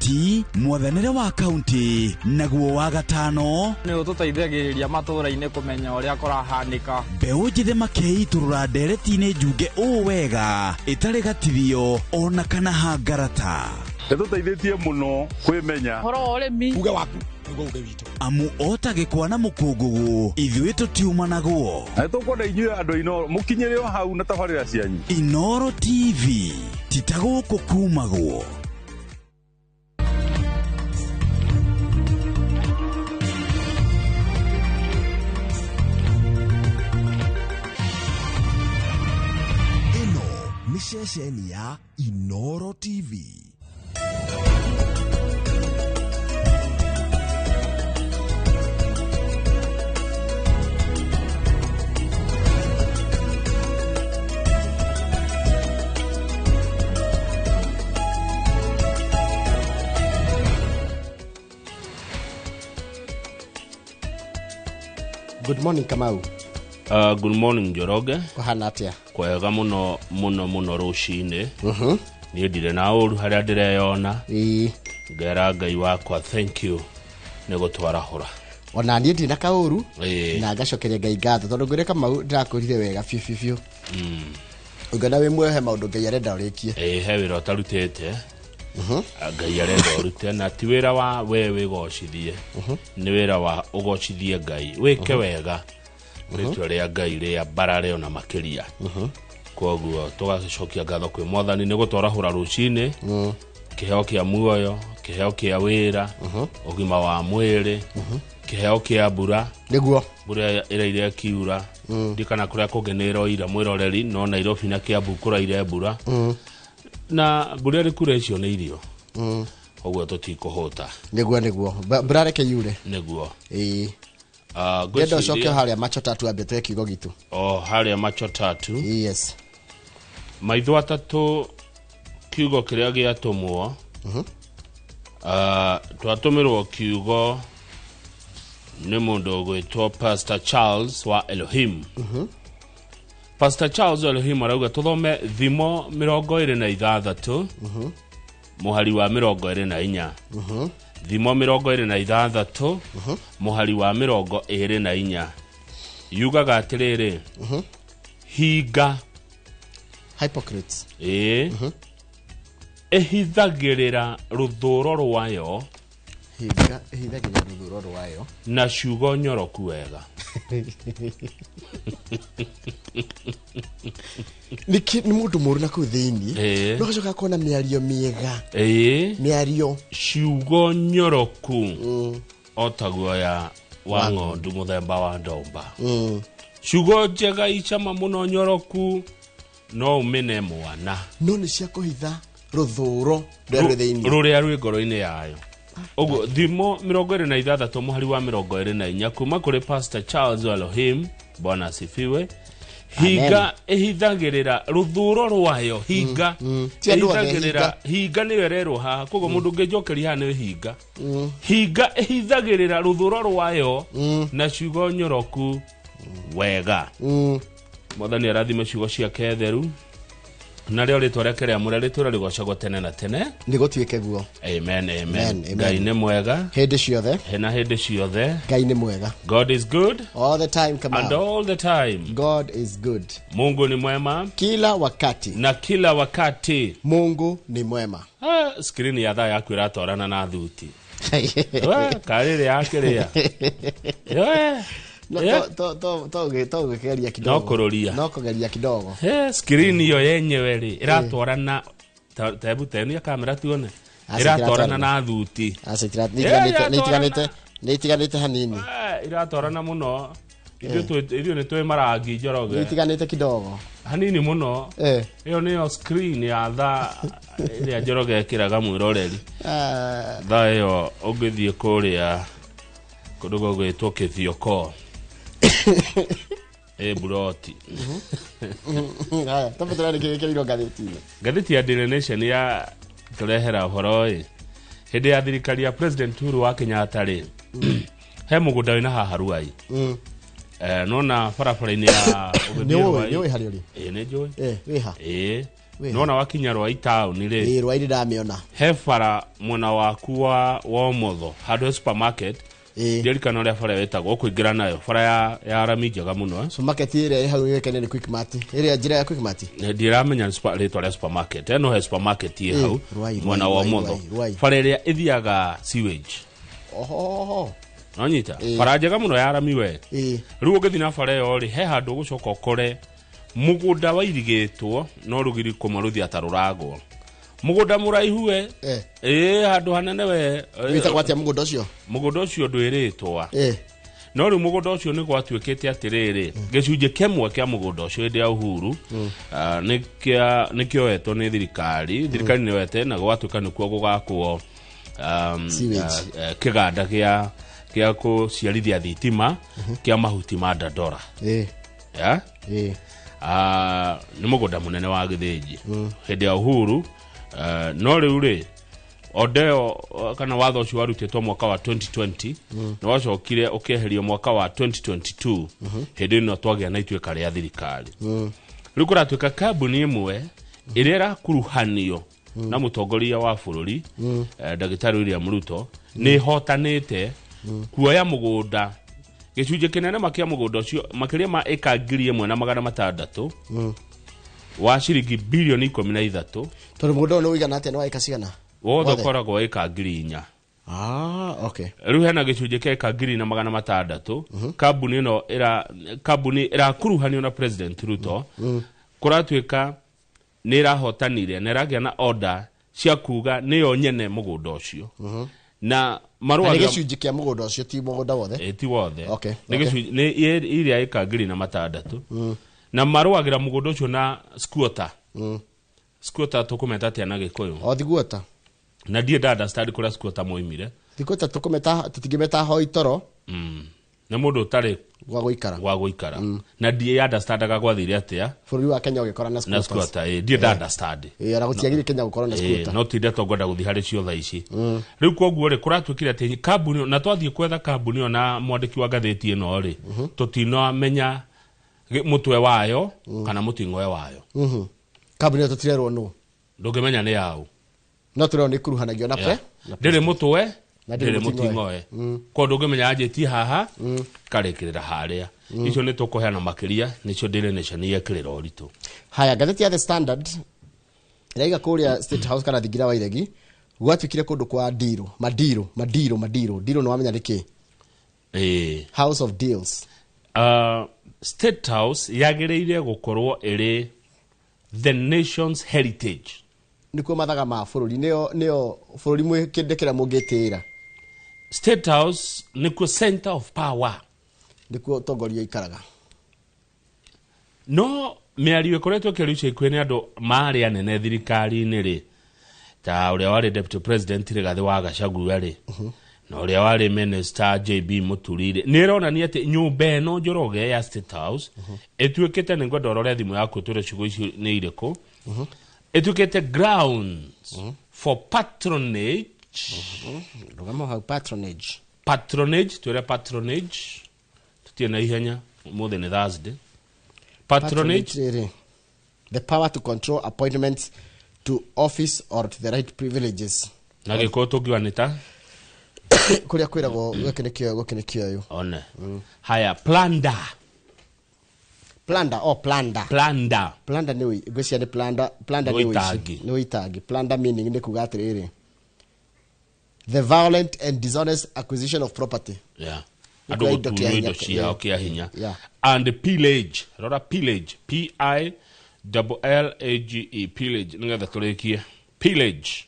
Ũteti, mwathanĩre wa kaunti, naguo wa gatano nĩ ũtũteithagĩrĩria matũũra-inĩ kũmenya ũrĩa kũrahanĩka. Mbeũ njĩthĩ makeitũrũra ndereti-inĩ njunge ũũ wega ĩtarĩ gatithio ona kana hangarata. Ĩtũteithĩtie mũno kwĩmenya. Ũhoro wa ũrĩmi. Uge waku nĩguo uge witũ. Amu o ta gĩkwa na mũkũngũgũ, ithuĩ tũtiumanagwo. Na nĩtũkwenda inyuĩ andũ a Inooro mũkinyĩre o hau na tabarĩra cianyu. Inooro TV, ti ta gũkũ kumagwo. Ĩno nĩ ceceni ya Inooro TV. Good morning, Kamau. Good morning, Njoroge. Kũhana atĩa? Kwega mũno mũno mũno rũcinĩ. Niĩ ndirĩ na ũru harĩa ndĩreyona. Ngera Ngai wakwa thank you nĩ gũtwarahũra. Ona niĩ ndirĩ na kaũru. Ĩĩ. Na ngacokeria Ngai ngatho tondũ ngwĩre Kamau ndĩrakwĩrire wega biũ biũ biũ. Ũngĩona wĩ muoyo he maũndũ Ngai arenda ũrĩkie. Ĩĩ, he wĩra ũtarutĩte. Ngai arenda ũrute na ti wĩra wa we wĩgocithie. Nĩ wĩra wa ũgocithie Ngai. Wĩke wega. Rĩtwa rĩa Ngai rĩa mbarare ona makĩria. Koguo tũgacokia ngatho kwĩ Mwathani nĩ gũtwarahũra rũcinĩ. Kĩheo kĩa muoyo, kĩheo kĩa wĩra, ũgima wa mwĩrĩ, kĩheo kĩa mbura. Nĩguo. Mbura ĩraire ĩkiura. Ndikana kũrĩa kũngĩ nĩ ĩroira mwĩroreri, no Nairobi na Kiambu kũraire mbura. Na mbura ĩrĩ kura icio nĩ irio. Ũguo tũtikũhũta. Nĩguo, nĩguo. Mbura reke yure. Nĩguo. Ĩĩ. Ngwenda ũcoke harĩa macho tatu ambe twe kiugo gitũ. O harĩa macho tatu. Yes. Maitho atatũ kiugo kĩrĩa gĩatũmwo. Twatũmĩrwo kiugo nĩ mũndũ ũgwĩtwo Pastor Charles wa Elohim. Pastor Charles wa Elohim arauga tũthome Thimo 26, mũhari wa 24. Thimo 26, mũhari wa 24. Yugaga atĩrĩrĩ, hinga. Hypocrites. Ĩĩ. Ĩhithagĩrĩra rũthũro rwayo. Hinga ĩhithagĩrĩra rũthũro rwayo. Na ciugo nyoroku wega. Nĩ mũndũ mũru na kũu thĩinĩ. Ĩĩ. No gacoka akona mĩario mĩega. Ĩĩ. Mĩario. Ciugo nyoroku. O ta guoya wa ng'ondu mũthemba wa ndomba. Ciugo njega icama mũno nyoroku no ũmene mwana. No nĩ cia kũhitha rũthũro rũrĩa rwĩ thĩinĩ. Rũrĩa rwĩ ngoro-inĩ yayo. Ũguo Thimo 26 mũhari wa 24 kuma kũrĩ Pastor Charles Elohim, Bwana asifiwe. Hinga ĩhithagĩrĩra rũthũro rwayo, hinga. Ti andũ othe, Ĩhithagĩrĩra, hinga nĩyo ĩrerwo haha, koguo mũndũ ũngĩnjokeria haha nĩ hinga. Hinga ĩhithagĩrĩra rũthũro rwayo na ciugo nyoroku wega. Mwathani arathime ciugo ciake theru. Na rĩo rĩtwa rĩake rĩamũre rĩtũũre rĩgocagwo tene na tene. Nĩ gũtuĩke guo. Amen, amen. Amen, amen. Ngai nĩ mwega. Hĩndĩ ciothe. Na hĩndĩ ciothe. Ngai nĩ mwega. God is good. All the time, come And on. all the time. God is good. Mungu ni mwema. Kila wakati. Na kila wakati. Mungu ni mwema. Screen ya thaa yaku ĩratwarana na thuti. We, karĩrĩ yakĩrĩa. We. No, to ũgĩgeria kidogo. No kũrũria. No kũgeria kidogo. Screen iyo yenyewe rĩ, ĩratwarana ta hebu tenia kamera tuone. Aca, Ĩratwarana itiratwarana. na thuti. Aca, Ĩratwarana. nĩ itiganĩte hanini. Ĩratwarana mũno. Ithuĩ nĩ twĩ marangi Njoroge. Nĩ itiganĩte kidogo. Hanini mũno. Ĩyo nĩyo screen ya thaa ĩrĩa Njoroge ĩkĩraga mwĩroreri. Thaa ĩyo ũngĩthiĩ kũrĩa kũndũ gũgwĩtwo Kĩthioko. Ĩ buroti. Haya, twambe tũrore nĩkĩ gĩkĩrĩirwo ngathĩti-inĩ. Ngathĩti ya Daily Nation ya tũrehera ũhoro ĩ. Hĩndĩ ya thirikari ya President Uhuru wa Kenyatta rĩ, he mũgũnda wĩna haha Ruai. Nona barabara-inĩ ya ũgĩthiĩ Nĩ ũĩ, Ruai. nĩ ũĩ harĩa ũrĩ? Ĩ, nĩ njũĩ. Wĩ ha? Ĩ. Wĩ Nona wakinya Rwai taũni rĩ, Ĩĩ, Rwai ndamĩona. He bara mwena waku wa ũmotho handũ he supermarket. Ndirikana ũrĩa bara ĩtagwo ũkũingĩra nayo bara ya rami njega mũno, eh. Supermarket ĩrĩa ĩ hau yũĩkaine nĩ Quickmart, ĩrĩa njĩra ya Quickmart. Ndiramenya rĩtwa rĩa supermarket, no he supermarket ĩ hau Rwai, mwena wa Rwai, ũmotho, Rwai, Rwai. bara ĩrĩa ĩthiaga sewage. Ohohoho. Nonyita bara njega mũno ya rami we. Rĩu ũngĩthiĩ na bara ĩyo rĩ, he handũ ũgũcoka ũkore mũgũnda wairigĩtwo no rũgiri kũmwe rũthiĩ ta rũragwo, mũgũnda mũraihu we. Ĩĩ, handũ hanene we. Wĩtagwo atĩa mũgũnda ũcio? Mũgũnda ũcio ndwĩrĩtwa, no rĩu mũgũnda ũcio nĩ gwatuĩkĩte atĩrĩrĩ, gĩcunjĩ kĩmwe kĩa mũgũnda ũcio hĩndĩ ya Uhuru nĩ kĩoetwo nĩ thirikari. Thirikari nĩ yoete na gwatuĩka nĩkuo gũgakwo Sewage. Kĩganda gĩa kũciarithia thitima kĩa mahuti ma Dandora. Yeah? Nĩ mũgũnda mũnene wa Gĩthĩnji hĩndĩ ya Uhuru, no rĩu rĩ ondeo kana watho ũcio warutĩtwo mwaka wa 2020 nĩ wacokire ũkĩeherio mwaka wa 2022 hĩndĩ ĩno twagĩa na ituĩka rĩa thirikari. Rĩu kũratuĩka kambuni ĩmwe ĩrĩa ĩrakuruhanio na mũtongoria wa bũrũri, ndagĩtarĩ William Ruto, nĩ ĩhotanĩte kuoya mũgũnda, gĩcunjĩ kĩnene makĩa mũgũnda ũcio, makĩria ma ĩka 1,600 wa ciringi bilioni 13. Tondũ mũgũnda ũyũ nĩ ũigana atĩa, nĩ wa ĩka cigana? Wothe Wothe? ũkoragwo ĩka 4,000. Ah, okay. Rĩu hena gĩcunjĩ kĩa ĩka 4,600 kambuni ĩno ĩra kambuni ĩrakuruhanio na President Ruto kũratuĩka nĩ ĩrahotanire na ĩragĩa na order cia kuga nĩyo nyene mũgũnda ũcio na Na marũa nĩ gĩcunjĩ kĩa mũgũnda ũcio, ti mũgũnda wothe? Ĩ, ti wothe. Nĩ gĩcunjĩ nĩ iria ĩka 4,600 na marũagĩra mũgũnda ũcio na squatter. Squatter tũkũmeta atĩa na Gĩkũyũ? O thiguota. Na ndiĩ nda understand kũrĩa squatter moimire. Thiguota tũkũmeta, tũtingĩmeta hoi toro. Nĩ mũndũ ũtarĩ gwa gũikara. Gwa gũikara, na ndiĩ understandaga gwathire atĩa bũrũri wa Kenya ũgĩkora na na squatters. squatter, ĩ, ndiĩ nda understand. Ĩ, ona gũtiagĩrĩire Kenya gũkorwo na squatter. No ti ndeto ngwenda gũthiĩ harĩ cio thaa ici. Rĩu koguo rĩ, kũratuĩkire atĩ kambuni, na twathiĩ kwetha kambuni ĩyo na mwandĩki wa ngathĩti ĩno rĩ, tũtinamenya mũtwe wayo kana mũting'oe wayo. Kambuni ĩyo tũtirerwo nũ. Ndũngĩmenya nĩ yaũ. No tũrerwo nĩ ĩkuruhanagio na pre Ndĩrĩ mũtwe, Na ndĩrĩ ndĩrĩ mũting'oe. mũting'oe, koguo ndũngĩmenya yanjĩtie haha karĩkĩrĩra harĩa. Icio nĩ tũkũheana makĩria, nĩcio Daily Nation yekĩrĩra ũritũ. Haya, ngathĩti ya The Standard ĩraiga kũrĩa State House kana thingira wa iregi gwatuĩkire kũndũ kwa ndirũ, mandirũ, mandirũ, mandirũ, ndirũ. Nĩ wamenya nĩkĩ? Ĩĩ. House of deals. State House yagĩrĩire gũkorwo ĩrĩ the nation's heritage. Nĩkuo mathaga ma bũrũri, nĩyo bũrũri mwĩ kĩndũ kĩrĩa mũngĩtĩĩra. State House nĩkuo center of power. Nĩkuo ũtongoria ikaraga. No mĩario ĩkoretwo ĩkĩario ica ikuhĩ nĩ andũ marĩ anene thirikari-inĩ rĩ, ta ũrĩa warĩ deputy president Rigathĩ wa Gachagua rĩ, na ũrĩa warĩ minister JB Mũturi rĩ, nĩ ĩronania atĩ nyũmba ĩno, Njoroge, ya State House ĩtuĩkĩte, nĩ ngwenda ũrore thimũ yaku ũtwĩre ciugo icio nĩ irĩkũ, ĩtuĩkĩte grounds for patronage. Rũgama hau, patronage. Patronage, twĩre patronage, tũtirĩ na ihenya, ũmũthĩ nĩ Thursday. Patronage. Rĩrĩ, the power to control appointments to office or to the right privileges. Na Gĩkũyũ tũngiuga nĩ ta kũrĩa kwĩragwo gĩkĩ nĩ kĩoyo, gũkĩ nĩ kĩoyo. One haya, plunder. Plunder, oh, plunder. Plunder. Plunder nĩ ngwĩciria nĩ plunder, plunder Nĩ nĩ ũici. ũitangi. Nĩ ũitangi. Plunder meaning nĩ kuga atĩrĩrĩ, the violent and dishonest acquisition of property. Nĩ Andũ kuoya indo gũtunywo kĩa indo hinya. ciao kĩa hinya. And pillage, rora pillage, P I double L A G E, pillage, nĩgetha tũrĩkie pillage.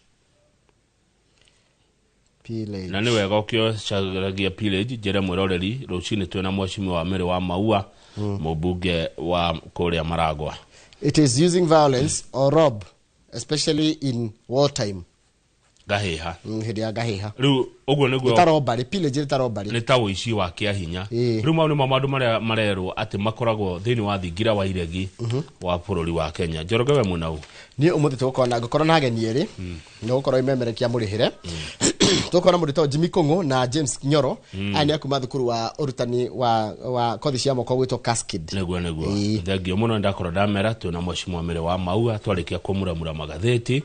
Pillage. Na nĩ wega ũkĩocaragia pillage, njĩre mwĩroreri rũcinĩ twĩna mwecimi wa Mĩrĩ wa Maua, mũmbunge wa kũrĩa Maragwa. It is using violence or rob, especially in wartime. Ngahĩha. Hĩndĩ ya ngahĩha. Rĩu ũguo Nĩ nĩguo ta robbery, pillage nĩ ta robbery. Nĩ ta ũici wa kĩa hinya. Rĩu mau nĩmo maũndũ marĩa marerwo atĩ makoragwo thĩinĩ wa thingira wa iregi wa bũrũri wa Kenya. Njoroge, we mwĩnau? Niĩ ũmũthĩ tũgũkorwo na, ngũkorwo na ageni erĩ, nĩ gũkorwo imemerekia mũrĩhĩre. Tukona mũndũ wĩtagwo Jimmy Kung'u na James Nyoro, aya nĩ a kuma thukuru wa ũrutani wa kothi cia moko gwĩtwo Cascade. Nĩguo. Ĩĩ. Thengio mũno, ndakorwo ndamera twĩna mheshimiwa Mĩrĩ wa Maua twarĩkia kũmuramura magathĩti.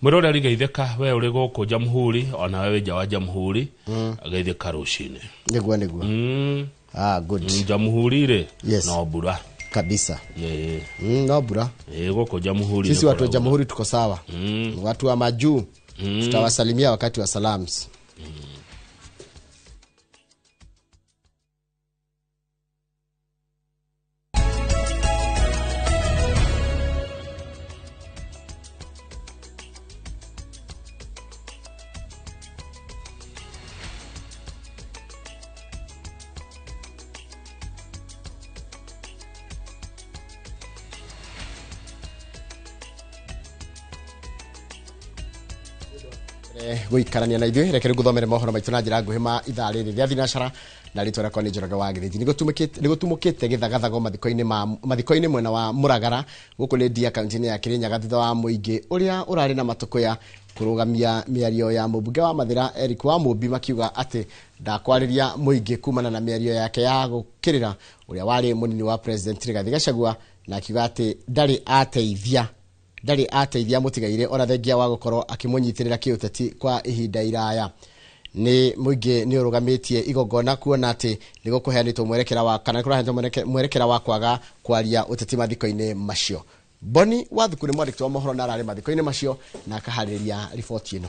Mwĩroreri, geithĩka we ũrĩ gũkũ Jamhuri, ona we wĩ nja wa Jamhuri, geithĩka rũcinĩ. Nĩguo. Ah, good. Jamhuri rĩ, Yes. no mbura. Kabisa. Ĩĩ. No mbura. Ĩĩ, gũkũ Jamhuri Sisi nĩ watu wa kũraura. Jamhuri tuko sawa. Watu wa majuu tutawasalimia wakati wa salams. Gũikarania na ithuĩ, reke rĩu ngũthomere mohoro maitũ na njĩra nguhĩ ma ithaa rĩrĩ rĩa thinacara, na rĩtwa rĩakwa nĩ Njoroge wa Gĩthĩnji. Nĩ gũtumũkĩte gĩthagathago mathiko-inĩ mwena wa Mũragara gũkũ nĩ Ndia kaunti-inĩ ya Kĩrĩnyaga, thutha wa mũingĩ ũrĩa ũrarĩ na matũkũya kũrũgamia mĩario ya mũmbunge wa Mathĩra Eric wa Mũmbi, makiuga atĩ ndakwarĩria mũingĩ kumana na mĩario yake ya gũkĩrĩra ũrĩa warĩ mũnini wa president Rigathĩ Gachagua, na akiuga atĩ ndarĩ ateithia mũtigaire ona thengia wa gũkorwo akĩmũnyitĩrĩra kĩũteti kwa ihinda iraya. Nĩ mũingĩ nĩ ũrũgamĩtie igongona kuona atĩ nĩ gũkũheanĩtwo mwerekera wa kana nĩ kũraheanĩtwo mwerekera wa kwaga kwaria ũteti mathiko-inĩ macio. Boni Wathuku nĩ mwandĩki wa mohoro na ararĩ mathiko-inĩ macio na akaharĩria riboti ĩno.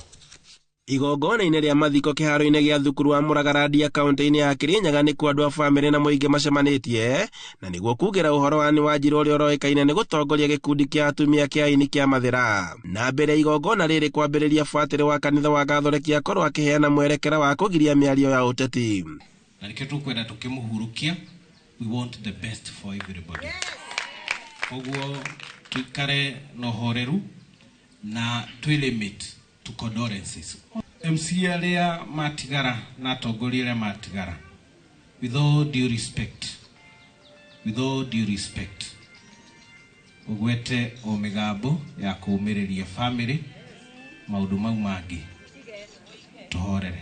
Igongona-inĩ rĩa mathiko kĩharo-inĩ gĩa thukuru wa Mũragara Ndia kaunti-inĩ ya Kĩrĩnyaga nĩkuo andũ a bamĩrĩ na mũingĩ macemanĩtie na nĩguo kugĩra ũhoro wa nĩ Wanjirũ ũrĩa ũroĩkaine nĩ gũtongoria gĩkundi kĩa atumia kĩa aini kĩa Mathĩra. Na mbere ya igongona rĩrĩ kwambĩrĩria, batĩrĩ wa kanitha wa Gathoreki akorwo akĩheana mwerekera wa kũgiria mĩario ya ũteti. Na nikio tukwenda tukimuhurukia, we want the best for everybody. Koguo tuikare na ũhoreru na twi limit to condolences. MC arĩa matigara na atongoria arĩa matigara, with all due respect, with all due respect, ũgwete o mĩgambo ya kũũmĩrĩria family, maũndũ mau mangĩ tũhorere.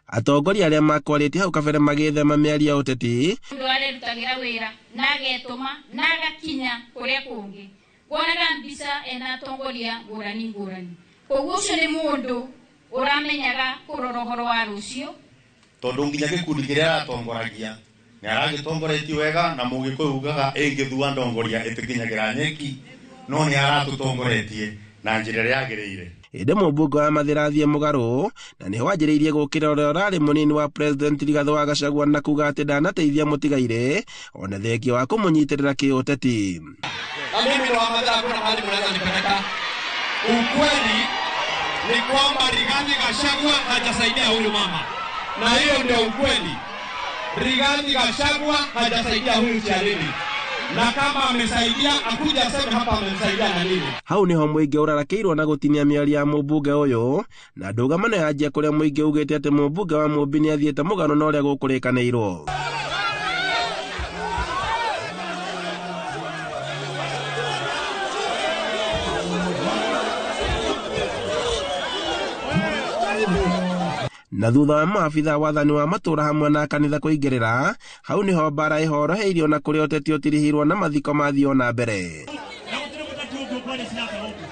Atongoria arĩa makwarĩtie hau kabere magĩthema mĩario ya ũteti. Mũndũ arerutagĩra wĩra na agetũma na agakinya kũrĩa kũngĩ kuonaga mbica ena atongoria ngũrani ngũrani, koguo ũcio nĩ mũndũ ũramenyaga kũrora ũhoro wa rũciũ. Tondũ nginya gĩkundi kĩrĩa aratongoragia nĩ aragĩtongoretie wega, na mũgĩkũyũ ugaga ĩngĩthua ndongoria ĩtĩkinyagĩra nyeki, no nĩ aratũtongoretie na njĩra ĩrĩa yagĩrĩire. Ĩndĩ mũmbunge wa Mathĩra athiĩ mũgarũ na nĩho wanjĩrĩirie gũkĩra ũrĩa ũrarĩ mũnini wa president Rigathĩ wa Gachagua na kuga atĩ ndanateithia mũtigaire ona thengia wa kũmũnyitĩrĩra kĩũteti. Na mimi ni wa Mathĩra, hakuna mahali mnaweza nipeleka. Ukweli ni kwamba Rigathi Gachagua hajasaidia huyu mama, na hiyo ndio ukweli. Rigathi Gachagua hajasaidia huyu Chialili, na kama amesaidia akuja aseme hapa amemsaidia na nini. Hau niho mũingĩ ũrarakĩirwo na gũtinia mĩario ya mũmbunge ũyũ, na ndũgamano yanjia kũrĩa mũingĩ ugĩte atĩ mũmbunge wa Mũmbi nĩ athiĩte mũgarũ na ũrĩa gũkũrĩkanĩirwo. Na thutha wa maabitha wathani wa matũra hamwe na kanitha kũingĩrĩra, hau niho mbara ĩhoroheirio na kũrĩa ũteti ũtirihirwo na mathiko mathiĩ na mbere. Na gũtirĩ mũteti ũngĩ ũkwaria siasa gũkũ.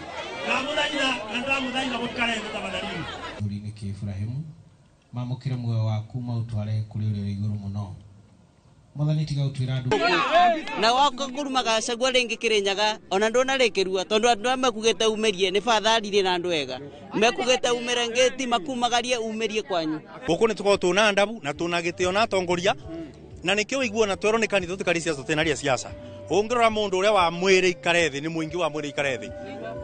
Ndamũthaitha na ndamũthaitha mũikare thĩ tafadhalini. Thuri-inĩ kĩ Ibrahimu mamũkĩre muoyo waku maũtware kũrĩ ũrĩa ũrĩ igũrũ mũno. Mwathani, tiga gũtuĩra andũ. Na wako nguruma Gachagua rĩngĩ Kĩrĩnyaga ona ndũnarĩkĩrua, tondũ andũ aya mekugĩte umĩrie nĩ batharire na andũ ega mekugĩte umĩre ngĩti makumagarie umĩrie kwanyu. Gũkũ nĩ tũkoragwo twĩna ndabu na twĩna gĩtĩo na atongoria, na nĩkĩo ũiguo na twerwo nĩ kanitha tũtikarie siasa, tũtinaria siasa. Ũngĩrora mũndũ ũrĩa wa mwĩrĩ ikare thĩ, nĩ mũingĩ wa mwĩrĩ ikare thĩ,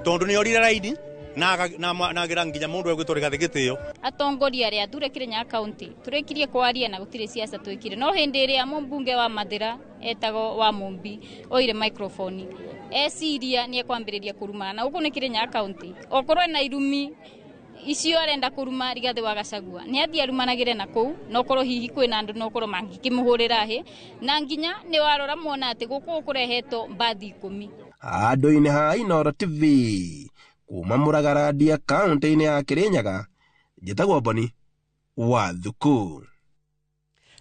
tondũ nĩ orire raini na agĩra nginya mũndũ egwĩtwo Rigathĩ gĩtĩo. Atongoria arĩa athure Kĩrĩnyaga kaunti tũrĩkirie kwaria na gũtirĩ siasa twĩkire, no hĩndĩ ĩrĩa mũmbunge wa Mathĩra etagwo wa Mũmbi oire microphone eciria nĩ ekwambĩrĩria kũrumana, na gũkũ nĩ Kĩrĩnyaga kaunti, okorwo ena irumi icio arenda kũruma Rigathĩ wa Gachagua nĩ athiĩ arumanagĩre na kũu, no korwo hihi kwĩna andũ no korwo mangĩkĩmũhũrĩra hĩ, na nginya nĩ warora mwona atĩ gũkũ kũrehetwo mbathi 10. Handũ-inĩ ha Inooro TV kuma Mũragara Ndia kaunti-inĩ ya Kĩrĩnyaga, Njĩtagwo Boni wa Thuku.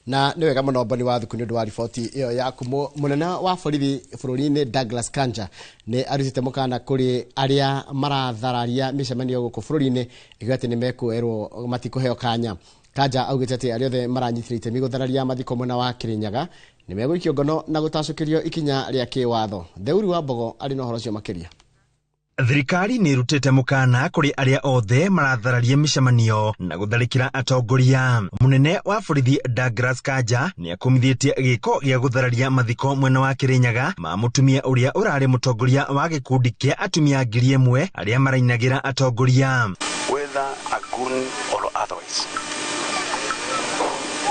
Na nĩ wega mũno Boni wa Thuku nĩ ũndũ wa riboti ĩyo yaku. Mũnene wa borithi bũrũri-inĩ Douglas Kanja nĩ arutĩte mũkana kũrĩ arĩa marathararia mĩcemanio gũkũ bũrũri-inĩ ĩkiuga atĩ nĩ mekuoerwo matikũheo kanya. Kanja augĩte atĩ arĩa othe maranyitire itemi gũthararia mathiko mwena wa Kirinyaga nĩ megũikio ngono na gũtacũkĩrio ikinya rĩa kĩwatho. Theuri wa Mbogo arĩ na ũhoro ũcio makĩria. Thirikari nĩ ĩrutĩte mũkana kũrĩ arĩa othe marathararia mĩcemanio na gũtharĩkĩra atongoria. Mũnene wa borithi Douglas Kanja nĩ akũmithĩtie gĩko gĩa gũthararia mathiko mwena wa Kirinyaga ma mũtumia ũrĩa ũrarĩ mũtongoria wa gĩkundi kĩa atumia 1000 arĩa marainagĩra atongoria. Whether a gun or otherwise,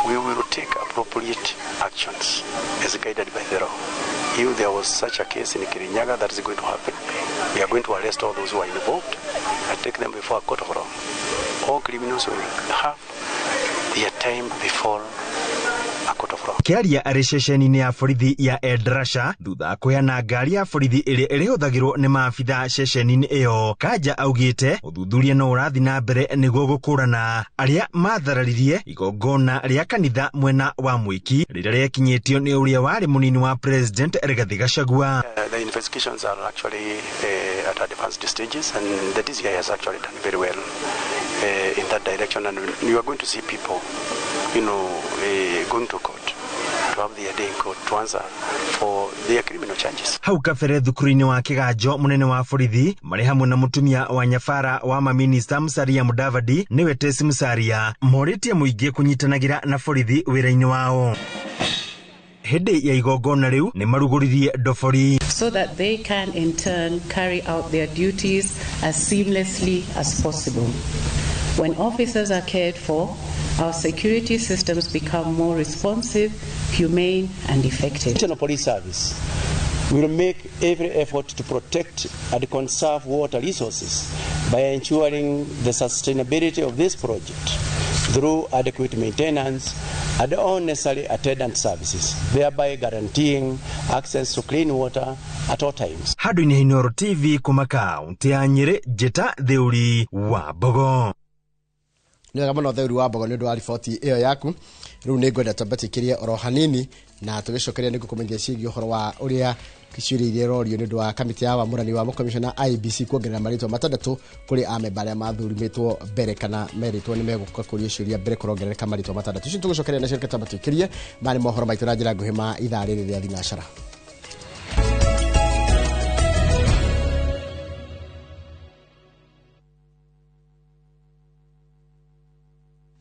we will take appropriate actions as guided by the law. If there was such a case in Kirinyaga that is going to happen, we are going to arrest all those who are involved and take them before a court of law. All criminals will have their time before a court of law. Kĩaria arĩ ceceni-inĩ ya borithi ya Eldrasha thutha wa kũheana ngari ya borithi ĩrĩa ĩrĩhũthagĩrwo nĩ maabitha ceceni-inĩ ĩyo, Kanja augĩte ũthuthuria no ũrathiĩ na mbere nĩguo gũkũrana arĩa mathararirie igongona rĩa kanitha mwena wa Mwiki rĩrĩa rĩekinyĩtio nĩ ũrĩa warĩ mũnini wa President Rigathi Gachagua. The investigations are actually at advanced stages, and the DCI has actually done very well in that direction, and you are going to see people, going to court to have their day in court to answer for their criminal charges. Hau kabere thukuru-inĩ wa Kĩganjo, mũnene wa borithi marĩ hamwe na mũtumia wa nyabara wa maminista Musalia Mudavadi nĩwe Tesi Musalia morĩtie mũingĩ kũnyitanagĩra na borithi wĩra-inĩ wao. Hĩndĩ ya igongona rĩu nĩ marugũririe ndobori so that they can in turn carry out their duties as seamlessly as possible. When officers are cared for, our security systems become more responsive, humane, and effective. National Police Service will make every effort to protect and conserve water resources by ensuring the sustainability of this project through adequate maintenance and all necessary attendant services, thereby guaranteeing access to clean water at all times. Handũ-inĩ Inooro TV kuma kaunti ya Nyĩrĩ, Njĩta Theuri wa Mbogo. Nĩ wega mũno Theuri wa Mbogo nĩ ũndũ wa riboti ĩyo yaku. Rĩu nĩ ngwenda twambatĩkĩrie oro hanini na tũgĩcokeria nĩ ngũkũmenyithia ciĩgiĩ ũhoro wa ũrĩa ciũria iria irorio nĩ ũndũ wa kamĩtĩ ya wamũrani wa mũkomishona IEBC kuongerera marĩtwa 6 kũrĩ amemba arĩa mathurimĩtwo mbere kana merĩtwo nĩ megũka kũria ciũria mbere kũrongerereka marĩtwa 6. Icio tũgũcokeria nacio reke twambatĩkĩrie marĩ mohoro maitũ na njĩra nguhĩ ma ithaa rĩrĩ rĩa thinacara.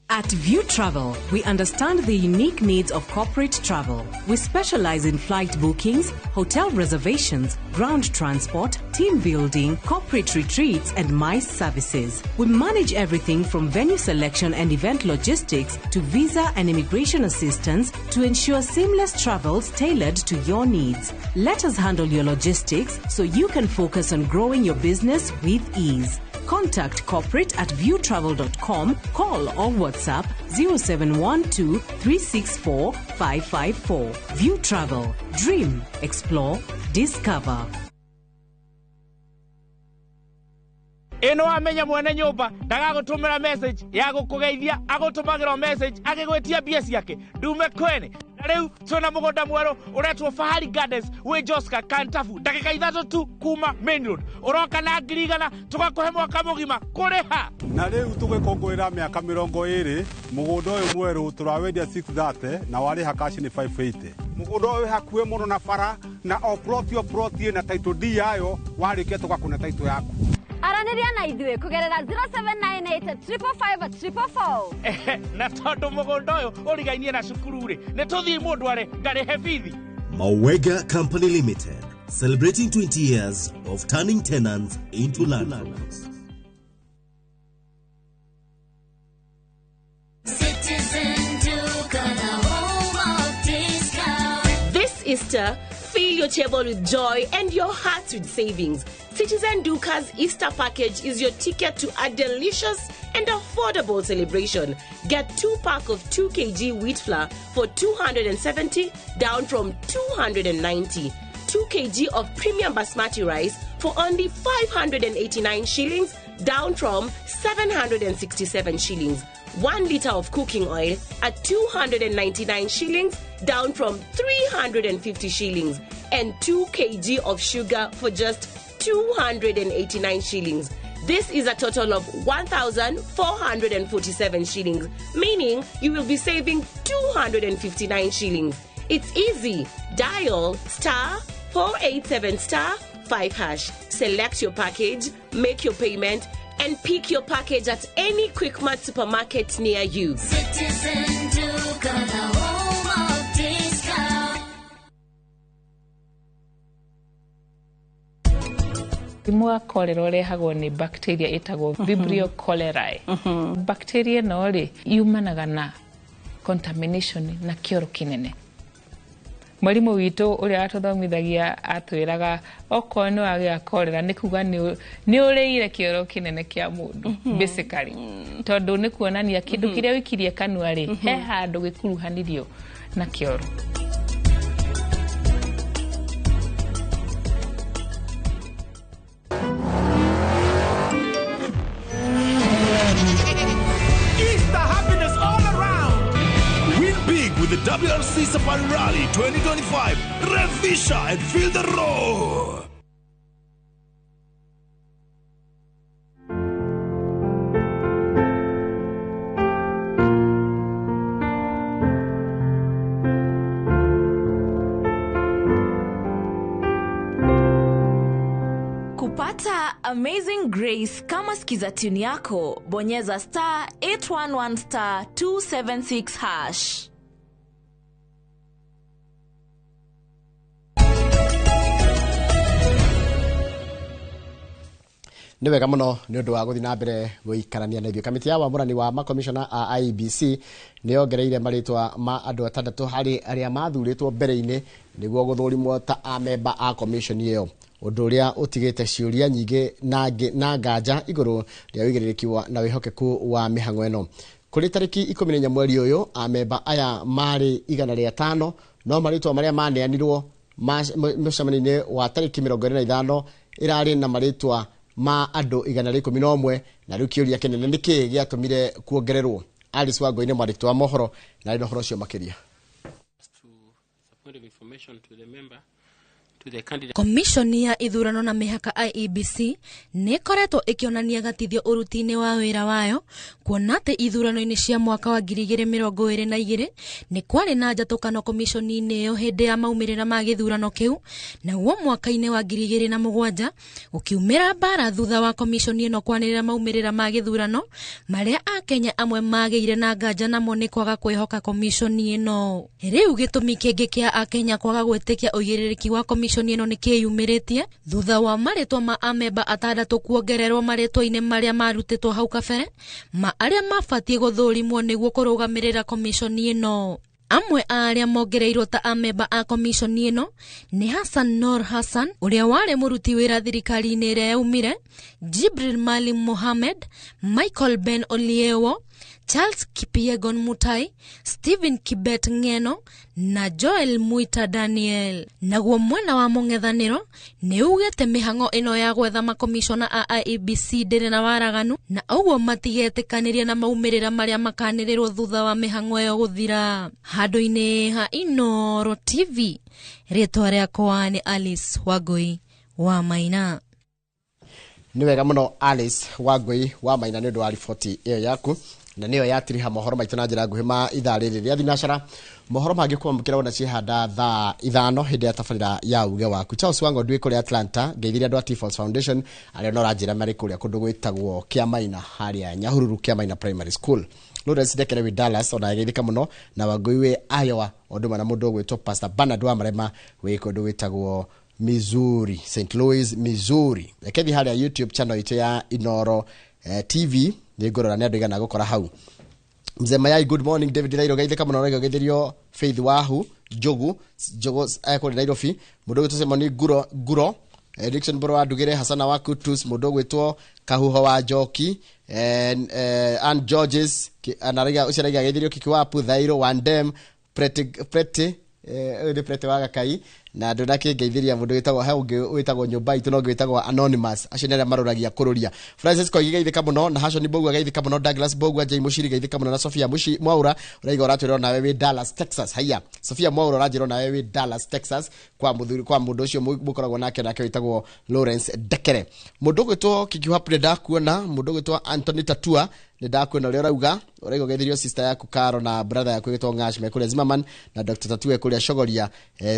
At View Travel, we understand the unique needs of corporate travel. We specialize in flight bookings, hotel reservations, ground transport, team building, corporate retreats, and MICE services. We manage everything from venue selection and event logistics to visa and immigration assistance to ensure seamless travels tailored to your needs. Let us handle your logistics so you can focus on growing your business with ease. Contact corporate at viewtravel.com, call or WhatsApp 0712 364 554. View Travel. Dream, explore, discover. Ĩno amenya mwene nyũmba ndagagũtũmĩra message ya gũkũgeithia, agũtũmagĩra message agĩgwĩtia mbia ciake ndume kwene. Na rĩu twĩna mũgũnda mwerũ ũretwo Fahari Gardens wĩ Joska Kantafu, ndagĩka 3 tu kuma main road. Ũroka na 100,000 tũgakũhe mwaka mũgima kũrĩha. Na rĩu tũgĩkũngũĩra mĩaka 20 mũgũnda ũyũ mwerũ tũrawendia 630 na warĩha cash nĩ 580. Mũgũnda ũyũ wĩ hakuhĩ mũno na bara na o plot o plot ĩna title deed yayo, warĩkia tũgakũne title yaku. Aranĩria na ithuĩ kũgerera 0798 555 444. Na tondũ mũgũnda ũyũ ũrigainie na cukuru rĩ, nĩ tũthiĩ mũndũ arĩ ngarĩhe bithi. Mawega Company Limited, celebrating 20 years of turning tenants into landlords. This Easter, fill your table with joy and your hearts with savings. Citizen Duka's Easter package is your ticket to a delicious and affordable celebration. Get 2 pack of 2 kg wheat flour for 270, down from 290. 2 kg of premium basmati rice for only 589 shillings, down from 767 shillings. 1 liter of cooking oil at 299 shillings, down from 350 shillings. And 2 kg of sugar for just 289 shillings. This is a total of 1,447 shillings, meaning you will be saving 259 shillings. It's easy. Dial star 487 star 5 hash. Select your package, make your payment, and pick your package at any Quickmart supermarket near you. Citizen Duka, the home of discount. Mũrimũ wa cholera ũrehagwo nĩ bacteria ĩtagwo Vibrio cholerae. Bacteria ĩno rĩ yumanaga na contamination na kĩoro kĩnene. Mwarimu witũ ũrĩa watũthomithagia atwĩraga okorwo nĩ wagĩa cholera nĩ kuga nĩ ũrĩire kĩoro kĩnene kĩa mũndũ basically, tondũ nĩ kuonania kĩndũ kĩrĩa wĩkirie kanua rĩ he handũ gĩkuruhanirio na kĩoro. With the WRC Safari Rally 2025, Revisha and feel the roar. Kupata Amazing Grace kama skiza tune yako, bonyeza star 811 star 276 hash. Nĩ wega mũno nĩ ũndũ wa gũthiĩ na mbere gũikarania na ithuĩ. Kamĩtĩ ya wamũrani wa makomishona a IEBC nĩ yongereire marĩtwa ma andũ atandatũ harĩ arĩa mathurĩtwo mbere-inĩ nĩguo gũthũrimwo ta amemba a commission ĩyo, ũndũ ũrĩa ũtigĩte ciũria nyingĩ na nganja igũrũ rĩa ũigĩrĩrĩki na wĩhokeku wa mĩhang'o ĩno. Kũrĩ tarĩki 14 mweri ũyũ, amemba aya marĩ 105, no marĩtwa marĩa maneanirwo mũcemanio-inĩ wa tarĩki 25 ĩrarĩ na marĩtwa ma andũ 111, na rĩu kĩũria kĩnene nĩ kĩĩ gĩatũmire kuongererwo. Alice Wangũi nĩ mwandĩki wa mohoro na arĩ na ũhoro ũcio makĩria. Komishoni ya ithurano na mĩhaka IEBC nĩ ĩkoretwo ĩkĩonania gatithio ũruti-inĩ wa wĩra wayo, kuona atĩ ithurano-inĩ cia mwaka wa 2022 nĩ kwarĩ na njatũkano komishoni-inĩ ĩyo hĩndĩ ya maumĩrĩra ma gĩthurano kĩu, naguo mwaka-inĩ wa 2007 gũkiumĩra mbara thutha wa komishoni ĩno kwanĩrĩra maumĩrĩra ma gĩthurano marĩa akenya amwe magĩire na nganja namo nĩ kwaga kwĩhoka komishoni ĩno. Rĩu gĩtũmi kĩngĩ kĩa akenya kwaga gwĩtĩkia ũigĩrĩrĩki wa komishoni ĩno nĩ kĩyumĩrĩtie thutha wa marĩtwa ma amemba atandatũ kuongererwo marĩtwa-inĩ marĩa marutĩtwo hau kabere ma arĩa mabatiĩ gũthũrimwo nĩguo kũrũgamĩrĩra komishoni ĩno. Amwe a arĩa mongereirwo ta amemba a komishoni ĩno nĩ Hassan Noor Hassan ũrĩa warĩ mũruti wĩra thirikari-inĩ ĩrĩa yaumire, Jibril Malim Mohamed, Michael Ben Oliewo, Charles Kipyegon Mutai, Stephen Kibet Ngeno na Joel Muita Daniel. Naguo mwena wa mũng'ethanĩro nĩ ugĩte mĩhang'o ĩno ya gwetha makomishona a IEBC ndĩrĩ na waraganu, na ũguo matigetĩkanĩria na maumĩrĩra marĩa makanĩrĩrwo thutha wa mĩhang'o ĩyo gũthira. Handũ-inĩ ha Inooro TV, rĩtwa rĩakwa nĩ Alice Wangũi wa Maina. Nĩ wega mũno Alice Wangũi wa Maina nĩ ũndũ wa riboti ĩyo yaku, na nĩyo yatiriha mohoro maitũ na njĩra nguhĩ ma ithaa rĩrĩ rĩa thinacara. Mohoro mangĩ kwamũkĩra wona ciĩhanda thaa 5 hĩndĩ ya tabarĩra ya uge waku. Charles Wang'ondu wĩ kũrĩa Atlanta, ngeithirie andũ a T-Force Foundation arĩa no ranjĩra marĩ kũrĩa kũndũ gwĩtagwo Kĩamaina harĩa Nyahururu Kĩamaina Primary School. Lawrence Ndekere wĩ Dallas ona ageithĩka mũno, na Wangũi wĩ Iowa o ũndũ ũmwe na mũndũ ũgwĩtwo Pastor Bernard wa Marema wĩ kũndũ gwĩtagwo Missouri, St. Louis, Missouri. Reke thiĩ harĩa YouTube channel itũ ya Inooro TV nĩ ngũrora nĩ andũ igana gũkora hau. Mzee Mayai, good morning. David Rairo geithĩka mũno, na geithĩrio Faith Wahu Njogu Njogu kũrĩa Nairobi. Mũndũ ũgwĩtwo Simon Nguro Nguro, Dickson Mboro wa Ndugĩre, Hasana wa Kutus, mũndũ ũgwĩtwo Kahuho wa Njoki, Ann Georges anaraiga ũcio araiga geithĩrio Kikiwapu Thairo Wandem Preti Preti ũyũ nĩ Preti wa Gakai Na ndũnakĩngeithĩria mũndũ wĩtagwo he ũngĩ wĩtagwo nyũmba itũ na ũngĩ wĩtagwo anonymous, acio nĩ arĩa marũragia kũrũria. Francis Koigi geithĩka mũno, na Hashon Mbogua geithĩka mũno, Douglas Mbogua, Jay Mushiri geithĩka mũno, na Sofia Mushi Mwaura ũraiga ũratwĩra nawe wĩ Dallas Texas. Haiya, Sofia Mwaura ũranjĩra nawe wĩ Dallas Texas kwa mũthuri kwa mũndũ ũcio mũkoragwo nake nake wĩtagwo Lawrence Ndekere. Mũndũ ũgwĩtwo Kikiwa nĩ ndakuona, mũndũ ũgwĩtwo Anthony Tatua nĩ ndakuona ũrĩa ũrauga, ũraiga ũgeithirio sister yaku Karo na brother yaku ĩgĩtwo Ngash me kũrĩa Zimmerman na Dr. Tatua kũrĩa Shogoria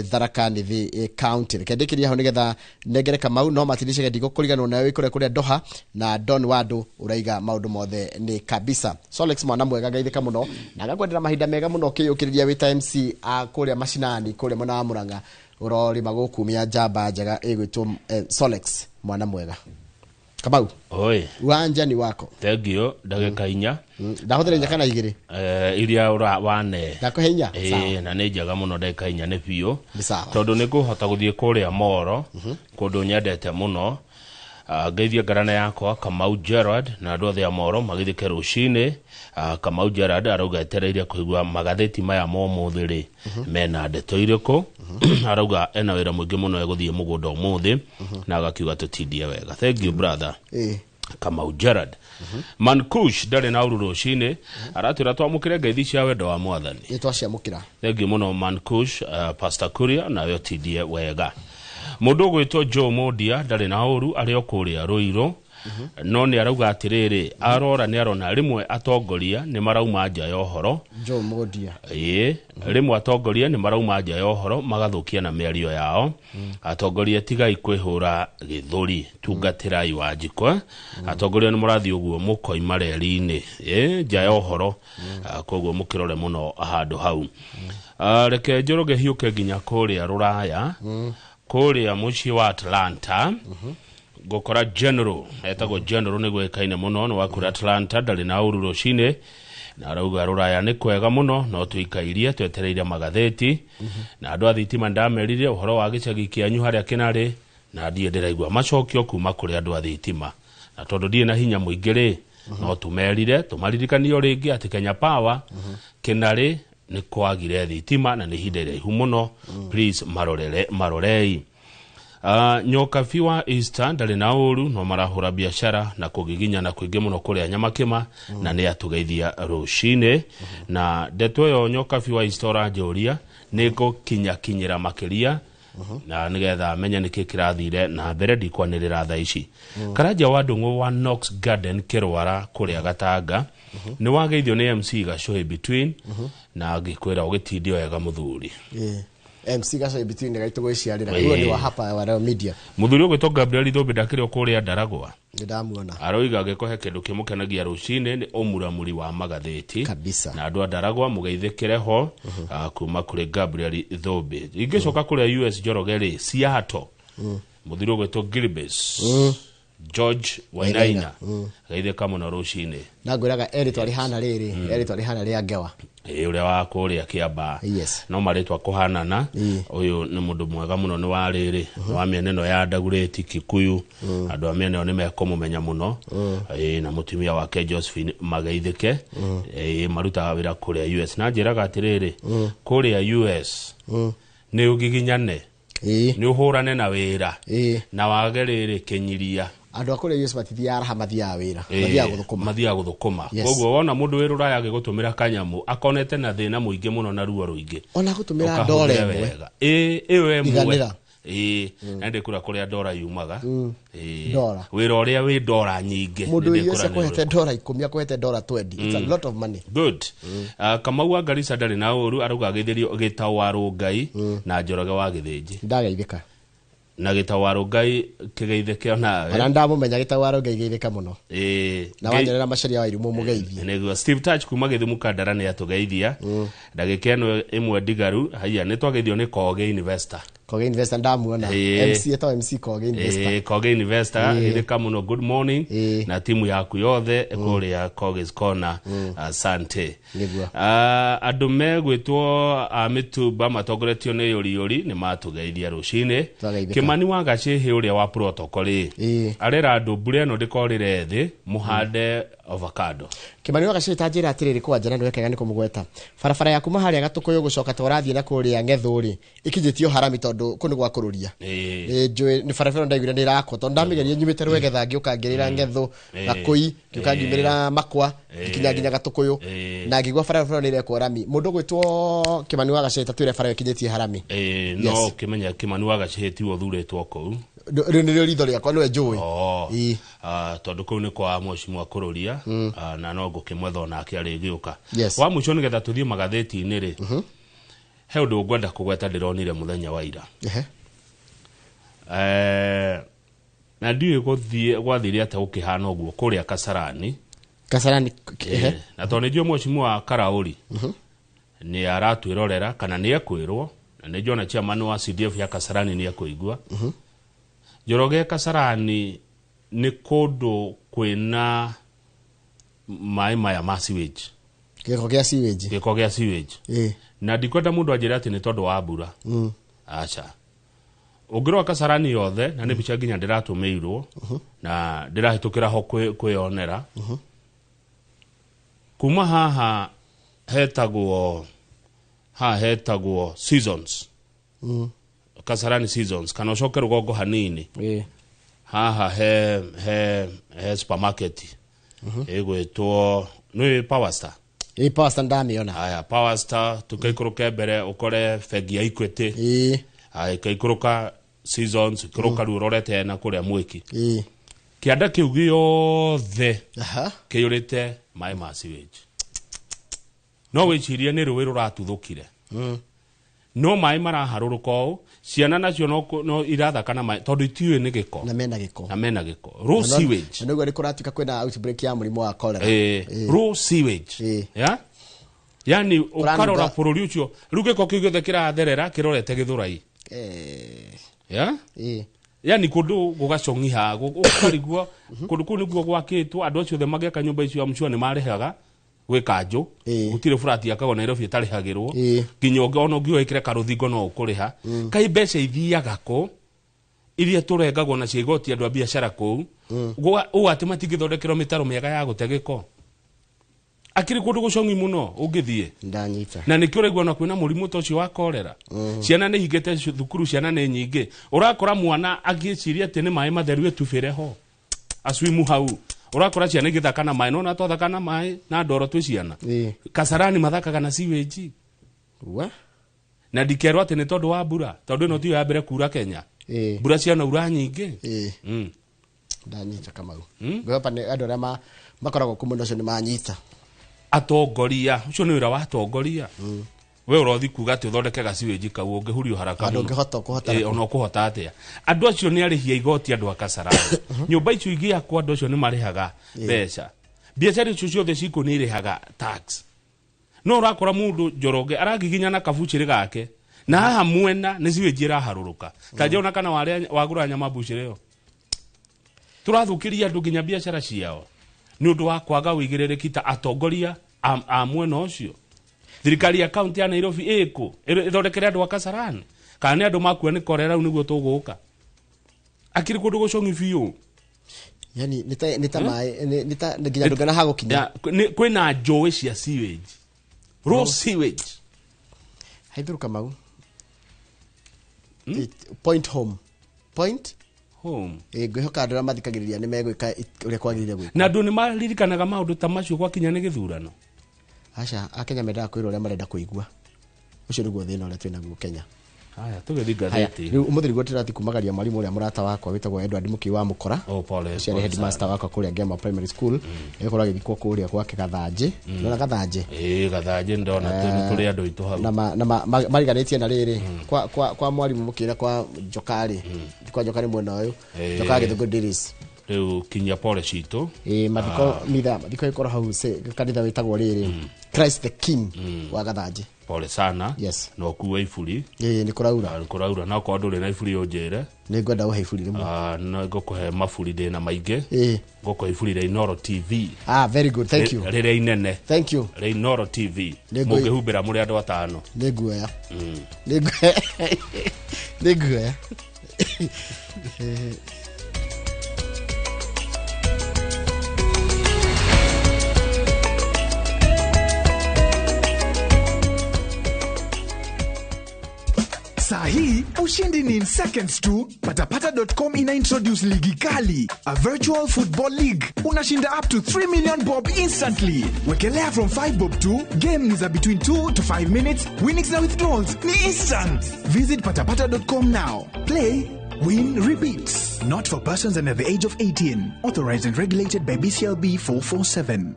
Tharaka Nithi County. Reke ndĩkĩrie hau nĩgetha nengere Kamau no matinicege ndigũkũriganĩrwo nawe wĩ kũrĩa kũrĩa Doha na Don Wado ũraiga maũndũ mothe nĩ kabisa. Solex mwana mwega geithĩka mũno na ngakwendera mahinda mega mũno ũkĩyũkĩrĩria wĩ ta MC a kũrĩa macinani kũrĩa mwena wa Murang'a ũrorĩma gũkumia njamba njega ĩgwĩtwo Solex mwana mwega. Kamau. Oi. Uwanja ni wako. Thank you. Ndagĩka 4. Ndahũthĩra 4 kana 2? Iria ũra wane. Ndakũhe 4. Sawa. Na nĩ njega mũno ndagĩka 4 nĩ biũ. Nĩ sawa. Tondũ nĩ ngũhota gũthiĩ kũrĩa Moro, kũndũ nyendete mũno. Ngeithie ngarana yakwa Kamau Gerard na andũ othe a Moro magĩthike rũcinĩ. Kamau Gerard arauga etereire kũigua magathĩti maya ma ũmũthĩ rĩ mena ndeto irĩkũ. Arauga ena wĩra mũingĩ mũno egũthiĩ mũgũnda ũmũthĩ na agakiuga tũtindie wega. Thank you brother. Kamau Gerard. Mankush ndarĩ na ũru rũcinĩ aratwĩra twamũkĩre ngeithi cia wendo wa mwathani. Nĩ twaciamũkĩra. Thank you mũno Mankush, Pastor Kuria nawe ũtindie wega. Mũndũ ũgwĩtwo Joe Mondia ndarĩ na ũru arĩ o kũrĩa Rũirũ no nĩ arauga atĩrĩrĩ arora nĩ arona rĩmwe atongoria nĩ marauma nja ya ũhoro. Joe Mondia. Ĩĩ, rĩmwe atongoria nĩ marauma nja ya ũhoro magathũkia na mĩario yao. Atongoria tigai kwĩhũra gĩthũri, tungatĩrai Wanjikũ. Atongoria nĩ mũrathiĩ ũguo mũkoima reri-inĩ, ĩĩ, nja ya ũhoro, koguo mũkĩrore mũno handũ hau. Reke Njoroge hiũke nginya kũrĩa Rũraya, kũrĩa mũciĩ wa Atlanta. Ngũkora General, etagwo General nĩ gwĩkaine mũno nĩ wa kũrĩa Atlanta, ndarĩ na ũru rũcinĩ na arauga Rũraya nĩ kwega mũno no tũikairie twetereire magathĩti na andũ a thitima ndamerire ũhoro wa gĩcagi kĩanyu harĩa kĩnarĩ na ndiĩ ndĩraigua macokio kuma kũrĩ andũ a thitima na tondũ ndirĩ na hinya mũingĩ rĩ no tũmerire tũmaririkanie o rĩngĩ atĩ Kenya Power kĩnarĩ nĩ kwagire thitima na nĩ ihinda iraihu mũno. Please marorei. Nyokabi wa Easter ndarĩ na ũru no marahũra biacara na kũgiginyana kũingĩ mũno kũrĩa Nyamakĩma na nĩ atũgeithia rũcinĩ. Na ndeto ĩyo Nyokabi wa Easter ũranjũria nĩ ngũkinyakinyĩra makĩria na nĩgetha menye nĩkĩ kĩrathire na mbere ndikwanĩrĩra thaa ici. Karanja wa Ndung'u wa Knox Garden Kĩrwara kũrĩa Gatanga nĩ wageithio nĩ MC Gacũhĩ Between na ngĩkwĩra ũgĩtindio wega mũthuri. MC Gacũhĩ Between nĩ gaitũ gwĩciarĩra. Huyo ni wa hapa wa Royal Media. Mũthuri ũgwĩtwo Gabriel Thũmbĩ ndakĩrĩ o kũrĩa Ndaragwa. Nĩndamuona. Aroiga agĩkũhe kĩndũ kĩmũkenagia rũcinĩ nĩ ũmuramuri wa magathĩti. Kabisa. Na andũ a Ndaragwa mũgeithĩkĩre ho kuma kũrĩ Gabriel Thũmbĩ. Ingĩcoka kũrĩa US Njoroge rĩ, Seattle. Mũthuri ũgwĩtwo Gilbes. George Wainaina. Geithĩka mũno rũcinĩ. Na ngwĩraga erĩ twarĩhana rĩrĩ, erĩ twarĩhana rĩa ngewa. Ĩĩ, ũrĩa wa kũrĩa Kĩambaa. No marĩtwa kũhanana. Ũyũ nĩ mũndũ mwega mũno nĩ wa rĩrĩ, nĩ wa mĩena ĩno ya Ndagurĩti, Kikuyu. Andũ a mĩena ĩyo nĩ mekũmũmenya mũno. Ĩĩ, na mũtumia wake Josephine mageithĩke. Ĩĩ, marutaga wĩra kũrĩa US. Na njĩraga atĩrĩrĩ, kũrĩa US nĩ ũgiginyane. Nĩ ũhũrane na wĩra. Na wage rĩrĩ kĩnyiria. Andũ a kũrĩa US matithiaga raha, mathiaga wĩra. Mathiaga gũthũkũma. Mathiaga gũthũkũma. Koguo wona mũndũ wĩ Rũraya agĩgũtũmĩra kanyamũ akonete na thĩna mũingĩ mũno na ruo rũingĩ. Ona gũtũmĩra Ũkahũthĩra ndora ĩmwe. wega. Ĩĩ, ĩyo ĩmwe. Iganĩra. Ĩĩ, na ndĩkũra kũrĩa ndora yumaga. Ĩĩ. Ndora. Wĩra ũrĩa wĩ ndora nyingĩ. Mũndũ Nĩ wĩ US ndĩkũra nĩ akũhete ũrĩkũ. ndora 10 akũhete ndora 20. It's a lot of money. Good. Kamau wa Garissa ndarĩ na ũru arauga agĩthĩrio Gĩtaũ wa Rũngai na Njoroge wa Gĩthĩnji. Ndageithĩka. Na Gĩtaũ wa Rũngai kĩgeithĩke onawe. Ona ndamũmenya Gĩtaũ wa Rũngai geithĩka mũno. Ĩĩ. Na wanyerera Macharia wa Irimũ mũgeithie. Nĩguo Steve Touch kuma Gĩthumo Kandara nĩ atũgeithia. Ndagĩka ĩno ĩmwe ndigaru haiya nĩ twageithio nĩ Koge Investor. Koge Investor ndamuona. MC etagwo MC Koge Investor. Koge Investor geithĩka mũno, good morning na timu yaku yothe kũrĩa Koge's Corner. Asante. Nĩguo. Andũ megwĩtwo a mĩtumba matongoretio nĩ yũriyũri nĩ matũgeithia rũcinĩ. Twageithĩka. Kĩmani wa Gacĩhĩ ũrĩa wa protocol rĩ, arera andũ mbura ĩno ndĩkorĩre thĩ mũhande avocado. Kĩmani wa Gacĩhĩ ta njĩra atĩrĩrĩ kwanja na ndwekega nĩ kũmũgweta. Barabara ya kuma harĩa Gatũkũyũ gũcoka ta ũrathiĩ na kũrĩa Ng'ethũ rĩ, ĩkinyĩtio harami tondũ Tondũ kũu nĩ gwa kũrũria. Ĩĩ. Nĩ njũĩ nĩ barabara ndaiguire nĩ ĩrakwo, tondũ ndamĩgeria nyumĩte Rwegetha ngĩũka ngĩrĩra Ng'ethũ, Gakũi, ngĩũka ngiumĩrĩra Makwa, ngikinya nginya Gatũkũyũ, na ngĩigua barabara nĩ ĩrekwo rami. Mũndũ ũgwĩtwo Kĩmani wa Gaceta twĩre bara ĩyo ĩkinyĩtie harami. Ĩĩ, no Yes. ũkĩmenya Kĩmani wa Gacĩhĩ tiwe ũthurĩtwo kũu. Rĩu nĩrĩo ritho rĩakwa, nĩwe njũĩ. Oh. Ah, tondũ kũu nĩ kwa mheshimiwa Kũrũria. Ah, na no ngũkĩmwetha onake arĩgĩũka. Yes. Wa mũico nĩgetha tũthiĩ magathĩti-inĩ rĩ, he ũndũ ngwenda kũgweta ndĩronire mũthenya wa ira. Na ndiũĩ gũthiĩ gwathire atĩa gũkĩhana ũguo kũrĩa Kasarani. Kasarani. Na tondũ nĩ njũĩ mheshimiwa Karaũri nĩ aratwĩrorera kana nĩ ekwĩrwo, na nĩ njũĩ ona chairman wa CDF ya Kasarani nĩ ekũigua. Njoroge, Kasarani nĩ kũndũ kwĩna maĩ maya ma sewage. Gĩko gĩa sewage. Gĩko gĩa sewage. Na ndikwenda mũndũ anjĩre atĩ nĩ tondũ wa mbura. Aca, ũngĩrora Kasarani yothe, na nĩ mbica nginya ndĩratũmĩirwo na ndĩrahĩtũkĩra ho kwĩyonera. Kuma haha hetagwo, haha hetagwo Seasons, Kasarani Seasons, kana ũcoke rũgongo hanini haha he supermarket ĩgwĩtwo nĩ Power Star. Ĩĩ, Power Star ndamĩona. Haya, Power Star, tũkaikũrũke mbere ũkore bengi ya Equity. Haya, ĩkaikũrũka Seasons, ikũrũka rĩu ũrorete na kũrĩa Mwĩki. Kĩanda kĩu gĩothe kĩiyũrĩte maĩ ma sewage. No wĩcirie nĩ rũĩ rũratuthũkire, no maĩ maraharũrũka ũũ, ciana nacio no irathaka na maĩ tondũ itiũĩ nĩ gĩko. Na mena gĩko. Na mena gĩko, raw sewage. Na nĩguo nĩ kũratuĩka kwĩna outbreak ya mũrimũ wa cholera. Raw sewage ya yani ũkarora bũrũri ũcio rĩu gĩko kĩu gĩothe kĩratherera kĩrorete Gĩthũrai. Ya yani kũndũ gũgacong'iha, ũkarigwo kũndũ kũu nĩguo gwakĩtwo. Andũ acio othe magĩaka nyũmba icio amshua nĩ marĩhaga gwĩ kanjũ. Gũtirĩ burati yakagwo Nairobi ĩtarĩhagĩrwo. Nginya ona ũngiuga ĩkĩre karũthingo no ũkũrĩha. Kaĩ mbeca ithiaga kũ iria tũrengagwo nacio igoti andũ a biacara kũu, ũũ atĩ matingĩthondekerwo mĩtaro mĩega ya gũte gĩko? Akĩrĩ kũndũ gũcong'i mũno ũngĩthiĩ. Ndanyita. Na nĩkĩo ũraigua ona kwĩna mũrimũ ta ũcio wa korera. Ciana nĩ hingĩte thukuru, ciana nĩ nyingĩ. Ũrakora mwana agĩciria atĩ nĩ maĩ matheru etubĩre ho aswimu hau. Ũrakora ciana igĩthaka na maĩ, nona twathaka na maĩ na ndoro twĩ ciana. Kasarani mathakaga na sewage. Na ndikerwo atĩ nĩ tondũ wa mbura, tondũ ĩno tiyo ya mbere kura Kenya. Mbura cianaura nyingĩ. Ndanyita Kamau. Ngwĩhoka nĩ andũ arĩa makoragwo kũ mwena ũcio nĩ manyita. Atongoria ũcio nĩ wĩra wa atongoria. We ũrothi kuga atĩ ũthondeke gaciwĩnji kau ũngĩhurio haraka Andũ mũno. ũngĩhota ũkũhota. Ona ũkũhota atĩa? Andũ acio nĩ arĩhi a igoti, andũ a Kasarani. Nyũmba icio igĩakwo andũ acio nĩ marĩhaga mbeca. Biacara icio ciothe cikũ nĩ irĩhaga tax. No ũrakora mũndũ Njoroge aragiginya na kabucĩrĩ gake, na haha mwena nĩ sewage ĩraharũrũka. Ta njona kana warĩa wagũra nyama bucĩrĩ ĩyo. Tũrathũkĩria andũ nginya biacara ciao nĩ ũndũ wa kwaga ũigĩrĩrĩki ta atongoria a mwena ũcio. Thirikari ya kaunti ya Nairobi ĩkũ ĩthondekere andũ a Kasarani? Kana nĩ andũ makua nĩ korera rĩu nĩguo tũgũka? Akĩrĩ kũndũ gũcong'i biũ. Yani nĩ ta maĩ nĩ ta nginya ndũngĩona ha gũkinya. Ya, kwĩna njũĩ cia sewage, raw sewage. Haithuru Kamau. Point home. Point home. Ngwĩhoka andũ arĩa mathikagĩrĩria nĩ megwĩka ũrĩa kwagĩrĩire gwĩkwo. Na andũ nĩ maririkanaga maũndũ ta macio gwakinya nĩ gĩthurano. Aca, akenya mendaga kwĩrwo ũrĩa marenda kũigua. Ũcio nĩguo thĩna ũrĩa twĩnaguo Kenya. Haya, tũgĩthiĩ Haya, ngathĩti. rĩu ũmũthĩ nĩguo tũrathiĩ kumagaria mwarimũ ũrĩa mũrata wakwa wĩtagwo Edward Mũkii wa Mũkora. Oh, pole, ũcio arĩ pole headmaster sana. wakwa kũrĩa Ngema Primary School. Egũkorwo agĩthikwo kũrĩa gwake Gathanjĩ. Nĩwona Gathanjĩ? Ĩĩ, Gathanjĩ ndona nĩ tũrĩ andũ aitũ hau. Na mariganĩtie na rĩrĩ kwa mwarimũ Mũkĩra kwa Njokarĩ, kwa Njokarĩ mwena ũyũ. Njoka Gĩthũngũ Dairies. Rĩu kinyia pole citũ. Ĩĩ, mathiko mitha mathiko ĩkorwo hau kanitha wĩtagwo rĩrĩ Christ the King wa Gathanjĩ. Pole sana. Yes. Na ũkue iburi. Ĩĩ, nĩ kũraura. Nĩ kũraura, na okorwo ndũrĩ na iburi ũnjĩre. Nĩ ngwenda ũhe iburi rĩmwe. Ah, no ngũkũhe maburi ndĩna maingĩ. Ngũkũhe iburi rĩa Inooro TV. Ah, very good, thank you. Rĩrĩa inene. Thank you. Rĩa Inooro TV. Mũngĩhumbĩra mũrĩ andũ atano. Nĩ nguoya. Nĩ nguoya. Nĩ nguoya. Saa hii ushindi ni in seconds tu. Patapata.com ina introduce ligi kali, a virtual football league. Unashinda up to 3 million bob instantly. Wekelea from 5 bob tu. Game ni za between 2 to 5 minutes. Winnings na withdrawals ni instant. Visit patapata.com now. Play, win, repeat. Not for persons under the age of 18. Authorized and regulated by BCLB 447.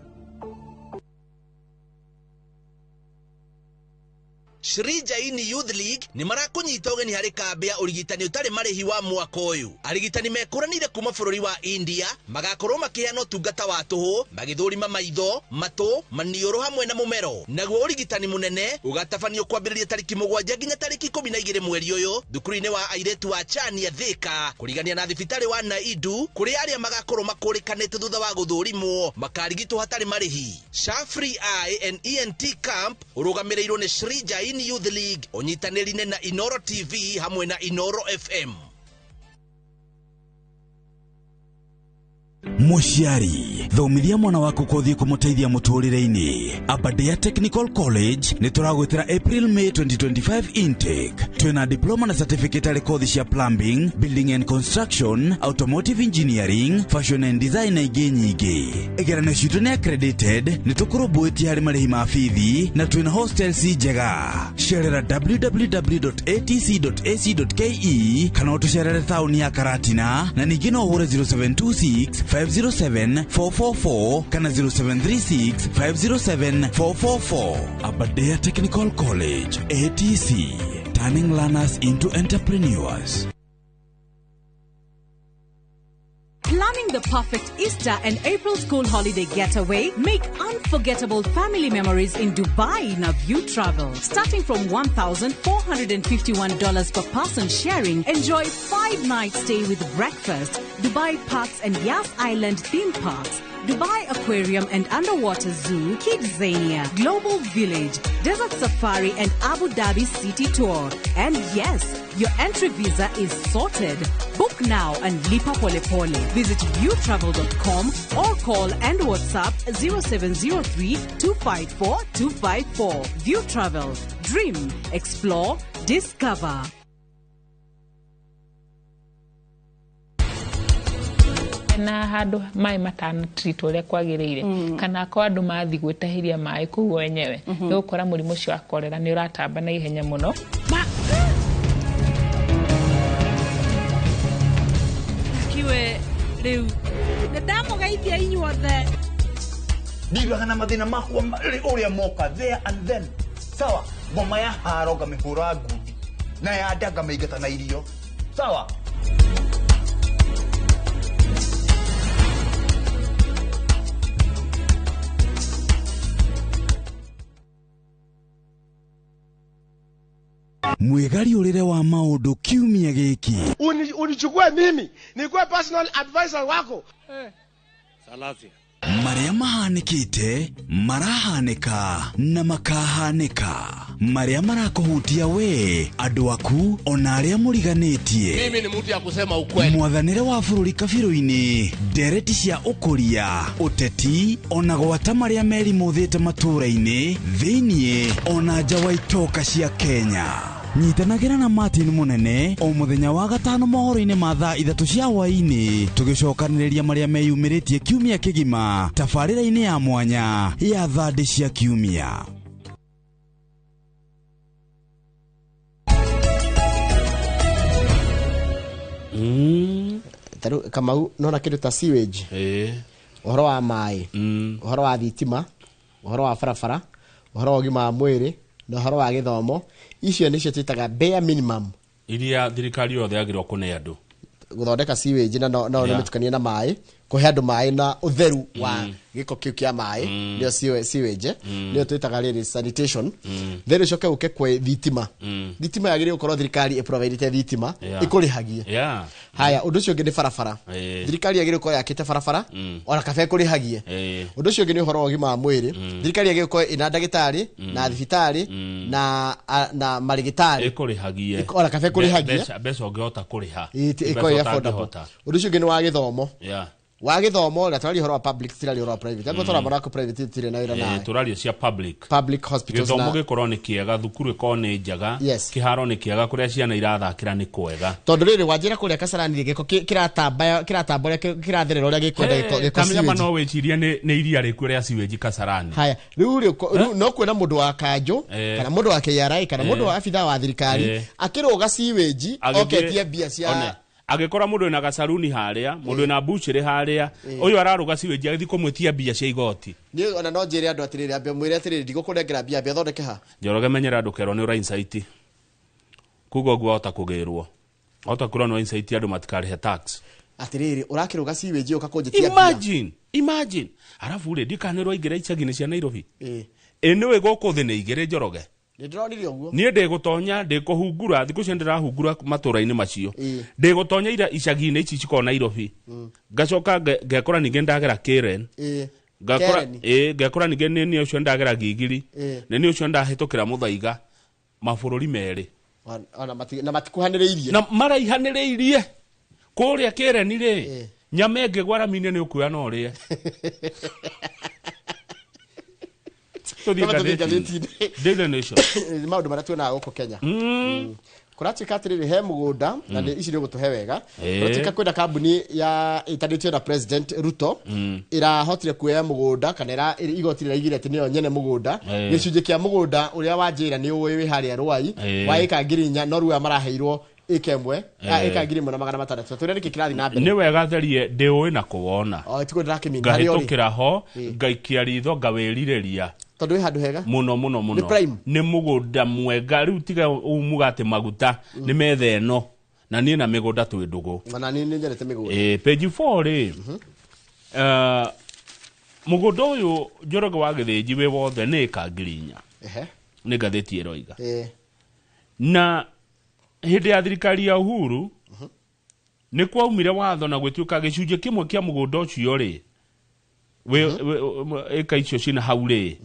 Shri Jaini Youth League nĩ marakũnyita ũgeni harĩ kambĩ ya ũrigitani ũtarĩ marĩhi wa mwaka ũyũ. Arigitani mekũranĩire kuma bũrũri wa India magakorwo makĩheana ũtungata wa tũhũ magĩthũrima maitho, matũ, maniũrũ hamwe na mũmero. Naguo ũrigitani mũnene ũgatabanio kwambĩrĩria tarĩki 7 nginya tarĩki 12 mweri ũyũ thukuru-inĩ wa airĩtu wa Chania Thika kũrigania na thibitarĩ wa Naidu kũrĩa arĩa magakorwo makũrĩkanĩte thutha wa gũthũrimwo makarigitwo hatarĩ marĩhi. SHA Free Eye and ENT Camp ũrũgamĩrĩirwo nĩ Shri Jaini Youth League onyitanĩrine na Inoro TV hamwe na Inoro FM. Mũciari thomithia mwana waku kothi kũmũteithia mũtũrĩre-inĩ. Aberdare Technical College nĩ tũragwĩtĩra April May 2025 intake. Twĩna diploma na certificate harĩ kothi cia plumbing, building and construction, automotive engineering, fashion and design na ingĩ nyingĩ. Igeranio citũ nĩ accredited, nĩ tũkũrũmbũĩtie harĩ marĩhi ma bithi na twĩna hostels njega. Cerera www.atc.ac.ke kana ũtũcerere taũni ya Karatina na ningĩ no ũhũre 0726 507 444 kana 0736 507 444. Aberdare Technical College, ATC, turning learners into entrepreneurs. Planning the perfect Easter and April school holiday getaway? Make unforgettable family memories in Dubai in a View Travel. Starting from $1,451 per person sharing, enjoy 5-night stay with breakfast, Dubai Parks and Yas Island theme parks, Dubai Aquarium and Underwater Zoo, Kidzania, Global Village, Desert Safari and Abu Dhabi City Tour. And yes, your entry visa is sorted. Book now and lipa pole pole. Visit viewtravel.com or call and WhatsApp 0703 254 254. View Travel. Dream, explore, discover. Na handu mai matanatritwo ũrĩa kwagĩrĩire kana akorwo andũ mathiĩ gwĩtahĩria maĩ kũu wenyewe nĩ ũgũkora mũrimũ ũcio wa korera nĩ ũratamba na ihenya mũno. Kiwe rĩu nĩ ndamũgeithia inyuothe. Ndiraga na mathĩna makwa ũrĩa moka there and then. Sawa, ngoma ya haro ngamĩhũra ngundi na ya nda ngamĩingata na irio. Sawa. Mwĩgariũrĩre wa maũndũ kiumia gĩkĩ. Unichukue mimi nikuwe personal advisor wako. Salasia. Marĩa mahanĩkĩte, marahanĩka na makahanĩka. Marĩa marakũhutia we, andũ aku, ona arĩa mũriganĩtie. Mimi ni mtu ya kusema ukweli. Mwathanĩre wa bũrũri kabirũ-inĩ, ndereti cia ũkũria, ũteti, ona gwata marĩa merimũthĩte matũũra-inĩ, thĩiniĩ, ona nja wa itoka cia Kenya. Nyitanagĩra na Martin Munene o mũthenya wa gatano mohoro-inĩ ma thaa 3 cia hwaĩ-inĩ tũgĩcokanĩrĩria marĩa meyumĩrĩtie kiumia kĩgima tabarĩra-inĩ ya mwanya ya thandĩ cia kiumia. Tarĩu Kamau nona kĩndũ ta sewage, ũhoro wa maĩ, ũhoro wa thitima, ũhoro wa barabara, ũhoro wa ũgima wa mwĩrĩ na ũhoro wa gĩthomo, icio nĩcio twĩtaga bare minimum iria thirikari yothe yagĩrĩirwo kũne andũ gũthondeka sewage na no no nĩmĩtukanie na maĩ, kũhe andũ maĩ na ũtheru wa gĩko kĩu kĩa maĩ, nĩyo sewage, nĩyo twĩtaga rĩrĩ sanitation. Then ũcoke ũke kwĩ thitima. Thitima yagĩrĩirwo gũkorwo thirikari ĩprovidĩte thitima ĩkũrĩhagie. Haya, ũndũ ũcio ũngĩ nĩ barabara. Thirikari yagĩrĩirwo gũkorwo yakĩte barabara ona kaba ĩkũrĩhagie. Ũndũ ũcio ũngĩ nĩ ũhoro wa ũgima wa mwĩrĩ. Thirikari yagĩrĩirwo gũkorwo ĩna ndagĩtarĩ na thibitarĩ na marĩgĩtarĩ ĩkũrĩhagie ona kaba ĩkũrĩhagie mbeca ũngĩhota kũrĩha. Ĩkorwo ĩ affordable. Ũndũ ũcio ũngĩ nĩ wa gĩthomo. Wa gĩthomo na tũraria ũhoro wa public, tiraria ũhoro wa private. Angĩkorwo tũramara kũ private tũtirĩ na wĩra nawe. Tũraria cia public. Public hospitals gĩthomo na gĩkorwo nĩ kĩega, thukuru ĩkorwo nĩ njega, Yes. kĩharo nĩ kĩega, kũrĩa ciana irathakĩra nĩ kwega. Tondũ rĩrĩ wanjĩra kũrĩa Kasarani gĩko kĩratamba kĩratamba ũrĩa kĩratherera ũrĩa gĩkwenda gĩko gĩko Kamenya sewage. no wĩcirie nĩ iria rĩkuo rĩa sewage Kasarani. Haya, rĩu rĩ rĩu no kuona mũndũ wa kanjũ kana mũndũ wa KRA kana mũndũ wa abithaa wa thirikari akĩrũga sewage oketie mbia One, cia agĩkora mũndũ wĩna gacaruni harĩa, mũndũ wĩna mbucĩrĩ harĩa, ũyũ ararũga sewage agĩthiĩ kũmwĩtia mbia cia igoti. Niĩ ona no njĩre andũ atĩrĩrĩ, ambe mwĩre atĩrĩrĩ, ndigũkũnengera mbia, ambe athondeke ha. Njoroge, menyera ndũkerwo nĩ ũra insight, kuga ũguo wahota kũgĩrwo, wahota kwĩrwo nĩ wa insight andũ matikarĩhe tax. Atĩrĩrĩ, ũrakĩrũga sewage ũka kũnjĩtia mbia. Imagine, imagine. Arabu rĩ, ndikana nĩ ũraingĩra icagi-inĩ cia Nairobi. Ĩ nĩũĩ gũkũ thĩ nĩ igĩrĩ, Njoroge? Nĩ ndĩronire ũguo. Niĩ ndĩgũtonya, ndĩkũhungura thikũ icio, ndĩrahungura matũra-inĩ macio. Ndĩgũtonya ira icagi-inĩ ici cikoragwo Nairobi, ngacoka ngekora ningĩ ndagera Karen, ngakora Karen. ĩ ngekora ningĩ nĩ niĩ ũcio ndagera Gigiri, nĩ niĩ ũcio ndahĩtũkĩra Mũthaiga, mabũrũri merĩ. Ona na matikuhanĩrĩirie. Na maraihanĩrĩirie. Kũrĩa Karen rĩ, nyama ĩngĩgwa rami-inĩ nĩ ũkuoya na ũrĩe. Tũthiĩ Kama tũthiĩ ngathĩti-inĩ. ngathĩti-inĩ. Daily Nation. Nĩ maũndũ marĩa tuonaga gũkũ Kenya. Kũratuĩka atĩrĩrĩ, he mũgũnda na nĩ ici nĩ ũgũtũhe wega. Kũratuĩka kwĩna kambuni ya ĩtanĩtio na President Ruto ĩrahotire kuoya mũgũnda kana igoti rĩraigire atĩ nĩyo nyene mũgũnda, gĩcunjĩ kĩa mũgũnda ũrĩa wanjĩra nĩ ũĩ wĩ harĩa Rwai wa ĩka 4,000, no rĩu aya maraheirwo ĩka ĩmwe, ĩka 1,600. Twĩre nĩkĩ kĩrathiĩ na mbere. Nĩ wega therie ndĩũĩ na kũwona. O tiguo ndĩrakĩmini harĩa ũrĩ. Ngahĩtũkĩra ho, ngaikia ritho, ngawĩrirĩria. Tondũ wĩ handũ hega mũno mũno mũno. Nĩ prime. Nĩ mũgũnda mwega. Rĩu tiga umuga atĩ maguta nĩ metha ĩno na niĩ na mĩgũnda twĩ ndũgũ. Ona niĩ nĩ nyendete mĩgũnda. Page 4 rĩ, mũgũnda ũyũ, Njoroge wa Gĩthĩnji, wĩ wothe nĩ ĩka 4,000. Nĩ ngathĩti ĩroiga. Na hĩndĩ ya thirikari ya Uhuru nĩ kwaumire watho na gwĩtuĩka gĩcunjĩ kĩmwe kĩa mũgũnda ũcio rĩ, ĩka icio cina hau rĩ,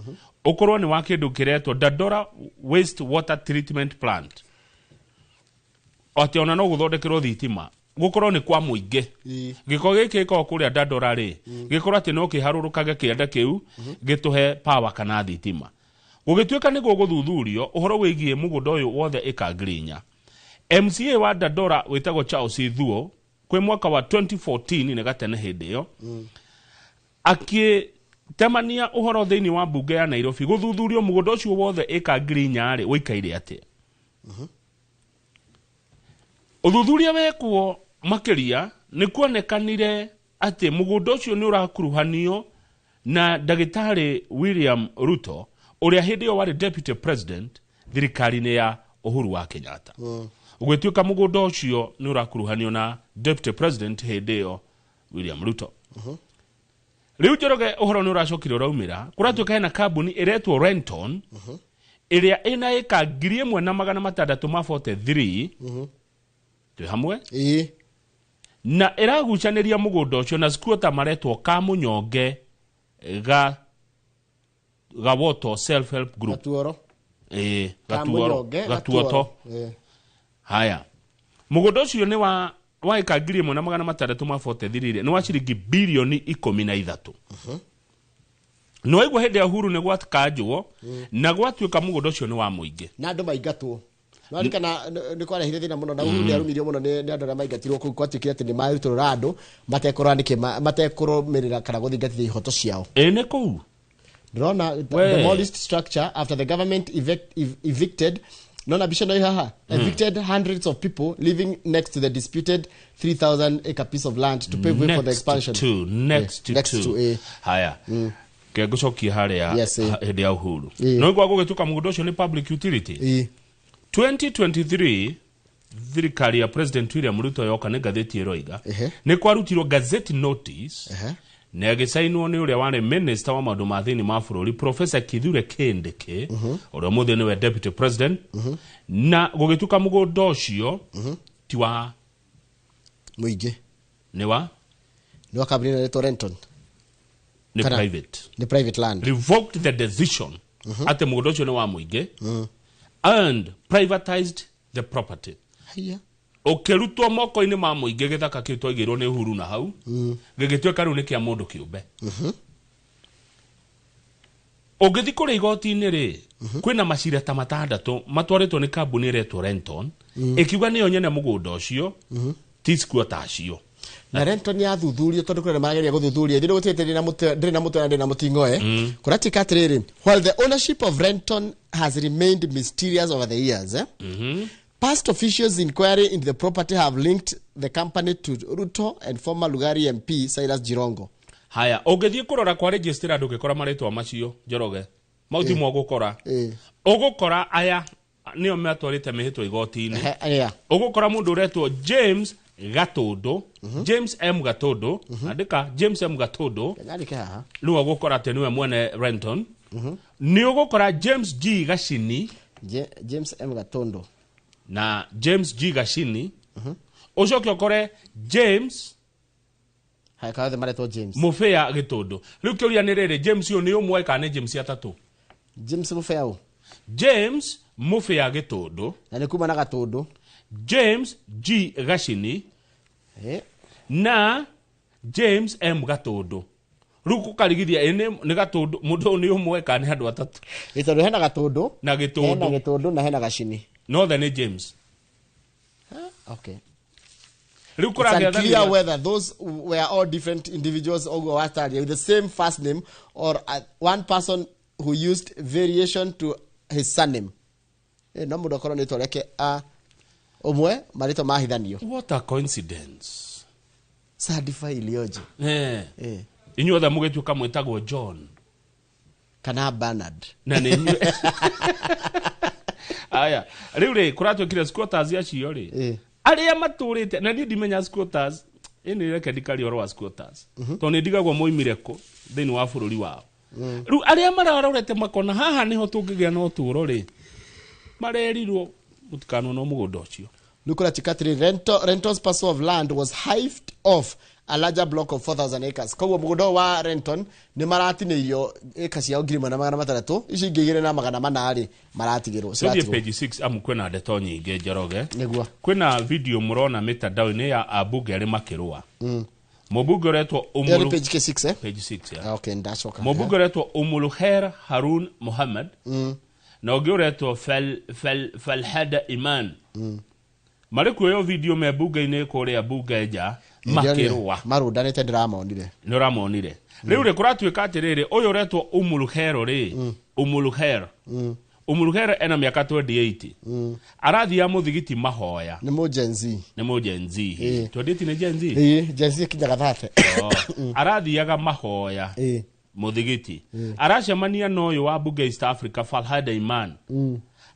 ũkorwo nĩ wa kĩndũ kĩretwo Dandora Waste Water Treatment Plant, atĩ ona no gũthondekerwo thitima, gũkorwo nĩ kwa mũingĩ. Gĩko gĩkĩ gĩkoragwo kũrĩa Dandora rĩ, gĩkorwo atĩ no kĩharũrũkage kĩanda kĩu gĩtũhe power kana thitima. Gũgĩtuĩka nĩ gũgũthuthurio ũhoro wĩgiĩ mũgũnda ũyũ wothe ĩka 4,000. MCA wa Dandora wĩtagwo Charles Thuo kwĩ mwaka wa 2014, nĩ gatene hĩndĩ ĩyo, akĩtemania ũhoro thĩinĩ wa mbunge ya Nairobi gũthuthurio mũgũnda ũcio wothe ĩka 4,000 rĩ ũikaire atĩa. Ũthuthuria wekwo makĩria nĩ kuonekanire atĩ mũgũnda ũcio nĩ ũrakuruhanio na ndagĩtarĩ William Ruto, ũrĩa hĩndĩ ĩyo warĩ deputy president thirikari-inĩ ya Uhuru wa Kenyatta. Ũgĩtuĩka mũgũnda ũcio nĩ ũrakuruhanio na deputy president hĩndĩ ĩyo William Ruto. Rĩu Njoroge, ũhoro nĩ ũracokire ũraumĩra, kũratuĩka hena kambuni ĩretwo Renton ĩrĩa ĩna ĩka 1,643. Twĩ hamwe? Na ĩragucanĩria mũgũnda ũcio na squatter maretwo Kamunyonge ga Gawoto Self Help Group. Gatuoro. Gatuoro. Kamunyonge, Gatuoto. Haya, mũgũnda ũcio nĩ wa ĩka 1,643 rĩ, nĩ wa ciringi birioni 13. Nĩ waigua hĩndĩ ya Uhuru nĩ gwakanjwo na gwatuĩka mũgũnda ũcio nĩ wa mũingĩ. Na andũ maingatwo. Nĩwaririkana nĩ kwarehire thĩna mũno na Uhuru nĩ arumirio mũno nĩ andũ arĩa maingatirwo kũu, gwatuĩkire atĩ nĩ marutũrũra andũ matekũrora nĩkĩ matekũrũmĩrĩra kana gũthingatithia ihoto ciao. Ĩ nĩ kũu ndĩrona We. demolished structure after the government evicted, nona mbica ĩno ĩ haha, evicted hundreds of people living next to the disputed 3000 acre piece of land to pave way for the Next expansion. to, next next to, to, haya, ke ngũcokie harĩa. Yes, hĩndĩ ya Uhuru no igua gũgĩtuĩka mũgũnda ũcio nĩ public utility. 2023 thirikari ya President William Ruto yoka, nĩ ngathĩti ĩroiga, nĩ kwarutirwo gazette notice na ĩgĩcainwo nĩ ũrĩa warĩ minister wa maũndũ ma thĩinĩ ma bũrũri, Professor Kithure Kindiki, ũrĩa ũmũthĩ nĩwe deputy president, na gũgĩtuĩka mũgũnda ũcio ti wa mũingĩ, nĩ wa nĩ wa kambuni ĩno ĩretwo Renton. Nĩ private. Nĩ private land. Revoked the decision atĩ mũgũnda ũcio nĩ wa mũingĩ and privatized the property. Haiya. Ũkĩrutwo moko-inĩ ma mũingĩ gĩthaka kĩu twaigĩirwo nĩ Uhuru na hau gĩgĩtuĩka rĩu nĩ kĩa mũndũ kĩũmbe. Ũngĩthiĩ kũrĩa igoti-inĩ rĩ, kwĩna macira ta matandatũ matwarĩtwo nĩ kambuni ĩretwo Renton, ĩkiuga nĩyo nyene mũgũnda ũcio, ti squatter acio. Na Renton yathuthurio, tondũ kũrĩ marageria gũthuthuria ithuĩ gũtirĩ ndĩrĩ na mũtwe na ndĩrĩ na mũting'oe. Kũratuĩka atĩrĩrĩ, while the ownership of Renton has remained mysterious over the years, past officials inquiry into the property have linked the company to Ruto and former Lugari MP Cyrus Jirongo. Haya, ũngĩthiĩ kũrora kwa registrar ndũngĩkora marĩtwa macio, Njoroge. Mau ti mo ũgũkora. Ũgũkora aya nĩo matwarĩte mĩhĩtwa igoti-inĩ. Ũgũkora mũndũ ũretwo James Gatũndũ, James M Gatũndũ, andĩka James M Gatũndũ. Nyandĩke haha. Nĩwe ũgũkora atĩ nĩwe mwene Renton. Nĩ ũgũkora James G Gacini. James M Gatũndũ. Na James G Gacini. Ũcoke ũkore James. Haya, kaothe maretwo James. Mũbĩa Gĩtũndũ. Rĩu kĩũria nĩ rĩrĩ, James ũyũ nĩ ũmwe kana nĩ James atatũ? James Mũbĩa ũ? James Mũbĩa Gĩtũndũ. Na nĩ kuma na Gatũndũ. James G Gacini. Na James M Gatũndũ. Rĩu kũkarigithia ĩ nĩ Gatũndũ, mũndũ ũyũ nĩ ũmwe kana nĩ andũ atatũ? Ĩ tondũ hena Gatũndũ. Na Gĩtũndũ. Hena Gĩtũndũ na hena Gacini. No othe nĩ James. Okay. Rĩu It's kũragĩa unclear whether those were all different individuals ũguo wataria with the same first name or one person who used variation to his surname. No mũndũ akorwo nĩ rĩtwa rĩake a ũmwe marĩtwa mahithanio. What a coincidence. Sadifa ilioje. Inyuothe mũgĩtuĩka mwĩtagwo John. Kana Bernard. Na nĩ inyuĩ. Aya, rĩu rĩ kũratuĩkire squatters acio rĩ, arĩa matũrĩte na niĩ ndimenya squatters ĩnĩ, reke ndikaria ũhoro wa squatters tondũ nĩ ndigagwo moimire kũ thĩinĩ wa bũrũri wao. Rĩu arĩa mararorete makona haha nĩho tũngĩgĩa na ũtũũro rĩ, marerirwo mũtikanona mũgũnda ũcio. Rĩu kũratuĩka atĩrĩrĩ, Renton's parcel of land was hived off a larger block of 4000 acres. Koguo mũgũnda ũyũ wa Renton nĩ maratinĩirio ĩka ciao 1,600, icio ingĩ 2,400 rĩ maratigĩrwo. Tũthiĩ Ciratigwo. Page 6 amu kwĩna ndeto nyingĩ, Njoroge. Nĩguo. Kwĩna video mũrona mĩtandao-inĩ ya ambunge erĩ makĩrũa. Mũmbunge ũretwo Ĩyo nĩ Umulu page K6, eh? Page 6, yeah. Okay, ndacoka. Mũmbunge ũretwo Umuluher Harun Mohammed na ũngĩ ũretwo Falhada Iman marĩ kuoyo video me mbunge-inĩ kũrĩa mbunge nja makĩrũa. Marũndanĩte, ndĩramonire. Nĩ ũramonire. Rĩu rĩ kũratuĩka atĩrĩrĩ, ũyũ ũretwo Umuluhero rĩ, Umuluher, Umuluhero ena mĩaka 28, arathiaga mũthigiti mahoya. Nĩ mũ Gen Z. Nĩ mũ Gen Z. 28 nĩ Gen Z. Ĩĩ, Gen Z ĩkinyaga 30. Oh. Arathiaga mahoya mũthigiti, aracemania na ũyũ wa mbunge East Africa Falhada Iman,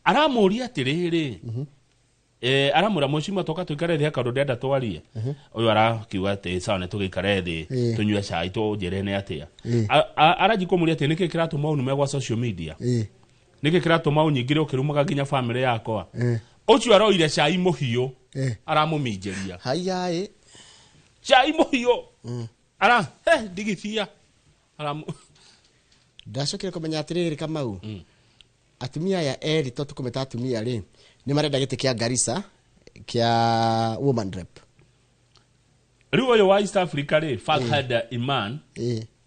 aramũria atĩrĩrĩ, aramwĩra, "Mũcima, toka tũikare thĩ kaũndũ ndĩrenda twarie." Ũyũ arakiuga atĩ sawa, nĩ tũgĩikare thĩ, tũnyue cai, tũnjĩre nĩ atĩa. Aranji kũmũria atĩ nĩkĩ kĩratũma ũnume gwa social media, nĩkĩ kĩratũma ũnyingĩre ũkĩrumaga nginya famĩlĩ yakwa. Ũcio aroire cai mũhiũ, aramũminjĩria. Haiya. Cai mũhiũ ara he ndigithia aramu. Ndacokire kũmenya atĩrĩrĩ, Kamau, atumia aya erĩ, to tũkũmeta atumia rĩ, nĩ marenda gĩtĩ kĩa Garissa kĩa woman rep. Rĩu ũyũ wa East Africa rĩ, Falhada Iman,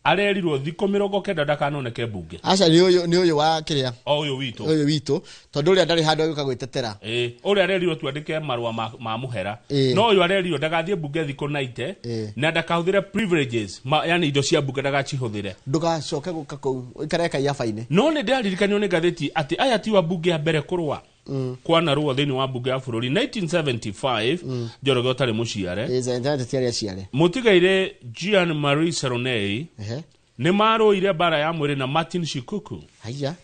arerirwo thikũ 90 ndakanoneke mbunge. Aca, nĩ ũyũ, nĩ ũyũ wa kĩrĩa. O ũyũ witũ. Ũyũ witũ, tondũ ũrĩa ndarĩ handũ agĩũka gwĩtetera. Ĩĩ, ũrĩa arerirwo twandĩke marũa ma mũhera. No ũyũ arerirwo ndagathiĩ mbunge thikũ 90 na ndakahũthĩre privileges yani indo cia mbunge ndagacihũthĩre. Ndũgacoke gũka kũu, ũikare kaiabainĩ. No nĩ ndĩraririkanio nĩ ngathĩti atĩ aya ti wa mbunge ya mbere kũrũa kwanarũa thĩinĩ wa mbunge ya bũrũri. 1975, Njoroge ũtarĩ mũciare. Tiarĩ aciare. Mũtigaire Jean Marie Seronei nĩ marũire mbara ya mwĩrĩ na Martin Shikuku. Haiya.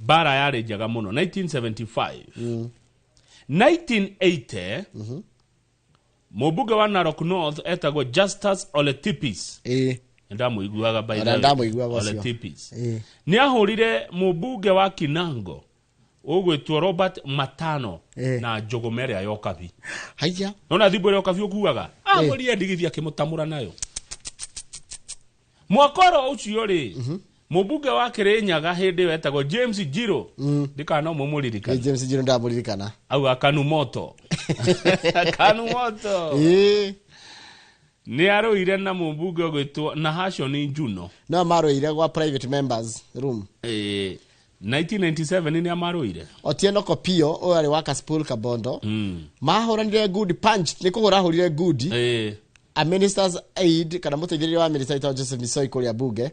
Mbara yarĩ njega mũno 1975. 1980, mũmbunge wa Narok North etagwo Justus Ole Tipis. Ndamũiguaga by the Ona way. ndamũiguaga Ole ũcio. Tipis nĩ ahũrire mũmbunge wa Kinango ũgwĩtwo Robert Matano na njũgũma ĩrĩa ya ũkabi. Haiya. Nona thimbo ĩrĩa ũkabi ũkuaga, amũrire ndigithi akĩmũtamũra nayo. Mwaka oro ũcio rĩ, Mũmbunge wa Kĩrĩnyaga hĩndĩ ĩyo etagwo James Njirũ, ndikana no mũmũririkana. James Njirũ ndamũririkana. Auga kanu moto, kanu moto. Nĩ arũire na mũmbunge ũgwĩtwo Nahashon Njuno. No marũire gwa private members room. 1997 nĩ amarũire. Otieno Kopio ũyũ arĩ wa Kasipul Kabondo. Mahũranire good punch, nĩ kũhũra ahũrire good a minister's aid kana mũteithĩrĩria wa minister wĩtagwo Joseph Misoi kũrĩa bunge.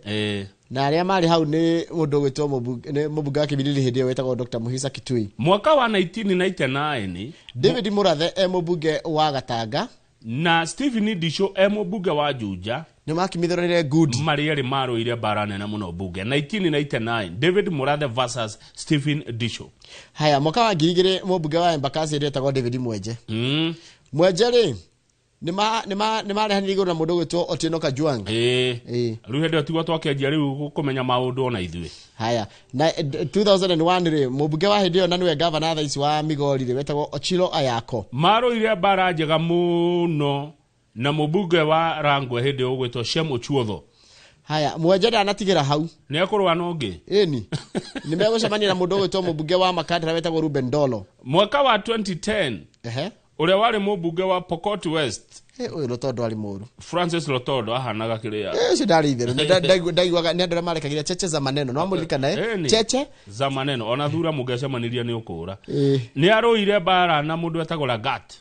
Na arĩa marĩ hau nĩ mũndũ ũgwĩtwo nĩ mũmbunge wa Kimilili hĩndĩ ĩyo wĩtagwo Dr. Muhisa Kitui. Mwaka wa 1999, David Murathe e mũmbunge wa Gatanga na Stephen Ndisho e mũmbunge wa Juja nĩ makimithanire good. Marĩ erĩ marũire mbara nene mũno bunge 1999, David Murathe versus Stephen Ndisho. Haya, mwaka wa 2000 mũmbunge wa Embakasi hĩndĩ ĩyo etagwo David Mwenje. Mwenje rĩ nĩ marehanire igũrũ na mũndũ ũgwĩtwo Otieno Kajwang. Rĩu hĩndĩ ĩyo tiguo twakĩanjia rĩu kũmenya maũndũ ona ithuĩ. Haya, na 2001 rĩ, mũmbunge wa hĩndĩ ĩyo na nĩwe gavana thaa ici wa Migori rĩ wetagwo Ochilo Ayako. Marũire mbara njega mũno na mũmbunge wa Rangwe hĩndĩ ĩyo ũgwĩtwo Shem Ochuodho. Haya, Mwenje ndanatigĩra hau. Nĩ ekũrũa na ũngĩ. Ĩni nĩ megũcemania na mũndũ ũgwĩtwo mũmbunge wa Makandara wetagwo Ruben Dolo. Mwaka wa 2010, ũrĩa warĩ mũmbunge wa Pokot West. Ũyũ Lotondo arĩ mũru. Francis Lotondo ahanaga kĩrĩa. Ũcio ndarĩ itherũ. Nĩ ndaiguaga nĩ andũ arĩa marekagĩria cheche za maneno, no amũririkana, Ĩni. cheche za maneno, ona thura mũngĩacemanirie nĩ ũkũra. Nĩ arũire mbara na mũndũ wetagwo Lagat.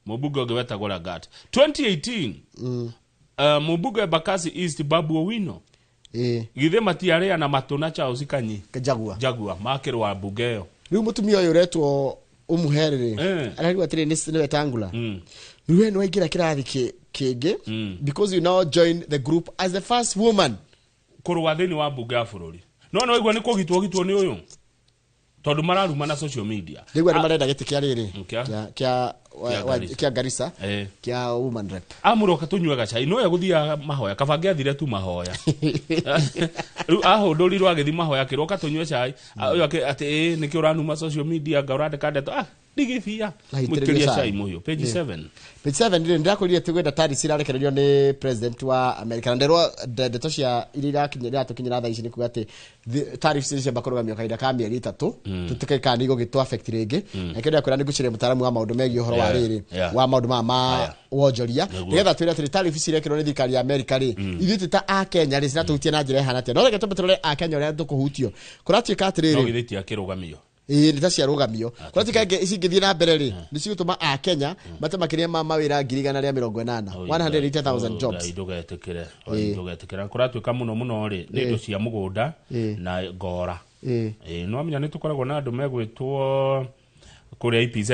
Mũmbunge ũngĩ wetagwo Lagat. 2018, mũmbunge Embakasi East Babu Owino. Githĩ matiarĩa na matũ na Charles Kanyi Jagua. Jagua makĩrũa mbunge ĩyo. Rĩu mũtumia ũyũ ũretwo Umuhere rĩ ararigwo atĩrĩ nĩ Wetangula. Rĩu we nĩ waingĩra kĩrathi kĩngĩ because you now join the group as the first woman kũrũa thĩinĩ wa mbunge ya bũrũri. No no igua nĩ kũgitwo gitwo nĩ ũyũ tondũ mararuma na social media. Rĩu andũ marenda gĩtĩ kĩa rĩrĩ Kĩa kĩa Garissa, kĩa woman rep. Amũroka tũnyue gacai, no egũthiaga mahoya, kaba angĩathire tu mahoya. Rĩu ahũndũrirwo agĩthiĩ mahoya akĩrwo tũnyue cai. Ũyũ atĩ nĩkĩo ũranuma social media nga ũrandĩka ndeto ndigithia mũitĩrĩrie cai mũhiũ. Page 7. Page 7 rĩ ndĩrakwĩrire tũgwenda tariffs irarekererio nĩ president wa America, na nderwo ndeto cia iria iratũkinyĩra thaa ici nĩ kuga atĩ tariffs ciamba kũrũgamio kahinda ka mĩeri 3, tũtikae kana nĩ igũgĩtũ affect rĩngĩ. Na kĩo ndĩrakwĩra nĩ ngũciria mũtaaramu wa maũndũ megiĩ ũhoro wa rĩrĩ wa maũndũ maya ma wonjoria, nĩgetha twĩre atĩrĩ tariffs irekĩrwo nĩ thirikari ya America rĩ, ithuĩ twĩ ta Akenya rĩ ciratũhutia na njĩra ĩhana atĩa. No reke twambe tũrore Akenya ũrĩa tũkũhutio. Kũratuĩka atĩrĩrĩ, no githĩ tiakĩrũgamio. Ĩĩ nĩ ta ciarũgamio. Kũratuĩka ici ingĩthiĩ na mbere rĩ nĩ cigũtũma Akenya mate makĩria ma mawĩra 180,000, 180,000 jobs. Ndũgetĩkĩre, ndũgetĩkĩre. Kũratuĩka mũno mũno rĩ nĩ indo cia mũgũnda na ngora. No amenya nĩ tũkoragwo na andũ megwĩtwo kũrĩa EPZ,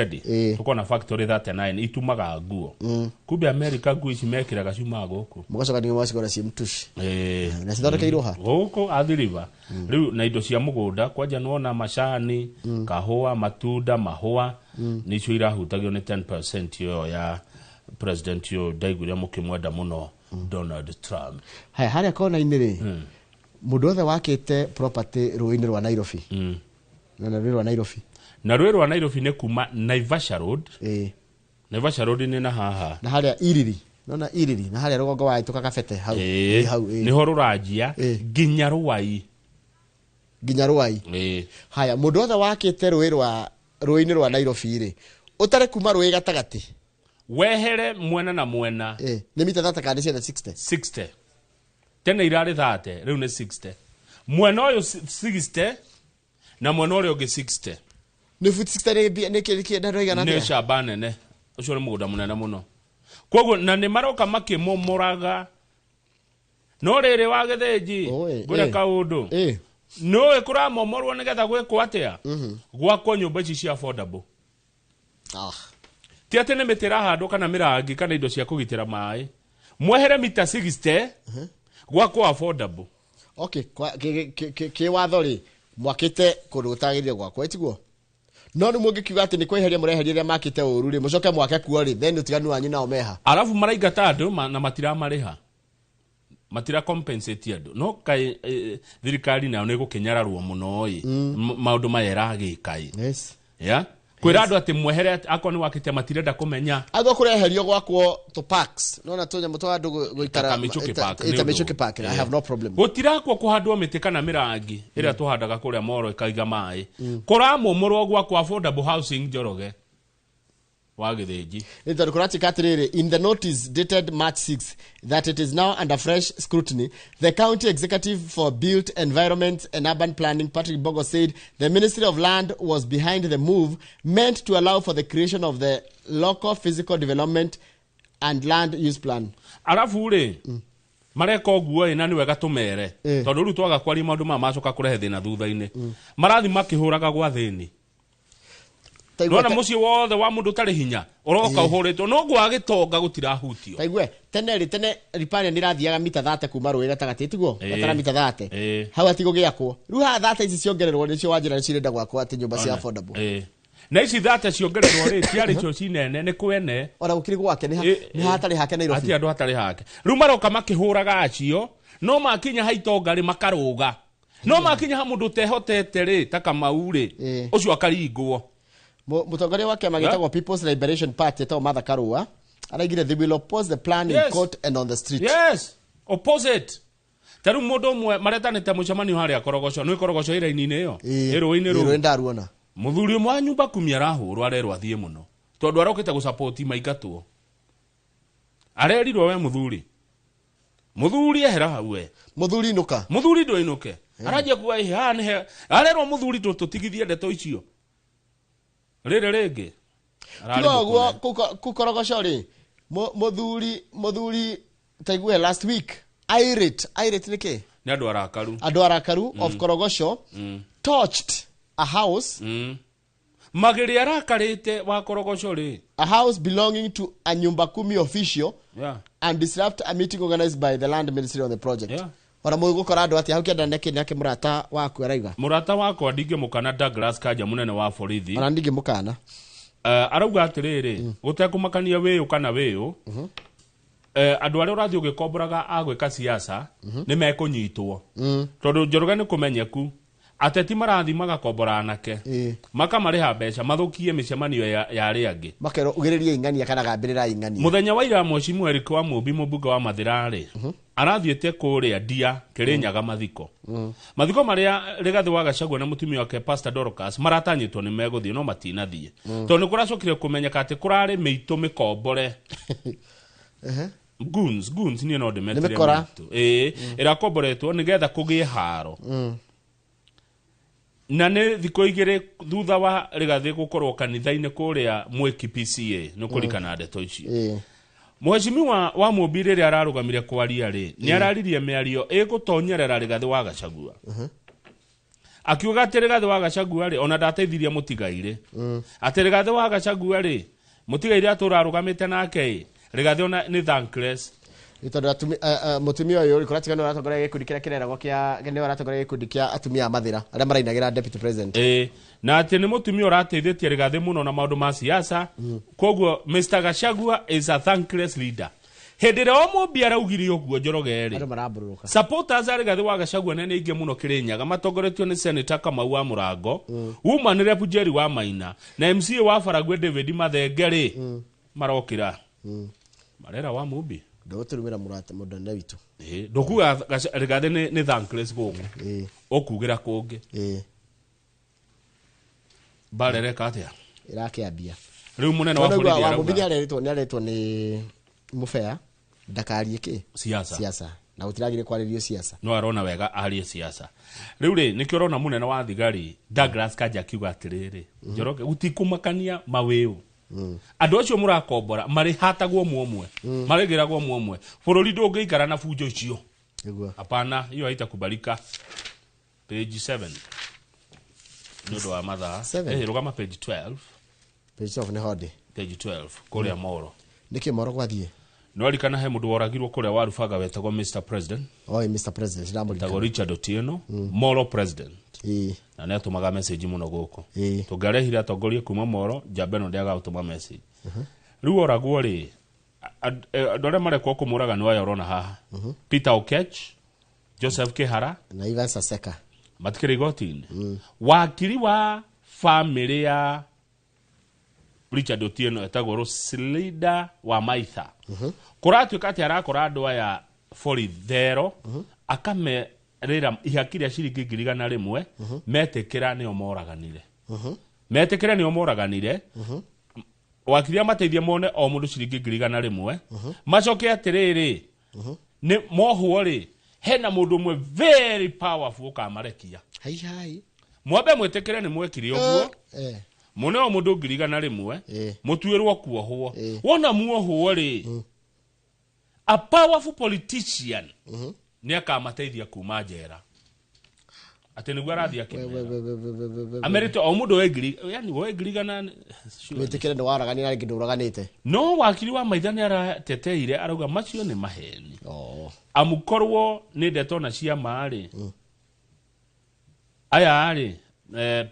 tũkoragwo na factory 39 itumaga nguo. Kumbe America nguo ici mekĩraga ciumaga gũkũ. Mũgacoka ningĩ mũgacigũra ciĩ mtushi. Na cithondekeirwo ha? Gũkũ Athi River. Rĩu na indo cia mũgũnda kwanja nĩwona macani, kahũa, matunda, mahũa, nĩcio irahutagio nĩ 10% ĩyo ya president ũyũ ndaiguire mũkĩmwenda mũno Donald Trump. Haya, harĩa kona-inĩ rĩ, mũndũ wothe wakĩte property rũĩ-inĩ rwa Nairobi. Na rũĩ rwa Nairobi. Na rũĩ rwa Nairobi nĩ kuma Naivasha Road. Naivasha Road nĩ na haha. Na harĩa Iriri. Nona Iriri, na harĩa rũgongo wa ĩtũka Kabete hau. Hau. Nĩho rũranjia nginya Ruai. Nginya Ruai. Haya, mũndũ wothe wakĩte rũĩ-inĩ rwa Nairobi rĩ, ũtare kuma rũĩ gatagatĩ. Wehere mwena na mwena. Nĩ mita 30 kana nĩ ciana 60? 60. Tene irarĩ 30, rĩu nĩ 60. Mwena ũyũ 60 na mwena ũrĩa ũngĩ 60. Nĩ futi 60 nĩ kĩ nĩ igana atĩa? Nĩ shamba nene. Ũcio nĩ mũgũnda mũnene mũno. Koguo na nĩ maroka makĩmomoraga. No rĩrĩ wa Gĩthĩnji, ngwĩre kaũndũ. Nĩũĩ kũramomorwo nĩgetha gwĩkwo atĩa? Gwakwo nyũmba ici cia affordable. Ti atĩ nĩ mĩtĩ ĩrahandwo kana mĩrangi kana indo cia kũgitĩra maĩ. Mwehere mita 60 gwakwo affordable. Okay, kĩ watho rĩ mwakĩte kũndũ gũtagĩrĩire gwakwo, ĩtiguo? No nĩ mũngĩkiuga atĩ nĩ kweheria mũreheria arĩa makĩte ũru rĩ, mũcoke mwake kuo rĩ, then ũtiganu wanyu nao meha. Arabu maraingata andũ na matiramarĩha. Matira compensate andũ. No kaĩ thirikari nayo nĩ ĩgũkĩnyararwo mũno ĩ. Maũndũ maya ĩragĩka ĩ. Yes. Yeah? Kwĩra andũ atĩ mwehere akorwo nĩ wakĩte matirenda kũmenya. Agwo kũreherio gwakwo to parks nona tũnyamũ twa andũ gũikara Ta Michuki Park, nĩ ta ũndũ. Michuki Park, I have no problem. Gũtirakwo kũhandwo mĩtĩ kana mĩrangi ĩrĩa tũhandaga kũrĩa moro ĩkaiga maĩ. Kũramomorwo gwakwo affordable housing, Njoroge wa Gĩthĩnji. Nĩ tondũ kũratuĩka atĩrĩrĩ, in the notice dated March 6 that it is now under fresh scrutiny, the county executive for built environment and urban planning, Patrick Bogo, said the Ministry of Land was behind the move meant to allow for the creation of the local physical development and land use plan. Arabu rĩ, mareka ũguo ĩ, na nĩ wega tũmere tondũ rĩu twaga kwaria maũndũ maya macoka kũrehe thĩna thutha-inĩ. Marathi makĩhũraga gwa thĩni. Nona mũciĩ wothe wa mũndũ ũtarĩ hinya ũroka ũhũrĩtwo, no gwa gĩtonga gũtirahutio. Taigue tene rĩ, tene ripania nĩ ĩrathiaga mita 30 kuma rũĩ gatagatĩ, tiguo? Gatara mita 30 hau atigũgĩakwo. Rĩu haha 30 ici ciongererwo nĩcio wanjĩra nĩcio irenda gwakwo atĩ nyũmba cia affordable. Na ici 30 ciongererwo rĩ, ciarĩ cio cinene nĩ kwene. Ona gũkĩrĩ gwake nĩ hatarĩ hake Nairobi. Ati andũ hatarĩ hake. Rĩu maroka makĩhũraga acio, no makinya ha itonga rĩ makarũga, no makinya ha mũndũ ũtehotete rĩ ta Kamau rĩ, ũcio akaringwo. Mũtongoria wa kĩama gĩtagwo People's Liberation Party etagwo Martha Karua araigire they will oppose the plan in court and on the street. Yes, opposite. Ta rĩu mũndũ ũmwe maretanĩte mũcemanio harĩa Korogoco, nĩ Korogoco ĩ raini-inĩ ĩyo, ĩ rũĩ-inĩ Rũĩ rũu. Ndaruona. Mũthuri ũmwe wa nyumba kumi arahũrwo, arerwo athiĩ mũno tondũ arokĩte gũcapoti maingatwo. Arerirwo, we mũthuri, mũthuri ehera hau we. Mũthuri inũka. Mũthuri ndũinũke. Aranjia kuga ĩ haha nĩhe arerwo mũthuri tũtigithie ndeto icio rĩrĩ rĩngĩ. Ararĩ Tiga ũguo mũkune. kũu Korogoco rĩ, mũthuri taigue last week irate irate nĩ kĩ? Nĩ andũ arakaru. Andũ arakaru of Korogoco torched a house. Magĩrĩ arakarĩte wa Korogoco rĩ. A house belonging to a nyumba kumi official and disrupt a meeting organized by the land ministry on the project. Ona mũgũkora andũ atĩa hau kĩanda nĩkĩ nĩake mũrata waku arauga? Mũrata wakwa ndingĩmũkana, Douglas Kanja, mũnene wa borithi. Ona ndingĩmũkana. Arauga atĩrĩrĩ, gũtekũmakania wĩyũ kana wĩyũ, andũ arĩa ũrathiĩ ũgĩkomboraga a gwĩka siasa nĩ mekũnyitwo. Tondũ Njoroge nĩ kũmenyeku ateti marathiĩ magakombora anake, makamarĩha mbeca mathũkie mĩcemanio ya arĩa angĩ. Makerwo ugĩrĩrie ing'ania kana gambĩrĩra ing'ania. Mũthenya wa ira Mheshimiwa Eric wa Mũmbi, mũmbunge wa Mathĩra-rĩ, arathiĩte kũrĩa Ndia Kĩrĩnyaga mathiko. Mathiko marĩa Rigathĩ wa Gachagua na mũtumia wake Pastor Dorcas maratanyĩtwo nĩ megũthiĩ, no matinathiĩ tondũ nĩ kũracokire kũmenyeka atĩ kũrarĩ mĩitũ mĩkombore. Goons, goons, niĩ no ndĩmetire Nĩ mĩkora. mĩitũ. Ĩĩ, ĩrakomboretwo nĩgetha kũgĩe haro. Na nĩ thikũ 2 thutha wa Rigathĩ gũkorwo kanitha-inĩ kũrĩa Mwĩki PCA, nĩ kũrikana ndeto icio. Mheshimiwa wa Mũmbi rĩrĩa ararũgamire kwaria rĩ, nĩ araririe mĩario ĩgũtonyerera Rigathĩ wa Gachagua. Akiuga atĩ Rigathĩ wa Gachagua rĩ, ona ndateithirie mũtigairĩ. Atĩ Rigathĩ wa Gachagua rĩ, mũtigairĩ atũra arũgamĩte nake ĩ, Rigathĩ ona nĩ thankless. Nĩ tondũ mũtumia ũyũ kũratuĩka nĩwe ũratongoria gĩkundi kĩrĩa kĩreragwo kĩa nĩwe ũratongoria gĩkundi kĩa atumia a Mathĩra arĩa marainagĩra deputy president. Ĩĩ, na atĩ nĩ mũtumia ũrateithĩtie Rigathĩ mũno na maũndũ ma siasa. Koguo Mr. Gachagua is a thankless leader. Hĩndĩ ĩrĩa o Mũmbi araugire ũguo, Njoroge rĩ, Andũ marambũrũrũka. Supporters a Rigathĩ wa Gachagua nĩ aingĩ mũno Kĩrĩnyaga, matongoretio nĩ Senator Kamau wa Mũrango, Woman Rep Jerry wa Maina na MCA wa Baragwe David Mathenge rĩ, marokĩra marera wa Mũmbi ndũgũtũrumĩra mũrata mũndũ witũ. Ĩĩ, ndũkuga Rigathĩ nĩ thankless gũkũ, ũkugĩra kũngĩ. Mbara ĩreka atĩa? Ĩrakĩambia. Rĩu mũnene wa Tondũ borithi wa Mũmbi arauga nĩaretwo nĩ mũbea ndakarie kĩ Siasa. siasa, na gũtiragire kwarĩrio siasa. No arona wega arie siasa rĩu rĩ, nĩkĩo ũrona mũnene wa thigari Douglas Kanja akiuga atĩrĩrĩ, Njoroge, gũtikũmakania mawĩũ, andũ acio mũrakombora marĩhatagwo ũmwe ũmwe, marĩgĩragwo ũmwe ũmwe, bũrũri ndũngĩikara na bunjo icio. Nĩguo. Hapana, hiyo haitakubalika. Page 7 nĩ ũndũ wa mathaa. Seven? Eh, rũgama page 12. Page 12 nĩ hodi. Page 12 kũrĩa Moro. Nĩkĩ Moro gwathiĩ? No rikana he mũndũ woragirwo kũrĩa Warubaga wetagwo Mr President. Oi, Mr President ndamũririkana. Wetagwo Richard Otieno, Moro President. Na nĩ atũmaga message mũno gũkũ. Tũngĩarehire atongoria kuma Moro, njamba ĩno ndĩagaga gũtũma message. Rĩu oragwo rĩ, andũ arĩa marekwo kũmũraga nĩ aya ũrona haha, Peter Okech, Joseph Kihara na Ivan Saseka. Matikĩrĩ igoti-inĩ. Wakiri wa famĩlĩ ya Richard Otieno etagwo Roslida wa Maitha. Kũratuĩka atĩ arakora andũ aya borithero akamerĩra ihaki rĩa ciringi 100,000 metĩkĩra nĩo moraganire. Metĩkĩra nĩo moraganire. Wakiri amateithie mone o mũndũ ciringi 100,000. Macoke atĩrĩrĩ, nĩ mohwo rĩ, hena mũndũ ũmwe very powerful ũkamarekia. Hai hai. Mwambe mwĩtĩkĩre nĩ mwekire ũguo. Mũne o mũndũ 100,000 mũtuĩrwo kuohwo. Wona muohwo rĩ, a powerful politician nĩ akamateithia kuma njera. Atĩ nĩguo arathiĩ akĩmera. Amerite o mũndũ we ngiri, yani we 100,000. Wĩtĩkĩre nĩ waraganire na rĩngĩ ndũraganĩte. No wakiri wa Maitha nĩ arateteire arauga macio nĩ maheni. Amukorwo nĩ ndeto na cia ma rĩ, aya rĩ,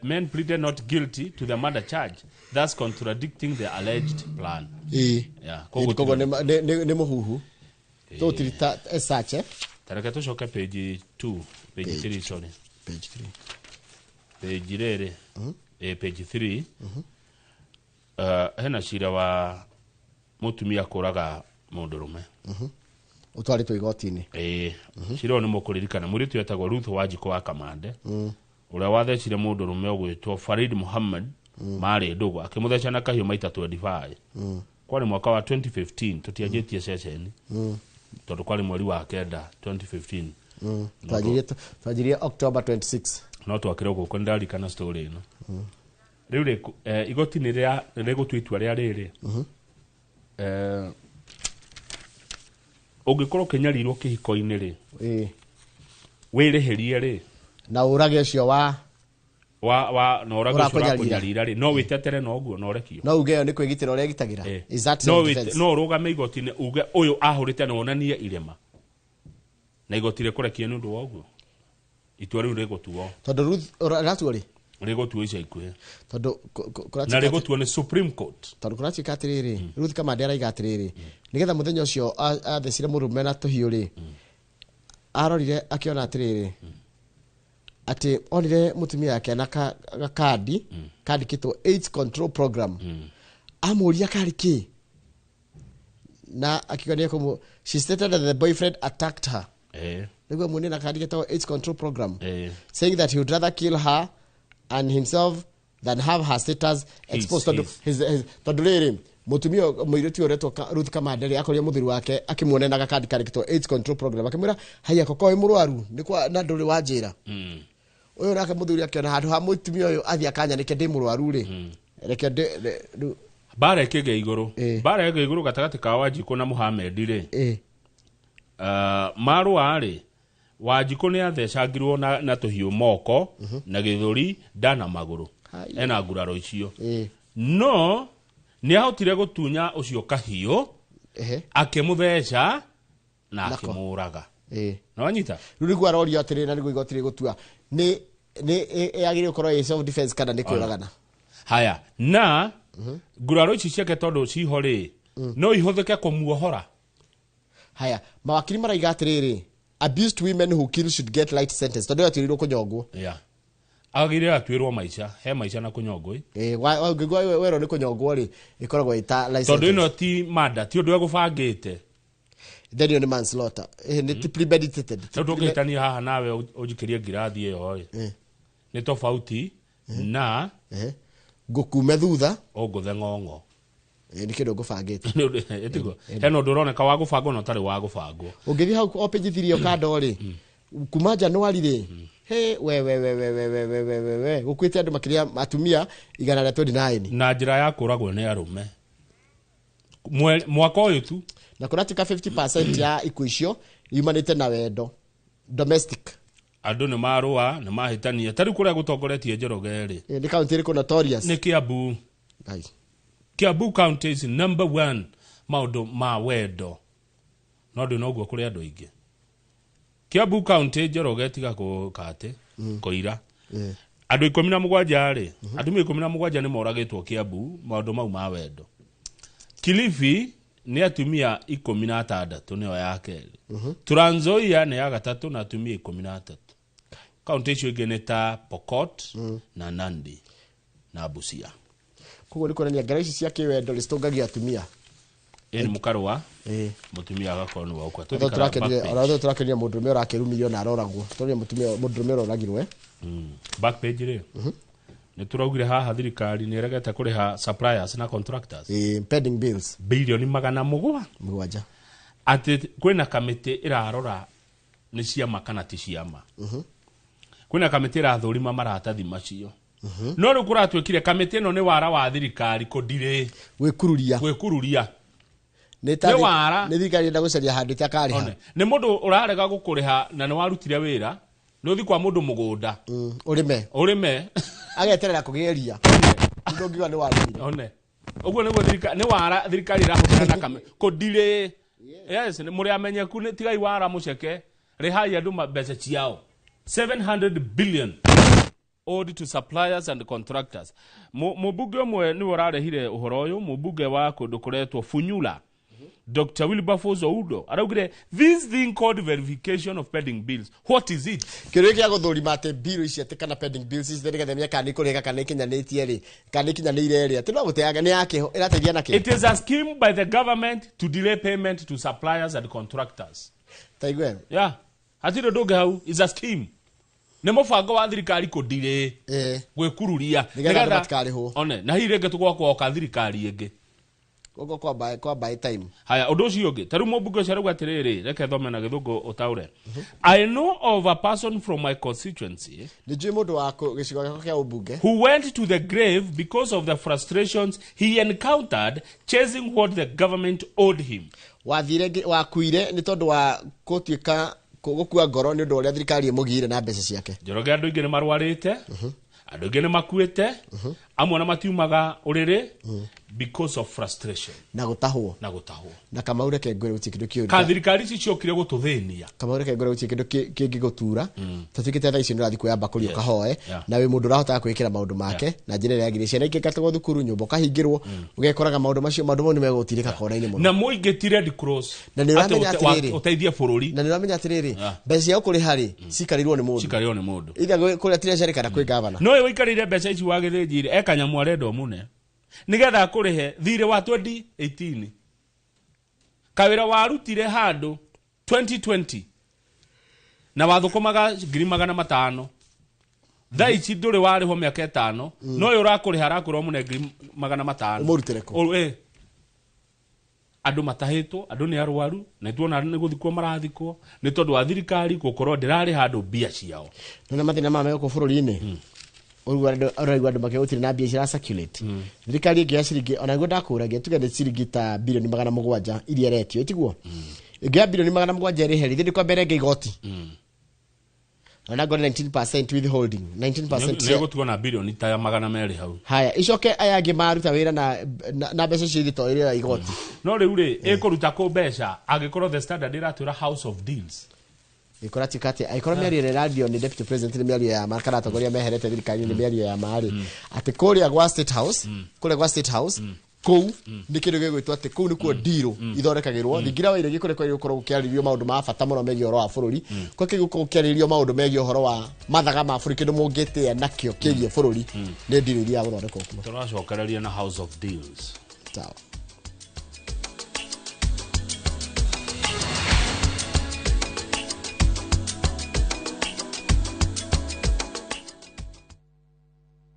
men pleaded not guilty to the murder charge, thus contradicting the alleged plan. Yeah, koguo nĩ mũhuhu. Tũtirita esache. Tareke tũcoke page 2, page 3, sorry. Page 3. Page rĩrĩ. Page 3. Hena cira wa mũtumia kũraga mũndũrũme. Ũtwarĩtwo igoti-inĩ. Cira ũyũ nĩ mũkũririkana mũirĩtu etagwo Ruth Wanjikũ wa Kamande. Ũrĩa wathecire mũndũrũme ũgwĩtwo Farid Muhammad marĩ ndũgũ akĩmũtheca na kahiũ maita 25. Kwarĩ mwaka wa 2015 tũtianjĩtie ceceni. Tondũ kwarĩ mweri wa 9 2015. Twanjirie October 26. No twakĩre gũkũ nĩndarikana story ĩno. Rĩu rĩ, igoti nĩ rĩgũtua itua rĩa rĩrĩ. Ũngĩkorwo ũkĩnyarirwo kĩhiko-inĩ rĩ, wĩrĩhĩrie rĩ, na ũrage ũcio wa na ũrage ũcio ũrakũnyarira rĩ, no wĩtetere na ũguo na ũrekio. No uge ĩyo nĩ kwĩgitĩra ũregitagĩra. Is that self-defense? No ũrũgame igoti-inĩ uge ũyũ ahũrĩte na wonanie irema. Na igoti rĩkũrekie nĩ ũndũ wa ũguo. Itua rĩu rĩgũtuo. Tondũ Ruth rĩratuo rĩ? Rĩgũtuo ica ikuhĩ. Tondũ na rĩgũtuo nĩ Supreme Court. Tondũ kũratuĩka atĩrĩrĩ, Ruth Kamande araiga atĩrĩrĩ, nĩgetha mũthenya ũcio athecire mũrũme na tũhiũ rĩ, arorire akĩona atĩrĩrĩ, atĩ onire mũtumia yake na gakandi kandĩkĩtwo AIDS control program. Amũria karĩ kĩ? Na akiuga nĩ ekũmũ, she stated that the boyfriend attacked her. Nĩguo muone na kandi getagwo AIDS control program. Saying that he would rather kill her and himself than have her status exposed. Tondũ rĩrĩ, mũtumia mũirĩtu ũretwo Ruth Kamande rĩ, akorire mũthuri wake akĩmuone na gakandi kandĩkĩtwo AIDS control program, akĩmwĩra haiya koko wĩ mũrwaru nĩ na ndũrĩ wa njĩra. Ũyũ nake mũthuri akĩona handũ ha mũtumia ũyũ athiĩ akanyanĩke ndĩ mũrwaru rĩ, reke mbara ĩkĩgĩa igũrũ. Mbara ĩkĩgĩa igũrũ gatagatĩ ka Wanjikũ na Muhammad rĩ, marũa rĩ, Wanjikũ nĩ athecangirwo na tũhiũ moko na gĩthũri nda na magũrũ. Ena nguraro icio. No nĩ ahotire gũtunya ũcio kahiũ, akĩmũtheca na akĩmũraga. Na wanyita? Rĩu nĩguo arorio atĩrĩrĩ, na nĩguo igoti rĩgũtua nĩ yagĩrĩirwo gũkorwo ĩ self defense kana nĩ kũragana. Haya, na nguraro ici ciake tondũ ciho rĩ, no ihũthĩke kũmuohora. Haya, mawakiri maraiga atĩrĩrĩ, abused women who kill should get light sentence. Tondũ atuĩrĩirwo kũnyongwo. Yeah. Agĩrĩire atuĩrwo maica, he maica na kũnyongwo. Ũngĩigua werwo nĩ kũnyongwo rĩ, ĩkoragwo ĩta light Tondũ sentence. ĩno ti murder, ti ũndũ egũbangĩte. Then ĩyo nĩ manslaughter. Nĩ ti premeditated. Rĩu tũngĩhĩtania haha nawe ũnjikĩrie ngirathi ĩyo rĩ, nĩ tofauti na ngũkume thutha ũngũthe ng'ong'o. Nĩ kĩndũ ngũbangĩte. Ĩtiguo. Hena ũndũ ũroneka wa gũbangwo na ũtarĩ wa gũbangwo. Ũngĩthiĩ hau o page 3 ũkando rĩ, kuma January rĩ, he we we we we we we we we we we gũkuĩte andũ makĩria atumia 129. Na njĩra ya kũragwo nĩ arũme. Mwaka ũyũ tu. Na kũratuĩka 50% ya ikuũ icio yumanĩte na wendo domestic. Andũ nĩ marũa, nĩ mahĩtania. Ta rĩu kũrĩa gũtongoretie Njoroge rĩ, Nĩ kaunti ĩrĩkũ notorious? Nĩ Kiambu. Kiambu County is number 1 maũndũ ma wendo. No ndũ noguo kũrĩ andũ aingĩ. Kiambu County Njoroge tiga kũkate, kũira. Andũ 17 rĩ, atumia 17 nĩ moragĩtwo Kiambu maũndũ mau ma wendo. Kilifi nĩ atumia 16 nĩyo ya kerĩ. Trans Nzoia nĩ ya gatatũ na atumia 13. Kaunti icio ingĩ nĩ ta Pokot na Nandi na Busia. Koguo nĩ kuonania ngero ici cia kĩwendo nĩ citũngagia atumia. Ĩ nĩ mũkarũa mũtumia agakorwo nĩ wakwa. Tondũ tũrakenire, ona tondũ tũrakenire mũndũrũme ũrakĩrumirio na aroragwo, tũronire mũtumia mũndũrũme ũroragirwo eh. Back page rĩ, nĩ tũraugire haha thirikari nĩ ĩregete kũrĩha suppliers na contractors pending bills bilioni magana mũgwa mũgwanja, atĩ kwĩna kamĩtĩ ĩrarora nĩ ciama kana ti ciama. Kwĩna kamĩtĩ ĩrathũrima maratathi macio, no rĩu kũratuĩkire kamĩtĩ ĩno nĩ wara wa thirikari kũndirĩ gwĩkururia gwĩkururia. Nĩ ta Nĩ wara. Nĩ thirikari ĩrenda gũcaria handũ ĩtakarĩha. One, nĩ mũndũ ũrarega gũkũrĩha na nĩ warutire wĩra, nĩ ũthi kwa mũndũ mũgũnda ũrĩme ũrĩme, ageterera kũgĩria ndũngiuga nĩ warĩmire. One, ũguo nĩguo thirikari nĩ wara thirikari ĩrahũthĩra na kamĩ kũndirĩ. Yes, nĩ mũrĩ amenyeku, nĩ tigai wara mũceke, rĩhai andũ mbeca ciao. 700 billion owed to suppliers and contractors. Mũmbunge ũmwe nĩwe ũrarehire ũhoro ũyũ, mũmbunge wa kũndũ kũretwo Funyula, Dr. Wilberforce Oudo, araugire this thing called verification of pending bills, what is it? Kĩndũ gĩkĩ gĩa gũthũrima atĩ bill ici atĩ kana pending bills ici nĩgetha menye kana nĩ ikũrĩhĩka kana ikinyanĩtie rĩ, kana ikinyanĩire rĩ, atĩ no gũteanga nĩ yakĩ ĩrateithia na kĩ? It is a scheme by the government to delay payment to suppliers and contractors. Ta igue. Yeah, hatirĩ ũndũ ũngĩ hau, is a scheme, nĩ mũbango wa thirikari kũndirĩ gwĩkururia Nĩgetha andũ matikarĩhwo. One, na hihi rĩngĩ tũgwakoka thirikari ĩngĩ. Gũkũ kwa buy time. Haya, ũndũ ũcio ũngĩ, ta rĩu mũmbunge ũcio arauga atĩrĩrĩ, reke thome na gĩthũngũ ũtaũre. I know of a person from my constituency Nĩ njũĩ mũndũ wa gĩcigo gĩakwa kĩa ũmbunge who went to the grave because of the frustrations he encountered chasing what the government owed him. Wathire wakuire nĩ tondũ wa gũtuĩka gũkua ngoro nĩ ũndũ wa ũrĩa thirikari ĩmũgiire na mbeca ciake. Njoroge, andũ aingĩ nĩ marwarĩte, andũ aingĩ nĩ makuĩte, amwe na matiumaga ũrĩrĩ because of frustration na gũtahwo na gũtahwo. Na Kamau, reke ngwĩre gũtirĩ kĩndũ kĩũru Ka thirikari ici ciokire gũtũthĩnia. Kamau, reke ngwĩre gũtirĩ kĩndũ kĩngĩgũtura tatuĩkĩte thaa ici nĩ ũrathiĩ kuoya mbakũri ũkahoe na wĩ mũndũ ũrahotaga kwĩkĩra maũndũ make na njĩra ĩrĩa yagĩrĩire, ciana ikĩngatagwo thukuru, nyũmba ũkahingĩrwo, ũgekoraga maũndũ macio, maũndũ mau nĩ megũgũtirĩka kona-inĩ mũno. Na mũingĩ ti Red Cross Na nĩ atĩ ũramenya atĩrĩrĩ, ũteithie bũrũri. Na nĩ ũramenya atĩrĩrĩ, mbeca cia gũkũrĩha rĩ, cikarĩirwo nĩ mũndũ, cikarĩrwo nĩ mũndũ, either kũrĩa treasury kana kwĩ gavana. No ũyũ wĩikarĩire mbeca ici wa gĩthĩnji rĩ, e kanyamũ arenda ũmũne nĩgetha akũrĩhe thirĩ wa 2018, kawĩra warutire handũ 2020 na wathũkũmaga 500,000, thaa ici ndũrĩ warĩhwo mĩaka 5, no ũyũ ũrakũrĩha arakwĩra ũmũne 500,000. Ũmũrutĩre kũ? Andũ matahĩtwo, andũ nĩ arwaru, na nĩtuona nĩ gũthikwo marathikwo nĩ tondũ wa thirikari gũkorwo ndĩrarĩha andũ mbia ciao. Nona mathĩna maya me gũkũ bũrũri-inĩ, ũraigua andũ makĩũga gũtirĩ na mbia cira circulate. Thirikari ĩngĩoya ciringi, ona nĩguo ndakũragia, tuge nĩ ciringi ta bilioni 700 iria ĩretio, ĩtiguo ĩngĩoya bilioni 700 ĩrĩhe rĩ, thĩ kwamba ĩrenge igoti, ona ngone 19% withholding, 19% Nĩ gũtigwo na bilioni ta 200 hau. Haya, icoke aya angĩ maruta wĩra na mbeca icio ithito ĩrĩa igoti. No rĩu rĩ, ĩkũruta kũ mbeca angĩkorwo The Standard ĩratwĩra House of Deals? Ĩkora tuĩka atĩ angĩkorwo mĩario ĩrĩa ĩrario nĩ deputy president nĩ mĩario ya ma, kana atongoria meherete thirikari-inĩ nĩ mĩario ya ma rĩ, atĩ kũrĩa gwa State House, kũrĩa gwa State House kũu nĩ kĩndũ gĩgwĩtwo atĩ kũu nĩkuo ndirũ ithondekagĩrwo. Thingira wa iregi kũrĩa kwagĩrĩirwo gũkorwo gũkĩarĩrĩrio maũndũ ma bata mũno megiĩ ũhoro wa bũrũri, kwa gũkorwo gũkĩarĩrĩrio maũndũ megiĩ ũhoro wa mathaga ma bũrũri, kĩndũ mũngĩtĩa nakĩo kĩgiĩ bũrũri nĩ ndirũ iria gũthondekwo kuo. Tũracokereria na House of Deals. Sawa.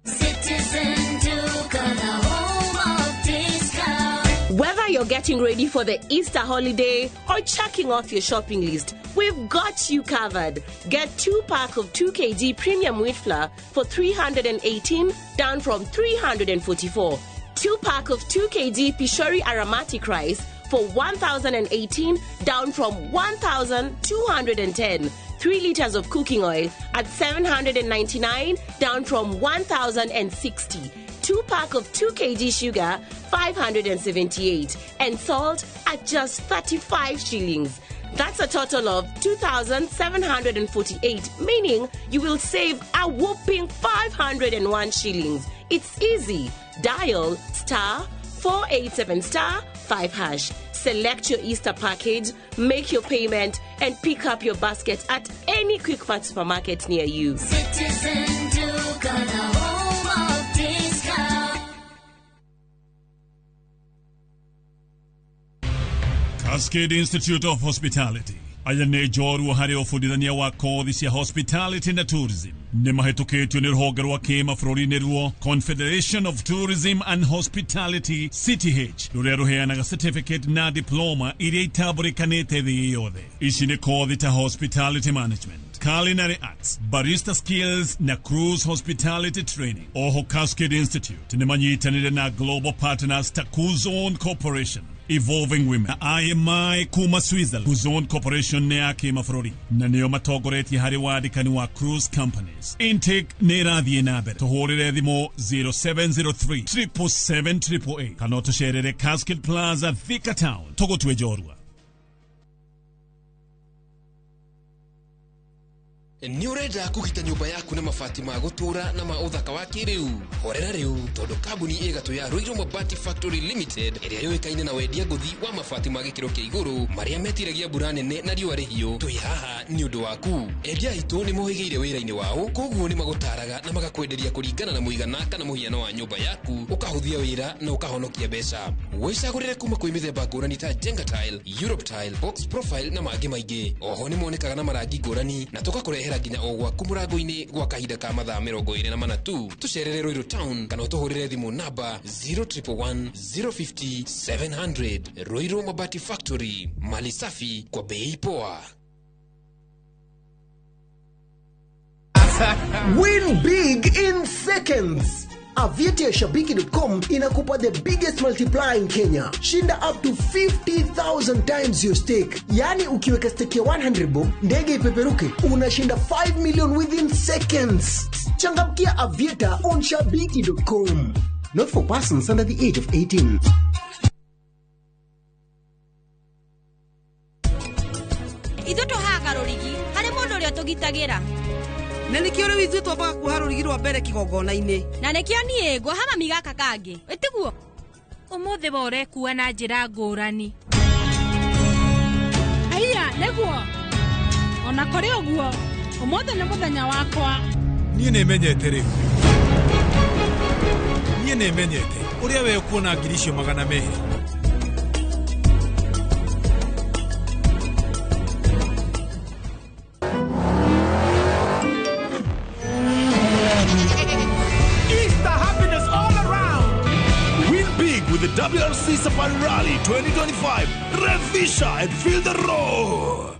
Citizen Duka, the home of discount. Whether you're getting ready for the Easter holiday or checking off your shopping list, we've got you covered. Get 2 pack of 2 kg premium wheat flour for 318, down from 344. 2 pack of 2 kg Pishori aromatic rice for 1,018, down from 1,210. 3 liters of cooking oil at 799, down from 1,060. 2 pack of 2 kg sugar, 578, and salt at just 35 shillings. That's a total of 2,748, meaning you will save a whopping 501 shillings. It's easy. Dial star 487 star 5 hash. Select your Easter package, make your payment, and pick up your basket at any Quickmart supermarket near you. Citizen Duka, the home of discount. Cascade Institute of Hospitality aya nĩ njorua harĩ ũbundithania wa kothi cia hospitality na tourism nĩ mahĩtũkĩtio nĩ rũhonge rwa kĩmabũrũri ruo Confederation of Tourism and Hospitality CTH rũrĩa rũheanaga certificate na diploma iria itambũrĩkanĩte thĩ yothe. Ici nĩ kothi ta hospitality management, culinary arts, barista skills na cruise hospitality training. Oho Cascade Institute nĩ manyitanĩire na global partners ta Kuzon Corporation, Evolving Women na IMI kuma Switzerland. Kuzon Corporation nĩ ya kĩmabũrũri na nĩo matongoretie harĩ wandĩkani wa cruise companies. Intake nĩ ĩrathiĩ na mbere. Tũhũrĩre thimũ 0703 777 888 kana ũtũcerere Cascade Plaza, Thika Town. Tũgũtue njorua. Nĩ ũrenda kũgita nyũmba yaku na mabati ma gũtũũra na ma ũthaka wa kĩrĩu? Horera rĩu, tondũ kambuni ĩgatũ ya Ruiru Mabati Factory Limited, ĩrĩa yũĩkaine na wendia ngũthi wa mabati ma gĩkĩro kĩa igũrũ marĩa metiragia mbura nene na riũa rĩhiũ, twĩ haha nĩ ũndũ waku. Endia aitũ nĩ mohĩgĩire wĩra-inĩ wao, koguo nĩ magũtaraga na magakwenderia kũringana na mũigana kana mũhiano wa nyũmba yaku, ũkahũthia wĩra na ũkahonokia mbeca. Wĩcagũrĩre kuma kwĩ mĩthemba ngũrani ta Jenga Tile, Europe Tile, Box Profile na mangĩ maingĩ. Oho nĩ monekaga na marangi ngũrani na tũgakũrehera nginya o gwaku mũrango-inĩ gwa kahinda ka mathaa 24 tu. Tũcerere Ruiru Town kana ũtũhũrĩre thimũ namba 0111 050 700. Ruiru Mabati Factory, mali safi kwa bei poa. Win big in seconds. Aviator ya Shabiki.com inakupa the biggest multiplier in Kenya. Shinda up to 50,000 times your stake. Yani ukiweka stake ya 100 bob, ndege ipeperuke, unashinda 5 million within seconds. Changamkia Aviator on Shabiki.com. Not for persons under the age of 18. Ithuĩ tũhaga rũrigi harĩ mũndũ ũrĩa tũgitagĩra. Na nĩkĩo rĩu ithuĩ twambaga kuoha rũrigi rwa mbere kĩgongona-inĩ. Na nĩkĩo niĩ nguoha mami gaka kangĩ, ĩtiguo? Ũmũthĩ we ũrekua na njĩra ngũrani. Aiya, nĩguo. Ona kũrĩ ũguo, ũmũthĩ nĩ mũthenya wakwa. Niĩ nĩmenyete rĩu. Niĩ nĩmenyete ũrĩa we ũkuona ngiri icio 200. With the WRC Safari Rally 2025, Revisha and feel the roar.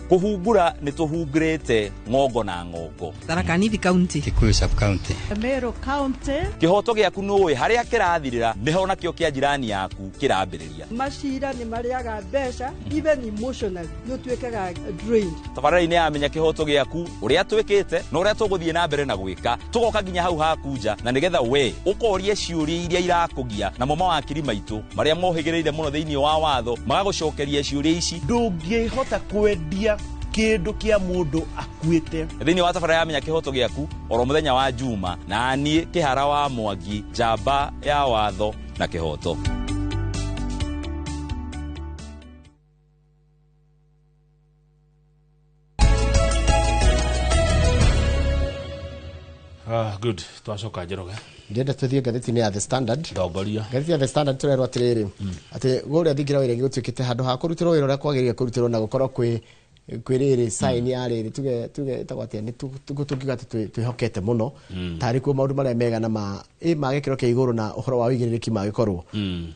Kũhungura nĩ tũhungurĩte ng'ongo na ng'ongo. Tharaka Nithi County, Kikuyu Sub County, Meru County. Kĩhoto gĩaku nũĩ harĩa kĩrathirĩra nĩho nakĩo kĩa jirani yaku kĩrambĩrĩria. Macira nĩ marĩaga mbeca, even emotionally nĩ ũtuĩkaga drained. Tabarĩra-inĩ ya Menya Kĩhoto Gĩaku, ũrĩa twĩkĩte na ũrĩa tũgũthiĩ na mbere na gwĩka, tũgoka nginya hau haku nja na nĩgetha we ũkorie ciũria iria irakũgia, namo mawakiri maitũ marĩa mohĩgĩrĩire mũno thĩinĩ wa watho magagũcokeria ciũria ici. Ndũngĩhota kwendia kĩndũ kĩa mũndũ akuĩte. Thĩinĩ wa tabarĩra ya Menya Kĩhoto Gĩaku oro mũthenya wa Juma, na niĩ Kĩhara wa Mwangi, njamba ya watho na kĩhoto. Good. Twacoka Njoroge. Ndĩrenda tũthiĩ ngathĩti-inĩ ya The Standard. Ndongoria. Ngathĩti ya The Standard tũrerwo atĩrĩrĩ, atĩ gũrĩa thingira wĩra gũtuĩkĩte handũ ha kũrutĩrwo wĩra ũrĩa kwagĩrĩire kũrutĩrwo na gũkorwo kwĩ kwĩ rĩrĩ sign ya rĩrĩ tuge ĩtagwo atĩa, nĩ tũngiuga atĩ twĩhokete mũno tarĩ kuo maũndũ marĩa mega na ma gĩkĩro kĩa igũrũ na ũhoro wa ũigĩrĩrĩki magĩkorwo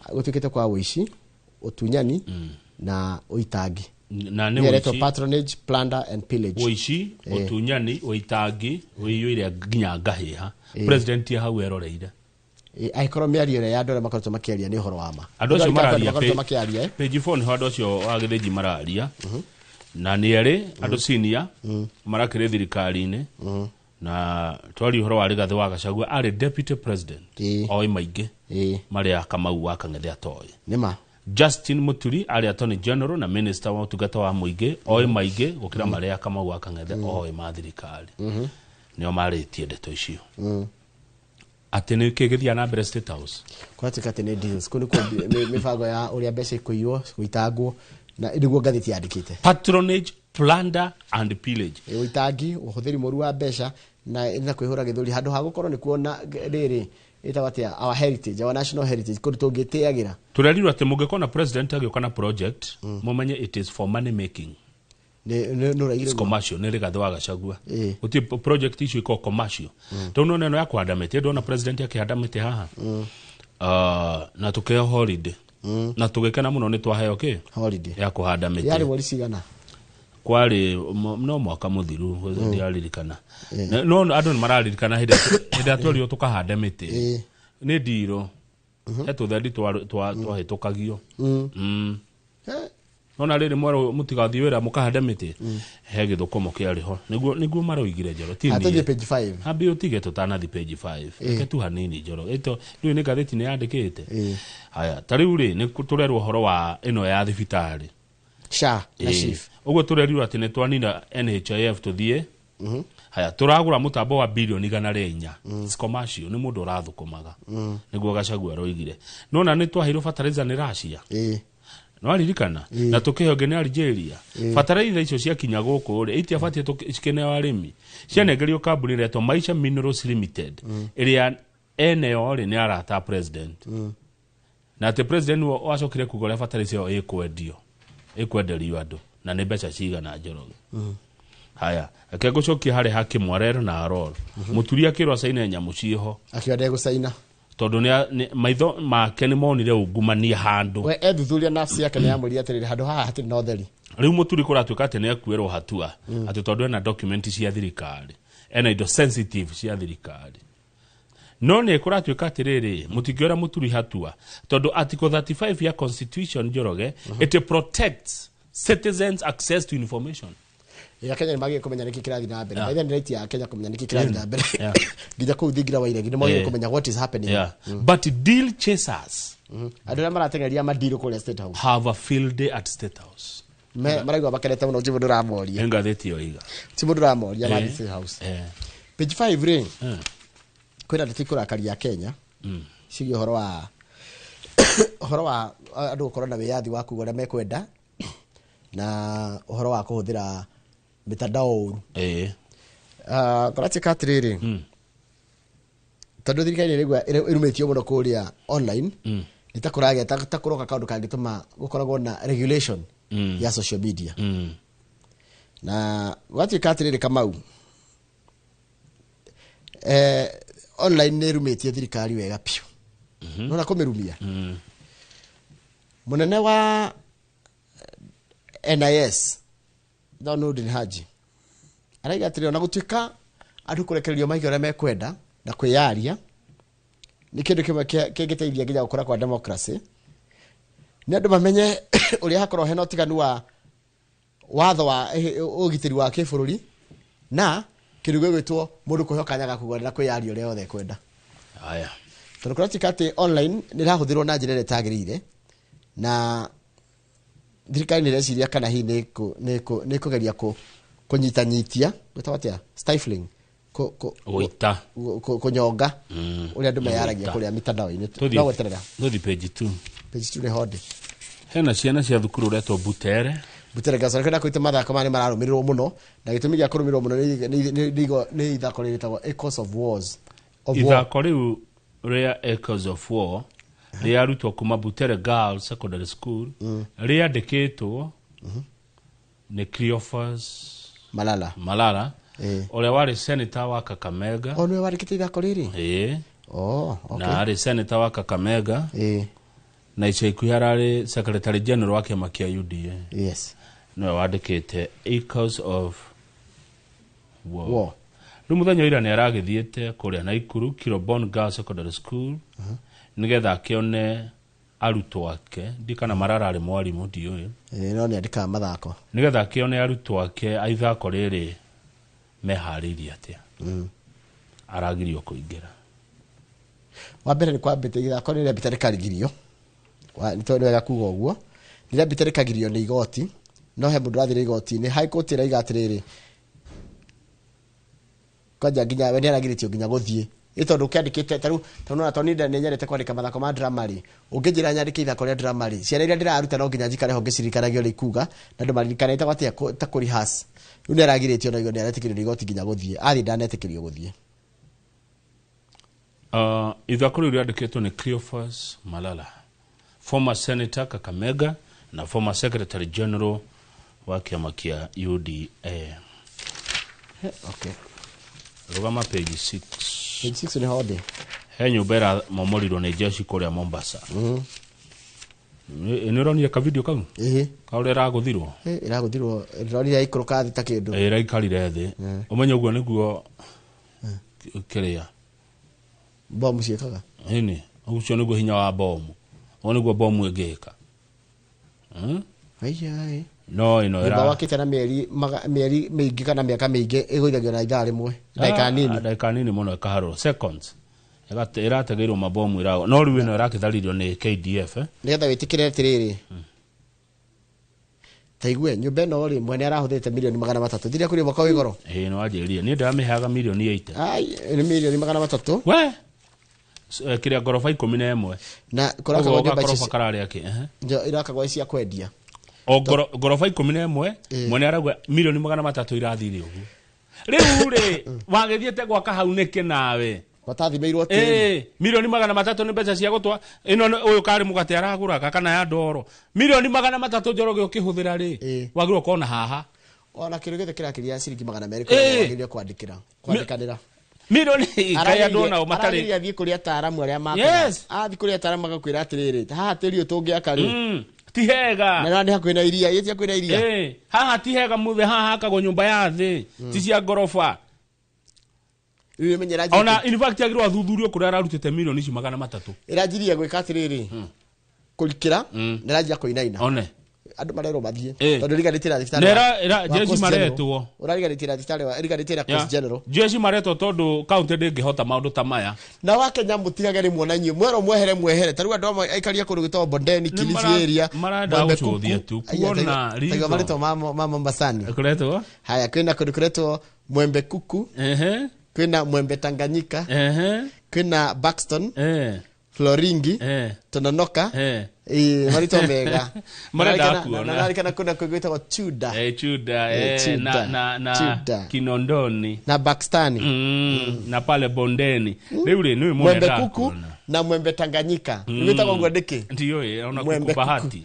gũtuĩkĩte kwa ũici, ũtunyani na ũitangi. Na nĩ ũici, patronage, plunder and pillage. Ũici, ũtunyani, ũitangi, ũiyũire nginya ngahĩha. President ya hau eroreire. Angĩkorwo mĩario ĩrĩa ya andũ arĩa makoretwo makĩaria nĩ ũhoro wa ma. Andũ acio mararia makĩaria page 4 nĩho andũ acio a Gĩthĩnji mararia. Na nĩ erĩ andũ senior marakĩrĩ thirikari-inĩ na twari ũhoro wa Rigathĩ wa Gachagua arĩ deputy president oĩ maingĩ marĩa Kamau wa Kang'ethe atoĩ. Nĩma. Justin Muturi arĩ attorney general na minister wa ũtungata wa mũingĩ oĩ maingĩ gũkĩra marĩa Kamau wa Kang'ethe oĩ ma thirikari. Nĩo marĩtie ndeto icio. Atĩ nĩ kĩ gĩthiaga na mbere State House? Kũratuĩka atĩ nĩ deals. Kũu nĩkuo mĩbango ya ũrĩa mbeca ikũiywo, gũitangwo, na nĩguo ngathĩti yandĩkĩte. Patronage, plunder and pillage. Ũitangi, ũhũthĩri mũru wa mbeca na kwĩhũra gĩthũri handũ ha gũkorwo nĩ kuona rĩrĩ Ĩtagwo atĩa, our heritage, our national heritage, kũndũ tũngĩtĩagĩra. Tũrerirwo atĩ mũngĩkona president agĩũka na project, mũmenye it is for money making. Nĩ ũraigire. It's commercial. Nĩ Rigathĩ wa Gachagua. Gũtirĩ project icio ikoragwo commercial. Tondũ nona ĩno ya kũhanda mĩtĩ, ndona president akĩhanda mĩtĩ haha. Na tũkĩheo holiday na tũgĩkena mũno nĩ twaheo kĩ holiday ya kũhanda yarĩ mĩtĩ. Mweri cigana? Kwarĩ no mwaka mũthiru, ndiraririkana. No andũ nĩ mararirikana hĩndĩ ĩrĩa twerirwo tũkahande mĩtĩ nĩ ndirũ he tũthendi twahĩtũkagio. Nona rĩrĩ mwerũ mũtigathiĩ wĩra mũkahande mĩtĩ, he gĩthũkũmo kĩarĩ ho nĩguo maroigire, Njoro, ti Ah, niĩ. tũthiĩ page 5. Ambi ũtige tũtanathi page 5. Reke tu hanini, Njoro. Ĩto rĩu nĩ ngathĩti nĩ yandĩkĩte. Haya, ta rĩu rĩ, nĩ tũrerwo ũhoro wa ĩno ya thibitarĩ. SHA na SHIF. Ũguo tũrerirwo atĩ nĩ twanina NHIF, tũthiĩ. Haya, tũragũra mũtambo wa bilioni 104. It's commercial, nĩ mũndũ ũrathũkũmaga. Nĩguo Gachagua aroigire. Nona nĩ twaheirwo fertilizer nĩ Russia. Nĩwaririkana na tũkĩheo nĩ Algeria. Bataraitha icio ciakinya gũkũ rĩ, itiabatiĩ cikĩneo arĩmi, cianengerio kambuni ĩretwo Maisha Minerals Limited, ĩrĩa eneo rĩ nĩ arata a president, na atĩ president nĩwe wacokire kuga ũrĩa bataraitha ĩyo ĩkwendio, ĩkwenderio andũ na nĩ mbeca cigana, Njoroge. Haya, reke ngũcokie harĩ Hakimwarero na Aror. Mũturi akĩrwo acaine nyamũ ciĩho. Akiuga ndegũcaina. Tondũ maitho make nĩ monire ungumania handũ. We ethuthuria nafsi yake nĩ yamwĩrire atĩrĩrĩ, handũ haha hatirĩ na ũtheri. Rĩu mũturi kũratuĩka atĩ nĩ akuĩrwo hatua atĩ tondũ ena document cia thirikari, ena indo sensitive cia thirikari. No nĩ kũratuĩka atĩrĩrĩ, mũtingĩoera mũturi hatua tondũ article 35 ya constitution, Njoroge, it protects citizens' access to information. Ya Kenya nĩ magĩrĩire kũmenya nĩkĩ kĩrathiĩ na mbere. Maithe nĩ right ya Kenya kũmenya nĩkĩ kĩrathiĩ na mbere nginya kũu thingira wa iregi nĩ magĩrĩire kũmenya what is happening. But deal chasers, andũ arĩa marateng'eria mandirũ kũrĩa State House, have a field day at State House. Maraigua makenete mũno, ti mũndũ ũramoria. Nĩ ngathĩti ĩyo iga. Ti mũndũ ũramoria mathiĩ State House. Page 5 rĩ, kwĩna ndeto ikũrakaria Kenya cigiĩ ũhoro wa andũ gũkorwo na wĩyathi wa kuga ũrĩa mekwenda na ũhoro wa kũhũthĩra mitandao ũru. Kũratuĩka atĩrĩrĩ, tondũ thirikari nĩ ĩraigua ĩrumĩtio mũno kũrĩa online, nĩ ta kũragĩa ta kũroka kaũndũ kangĩtũma gũkoragwo na regulation ya social media. Na gwatuĩka atĩrĩrĩ, Kamau, online nĩ ĩrumĩtie thirikari wega piũ. Nona kũmĩrumia mũnene wa NIS no Nurdin Haji araiga atĩrĩ, ona gũtuĩka andũ kũrekererio maige ũrĩa mekwenda na kwĩyaria nĩ kĩndũ kĩmwe kĩngĩteithia nginya gũkũra kwa democracy, nĩ andũ mamenye ũrĩa hakorwo hena ũtiganu wa watho wa ũgitĩri wa kĩbũrũri na kĩndũ gĩgwĩtwo mũndũ kũheo kanya ga kuga na kwĩyaria ũrĩa yothe ekwenda. Haya. Tondũ kũratuĩka atĩ online nĩ ĩrahũthĩrwo na njĩra ĩrĩa ĩtagĩrĩire, na thirikari nĩ ĩreciria kana hihi nĩ ĩkũgeria kũnyitanyitia, gwĩtagwo atĩa, stifling, Gũita. kũnyonga ũrĩa andũ meyaragia Gũita. kũrĩa mitandao-inĩ. No gweterera. Tũthiĩ page 2. Page 2 nĩ honde. Hena ciana cia thukuru ũretwo Butere. Butere Girls kwenda kwĩta mathako maya nĩ mararũmĩrĩrwo mũno, na gĩtũmi gĩa kũrũmĩrĩrwo mũno nĩ ithako rĩrĩ rĩtagwo Echoes of Wars of War. Ithako rĩu rĩa Echoes of War rĩa arutwo kuma Butere Girls Secondary School, rĩandĩkĩtwo nĩ Cleophas Malala. Malala, ũrĩa warĩ senator wa Kakamega. O nĩwe wandĩkĩte ithako rĩrĩ? Ĩĩ. Oh, okay. Na arĩ senator wa Kakamega. Na ica ikuhĩ ararĩ secretary general wa kĩama kĩa UDA. Nĩwe wandĩkĩte Echoes of War. War. Rĩu mũthenya wa ira nĩ aragĩthiĩte kũrĩa Naikuru Kirobon Girls Secondary School nĩgetha akĩone arutwo ake, ndikana marararĩ mwarimũ, ndiũĩ. Ĩĩ, no nĩ andĩkaga mathako. Nĩgetha akĩone arutwo ake a ithako rĩrĩ meharĩirie atĩa. Aragirio kũingĩra. Wa mbere nĩ kwambĩte ithako nĩ rĩambĩte rĩkarigirio. Nĩ tondũ nĩ wega kuga ũguo, nĩ rĩambĩte rĩkagirio nĩ igoti, no he mũndũ ũrathire igoti-inĩ, High Court ĩraiga atĩrĩrĩ, kwanja nginya we nĩ aragirĩtio nginya gũthiĩ, ĩ tondũ ũkĩandĩkĩte ta rĩu, tondũ nona tondũ niĩ nĩ nyendete kwandĩka mathako ma drama rĩ, ũngĩnjĩra nyandĩke ithako rĩa drama rĩ, ciana iria ndĩraruta no nginya njikare ho ngĩciririkanagia ũrĩa ikuga na andũ maririkane, ĩtagwo atĩa, ta kũ rehearse. Rĩu nĩ aragirĩtio na nĩ aretĩkĩrio nĩ igoti nginya gũthiĩ, athiĩ ndanetĩkĩrio gũthiĩ. Ithako rĩu rĩandĩkĩtwo nĩ Cleophas Malala, former senator Kakamega na former secretary general wa kĩama kĩa UDA. Okay. Rũgama page 6. Page 6 nĩ hode. He nyũmba ĩramomorirwo nĩ jeshi kũrĩa Mombasa. Nĩ ũronire ka video kau? Ĩĩ. Kaũrĩa ĩragũthirwo? Ĩragũthirwo, ĩronire yaikũrũka thĩ ta kĩndũ. Ĩraikarire thĩ. Ũmenye ũguo nĩguo kĩrĩa bomu ciĩkaga. Ĩni, ũcio nĩguo hinya wa bomu. Ũguo nĩguo bomu ĩngĩka. Aiya. No ĩno nyũmba wakĩte na mĩeri mĩeri mĩingĩ kana mĩaka mĩingĩ ĩgũithagio na ithaa rĩmwe, ndagĩka nini. Ndagĩka nini mũno ĩkaharũrwo, seconds. Ĩrategeirwo mabomu ĩragwa. No rĩu ĩno ĩrakĩtharirio nĩ KDF. Nĩgetha wĩtĩkĩre atĩrĩrĩ, ta igue nyũmba ĩno rĩ, mwene arahũthĩrĩte milioni 300. Thire kũrĩ mwaka wĩ goro. Ĩĩ, nĩ wanjĩrire. Niĩ ndĩramĩheaga milioni 80. Ai, nĩ milioni 300. We? Kĩrĩa ngoroba 11. Na kũrakagwo nyũmba icio kararĩa kĩ? Irakagwo cia kwendia. O ngoroba 11, mwene arauga milioni 300 irathire ũguo. Rĩu rĩ, wagĩthiĩte gwaka hau nĩkĩ nawe? Watathimĩirwo tĩri. Milioni 300 nĩ mbeca cia gũtwa. Ĩno ũyũ karĩ mũgate aragũraga kana ya ndoro. Milioni 300 Njoroge ũkĩhũthĩra rĩ, wagĩrĩirwo kona haha. Ona kĩndũ gĩothe kĩrakĩria ciringi 200 wagĩrĩirwo kwandĩkĩra, kwandĩkanĩra. Milioni kai andũ nao matarĩ. Aragĩria thiĩ kũrĩ ataaramu arĩa makaga. Athiĩ kũrĩ ataaramu magakwĩra atĩrĩrĩ, haha tĩri ũyũ tũngĩaka rĩ. Ti hega. Na nĩ hakuhĩ na iria, ĩ ti hakuhĩ na iria. Haha ti hega mũthĩ, haha hakagwo nyũmba ya thĩ, ti cia ngoroba. Ona in fact agirwo athuthurio kũrĩa ararutĩte milioni ici 300. Ĩranjirie gwĩka atĩrĩrĩ, kũrikĩra na ĩranjia kũinaina. One. Andũ marerwo mathiĩ tondũ riganĩtie na thibitarĩ. Jeshi maretwo. Ũrariganĩtie na thibitarĩ wa riganĩtie na Coast General. Jeshi maretwo tondũ kaunti ndĩngĩhota maũndũ ta maya. Na wa Kenya mũtigage rĩmwe na inyuĩ mwerwo mwehere mwehere. Ta rĩu andũ amwe aikaria kũndũ gwĩtagwo Bondeni, Kilifi area. Marenda gũcũthia tu kuona ritho. Marĩtwa ma Mombasani. Kũretwo? Haya, kwĩna kũndũ kũretwo Mwembe Kuku. Kwĩna Mwembe Tanganyika. Kwĩna Buxton. Floringi, Tononoka, marĩtwa mega. Marenda kuona. Mararikana kuna kwĩgwĩtagwo Chuda. Chuda, na Kinondoni. Na Bakstani. Na pale Bondeni. Rĩu rĩ, nĩ Mwembe Kuku na Mwembe Tanganyika. Nĩgwĩtagwo ũguo ndĩkĩ? Ndiũĩ, ona Kuku Bahati.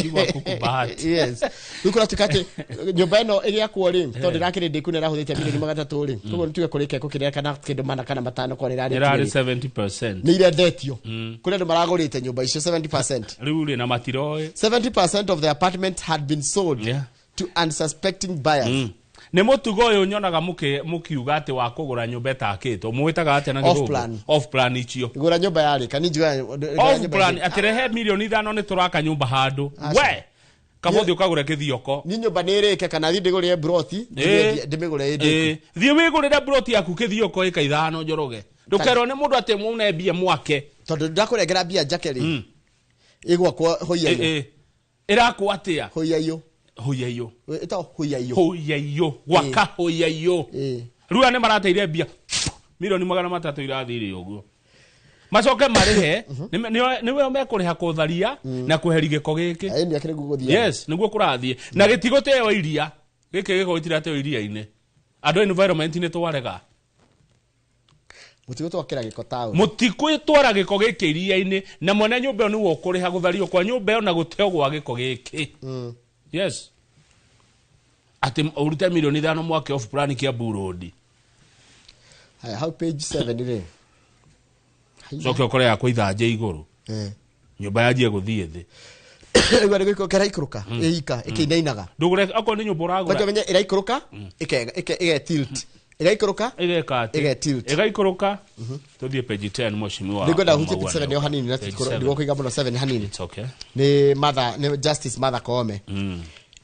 Igua Kuku Bahati. Yes. Rĩu kũratuĩka atĩ nyũmba ĩno ĩgĩakwo rĩ, tondũ ĩrakĩrĩ ndĩku na ĩrahũthĩrĩte milioni 300 rĩ. Koguo nĩtuge kũrĩ keko kĩrĩa kana kĩndũ 4 kana 5 korwo ĩrarĩ 70%. Nĩ irendetio. Kũrĩ andũ maragũrĩte nyũmba icio 70%. Rĩu rĩ, na matiroĩ. 70% of the apartments had been sold to unsuspecting buyers. Nĩ mũtugo ũyũ nyonaga mũkiuga atĩ wa kũgũra nyũmba ĩtakĩtwo. Mũwĩtaga atĩa na gĩthũngũ? Off plan icio. Gũra nyũmba yarĩka, niĩ njugaga off plan, atĩ rehe milioni 5 nĩ tũraka nyũmba handũ. We, kabothi ũkagũre kĩthioko. Niĩ nyũmba nĩ ĩrĩke kana thiĩ ndĩgũrĩre broti, ndĩmĩgũre ĩndĩku. Thiĩ wĩgũrĩre broti yaku kĩthioko ĩka 5 Njoroge. Ndũkerwo nĩ mũndũ atĩ mũne mbia mwake. Tondũ ndakũrengera mbia njake rĩ. Ĩgwakwo hũiyaiyũ. Ĩrakwo atĩa? Hũiyaiyũ. Hũiyaiyũ. Ĩtagwo hũiyaiyũ. Hũiyaiyũ. Gwaka hũiyaiyũ. Rĩu aya nĩ marateire mbia milioni 300 irathire ũguo. Macoke marĩhe, nĩwe mekũrĩha kũtharia na kweheria gĩko gĩkĩ. Yes, nĩguo kũrathiĩ. Na gĩtigũteo iria. Gĩkĩ gĩko gĩtirateo iria-inĩ. Andũ environment nĩ twarega. Mũtigũtwakĩra gĩko taũni. Mũtigũtwara gĩko gĩkĩ iria-inĩ na mwene nyũmba ĩyo nĩwe ũkũrĩha gũthario kwa nyũmba ĩyo na gũteo gwa gĩko gĩkĩ. Yes. Atĩ ũrute milioni 5 mwake off plan Kiambu Road. Haya, hau page 7 rĩ. Coke ũkore yakwa ithanje igũrũ. Nyũmba yanjie gũthiĩ thĩ. Rĩu nĩ gũikũrũka ĩraikũrũka, ĩika, ĩkĩinainaga. Ndũgũre okorwo nĩ nyũmba ũragũra. Kwanja ũmenye ĩraikũrũka, ĩge tilt. Ĩgaikũrũka, ĩgeka atĩ. Ĩge tilt. Ĩgaikũrũka. Tũthiĩ page 10 mheshimiwa. Nĩngwenda hutie page 7 yo hanini na ndigũkũiga mũno 7 hanini. It's okay. Nĩ Martha, nĩ Justice Martha Koome.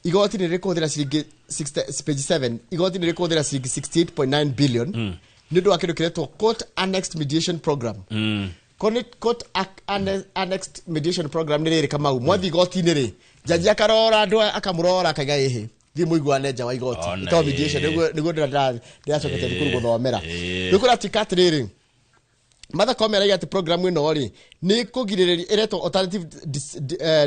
Igoti nĩ rĩkũhũthĩra ciringi 60, page 7, igoti nĩ rĩkũhũthĩra ciringi 68.9 billion nĩ ũndũ wa kĩndũ kĩretwo Court Annexed Mediation Program. Court Annexed Mediation Program nĩ rĩrĩ Kamau, mwathi igoti-inĩ rĩ, jaji akarora andũ akamũrora akaiga ĩhĩ, thiĩ mũiguane nja wa igoti. Ĩtagwo mediation, nĩguo ndĩracokete thukuru gũthomera. Rĩu kũratuĩka atĩrĩrĩ, Martha Koome arauga atĩ program ĩno rĩ, nĩ kũgirĩrĩria, ĩretwo alternative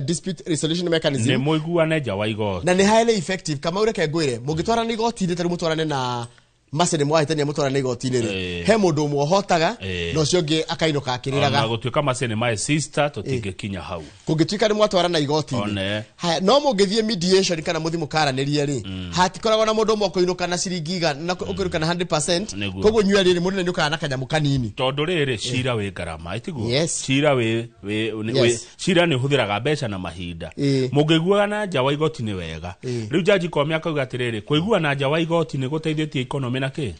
dispute resolution mechanism. Nĩ mũiguane nja wa igoti. Na nĩ highly effective. Kamau reke ngwĩre, mũngĩtwarana igoti-inĩ ta rĩu mũtwarane na mace nĩ mwahĩtania mũtwarane igoti-inĩ rĩ, he mũndũ ũmwe ũhotaga na ũcio ũngĩ akainũka Ona akĩrĩraga. gũtuĩka mace nĩ my sister, tũtingĩkinya hau. Kũngĩtuĩka nĩ mwatwarana igoti-inĩ. One. Haya, no mũngĩthiĩ mediation kana mũthiĩ mũkaranĩrie rĩ, hatikoragwo na mũndũ ũmwe ũkũinũka na ciringi igana na ũkũinũka na 100%. Nĩguo. Koguo inyuĩ erĩ mũndũ nĩinũkaga na kanyamũ kanini. Tondũ rĩrĩ, cira wĩ ngarama, ĩtiguo? Yes. Cira wĩ wĩ nĩ- Yes. cira nĩ ũhũthĩraga mbeca na mahinda. Mũngĩiguaga na nja wa igoti nĩ wega. Rĩu jaji Koome akauga atĩrĩrĩ, kũigua na nja wa igoti nĩ gũteithĩtie economy na kĩ?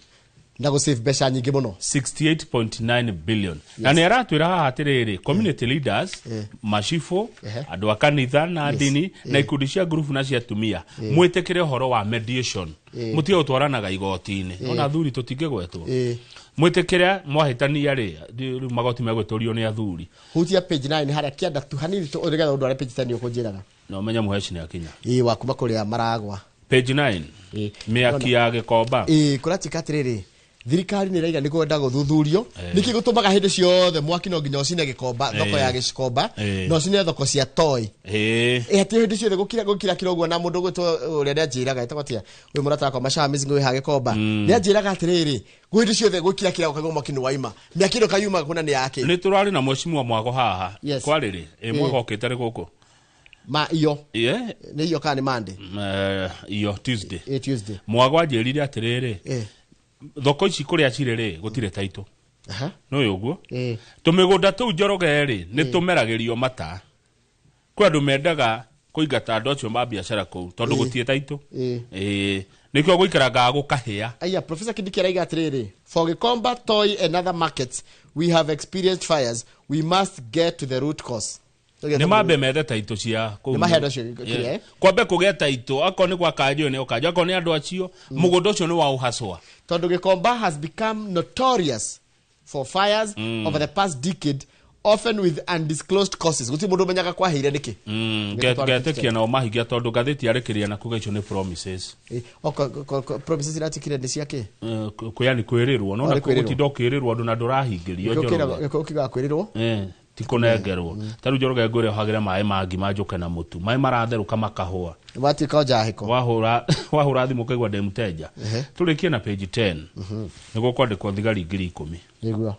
Na gũ save mbeca nyingĩ mũno. 68.9 billion. Na nĩ aratwĩra haha atĩrĩrĩ, community leaders, macibũ, andũ a kanitha na ndini na ikundi cia ngurubu na cia atumia, mwĩtĩkĩre ũhoro wa mediation. Mũtige gũtwaranaga igoti-inĩ. Ona athuri tũtingĩgwetwo. Mwĩtĩkĩre mwahĩtania rĩ, rĩu magoti megwĩtũrio nĩ athuri. Hutia page 9 harĩa kĩanda tu hanini tu, nĩgetha ũndũ arĩa page 10 ũkũnjĩraga. Na ũmenye mũheci nĩ akinya. Ĩĩ, wa kuma kũrĩa maragwa. Page 9, mĩaki ya Gĩkomba. Ĩĩ, kũratuĩka atĩrĩrĩ, thirikari nĩ ĩraiga nĩ kwenda gũthuthurio nĩkĩ gũtũmaga hĩndĩ ciothe mwaki no nginya ũcine Gĩkomba, thoko ya Gĩkomba, na ũcine thoko cia Toi. Ĩ hatirĩ hĩndĩ ciothe gũkira gũkira kira ũguo. Na mũndũ gwĩtwo ũrĩa nĩanjĩraga, etagwo atĩa ũyũ, mũrata wakwa Macamisi wĩ ha Gĩkomba, nĩanjĩraga atĩrĩrĩ, gwĩ hĩndĩ ciothe gũkira kira ũkaigua mwaki nĩ waima, mĩaki ĩno kayuma kuna nĩ yake. Nĩ tũrarĩ na mheshimiwa Mwago haha. Yes. Kwarĩrĩ ĩ Mwago okĩte rĩ gũkũ? Ma iyo. Ĩ. Nĩ iyo kana nĩ Monday? Iyo Tuesday. Ĩ, Tuesday. Mwago anjĩrire atĩrĩrĩ, thoko ici kũrĩa cirĩ rĩ, gũtirĩ taitũ. Nĩ ũguo tũmĩgũnda tũu Njoroge rĩ, nĩ tũmeragĩrio mata. Kwĩ andũ mendaga kũingata andũ acio ma biacara kũu tondũ gũtirĩ taitũ. Ĩĩ, nĩkĩo gũikarangaga gũkahĩa. Aya, Professor Kindiki araiga atĩrĩrĩ, for Gikomba, Toi and other markets we have experienced fires, we must get to the root cause. Nĩ mambe methe taitũ cia kũu. Nĩ mahe andũ acio kĩrĩa, eh? Kwambe kũgĩa taitũ, akorwo nĩ gwa kanjũ nĩ ũkanjũ, akorwo nĩ andũ acio, mũgũnda ũcio nĩ wa ũhacwa. Tondũ Gikomba has become notorious for fires over the past decade, often with undisclosed causes. Gũtirĩ mũndũ ũmenyaga kwahĩire nĩkĩ. Ngetĩkia nao mahingia tondũ ngathĩti yarĩkĩria na kuga icio nĩ promises. O, promises iratikire nĩ ciake. Kwĩani kwĩrĩrwo nona. Nĩ kwĩrĩrwo. Gũtinda ũkĩrĩrwo andũ na ndũrahingĩrio, Njoroge. Ũkiugaga kwĩrĩrwo. Ti kũnengerwo. Ta rĩu Njoroge, ngwĩre ũhagĩre maĩ ma ngima njũke na mũtu, maĩ maratherũka makahũa. Watuĩka njahĩko. Wahũra thimũ ũkaigua ndĩ mteja. Tũrĩkie na page 10, nĩguo kwandĩkwo thigari 10,000. Nĩguo.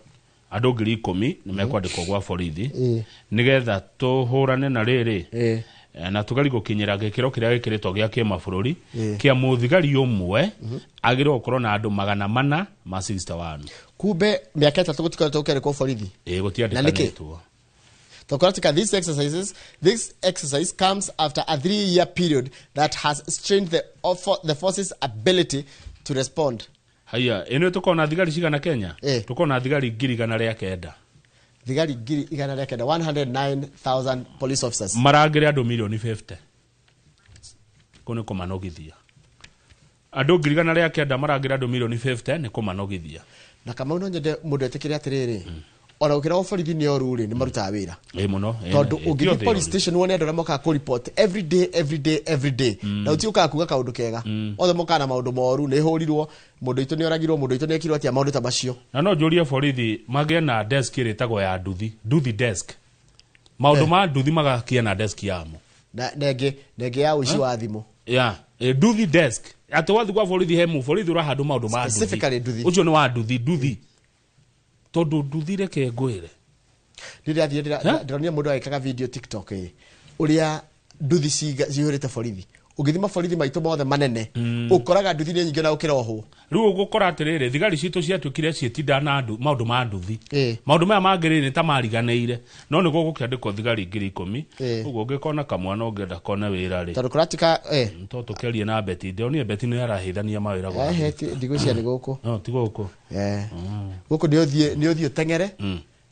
Andũ 10,000 nĩ mekwandĩkwo gwa borithi nĩgetha tũhũrane na rĩrĩ na tũgerie gũkinyĩra gĩkĩro kĩrĩa gĩkĩrĩtwo gĩa kĩmabũrũri kĩa mũthigari ũmwe agĩrĩirwo gũkorwo na andũ 461. Kumbe mĩaka 3 gũtikoretwo gũkĩandĩkwo borithi. Ĩĩ. Na nĩkĩ? Gũtiandĩkanĩtwo. Tokoratika, this exercise comes after a 3-year period that has strained the force's ability to respond. Haya, ĩno tũkorwo na thigari cigana Kenya? Tũkorwo na thigari 109,000. Thigari 109,000, 109,000 police officers. Marangĩre andũ mirioni 50. Kũu nĩ kũmanogithia. Andũ 109,000 marangĩre andũ mirioni 50 nĩ kũmanogithia. Na Kamau, no nyende mũndũ etĩkĩre atĩrĩrĩ, ona gũkĩra borithi nĩ oru rĩ, nĩ marutaga wĩra. Ĩ mũno. Tondũ Ti ũngĩthiĩ othe police oru. station wone andũ arĩa mokaga kũ report every day, every day, every day, na ũtige ũkaga kuga kaũndũ kega, othe mokaga na maũndũ moru, nĩ hũrirwo, mũndũ witũ nĩ oragirwo, mũndũ witũ nĩ ekirwo atĩa, maũndũ ta macio. Na no njũrie borithi magĩe na desk ĩrĩa ĩtagwo ya nduthi, nduthi desk, maũndũ ma nduthi magakia na desk yamo. Na ĩngĩ ya ũici wa thimũ. Ya, nduthi desk, atĩ wathiĩ gwa borithi he mũborithi ũrahandwo maũndũ ma nduthi. Specifically nduthi. Ũcio nĩ wa nduthi, nduthi, tondũ nduthi, reke ngwĩre. Rĩrĩa ndĩronire mũndũ agĩkaga video TikTok, ĩ ũrĩa nduthi cihũrĩte borithi. Ũngĩthima borithi maitũ mothe manene, ũkoraga nduthi nĩ nyingĩ na gũkĩra ohwo. Rĩu ũgũkora atĩrĩrĩ, thigari citũ ciatuĩkire ciĩtinda na maũndũ ma nduthi, maũndũ maya mangĩ rĩ nĩ ta mariganĩire, no nĩguo gũkĩandĩkwo thigari 10,000. Ũguo ũngĩkona kamwana ũngĩenda kone wĩra rĩ, Tondũ kũratika to tũkĩarie na Beti. Ndĩronire Beti nĩ arahithania mawĩra gwa Ndigwĩciria nĩ gũkũ. No ti gũkũ. Gũkũ nĩ ũthiĩ ũteng'ere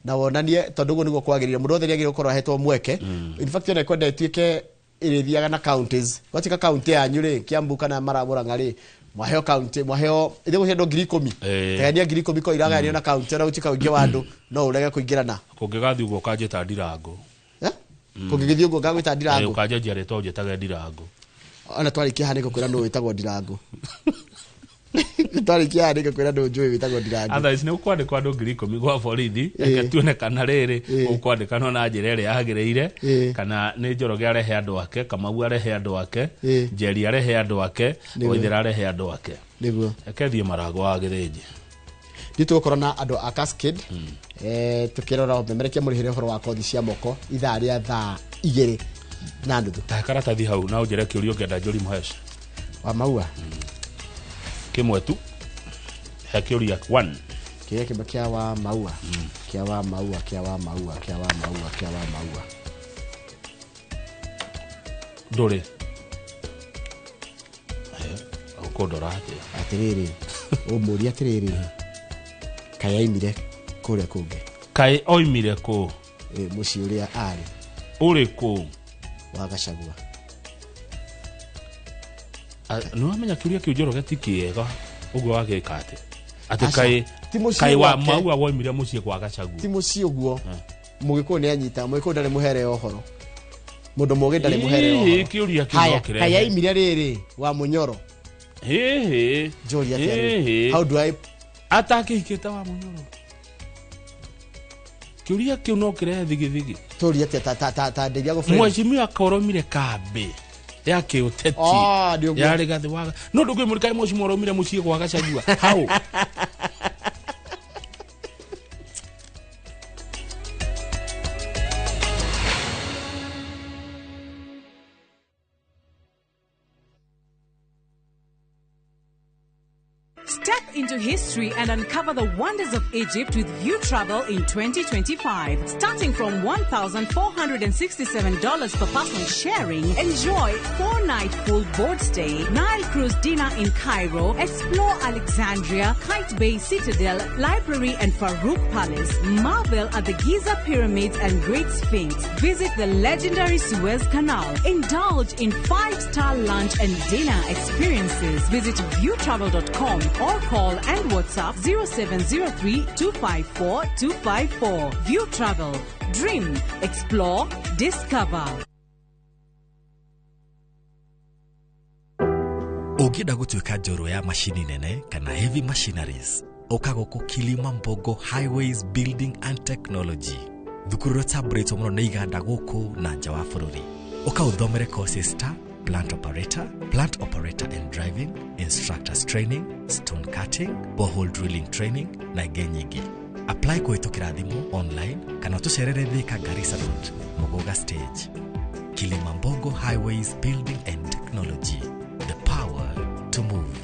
na wonanie, tondũ ũguo nĩguo kwagĩrĩire. Mũndũ wothe nĩagĩrĩire gũkorwo ahetwo mweke. In fact, ona kwenda ĩtuĩke ĩrĩthiaga na counties, gwatuĩka county yanyu rĩ, Kiambu kana Murang'a rĩ, mwaheo county, mwaheo ithe gũcio andũ 10,000. Tegania 10,000 ko iragayanio na county, ona gũtuĩka ũingĩ wa andũ no ũrege kũingĩrana. Kũngĩgathiĩ ũguo ũkanjĩta Ndirango. Kũngĩgĩthiĩ ũguo ngagwĩta Ndirango. Ũkanjenjia rĩtwa ũnjĩtage Ndirango. Ona twarĩkia haha nĩngũkwĩra nũ wĩtagwo Ndirango. Twarĩkia haha nĩngũkwĩra nũ njũĩ wĩtagwo Ndirango. Otherwise nĩ ũkwandĩkwo andũ 10,000 gwa borithi. Reke tuone kana rĩrĩ ũkwandĩkanwo na njĩra ĩrĩa yagĩrĩire, kana nĩ Njoroge arehe andũ ake, Kamau arehe andũ ake, Njeri arehe andũ ake, Nĩguo. Waithera arehe andũ ake. Nĩguo. Reke thiĩ Marago wa Gĩthĩnji. Nditũgũkorwo na andũ a Cascade, tukĩrora ũmemerekia mũrĩhĩre ũhoro wa kothi cia moko ithaa rĩa 2:30. Ta karatathi hau na ũnjĩre kĩũria ũngĩenda Njũri Mũhesh. Wa maua. Kĩmwe tu. He kĩũria 1. Kĩũria kĩmwe kĩa wa maua. Kĩa wa maua, kĩa wa maua, kĩa wa maua, kĩa wa maua. Ndũrĩ. Ũkũndora atĩa? Atĩrĩrĩ, ũmũrie atĩrĩrĩ. Kaĩ aimire kũrĩa kũngĩ? Kaĩ oimire kũ? Mũciĩ ũrĩa arĩ. Ũrĩ kũ? Wa Gachagua. Nĩ wamenya kĩũria kĩu Njoroge ti kĩega ũguo wagĩka atĩ. Atĩ kaĩ wa maua woimire mũciĩ kwa Gachagua. Ti mũciĩ ũguo. Mũgĩkũyũ nĩ anyita, mũgĩkũyũ ndarĩ mũhere ũhoro. Mũndũ mũgĩ ndarĩ mũhere ũhoro. Kĩũria kĩu no kĩrehe. Kaĩ aimire rĩrĩ wa Mũnyoro. Hĩhĩ. Njũria atĩa? How do I atakĩhikĩte wa Mũnyoro? Kĩũria kĩu no kĩrehe thigithigi. Tũria atĩa ta ndeithia gũbũrũri. Mheshimiwa akoromire kambĩ ya kĩũteti ya Rigathĩ wa no ndũkwĩmũrĩka mheshimiwa aromire mũciĩ gwa Gachagua. How? Step into history and uncover the wonders of Egypt with View Travel in 2025. Starting from $1,467 per person sharing, enjoy 4-night full board stay, Nile cruise dinner in Cairo, explore Alexandria, Kite Bay Citadel, Library and Farouk Palace, marvel at the Giza Pyramids and Great Sphinx, visit the legendary Suez Canal, indulge in 5-star lunch and dinner experiences. Visit viewtravel.com or call and WhatsApp 0703 254 254. View Travel. Dream, explore, discover. Ũngĩenda gũtuĩka njorua ya macini nene kana heavy machineries, ũka gũkũ Kilimambogo Highways Building and Technology. Thukuru ũrĩa ũtambũrĩtwo mũno nĩ iganda gũkũ na nja wa bũrũri. Ũka ũthomere courses ta plant operator and driving, instructors training, stone cutting, borehole drilling training na ingĩ nyingĩ. Apply kũhĩtũkĩra thimũ online kana ũtũcerere Thika Garissa Road, Muguga Stage. Kilimambogo Highways Building and Technology, the power to move.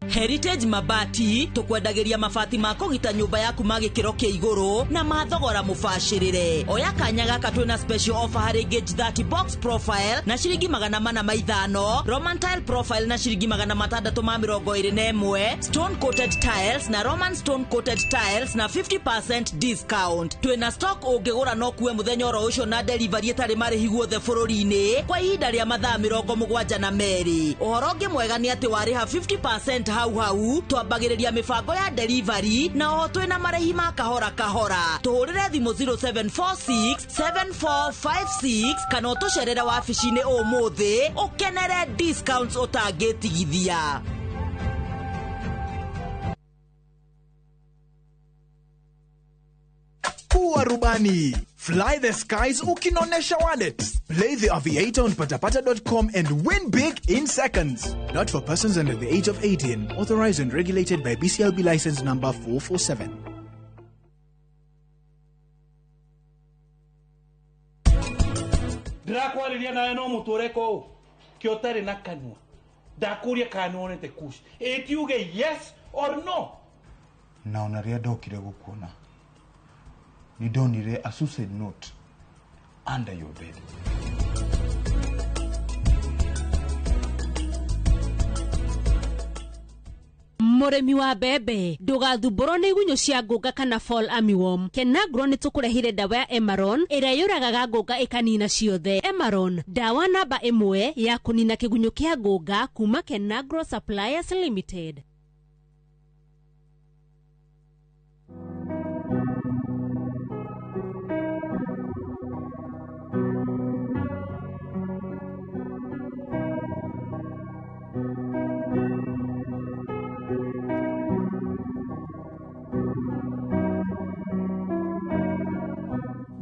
Heritage Mabati tukwendagĩria mabati ma kũgita nyũmba yaku ma gĩkĩro kĩa igũrũ na ma thogora mũbacĩrĩre. Oya kanya gaka twĩna special offer harĩ gauge 30 box profile na ciringi 405, Roman tile profile na ciringi 621, stone coated tiles na Roman stone coated tiles na 50% discount. Twĩna stock ũngĩgũra no kuwe mũthenya oro ũcio na delivery ĩtarĩ marĩhi guothe bũrũri-inĩ kwa ihinda rĩa mathaa 72. Ũhoro ũngĩ mwega nĩ atĩ warĩha 50% hau hau twambagĩrĩria mĩbango ya delivery na oho twĩna marĩhi ma kahora kahora. Tũhũrĩre thimũ 0746 7456 kana ũtũcerere wabici-inĩ ũmũthĩ ũkenere discounts ũtangĩtigithia. Kuwa rubani. Fly the skies ukinonesha wallet. Play the Aviator on patapata.com and win big in seconds. Not for persons under the age of 18. Authorized and regulated by BCLB license number 447. Ndirakwariria nawe no muture kuu kĩotari na kanua ndakuria kana nĩwonete kush ĩtiuge yes or no. Na ona rĩrĩa ndokire gũkuona nĩndonire a suicide note under your bed. Mũrĩmi wa mbembe ndũgathumbũrwo nĩ igunyũ cia ngũnga kana fall armyworm. Kenagro nĩ tũkũrehire ndawa ya Emaron ĩrĩa yũragaga ngũnga ĩkanina ciothe. Emaron, ndawa namba 1 ya kũnina kĩgunyũ kĩa ngũnga kuma Kenagro Suppliers Limited.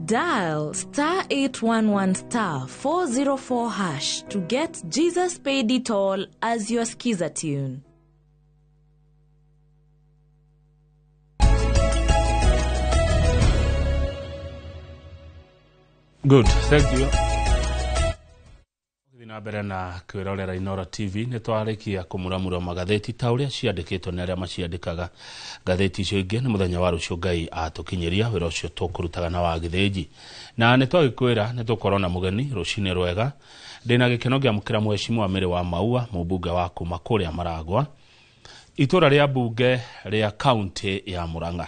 Dial star 811 star 404 hash to get Jesus Paid It All as your skiza tune. Good, thank you. Thiĩ na mbere na kwĩrorera Inoro TV. Nĩ twarĩkia kũmuramura magathĩti ta ũrĩa ciandĩkĩtwo nĩ arĩa maciandĩkaga. Ngathĩti icio ingĩ nĩ mũthenya wa rũciũ Ngai atũkinyĩria wĩra ũcio tũkũrutaga na wa gĩthĩnji. Na nĩ twagĩkwĩra nĩ tũkorwo na mũgeni rũcinĩ rwega. Ndĩna gĩkeno ngĩamũkĩra mheshimiwa Mary wa Maua, mũmbunge wa kuma kũrĩa Maragwa, itũra rĩa mbunge rĩa kaunti ya Murang'a.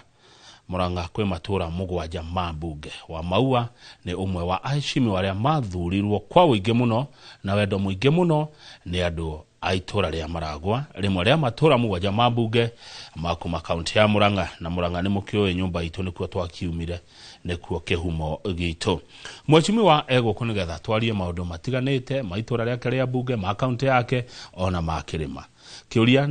Murang'a kwĩ matũra 7 ma mbunge. Wa Maua nĩ ũmwe wa aheshimiwa arĩa mathurirwo kwa ũingĩ mũno na wendo mũingĩ mũno nĩ andũ a itũra rĩa Maragwa, rĩmwe rĩa matũra 7 ma mbunge ma kuma kaunti ya Murang'a. Na Murang'a nĩ mũkĩũĩ nyũmba itũ nĩkuo twakiumire, nĩkuo kĩhumo gitũ. Mheshimiwa egũkũ nĩgetha twarie maũndũ matiganĩte ma itũra rĩake rĩa mbunge, ma kaunti yake ona ma kĩrĩma. Kĩũria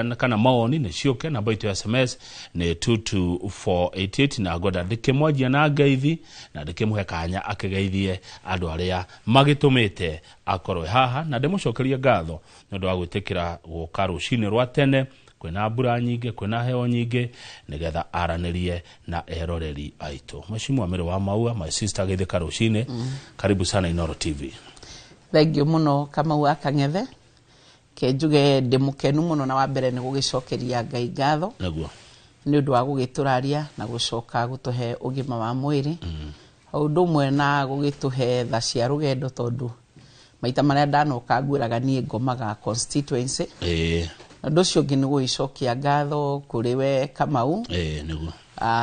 na kana maoni nĩ ciũke. Namba itũ ya SMS nĩ 22488 na ngwenda ndĩkĩmwanjia na ngeithi na ndĩkĩmũhe kanya akĩgeithie andũ arĩa magĩtũmĩte akorwe haha, na ndĩmũcokerie ngatho nĩ ũndũ wa gwĩtĩkĩra gũka rũcinĩ rwa tene kwĩna mbura nyingĩ, kwĩna heho nyingĩ, nĩgetha aranĩrie na eroreri aitũ. Mheshimiwa Mary wa Maua, my sister, geithĩka rũcinĩ. Karibu sana Inoro TV. Thank you mũno Kamau wa Kang'ethe. Ke njuge ndĩ mũkenu mũno, na wa mbere nĩ gũgĩcokeria Ngai ngatho nĩguo nĩ ũndũ wa gũgĩtũraria na gũcoka gũtũhe ũgima wa mwĩrĩ, o ũndũ ũmwe na gũgĩtũhe tha cia rũgendo, tondũ maita marĩa ndanoka ngwĩraga niĩ ngomaga constituency. Ũndũ ũcio ũngĩ nĩ gũgĩcokia ngatho kũrĩ we Kamau. Nĩguo.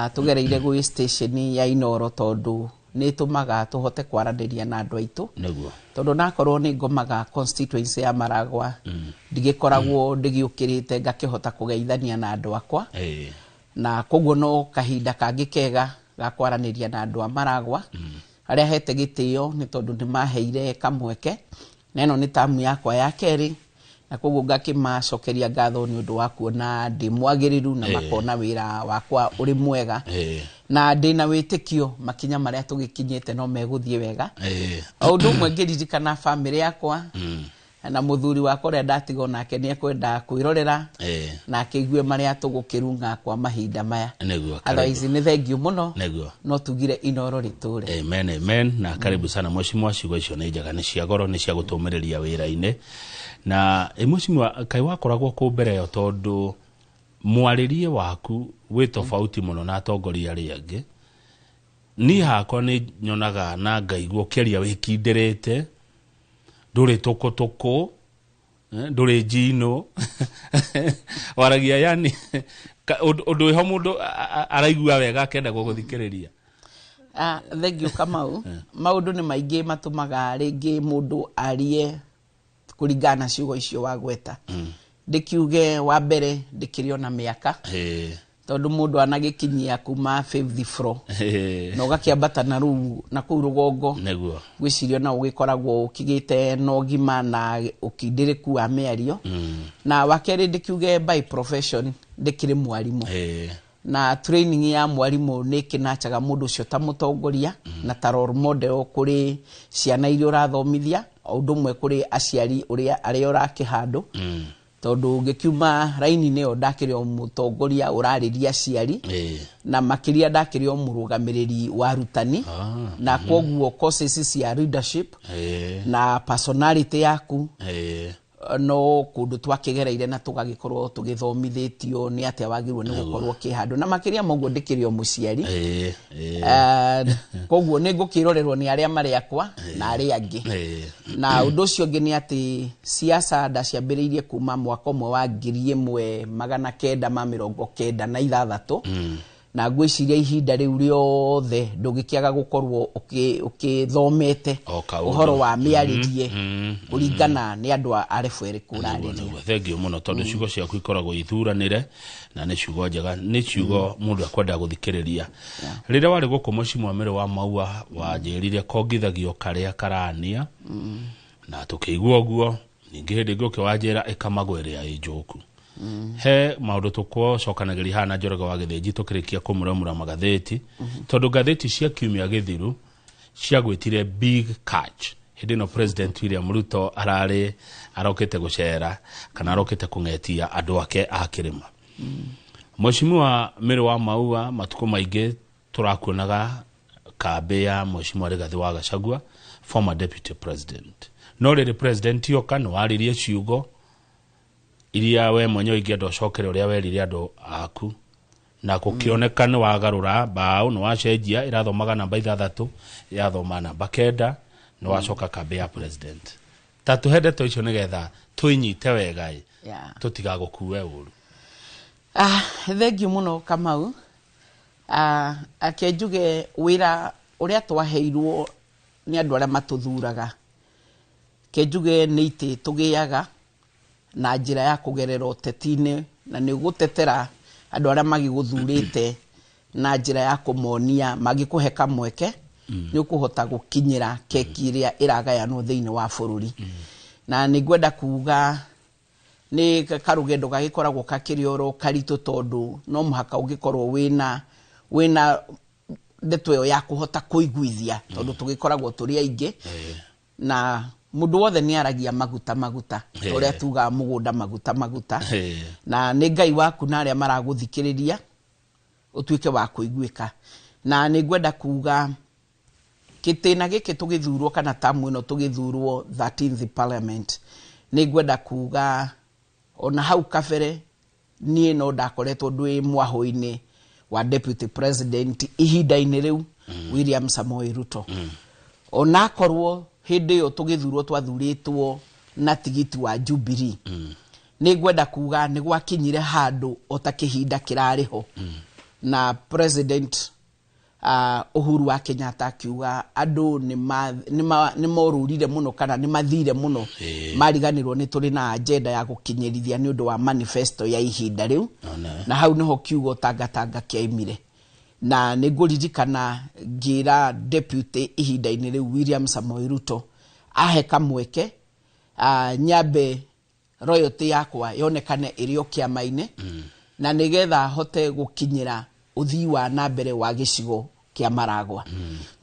Tũgereire gwĩ station ya Inoro tondũ nĩ ĩtũmaga tũhote kwaranĩria na andũ aitũ. Nĩguo. Tondũ nakorwo nĩ ngomaga constituency ya Maragwa, ndigĩkoragwo ndĩgĩũkĩrĩte ngakĩhota kũgeithania na andũ akwa. Na koguo no kahinda kangĩ kega ga kwaranĩria na andũ a Maragwa arĩa hete gĩtĩo nĩ tondũ nĩ maheire kamweke, na ĩno nĩ tamu yakwa ya kerĩ, na koguo ngakĩmacokeria ngatho nĩ ũndũ wa kuona ndĩ mwagĩrĩru na makona wĩra wakwa ũrĩ mwega. Na ndĩna wĩtĩkio makinya marĩa tũgĩkinyĩte no megũthiĩ wega. O ũndũ ũmwe ngĩririkana bamĩrĩ yakwa na mũthuri wakwa ũrĩa ndatigwo nake nĩ ekwenda kwĩrorera na akĩigue marĩa tũgũkĩrunga kwa mahinda maya. Nĩguo. Otherwise nĩ thengiũ mũno. Nĩguo. No tugire Inoro rĩtũre. Amen, amen. Na karibu sana mheshimiwa. Ciugo icio nĩ njega, nĩ cia goro, nĩ cia gũtũmĩrĩria wĩra-inĩ. Na mheshimiwa, kaĩ wakoragwo kũ mbere ĩyo, tondũ mwarĩrie waku wĩ tofauti mũno na atongoria arĩa angĩ. Niĩ hakwa nĩ nyonaga na ngaigua ũkĩaria wĩkindĩrĩte, ndũrĩ tũkũtũkũ, ndũrĩ njino, waragia yani ũndũ wĩho mũndũ araigua wega akenda gũgũthikĩrĩria. Thank you Kamau. Maũndũ nĩ maingĩ matũmaga rĩngĩ mũndũ arie kũringana na ciugo icio wagweta. Ndĩkiuge wa mbere ndĩkĩrĩ ona mĩaka, tondũ mũndũ anagĩkinyia kuma fifth floor na ũgakĩambata na rũu na kũu rũgongo. Nĩguo. Ngwĩciria ona ũgĩkoragwo ũkĩgĩte na ũgima na ũkindĩrĩku wa mĩario. Na wa kerĩ ndĩkiuge by profession ndĩkĩrĩ mwarimũ. Na training ya mwarimũ nĩ ĩkĩnachaga mũndũ ũcio ta mũtongoria na ta role model kũrĩ ciana iria ũrathomithia, o ũndũ ũmwe kũrĩ aciari ũrĩa arĩa ũrakĩhandũ. Tondũ ngĩkiuma raini-inĩ ĩyo ndakĩrĩ o mũtongoria ũrarĩria aciari, na makĩria ndakĩrĩ o mũrũgamĩrĩri wa arutani. Na koguo courses cia leadership na personality yaku no kũndũ twakĩgereire na tũgagĩkorwo tũgĩthomithĩtio nĩ atĩa wagĩrĩirwo nĩ gũkorwo ũkĩhandwo, na makĩria ma ũguo ndĩkĩrĩ o mũciari. Koguo nĩ ngũkĩrorerwo nĩ arĩa marĩ akwa na arĩa angĩ. Na ũndũ ũcio ũngĩ nĩ atĩ siasa ndaciambĩrĩirie kuma mwaka ũmwe wa 1996, na ngwĩciria ihinda rĩu rĩothe ndũngĩkĩaga gũkorwo ũkĩthomete ũhoro wa mĩarĩrie kũringana nĩ andũ a rebu ĩrĩkũ ũrarĩria. Thengiũ mũno tondũ ciugo ciaku ikoragwo ithuranĩre na nĩ ciugo njega, nĩ ciugo mũndũ akwenda gũthikĩrĩria. Rĩrĩa warĩ gũkũ Mheshimiwa Mary wa Maua wanjĩrire kongithagio karĩa karania, na tũkĩigua ũguo. Ningĩ hĩndĩ ĩngĩ ũkĩwanjĩra ĩkamagwo ĩrĩa ĩ njũku. He maũndũ tũkũcokanagĩria haha na Njoroge wa Gĩthĩnji tũkĩrĩkia kũmũramũra magathĩti, tondũ ngathĩti cia kiumia gĩthiru ciagwĩtire big catch. Hĩndĩ ĩno President William Ruto ararĩ arokĩte gũcera kana arokĩte kũng'etia andũ ake a kĩrĩma. Mheshimiwa Mary wa Maua, matukũ maingĩ tũrakuonaga kambĩ ya Mheshimiwa Rigathĩ wa Gachagua, former deputy president. No rĩrĩ president yoka nĩ waririe ciugo iria we mwenyewe ingĩenda ũcokere ũrĩa werire andũ aku, na gũkĩoneka nĩ wagarũra mbaũ, nĩ wacenjia, ĩrathomaga namba 6 ĩrathoma namba 9, nĩ wacoka kambĩ ya president. Ta tũhe ndeto icio nĩgetha tũinyite wega ĩ, tũtigagũkue ũru. Thank you mũno Kamau. Ake njuge wĩra ũrĩa twaheirwo nĩ andũ arĩa matũthuraga, ke njuge nĩ itĩ tũgĩaga na njĩra ya kũgerera ũteti-inĩ, na nĩ gũtetera andũ arĩa magĩgũthurĩte na njĩra ya kũmonia mangĩkũhe kamweke nĩ ũkũhota gũkinyĩra keki ĩrĩa ĩragayanwo thĩinĩ wa bũrũri. Na nĩ ngwenda kuga nĩ karũgendo gagĩkoragwo kakĩrĩ oro karitũ, tondũ no mũhaka ũngĩkorwo wĩna ndeto ĩyo ya kũhota kũiguithia, tondũ tũgĩkoragwo tũrĩ aingĩ na mũndũ wothe nĩ aragia maguta maguta, ũrĩa tugaga mũgũnda maguta maguta, na nĩ Ngai waku na arĩa maragũthikĩrĩria ũtuĩke wa kũiguĩka. Na nĩ ngwenda kuga gĩtĩna gĩkĩ tũgĩthurwo kana tamu ĩno tũgĩthurwo 13th parliament, nĩ ngwenda kuga ona hau kabere niĩ no ndakoretwo ndĩ mwahũ-inĩ wa deputy president ihinda-inĩ rĩu William Samoei Ruto. Onakorwo hĩndĩ ĩyo tũgĩthurwo twathurĩtwo na tigiti wa Jubilee, nĩ ngwenda kuga nĩ gwakinyire handũ o ta kĩhinda kĩrarĩ ho, na president Uhuru wa Kenyatta akiuga andũ nĩ morũrire mũno kana nĩ mathire mũno, mariganĩrwo nĩ tũrĩ na agenda ya gũkinyĩrithia nĩ ũndũ wa manifesto ya ihinda rĩu, na hau nĩho kiugo tangatanga kĩaimire. Na nĩ ngũririkana ngĩra deputy ihinda-inĩ rĩu William Samoei Ruto ahe kamweke nyambe royalty yakwa yonekane ĩrĩ o kĩama-inĩ, na nĩgetha hote gũkinyĩra ũthii wa na mbere wa gĩcigo kĩa Maragwa.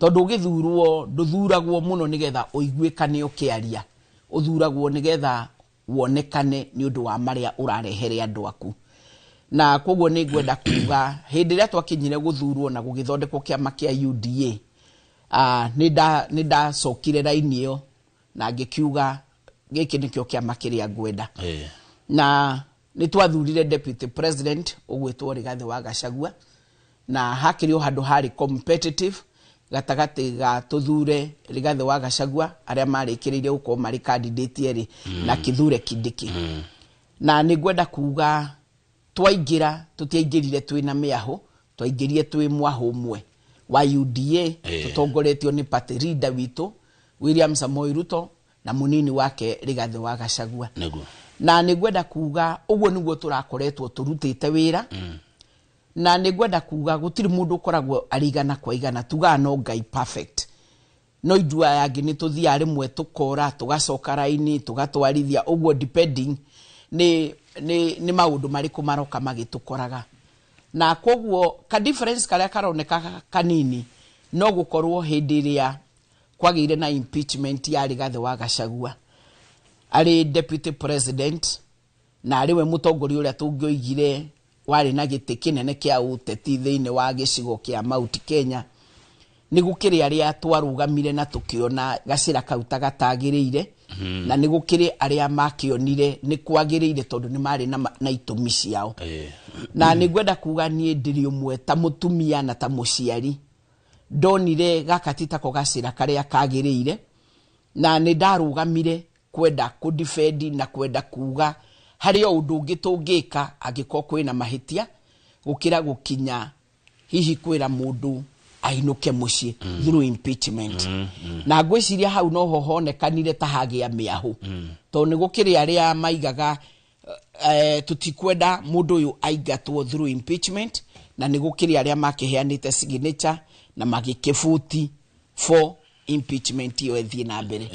Tondũ ũgĩthurwo ndũthuragwo mũno nĩgetha ũiguĩkane ũkĩaria, ũthuragwo nĩgetha wonekane nĩ ũndũ wa marĩa ũrarehere andũ aku. Na koguo nĩ ngwenda kuga hĩndĩ ĩrĩa twakinyire gũthurwo na gũgĩthondekwo kĩama kĩa UDA, nĩ ndacokire raini ĩyo na ngĩkiuga gĩkĩ nĩkĩo kĩama kĩrĩa ngwenda. Na nĩ twathurire deputy president ũgwĩtwo Rigathĩ wa Gachagua, na hakĩrĩ o handũ harĩ competitive gatagatĩ ga tũthure Rigathĩ wa Gachagua arĩa marĩkĩrĩirie gũkorwo marĩ candidate erĩ na Kithure Kindiki. Na nĩ ngwenda kuga twaingĩra tũtiaingĩrire twĩna mĩahũ, twaingĩrire twĩ mwahũ ũmwe wa UDA tũtongoretio nĩ party leader witũ William Samoei Ruto na mũnini wake Rigathĩ wa Gachagua. Na nĩ ngwenda kuga ũguo nĩguo tũrakoretwo tũrutĩte wĩra. Na nĩ ngwenda kuga gũtirĩ mũndũ ũkoragwo arĩ igana kwa igana, tugaga no Ngai perfect, no ithuĩ aya angĩ nĩ tũthiaga rĩmwe tũkora tũgacoka raini tũgatwarithia ũguo, depending nĩ maũndũ marĩkũ maroka magĩtũkoraga. Na koguo ka difference karĩa karoneka kanini no gũkorwo hĩndĩ ĩrĩa kwagĩire na impeachment ya Rigathĩ wa Gachagua arĩ deputy president, na arĩ we mũtongoria ũrĩa tũngĩoigire warĩ na gĩtĩ kĩnene kĩa ũteti thĩinĩ wa gĩcigo kĩa Mount Kenya, nĩ gũkĩrĩ arĩa twarũgamire na tũkĩona gacĩra kau ta gatagĩrĩire, na nĩ gũkĩrĩ arĩa makĩonire nĩ kwagĩrĩire tondũ nĩ marĩ na itũmi ciao. Na nĩ ngwenda kuga niĩ ndĩrĩ ũmwe ta mũtumia na ta mũciari ndonire gaka ti tako gacĩra karĩa kagĩrĩire, na nĩ ndarũgamire kwenda kũdefend na kwenda kuga harĩ o ũndũ ũngĩ tũngĩka angĩkorwo kwĩna mahĩtia gũkĩra gũkinya hihi kwĩra mũndũ ainũke mũciĩ through impeachment. Na ngwĩciria hau noho honekanire ta hagĩa mĩahũ, tondũ nĩ gũkĩrĩ arĩa maigaga tũtikwenda mũndũ ũyũ aingatwo through impeachment, na nĩ gũkĩrĩ arĩa makĩheanĩte signature na magĩkĩbuti for impeachment ĩyo ĩthiĩ na mbere.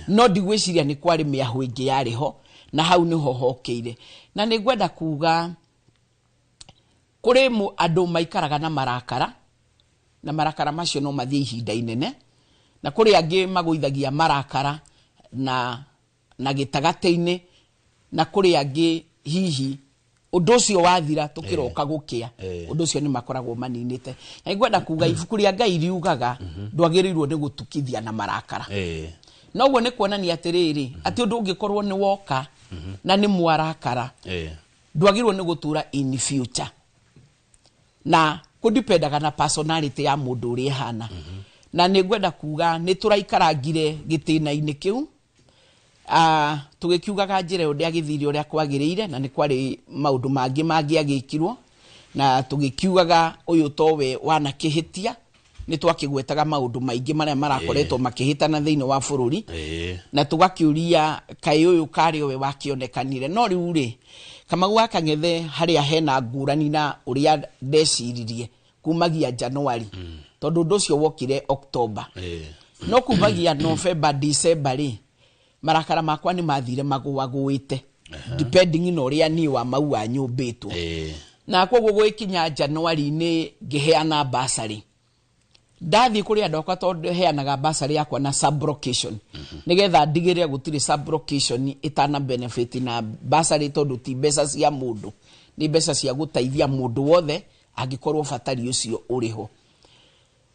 No ndigwĩciria nĩ kwarĩ mĩahũ ĩngĩ yarĩ ho, Na hau nĩho hokĩire. Na nĩ ngwenda kuga kũrĩ andũ maikaraga na marakara, na marakara macio no mathiĩ ihinda inene, na kũrĩ angĩ magũithagia marakara na gĩtagatĩ-inĩ, na kũrĩ angĩ hihi ũndũ ũcio wathira tũkĩroka gũkĩa, ũndũ ũcio nĩ makoragwo maninĩte. Na ngwenda kuga ibuku rĩa Ngai riugaga ndwagĩrĩirwo nĩ gũtukithia na marakara. Noguo nĩ kuonania atĩrĩrĩ, atĩ ũndũ ũngĩkorwo nĩ woka na nĩ mwarakara, ndwagĩrĩirwo nĩ gũtũra in future. Na kũdipendaga na personality ya mũndũ ũrĩa ĩhana. Na nĩ ngwenda kuga nĩ tũraikarangire gĩtĩna-inĩ kĩu, tũgĩkiugaga njĩra ĩyo ndĩagĩthire ũrĩa kwagĩrĩire, na nĩ kwarĩ maũndũ mangĩ mangĩagĩkirwo, na tũgĩkiugaga ũyũ towe wanakĩhĩtia, nĩ twakĩgwetaga maũndũ maingĩ marĩa marakoretwo makĩhĩtana thĩinĩ wa bũrũri, na tũgakĩũria kaĩ ũyũ karĩ we wakĩonekanire. No rĩu rĩ, Kamau wa Kang'ethe harĩa hena ngũrani na ũrĩa ndeciririe kumagia January, tondũ ũndũ ũcio wokire October, no kumagia November, December rĩ, marakara makwa nĩ mathire magũagũĩte, depending na ũrĩa niĩ wa mau wa nyũmbĩtwo. Na koguo gũgĩkinya January-inĩ ngĩheana bursary. Ndathiĩ kũrĩ andũ akwa tondũ heanaga bursary yakwa na sublocation, nĩgetha ndigĩrĩre gũtirĩ sublocation ĩtana benefit na bursary, tondũ ti mbeca cia mũndũ, nĩ mbeca cia gũteithia mũndũ wothe angĩkorwo batari ũcio ũrĩ ho.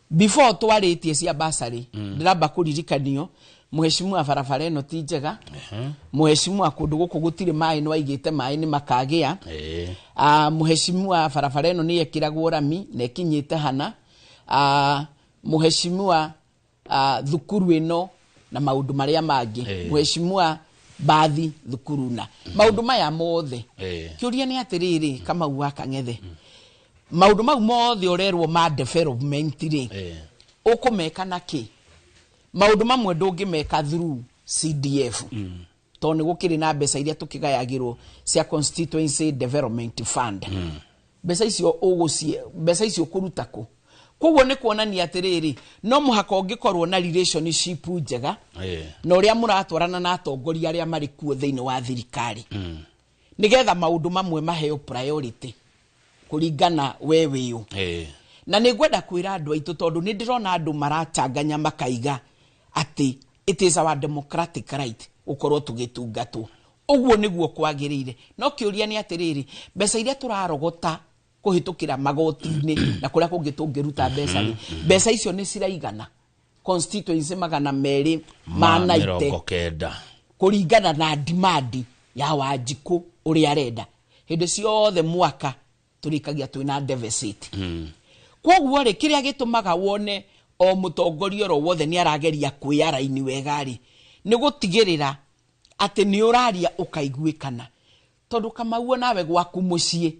Before twarĩtie cia bursary, ndĩramba kũririkanio mũheshimiwa barabara ĩno ti njega, mũheshimiwa kũndũ gũkũ gũtirĩ maĩ, no aigĩte maĩ nĩ makagĩa, mũheshimiwa barabara ĩno nĩ yekĩragwo rami na ĩkinyĩte hana, mũheshimiwa thukuru ĩno na maũndũ marĩa mangĩ, mũheshimiwa bathi thukuru na maũndũ maya mothe. Kĩũria nĩ atĩrĩrĩ, Kamau wa Kang'ethe, maũndũ mau mothe ũrerwo ma development rĩ, ũkũmeka na kĩ? Maũndũ mamwe ndũngĩmeka through CDF, tondũ nĩ gũkĩrĩ na mbeca iria tũkĩgayagĩrwo cia Constituency Development Fund. Mbeca icio ũgũcie, mbeca icio ũkũruta kũ? Koguo nĩ kuonania atĩrĩrĩ, no mũhaka ũngĩkorwo na relationship njega na ũrĩa mũratwarana na atongoria arĩa marĩ kuo thĩinĩ wa thirikari, nĩgetha maũndũ mamwe maheo priority kũringana we wĩũ. Na nĩ ngwenda kwĩra andũ aitũ, tondũ nĩ ndĩrona andũ marachanganya makaiga atĩ it is our democratic right gũkorwo tũgĩtungatwo. Ũguo nĩguo kwagĩrĩire. No kĩũria nĩ atĩrĩrĩ, mbeca iria tũrarogota kũhĩtũkĩra magoti-inĩ na kũrĩa kũngĩ tũngĩruta mbeca rĩ, mbeca icio nĩ ciraigana constituency 290 kũringana na demand ya Wanjikũ ũrĩa arenda. Hĩndĩ ciothe mwaka tũrĩkagia twĩna deficit. Koguo rĩ, kĩrĩa gĩtũmaga wone o mũtongoria oro wothe nĩ arageria kwĩyaraini wega rĩ, nĩ gũtigĩrĩra atĩ nĩ ũraria ũkaiguĩkana. Tondũ Kamau nawe gwaku mũciĩ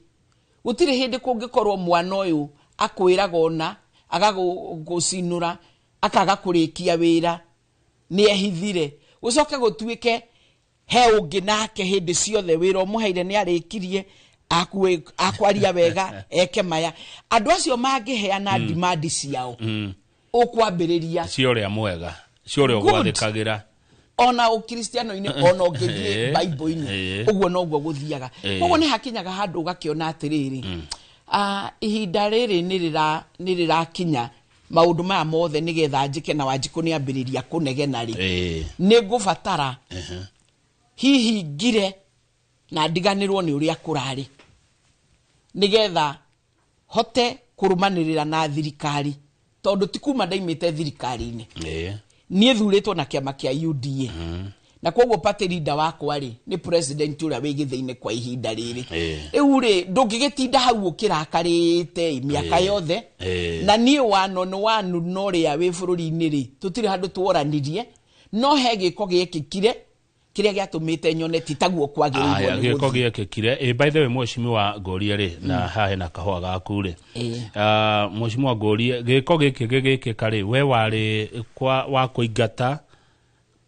gũtirĩ hĩndĩ kũngĩkorwo mwana ũyũ akwĩraga ona agagũcinũra akaga kũrĩkia wĩra nĩ ehithire, gũcoke gũtuĩke he ũngĩ nake hĩndĩ ciothe wĩra ũmũheire nĩ arĩkirie, akwaria wega, eke maya. Andũ acio mangĩheana demand ciao, ũkwambĩrĩria cia ũrĩa mwega, cia ũrĩa ũgwathĩkagĩra ona ũkristiano-inĩ, ona ũngĩthiĩ Bible-inĩ, ũguo noguo gũthiaga. Koguo nĩ hakinyaga handũ ũgakĩona atĩrĩrĩ, ihinda rĩrĩ nĩ rĩrakinya maũndũ maya mothe nĩgetha njĩke na Wanjikũ nĩ ambĩrĩria kũnegena rĩ, nĩ ngũbatara hihi ngire na ndiganĩrwo nĩ ũrĩa kũrarĩ, nĩgetha hote kũrũmanĩrĩra na thirikari, tondũ ti kuma ndaimĩte thirikari-inĩ. Niĩ thurĩtwo na kĩama kĩa UDA, na koguo party leader wakwa rĩ nĩ president ũrĩa wĩ gĩthĩ-inĩ kwa ihinda rĩrĩ. Rĩu rĩ, ndũngĩgĩtinda hau ũkĩrakarĩte mĩaka yothe. Na niĩ wano nĩ wanu na ũrĩa wĩ bũrũri-inĩ rĩ, tũtirĩ handũ tuoranirie, no he gĩko gĩekĩkire kĩrĩa gĩatũmĩte nyone ti taguo kwagĩrĩirwo nĩ gĩko gũthiĩ. Gĩekĩkire. By the way, mheshimiwa Ngorie rĩ, na haha hena kahũa gaku rĩ, mheshimiwa Ngorie, gĩko gĩkĩ gĩgĩkĩka rĩ, we warĩ kwa wa kũingata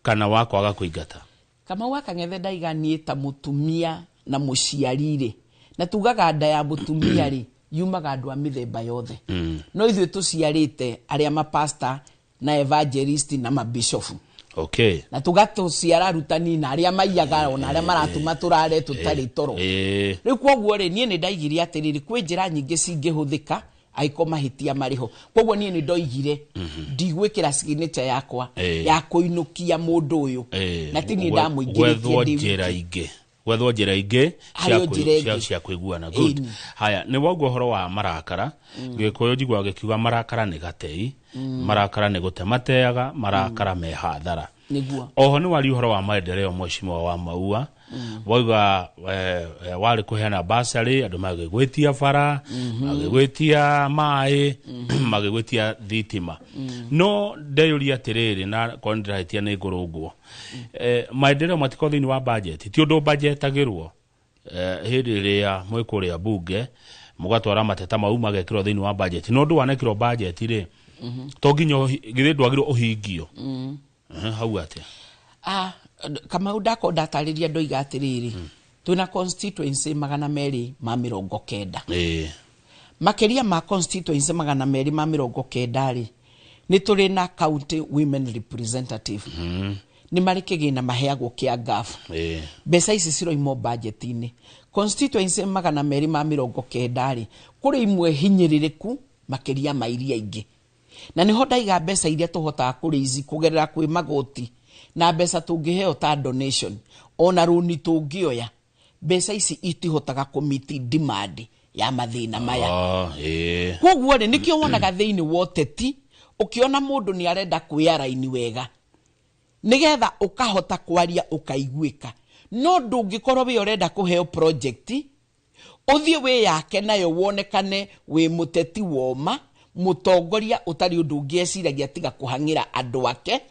kana wa kwaga kũingata? Kamau wa Kang'ethe ndaiga niĩ ta mũtumia na mũciari rĩ, na tugaga nda ya mũtumia rĩ yumaga andũ a mĩthemba yothe. No ithuĩ tũciarĩte arĩa mapasta na evangelist na mabishofu. Okay. Na tũgatũciara arutani na arĩa maiyaga ona arĩa maratũma tũrare tũtarĩ toro. Rĩu kwoguo rĩ, niĩ nĩ ndaigire atĩrĩrĩ, kwĩ njĩra nyingĩ cingĩhũthĩka angĩkorwo mahĩtia marĩ ho. Kwoguo niĩ nĩ ndoigire ndigwĩkĩra signature yakwa ya kũinũkia mũndũ ũyũ, na ti niĩ ndamũingĩrĩtie. Gwethwo ndĩ njĩra ingĩ, gwethwo njĩra ingĩ Harĩ o njĩra ĩngĩ. Cia kũiguana. Good. Ĩni. Haya, nĩ waugua ũhoro wa marakara. Gĩkũyũ njiguaga gĩkiuga marakara nĩ gatei, marakara nĩ gũte mateaga, marakara me hathara. Nĩguo. Oho nĩ waria ũhoro wa maendeleo, mheshimiwa wa Maua. Wauga warĩ kũheana basarĩ, andũ magĩgwĩtia bara, magĩgwĩtia maĩ, magĩgwĩtia thitima. No ndeyũria atĩrĩrĩ, na korwo nĩndĩrahĩtia nĩ ngũrũngwo, maendeleo matikorwo thĩinĩ wa budget? Ti ũndũ budgetagĩrwo hĩndĩ ĩrĩa mwĩ kũrĩa bunge, mũgatwara mateta mau magekĩrwo thĩinĩ wa budget? No ũndũ wanekĩrwo budget rĩ, to nginya githĩ ndwagĩrwo ũhingio? Hau atĩa? Ah, Kamau, ndakorwo ndatarĩria, ndoiga atĩrĩrĩ, twĩna constituency 290. Makĩria ma constituency 290 rĩ, nĩ tũrĩ na county women representative, nĩ marĩ kĩgĩna maheagwo kĩa ngaf. Mbeca ici ciroimwo budget-inĩ. Constituency 290 rĩ, kũrĩ imwe hinyĩrĩrĩku makĩria ma iria ingĩ, na nĩho ndaiga mbeca iria tũhotaga kũrĩici kũgerera kwĩ magoti na mbeca tũngĩheo ta donation, ona rũni tũngĩoya, mbeca ici itihotaga kũmiti demand ya mathĩna maya. Ah, ĩĩ. Koguo rĩ, nĩkĩo wonaga thĩinĩ wa ũteti ũkĩona mũndũ nĩ arenda kwĩaraini wega nĩgetha ũkahota kwaria ũkaiguĩka, no ndũngĩkorwo wĩ ũrenda kũheo project, ũthiĩ wĩyake nayo wonekane wĩ mũteti woma, mũtongoria ũtarĩ ũndũ ũngĩ eciragia tiga kũhang'ĩra andũ ake,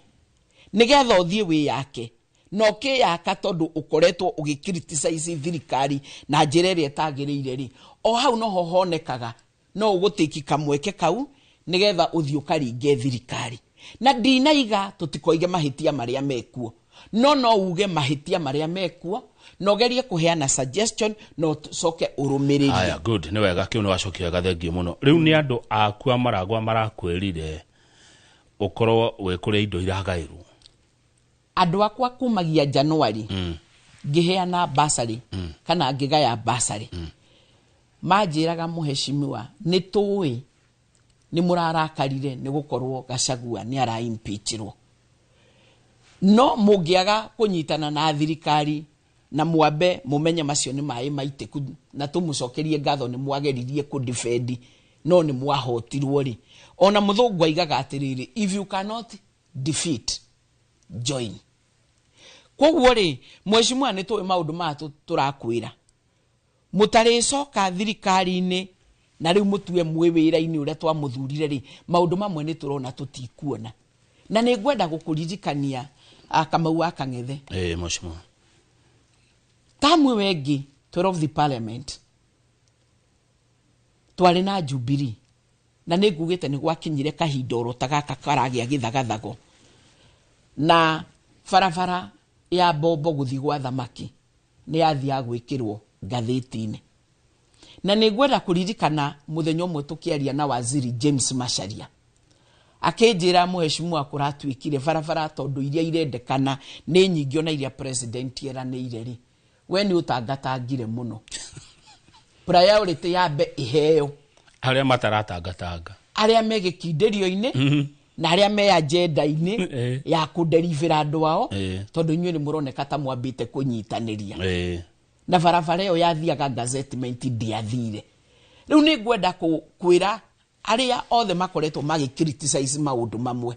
nĩgetha ũthiĩ wĩyake na ũkĩyaka tondũ ũkoretwo ũgĩ-criticize thirikari na njĩra ĩrĩa ĩtagĩrĩire rĩ, o hau noho honekaga no ũgũtĩki kamweke kau nĩgetha ũthiĩ ũkaringe thirikari. Na ndinaiga tũtikoige mahĩtia marĩa mekuo, no no uge mahĩtia marĩa mekuo na ũgerie kũheana suggestion na ũcoke ũrũmĩrĩrie. Aya, good, nĩ wega, kĩu nĩ wacokia wega, thengiũ mũno. Rĩu nĩ andũ aku a Maragwa marakwĩrire ũkorwo wĩ kũrĩa indo iragaĩrwo? Andũ akwa kumagia January ngĩheana basarĩ kana ngĩgaya basarĩ, manjĩraga, "Mũheshimiwa, nĩ tũĩ nĩ mũrarakarire nĩ gũkorwo Gachagua nĩ araimpeachirwo, no mũngĩaga kũnyitana na thirikari na mwambe mũmenye macio nĩ maĩ maitĩku, na tũmũcokerie ngatho nĩ mwageririe kũdefend no nĩ mwahotirwo rĩ." Ona mũthũngũ aigaga atĩrĩrĩ, "If you cannot defeat, join." Koguo rĩ, mheshimiwa, nĩ tũĩ maũndũ maya tũrakwĩra mũtarĩcoka thirikari-inĩ na rĩu mũtue mwĩ wĩra-inĩ ũrĩa twamũthurire rĩ, maũndũ mamwe nĩ tũrona tũtikuona. Na nĩ ngwenda gũkũririkania, Kamau wa Kang'ethe, Ĩĩ, mheshimiwa. Tamu ĩyo ĩngĩ 12 parliament twarĩ na Jubilee, na nĩ ngugĩte nĩ gwakinyire kahinda oro ta gaka karagĩa gĩthagathago na barabara ya mbombo gũthiĩ gwa thamaki nĩ yathiaga gwĩkĩrwo ngathĩti-inĩ. Na nĩ ngwenda kũririkana mũthenya ũmwe tũkĩaria na waziri James Macharia, akĩnjĩra, "Mũheshimiwa, kũratuĩkire barabara tondũ iria irendekana nĩ nyingĩ, ona iria president eranĩire rĩ, we nĩ ũtangatangire mũno, priority yambe iheo arĩa mataratangatanga." Arĩa me gĩkindĩrio-inĩ na arĩa me agenda-inĩ ya kũnderibĩra andũ ao, tondũ inyuĩ nĩ mũroneka ta mwambĩte kũnyitanĩria. Na barabara ĩyo yathiaga gazettement, ndĩathire. Rĩu nĩ ngwenda kwĩra arĩa othe makoretwo magĩ criticize maũndũ mamwe,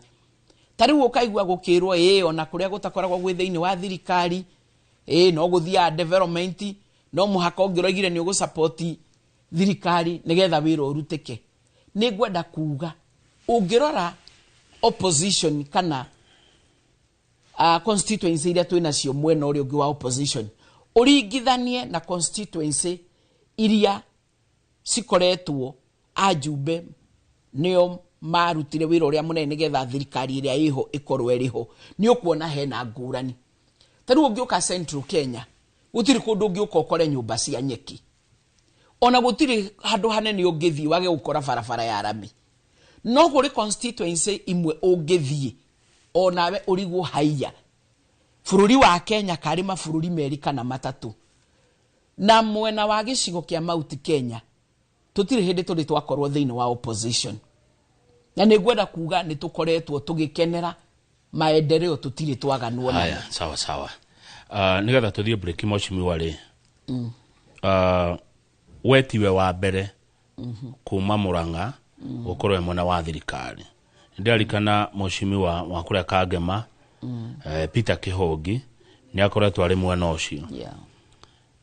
ta rĩu ũkaigua gũkĩrwo ĩĩ, ona kũrĩa gũtakoragwo gwĩ thĩinĩ wa thirikari, ĩĩ, no gũthiaga development, no mũhaka ũngĩroigire nĩ ũgũsupport thirikari nĩgetha wĩra ũrutĩke. Nĩ ngwenda kuga ũngĩrora opposition kana constituency iria twĩ nacio mwena ũrĩa ũngĩ wa opposition, ũringithanie na constituency iria cikoretwo ajumbe nĩo marutire wĩra ũrĩa mũnene nĩgetha thirikari ĩrĩa ĩho ĩkorwo ĩrĩ ho, nĩ ũkuona hena ngũrani. Ta rĩu ũngĩũka Central Kenya, gũtirĩ kũndũ ũngĩũka ũkore nyũmba cia nyeki, ona gũtirĩ handũ hanene ũngĩthiĩ wage gũkora barabara ya rami. No kũrĩ constituency imwe ũngĩthiĩ Onawe ũrigwo haiya bũrũri wa Kenya karĩ mabũrũri merĩ kana matatũ. Na mwena wa gĩcigo kĩa Mount Kenya tũtirĩ hĩndĩ tũrĩ twakorwo thĩinĩ wa opposition. Na nĩ ngwenda kuga nĩ tũkoretwo tũgĩkenera maendeleo, tũtirĩ twaganwo namo. Haya, sawa sawa. Nigetha tuthiĩ break, mheshimiwa rĩ, we tiwe wa mbere kuma Murang'a gũkorwo e mwena wa thirikari. Ndirarikana mheshimiwa wa kũrĩa Kangema, Peter Kihongi, nĩ akoretwo arĩ mwena ũcio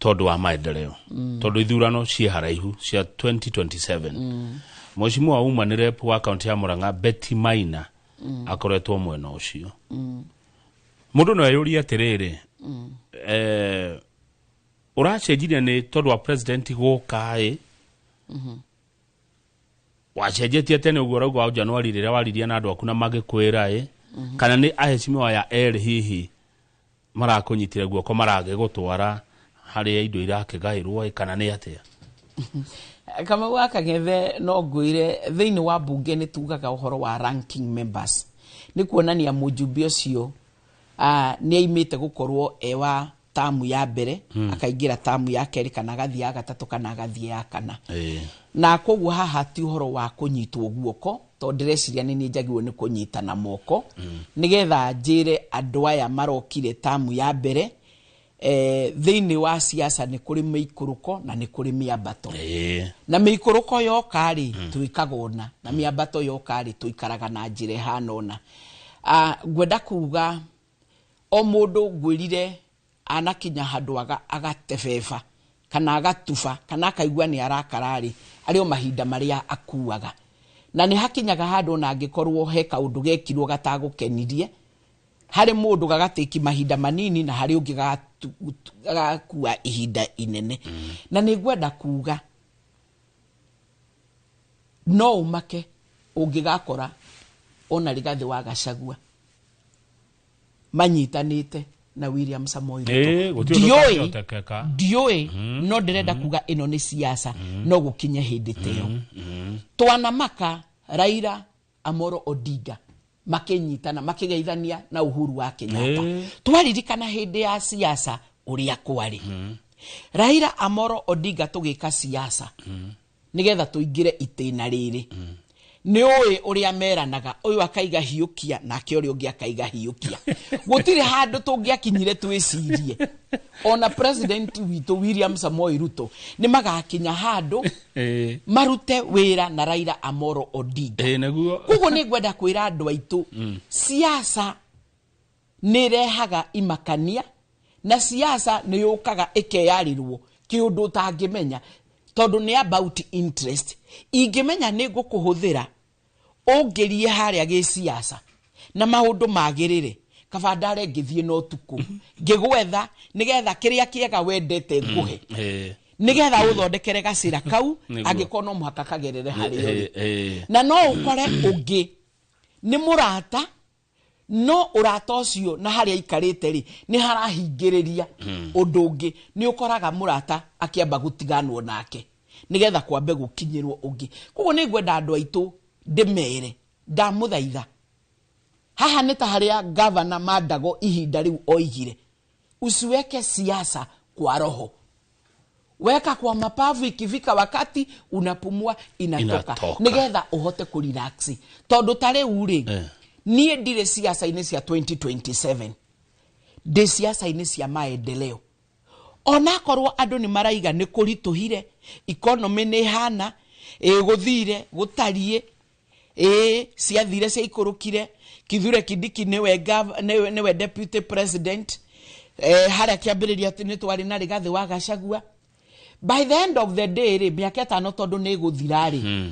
tondũ wa maendeleo, tondũ ithurano ciĩ haraihu cia 2027. Mheshimiwa woman rep wa kaunti ya Murang'a Betty Maina akoretwo mwena ũcio. Mũndũ no eyũrie atĩrĩrĩ, ũracenjirie nĩ tondũ wa president gũka ĩ, wacenjetie tene ũguo ũrauga wa January rĩrĩa waririe na andũ aku na magĩkwĩra ĩ, kana nĩ aheshimiwa ya erĩ hihi marakũnyitire guoko maragĩgũtwara harĩa indo irakĩgaĩrwo ĩ, kana nĩ atĩa? Kamau wa Kang'ethe, no ngwĩre thĩinĩ wa mbunge nĩ tugaga ũhoro wa ranking members, nĩ kuonania mũjumbe ũcio nĩ aimĩte gũkorwo e wa tamu ya mbere, akaingĩra tamu ya kerĩ, kana agathiĩ ya gatatũ, kana agathiĩ ya kana. Na koguo haha ti ũhoro wa kũnyitwo guoko, tondũ ndĩreciria nĩ niĩ njagĩrĩirwo nĩ kũnyitana moko, nĩgetha njĩre andũ aya marokire tamu ya mbere, thĩinĩ wa siasa nĩ kũrĩ mĩikũrũko na nĩ kũrĩ mĩambato. Na mĩikũrũko yoka rĩ, twĩkaga ũna, na mĩambato yoka rĩ, tũikaraga na njĩra ĩhana ũna. Ngwenda kuga o mũndũ ngwĩrire anakinya handũ agatebeba kana agatuba kana akaigua nĩ arakara rĩ, arĩ o mahinda marĩa akuaga. Na nĩ hakinyaga handũ ona angĩkorwo he kaũndũ gekirwo gatagũkenirie, harĩ mũndũ gagatĩki mahinda manini na harĩ ũngĩ gagakua ihinda inene. Na nĩ ngwenda kuga no ũmake ũngĩgakora ona Rigathĩ wa Gachagua manyitanĩte na William Samoei Ruto. Gũtirĩ ũndũ Ndiũĩ, ũtangĩhotekeka. ndiũĩ, no ndĩrenda kuga ĩno nĩ siasa, no gũkinye hĩndĩ ta ĩyo. Twanamaka Raila Amolo Odinga makĩnyitana makĩgeithania na Uhuru wa Kenyatta. Twaririkana hĩndĩ ya siasa ũrĩa kwarĩ. Raila Amolo Odinga tũgĩka siasa nĩgetha tũingĩre itĩna rĩrĩ, nĩ ũĩ ũrĩa meranaga, ũyũ akaiga hiũkia nake ũrĩa ũngĩ akaiga hiũkia. Gũtirĩ handũ tũngĩakinyire twĩcirie ona president witũ William Samoei Ruto nĩ magakinya handũ marute wĩra na Raila Amolo Odinga. Nĩguo. Koguo nĩ ngwenda kwĩra andũ aitũ, siasa nĩ ĩrehaga imakania na siasa nĩ yũkaga ĩkeyarĩrwo kĩũndũ ũtangĩmenya, tondũ nĩ about interest. Ingĩmenya nĩ ngũkũhũthĩra ũngĩrie harĩa gĩsiasa na maũndũ magĩrĩre, kaba ndare ngĩthiĩ na ũtukũ ngĩgwetha nĩgetha kĩrĩa kĩega wendete ngũhe, nĩgetha ũthondekere gacĩra kau. Angĩkorwo no mũhaka kagerere harĩa ũrĩ. Na no ũkore ũngĩ nĩ mũrata, no ũrata ũcio na harĩa aikarĩte rĩ, nĩ harahingĩrĩria ũndũ ũngĩ. Nĩ ũkoraga mũrata akĩamba gũtiganwo nake nĩgetha kwambe gũkinyĩrwo ũngĩ. Koguo nĩ ngwenda andũ aitũ ndĩmere, ndamũthaitha, haha nĩ ta harĩa gavana Mandago ihinda rĩu oigire, usiweke siasa kwa roho, weka kwa mapavu, ikifika wakati unapumua inatoka, Inatoka. Nĩgetha ũhote kũrelax. Tondũ ta rĩu rĩ, niĩ ndirĩ siasa-inĩ cia 2027, ndĩ siasa-inĩ cia maendeleo. Onakorwo andũ nĩ maraiga nĩ kũritũhire, economy nĩ ĩhana ĩ gũthire gũtariĩ, ĩ ciathire ciaikũrũkire, Kithure Kindiki nĩwe deputy president, harĩa kĩambĩrĩria nĩ twarĩ na Rigathĩ wa Gachagua. By the end of the day rĩ, mĩaka 5 tondũ nĩ ĩgũthira rĩ,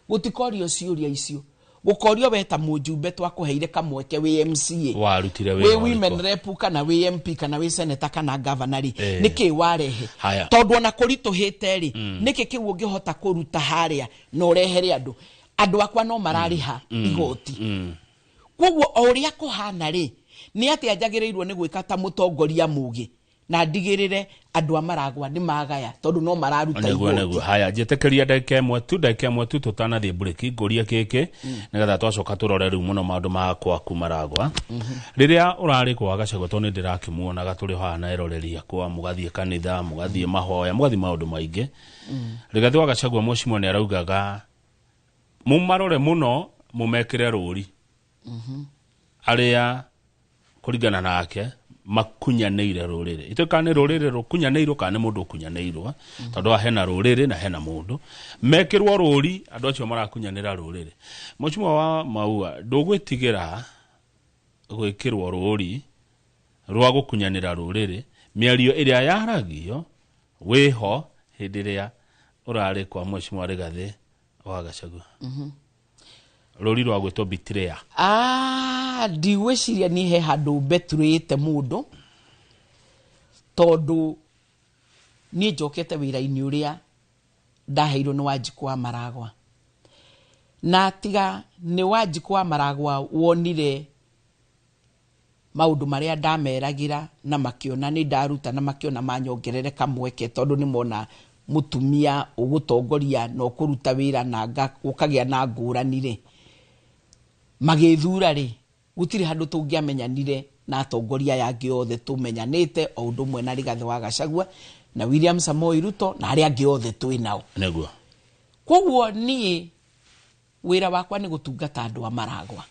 gũtikorio ciũria icio, gũkorio we ta mũjumbe twakũheire kamweke wĩ MCA, warutire wĩ wĩra women ũrĩkũ? rep, kana wĩ MP, kana wĩ senator, kana governor rĩ, nĩkĩ warehe? Haya. Tondũ ona kũritũhĩte rĩ, nĩkĩ kĩu ũngĩhota kũruta harĩa na ũrehere andũ? Andũ akwa no mararĩha igoti. Koguo o ũrĩa kũhana rĩ, nĩ atĩa njagĩrĩirwo nĩ gwĩka ta mũtongoria mũgĩ Na ndigĩrĩre andũ a Maragwa nĩ magaya tondũ no mararuta Nĩguo. igoti. Nĩguo, haya, njĩtĩkĩria ndagĩka ĩmwe tu tũtanathiĩ mburĩki, ngũrie gĩkĩ nĩgetha twacoka tũrore rĩu mũno maũndũ ma gwaku Maragwa. Rĩrĩa ũrarĩ kwa Gachagua, tondũ nĩ ndĩrakĩmuonaga tũrĩ haha na eroreri akwa, mũgathiĩ kanitha, mũgathiĩ mahoya, mũgathiĩ maũndũ maingĩ, Rigathĩ wa Gachagua, mheshimiwa, nĩ araugaga mũmarore mũno, mũmekĩre rũri arĩa kũringana nake makunyanĩire rũrĩrĩ. Itũĩ kana nĩ rũrĩrĩ rũkunyanĩirwo kana nĩ mũndũ ũkunyanĩirwo, tondũ haha hena rũrĩrĩ na hena mũndũ, mekĩrwo rũri andũ acio marakunyanĩra rũrĩrĩ. Mheshimiwa wa Maua, ndũgwĩtigĩra gwĩkĩrwo rũri rwa gũkunyanĩra rũrĩrĩ, mĩario ĩrĩa yaragio wĩho hĩndĩ ĩrĩa ũrarĩ kwa Mheshimiwa Rigathĩ wa Gachagua, rũri rwa gwĩtwo betrayal? Ah, ndigwĩciria niĩ he handũ mbeturĩte mũndũ, tondũ niĩ njokete wĩra-inĩ ũrĩa ndaheirwo nĩ Wanjikũ wa Maragwa, na tiga nĩ Wanjikũ wa Maragwa wonire maũndũ marĩa ndameragĩra na makĩona nĩ ndaruta na makĩona manyongerere kamweke, tondũ nĩ mona mũtumia ũgũtongoria na ũkũruta wĩra na ũkagĩa na ngũrani rĩ, magĩthura rĩ, gũtirĩ handũ tũngĩamenyanire na atongoria aya angĩ othe tũmenyanĩte, o ũndũ ũmwe na Rigathĩ wa Gachagua na William Samoei Ruto na arĩa angĩ othe twĩ nao. Koguo niĩ wĩra wakwa nĩ gũtungata andũ a Maragwa,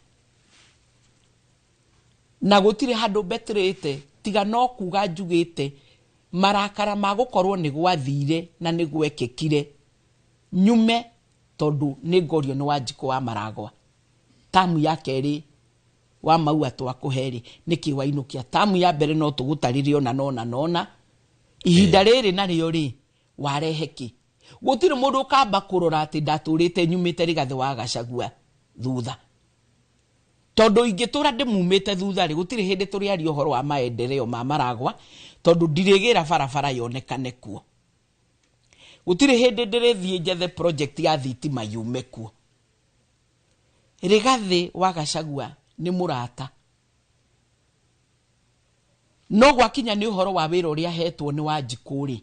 na gũtirĩ handũ mbetĩrĩte tiga no kuga njugĩte marakara ma gũkorwo nĩ gwathire na nĩ gwekĩkire nyume, tondũ nĩ ngorio nĩ Wanjikũ wa Maragwa tamu ya kerĩ wa Maua twakũhe rĩ, nĩkĩ wainũkia tamu ya mbere, no tũgũtarĩre ona nona nona ihinda rĩrĩ narĩo rĩ warehe kĩ. Gũtirĩ mũndũ ũkamba kũrora atĩ ndatũrĩte nyumĩte Rigathĩ wa Gachagua thutha, tondũ ingĩtũra ndĩmumĩte thutha rĩ, gũtirĩ hĩndĩ tũrĩaria ũhoro wa maendeleo ma Maragwa, tondũ ndirĩgĩra barabara yonekane kuo, gũtirĩ hĩndĩ ndĩrĩthiĩ njethe project ya thitima yume kuo. Rigathĩ wa Gachagua nĩ mũrata, no gwakinya nĩ ũhoro wa wĩra ũrĩa hetwo nĩ Wanjikũ rĩ,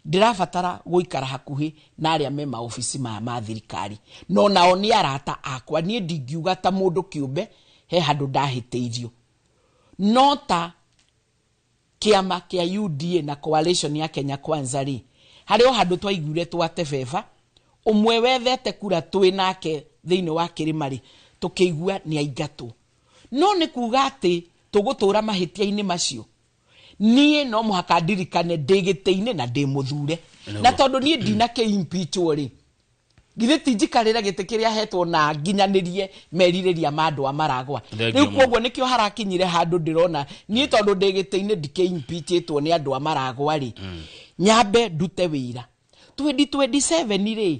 ndĩrabatara gũikara hakuhĩ na arĩa me maobici maya ma thirikari, no nao nĩ arata akwa. Niĩ ndingiuga ta mũndũ kĩũmbe he handũ ndahĩtĩirio, no ta kĩama kĩa UDA na coalition ya Kenya Kwanza rĩ, harĩ o handũ twaiguire twatebeba ũmwe wethete kura twĩ nake thĩinĩ wa kĩrĩma rĩ, tũkĩigua nĩ aingatwo. No nĩ kuga atĩ tũgũtũra mahĩtia-inĩ macio? Niĩ no mũhaka ndirikane ndĩ gĩtĩ-inĩ na ndĩ mũthure, na tondũ niĩ ndinakĩ-impeachwo rĩ, githĩ ti njikarĩre gĩtĩ kĩrĩa hetwo na nginyanĩrie merirĩria ma andũ a Maragwa? Thengiũ Rĩu mũno. Koguo nĩkĩo harakinyire handũ ndĩrona niĩ, tondũ ndĩ gĩtĩ-inĩ, ndikĩ-impeachĩtwo nĩ andũ a Maragwa rĩ, nyambe ndute wĩra 2027 rĩ,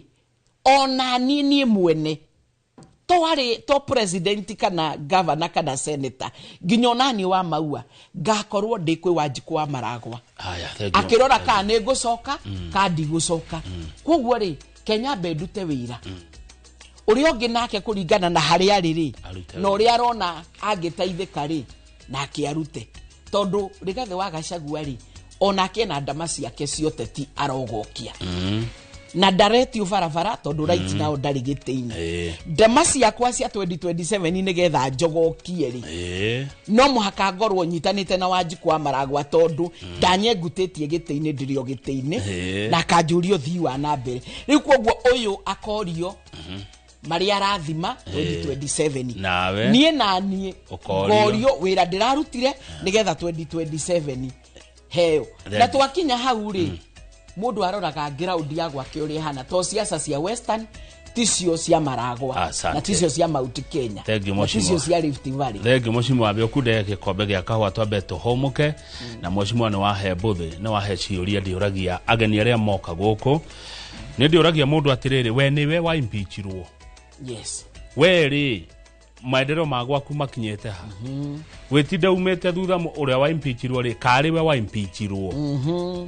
ona niĩ mwene twarĩ to president kana governor kana senator, nginya ona niĩ wa Maua ngakorwo ndĩ kwĩ Wanjikũ wa Maragwa Haya, thengiũ. akĩrora kana nĩ ngũcoka kana ndigũcoka. Koguo rĩ, Kenya mbe ndute wĩra ũrĩa ũngĩ nake kũringana na harĩa arĩ rĩ, Arute na ũrĩa arona angĩteithĩka rĩ, nake arute, tondũ Rigathĩ wa Gachagua rĩ, onake ena ndama ciake cia ũteti arogokia, na ndaretio barabara tondũ right now ndarĩ gĩtĩ-inĩ. Ndama ciakwa cia 2027 nĩgetha njogokie rĩ, no mũhaka ngorwo nyitanĩte na Wanjikũ wa Maragwa, tondũ ndanyengutĩtie gĩtĩ-inĩ, ndĩrĩ o gĩtĩ-inĩ, na akanjũria ũthii wa na mbere. Rĩu koguo ũyũ akorio marĩa arathima 2027. Nawe Niĩ na niĩ ũkorio. Ngorio wĩra ndĩrarutire nĩgetha 2027 heo. Thengiũ. Na twakinya hau rĩ, mũndũ aroraga ground ya gwake ũrĩa ĩhana, to ciaca cia Western ticio cia Maragwa Asante. na ticio cia Mount Kenya Thank you, na ticio Mheshimiwa. cia Rift Valley. Thengiũ, mheshimiwa. Wambe ũkunde gĩkombe gĩa kahũa twambe tũhũmũke. Na mheshimiwa, nĩ wahe mbũthĩ, nĩ wahe ciũria ndĩũragia ageni arĩa moka gũkũ. Nĩ ndĩũragia mũndũ atĩrĩrĩ, we nĩwe wa impeachirwo? Yes. We rĩ, maendeleo ma gwaku makinyĩte ha? Wĩtinda umĩte thutha ũrĩa wa impeachirwo rĩ, karĩ we wa impeachirwo?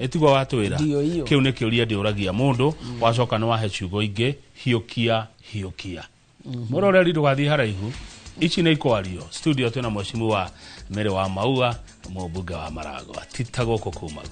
Ĩtiguo watwĩra. Ndio hiyo. Kĩu nĩ kĩũria ndĩũragia mũndũ. Wacoka nĩ wahe ciugo ingĩ, hiũkia hiũkia. Mũroreri, ndũgathiĩ haraihu. Ici nĩ ikwario studio twĩna mheshimiwa Mary wa Maua, mũmbunge wa Maragwa, tita gũkũ kumagwo.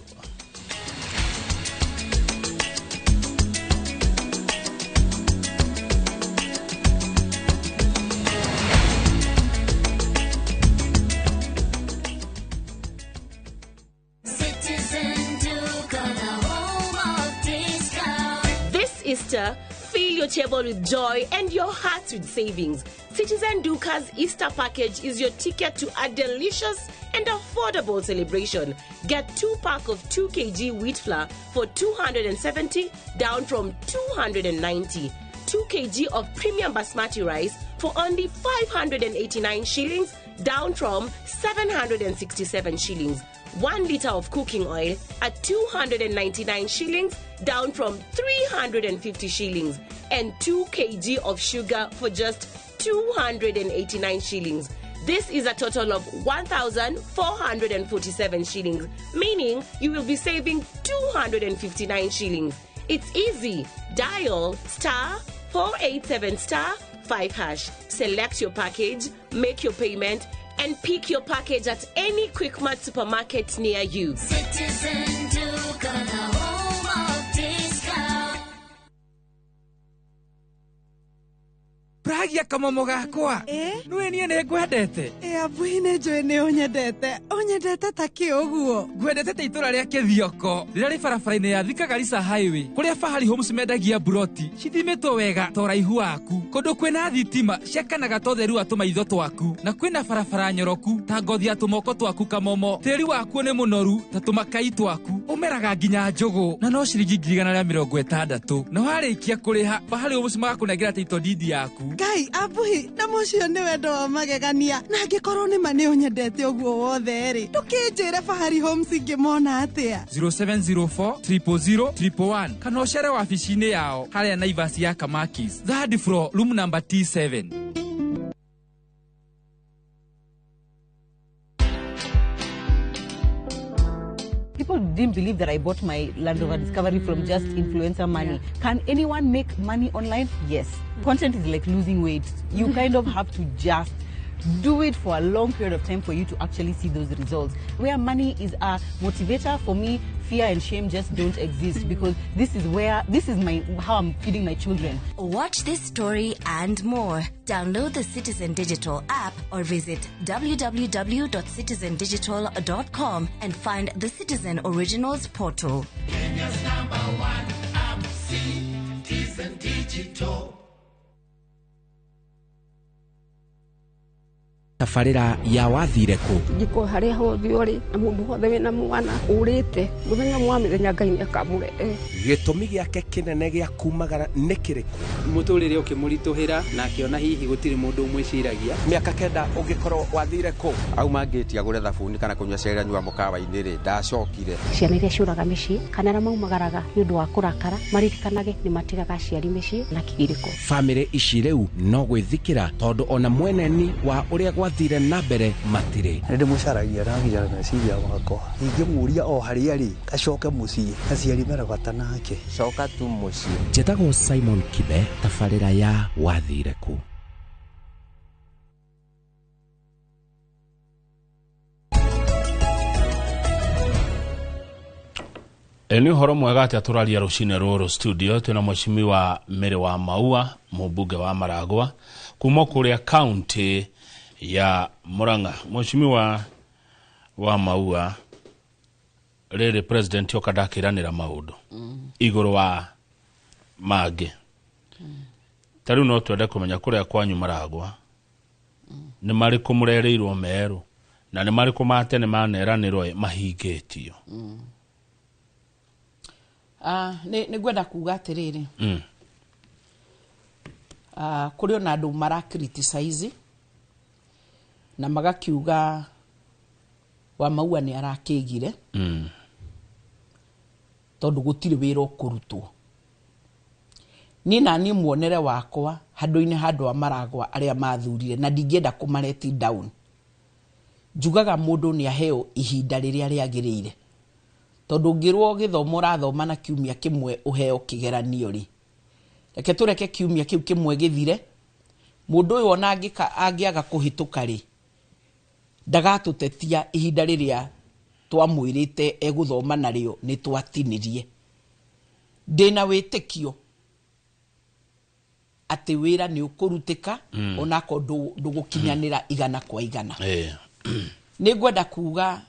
This Easter, fill your table with joy and your heart with savings. Citizen Duka's Easter package is your ticket to a delicious and affordable celebration. Get 2 pack of 2 kg wheat flour for 270, down from 290. 2 kg of premium basmati rice for only 589 shillings, down from 767 shillings. 1 liter of cooking oil at 299 shillings, down from 350 shillings. And 2 kg of sugar for just 289 shillings. This is a total of 1,447 shillings, meaning you will be saving 259 shillings. It's easy. Dial star 487 star 5 hash. Select your package, make your payment, and pick your package at any Quickmart supermarket near you. Citizen Duka, the home of discount. Pragia kamomo gakwa. Nĩwe niĩ nĩ ngwendete. Abuhi nĩ njũĩ nĩ ũnyendete. Ũnyendete ta kĩ ũguo? Ngwendete ta itũra rĩa Kĩthioko rĩrĩa rĩ barabara-inĩ ya Thika Garissa Highway, kũrĩa Fahari Homes mendagia buroti cithimĩtwo wega ta ũraihu waku, kũndũ kwĩna thitima ciakanaga ta ũtheru wa tũmaitho twaku, na kwĩna barabara nyoroku ta ngothi ya tũmoko twaku kamomo. Tĩri wakuo nĩ mũnoru ta tũmakai twaku, ũmeraga nginya njũgũ na no ciringi 160,000. Na warĩkia kũrĩha, Fahari Homes magakũnengera title deed yaku. Ngai abuhi na mũcio nĩ wendo wa magegania, na angĩkorwo nĩ ma nĩ ũnyendete ũguo wothe rĩ, ndũkĩnjĩre Fahari Homes ingĩmona atĩa? 0704 000 111 kana ũcere wabici-inĩ yao harĩa Naivas ya Kamakis, third floor, room number T7. People didn't believe that I bought my Land Rover Discovery from just influencer money. Yeah. Can anyone make money online? Yes. Content is like losing weight. You kind of have to just do it for a long period of time for you to actually see those results. Where money is a motivator, for me, fear and shame just don't exist, because this is how I'm feeding my children. Watch this story and more. Download the Citizen Digital app or visit www.citizendigital.com and find the Citizen Originals portal. Kenya's number one app, Citizen Digital. Tabarĩra ya wathire kũ? Njiko harĩa hothe ũrĩ na mũndũ wothe wĩna mwana ũrĩte mũthenya mwa mĩthenya Ngai nĩakamũrehe. Gĩtũmi gĩake kĩnene gĩa kumagara nĩ kĩrĩkũ? Mũtũrĩre ũkĩmũritũhĩra na akĩona hihi gũtirĩ mũndũ ũmwĩciragia. Mĩaka 9 ũngĩkorwo wathire kũ? Auma ngĩti agũre thabuni kana kũnyua cai anyua mũkawa-inĩ rĩ, ndacokire. Ciana iria ciũraga mĩciĩ kana arĩa maumagaraga nĩ ũndũ wa kũrakara maririkanage nĩ matigaga aciari mĩciĩ na kĩgirĩko. Bamĩrĩ ici rĩu no gwĩthikĩra tondũ ona mweneni wa ũrĩa gwathire na mbere matirĩ. Nĩ ndĩmũcaragia na nginya meciria makwa, ingĩmũria o harĩa rĩ acoke mũciĩ, aciari mena bata nake. Coka tu mũciĩ. Njĩtagwo Simon Kibe, tabarĩra ya wathire kũ. Nĩ ũhoro mwega atĩa tũraria rũcinĩ rũrũ studio twĩna mheshimiwa Mary wa Maua, mũmbunge wa Maragwa kuma kũrĩa county ya Murang'a. Mheshimiwa wa Maua, rĩrĩ president oka ndakĩranĩra maũndũ igũrũ wa mangĩ. Ta rĩu no twende kũmenya kũrĩa kwanyu Maragwa nĩ marĩkũ mũrerĩirwo merũ na nĩ marĩkũ ma tene maneranĩrwo mahingĩtio. Nĩ ngwenda kuga atĩrĩrĩ, kũrĩ ona andũ mara criticize na magakiuga wa Maua nĩ arakĩgire tondũ gũtirĩ wĩra ũkũrutwo. Niĩ na niĩ muonere wakwa handũ-inĩ handũ a Maragwa arĩa mathurire na ndingĩenda kũmareti down, njugaga mũndũ nĩ aheo ihinda rĩrĩa rĩagĩrĩire, tondũ ũngĩrwo gĩthomo ũrathoma na kiumia kĩmwe ũheo kĩgeranio rĩ, reke tũreke kiumia kĩu kĩmwe gĩthire Mũndũ ũyũ ona angĩaga kũhĩtũka rĩ, ndagatũtetia ihinda rĩrĩa twamwĩrĩte egũthoma narĩo nĩ twatinirie. Ndĩna wĩtĩkio atĩ wĩra nĩ ũkũrutĩka onakorwo ndũgũkinyanĩra 100 kwa 100. Nĩ ngwenda kuga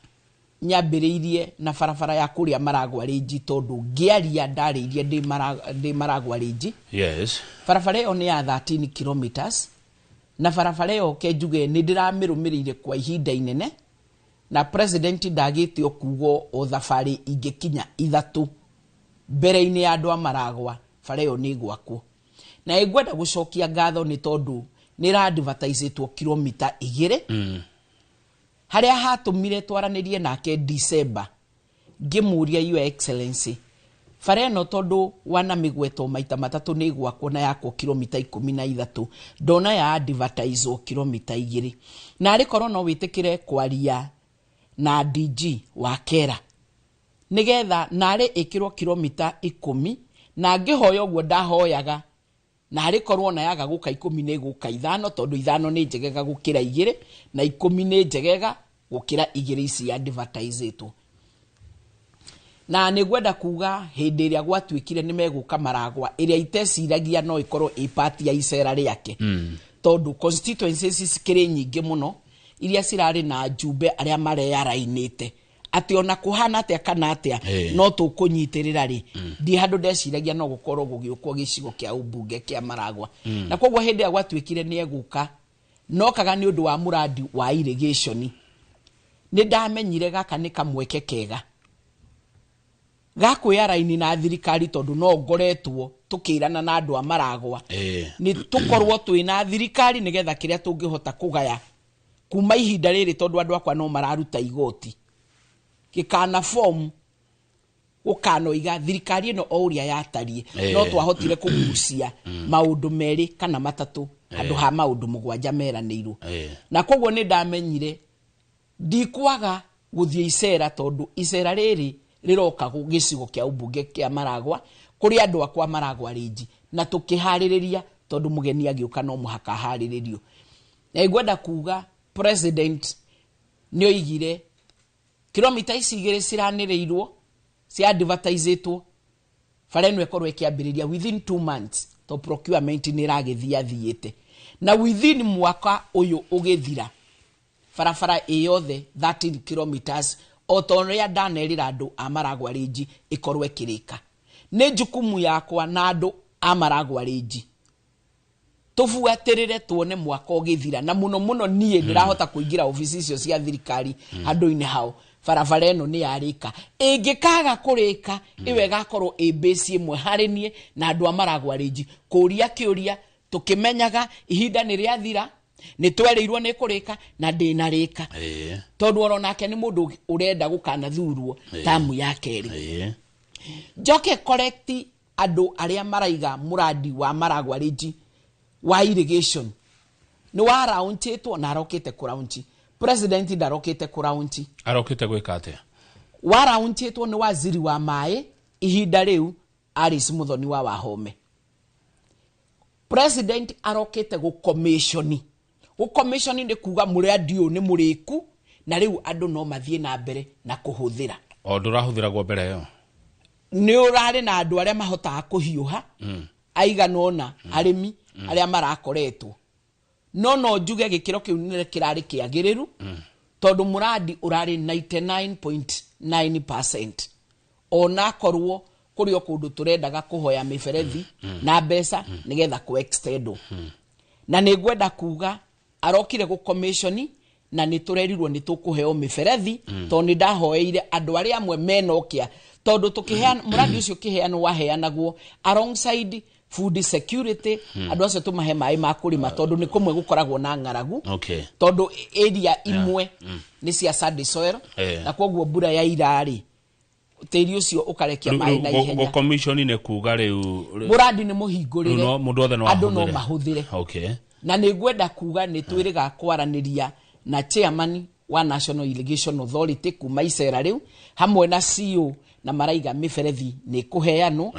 nyambĩrĩirie na barabara ya kũrĩa Maragwa Range tondũ ngĩaria ndarĩirie ndĩ Maragwa Range. Yes. Barabara ĩyo nĩ ya 13 kilometers na barabara ĩyo ke njuge nĩ ndĩramĩrũmĩrĩire kwa ihinda inene na president ndagĩte o kuga o thabarĩ ingĩkinya 3 mbere-inĩ ya andũ a Maragwa bara ĩyo nĩ ĩgwakwo. Na ĩngwenda gũcokia ngatho nĩ tondũ nĩ ĩra-advertisetwo kilomita 2 harĩa hatũmire twaranĩrie nake December ngĩmũria Your Excellency bara ĩno tondũ wana mĩgweto maita 3 nĩ ĩgwakwo na yakwo kilomita 13 ndona ya advertisewo kilomita 2 na arĩ korwo no wĩtĩkĩre kwaria na DG wa Kera nĩgetha narĩ ĩkĩrwo kilomita 10 na ngĩhoya ũguo ndahoyaga na arĩ korwo na yaga gũka 10 nĩ gũka 5 tondũ 5 nĩ njegega gũkĩra 2 na 10 nĩ njegega gũkĩra 2 ici advertisetwo. Na nĩ ngwenda kuga hĩndĩ ĩrĩa gwatuĩkire nĩ megũka Maragwa ĩrĩa iteciragia no ĩkorwo ĩ part ya icera rĩake tondũ constituencies cikĩrĩ nyingĩ mũno iria cirarĩ na njumbe arĩa mareyarainĩte atĩ ona kũhana atĩa kana atĩa no tũkũnyitĩrĩra rĩ ndi handũ ndeciragia no gũkorwo gũgĩũkwo gĩcigo kĩa ũmbunge kĩa Maragwa. Na koguo hĩndĩ ĩrĩa gwatuĩkire nĩ egũka nokaga nĩ ũndũ wa mũrandi wa irrigation nĩ ndamenyire gaka nĩ kamweke kega gakwĩyaraini na thirikari tondũ no ngoretwo tũkĩrana na andũ a Maragwa nĩ tũkorwo twĩna thirikari nĩgetha kĩrĩa tũngĩhota kũgaya kuma ihinda rĩrĩ tondũ andũ akwa no mararuta igoti gĩkana form gũkanoiga thirikari ĩno o ũrĩa yatariĩ no twahotire kũgucia maũndũ 2 kana 3 handũ ha maũndũ 7 meranĩirwo. Na koguo nĩ ndamenyire ndikwaga gũthiĩ icera tondũ icera rĩrĩ rĩroka gĩcigo kĩa ũmbunge kĩa Maragwa kũrĩ andũ akwa Maragwa Range na tũkĩharĩrĩria tondũ mũgeni agĩũka no mũhaka aharĩrĩrio. Na ngwenda kuga president nĩ oigire kilomita ici 2 ciranĩrĩirwo cia advertisetwo bara ĩno ĩkorwo ĩkĩambĩrĩria within 2 months to procurement nĩ ĩragĩthiĩ athiĩte na within mwaka ũyũ ũgĩthira barabara ĩ yothe 13 kilometers o ta ũrĩa ndanerĩra andũ a Maragwa Range ĩkorwo ĩkĩrĩka. Nĩ jukumu yakwa na andũ a Maragwa Range tũbuatĩrĩre tuone mwaka ũgĩthira na mũno mũno niĩ ndĩrahota kũingĩra obici icio cia thirikari handũ-inĩ hao barabara ĩno nĩ yarĩka. Ĩngĩkaga kũrĩka ĩyo ĩgakorwo ĩ base ĩmwe harĩ niĩ na andũ a Maragwa Range kũria kĩũria tũkĩmenyaga ihinda nĩ rĩathira nĩ twerĩirwo nĩ kũrĩka na ndĩnarĩka tondũ oro nake nĩ mũndũ ũrenda gũkanathurwo tamu ya kerĩ. Njoke correct andũ arĩa maraiga mũrandi wa Maragwa Range wa irrigation nĩ waraũnchĩtwo na arokĩte kũraũnchi. President ndarokĩte kũraũnchi. Arokĩte gwĩka atĩa? Waraũnchĩtwo nĩ waziri wa maĩ ihinda rĩu Alice Muthoni wa Wahome. President arokĩte gũcommissioni. Gũcommissioni nĩ kuga mũrandi ũyũ nĩ mũrĩku na rĩu andũ no mathiĩ na mbere na kũhũthĩra. O ndũrahũthĩragwo mbere ĩyo? Nĩ ũrarĩ na andũ arĩa mahotaga kũhiũha aigana ũna arĩmi arĩa marakoretwo no njuge gĩkĩro kĩu nĩ kĩrarĩ kĩagĩrĩru tondũ mũrandi ũrarĩ 99.9% onakorwo kũrĩ o kũndũ tũrendaga kũhoya mĩberethi na mbeca nĩgetha kũ extend. Na nĩ ngwenda kuga arokire gũcommissioni na nĩ tũrerirwo nĩ tũkũheo mĩberethi tondũ nĩ ndahoeire andũ arĩa amwe menokia tondũ tũkĩheana mũrandi ũcio ũkĩheanwo waheanagwo alongside food security andũ acio tũmahe maĩ ma kũrĩma tondũ nĩ kũmwe gũkoragwo na ng'aragu tondũ area imwe nĩ cia sandy soil na koguo mbura ya ira-rĩ tĩri ũcio ũkarekia maĩ na ihenya. Gũcommissioni nĩ kuga rĩu mũrandi nĩ mũhingũrĩre mũndũ othe no andũ no mahũthĩre. Na nĩ ngwenda kuga nĩ twĩrĩga kwaranĩria na chairman wa National Irrigation Authority kuma icera rĩu hamwe na CEO Na maraiga mĩberethi nĩ ĩkũheanwo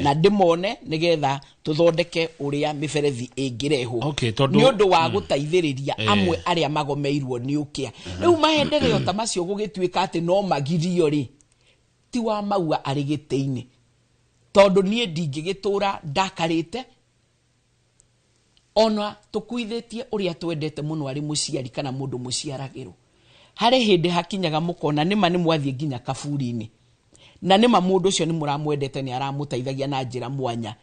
na ndĩmone nĩgetha tũthondeke ũrĩa mĩberethi ĩngĩrehwo. Okay, tondũ- Nĩ ũndũ wa gũteithĩrĩria amwe arĩa magomeirwo nĩ ũkĩa. Rĩu maendereo ta macio gũgĩtuĩka atĩ no magirio rĩ, ti wa maua arĩ gĩtĩ-inĩ, tondũ niĩ ndingĩgĩtũra ndakarĩte ona tũkuithĩtie ũrĩa twendete mũno arĩ mũciari kana mũndũ mũciaragĩrwo. Harĩ hĩndĩ hakinyaga mũkona nĩma nĩ mwathiĩ nginya kaburi-inĩ, na nĩma mũndũ ũcio nĩ mũramwendete, nĩ aramũteithagia na njĩra mwanya,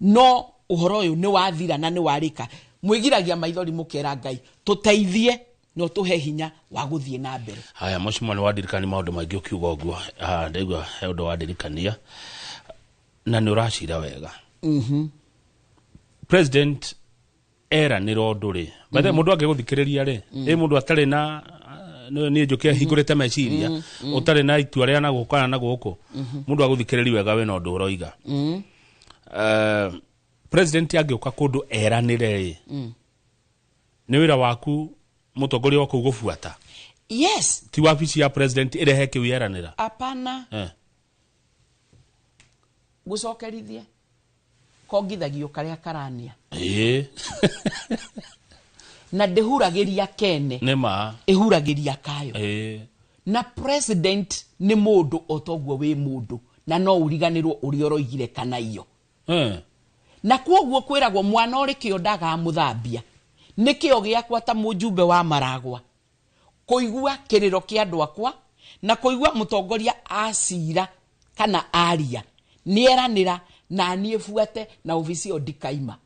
no ũhoro ũyũ nĩ wathira na nĩ warĩka, mwĩgiragia maithori mũkera Ngai tũteithie na ũtũhe hinya wa gũthiĩ na mbere. Haya, mheshimiwa, nĩ wandirikania maũndũ maingĩ ũkiuga ũguo. Ah, ndaigua he ũndũ wandirikania na nĩ ũracira wega. President eranĩra ũndũ rĩ, by the way, mũndũ angĩgũthikĩrĩria rĩ, ĩ mũndũ atarĩ na niĩ njũke hingũrĩte meciria, ũtarĩ na itua rĩa na gũkũ kana na gũkũ, mũndũ agũthikĩrĩria wega wĩna ũndũ ũroiga. President angĩũka kũndũ eranĩre rĩ, nĩ wĩra waku mũtongoria wa kũu gũbuata? Yes. Ti wabici ya president ĩrehe kĩu yeranĩra? Apana. Gũcokerithie kongithagio karĩa karania na ndĩhuragĩria kene, Nĩ ma. Ĩhuragĩria kayo. Na president nĩ mũndũ o toguo wĩ mũndũ, na no ũriganĩrwo ũrĩa ũroigire kana iyo. Na kwoguo kwĩragwo mwana ũrĩ kĩo ndagaga mũthambia. Nĩ kĩo gĩakwa ta mũjumbe wa Maragwa kũigua kĩrĩro kĩa andũ akwa na kũigua mũtongoria acira kana aria nĩeranĩra, na niĩ buate na obici ĩyo ndikaima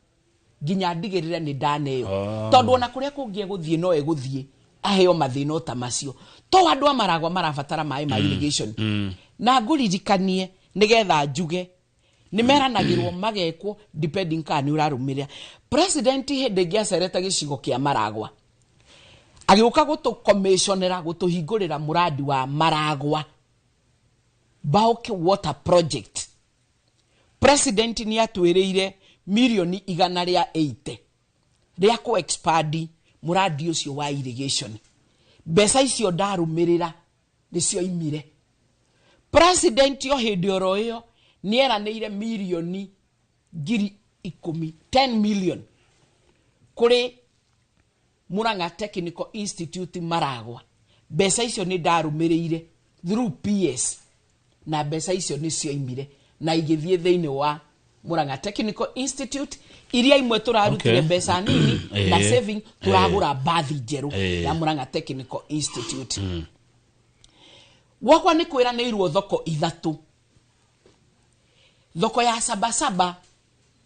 nginya ndigĩrĩre nĩ ndaneo. Tondũ ona kũrĩa kũngĩ egũthiĩ no egũthiĩ aheo mathĩna o ta macio, to andũ a Maragwa marabatara maĩ ma irrigation. Na ngũririkanie nĩgetha njuge nĩ meranagĩrwo magekwo depending kana nĩ ũrarũmĩrĩra. President hĩndĩ ĩngĩ acerete gĩcigo kĩa Maragwa, agĩũka gũtũcommissionera, gũtũhingũrĩra mũrandi wa Maragwa Bulk Water Project. President nĩ atwĩrĩire mirioni 180 rĩa kũ expand mũrandi ũcio wa irrigation. Mbeca icio ndarũmĩrĩra nĩcio imire. President o hĩndĩ oro ĩyo nĩ eranĩire mirioni 10,000, 10 million, kũrĩ Murang'a Technical Institute Maragwa. Mbeca icio nĩ ndarũmĩrĩire through PS, na mbeca icio nĩ cioimire na igĩthiĩ thĩinĩ wa Murang'a Technical Institute. Iria imwe tũrarutire mbeca nini na saving tũragũra bathi njerũ ya Murang'a Technical Institute. Gwakwa nĩ kwĩranĩirwo thoko ithatũ, thoko ya Sabasaba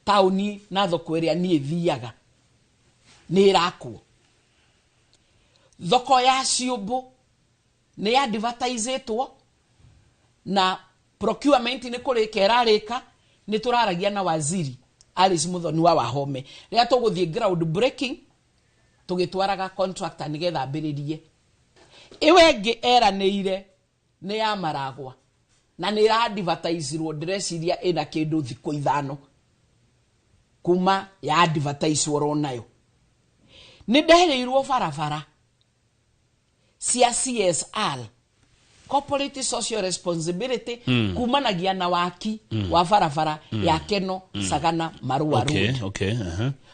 taũni na thoko ĩrĩa niĩ thiaga nĩ ĩrakwo, thoko ya Ciũmbũ nĩ advertisĩtwo na procurement nĩ kũrĩka ĩrarĩka. Nĩ tũraragia na waziri Alice Muthoni wa Wahome rĩrĩa tũgũthiĩ ground breaking, tũgĩtwaraga contractor nĩgetha ambĩrĩrie. Ĩyo ĩngĩ eranĩire nĩ ya Maragwa na nĩ ĩra-advertisirwo, ndĩreciria ĩna kĩndũ thikũ 5 kuma ya advertise oro nayo. Nĩ nderĩirwo barabara cia CSR, corporate social responsibility, kumanagia na waki wa barabara ya Keno Sagana Marua Road.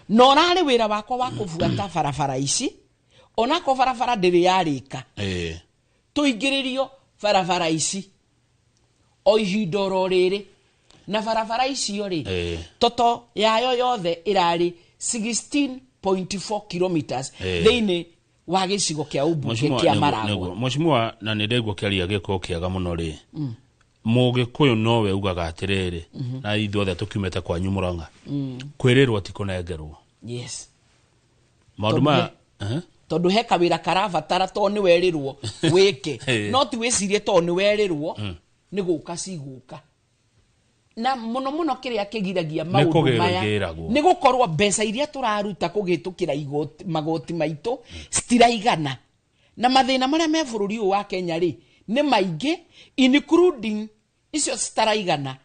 Na ũrarĩ wĩra wakwa wa kũbuata barabara ici, onako barabara ndĩrĩ yarĩka. Tũingĩrĩrio barabara ici o ihinda oro rĩrĩ, na barabara icio rĩ, toto yayo yothe ĩrarĩ 16.4 kilometers thĩinĩ wa gĩcigo kĩa ũmbunge Mheshimiwa, kĩa Maragwa. Nĩguo. Mheshimiwa, na nĩ ndaigua kĩaria gĩkorwo kĩega mũno rĩ, Mũgĩkũyũ nowe ugaga atĩrĩrĩ, na ithuothe tũkiumĩte kwanyu Mũrang'a, kwĩrĩrwo ti kũnengerwo. Maũndũ Tondũ maya Tondũ he kawĩra karabatara, to nĩ werĩrwo wĩke, no ti wĩcirie to nĩ werĩrwo nĩ gũka cigũka. Na mũno mũno kĩrĩa kĩgiragia Nĩ maũndũ kũgĩrwo maya igĩragwo. nĩ gũkorwo mbeca iria tũraruta kũgĩtũkĩra igoti, magoti maitũ citiraigana, na mathĩna marĩa me bũrũri ũyũ wa Kenya rĩ nĩ maingĩ, including icio citaraigana,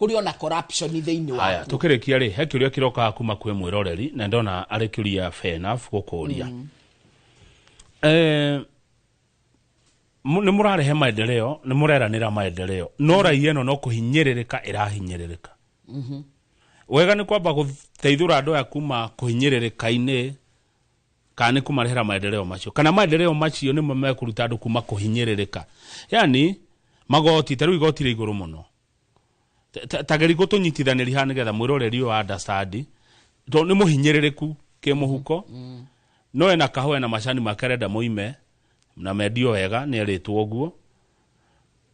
kũrĩ ona corruption thĩinĩ Haya, wa tũkĩrĩkia rĩ, he kĩũria kĩrokaga kuma kwĩ mwĩroreri na ndona arĩ kĩũria fair enough gũkũria. Nĩ mũrarehe maendeleo, nĩ mũreranĩra maendeleo, no raia ĩno no kũhinyĩrĩrĩka ĩrahinyĩrĩrĩka. Wega nĩ kwamba gũteithũra andũ aya kuma kũhinyĩrĩrĩka-inĩ, kana nĩ kũmarehera maendeleo macio, kana maendeleo macio nĩmo mekũruta andũ kuma kũhinyĩrĩrĩka. Yani magoti, ta rĩu igoti rĩ igũrũ mũno. Ta geria gũtũnyitithanĩria haha nĩgetha mwĩroreri ũyũ understand, tondũ nĩ mũhinyĩrĩrĩku kĩmũhuko, no ena kahũa na macani make arenda moime na mendio wega, nĩ erĩtwo ũguo.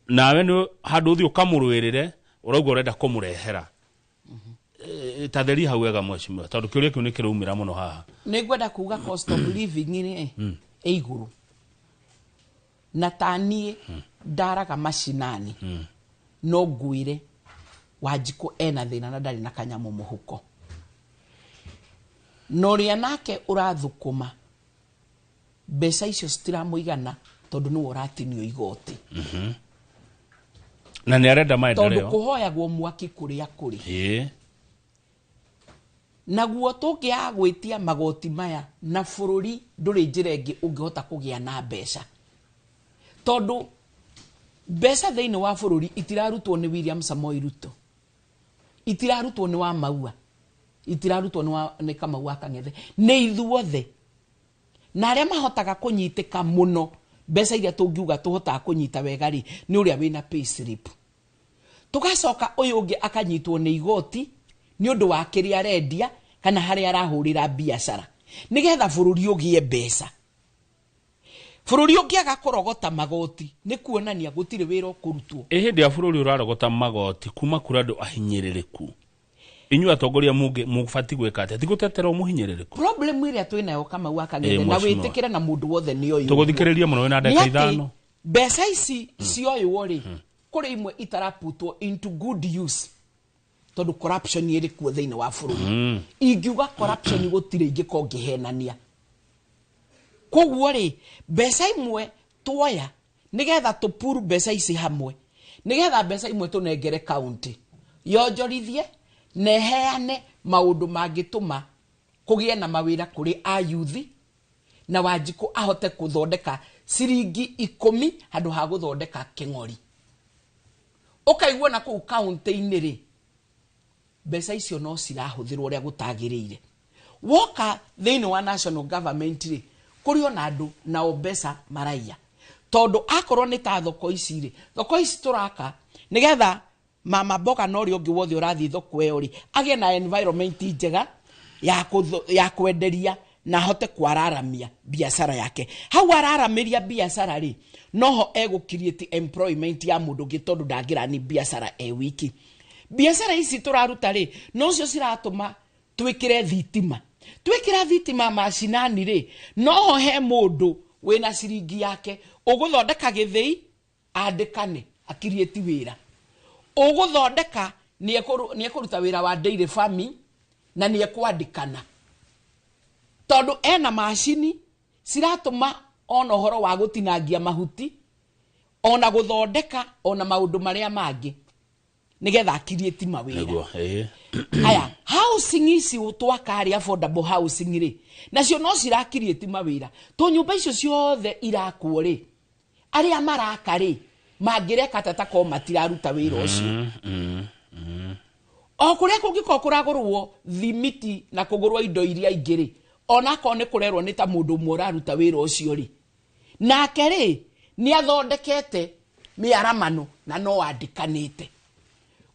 Nawe nĩ handũ ũthiĩ ũkamũrũĩrĩre, ũrauga ũrenda kũmũrehera. Ta theria hau wega mheshimiwa, tondũ kĩũria kĩu nĩ kĩraumĩra mũno haha. Nĩ ngwenda kuga cost of living rĩ, ĩ igũrũ. Na ta niĩ ndaraga macinani, no ngwĩre Wanjikũ ena thĩna na ndarĩ na kanyamũ mũhuko. Na ũrĩa nake ũrathũkũma, mbeca icio citiramũigana tondũ nĩwe ũratinio igoti. Na nĩ arenda maendeleo. Tondũ kũhoyagwo mwaki kũrĩa kũrĩ. Naguo tũngĩaga gwĩtia magoti maya na bũrũri ndũrĩ njĩra ĩngĩ ũngĩhota kũgĩa na mbeca. Tondũ mbeca thĩinĩ wa bũrũri itirarutwo nĩ William Samoei Ruto, itirarutwo nĩ Wamaua, itirarutwo nĩ Kamau wa Kang'ethe, nĩ ithuothe. Na arĩa mahotaga kũnyitĩka mũno mbeca iria tũngiuga tũhotaga kũnyita wega rĩ, nĩ ũrĩa wĩna pay slip. Tũgacoka ũyũ ũngĩ akanyitwo nĩ igoti nĩ ũndũ wa kĩrĩa arendia kana harĩa arahũrĩra biacara, nĩgetha bũrũri ũgĩe mbeca. Bũrũri ũngĩaga kũrogota magoti nĩ kuonania gũtirĩ wĩra ũkũrutwo. Ĩ hĩndĩ ya bũrũri ũrarogota magoti kuma kũrĩ andũ ahinyĩrĩrĩku, inyuĩ atongoria mũbatiĩ gwĩka atĩa? Ti gũtetera mũhinyĩrĩrĩku. Problem ĩrĩa twĩnayo Kamau wa Kang'ethe, na mheshimiwa. wĩtĩkĩre na mũndũ wothe nĩ oĩ ũguo. Tũgũthikĩrĩria mũno wĩna ndagĩka Nĩ atĩ ithano. Mbeca ici cioywo rĩ, kũrĩ imwe itaraputwo into good use tondũ corruption ĩrĩ kuo thĩinĩ wa bũrũri. Ingiuga corruption gũtirĩ ingĩkorwo ngĩhenania. Koguo rĩ, mbeca imwe tuoya nĩgetha tũpuru mbeca ici hamwe, nĩgetha mbeca imwe tũnengere county yonjorithie na ĩheane maũndũ mangĩtũma kũgĩe na mawĩra kũrĩ ayuthi, na Wanjikũ ahote gũthondeka ciringi 10 handũ ha gũthondeka kĩng'ori. Ũkaigua na kũu county-inĩ rĩ, mbeca icio no cirahũthĩrwo ũrĩa gũtagĩrĩire. Woka thĩinĩ wa national government rĩ, kũrĩ ona andũ nao mbeca maraiya. Tondũ akorwo nĩ ta thoko ici rĩ, thoko ici tũraka nĩgetha mama mboga na ũrĩa ũngĩ wothe ũrathiĩ thoko ĩyo rĩ, agĩe na environment njega ya kwenderia na ahote kwararamia biacara yake. Hau araramĩria biacara rĩ, noho egũ create employment ya mũndũ ũngĩ tondũ ndangĩrani biacara e wiki. Biacara ici tũraruta rĩ, nocio ciratũma twĩkĩre thitima. Twĩkĩra thitima macinani rĩ, noho he mũndũ wĩna ciringi yake ũgũthondeka gĩthĩi andĩkane akiriĩti wĩra. Ũgũthondeka nĩ ekũruta wĩra wa dairy farming na nĩ ekwandĩkana. Tondũ ena macini ciratũma ona ũhoro wa gũtinangia mahuti, ona gũthondeka, ona maũndũ marĩa mangĩ, nĩgetha akiriĩti mawĩra. Nĩguo, ĩĩ. Aya, housing ici twaka harĩa affordable housing rĩ, nacio no cirakiriĩti mawĩra. To nyũmba icio ciothe irakwo rĩ, arĩa maraka rĩ, mangĩreka atĩa ta korwo matiraruta wĩra ũcio? O kũrĩa kũngĩkorwo kũragũrwo thimiti na kũgũrwo indo iria ingĩ rĩ, ona akorwo nĩ kũrerwo nĩ ta mũndũ ũmwe ũraruta wĩra ũcio rĩ, nake rĩ, nĩ athondekete mĩaramano na no andĩkanĩte.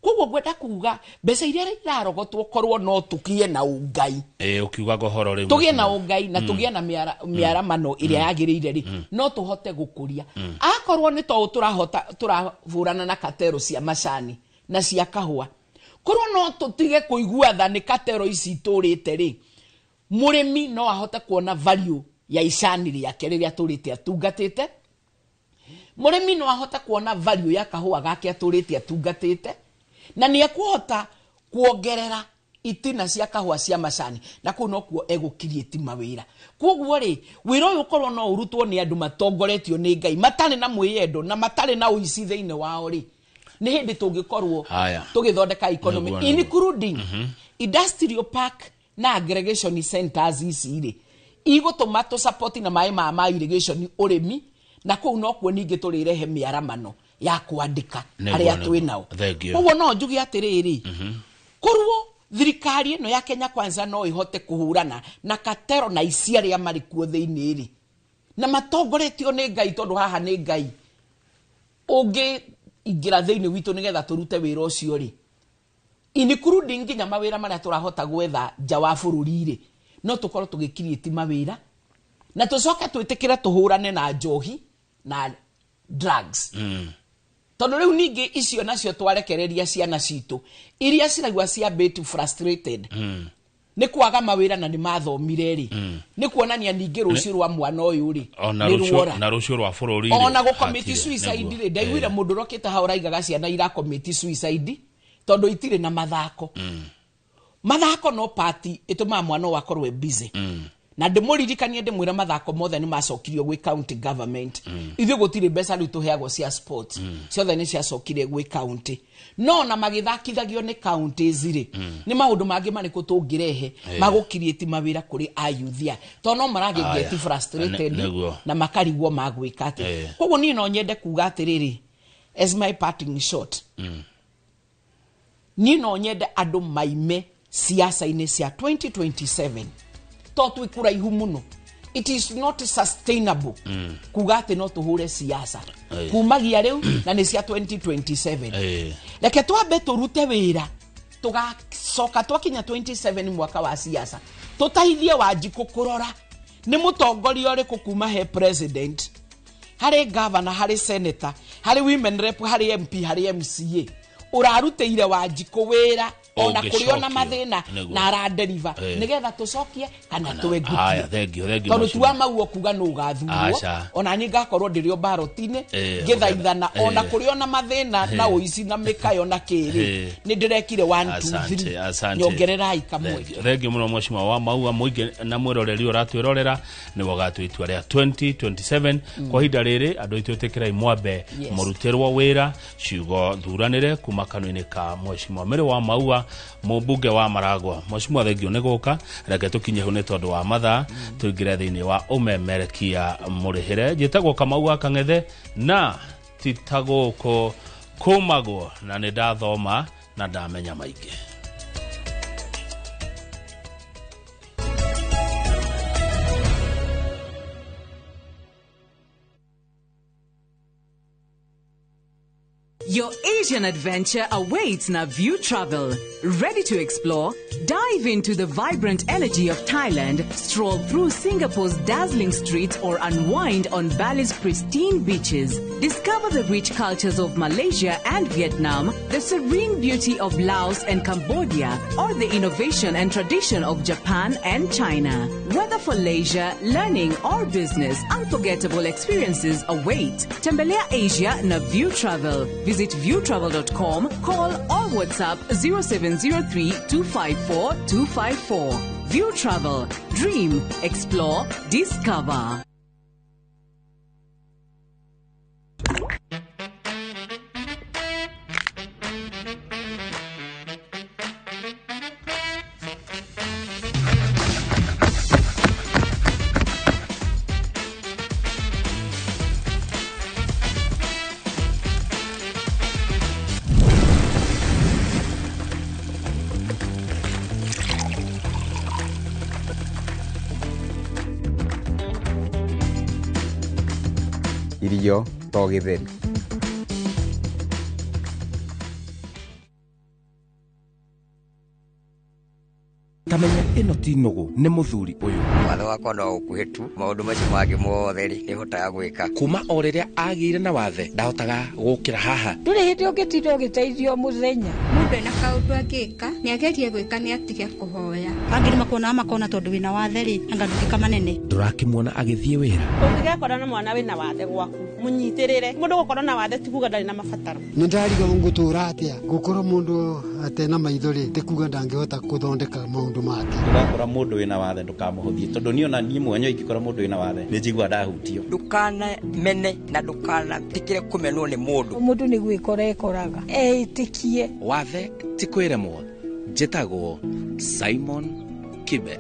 Koguo ngwenda kuga mbeca iria irarogotwo korwo no tũgĩe na ũngai. Ũkiugaga ũhoro rĩu Tũgĩe na mũciĩ. ũngai na tũgĩe na mĩaramano ĩrĩa yagĩrĩire rĩ, no tũhote gũkũria. Akorwo nĩ to tũrahũrana na katero cia macani na cia kahũa, korwo no tũtige kũigua tha nĩ katero ici itũrĩte rĩ, mũrĩmi no ahote kuona value ya icani rĩake rĩrĩa atũrĩte atungatĩte. Mũrĩmi no ahote kuona value ya kahũa gake atũrĩte atungatĩte, na nĩ ekũhota kuongerera itina cia kahũa cia macani, na kũu nokuo egũkiriĩti mawĩra. Koguo rĩ, wĩra ũyũ ũkorwo no ũrutwo nĩ andũ matongoretio nĩ Ngai, matarĩ na mwĩyendo na matarĩ na ũici thĩinĩ wao rĩ, nĩ hĩndĩ tũngĩkorwo Haya. tũgĩthondeka economy, Nĩguo, nĩguo. including industrial park na aggregation centers ici rĩ, igũtũma tũ support na maĩ ma irrigation ũrĩmi, Na kũu nokuo ningĩ tũrĩrehe mĩaramano ya kwandĩka arĩa twĩ nao. Thank you. Koguo no njuge atĩrĩrĩ, korwo thirikari ĩno ya Kenya Kwanza no ĩhote kũhũrana na katero na ici arĩa marĩ kuo thĩinĩ rĩ, na matongoretio nĩ Ngai, tondũ haha nĩ Ngai ũngĩ ingĩra thĩinĩ witũ nĩgetha tũrute wĩra ũcio rĩ, including nginya mawĩra marĩa tũrahota gwetha nja wa bũrũri rĩ, no tũkorwo tũgĩkiriĩti mawĩra na tũcoke twĩtĩkĩre tũhũrane na njohi na drugs. Tondũ rĩu ningĩ icio nacio twarekereria ciana citũ iria ciraigua ciambĩtu frustrated nĩ kwaga mawĩra na nĩ mathomire rĩ, nĩ kuonania ningĩ rũciũ rwa mwana ũyũ rĩ ona nĩ rũciũ ruora. Na rũciũ rwa bũrũri rĩ, Ona gũkomiti hatirĩ, suicide nĩguo. rĩ, ndaiguire mũndũ ũrokĩte hau ũraigaga ciana irakomiti suicide tondũ itirĩ na mathako. Mathako no party ĩtũmaga mwana ũyũ akorwo e busy. Na ndĩmũririkanie, ndĩmwĩre mathako mothe nĩ macokirio gwĩ county government. Ithuĩ gũtirĩ mbeca rĩu tũheagwo cia sports. Ciothe nĩ ciacokire gwĩ county, no na magĩthakithagio nĩ counties rĩ, nĩ maũndũ mangĩ marĩkũ tũngĩrehe magũkiriĩti mawĩra kũrĩ ayuthia, tondũ no maragĩgeti Aya. frustrated Nĩguo. na makarigwo magwĩka atĩ. Koguo niĩ no nyende kuga atĩrĩrĩ, as my parting shot, niĩ no nyende andũ maime siasa-inĩ cia 2027 to twĩ kũraihu mũno. It is not sustainable kuga atĩ no tũhũre siasa kumagia rĩu na nĩ cia 2027. Reke twambe tũrute wĩra, tũgacoka twakinya 27 mwaka wa siasa tũteithie Wanjikũ kũrora nĩ mũtongoria ũrĩkũ kuma he president, harĩ governor, harĩ senator, harĩ women rep, harĩ MP, harĩ MCA ũrarutĩire Wanjikũ wĩra ona kũrĩ ona Ũngĩcokio. mathĩna Nĩguo. na araderiva, nĩgetha tũcokie kana Aya, twengutie, thank you, thank you, tondũ mheshimiwa. tiwa mau okuga nũ ũgathurwo. Aca. Ona niĩ ngakorwo ndĩrĩ o baroti-inĩ ngĩthaithana ona kũrĩ ona mathĩna na ũici na mĩkayo na kĩrĩ, nĩ ndĩrekire 1 2 Asante, 3, asante. nyongererai kamweke. Thengiå må no mheshimiwa wa Maua. Mũingĩ na mwĩroreri ũratwĩrorera nĩwe ũgatua itua rĩa 2027. Kwa ihinda rĩrĩ andũ aitũ ĩtĩkĩrai mwambe mũrutĩrwo wĩra ciugo thuranĩre kuma kanua-inĩ ka mheshimiwa Mary wa Maua, mũmbunge wa Maragwa. Mheshimiwa, thengio nĩ gũka. Reke tũkinye hau nĩ tondũ wa mathaa, tũingĩre thĩinĩ wa ũmemerekia mũrĩhĩre. Njĩtagwo Kamau wa Kang'ethe na ti ta gũkũ kũmagwo na nĩ ndathoma na ndamenya maingĩ. Your Asian adventure awaits na View Travel. Ready to explore? Dive into the vibrant energy of Thailand, stroll through Singapore's dazzling streets, or unwind on Bali's pristine beaches. Discover the rich cultures of Malaysia and Vietnam, the serene beauty of Laos and Cambodia, or the innovation and tradition of Japan and China. Whether for leisure, learning, or business, unforgettable experiences await. Tembelea Asia na View Travel. Visit viewtravel.com, call or WhatsApp 0703 254 254. View Travel. Dream, explore, discover. Irio to gĩtheri. Tamenya ĩno ti nũgũ nĩ mũthuri ũyũ. Watho wakwa no ũkuhĩ tu, maũndũ macio mangĩ mothe rĩ nĩhotaga gwĩka. Kuma o rĩrĩa agĩire na wathe ndahotaga gũkĩra haha. Ndũrĩ hĩndĩ ũngĩtinda ũgĩteithio mũthenya. Mũndũ ena kaũndũ angĩka nĩ agerie gwĩka nĩ atige kũhoya. Angĩ nĩ makuonaga makona tondũ wĩna wathe rĩ, anga ndũngĩka manene. Ndũrakĩmuona agĩthiĩ wĩra. Ũngĩgekora na mwana wĩna wathe gwaku, mũnyitĩrĩre. Mũndũ gũkorwo na wathe ti kuga ndarĩ na mabataro. Nĩ ndariga ngũtũra atĩa gũkorwo mũndũ atena maitho rĩ, ti kuga ndangĩhota gũthondeka maũndũ make. Ndũgakora mũndũ wĩna wathe ndũkamũhũthie, tondũ niĩ ona niĩ mwenyewe ingĩkora mũndũ wĩna wathe nĩ njiguaga ndahutio. Ndũkanamene na ndũkanetĩkĩre kũmenwo nĩ mũndũ. Mũndũ nĩ gwĩkora ekoraga eĩtĩkie. Wathe ti kwĩremwo. Njĩtagwo Simon Kibe.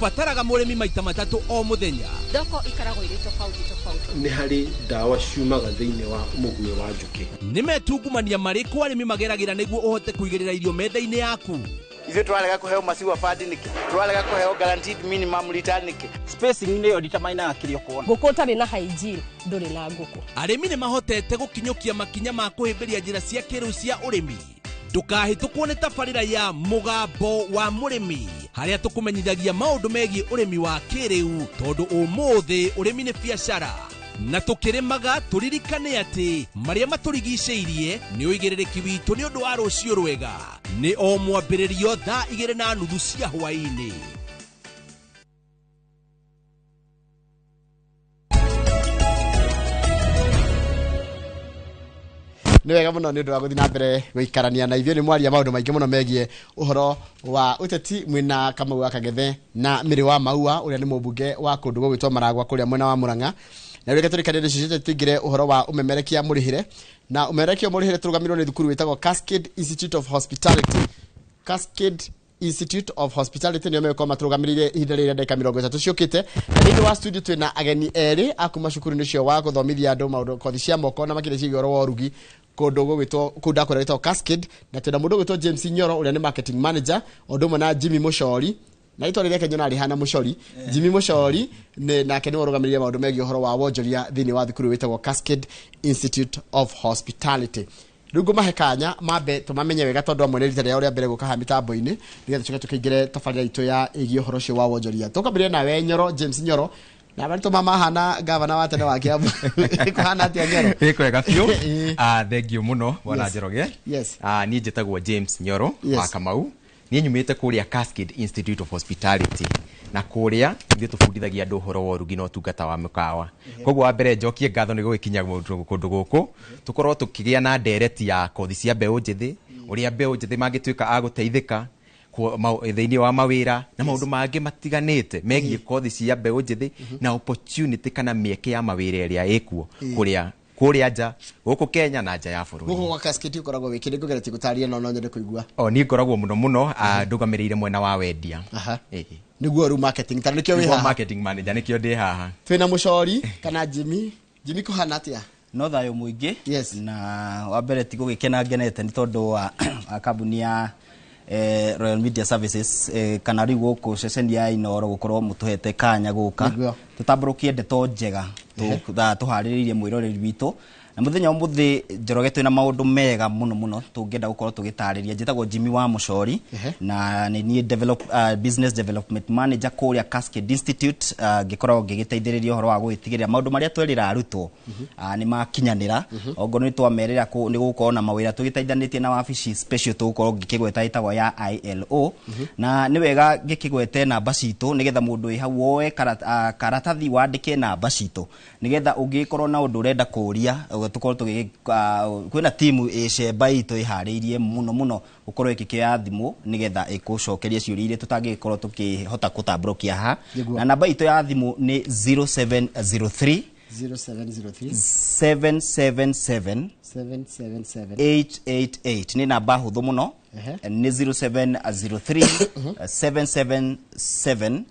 Ũbataraga mũrĩmi maita matatũ o mũthenya. Thoko ikaragwo irĩ tofauti tofauti. Nĩ harĩ ndawa ciumaga thĩinĩ wa mũguĩ wa njũkĩ. Nĩ metungumania marĩkũ arĩmi mageragĩra nĩguo ũhote kũigĩrĩra irio metha-inĩ yaku? Ithuĩ tũrarega kũheo maciwa bandi nĩkĩ? Tũrarega kũheo guaranteed minimum return nĩkĩ? Spacing nĩyo determinaga kĩrĩa ũkuona. Ngũkũ ũtarĩ na hygiene ndũrĩ na ngũkũ. Arĩmi nĩ mahotete gũkinyũkia makinya ma kũhĩmbĩria njĩra cia kĩrĩu cia ũrĩmi. Ndũkahĩtũkwo nĩ tabarĩra ya Mũgambo wa Mũrĩmi, harĩa tũkũmenyithagia maũndũ megiĩ ũrĩmi wa kĩrĩu, tondũ ũmũthĩ ũrĩmi nĩ biacara. Na tũkĩrĩmaga tũririkane atĩ marĩa matũrigicĩirie nĩ ũigĩrĩrĩki witũ nĩ ũndũ wa rũciũ rwega. Nĩ o mwambĩrĩrio thaa 2:30 cia hwaĩ-inĩ. Nĩ wega mũno nĩ ũndũ wa gũthiĩ na mbere gũikarania na ithuĩ. Nĩ mwaria maũndũ maingĩ mũno megiĩ ũhoro wa ũteti mwĩna Kamau wa Kang'ethe na Mĩrĩ wa Maua, ũrĩa nĩ mũmbunge wa kũndũ gũgwĩtwo Maragwa kũrĩa mwena wa Murang'a. Na rĩu reke tũrĩkanĩrie cicio tũingĩre ũhoro wa ũmemerekia mũrĩhĩre. Na ũmemerekia mũrĩhĩre tũrũgamĩrĩirwo nĩ thukuru wĩtagwo Cascade Institute of Hospitality. Cascade Institute of Hospitality nĩo megũkorwo matũrũgamĩrĩire ihinda rĩrĩa ndagĩka 30 ciũkĩte. Na thĩinĩ wa studio twĩna ageni erĩ a kuma cukuru-inĩ ũcio wa gũthomithia andũ maũndũ kothi cia moko na makĩria ciĩgiĩ ũhoro wa ũrugi kũndũ gũgwĩtwo kũu ndakwĩra gwĩtagwo Cascade. Na twĩna mũndũ ũgwĩtwo James Nyoro ũrĩa nĩ marketing manager, o ũndũ ũmwe na Jimmy Mũcori, na rĩtwa rĩrĩa nyonaga rĩhana Mũcori. Jimmy Mũcori nĩ nake nĩwe ũrũgamĩrĩire maũndũ megiĩ ũhoro wa wonjoria thĩinĩ wa thukuru wĩtagwo Cascade Institute of Hospitality. Rĩu ngũmahe kanya mambe tũmamenye wega, tondũ amwe nĩ rita rĩao rĩa mbere gũka haha mĩtambo-inĩ, nĩgetha tũcoke tũkĩingĩre tabarĩra itũ ya ĩgiĩ ũhoro ũcio wa wonjoria. Tũkwambĩrĩria nawe Nyoro, James Nyoro, na marĩtwa ma mahana gavana wa tene wa Kiambu. Kũhana atĩa Nyoro? Ĩ kwega biũ. Thank you mũno bwana Njoroge. Yes. Niĩ njĩtagwo James Nyoro wa Kamau. Niĩ nyumĩte kũrĩa Cascade Institute of Hospitality, na kũrĩa ithuĩ tũbundithagia andũ ũhoro wa ũrugi na ũtungata wa mĩkawa. Koguo wa mbere njokie ngatho nĩ gũgĩkinya kũndũ gũkũ tũkorwo tũkĩgĩa na ndereti ya kothi cia mbeũ njĩthĩ, ũrĩa mbeũ njĩthĩ mangĩtuĩka a gũteithĩka thĩinĩ wa mawĩra na maũndũ mangĩ matiganĩte megiĩ kothi cia mbeũ njĩthĩ na opportunity kana mĩeke ya mawĩra ĩrĩa ĩkuo kũrĩa nja gũkũ Kenya na nja ya bũrũri. Gũkũ gwa Cascade ũkoragwo wĩ kĩndũ ngũgeretie gũtarĩria no nyende kũigua. O niĩ ngoragwo mũno mũno ndũgamĩrĩire mwena wa wendia. Nĩguo rĩu marketing ta nĩkĩo wĩ haha. Marketing manager nĩkĩo ndĩ haha. Twĩna Mũcori kana Jimmy. Jimmy kũhana atĩa? No thayũ mũingĩ. Yes. Na wa mbere ti gũgĩkena ngenete nĩ tondũ wa kambuni ya Royal Media Services kana rĩu gũkũ ceceni ya Inooro gũkorwo mũtũhete kanya gũka tũtambũrũkie ndeto njega tũharĩrĩirie mwĩroreri witũ. Na mũthenya ũmũthĩ Njoroge twĩna maũndũ mega mũno mũno tũngĩenda gũkorwo tũgĩtarĩria. Njĩtagwo Jimmy wa Mũcori na nĩ niĩ business development manager kũrĩa Cascade Institute, ngĩkoragwo ngĩgĩteithĩrĩria ũhoro wa gũgĩtigĩrĩra maũndũ marĩa twerĩra arutwo nĩ makinyanĩra. Ongorwo nĩ twamerĩra nĩ gũgũkorwo na mawĩra tũgĩteithanĩtie na wabici special tũgũkorwo ngĩkĩgweta ĩtagwo ya ILO. Na nĩ wega ngĩkĩgwete namba citũ nĩgetha mũndũ wĩ hau woe karatathi wandĩke namba citũ nĩgetha ũngĩkorwo na ũndũ ũrenda kũũria tũkorwo kwĩna timu ĩcemba itũ ĩharĩirie mũno mũno gũkorwo ĩkĩkĩoya thimũ nĩgetha ĩkũcokerie ciũria iria tũtangĩgĩkorwo tũkĩhota gũtambũrũkia haha. Na namba itũ ya thimũ nĩ 0703 0703 777 777 888. Nĩ namba hũthũ mũno, nĩ 0703 777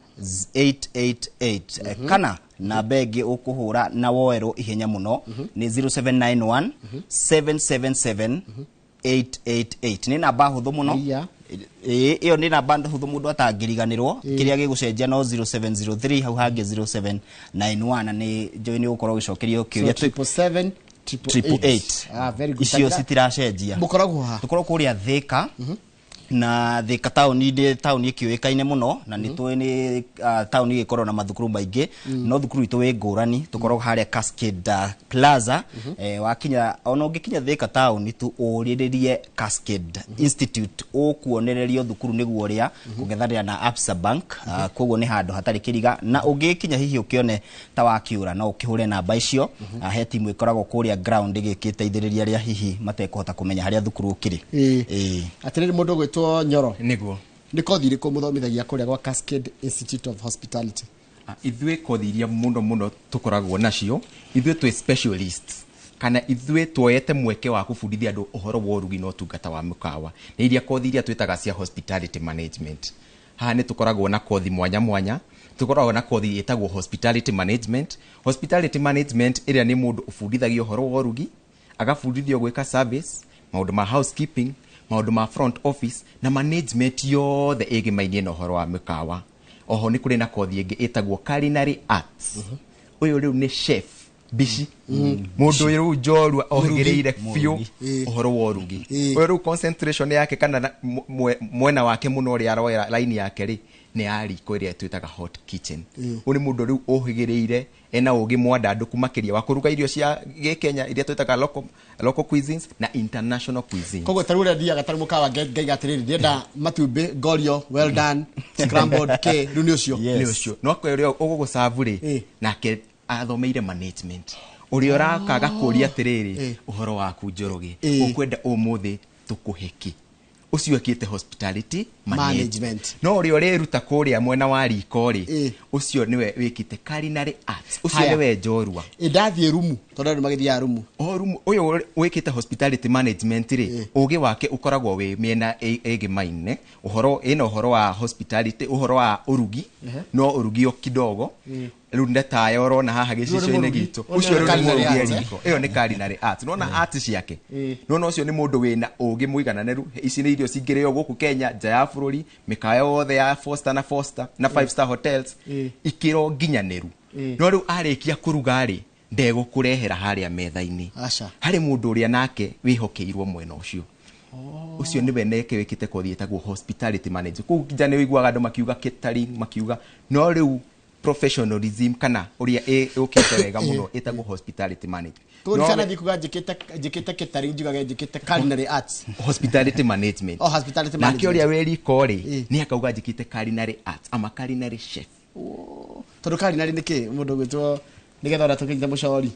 888. Kana namba ĩngĩ ũkũhũra na woerwo ihenya mũno nĩ 0791 777 888. Nĩ namba hũthũ mũno. Ĩyo nĩ namba hũthũ mũndũ atangĩriganĩrwo. Kĩrĩa gĩgũcenjia no 0703 hau hangĩ 0791, na nĩ njũĩ nĩ ũgũkorwo ũgĩcokerio kĩũria. 777 888. Icio citiracenjia. Mũkoragwo ha? Tũkoragwo kũrĩa Thika. Na Thika taũni nĩ taũni ĩkĩũĩkaine mũno na nĩ tũĩ nĩ taũni ĩgĩkorwo na mathukuru maingĩ, no thukuru itũ wĩ ngũrani. Tũkoragwo harĩa Cascade Plaza. Wakinya ona ũngĩkinya Thika taũni tu ũrĩrĩrie Cascade Institute ũkuonererio thukuru nĩguo ũrĩa kũng'ethanĩra na Absa Bank. Koguo nĩ handũ hatarĩ kĩriga, na ũngĩkinya hihi ũkĩone ta wakiũra no ũkĩhũre namba icio. He timu ĩkoragwo kũrĩa ground ĩgĩteithĩrĩria arĩa hihi matekũhota kũmenya harĩa thukuru ũkĩrĩ. Atĩrĩrĩ mũndũ ũgwĩtwo Nyoro, nĩguo nĩ kothi irĩkũ mũthomithagia kũrĩa gwa Cascade Institute of Hospitality? Ithuĩ kothi iria mũno mũno tũkoragwo nacio, ithuĩ twĩ specialists kana ithuĩ tuoete mweke wa kũbundithia andũ ũhoro wa ũrugi na ũtungata wa mĩkawa, nĩ iria kothi iria twĩtaga cia hospitality management. Haha nĩ tũkoragwo na kothi mwanya mwanya. Tũkoragwo na kothi ĩtagwo hospitality management. Hospitality management ĩrĩa nĩ mũndũ ũbundithagio ũhoro wa ũrugi, agabundithio gwĩka service, maũndũ ma housekeeping, maũndũ ma front office na management yothe ĩgĩmainie na ũhoro wa mĩkawa. Oho nĩ kũrĩ na kothi ĩngĩ ĩtagwo culinary arts. Ũyũ rĩu nĩ chef bici, mũndũ ũyũ rĩu njorua ohĩgĩrĩire biũ ũhoro wa ũrugi. Ũyũ rĩu concentration yake kana mwena wake mũno ũrĩa aroera line yake rĩ nĩ ya riko ĩrĩa twĩtaga hot kitchen. Ũyũ nĩ mũndũ rĩu ũhĩgĩrĩire, ena ũgĩ mwandandũku makĩria wa kũruga irio cia gĩkenya iria twĩtaga local cuisines na international cuisines. Koguo ta rĩu ũrĩa thiaga ta rĩu mũkawa ngaiga atĩrĩrĩ, ndĩrenda matumbĩ ngorio well done scrambled k, rĩu nĩ ũcio. Nĩ ũcio. No ũrĩa ũgũgũcabu rĩ, nake athomeire management. Ũrĩa ũraka agakũria atĩrĩrĩ, ũhoro waku Njoroge, ũkwenda ũmũthĩ tũkũhe kĩ? Ũcio ekĩte hospitality management. No ũrĩa ũreruta kũrĩa mwena wa riko rĩ, ũcio nĩwe wĩkĩte culinary arts. Ũcio nĩwe njorua. Ndathiĩ rumu, tondũ andũ magĩthiaga rumu. O rumu, ũyũ wĩkĩte hospitality management rĩ, ũgĩ wake ũkoragwo wĩ mĩena ĩgĩmaine. Ũhoro ĩna ũhoro wa hospitality, ũhoro wa ũrugi, no ũrugi o kidogo. Rĩu ndetaya ũrona haha gĩcicio-inĩ gitũ. Ũcio rĩu nĩ mũrugi e riko. Ĩyo nĩ culinary arts. Nĩwona art ciake. Nĩwona ũcio nĩ mũndũ wĩna ũgĩ mũigananĩru. Ici nĩ irio cingĩrĩo gũkũ Kenya, nja ya bũrũri, mĩkawa yothe ya 4 star na 4 star na 5 star hotels, ikĩro nginyanĩru. No rĩu arĩkia kũruga rĩ, ndegũkũrehera harĩa metha-inĩ. Harĩ mũndũ ũrĩa nake wĩhokeirwo mwena ũcio. Ũcio nĩwe neke wĩkĩte kothi ĩtagwo hospitality management. Kũu nja nĩ ũiguaga andũ makiuga catering, makiuga no rĩu professionalism kana ũrĩa ĩũkĩte wega mũno ĩtagwo hospitality management. Koguo kana thiĩ kuga njĩkĩte catering, njugage njĩkĩte culinary arts. Hospitality management. Oh, hospitality management. Nake ũrĩa wĩ riko rĩ, nĩ akauga njĩkĩte culinary arts. I'm a culinary chef. Tondũ culinary nĩ kĩ? Mũndũ ũgwĩtwo nĩgetha ona tũkĩnyita mũcori.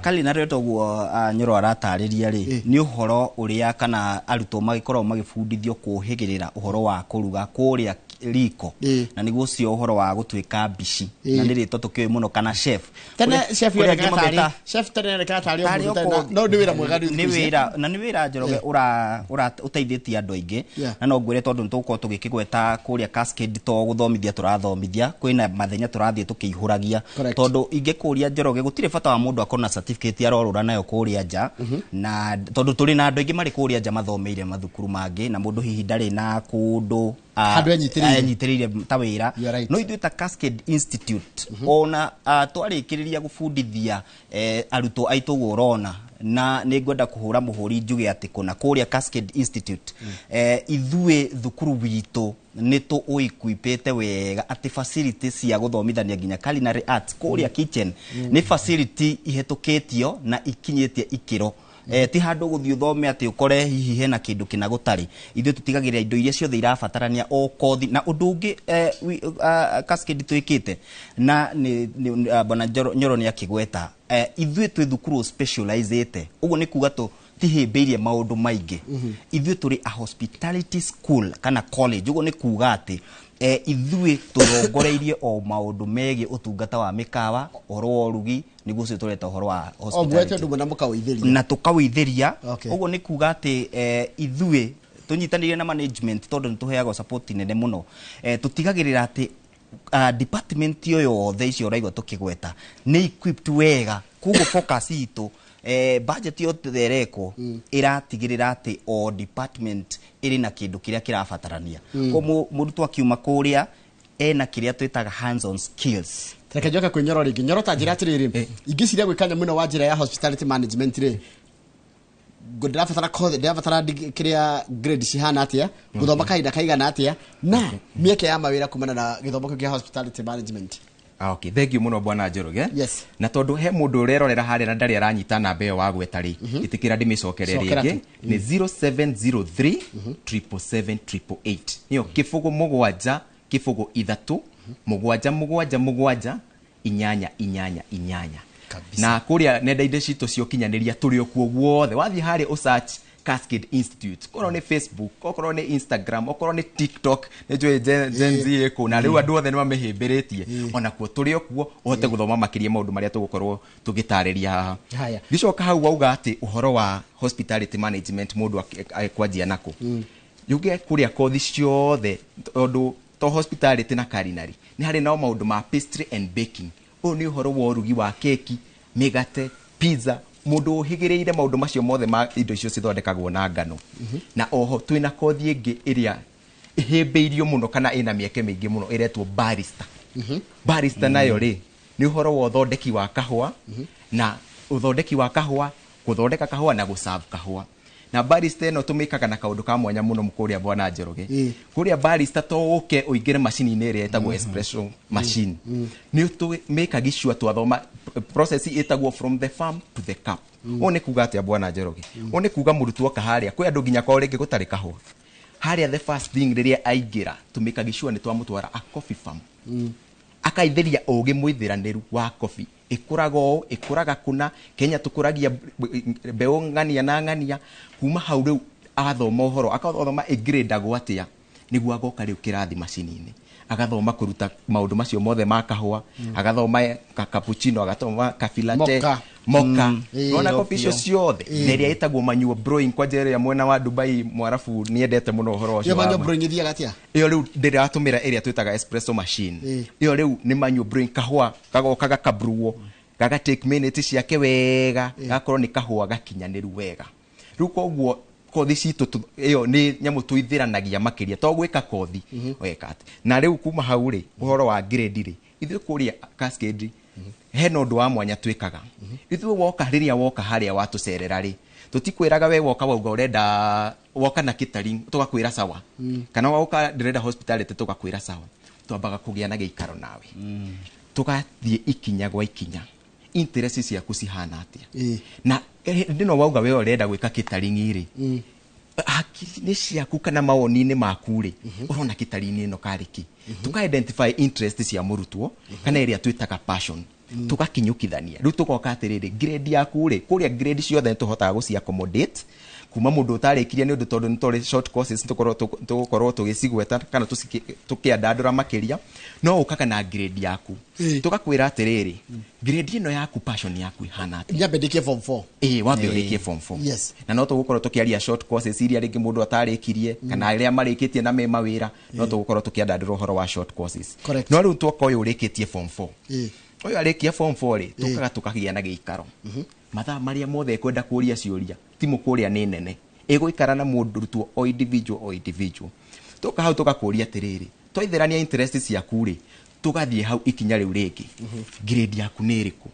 Culinary toguo Nyoro aratarĩria rĩ, nĩ ũhoro ũrĩa kana arutwo magĩkoragwo magĩbundithio kũhĩgĩrĩra ũhoro wa kũruga kũrĩa riko, na nĩguo ũcio ũhoro wa gũtuĩka mbici, na nĩ rĩtwa tũkĩũĩ mũno kana chef. Tene chef yonekaga tarĩ chef, tene yonekaga tarĩ o mũndũ ũtarĩ no nĩ wĩra mwega nĩ wĩra, na nĩ wĩra Njoroge ũteithĩtie andũ aingĩ. Na no ngwĩre tondũ nĩtũgũkorwo tũgĩkĩgweta kũrĩa Cascade to gũthomithia tũrathomithia, kwĩna mathenya tũrathiĩ tũkĩihũragia, tondũ ingĩkũria Njoroge gũtirĩ bata wa mũndũ akorwo na certificate arorũra nayo kũrĩa nja, na tondũ tũrĩ na andũ aingĩ marĩ kũrĩa nja mathomeire mathukuru mangĩ, na mũndũ hihi ndarĩ na kũndũ handũ enyitĩrĩire ta wĩra. No ithuĩ ta Cascade Institute ona twarĩkĩrĩria gũbundithia arutwo aitũ ũguo ũrona, na nĩ ngwenda kũhũra mũhũri njuge atĩ kũna kũrĩa Cascade Institute ithuĩ thukuru witũ nĩ tũũequipĩte wega atĩ facility cia gũthomithania nginya culinary arts kũrĩa kitchen nĩ facility ihĩtũkĩtio na ikinyĩtie ikĩro. Ti handũ gũthiĩ ũthome atĩ ũkore hihi hena kĩndũ kĩna gũtarĩ. Ithuĩ tũtigagĩrĩra indo iria ciothe irabatarania o kothi. Na ũndũ ũngĩ Cascade twĩkĩte na bwana Nyoro nĩ akĩgweta, ithuĩ twĩ thukuru specializĩte, ũguo nĩ kuga tũtihĩmbĩirie maũndũ maingĩ. Ithuĩ tũrĩ a hospitality school kana college, ũguo nĩ kuga atĩ ithuĩ tũrongoreirie o maũndũ megiĩ ũtungata wa mĩkawa, ũhoro wa ũrugi, nĩguo ũcio tũreta ũhoro wa hospitality. Na tũkawĩithĩria. Ũguo nĩ kuga atĩ ithuĩ tũnyitanĩire na management tondũ nĩ tũheagwo support nene mũno. Tũtigagĩrĩra atĩ department ĩyo yothe icio ũraigua tũkĩgweta nĩ equipped wega. Koguo focus itũ budget yothe ĩrekwo ĩratigĩrĩra atĩ o department ĩrĩ na kĩndũ kĩrĩa kĩrabatarania. Koguo mũrutwo akiuma kũrĩa ena kĩrĩa twĩtaga hands on skills. Reke njoke kwĩ Nyoro rĩngĩ. Nyoro ta njĩra atĩrĩrĩ, ingĩciria gwĩka nyamũ ĩno wa njĩra ya hospitality management rĩ, ndĩrabatara kothi, ndĩrabatara kĩrĩa grade cihana atĩa, gũthoma kahinda kaigana atĩa, na mĩeke ya mawĩra kumana na gĩthomo kĩu kĩa hospitality management. Okay, thank you mũno bwana Njoroge. Yes. Na tondũ he mũndũ ũrerorera harĩa na ndarĩ aranyita namba ĩyo wagweta rĩ, ĩtĩkĩra ndĩmĩcokere rĩngĩ. Nĩ 0703 777 888. Nĩyo 0 7 0 3 7 7 7 8 8 8. Na kũrĩa nenda-inĩ citũ cia ũkinyanĩria tũrĩ o kuo guothe. Wathiĩ harĩa ũsearch Cascade Institute, okorwo nĩ Facebook, okorwo nĩ Instagram, okorwo nĩ TikTok, nĩ njũĩ Gen Z ĩkũ, na rĩu andũ othe nĩ mamĩhĩmbĩrĩtie. Ona kuo tũrĩ o kuo ũhote gũthoma makĩria maũndũ marĩa tũgũkorwo tũgĩtarĩria haha. Gĩcoka hau wauga atĩ ũhoro wa hospitality management mũndũ akwanjia nakũ. Yuge kũrĩa kothi ciothe, tondũ To hospitality na culinary nĩ harĩ nao maũndũ ma pastry and baking. Ũyũ nĩ ũhoro wa ũrugi wa keki, mĩgate, pizza, mũndũ ũhĩgĩrĩire maũndũ macio mothe ma indo icio cithondekagwo na ngano. Na oho twĩna kothi ĩngĩ ĩrĩa ĩhĩmbĩirio mũno kana ĩna mĩeke mĩingĩ mũno, ĩretwo barista. Barista nayo rĩ, nĩ ũhoro wa ũthondeki wa kahũa, na ũthondeki wa kahũa, gũthondeka kahũa na gũserve kahũa. Na barista ĩno tũmĩkaga na kaũndũ ka mwanya mũno kũrĩa, bwana Njoroge. Kũrĩa barista to ũke ũingĩre macini-inĩ ĩrĩa ĩtagwo espresso machine, nĩ tũmĩkagi sure twathoma process ĩtagwo from the farm to the cup. Ũũ nĩ kuga atĩa, bwana Njoroge? Ũũ nĩ kuga mũrutwo oka harĩa kwĩ andũ nginya kwao rĩngĩ gũtarĩ kahũa, harĩa the first thing rĩrĩa aingĩra, tũmĩkagi sure nĩ twamũtwara a coffee farm, akaithĩria ũgĩ mũithĩranĩru wa coffee ĩkũraga ũũ, ĩkũraga kũna Kenya, tũkũragia mbeũ ng'ania na ng'ania. Kuma hau rĩu agathoma ũhoro, akathoma ĩngĩrĩndagwo atĩa, nĩguo agoka rĩu kĩrathi macini-inĩ agathoma kũruta maũndũ macio mothe ma kahũa, agathoma ka cappuccino, agathoma cafe latte, Mocha. Mocha. Nona Ĩĩ. kopi icio ciothe, na ĩrĩa ĩtagwo manual brewing, kwanja ĩrĩa mwena wa Dubai mwarabu niendete mũno ũhoro ũcio Iyo wa manual brewing ithiaga atia? Ĩyo rĩu ndĩratũmĩra ĩrĩa twĩtaga espresso machine. Ĩyo rĩu nĩ manual brewing, kahũa gagoka gakabruo, gaga take minute ciake wega, gakorwo nĩ kahũa gakinyanĩru wega. Rĩu koguo kothi citũ ĩyo nĩ nyamũ tũithĩranagia makĩria, to gwĩka kothi weka atĩ. Na rĩu kuma hau rĩ, ũhoro wa grade rĩ, ithuĩ kũrĩa Cascade hena ũndũ wa mwanya twĩkaga. Ithuĩ woka, rĩrĩa woka harĩa watũcerera rĩ, tũtikwĩraga we woka wauga ũrenda, woka na catering tũgakwĩra sawa, kana woka ndĩrenda hospitality tũgakwĩra sawa. Twambaga kũgĩa na gĩikaro nawe, tũgathiĩ ikinya gwa ikinya, interest ciaku cihana atĩa, na hĩndĩ ĩno wauga we ũrenda gwĩka catering rĩ, hakiri-inĩ ciaku kana mawoni-inĩ maku rĩ, ũrona catering ĩno karĩ kĩ? Tuka identify interest cia mũrutwo kana ĩrĩa twĩtaga passion, tugakinyũkithania. Rĩu tũgoka atĩrĩrĩ, grade yaku rĩ, kũrĩa grade ciothe nĩ tũhotaga gũci accommodate, kuma mũndũ ũtarĩkirie nĩ ũndũ, tondũ nĩ tũrĩ short courses tũgũkorwo tũgĩcigweta kana tũkĩandandũra makĩria. No ũkaga na grade yaku, tũgakwĩra atĩrĩrĩ, grade ĩno yaku, passion yaku ĩhana atĩa? Nyambe ndĩkie form 4. Ĩĩ, wambe ũrĩkie form 4. Na no tũgũkorwo tũkĩaria short courses iria rĩngĩ mũndũ atarĩkirie kana arĩa marĩkĩtie na me mawĩra, no tũgũkorwo tũkĩandandũra ũhoro wa short courses. No rĩu twoka ũyũ ũrĩkĩtie form 4, ũyũ arĩkia form 4 rĩ, tũkaga tũkagĩa na gĩikaro mathaa marĩa mothe ekwenda kũria ciũria. Timu kũrĩa nĩ nene, ĩgũikara na mũndũ o individual o individual. Tũka hau tũgakũria atĩrĩrĩ, twaithĩrania interest ciaku rĩ, tũgathiĩ hau ikinya rĩu rĩngĩ, grade yaku nĩ ĩrĩkũ?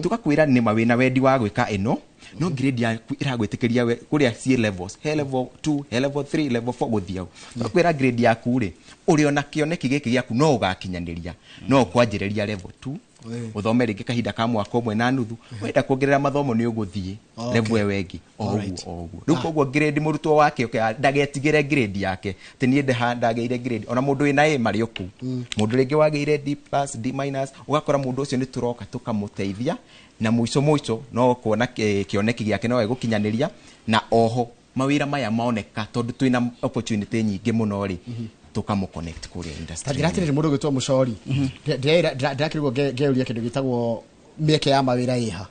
Tũgakwĩra nĩma wĩna wendi wa gwĩka ĩno, no grade yaku ĩragwĩtĩkĩria we kũrĩa ciĩ levels, he level 2, he level 3, level 4 gũthiĩ hau. Tũgakwĩra grade yaku rĩ, ũrĩ ona kĩoneki gĩkĩ gĩaku no ũgakinyanĩria, no ũkwanjĩrĩria level 2, ũthome rĩngĩ kahinda ka mwaka ũmwe na nuthu, wenda kuongerera mathomo nĩ ũgũthiĩ level ĩyo ĩngĩ, o ũguo o ũguo. Rĩu koguo grade mũrutwo wake oke ndagetigĩre grade yake atĩ niĩ ndagĩire grade, ona mũndũ wĩna A marĩ o kũu, mũndũ rĩngĩ wagĩire D plus, D minus, ũgakora mũndũ ũcio nĩ tũroka tũkamũteithia, na mũico mũico no kuona kĩoneki gĩake no egũkinyanĩria. Na oho mawĩra maya moneka, tondũ twĩna opportunity nyingĩ mũno rĩ, tũkamũ connect kũrĩa industry. Tangira atiriri, mũndũ ũgwĩtwo mũcori, ndĩrakĩrigwo ngeuria kĩndũ gĩtagwo mĩeke ya mawĩra ĩha,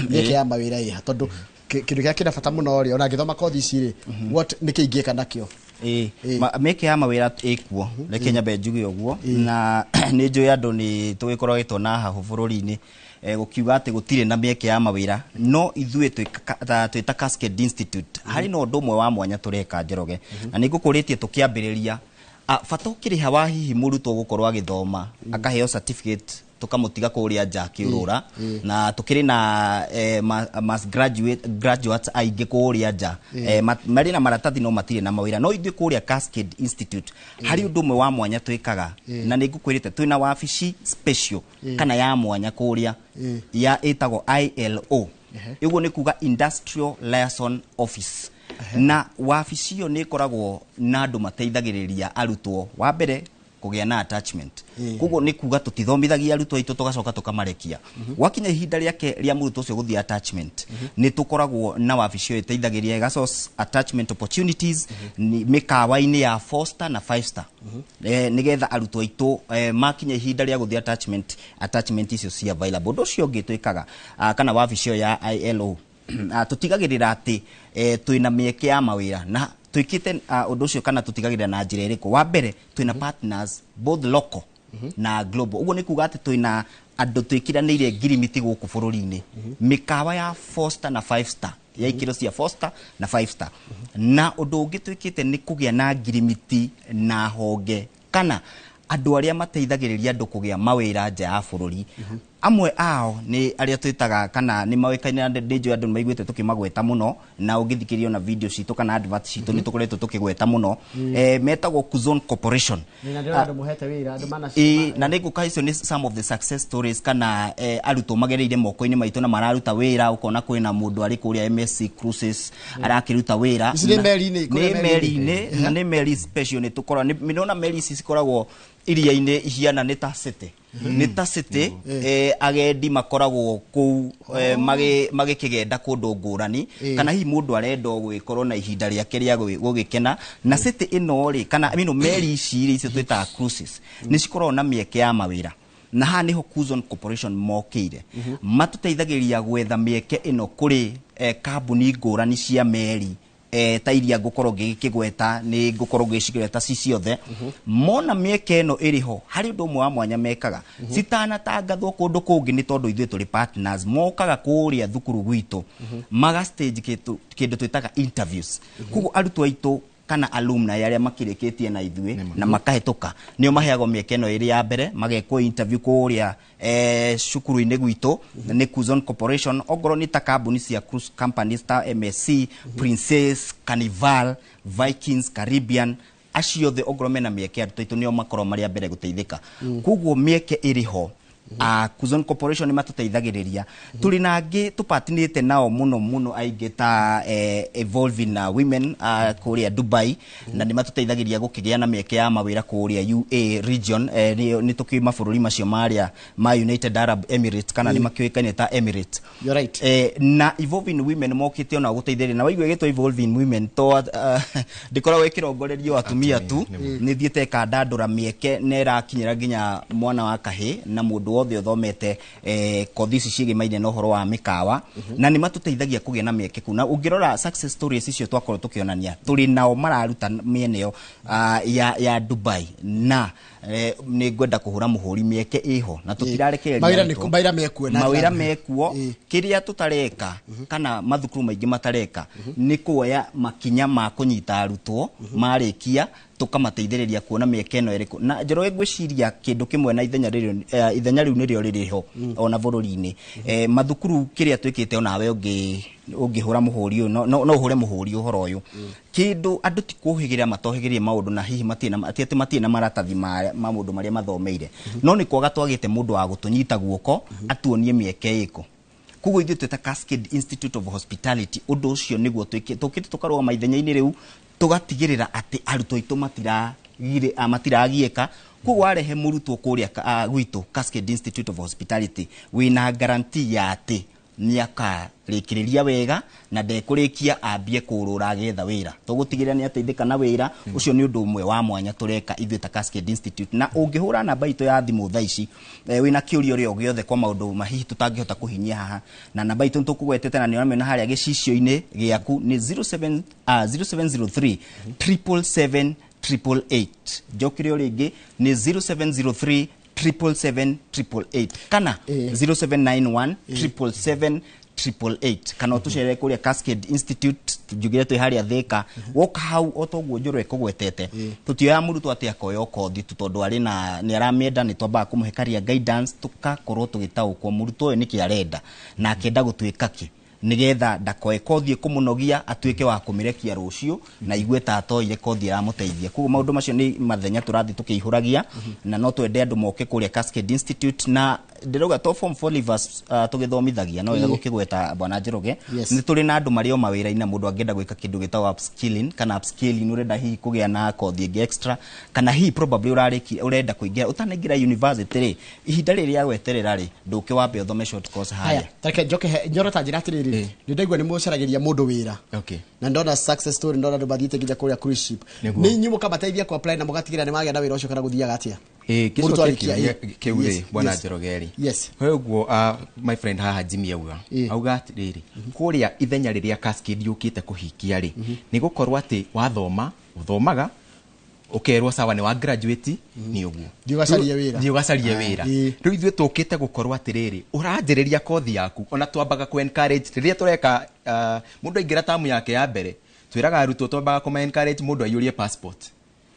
mĩeke ya mawĩra ĩha, tondũ kĩndũ kĩrĩa kĩna bata mũno rĩ, ona ngĩthoma kothi ici rĩ, what nĩkĩ ingĩka nakĩo? Ĩĩ, mĩeke ya mawĩra ĩkuo. Reke nyambe njuge ũguo, na nĩ njũĩ andũ nĩ tũgĩkoragwo na hahũ bũrũri-inĩ, gũkiuga atĩ gũtirĩ na mĩeke ya mawĩra, no ithuĩ twĩ ta Cascade Institute harĩ na ũndũ ũmwe wa mwanya tũreka, Njoroge, na nĩ ngũkũrĩtie tũkĩambĩrĩria. Bata ũkĩrĩha wa hihi mũrutwo gũkorwo agĩthoma akaheo certificate, tũkamũtiga kũrĩa nja akĩũrũra, na tũkĩrĩ na mass graduates aingĩ kũrĩa nja, marĩ na maratathi no matirĩ na mawĩra. No ithuĩ kũrĩa Cascade Institute harĩ ũndũ ũmwe wa mwanya twĩkaga, na nĩ ngũkwĩrĩte twĩna wabici special kana ya mwanya kũrĩa ya ĩtagwo ILO. Ũguo nĩ kuga Industrial Liaison Office, na wabici ĩyo nĩ ĩkoragwo na andũ mateithagĩrĩria arutwo wa mbere kũgĩa na attachment. Koguo nĩ kuga tũtithomithagia arutwo aitũ tũgacoka tũkamarekia. Gwakinya ihinda rĩake rĩa mũrutwo ũcio gũthiĩ attachment, nĩ tũkoragwo na wabici ĩyo ĩteithagĩrĩria ĩga source attachment opportunities mĩkawa-inĩ ya 4 star na 5 star, nĩgetha arutwo aitũ makinya ihinda rĩa gũthiĩ attachment, attachment icio ci available. Ũndũ ũcio ũngĩ twĩkaga, kana wabici ĩyo ya ILO, tũtigagĩrĩra atĩ twĩna mĩeke ya mawĩra na Twĩkĩte ũndũ ũcio kana tũtigagĩrĩra na njĩra ĩrĩkũ? Wa mbere, twĩna partners both local na global. Ũguo nĩ kuga atĩ twĩna andũ twĩkĩranĩire ngirimiti gũkũ bũrũri-inĩ, mĩkawa ya 4 star na 5 star, ya ikĩro cia 4 star na 5 star. Na ũndũ ũngĩ twĩkĩte nĩ kũgĩa na ngirimiti na honge kana andũ arĩa mateithagĩrĩria andũ kũgĩa mawĩra nja ya bũrũri. Amwe ao nĩ arĩa twĩtaga kana nĩ maũĩkaine na ndĩnjũĩ andũ nĩ maiguĩte tũkĩmagweta mũno, na ũngĩthikĩrĩria na video citũ kana advert citũ nĩ tũkoretwo tũkĩgweta mũno. Metagwo Kuzon Corporation. Na ndĩrona andũ mũhete wĩra, andũ mana. Ĩĩ, na nĩ ngũka icio nĩ some of the success stories kana arutwo magereire moko-inĩ maitũ na mararuta wĩra. Ũkona kwĩna mũndũ arĩ kũrĩa MSC Cruises arakĩruta wĩra. Ici nĩ meri-inĩ, kũrĩa nĩ meri-inĩ. Meri-inĩ, na nĩ meri special. Nĩ tũkoragwo nĩ nĩona meri ici cikoragwo iria-inĩ ihiana nĩ ta city, nĩ ta city. Agendi makoragwo kũu magĩkĩgenda kũndũ ngũrani, kana hihi mũndũ arenda o gwĩkorwo na ihinda rĩake rĩa gũgĩkena. Na city ĩno rĩ, kana I mean, meri ici rĩ, icio twĩtaga cruises, nĩ cikoragwo na mĩeke ya mawĩra, na haha nĩho Kuzon Corporation mokĩire. Matũteithagĩrĩria gwetha mĩeke ĩno kũrĩ kambuni ngũrani cia meri, ta iria ngũkorwo ngĩkĩgweta, nĩ ngũkorwo ngĩcigweta ci ciothe. Mona mĩeke ĩno ĩrĩ ho, harĩ ũndũ ũmwe wa mwanya mekaga citanatangathwo kũndũ kũngĩ, nĩ tondũ ithuĩ tũrĩ partners. Mokaga kũrĩa thukuru gwitũ, maga stage kĩndũ twĩtaga interviews. Koguo arutwo aitũ kana alumni arĩa makĩrĩkĩtie na ithuĩ na makahĩtũka nĩo maheagwo mĩeke ĩno ĩrĩ ya mbere, magekwo interview kũrĩa cukuru-inĩ gwitũ nĩ Kuzon Corporation. Ongorwo nĩ ta kambuni cia cruise companies ta MSC, Princess, Carnival, Vikings, Caribbean, acio othe ongorwo mena mĩeke, arutwo aitũ nĩo makorwo marĩ a mbere gũteithĩka. Koguo mĩeke ĩrĩ ho. Kuzon Corporation nĩ matũteithagĩrĩria. Tũrĩ na angĩ tũpatinĩte nao mũno mũno aingĩ ta Evolving na Women kũrĩa Dubai, na nĩ matũteithagĩrĩria gũkĩgĩa na mĩeke ya mawĩra kũrĩa UA region. Nĩ tũkĩũĩ mabũrũri macio marĩa ma United Arab Emirates kana nĩ makĩũĩkaine ta Emirates. You're right. Na Evolving Women mokĩte ona gũteithĩrĩria, na waigua ĩgĩtwo Evolving Women to ndĩkoragwo ĩkĩrongorerio atumia tu, nĩ thiĩte ĩkandandũra mĩeke na ĩrakinyĩra nginya mwana wa kahĩ na mũndũ wothe ũthomete kothi ici ciĩgĩmaine na ũhoro wa mĩkawa, na nĩ matũteithagia kũgĩa na mĩeke kuu. Na ũngĩrora success stories icio twakorwo tũkĩonania, tũrĩ nao mararuta mĩena ĩyo ya Dubai, na nĩ ngwenda kũhũra mũhũri mĩeke ĩho na tũtirarekereria Mawĩra arutwo. Mawĩra mekuo na mawĩra njĩra- mekuo. Kĩrĩa tũtareka kana mathukuru maingĩ matareka nĩ kuoya makinya ma kũnyita arutwo marĩkia, tũkamateithĩrĩria kuona mĩeke ĩno ĩrĩkũ. Na Njoroge, ngwĩciria kĩndũ kĩmwe na ithenya rĩrĩ, ithenya rĩu nĩrĩo rĩrĩ ho ona bũrũri-inĩ, mathukuru. Kĩrĩa twĩkĩte, onawe ũngĩhũra mũhũri ũyũ, no ũhũre mũhũri ũhoro ũyũ, kĩndũ andũ ti kũhĩgĩrĩra matohĩgĩrĩire maũndũ, na hihi matirĩ na ti atĩ matirĩ na maratathi ma maũndũ marĩa mathomeire, no nĩ kwaga twagĩte mũndũ wa gũtũnyita guoko atuonie mĩeke ĩko. Koguo ithuĩ twĩta Cascade Institute of Hospitality, ũndũ ũcio nĩguo tũkĩte tũkarũgama ithenya-inĩ rĩu, tũgatigĩrĩra atĩ arutwo aitũ matiragiĩka. Koguo warehe mũrutwo kũrĩa gwitũ Cascade Institute of Hospitality, wĩna guarantee ya atĩ nĩakarĩkĩrĩria wega na ndekũrĩkia ambie kũrũra agĩetha wĩra. Tũgũtigĩrĩra nĩ ateithĩka na wĩra ũcio. Nĩ ũndũ ũmwe wa mwanya tũreka ithuĩ ta Cascade Institute. Na ũngĩhũra namba itũ ya thimũ thaa ici, wĩna kĩũria ũrĩa o gĩothe kwa maũndũ mahihi tũtangĩhota kũhinyia haha, na namba itũ nĩtũkũgwetete na nĩũramĩona harĩa gĩcicio-inĩ gĩaku, nĩ 07 0703 777 888. Njokire o rĩngĩ, nĩ 0703 777 888 kana 0791 777 888, kana ũtũcerere kũrĩa Cascade Institute. Njugire twĩ harĩa Thĩka. Woka hau, o toguo Njũrũ ĩkũgwetete, tũtioyaga mũrutwo atĩ akoya o kothi tu tondũ arĩ na nĩ aramĩenda. Nĩ twambaga kũmũhe career guidance, tũgakorwo tũgĩtaũkwo mũrutwo ũyũ nĩkĩ arenda na akĩenda gũtuĩka kĩ, nigetha ndakoe kothi ĩkũmũnogia atuĩke wa kũmĩrekia rũciũ na igue ta atoire kothi ĩramũteithia. Koguo maũndũ macio nĩ mathenya tũrathiĩ tũkĩihũragia, na no twende andũ moke kũrĩa Cascade Institute. Na ndĩrauga to form 4 leavers tũgĩthomithagia, no wega gũkĩgweta bwana Njoroge, nĩ tũrĩ na andũ marĩ o mawĩra-inĩ, na mũndũ angĩenda gwĩka kĩndũ gĩtagwo upskilling kana upscaling, ũrenda hihi kũgĩa na kothi ĩngĩ extra, kana hihi probably ũrarĩki ũrenda kũingĩra ũtanaingĩra university rĩ, ihinda rĩrĩ rĩa gweterera rĩ, ndũke wambe ũthome short course harĩa. Haya, tareke njoke he Njoro. Ta njĩra atĩrĩrĩ, nĩ ndaigua nĩ mũcaragĩria mũndũ wĩra na ndona success story, ndona andũ mathiĩte nginya kũrĩa cruise ship. Nĩguo. Nĩ inyuĩ mũkamateithia ku apply na mũgatigĩrĩra nĩ magĩa na wĩra ũcio, kana gũthiaga atĩa? Mũrutwo Ngĩcokia arĩkia, kĩũria kĩu rĩ bwana Njoroge rĩ, he ũguo my friend haha Jimmy auga auga atĩrĩrĩ, kũrĩa ithenya rĩrĩa Cascade yũkĩte kũhingia rĩ, nĩ gũkorwo atĩ wathoma ũthomaga ũkerwo sawa nĩ wa graduate, nĩ ũguo. Thiĩ ũgacarie wĩra. Thiĩ ũgacarie wĩra. Rĩu ithuĩ tũkĩte gũkorwo atĩrĩrĩ, ũranjĩrĩria kothi yaku, ona twambaga kũ encourage rĩrĩa tũreka mũndũ aingĩra tamu yake ya mbere, twĩraga arutwo twambaga kũma encourage mũndũ aiyũrie passport,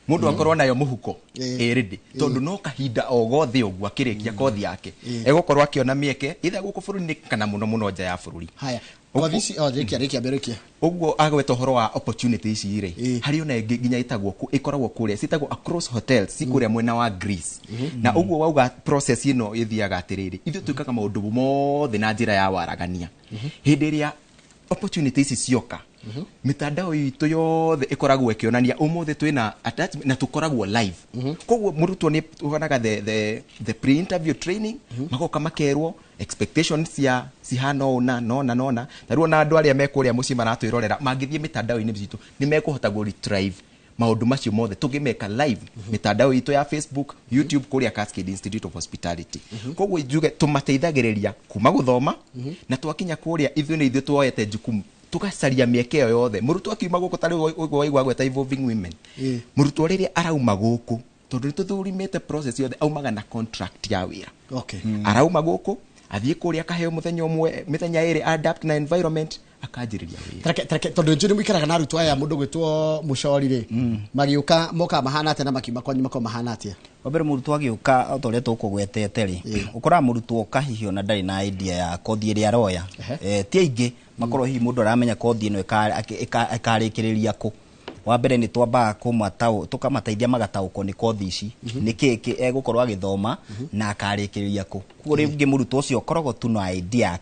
mũndũ akorwo nayo mũhuko ĩ ready, tondũ no kahinda o gothe ũguo akĩrĩkia kothi yake egũkorwo akĩona mĩeke either gũkũ bũrũri-inĩ kana mũno mũno nja ya bũrũri. Haya, kothi ici, o rĩkia, rĩkia mbere, rĩkia. Ũguo agweta ũhoro wa opportunity ici rĩ, harĩ ona ĩngĩ nginya ĩtagwo ĩkoragwo kũrĩa, ciĩtagwo Across Hotels, ci kũrĩa mwena wa Greece. Na ũguo wauga process ĩno ĩthiaga atĩrĩrĩ, ithuĩ twĩkaga maũndũ mothe na njĩra ya waragania. Hĩndĩ ĩrĩa opportunity ici cioka, mitandao itũ yothe ĩkoragwo ĩkĩonania ũmũthĩ twĩna attachment na tũkoragwo live. Koguo mũrutwo nĩ tuonaga the pre-interview training, magoka makerwo expectations cia cihana ũũ na nona nona. Ta rĩu ona andũ arĩa me kũrĩa mũciĩ maratwĩrorera mangĩthiĩ mĩtandao-inĩ citũ nĩ mekũhota gũ retrieve maũndũ macio mothe tũngĩmeka live mĩtandao itũ ya Facebook, YouTube, kũrĩa Cascade Institute of Hospitality. Koguo njuge tũmateithagĩrĩria kuma gũthoma, na twakinya kũrĩa ithuĩ nĩ ithuĩ tuoete jukumu tugacaria mĩeke ĩyo yothe. Mũrutwo akiuma gũkũ, ta rĩu ũguo waigua agweta Evolving Women, mũrutwo rĩrĩa arauma gũkũ, tondũ nĩ tũthurimĩte process yothe, aumaga na contract ya wĩra. Arauma gũkũ athiĩ kũrĩa akaheo mũthenya ũmwe, mĩthenya 2 adapt na environment, akanjĩrĩria wĩra. Tareke tareke, tondũ njũĩ nĩ mũikaraga na arutwo aya, mũndũ gwĩtwo mũcori rĩ, magĩũka mokaga mahana atĩa na makiuma kwanyu makorwo mahana atĩa? Wa mbere, mũrutwo agĩũka, o ta ũrĩa tũkũgwetete rĩ, ũkoraga mũrutwo oka hihi ona ndarĩ na idea ya kothi ĩrĩa aroya. Ti aingĩ makorwo hihi mũndũ aramenya kothi ĩno ĩkarĩkĩrĩria kũ. Wa mbere nĩ twambaga tũkamateithia magataũkwo nĩ kothi ici, nĩ kĩ egũkorwo agĩthoma na akarĩkĩrĩria kũ. Koguo rĩngĩ mũrutwo ũcio ũkoragwo tu na idea ya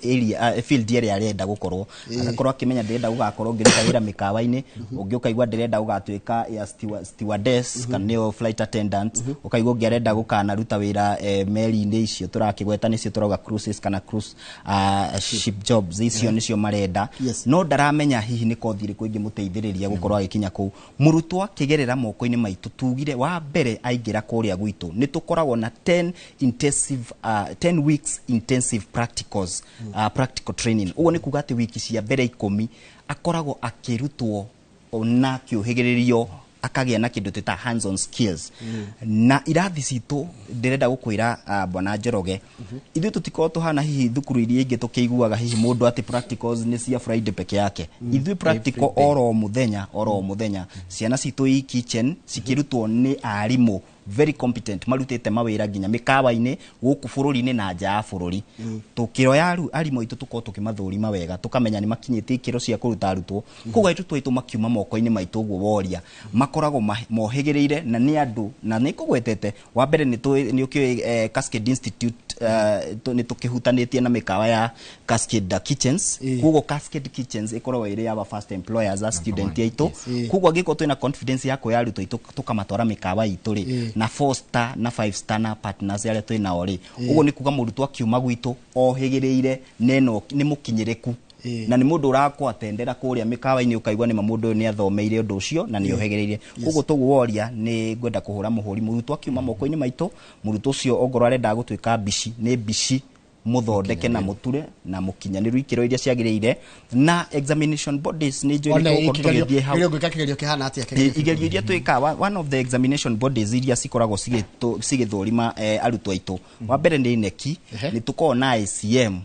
area, field ĩrĩa arenda gũkorwo, agakorwo akĩmenya ndĩrenda gũgakorwo ngĩruta wĩra mĩkawa-inĩ, ũngĩ ũkaigua ndĩrenda gũgatuĩka ya stewardess kana nĩyo flight attendant, ũkaigua ũngĩ arenda gũkanaruta wĩra meri-inĩ icio tũrakĩgweta nĩcio tũrauga cruises kana cruise ship jobs, icio nĩcio marenda, no ndaramenya hihi nĩ kothi ĩrĩkũ ĩngĩmũteithĩrĩria gũkorwo agĩkinya kũu. Mũrutwo akĩgerera moko-inĩ maitũ, tugire wa mbere aingĩra kũrĩa gwitũ nĩ tũkoragwo na 10 intensive 10 weeks intensive practicals, practical training. Ũguo nĩ kuga atĩ wiki cia mbere 10 akoragwo akĩrutwo na kĩũhĩgĩrĩrio, akagĩa na kĩndũ twĩta hands on skills. Na irathi citũ, ndĩrenda gũkwĩra bwana Njoroge, ithuĩ tũtikorwo tũhana hihi thukuru iria ingĩ tũkĩiguaga hihi mũndũ atĩ practicals nĩ cia Friday peke yake. Ithuĩ practical oro mũthenya, oro mũthenya. Ciana citũ i kitchen cikĩrutwo nĩ arimũ very competent, marutĩte mawĩra nginya mĩkawa-inĩ gũkũ bũrũri-inĩ na nja ya bũrũri. Tũkĩroya arimũ aitũ tũkorwo tũkĩmathũrima wega, tũkamenya nĩ makinyĩtie ikĩro cia kũruta arutwo. Koguo arutwo aitũ makiuma moko-inĩ maitũ ũguo woria makoragwo mohĩgĩrĩire na nĩ andũ na nĩ kũgwetete. Wa mbere nĩ ũkĩũĩ Cascade Institute nĩ tũkĩhutanĩtie na mĩkawa ya Cascade Kitchens. Koguo Cascade Kitchens ĩkoragwo ĩrĩ our first employers a student aitũ. Koguo angĩkorwo twĩna confidence ya kuoya arutwo aitũ tũkamatwara mĩkawa itũ rĩ, na 4 star na 5 star na partners arĩa twĩ nao rĩ, ũguo nĩ kuga mũrutwo akiuma gwitũ ohĩgĩrĩire neno nĩ mũkinyĩrĩku na nĩ mũndũ ũrakwatendera kũrĩa mĩkawa-inĩ, ũkaigua nĩma mũndũ ũyũ nĩ athomeire ũndũ ũcio na nĩ ohĩgĩrĩire. Koguo tũguo woria nĩ ngwenda kũhũra mũhũri, mũrutwo akiuma moko-inĩ maitũ, mũrutwo ũcio ongorwo arenda gũtuĩka mbici, nĩ mbici mũthondeke na mũture na mũkinyanĩru ikĩro iria ciagĩrĩire na examination bodies nĩ njũĩ Ona nĩ tũgũkorwo kĩgerio tũgĩthiĩ hau. Kĩgerio ngwĩka kĩgerio kĩhana atĩa kĩgerio? Igerio iria twĩkaga, one of the examination bodies iria cikoragwo cigĩthũrima arutwo aitũ, wa mbere nĩ KNEC, nĩ tũkoragwo na ICM,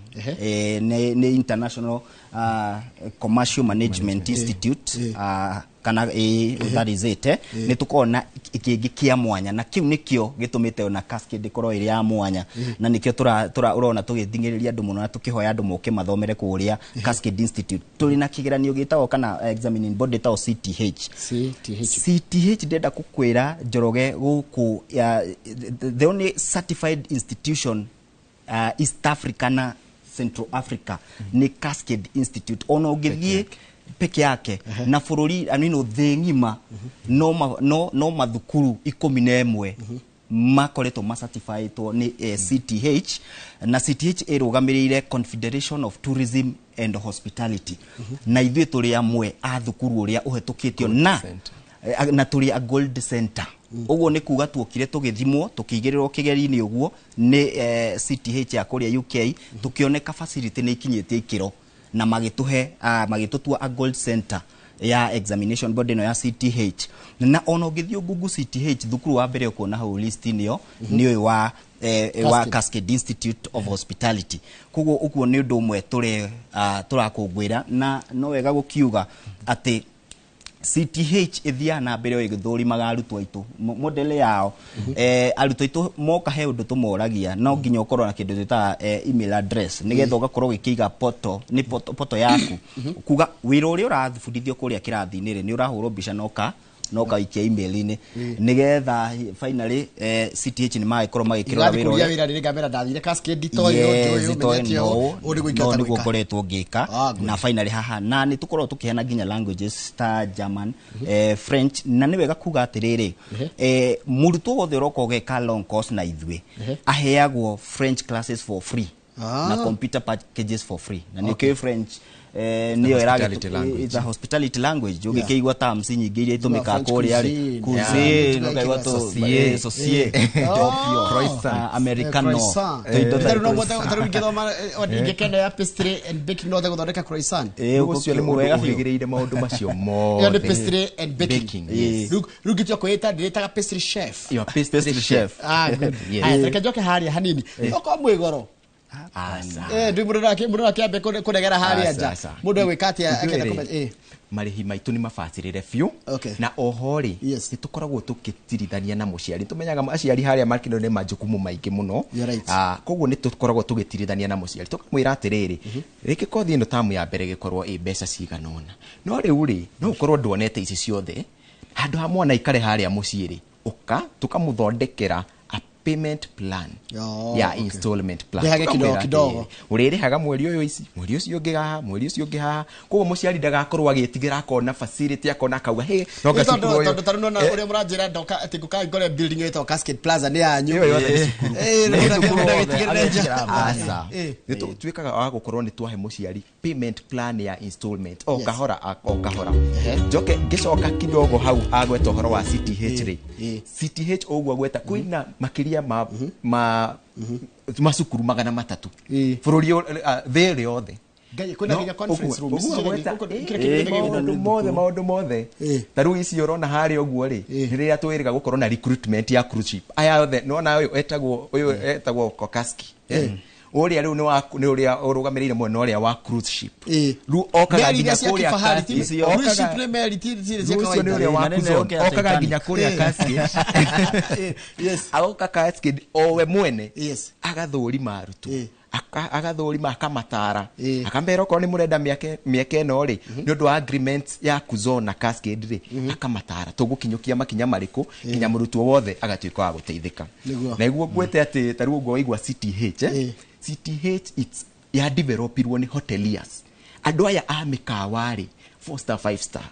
nĩ International Commercial Management Institute, kana that is it. Nĩ tũkoragwo na kĩngĩ kĩa mwanya na kĩu nĩkĩo gĩtũmĩte ona Cascade ĩkorwo ĩrĩ ya mwanya, na nĩkĩo tũra ũrona tũgĩthing'ĩrĩria andũ mũno na tũkĩhoya andũ moke mathomere kũrĩa Cascade Institute. Tũrĩ na kĩgeranio gĩtagwo kana examining body ĩtagwo CTH. CTH. CTH, ndĩrenda gũkwĩra Njoroge, gũkũ the only certified institution East Africa na Central Africa nĩ Cascade Institute. Ona ũngĩthiĩ peke yake na bũrũri, I mean, thĩ ng'ima no mathukuru 11 makoretwo macertifiedwo nĩ CTH. Na CTH ĩrũgamĩrĩire Confederation of Tourism and Hospitality, na ithuĩ tũrĩ amwe a thukuru ũrĩa ũhetũkĩtio na tũrĩ a gold center. Ũguo nĩ kuga tuokire tũgĩthimwo, tũkĩigĩrĩrwo kĩgeri-inĩ ũguo nĩ CTH ya kũrĩa UK, tũkĩoneka facility nĩ ikinyĩtie ikĩro na magĩtũhe, magĩtũtua a gold center ya examination board ĩno ya CTH. Na ona ũngĩthiĩ Google CTH, thukuru wa mbere ũkuona hau list-inĩ ĩyo nĩ ũyũ wa wa Cascade Institute of Hospitality. Koguo ũguo nĩ ũndũ ũmwe tũrĩ tũrakũngũĩra, na no wega gũkiuga atĩ CTH ĩthiaga na mbere o ĩgĩthũrimaga arutwo aitũ. Model yao, arutwo aitũ moka he ũndũ tũmoragia, no nginya ũkorwo na kĩndũ twĩtaga email address, nĩgetha ũgakorwo ũgĩkĩiga portal, nĩ portal yaku, kuga wĩra ũrĩa ũrathibundithio kũrĩa kĩrathi-inĩ rĩ, nĩ ũrahũrwo mbica na ũkaikia email-inĩ, nĩgetha finally CTH nĩ magĩkorwo magĩkĩrora Igathiĩ wĩra kũria ũrĩa wĩra rĩrĩ, ngamera ndathire Cascade toĩ Yes, ũyũ toĩ ũmenyete no ũũ nĩguo no ingĩhota nĩguo gwĩka. ngoretwo ngĩka. Ah, good. Na finally haha na nĩ tũkoragwo tũkĩheana nginya languages ta German, French. Na nĩ wega kuga atĩrĩrĩ, mũrutwo wothe ũroka ũgeka long course na ithuĩ aheagwo French classes for free na computer packages for free. Na nĩkĩo French nĩyo hospitality language. It's a hospitality language. Ũgĩkĩigua terms nyingĩ iria itũmĩkaga French kũrĩa rĩ, cuisine. cuisine, ũkaigua Saucier. saucier, Oh. croissant, americano, Croissant. tũindo ta Tarĩu no croissant. tarĩu ingĩthoma, ingĩkenda ya pastry and baking, no hote gũthondeka croissant. Ũcio nĩ mũndũ Wega biũ. ũhĩgĩrĩire maũndũ macio Ĩyo nĩ mothe. pastry and baking. Baking, yes. Rĩu ngĩtua kwĩĩta ndĩrĩtaga pastry chef. You are pastry chef. Ah, good. Yes. Aya, reke njoke harĩa hanini. Okorwo mwĩ goro, Aca. Ndĩ mũndũ akĩambe kũregera harĩa Aca, nja. aca. Mũndũ egwĩka atĩa Ithuĩ akĩenda rĩ, kũmenya? Marĩhi maitũ nĩ mabacĩrĩre biũ. Na oho rĩ, nĩ tũkoragwo tũgĩtirithania na mũciari. Tũmenyaga aciari harĩa makĩrĩ nĩ majukumu maingĩ mũno. You're right. Koguo nĩ tũkoragwo tũgĩtirithania na mũciari, tũkamwĩra atĩrĩrĩ, rĩngĩ kothi ĩno tamu ya mbere gĩkorwo ĩ mbeca cigana ũna, no rĩu rĩ, no ũkorwo nduonete ici ciothe. Handũ ha mwana aikare harĩa mũciĩ rĩ, ũka tũkamũthondekera a payment plan Oh, ya okay. installment plan. Ndĩhage kidogo Tũkamwĩra kidogo. atĩrĩrĩ, ũrĩrĩhaga mweri ũyũ ici, mweri ũcio ũngĩ haha, mweri ũcio ũngĩ haha. Koguo mũciari ndagakorwo agĩtigĩra, akona facility, akona akauga, "Hey, no Ĩ, nga tondũ cukuru ũyũ." tondũ tarĩu nona ũrĩa mũranjĩra ndoka atĩ ngũka ngore building ĩtagwo Cascade Plaza nĩ yanyu. Ĩyo yothe nĩ cukuru. Nĩ Nĩ cukuru mũndũ wothe. agĩtigĩrĩra nja. Aca. Nĩ tũtuĩkaga wa gũkorwo nĩ twahe mũciari payment plan ya installment o kahora, o kahora. Njoke ngĩcoka kidogo hau agweta ũhoro wa CTH rĩ, CTH ũguo agweta kwĩna makĩria ma macukuru 300 bũrũri thĩ ĩrĩ yothe. Ngai, kwĩna nginya conference room. Ũguo agweta, Kĩrĩa kĩndũ maũndũ mothe, maũndũ mothe. Ta rĩu ici ũrona harĩa ũguo rĩ, nĩ rĩrĩa twĩrĩga gũkorwo na recruitment ya cruise ship. Aya othe nĩwona ũyũ etagwo Kokaski. Ũrĩa rĩu nĩ ũrĩa ũrũgamĩrĩire mwena ũrĩa wa cruise ship. Rĩu okaga Meri nginya iria cia kũrĩa kifahari, cruise ship nĩ meri ti cia Rĩu ũcio nĩ kawaida. ũrĩa wa Na nene Kuzon. ũkĩra Okaga Titanic. nginya kũrĩa Cascade. Agoka Cascade o we mwene, agathũrima arutwo, agathũrima, akamatara, akamera okorwo nĩ mũrenda mĩeke ĩno rĩ, nĩ ũndũ wa agreement ya Kuzon na Cascade rĩ, akamatara tũgũkinyũkia makinya marĩkũ nginya mũrutwo wothe agatuĩka wa gũteithĩka. Nĩguo. Na iguo ngwĩte atĩ ta rĩu ũguo waigua CTH, CTH it's ya developirwo nĩ hoteliers, andũ aya a mĩkawa rĩ, 4 star, 5 star,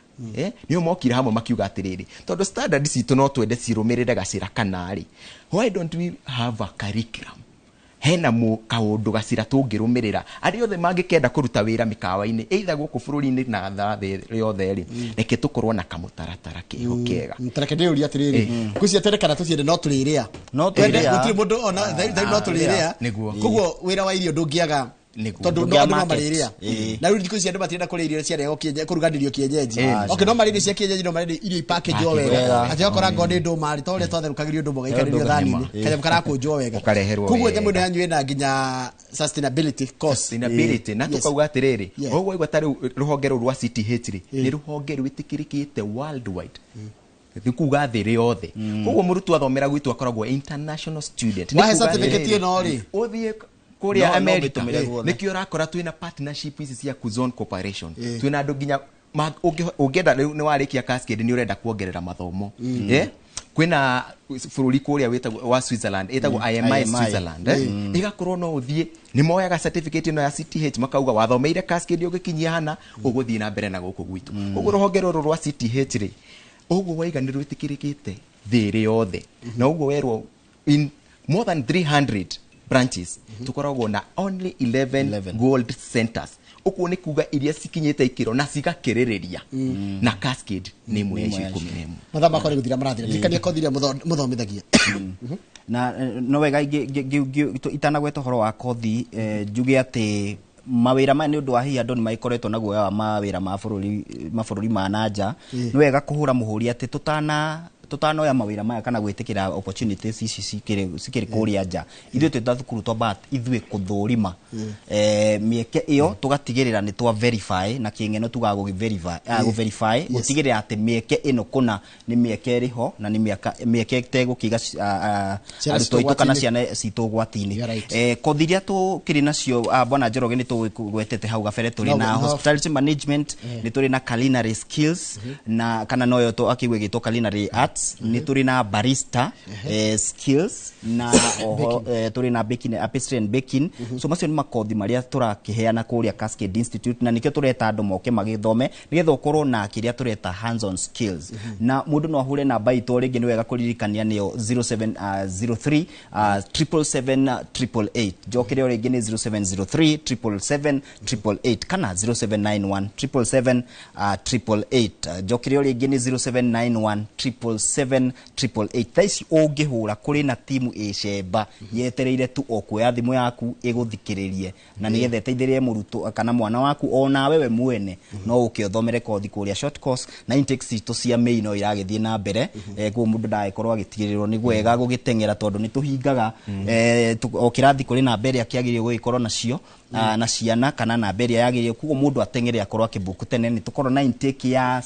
nĩo mokire hamwe makiuga atĩrĩrĩ, tondũ standard citũ no twende cirũmĩrĩre gacĩra kana rĩ, why don't we have a curriculum hena mu kaũndũ gacĩra tũngĩrũmĩrĩra arĩa othe mangĩkenda kũruta wĩra mĩkawa-inĩ, either gũkũ bũrũri-inĩ na thĩ yothe rĩ, reke tũkorwo na kamũtaratara keho kega. Tareke ndĩũrie atĩrĩrĩ, ngwĩciria twende kana tũtiende no tũrĩrĩa. No Twende, tũrĩrĩa. gũtirĩ mũndũ ona thari no tũrĩrĩa. Nĩguo. Koguo wĩra wa irio ndũngĩaga, Nĩguo. tondũ no Ndũngĩaga andũ no market. marĩrĩa. Na rĩu thikũ ici andũ matirenda kũrĩa irio ciarehwo kũruganĩrio kienyeji. Okay, no marĩa irio cia kienyeji, no marĩa irio ipackage wega, Wega. atĩ wakora ngoo nĩ ndũma rĩ, to ũrĩa twatherũkagĩrio ndũma ũgaikarĩrio thani-inĩ, kanyamũ karakũnjwo wega. Ũkareherwo Koguo wega. nyamũ ĩno yanyu ĩna nginya sustainability course. Sustainability. Na tukauga atĩrĩrĩ, ũguo waigua ta rĩu rũhonge rũu rwa CTH rĩ, nĩ rũhonge rwĩtĩkĩrĩkĩte worldwide, nĩ kuga thĩ ĩrĩ yothe. Koguo mũrutwo athomera gwitũ akoragwo international student. Nĩ Wahe kuga certificate atĩrĩrĩ, ĩno rĩ, ũthiĩ kũrĩa No America, ũmĩtũmĩre guothe. nĩkĩo ũrakora twĩna partnership ici cia Kuzon Corporation, twĩna andũ nginya ũngĩenda rĩu nĩ warĩkia Cascade nĩ ũrenda kuongerera mathomo, kwĩna bũrũri kũrĩa wĩtagwo wa Switzerland, ĩtagwo IMI IMI. Switzerland, ĩgakorwo no ũthiĩ, nĩ moyaga certificate ĩno ya CTH makauga wathomeire Cascade ũgĩkinyia hana ũgũthiĩ na mbere na gũkũ gwitũ. Ũguo rũhonge rũrũ rwa CTH rĩ, ũguo waiga nĩ rwĩtĩkĩrĩkĩte thĩ ĩrĩ yothe, na ũguo werwo in more than 300 branches tũkoragwo na only 11 gold centers. Ũguo nĩ kuga iria cikinyĩte ikĩro na cigakĩrĩrĩria, na Cascade nĩ ĩmwe ya icio 11. Mathaa makwa nĩ gũthira marathira. Ndirikania kothi iria mũthomithagia. Na no wega itanagweta ũhoro wa kothi, njuge atĩ mawĩra maya nĩ ũndũ wa hihi andũ nĩ magĩkoretwo na guoya wa mawĩra ma bũrũri, mabũrũri ma nanja. Nĩ wega kũhũra mũhũri atĩ tutanoya mawĩra maya kana gwĩtĩkĩra opportunities ici cikĩrĩ kũrĩa nja, ithuĩ twĩ ta thukuru twambaga ithuĩ kũthũrima mĩeke ĩyo, tũgatigĩrĩra nĩ twa verify na kĩng'eno tugaga gũgĩ verify, gũ verify, gũtigĩrĩra atĩ mĩeke ĩno kũna nĩ mĩeke ĩrĩ ho na nĩ mĩeke ĩtegũkĩiga Ciana arutwo citũ aitũ kana ũgwati-inĩ. ciana citũ ũgwati-inĩ. You're right. Kothi iria tũkĩrĩ nacio, bwana Njoroge, nĩ tũgwetete hau gabere, tũrĩ No, na no. hospitality management, nĩ tũrĩ na culinary skills, na kana noyo akĩigua ĩgĩtwo culinary arts, nĩ tũrĩ na barista skills, na oho tũrĩ na baking, pastry and baking. So macio nĩ makothi marĩa tũrakĩheana kũrĩa Cascade Institute, na nĩkĩo tũreta andũ moke magĩthome nĩgetha ũkorwo na kĩrĩa tũreta hands on skills. Na mũndũ no ahũre namba itũ rĩngĩ, nĩ wega kũririkania nĩyo 0703 777 888. Njokere o rĩngĩ, nĩ 0703 777 888 kana 0791 777 888. Njokere o rĩngĩ, nĩ 0791 777 888. Thaa ici ũngĩhũra, kũrĩ na timu ĩcemba yetereire tu o kuoya thimũ yaku ĩgũthikĩrĩrie na nĩgetha ĩteithĩrĩrie mũrutwo kana mwana waku o nawe we mwene no ũke ũthomere kothi kũrĩa short course. Na intake citũ cia May no iragĩthiĩ na mbere, koguo mũndũ ndagĩkorwo agĩtigĩrĩrwo nĩ wega gũgĩteng'era tondũ nĩ tũhingaga o kĩrathi kũrĩ namba ĩrĩa kĩagĩrĩire gũgĩkorwo nacio na ciana kana namba ĩrĩa yagĩrĩire, koguo mũndũ ateng'ere akorwo akĩbuku tene. Nĩ tũkorwo na intake ya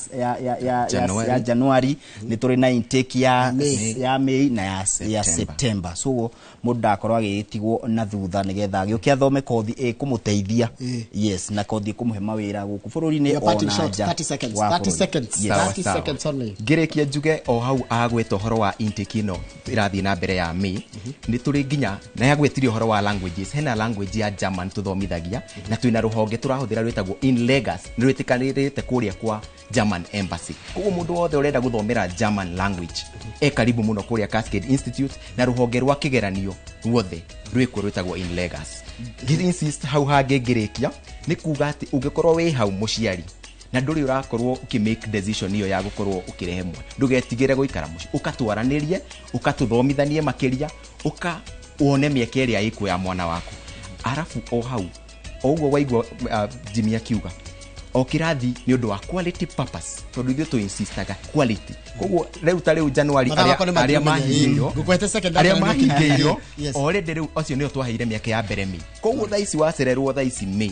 January. ya January, nĩ tũrĩ na intake ya May. ya May na ya September. September. So mũndũ ndakorwo agĩtigwo na thutha nĩgetha agĩũke athome kothi ĩkũmũteithia, yes, na kothi ĩkũmũhe mawĩra gũkũ bũrũri-inĩ Your parting ona shot, nja 30 seconds, wa 30 bũrũri. seconds, Yes. 30 seconds only. Ngĩrĩkia njuge o hau agweta ũhoro wa intake ĩno ĩrathiĩ na mbere ya May, nĩ tũrĩ nginya na yagwetirie ũhoro wa languages, hena language ya German tũthomithagia, na twĩna rũhonge tũrahũthĩra rwĩtagwo in Legas, nĩ rwĩtĩkanĩrĩte kũrĩa kwa German Embassy. Koguo mũndũ wothe ũrenda gũthomera German language e karibu mũno kũrĩa Cascade Institute, na rũhonge rwa kĩgeranio ruothe rwĩkuo rwĩtagwo in Legas. Ngĩ insist hau hangĩ ngĩrĩkia nĩ kuga atĩ ũngĩkorwo wĩ hau mũciari na ndũrĩ ũrakorwo ũkĩ make decision ĩyo ya gũkorwo ũkĩrehe mwana, ndũgetigĩre gũikara mũciĩ, ũkatwaranĩrie, ũkatũthomithanie makĩria, ũka wone mĩeke ĩrĩa ĩkuo ya mwana waku. Arabu o hau o ũguo waigua Jimmy akiuga o kĩrathi nĩ ũndũ wa quality purpose, tondũ ithuĩ tũ insistaga quality. Koguo rĩu ta rĩu January Mathaa makwa nĩ arĩa mathiru mahingĩirwo Ngũkwete second arĩa after mahingĩirwo Yes. already rĩu acio nĩo twaheire mĩaka ya mbere May. Koguo thaa ici wacererwo thaa ici May,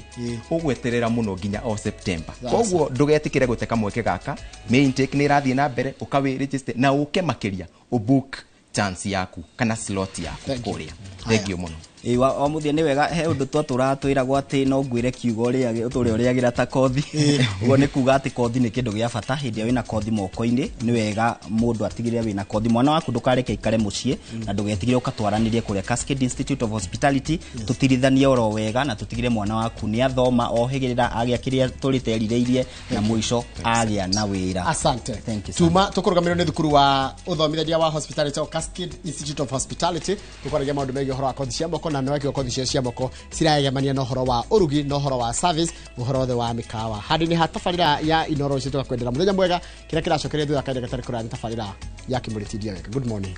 ũgweterera mũno nginya o September. Sawa. Koguo ndũgetĩkĩre gũte kamweke gaka. May intake nĩ ĩrathiĩ na mbere, ũkawĩ register na ũke makĩria ũbook chance yaku kana slot yaku kũrĩa. Thank you mũno. Ĩ, wa mũthia nĩ wega he ũndũ twatũraga twĩragwo atĩ no ngwĩre kiugo ũrĩage ũtũre ũrĩagĩra ta kothi. Ũguo nĩ kuga atĩ kothi nĩ kĩndũ gĩa bata. Hĩndĩ ĩrĩa wĩna kothi moko-inĩ, nĩ wega mũndũ atigĩrĩre wĩna kothi. Mwana waku ndũkareke aikare mũciĩ na ndũgetigĩre ũkatwaranĩrie kũrĩa Cascade Institute of Hospitality, tũtirithanie oro wega na tũtigĩre mwana waku nĩ athoma ohĩgĩrĩra agĩa kĩrĩa tũrĩte erirĩirie na mũico agĩa na wĩra. Asante. Thank you. Tuma tũkũrũgamĩrĩrwo nĩ thukuru wa ũthomithania wa hospitality o Cascade Institute of Hospitality, tũkwaragia maũndũ megiĩ ũhoro wa kothi cia moko, na nĩ wakiuga kothi cio cia moko ciraegemania na ũhoro wa ũrugi na ũhoro wa service, ũhoro wothe wa mĩkawa. Handũ-inĩ ha tabarĩra ya Inoro ũcio, tũgakwendera mũthenya mwega. Kĩrĩa kĩracokeria thutha kahinda gatarĩ kũraya nĩ tabarĩra ya Kĩmũrĩtindia wega. Good morning.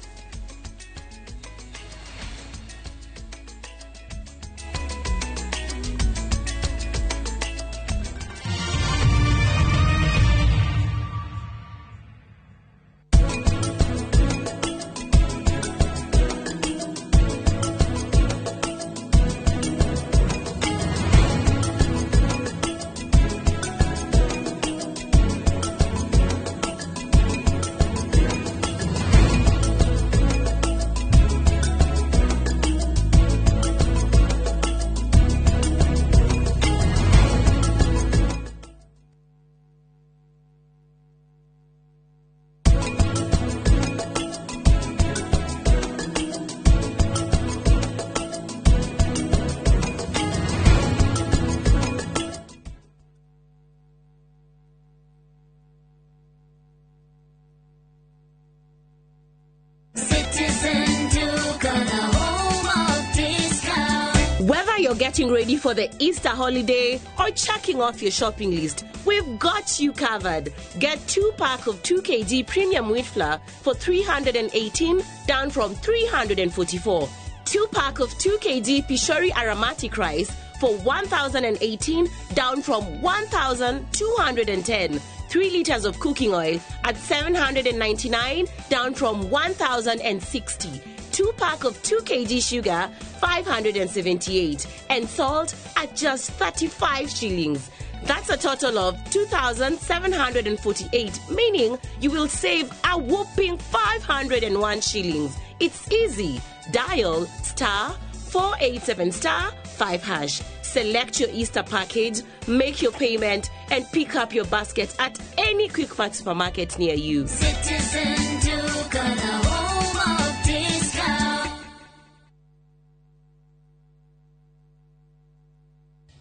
you're getting ready for the Easter holiday or checking off your shopping list, we've got you covered. Get 2 pack of 2 kg premium wheat flour for 318 down from 344. 2 pack of 2 kg Pishori aromatic rice for 1018 down from 1210. 3 liters of cooking oil at 799 down from 1060. 2 pack of 2 kg sugar 578 and salt at just 35 shillings. That's a total of 2,748, meaning you will save a whopping 501 shillings. It's easy. Dial star 487 star 5 hash. Select your Easter package, make your payment, and pick up your basket at any Quickmart supermarket near you. Citizen Duka, the home of discount.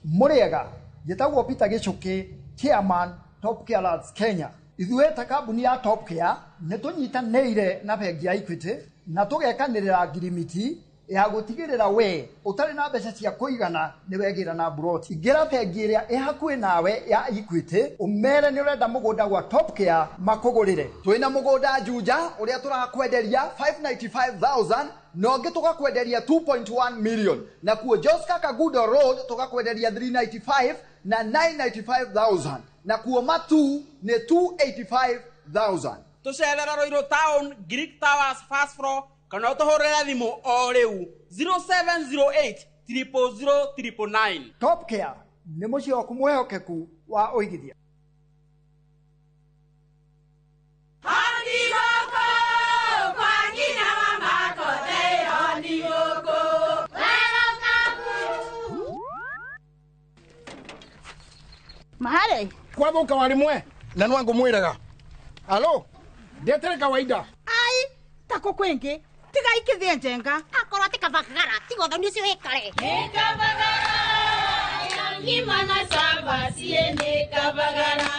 Muriega, njĩtagwo Peter Gĩchũkĩ, chairman Top Care Lads Kenya. Ithuĩ ta kambuni ya Top Care nĩ tũnyitanĩire na bengi ya Equity na tũgekanĩrĩra ngirimiti ya gũtigĩrĩra we ũtarĩ na mbeca cia kũigana nĩ wegĩra na mburoti. Ingĩra bengi ĩrĩa ĩ hakuhĩ nawe ya Equity ũmere nĩ ũrenda mũgũnda gwa Top Care makũgũrĩre. Twĩna mũgũnda Juja ũrĩa tũrakwenderia 595,000 na ũngĩ tũgakwenderia 2.1 million, na kuo Joska Kagudo Road tũgakwenderia 395 na 995,000, na kuo Matu nĩ 285,000. Tũcerera Ruiru Town, Greek Towers first floor, kana ũtũhũrĩre thimũ o rĩu 0708 000 999. Top Care nĩ mũciĩ waku mwĩhokeku wa ũigithia. Mahare kwathuka warimwe na nwangu mwiraga alo ndetere kawaida ai tako kwingi tiga ikithie njenga akorwo ti kabagara tiga ũthoni ũcio wĩkare Nĩ kabagara ya ngima na cabaci nĩ kabagara.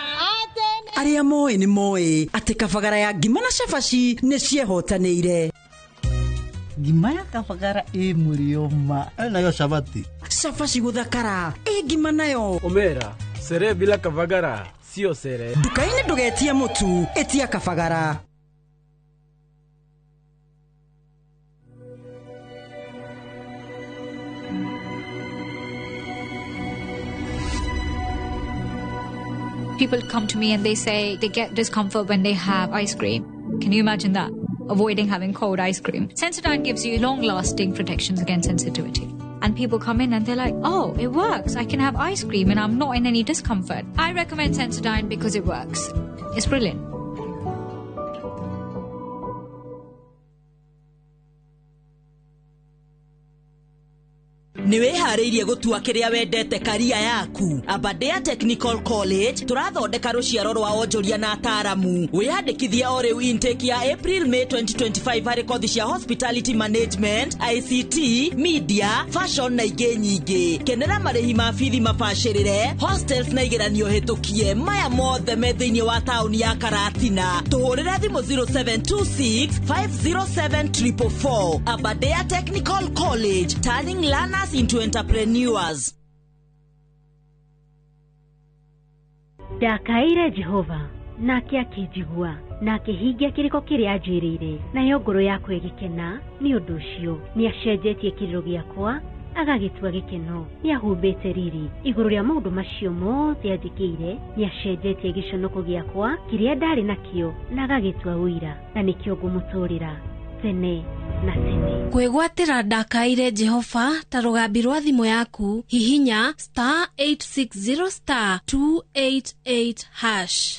Arĩa moĩ nĩ moĩ atĩ kabagara ya ngima na cabaci nĩ ciehotanĩire. Ngima ya kabagara ĩ mũrĩo ma nayo cabati cabaci gũthakara ĩ ngima nayo Omera sere bila kabagara sio sere. Nduka-inĩ ndũgetie mũtu, ĩtia kabagara. People come to me and they say they get discomfort when they have ice cream. Can you imagine that? Avoiding having cold ice cream. Sensodyne gives you long-lasting protections against sensitivity. And people come in and they're like, oh, it works. I can have ice cream and I'm not in any discomfort. I recommend Sensodyne because it works. It's brilliant. Nĩ wĩharĩirie gũtua kĩrĩa wendete karia yaku. Aberdare Technical College tũrathondeka rũciaro rwa onjoria na ataaramu. Wĩyandĩkithie o rĩu intake ya April May 2025 harĩ kothi cia hospitality management, ICT, media, fashion na ingĩ nyingĩ. Kenera marĩhi ma bithi mabacĩrĩre, hostels na igeranio hĩtũkie. Maya mothe me thĩinĩ wa taũni ya Karatina. Tũhũrĩre thimũ 0726 507 444. Aberdare Technical College, turning learners into entrepreneurs. Ndakaire Jehova nake akĩnjigua na akĩhingia kĩrĩko kĩrĩa anjĩrĩire, nayo ngoro yakwa ĩgĩkena nĩ ũndũ ũcio. Nĩacenjetie kĩrĩro gĩakwa agagĩtua gĩkeno, nĩahumbĩte riri igũrũ rĩa maũndũ macio mothe anjĩkĩire. Nĩacenjetie gĩconoko gĩakwa kĩrĩa ndarĩ nakĩo na agagĩtua ũira, na nĩkĩo ngũmũtũũrĩra tene na tene. Kwĩgwatĩra ndakaire Jehova ta rũgambi rwa thimũ yaku, hihinya star 860 star 288 hash.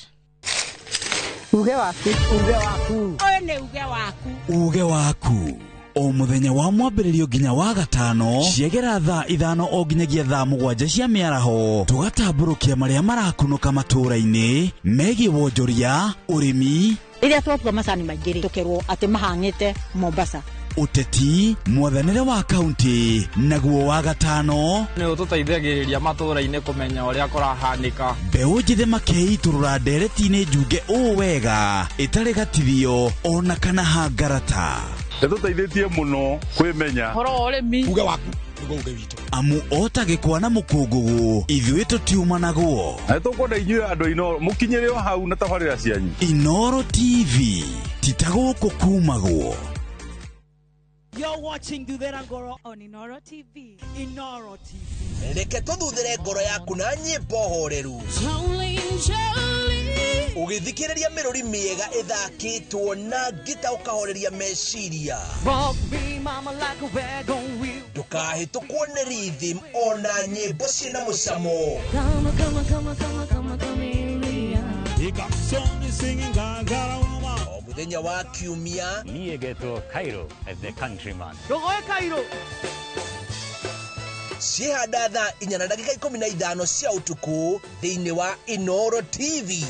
Uge waku, uge waku, ũyũ nĩ uge waku, uge waku o muthenya wa mwambĩrĩrio nginya wa gatano ciegera thaa 5 o nginyagia thaa 7 cia mĩaraho, tũgatambũrũkia marĩa marakunũka matũũra-inĩ megiĩ wonjoria, ũrĩmi. Rĩrĩa twatua macani maingĩ rĩ, tũkerwo atĩ mahang'ĩte Mombasa. Ũteti, mwathanĩre wa kaunti, naguo wa gatano nĩ ũtũteithagĩrĩria matũũra-inĩ kũmenya ũrĩa kũrahanĩka. Mbeũ njĩthĩ makeitũrũra ndereti-inĩ njunge ũũ wega ĩtarĩ gatithio ona kana hangarata. Ĩtũteithĩtie mũno kwĩmenya ũhoro wa ũrĩmi. Uge waku. Nĩguo uge witũ. Amu ota gĩkwa na mũkũngũgũ ithuĩ tũtiumanagwo. Na nĩtũkwenda inyuĩ andũ a Inooro mũkinyĩre o hau na tabarĩra cianyu. Inooro TV ti ta gũkũ kumagwo. You're watching Thuthera Ngoro on Inoro TV. Inoro TV. Reke tũthuthĩre ngoro yaku na nyĩmbo horeru. Ũgĩthikĩrĩria mĩrũri mĩega ĩthakĩtwo na ngita ũkahoreria meciria. Rock me mama like a wagon wheel. Ndũkahĩtũkwo nĩ rhythm ona nyĩmbo ciĩna mũcamo. Come, come, come, come, come, come here. O mũthenya wa kiumia Niĩ ngetwo Cairo as the countryman. Rogoe Cairo. Ciĩhanda thaa 4:15 cia ũtukũ thĩinĩ wa Inoro TV.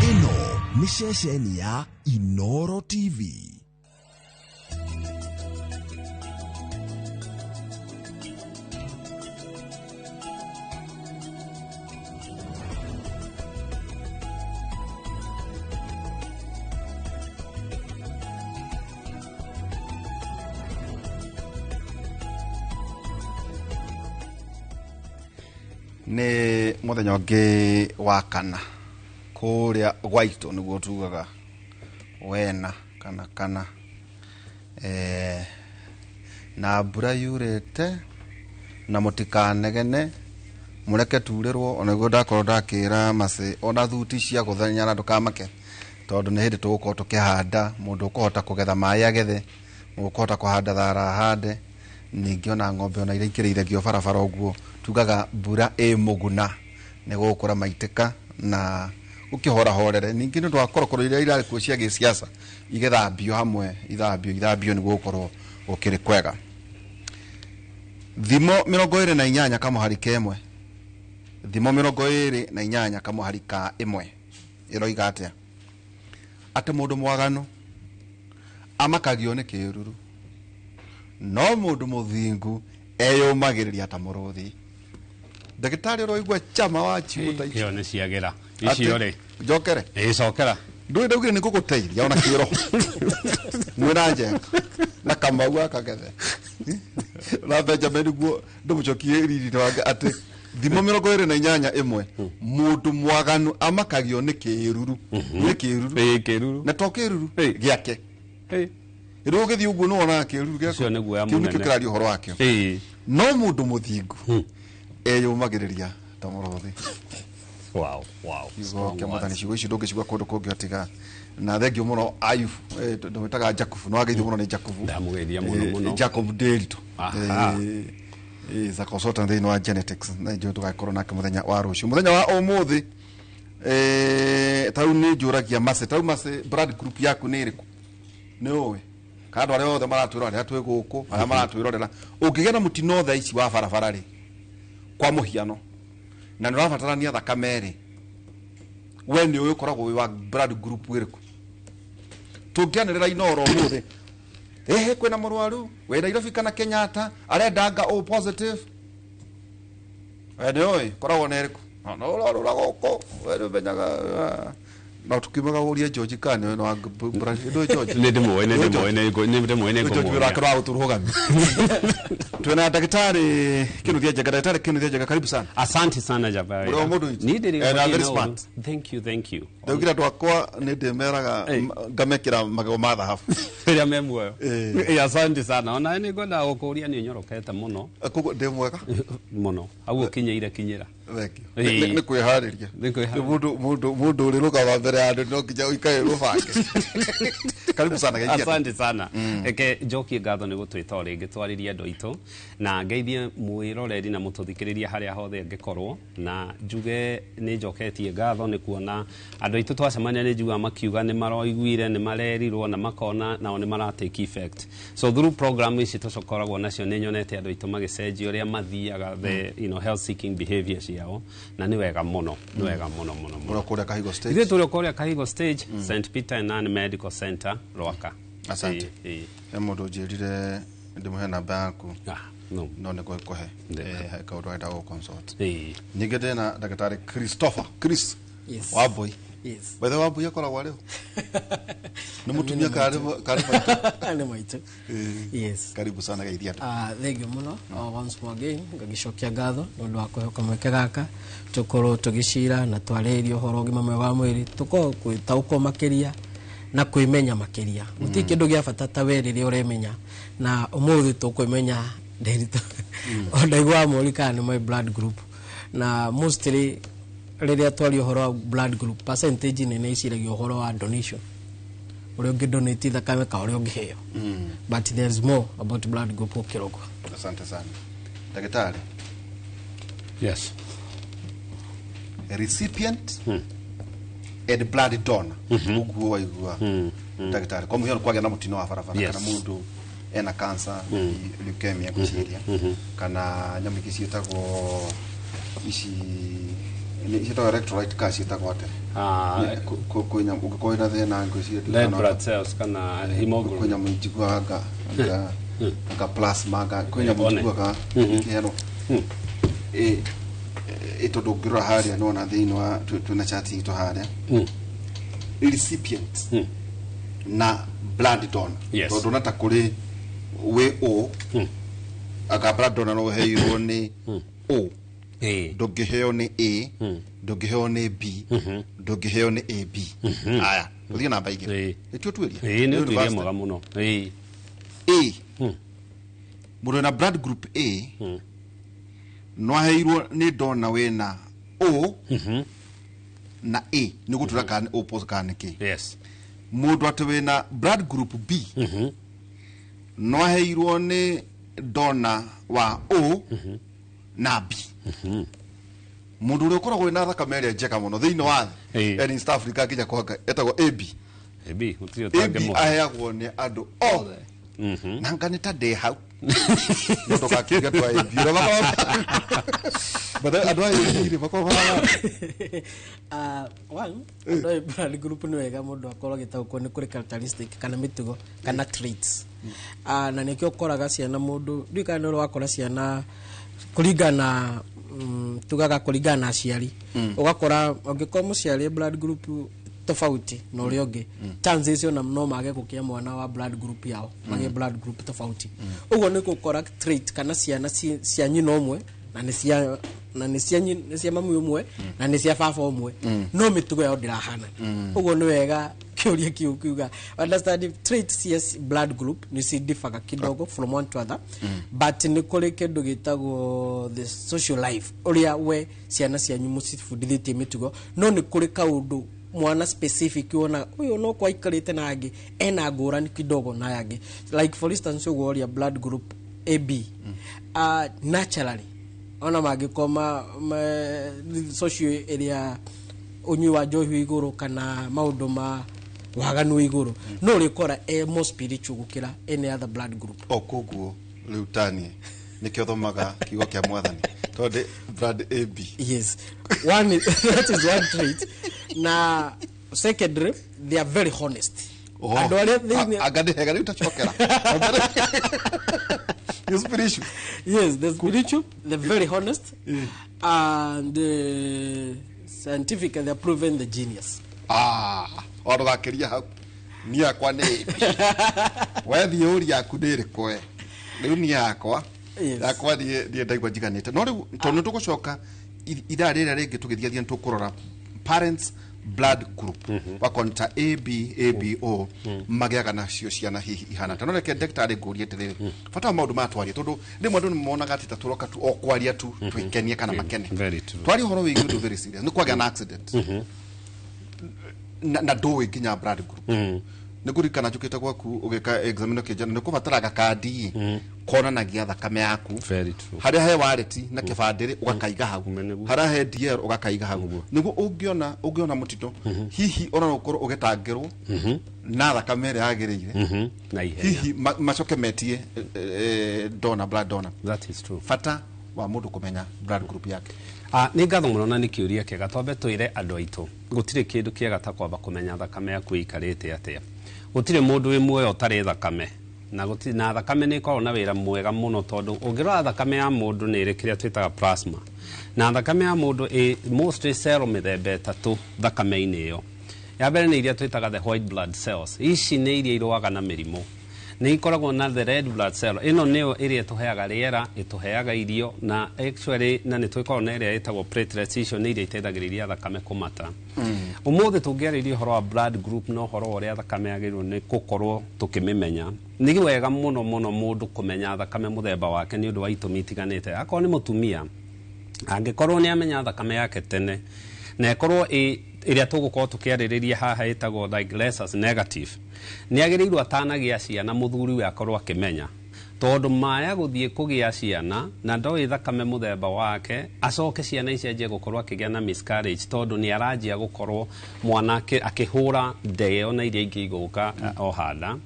Ĩno nĩ ceceni ya Inoro TV. Nĩ mũthenya ũngĩ wa kana kũrĩa gwaitũ nĩguo tugaga wena kana kana na mbura yurĩte na mũtikanegene mũreke turĩrwo ona guo ndakorwo ndakĩra macĩ ona thuti cia gũthenyana ndũkamake tondũ nĩ hĩndĩ tũgũkorwo tũkĩhanda mũndũ ũkũhota kũgetha maĩ agethe mũndũ ũkũhota kũhanda thara ahande ningĩ ona ng'ombe ona iria ikĩrĩithagio barabara ũguo tugaga mbura ĩ mũguna nĩ gũgũkũra maitĩka na ũkĩhorahorere ningĩ nĩ ũndũ wa korokoro iria irarĩ kuo cia gĩsiasa igĩthambio hamwe ithambio nĩguo gũkorwo gũkĩrĩ kwega. Thimo 28 kamũhari ka ĩmwe. Thimo 28 kamũhari ka ĩmwe ĩroiga atĩa? Atĩ mũndũ mwaganu amakagio nĩ kĩruru no mũndũ mũthingu eyũmagĩrĩria ta mũrũthi. Ndagĩtarĩ ũroigua chama wa ciugo ta icio. Ĩyo nĩ ciagĩra. Icio rĩ. Njokere. Ĩĩ cokera. Ndũĩ ndaugire nĩ ngũgũteithia ona kĩroho. Mwĩna njenga na Kamau akagethe. Na Benjamin guo ndũmũcokie riri wake atĩ thimo 28 ĩmwe mũndũ mwaganu amakagio nĩ kĩruru. Nĩ kĩruru. Ĩĩ kĩruru. Na to kĩruru gĩake. Rĩu ũgĩthiĩ ũguo nĩ wonaga kĩruru gĩake. Ũcio nĩ guoya Kĩu mũnene. nĩkĩo kĩraria ũhoro wakĩo. Ĩĩ. No mũndũ mũthingu eyũmagĩrĩria ta mũrũthi. Wow, wow. Kiugo kĩa Mwathani, ciugo ici ndũngĩcigua kũndũ kũngĩ otiga na thengio mũno Ayubu, ndũmĩtaga Jakubu, no wageithio mũno nĩ Jakubu. Ndamũgeithia mũno mũno. Jacob Nderitu. Aha. Is a consultant thĩinĩ wa genetics na njũĩ tũgagĩkorwo nake mũthenya wa rũciũ. Mũthenya wa ũmũthĩ tau nĩ njũragia Mercy, tau Mercy blood group yaku nĩ ĩrĩkũ? Nĩ ũĩ? Kana andũ arĩa othe maratwĩrorera twĩ gũkũ, arĩa maratwĩrorera, ũngĩgĩa na mũtino thaa ici wa barabara rĩ, kwa mũhiano, na nĩ ũrabatarania thakame rĩ, we nĩ ũĩ ũkoragwo wĩ wa blood group ĩrĩkũ? Tũngĩanĩrĩra Inooro ũmũthĩ, ĩhĩ kwĩna mũrwaru wĩ Nairobi kana Kenyatta arenda anga O positive, we nĩ ũĩ ũkoragwo na ĩrĩkũ? No ũrarũra gũkũ, we nĩ ũmenyaga. No tukiumaga ũrie George kana nĩ wa ndũĩ George? Nĩ ndĩmũĩ, nĩ ndĩmũĩ, nĩ ndĩmũĩ, nĩ George ngũmũũria. wĩra wake wa gũtũrũgamia. Twĩna ndagĩtarĩ Kĩnuthia Njenga. Ndagĩtarĩ Kĩnuthia Njenga, karibu sana. Asante sana Jabari. Ũrĩ wa mũndũ witũ. Niĩ ndĩrĩ And I'm very na ũru. smart. Thank you, thank you. Ndaugire andũ akwa nĩ ndĩmeraga ngamekĩra magego ma thahabu. Rĩrĩa me muoyo. Asante sana. Ona nĩ ngwendaga gũkũria nĩ ũnyorokete mũno. Koguo ndĩ mwega? Mũno. Hau ũkinyĩire kinyĩra. Thank you. Nĩ kwĩharĩria. Nĩ kwĩharĩria. Mũndũ ũrĩ rũgama mbere ya andũ no nginya ũikare rũbange. Karibu sana geithia. Asante sana. Reke njokie ngatho nĩ gũtwĩta o rĩngĩ twarĩrie andũ aitũ na ngeithie mwĩroreri na mũtũthikĩrĩria harĩa hothe angĩkorwo na njuge nĩ njoketie ngatho nĩ kuona andũ aitũ twacemania nĩ njugaga makiuga nĩ maroiguire nĩ marerirwo na makona nao nĩ mara take effect. So through program ici tũkoragwo nacio nĩ nyonete andũ aitũ magĩcenjia ũrĩa mathiaga the health seeking behavior ciao na nĩ wega mũno, nĩ wega mũno mũno mũno. Ũrĩa kũrĩa Kahigo stage. Ithuĩ tũrĩ kũrĩa Kahigo stage, St Peter and Ann Medical Center, Rwaka. Asante. Ĩĩ. He mũndũ ũnjĩrire ndĩmũhe namba yaku. No. No nĩ ngũgĩkũhe. He kaũndũ arenda gũ consult. Ĩĩ. Ningĩ ndĩna ndagĩtarĩ Christopher Chris. Yes. Wambui. Yes. By the way, Wambui akoragwo arĩ ũ? Nĩ mũtumia karĩ maitũ? Nĩ maitũ. Yes. Karibu sana geithia andũ. Ah, thank you muno. Once more again ngagĩcokia ngatho nĩ ũndũ wa kũheo kamweke gaka tũkorwo tũgĩcira na twarĩrĩria ũhoro ũgima mwega wa mwĩrĩ, tũkorwo gwĩtaũkwo makĩria na kwĩmenya makĩria. Gũtirĩ kĩndũ gĩa bata ta we rĩrĩa ũremenya, na ũmũthĩ tũkwĩmenya ndĩritũ o ndaiguaga mũri kana nĩ my blood group, na mostly rĩrĩa twaria ũhoro wa blood group, percentage nene iciragia ũhoro wa donation, ũrĩa ũngĩ donate thakame ka ũrĩa ũngĩheo, but there's more about blood group gũkĩra ũguo. Asante sana. Ndagĩtarĩ. Yes. Recipient and blood donor. Ũguo waigua. Ndagĩtarĩ, kwa mũhiano kwagĩa na mũtino wa barabara Yes. kana mũndũ ena cancer, leukemia ngwĩciria, kana nyamũ ingĩ ciĩtagwo ici nĩ ciĩtagwo electrolyte kana ciĩtagwo atĩa? Ah, Kwĩ nyamũ ũngĩkorwo wĩna thĩna ngwĩciria Red blood cells kana hemoglobin. Kwĩ nyamũ njiguaga nga plasma nga kwĩ nyamũ One. njiguaga ikĩheanwo. Ĩ tondũ ũngĩrora harĩa nĩwona thĩinĩ wa twĩna chat itũ harĩa, recipient na blood donor. Yes. Tondũ na ta kũrĩ wĩ o anga blood donor no ũheirwo nĩ O, ndũngĩheo nĩ A, ndũngĩheo nĩ B, ndũngĩheo nĩ AB. Aya, tũthiĩ namba igĩrĩ nĩtuo tuĩria. Ĩĩ, nĩ ũtuĩria University. mwega mũno. Ĩĩ. A, mũndũ wĩna blood group A no aheirwo nĩ dona wĩna O na A, nĩ gũtura kana nĩ O positive kana nĩ kĩ. Yes. Mũndũ atĩ wĩna blood group B no aheirwo nĩ dona wa O na B. Mũndũ ũrĩa ũkoragwo wĩna thakame ĩrĩa njega mũno thĩinĩ wa thĩ and East Africa nginya kwa Ngai etagwo AB. AB gũtirĩ AB ũtangĩmũhe. aheagwo nĩ andũ othe na nga nĩ ta ndĩ hau no ndũgakiuge andũ a AB ũrĩa makoragwo. But andũ a AB rĩ makoragwo mahana? One, andũ a blood group nĩ wega mũndũ akorwo agĩtaũkwo nĩ kũrĩ characteristic kana mĩtugo kana traits. Na nĩkĩo ũkoraga ciana mũndũ ndiũĩ kana nĩ ũrĩ wakora ciana kũringana tugaga kũringana na aciari, ũgakora ũngĩkorwo mũciari blood group tofauti na ũrĩa ũngĩ, chances ona no mage gũkĩa mwana wa blood group yao, magĩe blood group tofauti. Ũguo nĩ gũkora trait kana ciana cia nyina ũmwe na nĩ cia mami ũmwe na nĩ cia baba ũmwe, no mĩtugo yao ndĩrahanana. Ũguo nĩ wega kĩũria kĩu kiuga understand traits cia blood group nĩ ci differ kidogo from one to other, but nĩ kũrĩ kĩndũ gĩtagwo the social life, ũrĩa we ciana cianyu mũcibundithĩtie mĩtugo, no nĩ kũrĩ kaũndũ mwana specific wona ũyũ no kwa aikarĩte na angĩ ena ngũrani kidogo na aya angĩ. Like for instance, ũguo ũria blood group AB, naturally ona mangĩkorwo ma social ĩrĩa ũnyui wa njohi wĩ igũrũ kana maũndũ ma waganu wĩ igũrũ, no ũrĩkora e more spiritual gũkĩra any other blood group. O koguo rĩu tanie nĩkĩo thomaga kiugo kĩa mwathani tondũ blood AB. Yes, one is, that is one trait, na secondary, they are very honest. Oh. Andũ arĩa thĩinĩ Anga nĩ hega rĩu tacokera. Nĩ spiritual. Yes, the spiritual, they're very honest and scientific, and they're proven the genius. Ah, o ndũgakĩria hau, niĩ yakwa nĩ AB. Wethiĩ ũria yaku nĩ ĩrĩkũ we rĩu niĩ yakwa yakwa niĩ ndaigua njiganĩte, no rĩu tondũ nĩ tũgũcoka ithaa rĩrĩa rĩngĩ tũgĩthiathia nĩ tũkũrora parents blood group wakorwo nĩ ta A B A B O magĩaga nacio ciana hihi ihana ta. No reke ndagĩtarĩ ngũrie atĩrĩrĩ, bata wa maũndũ maya twaria, tondũ rĩmwe andũ nĩ monaga atĩ ta tũroka tu o kwaria tu twĩkenie kana makene. Very true. Twaria ũhoro wĩgiĩ ũndũ very serious, nĩ kwagĩa na accident na ndũĩ nginya blood group. Nĩ ngũririkana njũkĩte gwaku ũgĩka examine ũkĩnjĩra nĩ kũbataraga kandi konanagia thakame yaku. Very true. Harĩa he wallet na kĩbandĩ rĩ ũgakaiga hau, harĩa he DL ũgakaiga hau, nĩguo ũngĩona mũtino hihi ona no ũkorwo ũgĩtangĩrwo na thakame ĩrĩa yagĩrĩire Na ihenya. Hihi macoke metie donor, blood donor. That is true. Bata wa mũndũ kũmenya blood group yake. Ah, nĩ ngatho mũno na nĩ kĩũria kĩega. Twambe twĩre andũ aitũ gũtirĩ kĩndũ kĩega ta kwamba kũmenya thakame yaku ĩikarĩte atĩa. Gũtirĩ mũndũ wĩ muoyo ũtarĩ thakame. Na gũtirĩ na thakame nĩ ĩkoragwo na wĩra mwega mũno, tondũ ũngĩrora thakame ya mũndũ nĩ ĩrĩ kĩrĩa twĩtaga plasma, na thakame ya mũndũ ĩ mostly cell mĩthemba 3 thakame-inĩ ĩyo. Ya mbere nĩ iria twĩtaga the white blood cells. Ici nĩ iria irũaga na mĩrimũ. Nĩ ikoragwo na the red blood cell, ĩno nĩyo ĩrĩa ĩtũheaga rĩera, ĩtũheaga irio, na actually na nĩ twĩkoragwo na ĩrĩa ĩtagwo platelets. Icio nĩ iria iteithagĩrĩria thakame kũmata. Ũmũthĩ tũngĩarĩria ũhoro wa blood group na ũhoro wa ũrĩa thakame yagĩrĩirwo nĩ gũkorwo tũkĩmĩmenya, nĩ wega mũno mũno mũndũ kũmenya thakame mũthemba wake nĩ ũndũ wa itũmi itiganĩte. Akorwo nĩ mũtumia, angĩkorwo nĩ amenya thakame yake tene na ĩkorwo ĩ ĩrĩa tũgũkorwo tũkĩarĩrĩria haha ĩtagwo like rhesus negative, nĩ agĩrĩirwo atanagĩa ciana mũthuri we akorwo akĩmenya, tondũ maya gũthiĩ kũgĩa ciana na ndoĩ thakame mũthemba wake, acoke ciana ici anjie gũkorwo akĩgĩa na miscarriage, tondũ nĩ aranjia gũkorwo mwana akĩhũra ndeo na iria ingĩ igũka o handa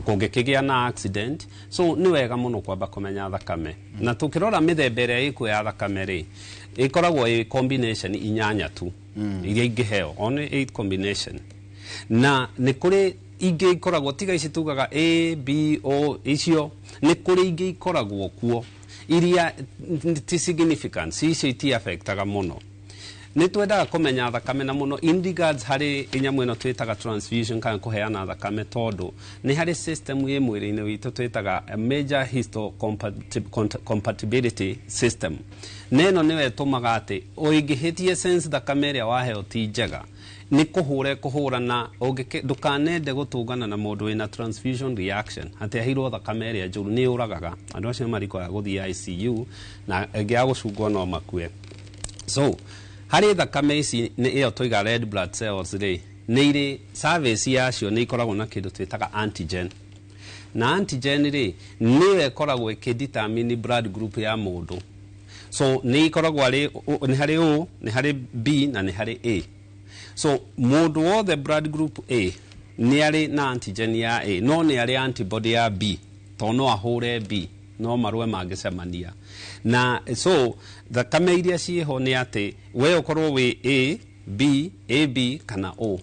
kũngĩkĩgĩa na accident. So nĩ wega mũno kwamba kũmenya thakame. Na tũkĩrora mĩthemba ĩrĩa ĩkuo ya thakame rĩ, ĩkoragwo ĩ combination 8 tu iria ingĩheo, only 8 combination. Na nĩ kũrĩ ingĩ ikoragwo tiga ici tugaga A B O, icio nĩ kũrĩ ingĩ ikoragwo kuo iria ti significant, icio iti affectaga mũno. Nĩ twendaga kũmenya thakame na mũno in regards harĩ nyamũ ĩno twĩtaga transfusion kana kũheana thakame, tondũ nĩ harĩ system ĩ mwĩrĩ-inĩ witũ twĩtaga a major histocompatibility system, na ĩno nĩyo ĩtũmaga atĩ ũngĩhĩtie sense thakame ĩrĩa waheo ti njega, nĩ kũhũra kũhũra, na ndũkanende gũtũngana na mũndũ wĩna transfusion reaction atĩ aheirwo thakame ĩrĩa njũru. Nĩ yũragaga andũ acio, marikwaga gũthiĩ ICU na ĩngĩ ya gũcungwo no makue. So harĩ thakame ici nĩ ĩyo tũiga red blood cells rĩ, nĩ irĩ service yacio, nĩ ikoragwo na kĩndũ twĩtaga antigen, na antigen rĩ nĩyo ĩkoragwo ĩkĩdetermine blood group ya mũndũ. So nĩ ikoragwo arĩ nĩ harĩ O, nĩ harĩ B na nĩ harĩ A. So mũndũ wothe blood group A nĩ arĩ na antigen ya A, no nĩ arĩ antibody ya B, tondũ no ahũre B, no marũe mangĩcemania. Na so thakame iria ciĩho nĩ atĩ we ũkorwo wĩ A B, AB kana O,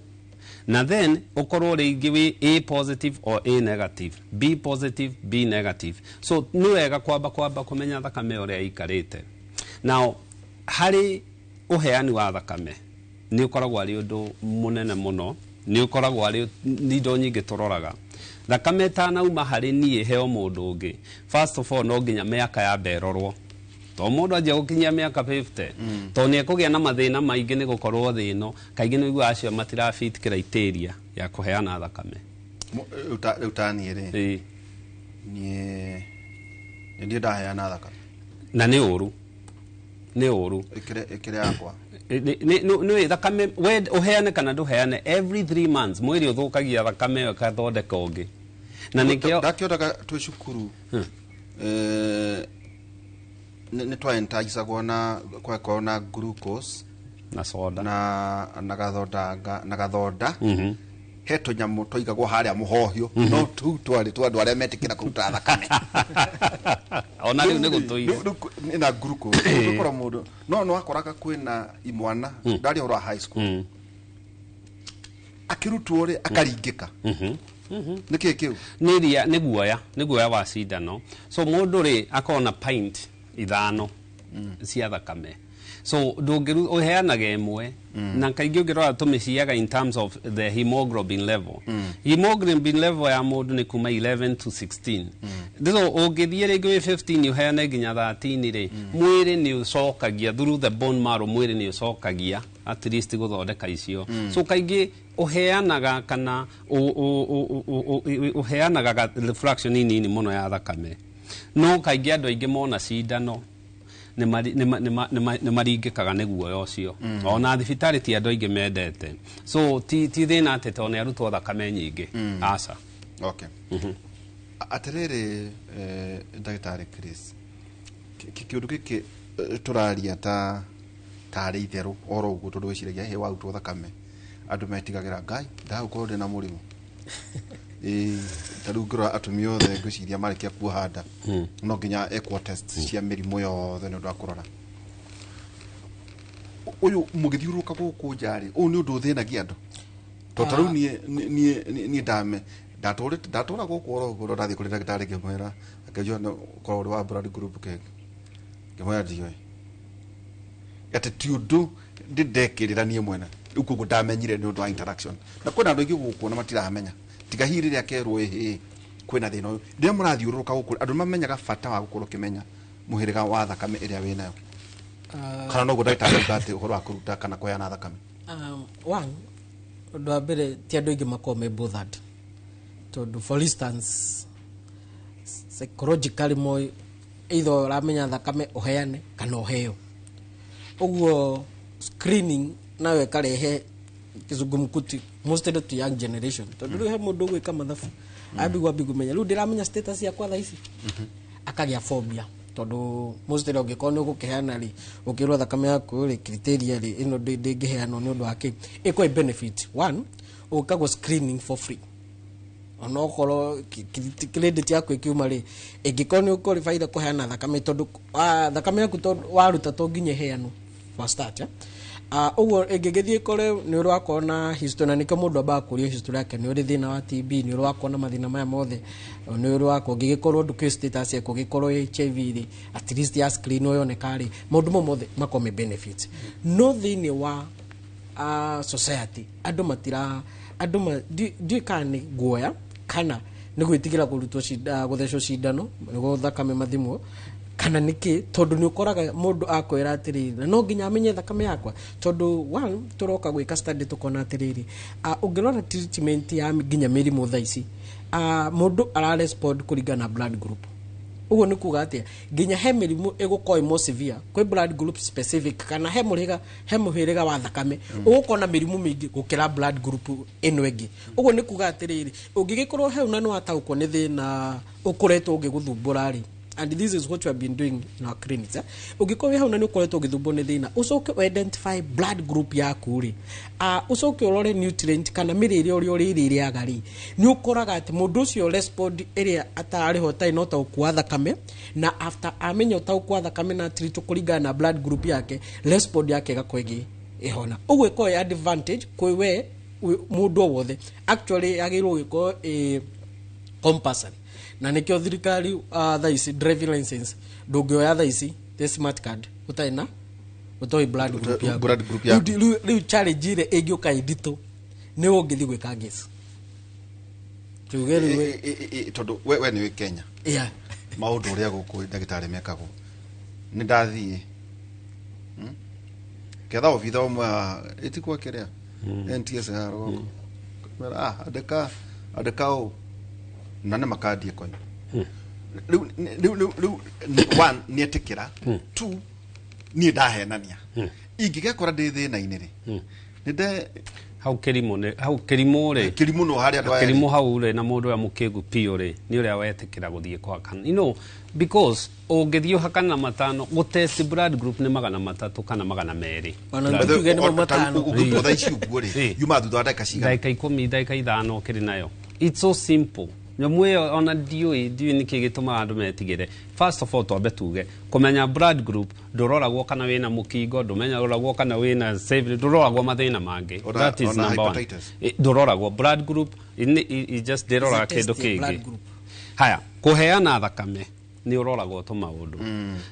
na then ũkorwo rĩngĩ wĩ A positive or A negative, B positive, B negative. So nĩ wega kwamba kũmenya thakame ũrĩa ĩikarĩte. Now harĩ ũheani wa thakame nĩ ũkoragwo arĩ ũndũ mũnene mũno, nĩ ũkoragwo arĩ indo nyingĩ tũroraga. Thakame ĩtanauma harĩ niĩ heo mũndũ ũngĩ, first of all no nginya mĩaka yambe ĩrorwo, to mũndũ anjia gũkinyia mĩaka 50, tondũ nĩ ekũgĩa na mathĩna maingĩ nĩ gũkorwo thĩ ĩno kaingĩ nĩ ũiguaga acio matirafit criteria ya kũheana thakame. Rĩu ta niĩ rĩ, niĩ nĩ ndiĩ ndaheana thakame. Na nĩ ũru, nĩ ũru. Ĩkĩrĩ yakwa. Nĩ thakame we ũheane kana ndũheane, every 3 months mwĩrĩ ũthũkagia thakame ĩyo ĩkathondeka ũngĩ. Na nĩkĩo ndakĩonaga twĩ cukuru, nĩ twaentajicagwo na kwakorwo na glucose na soda na gathonda na gathonda, he tũnyamũ twaigagwo harĩa mũhohio, no tũu twarĩ twa andũ arĩa metĩkĩra kũruta thakame. Ona rĩu nĩ gũtũire na glucose ũgũkora mũndũ no wakoraga kwĩna imwana ndarĩ ũhoro wa high school akĩrutwo rĩ akaringĩka. Nĩ kĩĩ kĩu? Nĩ ria, nĩ guoya, nĩ guoya wa cindano. So mũndũ rĩ akorwo na pint 5 cia thakame, so ndũngĩru ũheanaga ĩmwe, na kaingĩ ũngĩrora tũmĩciaga in terms of the hemoglobin level. Hemoglobin level ya mũndũ nĩ kuma 11 to 16. So ũngĩthiĩ rĩngĩ wĩ 15 ũheane nginya 13 rĩ, mwĩrĩ nĩ ũcokagia through the bone marrow, mwĩrĩ nĩ ũcokagia at least gũthondeka icio. So kaingĩ ũheanaga kana ũheanaga fraction nini mũno ya thakame, no kaingĩ andũ aingĩ mona cindano nĩ maringĩkaga nĩ guoya ũcio. Ona thibitarĩ ti andũ aingĩ mendete, so ti thĩna atĩ tondũ nĩ arutwo thakame nyingĩ, aca. Okay. Atĩrĩrĩ, ndagĩtarĩ Chris, kĩũndũ gĩkĩ tũraria ta tarĩ itherũ oro ũguo, tondũ wĩciragia he warutwo thakame andũ metigagĩra Ngai ndagũkorwo ndĩna mũrimũ. Ta rĩu ngĩrora atumia othe ngwĩciria marĩkia kuoha nda no nginya ekwo test cia mĩrimũ yothe nĩ ũndũ wa kũrora ũyũ mũgĩthiũrũrũka gũkũ nja rĩ, ũyũ nĩ ũndũ ũthĩnagia andũ, tondũ ta rĩu niĩ ndame Ndatũra gũkũ oro ũguo ndathiĩ kũrĩ ndagĩtarĩ ngĩmwĩra, akĩnjũria ũkorwo ũrĩ wa blood group kĩ, ngĩmwĩra ndiũĩ, atĩ ti ũndũ ndĩndekĩrĩra niĩ mwene. Rĩu koguo ndamenyire nĩ ũndũ wa interaction na kwĩna andũ aingĩ gũkũ na matiramenya, tiga hihi rĩrĩa kerwo ĩhĩ kwĩna thĩna ũyũ. Rĩrĩa mũrathiũrũrũka gũkũ, andũ nĩ mamenyaga bata wa gũkorwo ũkĩmenya mũhĩrĩga wa thakame ĩrĩa wĩnayo, kana noguo ndagĩtarĩ auga atĩ ũhoro wa kũruta kana kũheana thakame? One, ũndũ wa mbere, ti andũ aingĩ makoragwo me bothered, tondũ for instance psychologically moĩ either ũramenya thakame ũheane kana ũheo. Ũguo screening nayo ĩkarehe kizungumkuti mostly to young generation, tondũ rĩu he mũndũ ũgwĩka mathabu ambigua ambi kũmenya rĩu ndĩramenya status yakwa thaa ici, akagĩa phobia, tondũ mostly ũngĩkorwo nĩ ũgũkĩheana rĩ, ũkĩrwo thakame yaku rĩ, criteria rĩ, ĩno ndĩngĩheanwo nĩ ũndũ wa kĩ. Ĩkwa benefit one, ũkagwo screening for free, onokorwo credit yaku ĩkiuma rĩ, ĩngĩkorwo nĩ ũqualified kũheana thakame, tondũ thakame yaku tondũ waruta to nginya ĩheanwo for start, eh? Ũguo ĩngĩgĩthiĩ ĩkore nĩ ũrakorwo na history, na nĩkĩo mũndũ ambaga kũrio history yake, nĩ ũrĩ thĩna wa TB, nĩ ũrakorwo na mathĩna maya mothe, nĩ ũrakorwo ũngĩgĩkorwo ndũkĩũĩ status yaku, ũngĩkorwo HIV rĩ, at least ya screen yoneka rĩ, maũndũ mau mothe makorwo me benefit. No thĩinĩ wa society andũ matira andũ ndiũĩ kana nĩ guoya kana nĩ gwĩtigĩra kũrutwo gũthecwo cindano nĩguo thakame mathimwo kana nĩkĩ, tondũ nĩ ũkoraga mũndũ akwĩra atĩrĩrĩ, na no nginya amenye thakame yakwa, tondũ one, tũroka gwĩka study tũkona atĩrĩrĩ, ũngĩrora treatment ya nginya mĩrimũ thaa ici, mũndũ ara respond kũringana na blood group. Ũguo nĩ kuga atĩa? Nginya he mĩrimũ ĩgũkorwo ĩ more severe kwĩ blood group specific, kana he mũhĩrĩga wa thakame ũgũkorwo na mĩrimũ mĩingĩ gũkĩra blood group ĩno ĩngĩ. Ũguo nĩ kuga atĩrĩrĩ, ũngĩgĩkorwo hau na nĩ wataũkwo nĩ thĩna ũkoretwo ũgĩgũthumbũra rĩ, and this is what we have been doing in our clinics, eh? Ũngĩkorwo wĩ hau na nĩ ũkoretwo ũgĩthumbwo nĩ thĩna, ũcoke identify blood group yaku rĩ, ũcoke ũrore nutrient kana mĩrĩre ũrĩa ũrĩrĩrĩaga rĩ, nĩ ũkoraga atĩ mũndũ ũcio respond ĩrĩa atarĩho ũtarĩ na ũtaũku wa thakame, na after amenya ũtaũku wa thakame na treat kũringana na blood group yake, respond yake ĩgakorwo ĩgĩ ĩhona. Ũguo ĩkorwo ĩ advantage kwĩ we mũndũ o wothe. Actually yagĩrĩirwo gũkorwo ĩ compulsory, na nĩkĩo thirikari thaa ici driving license ndũngĩoya thaa ici the smart card ũtarĩ na ũtoĩ blood group yaku. Blood group yaku. Rĩu challenge ĩrĩa ĩngĩũka ĩnditũ nĩ ũngĩthiĩ gwĩka ngĩci tuge rĩu Tondũ we nĩ wĩ Kenya, maũndũ ũrĩa gũkũ ndagĩtarĩ mekagwo, nĩ ndathiĩ, Ketha obitha ũmwe haha ĩtikwa kĩrĩa NTSA ya rũgongo. Mera, andĩka andĩka ũũ na nĩ makandie konyo. Rĩu one, nĩ etĩkĩra, two, niĩ ndahenania ingĩgekora ndĩ thĩna-inĩ rĩ, nĩ nde Hau kĩrimũ nĩ hau kĩrimũ rĩ. Kĩrimũ no harĩa andũ aya. Kĩrimũ hau rĩ, na mũndũ ũrĩa mũkĩgu biũ rĩ, nĩ ũrĩa wetĩkĩra gũthiĩ kũhakana, because ũngĩthiĩ ũhakana na matano gũtest blood group nĩ 300 kana 200. Ona tuge nĩmo 500. Ũngĩkwo thaa ici ũguo rĩ, yuma thutha wa ndagĩka cigana? Ndagĩka 10, ndagĩka 5 ũkĩrĩ nayo. It's so simple. Nyamũ ĩyo ona ndiũĩ nĩkĩ gĩtũmaga andũ metigĩre. First of all, twambe tuge kũmenya blood group, ndũroragwo kana wĩna mũkingo, ndũmenyaroragwo kana wĩna syphilis, ndũroragwo mathĩna mangĩ. That is Ona number one. hepatitis. Ndũroragwo blood group i just ndĩroraga It's a kĩndũ test ya blood kĩngĩ. group. Haya, kũheana thakame nĩ ũroragwo tũmaũndũ.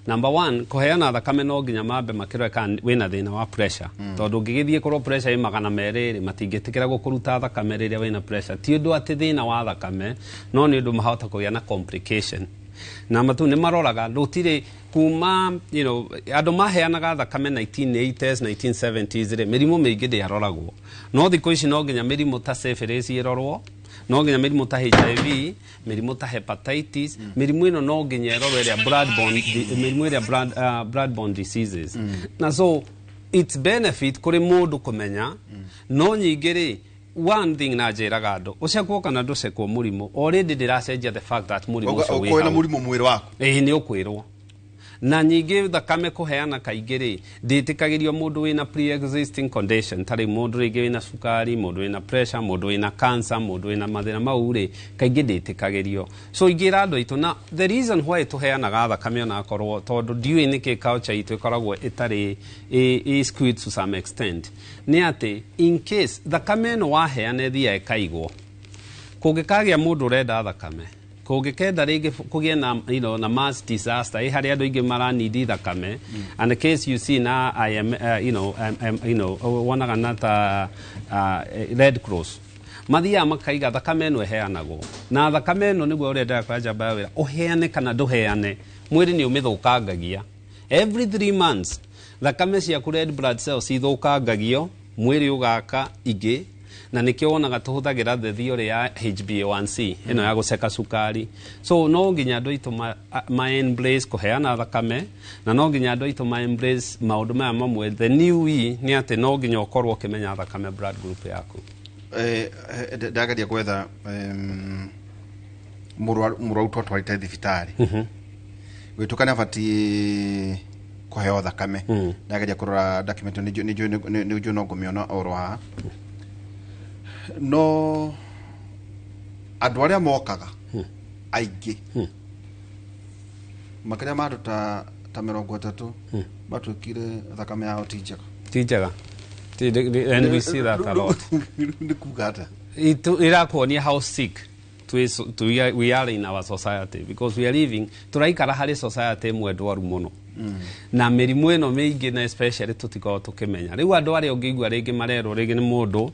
Number one, kũheana thakame no nginya mambe makĩrore kana wĩna thĩna wa pressure, tondũ ũngĩgĩthiĩ korwo pressure ĩ 200 rĩ, matingĩtĩkĩra gũkũruta thakame rĩrĩa wĩna pressure. Ti ũndũ atĩ thĩna wa thakame, no nĩ ũndũ mahota kũgĩa na complication. Number two, nĩ maroraga rũtirĩ kuma andũ maheanaga thakame 1980s, 1970s rĩ, mĩrimũ mĩingĩ ndĩaroragwo, no thikũ ici no nginya mĩrimũ ta syphilis ĩrorwo, no nginya mĩrimũ ta HIV, mĩrimũ ta hepatitis, mĩrimũ ĩno no nginya ĩrorwo ĩrĩa blood-borne, mĩrimũ ĩrĩa blood-borne diseases. Na so it's benefit kũrĩ mũndũ kũmenya. No nyingĩ rĩ, one thing na njĩraga andũ, ũcekwo kana ndũcekwo mũrimũ, already ndĩracenjia the fact that mũrimũ ũcio wĩ Ũkorwo na hau. mũrimũ mwĩrĩ waku. Ĩĩ, nĩ ũkwĩrwo. Na nyingĩ thakame kũheana kaingĩ rĩ, ndĩtĩkagĩrio mũndũ wĩna pre-existing condition, tarĩ mũndũ rĩngĩ wĩna cukari, mũndũ wĩna pressure, mũndũ wĩna cancer, mũndũ wĩna mathĩna mau rĩ, kaingĩ ndĩtĩkagĩrio. So ingĩra andũ aitũ, na the reason why tũheanaga thakame, onakorwo tondũ ndiũĩ nĩkĩ culture itũ ĩkoragwo ĩtarĩ ĩ skewed to some extent, nĩ atĩ in case thakame ĩno waheana ĩthiaga ĩkaigwo. Kũngĩkagĩa mũndũ ũrenda thakame, kũngĩkenda rĩngĩ kũgĩe na, na mass disaster ĩ harĩa andũ aingĩ maranidi thakame, and the case you see na I am, wonaga na ta Red Cross mathiaga makaiga thakame ĩno ĩheanagwo, na thakame ĩno nĩguo ũrĩa ndagĩtarĩ njamba ya wĩra, ũheane kana ndũheane, mwĩrĩ nĩ ũmĩthũkangagia. Every 3 months thakame ciaku, red blood cells, ithũkangagio, mwĩrĩ ũgaka ingĩ, na nĩkĩo wonaga tũhũthagĩra the theory ya HbA1c ĩno ya gũceka cukari. So no nginya andũ aitũ ma embrace kũheana thakame, na no nginya andũ aitũ ma embrace maũndũ maya mamwe. The new e nĩ atĩ no nginya ũkorwo ũkĩmenya thakame blood group yaku. Ndageria gwetha mũrwaru twatwarĩte thibitarĩ gwĩtuka nĩ abatiĩ kũheo thakame. Ndageria kũrora document, nĩ njũĩ no ngũmĩona oro haha, no andũ arĩa mokaga aingĩ makĩria ma andũ ta 30 matuĩkire thakame yao ti njega. Ti njega. And we see that a lot. Nĩ kuga atĩa? Irakuonia how sick we are in our society, because we are living, tũraikara harĩ society ĩmwe ndwaru mũno na mĩrimũ ĩno mĩingĩ, na especially tũtikoragwo tũkĩmenya. Rĩu andũ arĩa ũngĩigua rĩngĩ marerwo rĩngĩ nĩ mũndũ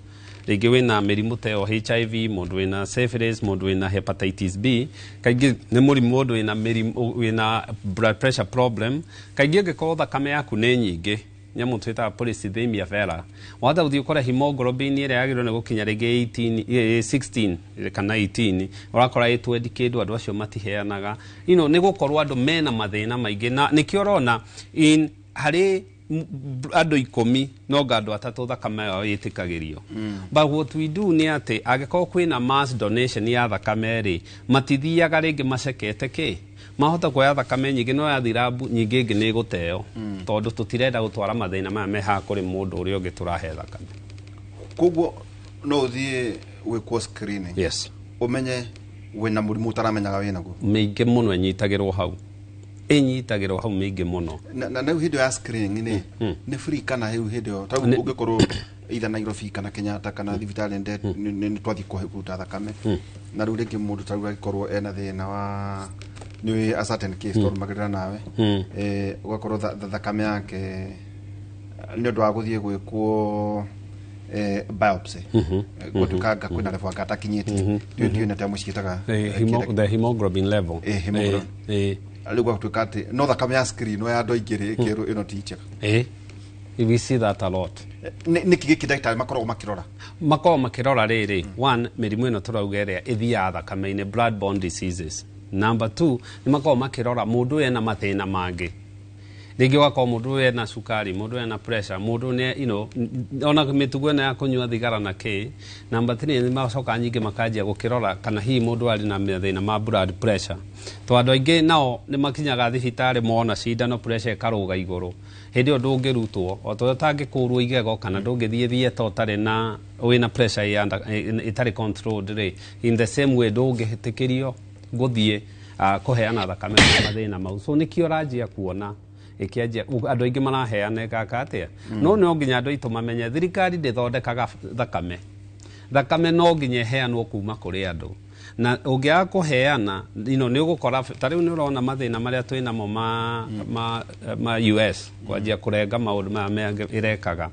rĩngĩ wĩna mĩrimũ ta ĩyo, HIV, mũndũ wĩna syphilis, mũndũ wĩna hepatitis B, kaingĩ nĩ mũrimũ, mũndũ wĩna mĩrimũ, wĩna blood pressure problem, kaingĩ ũngĩkorwo thakame yaku nĩ nyingĩ, nyamũ twĩtaga polycythemia vera, wahota gũthiĩ ũkore hemoglobin ĩrĩa yagĩrĩirwo nĩ gũkinya rĩngĩ 18, 16 kana 18, ũrakora ĩ 20 kĩndũ. Andũ acio matiheanaga, nĩ gũkorwo andũ mena mathĩna maingĩ, na nĩkĩo ũrona in harĩ andũ 10 no nga andũ atatũ thakame yao ĩtĩkagĩrio. But what we do nĩ atĩ angĩkorwo kwĩna mass donation ya thakame rĩ, matithiaga rĩngĩ macekete kĩ mahota kuoya thakame nyingĩ, no yathi rabu nyingĩ ĩngĩ nĩ ĩgũteo, tondũ tũtirenda gũtwara mathĩna maya me haha kũrĩ mũndũ ũrĩa ũngĩ tũrahe thakame. Koguo no ũthiĩ gwĩkwo screening, Yes. ũmenye wĩna mũrimũ ũtaramenyaga wĩnaguo. Mĩingĩ mũno ĩnyitagĩrwo hau, ĩnyitagĩrwo hau mĩingĩ mũno. Na rĩu hĩndĩ ĩyo ya screening nĩ free kana rĩu hĩndĩ ĩyo ta rĩu ũngĩkorwo either Nairobi kana Kenyatta kana thibitarĩ nĩ twathiĩ kũruta thakame, na rĩu rĩngĩ mũndũ ta rĩu angĩkorwo ena thĩna wa nĩ a certain case twarũmagĩrĩra nawe, ũgakorwo thakame yake nĩ ũndũ wa gũthiĩ gwĩkwo biopsy, gwatuĩka nga kwĩna level anga atakinyĩtie, ndiũĩ nĩ atĩa mũciĩtaga. The hemoglobin level. Hemoglobin. Rĩu gwatuĩka atĩ no thakame ya screen no ya andũ aingĩ rĩ, ĩkerwo ĩno ti njega. We see that a lot. Nĩkĩ gĩkĩ ndagĩtarĩ makoragwo makĩrora? Makoragwo makĩrora rĩrĩ: one, mĩrimũ ĩno tũrauga ĩrĩa ĩthiaga thakame-inĩ, blood borne diseases. Number two, nĩ makoragwo makĩrora mũndũ ũyũ ena mathĩna mangĩ, rĩngĩ ũgakorwo mũndũ ũyũ ena cukari, mũndũ ũyũ ena pressure, mũndũ nĩ ona mĩtugo ĩno ya kũnyua thigara na kĩ. Number three, nĩ macokaga nyingĩ makanjia gũkĩrora kana hihi mũndũ arĩ na mathĩna ma blood pressure, tondũ andũ aingĩ nao nĩ makinyaga thibitarĩ mona cindano, pressure ĩkarũga igũrũ. Hĩndĩ ĩyo ndũngĩrutwo o ta ũrĩa ũtangĩkũrwo igego kana ndũngĩthiĩ theatre ũtarĩ na wĩna pressure ĩtarĩ controlled rĩ, in the same way ndũngĩtĩkĩrio gũthiĩ kũheana thakame na mathĩna mau. So nĩkĩo ũranjia kuona ĩkĩanjia andũ aingĩ maraheana gaka atĩa. No no nginya andũ aitũ mamenye thirikari ndĩthondekaga thakame. Thakame no nginya ĩheanwo kuma kũrĩ andũ, na ũngĩaga kũheana, nĩ ũgũkora ta rĩu nĩ ũrona mathĩna marĩa twĩ namo ma US kwanjia kũrenga maũndũ maya ĩrekaga.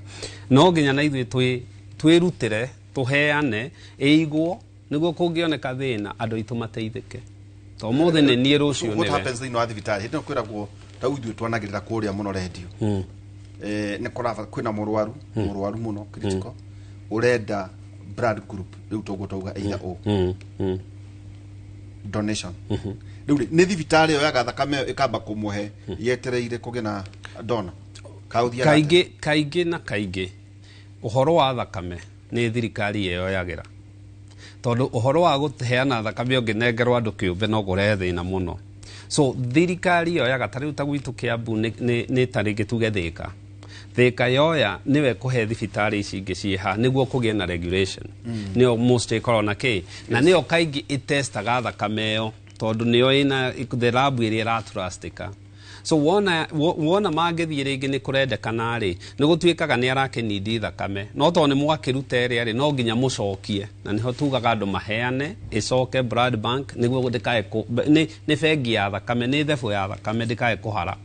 No nginya na ithuĩ twĩrutĩre tũheane ĩigwo nĩguo kũngĩoneka thĩna andũ aitũ mateithĩke, to ũmũthĩ nĩ niĩ, rũciũ What nĩwe. happens thĩinĩ wa thibitarĩ hĩndĩ ĩno kwĩragwo ta rĩu ithuĩ twanagĩrĩra kũrĩa mũno rendio, nĩ kũraba kwĩna mũrwaru, mũrwaru mũno critical, ũrenda blood group, rĩu toguo tauga either o donation. Rĩu rĩ, nĩ thibitarĩ ĩyo yaga thakame ĩyo ĩkamba kũmũhe yetereire kũgĩa na donor ka ũthiaga atĩa? Kaingĩ kaingĩ na kaingĩ ũhoro wa thakame nĩ thirikari ĩyoyagĩra, tondũ ũhoro wa gũheana thakame ũngĩnengerwo andũ kĩũmbe no kũrehe thĩna mũno. So thirikari yoyaga, ta rĩu ta gwitũ Kĩambu nĩ ta rĩngĩ tuge Thĩka, Thĩka yoya nĩwe kũhe thibitarĩ ici ingĩ ciĩ haha nĩguo kũgĩe na regulation. Nĩyo most ĩkoragwo na kĩ na nĩyo kaingĩ ĩtestaga thakame ĩyo, tondũ nĩyo ĩna the lab ĩrĩa ĩratrustika. So wona wona mangĩthiĩ rĩngĩ nĩ kũrendekana rĩ, nĩ gũtuĩkaga nĩ arakĩnindi thakame, no tondũ nĩ mwakĩruta ĩrĩa rĩ, no nginya mũcokie, na nĩho tugaga andũ maheane ĩcoke blood bank nĩguo ndĩkae nĩ bengi ya thakame, nĩ thebũ ya thakame, ndĩkae kũhara.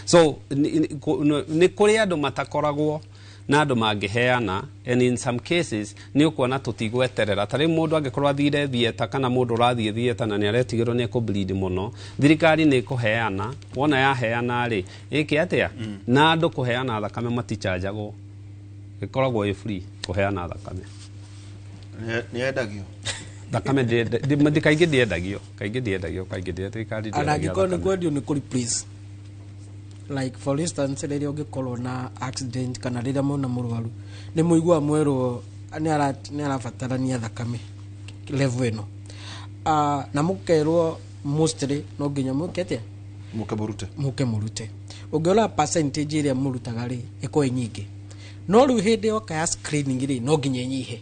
So nĩ kũrĩ andũ matakoragwo na andũ mangĩheana, and in some cases nĩ ũkuona tũtigweterera. Ta rĩu mũndũ angĩkorwo athire theatre kana mũndũ ũrathiĩ theatre na nĩ aretigĩrwo nĩ ekũbleed mũno, thirikari nĩ ĩkũheana. Wona yaheana rĩ, ĩke atĩa? Na andũ kũheana thakame matichanjagwo, ĩkoragwo ĩ free kũheana thakame. Nĩ yendagio? Thakame kaingĩ ndĩendagio, kaingĩ ndĩendagio, kaingĩ thirikari Ona ndĩendagia angĩkorwo nĩ thakame. kwendio, nĩ kũ replace. Like for instance, rĩrĩa ũngĩkorwo na accident kana rĩrĩa mwena mũrwaru, nĩ mũigua mwerwo nĩ arabatarania thakame level ĩno. Na mũkerwo mostly no nginya mũke atĩa? Mũke mũrute. Mũke mũrute. Ũngĩona percentage ĩrĩa mũrutaga rĩ, ĩkorwo ĩ nyingĩ, no rĩu hĩndĩ yoka ya screening rĩ, no nginya ĩnyihe.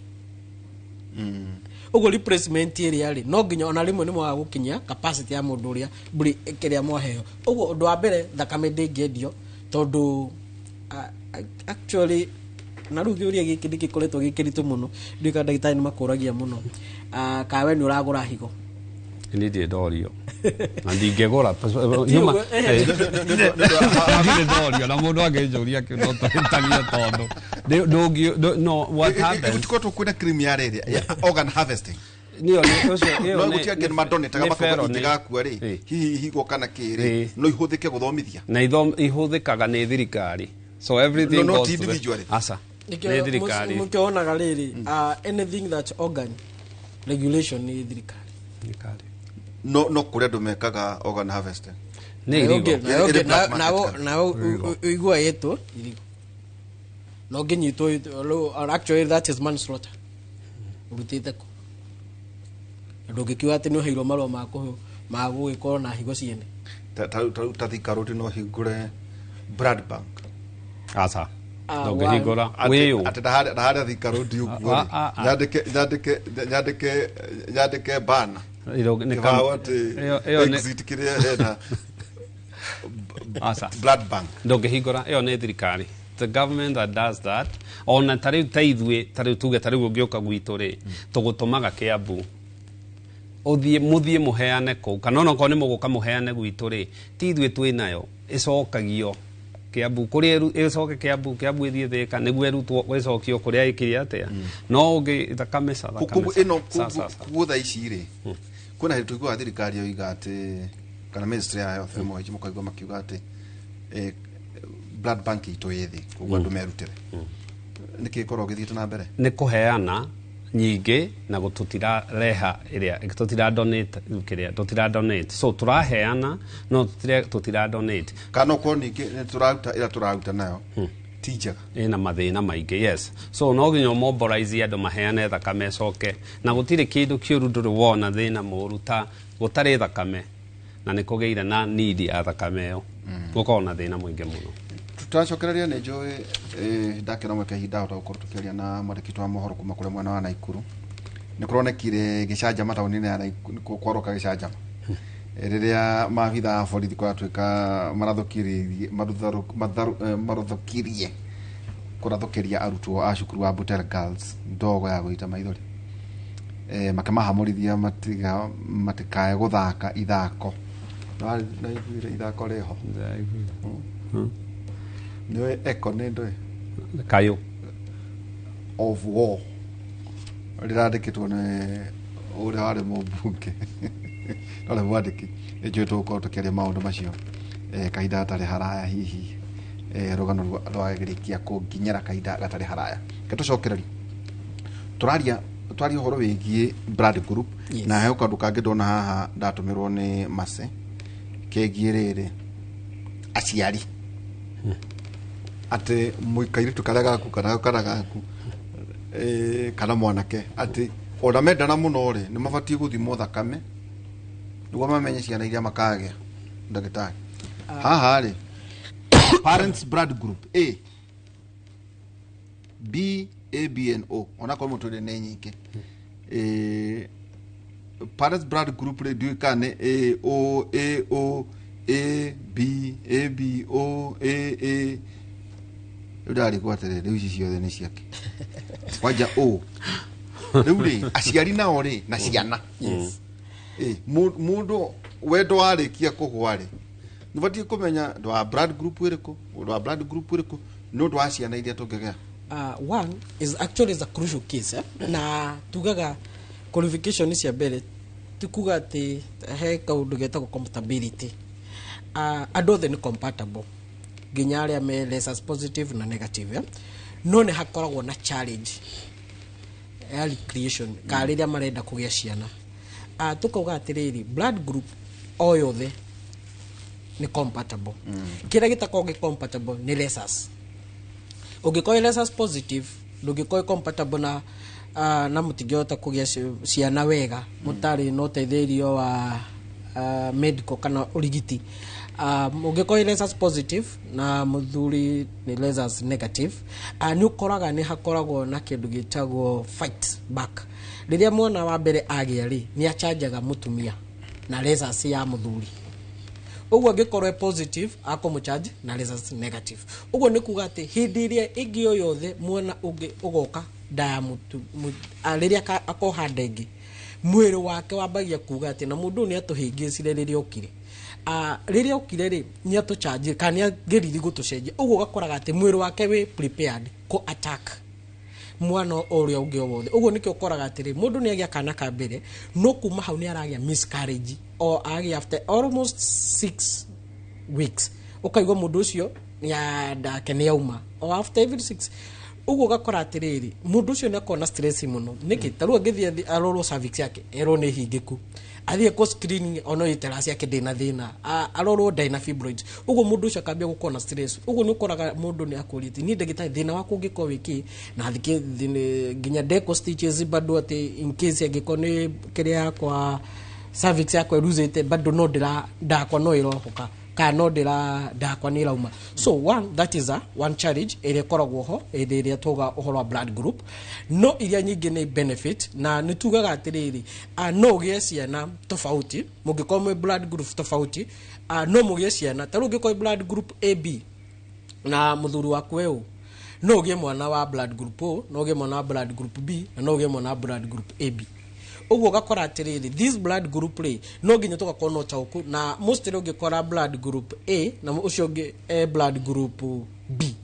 Ũguo replacement ĩrĩa rĩ, no nginya ona rĩmwe nĩ mwaga gũkinyia capacity ya mũndũ ũrĩa mbũri kĩrĩa mwaheo. Ũguo ũndũ wa mbere, thakame ndĩngĩendio tondũ actually, na rĩu kĩũria gĩkĩ nĩ gĩkoretwo gĩ kĩritũ mũno, ndiũĩ kana ndagĩtarĩ nĩ makũragia mũno. Kana we nĩ ũragũra higo? Niĩ ndirĩ ndorio na ndingĩgũra. Ti ũguo, eh. Ndirĩ ndorio, na mũndũ angĩnjũria kĩu no tũhĩtanie tondũ no what happens Gũtikoretwo kwĩna cream ya rĩrĩ ya organ harvesting? Nĩyo ũcio ĩyo No gũtiga nĩ madonetaga nĩ makoga felony. ingĩgakua rĩ, hihi higo kana kĩrĩ no ihũthĩke gũthomithia? Na ihũthĩkaga nĩ thirikari, so everything No, not goes to individually. Aca, nĩ thirikari. Mũkĩonaga rĩrĩ, anything that organ regulation nĩ thirikari. Thirikari. No kũrĩ andũ mekaga organ harvesting? Nĩ irigo. Ĩrĩ black market kana? Nawe ũigua ĩtwo irigo no ngĩnyitwo rĩu, actually that is manslaughter. Ũrutĩte kũ? Na ndũngĩkiuga atĩ nĩ ũheirwo marũa ma ma gũgĩkorwo na higo ciene. Ta Thika Road no hingũre blood bank? Aca. Ah, Ndũngĩhingũra. Atĩ Wĩyũ ndaharĩa Thika Road ũguo Ah, rĩ, ah, ah. nyandĩke bana Nĩ kĩbaũ atĩ ĩyo exit kĩrĩa hena Aca. blood bank. Ndũngĩhingũra, ĩyo nĩ thirikari, the government that does that. Ona ta rĩu ta ithuĩ, ta rĩu tuge, ta rĩu ũngĩũka gwitũ rĩ, tũgũtũmaga Kĩambu, ũthiĩ mũthiĩ mũheane kũu, kana onokorwo nĩ mũgũka mũheane gwitũ rĩ, ti ithuĩ twĩ nayo, ĩcokagio Kĩambu kũrĩa ĩcoke Kĩambu, Kĩambu ĩthiĩ Thĩka nĩguo ĩrutwo ĩcokio kũrĩa ĩkire atĩa. No ũngĩ thakame ca thakame Koguo ĩno ca, ca. Koguo thaa ici rĩ, kwĩna hĩndĩ tũiguaga thirikari yoiga atĩ, kana ministry ya health MOH mũkaigua makiuga atĩ blood bank itũ ĩ thĩ, koguo andũ merutĩre. Nĩkĩ gĩkoragwo gĩthiĩte na mbere? Nĩ kũheana nyingĩ na tũtirareha ĩrĩa tũtira donate, kĩrĩa tũtira donate, so tũraheana no tũtira donate. Kana okorwo ningĩ nĩ tũraruta, ĩrĩa tũraruta nayo ti njega? Ĩna mathĩna maingĩ, yes. So no nginya mobilize andũ maheane thakame ĩcoke, na gũtirĩ kĩndũ kĩũru ndũrĩ wona thĩna mũũru ta gũtarĩ thakame na nĩ kũgĩire na need ya thakame ĩyo. Gũkorwo na thĩna mũingĩ mũno. Tũracokereria. Nĩ njũĩ ndakĩona mweke ihinda hota gũkorwo tũkĩaria na mwandĩki wa mohoro kuma kũrĩa mwena wa Naikuru. Nĩ kũronekire gĩcanjama taũni-inĩ ya Naikuru, kwaroka gĩcanjama rĩrĩa maabitha a borithi kũratuĩka marathũkiririe marathũkirie kũrathũkĩria arutwo a cukuru wa Butere Girls ndogo ya gũita maithori, makĩmahamũrithia matiga matikae gũthaka ithako. Naiguire ithako rĩho nĩũĩ echo nĩ ndũĩ? Kayũ. Of war rĩrandĩkĩtwo nĩ ũrĩa warĩ mũmbunge warĩ mwandĩki. Nĩnjũĩ tũgũkorwo tũkĩaria maũndũ macio kahinda gatarĩ haraya. Hihi rũgano rwagĩrĩkia kũnginyĩra kahinda gatarĩ haraya. Ke tũcokererie, tũraria twaria ũhoro wĩgiĩ blood group. Na he kaũndũ kangĩ ndona haha ndatũmĩrwo nĩ Mace kegiĩ rĩrĩ aciari, atĩ mũikairĩtu karĩa gaku kana gaku kana mwanake, atĩ ona mendana mũno rĩ, nĩ mabatiĩ gũthimwo thakame nĩguo mamenye ciana iria makagĩa. Ndagĩtarĩ, haha rĩ, parents blood group A, B, A, B and O, onakorwo mũtũrĩ nĩ nyingĩ. Parents blood group rĩ, ndiũĩ kana nĩ A O, A O, A B A B O A A rĩu ndarigwo atĩrĩrĩ, rĩu ici ciothe nĩ ciake kwanja O rĩu rĩ aciari nao rĩ na ciana. Ĩ, mũndũ wendo warĩkia kũgwa rĩ, nĩbatiĩ kũmenya ndũ wa blood group ĩrĩkũ, ũndũ wa blood group ĩrĩkũ, nĩ ũndũ wa ciana iria tũngĩgĩa. One is actually is a crucial case, eh? Na tugaga qualification cia mbere ti kuga atĩ he kaũndũ getagwo compatibility. Andũ othe nĩ compatible, nginya arĩa me rhesus positive na negative, eh? No nĩ hakoragwo na challenge ya recreation ka rĩrĩa marenda kũgĩa ciana. Tukauga atĩrĩrĩ, blood group o yothe nĩ compatible. Kĩrĩa gĩtakoragwo gĩ compatible nĩ rhesus. Ũngĩkorwo wĩ rhesus positive, ndũngĩkorwo wĩ compatible na mũtingĩhota kũgĩa ciana wega mũtarĩ na ũteithĩrĩrio wa medical kana ũrigiti. Ũngĩkorwo wĩ rhesus positive na mũthuri nĩ rhesus negative, nĩ ũkoraga nĩ hakoragwo na kĩndũ gĩtagwo fight back. Rĩrĩa mwana wa mbere agĩa rĩ, nĩ achanjaga mũtumia na rhesus ya mũthuri. Ũguo angĩkorwo e positive, akũmũcharge na rhesus negative. Ũguo nĩ kuga atĩ hĩndĩ ĩrĩa ĩngĩ o yothe mwana ũngĩ ũgoka nda ya mũtu, rĩrĩa akoha nda ĩngĩ, mwĩrĩ wake wambagia kuga atĩ na mũndũ ũyũ nĩ atũhĩngĩcire rĩrĩa okire. Rĩrĩa okire rĩ, nĩ atũchanjire kana nĩ ageririe gũtũcenjia. Ũguo ũgakoraga atĩ mwĩrĩ wake wĩ prepared kũ attack mwana ũrĩa ũngĩ o wothe. Ũguo nĩkĩo ũkoraga atĩrĩ, mũndũ nĩ agĩa kana ka mbere, no kuma hau nĩ aragĩa miscarriage o agĩa after almost 6 weeks, ũkaigua mũndũ ũcio nĩ ndake nĩ auma o after every 6. Ũguo ũgakora atĩrĩrĩ, mũndũ ũcio nĩ akoragwo na stress mũno. Nĩkĩ? Ta rĩu angĩthiĩ arorwo cervix yake, erwo nĩ hingĩku, athiĩ kũ screening ona uterus yake ndĩna thĩna, arorwo ndarĩ na fibroids. Ũguo mũndũ ũcio akambia gũkorwo na stress. Ũguo nĩ ũkoraga mũndũ nĩ akũrĩtie, niĩ ndagĩtarĩ, thĩna wakwa ũngĩkorwo wĩ kĩ? Na thikĩ nginya ndekwo stitches bado, atĩ in case angĩkorwo nĩ kĩrĩa yakwa cervix yakwa ĩruzĩte, bado no ndĩra ndakwa no ĩrohoka kana no ndĩra ndakwa nĩ ĩrauma. So one, that is a one challenge ĩrĩa ĩkoragwo ho hĩndĩ ĩrĩa tuga ũhoro wa blood group. No iria nyingĩ nĩ benefit, na nĩ tugaga atĩrĩrĩ, no ũgĩe ciana tofauti mũngĩkorwo mwĩ blood group tofauti. No mũgĩe ciana, ta rĩu ũngĩkorwo blood group AB na mũthuri waku we no ũgĩe mwana wa blood group O, no ũgĩe mwana wa blood group B, na no ũgĩe mwana wa blood group AB. Ũguo ũgakora atĩrĩrĩ, this blood group rĩ, no nginya tũgakorwo na ũtaũku, na mostly ũngĩkora blood group A na ũcio ũngĩ blood group B,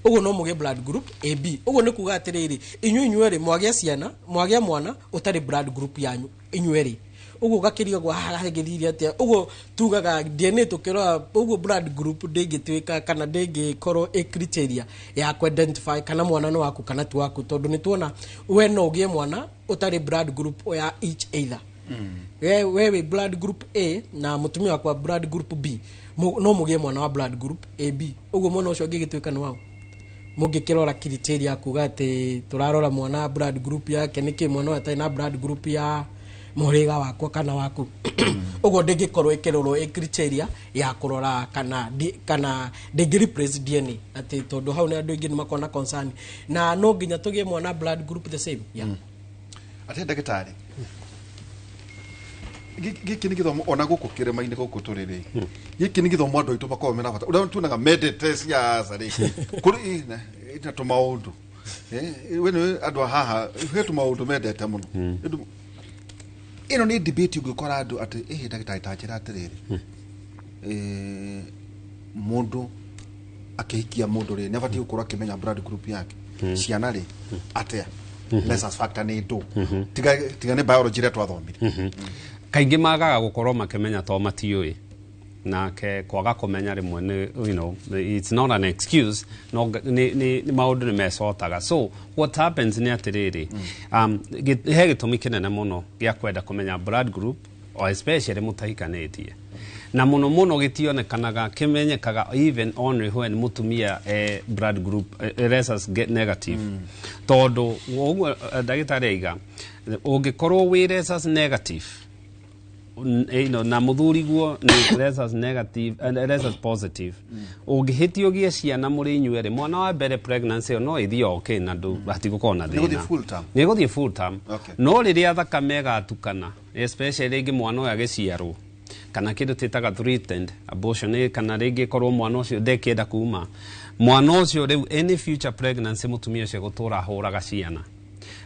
ũguo no mũgĩe blood group AB. Ũguo nĩ kuga atĩrĩrĩ, inyuĩ inyuerĩ mwagĩa ciana, mwagĩa mwana ũtarĩ blood group yanyu inyuerĩ. Ũguo ũgakĩrigagwo haha hagĩthire atĩa. Ũguo tugaga DNA tũkĩrora ũguo, blood group ndĩngĩtuĩka kana ndĩngĩkorwo ĩ criteria ya ku identify kana mwana nĩ waku kana ti waku, tondũ nĩ tuona we no ũgĩe mwana ũtarĩ blood group ya each either. We wĩ blood group A na mũtumia wakwa blood group B, no mũgĩe mwana wa blood group AB. Ũguo mwana ũcio angĩgĩtuĩka nĩ wao, mũngĩkĩrora criteria kuga atĩ tũrarora mwana blood group yake nĩkĩ mwana ũyũ atarĩ na blood group ya mũhĩrĩga wakwa kana waku? Ũguo ndĩngĩkorwo ĩkĩrorwo ĩ criteria ya kũrora kana ndĩngĩ replace DNA, atĩ tondũ hau nĩ andũ aingĩ nĩ makoragwo na concern na no nginya tũgĩe mwana blood group the same, yeah. Atĩ ndagĩtarĩ, gĩkĩ nĩ gĩthomo ona gũkũ kĩrĩma-inĩ gũkũ tũrĩ rĩ, gĩkĩ nĩ gĩthomo andũ aitũ makoragwo mena bata ũrĩa tuonaga mendete siasa rĩ, kũrĩ ina tũmaũndũ. We nĩ andũ a haha he tũmaũndũ mendete mũno. Ĩno nĩ debate ũngĩkora andũ atĩ ĩhĩ ndagĩtarĩ, ta njĩra atĩrĩrĩ, mũndũ akĩhikia mũndũ rĩ, nĩ abatiĩ gũkorwo akĩmenya blood group yake, ciana rĩ atĩa, rhesus factor nĩ ndũ, tiga nĩ biology ĩrĩa twathomire. Kaingĩ magaga gũkorwo makĩmenya to matiũĩ, nake kwaga kũmenya rĩmwe nĩ it's not an excuse, no nĩ maũndũ nĩ mecotaga. So what happens nĩ atĩrĩrĩ, he gĩtũmi kĩnene mũno gĩa kwenda kũmenya blood group, or especially mũtahikanĩtie, na mũno mũno gĩtionekanaga, kĩmenyekaga even only when mũtumia blood group rhesus get negative, tondũ ũguo ndagĩtarĩ aiga, ũngĩkorwo wĩ rhesus negative na mũthuri guo nĩ rhesus negative, rhesus positive, ũngĩhĩtia ũgĩe ciana mũrĩ inyuerĩ, mwana wa mbere pregnancy ĩyo no ĩthiĩ okay na ndũ hatigũkorwo na Nĩ gũthiĩ thĩna. Full term. Nĩ ĩgũthiĩ full term. No rĩrĩa thakame ĩgatukana, especially rĩngĩ mwana ũyũ agĩciarwo, Kana kĩndũ twĩtaga threatened abortion, kana rĩngĩ korwo mwana ũcio ndekĩenda kuma mwana ũcio, rĩu any future pregnancy mũtumia ũcio gũtũra ahũraga ciana.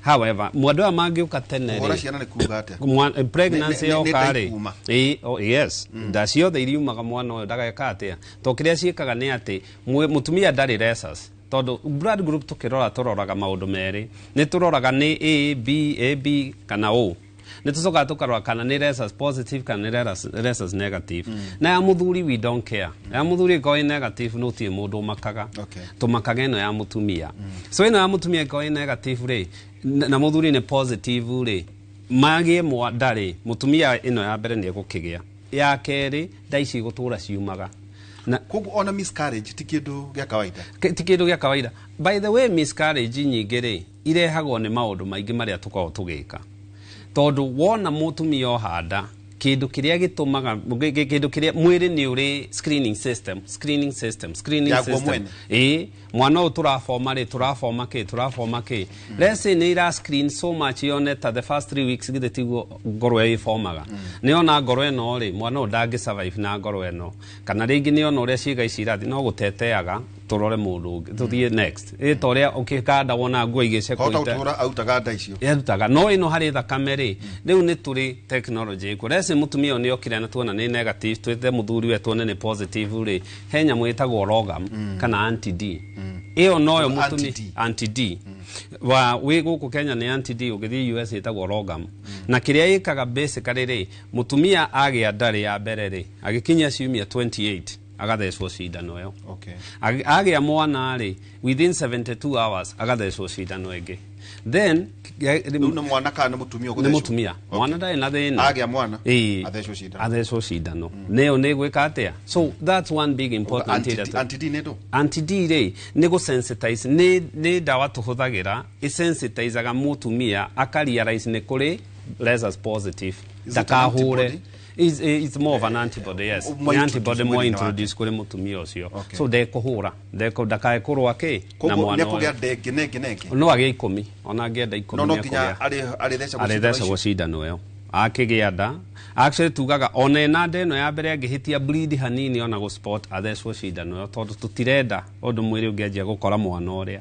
However, mwandũ aya mangĩũka tene Kũhũra rĩ, ciana nĩ kuga atĩa? Pregnancy Nĩ yoka nda rĩ ikuma. Ĩ, oh, yes, nda ciothe iriumaga mwana ũyũ ndageka atĩa, to kĩrĩa ciĩkaga nĩ atĩ mũtumia ndarĩ rhesus, tondũ blood group tũkĩrora tũroraga maũndũ merĩ. Nĩ tũroraga nĩ A B, A B kana O. Nĩ tũcokaga tũkarora kana nĩ rhesus positive kana nĩ rhesus negative. Na ya mũthuri we don't care. Ya mũthuri ĩkorwo ĩ negative no tirĩ mũndũ ũmakaga. Tũmakaga ĩno ya mũtumia. So ĩno ya mũtumia ĩkorwo ĩ negative rĩ, na mũthuri nĩ positive rĩ, magĩe ndarĩ mũtumia, ĩno ya mbere nĩ egũkĩgĩa, ya kerĩ nda ici gũtũra ciumaga na Koguo ona miscarriage ti kĩndũ gĩa kawaida? Ti kĩndũ gĩa kawaida. By the way, miscarriage nyingĩ rĩ, irehagwo nĩ maũndũ maingĩ marĩa tũkoragwo tũgĩka, tondũ wona mũtumia ohanda kĩndũ kĩrĩa gĩtũmaga kĩndũ kĩrĩa mwĩrĩ nĩ ũrĩ screening system, screening system, screening Yaguo system. Mwene. Ĩ, mwana ũyũ tũraboma rĩ, tũraboma kĩ, tũraboma kĩ. Let's say nĩ ira screen so much yone ta the first 3 weeks, githĩ tiguo ngoro ĩyo ĩbomaga? Nĩ ona ngoro ĩno rĩ, mwana ũyũ ndangĩ survive na ngoro ĩno, kana rĩngĩ nĩ ona ũrĩa ciĩga ici irathi no gũteteaga, tũrore mũndũ ũngĩ, tũthiĩ next. Ĩ ta ũrĩa ũkĩkanda wona nguo igĩcekwo. Hota gũtũra autaga nda icio. Yarutaga no ĩno harĩ thakame rĩ, rĩu nĩ tũrĩ technology ĩkuo. Reci mũtumia ũyũ nĩ okire na tuona nĩ negative, twĩte mũthuri we tuone nĩ positive rĩ, he nyamũ ĩtagwo RhoGAM kana anti D. Ĩyo noyo mũtumia anti D wa wĩ gũkũ Kenya nĩ anti D, ũngĩthiĩ US ĩtagwo RhoGAM. Na kĩrĩa ĩkaga basically rĩ, mũtumia agĩa ndarĩ ya mbere rĩ, agĩkinyia ciumia 28 agathecwo cindano ĩyo. Agĩa mwana rĩ, within 72 hours agathecwo cindano ĩngĩ. Then Rĩu nĩ mwana kana nĩ mũtumia Nĩ ũgũthecwo? mũtumia. Mwana ndarĩ na thĩna. Agĩa mwana, Ĩĩ. athecwo cindano. Athecwo cindano nĩyo nĩ gwĩka atĩa. So that's one big important Anti-D. area. Anti-D nĩ ndũ? Anti D rĩ, nĩ gũ-sensitize, nĩ ndawa tũhũthagĩra ĩsensitizaga mũtumia akarealize nĩ kũrĩ rhesus positive. Is it an Ndakahũre. antibody? It's more of an antibody, yes. More Nĩ antibody introduce more mwĩrĩ-inĩ introduce kũrĩ mũtumia ũcio. So ndekũhũra, ndakae kũrũa kĩ na Koguo mwana nĩekũgĩa ũyũ. nda ĩngĩ na ĩngĩ na ĩngĩ? No agĩe 10, ona angĩenda 10. No nginya Nĩekũgĩa. arĩthecagwo cindano Arĩthecagwo icio. cindano ĩyo akĩgĩa nda. Actually tugaga ona ĩna nda ĩno ya mbere, angĩhĩtia bleed hanini ona gũ spot, athecwo cindano ĩyo, tondũ tũtirenda ũndũ mwĩrĩ ũngĩanjia gũkora mwana ũrĩa.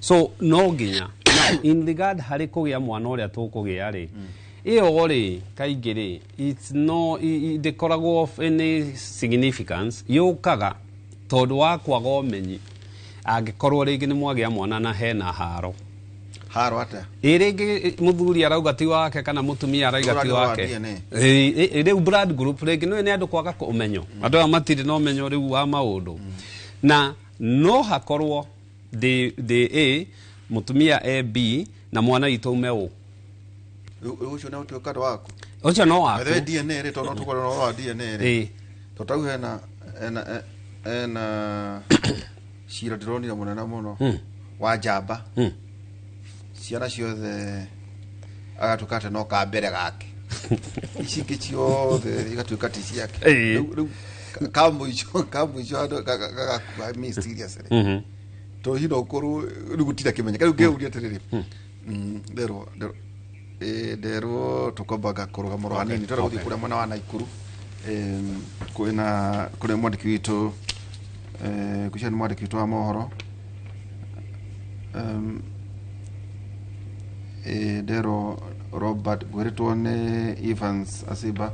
So no nginya. Now, in regard harĩ kũgĩa mwana ũrĩa tũkũgĩa rĩ, ĩyo rĩ, kaingĩ rĩ, it's no ndĩkoragwo of any significance. Yũkaga tondũ wa kwaga ũmenyi, angĩkorwo rĩngĩ nĩ mwagĩa mwana na hena haro. Haro atĩa? Ĩ, rĩngĩ mũthuri arauga ti wake kana mũtumia arauga ti Ũraria wa wake. DNA. Ĩ, rĩu blood group rĩngĩ nĩ andũ kwaga ũmenyo. Andũ aya matirĩ na ũmenyo rĩu wa maũndũ, na no hakorwo ndĩ A, mũtumia e B, na mwana witũ ume O. Rĩu ũcio no ũtuĩka andũ waku. Ũcio no waku. By the way, DNA rĩ, tondũ no tũkorwo na ũhoro wa DNA rĩ, tondũ tau hena cira ndĩronire mũnene mũno wa njamba, ciana ciothe agatuĩka atĩ no ka mbere gake, ici ingĩ ciothe igatuĩka ti ciake. Rĩu ka mũico andũ gagakua mysteriously, tondũ hihi no ũkorwo rĩu gũtirĩ kĩmenyeka. Rĩu ngĩũria atĩrĩrĩ, nderwo tũkwambaga kũrũgama ro hanini, twenda gũthiĩ kũrĩa mwena wa Naikuru. Kwĩna kũrĩa mwandĩki witũ, ngwĩciria nĩ mwandĩki witũ wa mohoro. Nderwo Robert, ngwĩrĩtwo nĩ Evans Asiba,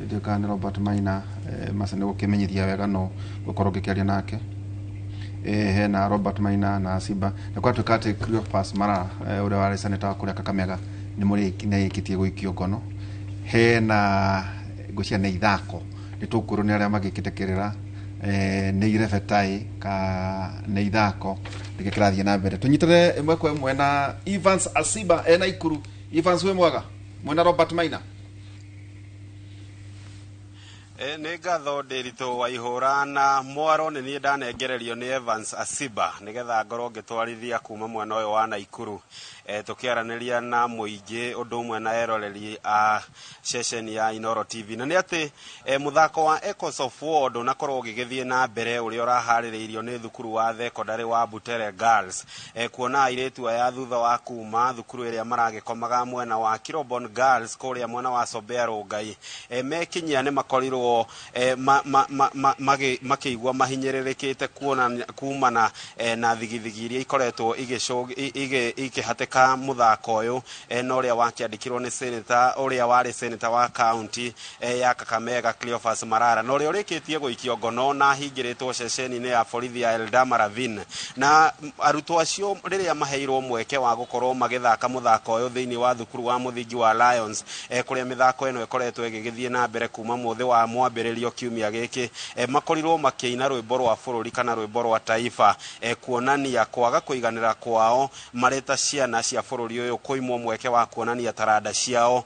ndiũĩ kana nĩ Robert Maina. Maca nĩ gũkĩmenyithia wega, no gũkorwo ngĩkĩaria nake. Hena Robert Maina na Asiba, na gwatuĩka atĩ Cleophas Malala, ũrĩa warĩ senator wa kũrĩa Kakamega, nĩ nĩarĩkĩtie gũikio ngono. Hena ngwĩciria nĩ ithako, nĩ tũkwĩrwo nĩ arĩa magĩkĩte kĩrĩra, nĩ irebetai ka nĩ ithako nĩkĩ kĩrathiĩ na mbere. Tũnyitane ĩmwe kwa ĩmwe na Evans Asiba e Naikuru. Evans, wĩ mwega? Mwena Robert Maina. Nĩ ngatho Ndĩritũ wa ihũra na mwaro. Nĩ niĩ ndanengererio nĩ Evans Asiba nĩgetha ngorwo ngĩtwarithia kuma mwena ũyũ wa Naikuru. Tukiaraniria na muingi undu umwe na eroreri a ceceni ya Inoro TV, na ni ati muthako wa Echoes of War ndunakorwo ugigithie na mbere uria urahaririirio ni thukuru wa secondary wa Butere Girls, kuona airitu aya thutha wa kuma thukuru iria maragikomaga mwena wa Kirobon Girls kuria mwena wa Sobea Rongai, mekinyia ni makorirwo makiigua mahinyĩrĩrĩkĩte kuona kumana na thigithigi iria ikoretwo ikihatĩka muthako uyu, na uria wakiandikirwo ni senator uria wari senator wa county ya Kakamega Cleophas Malala, na uria urikitie guikio ngono na hingĩrĩtwo ceceni-inĩ ya borithi ya Eldama Ravine. Na arutwo acio rĩrĩa maheirwo mweke wa gũkorwo magĩthaka mũthako ũyũ thĩinĩ wa thukuru wa mũthingi wa Lions, kũrĩa mĩthako ĩno ĩkoretwo ĩgĩgĩthiĩ na mbere kuma mũthĩ wa mwambĩrĩrio kiumia gĩkĩ, makorirwo makĩina rwĩmbo rwa bũrũri kana rwĩmbo rwa taifa, kuonania kwaga kũiganĩra kwao marĩ ta ciana cia bũrũri ũyũ kũimwo mweke wa kuonania taranda ciao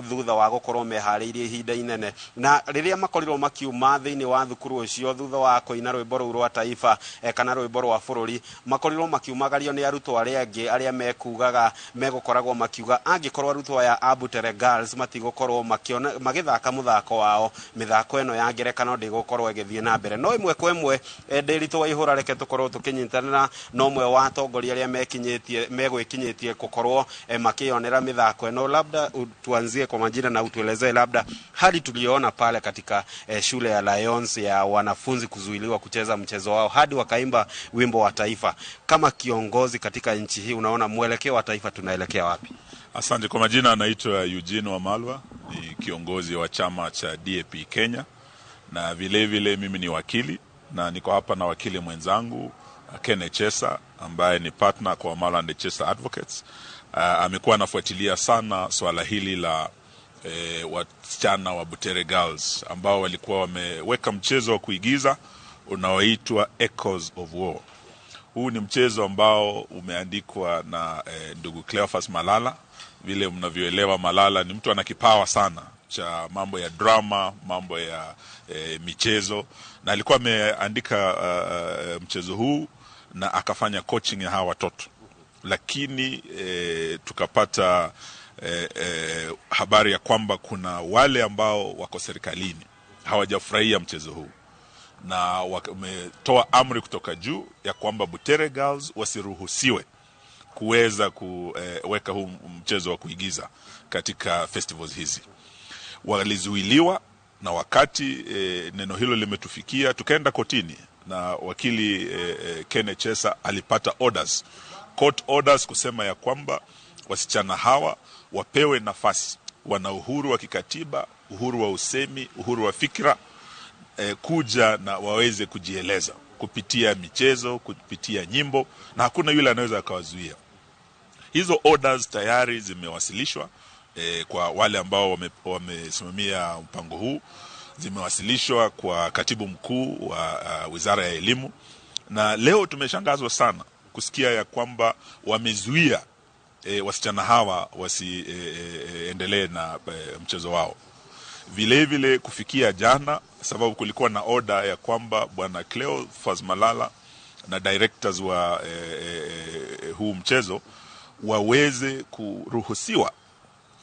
thutha wa gũkorwo meharĩirie ihinda inene. Na rĩrĩa makorirwo makiuma thĩinĩ wa thukuru ũcio thutha wa kũina rwĩmbo rũu rwa taifa, kana rwĩmbo rwa bũrũri, makorirwo makiumagario nĩ arutwo arĩa angĩ arĩa mekugaga megũkoragwo makiuga angĩkorwo arutwo aya a Butere Girls matigũkorwo magĩthaka mũthako wao, mĩthako ĩno ya ngerekano ndĩgũkorwo ĩgĩthiĩ na mbere. No ĩmwe kwa ĩmwe Ndĩritũ wa Ihũra, reke tũkorwo tũkĩnyitanĩra na ũmwe wa atongoria arĩa megwĩkinyĩtie gũkorwo makĩonera mĩthako ĩno. Labda tuanzie kwa majina na utuelezee labda hali tuliona pale katika shule ya Lions ya wanafunzi kuzuiliwa kucheza mchezo wao hadi wakaimba wimbo wa taifa. Kama kiongozi katika nchi hii, unaona mwelekeo wa taifa tunaelekea wapi? Asante. Kwa majina anaitwa Eugene Wamalwa, ni kiongozi wa chama cha DAP Kenya, na vile vile mimi ni wakili na niko hapa na wakili mwenzangu Ken Echesa ambaye ni partner kwa Wamalwa and Echesa Advocates. Amekuwa anafuatilia sana swala hili la wasichana wa Butere Girls ambao walikuwa wameweka mchezo wa kuigiza unaoitwa Echoes of War. Huu ni mchezo ambao umeandikwa na ndugu Cleophas Malala. Vile mnavyoelewa, Malala ni mtu ana kipawa sana cha mambo ya drama, mambo ya michezo, na alikuwa ameandika mchezo huu na akafanya coaching ya hawa watoto. Lakini tukapata habari ya kwamba kuna wale ambao wako serikalini hawajafurahia mchezo huu, na wametoa amri kutoka juu ya kwamba Butere Girls wasiruhusiwe kuweza kuweka huu mchezo wa kuigiza katika festivals hizi. Walizuiliwa, na wakati neno hilo limetufikia tukaenda kotini, na wakili Ken Echesa alipata orders, court orders, kusema ya kwamba wasichana hawa wapewe nafasi, wana uhuru wa kikatiba, uhuru wa usemi, uhuru wa fikra, kuja na waweze kujieleza kupitia michezo, kupitia nyimbo, na hakuna yule anaweza akawazuia. Hizo orders tayari zimewasilishwa kwa wale ambao wamesimamia mpango huu, zimewasilishwa kwa katibu mkuu wa Wizara ya Elimu, na leo tumeshangazwa sana kusikia ya kwamba wamezuia wasichana hawa wasiendelee na mchezo wao. Vile vile kufikia jana, sababu kulikuwa na order ya kwamba bwana Cleophas Malala na directors wa huu mchezo waweze kuruhusiwa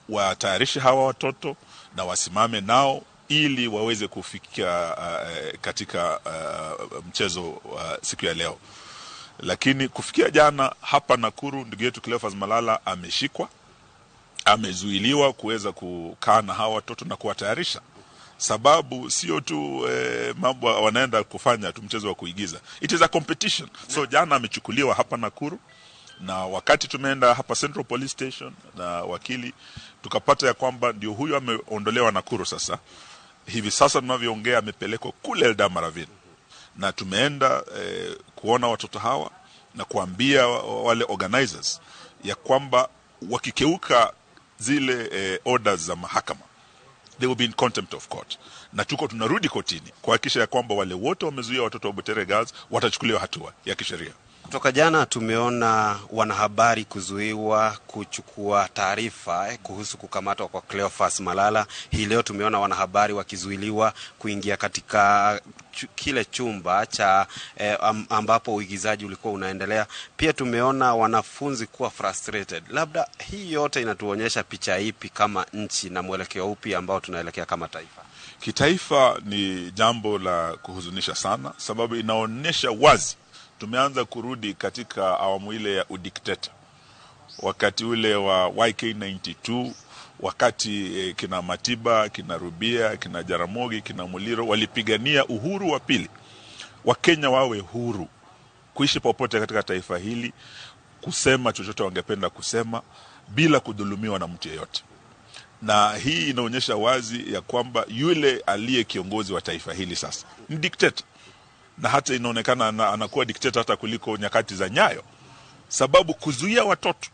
watayarishe hawa watoto na wasimame nao ili waweze kufikia katika mchezo siku ya leo. Lakini kufikia jana hapa Nakuru, ndugu yetu Cleophas Malala ameshikwa, amezuiliwa kuweza kukaa na hawa watoto na kuwatayarisha. Sababu sio tu mambo wanaenda kufanya tu mchezo wa kuigiza, it is a competition. So jana amechukuliwa hapa Nakuru, na wakati tumeenda hapa Central Police Station na wakili, tukapata ya kwamba ndio huyu ameondolewa Nakuru. Sasa hivi sasa tunavyoongea amepelekwa kule Eldama Ravine, na tumeenda kuona watoto hawa na kuambia wale organizers ya kwamba wakikeuka zile orders za mahakama, they will be in contempt of court. Na tuko tunarudi kotini kuhakikisha ya kwamba wale wote wamezuia watoto wa Butere Girls watachukuliwa hatua ya kisheria. Kutoka jana tumeona wanahabari kuzuiwa kuchukua taarifa kuhusu kukamatwa kwa Cleophas Malala. Hii leo tumeona wanahabari wakizuiliwa kuingia katika kile chumba cha ambapo uigizaji ulikuwa unaendelea. Pia tumeona wanafunzi kuwa frustrated. Labda hii yote inatuonyesha picha ipi kama nchi na mwelekeo upi ambao tunaelekea kama taifa? Kitaifa ni jambo la kuhuzunisha sana, sababu inaonyesha wazi tumeanza kurudi katika awamu ile ya udikteta, wakati ule wa YK92, wakati kina Matiba, kina Rubia, kina Jaramogi, kina Muliro walipigania uhuru wa pili, Wakenya wawe huru kuishi popote katika taifa hili, kusema chochote wangependa kusema bila kudhulumiwa na mtu yeyote. Na hii inaonyesha wazi ya kwamba yule aliye kiongozi wa taifa hili sasa ni dikteta, na hata inaonekana anakuwa dikteta hata kuliko nyakati za Nyayo, sababu kuzuia watoto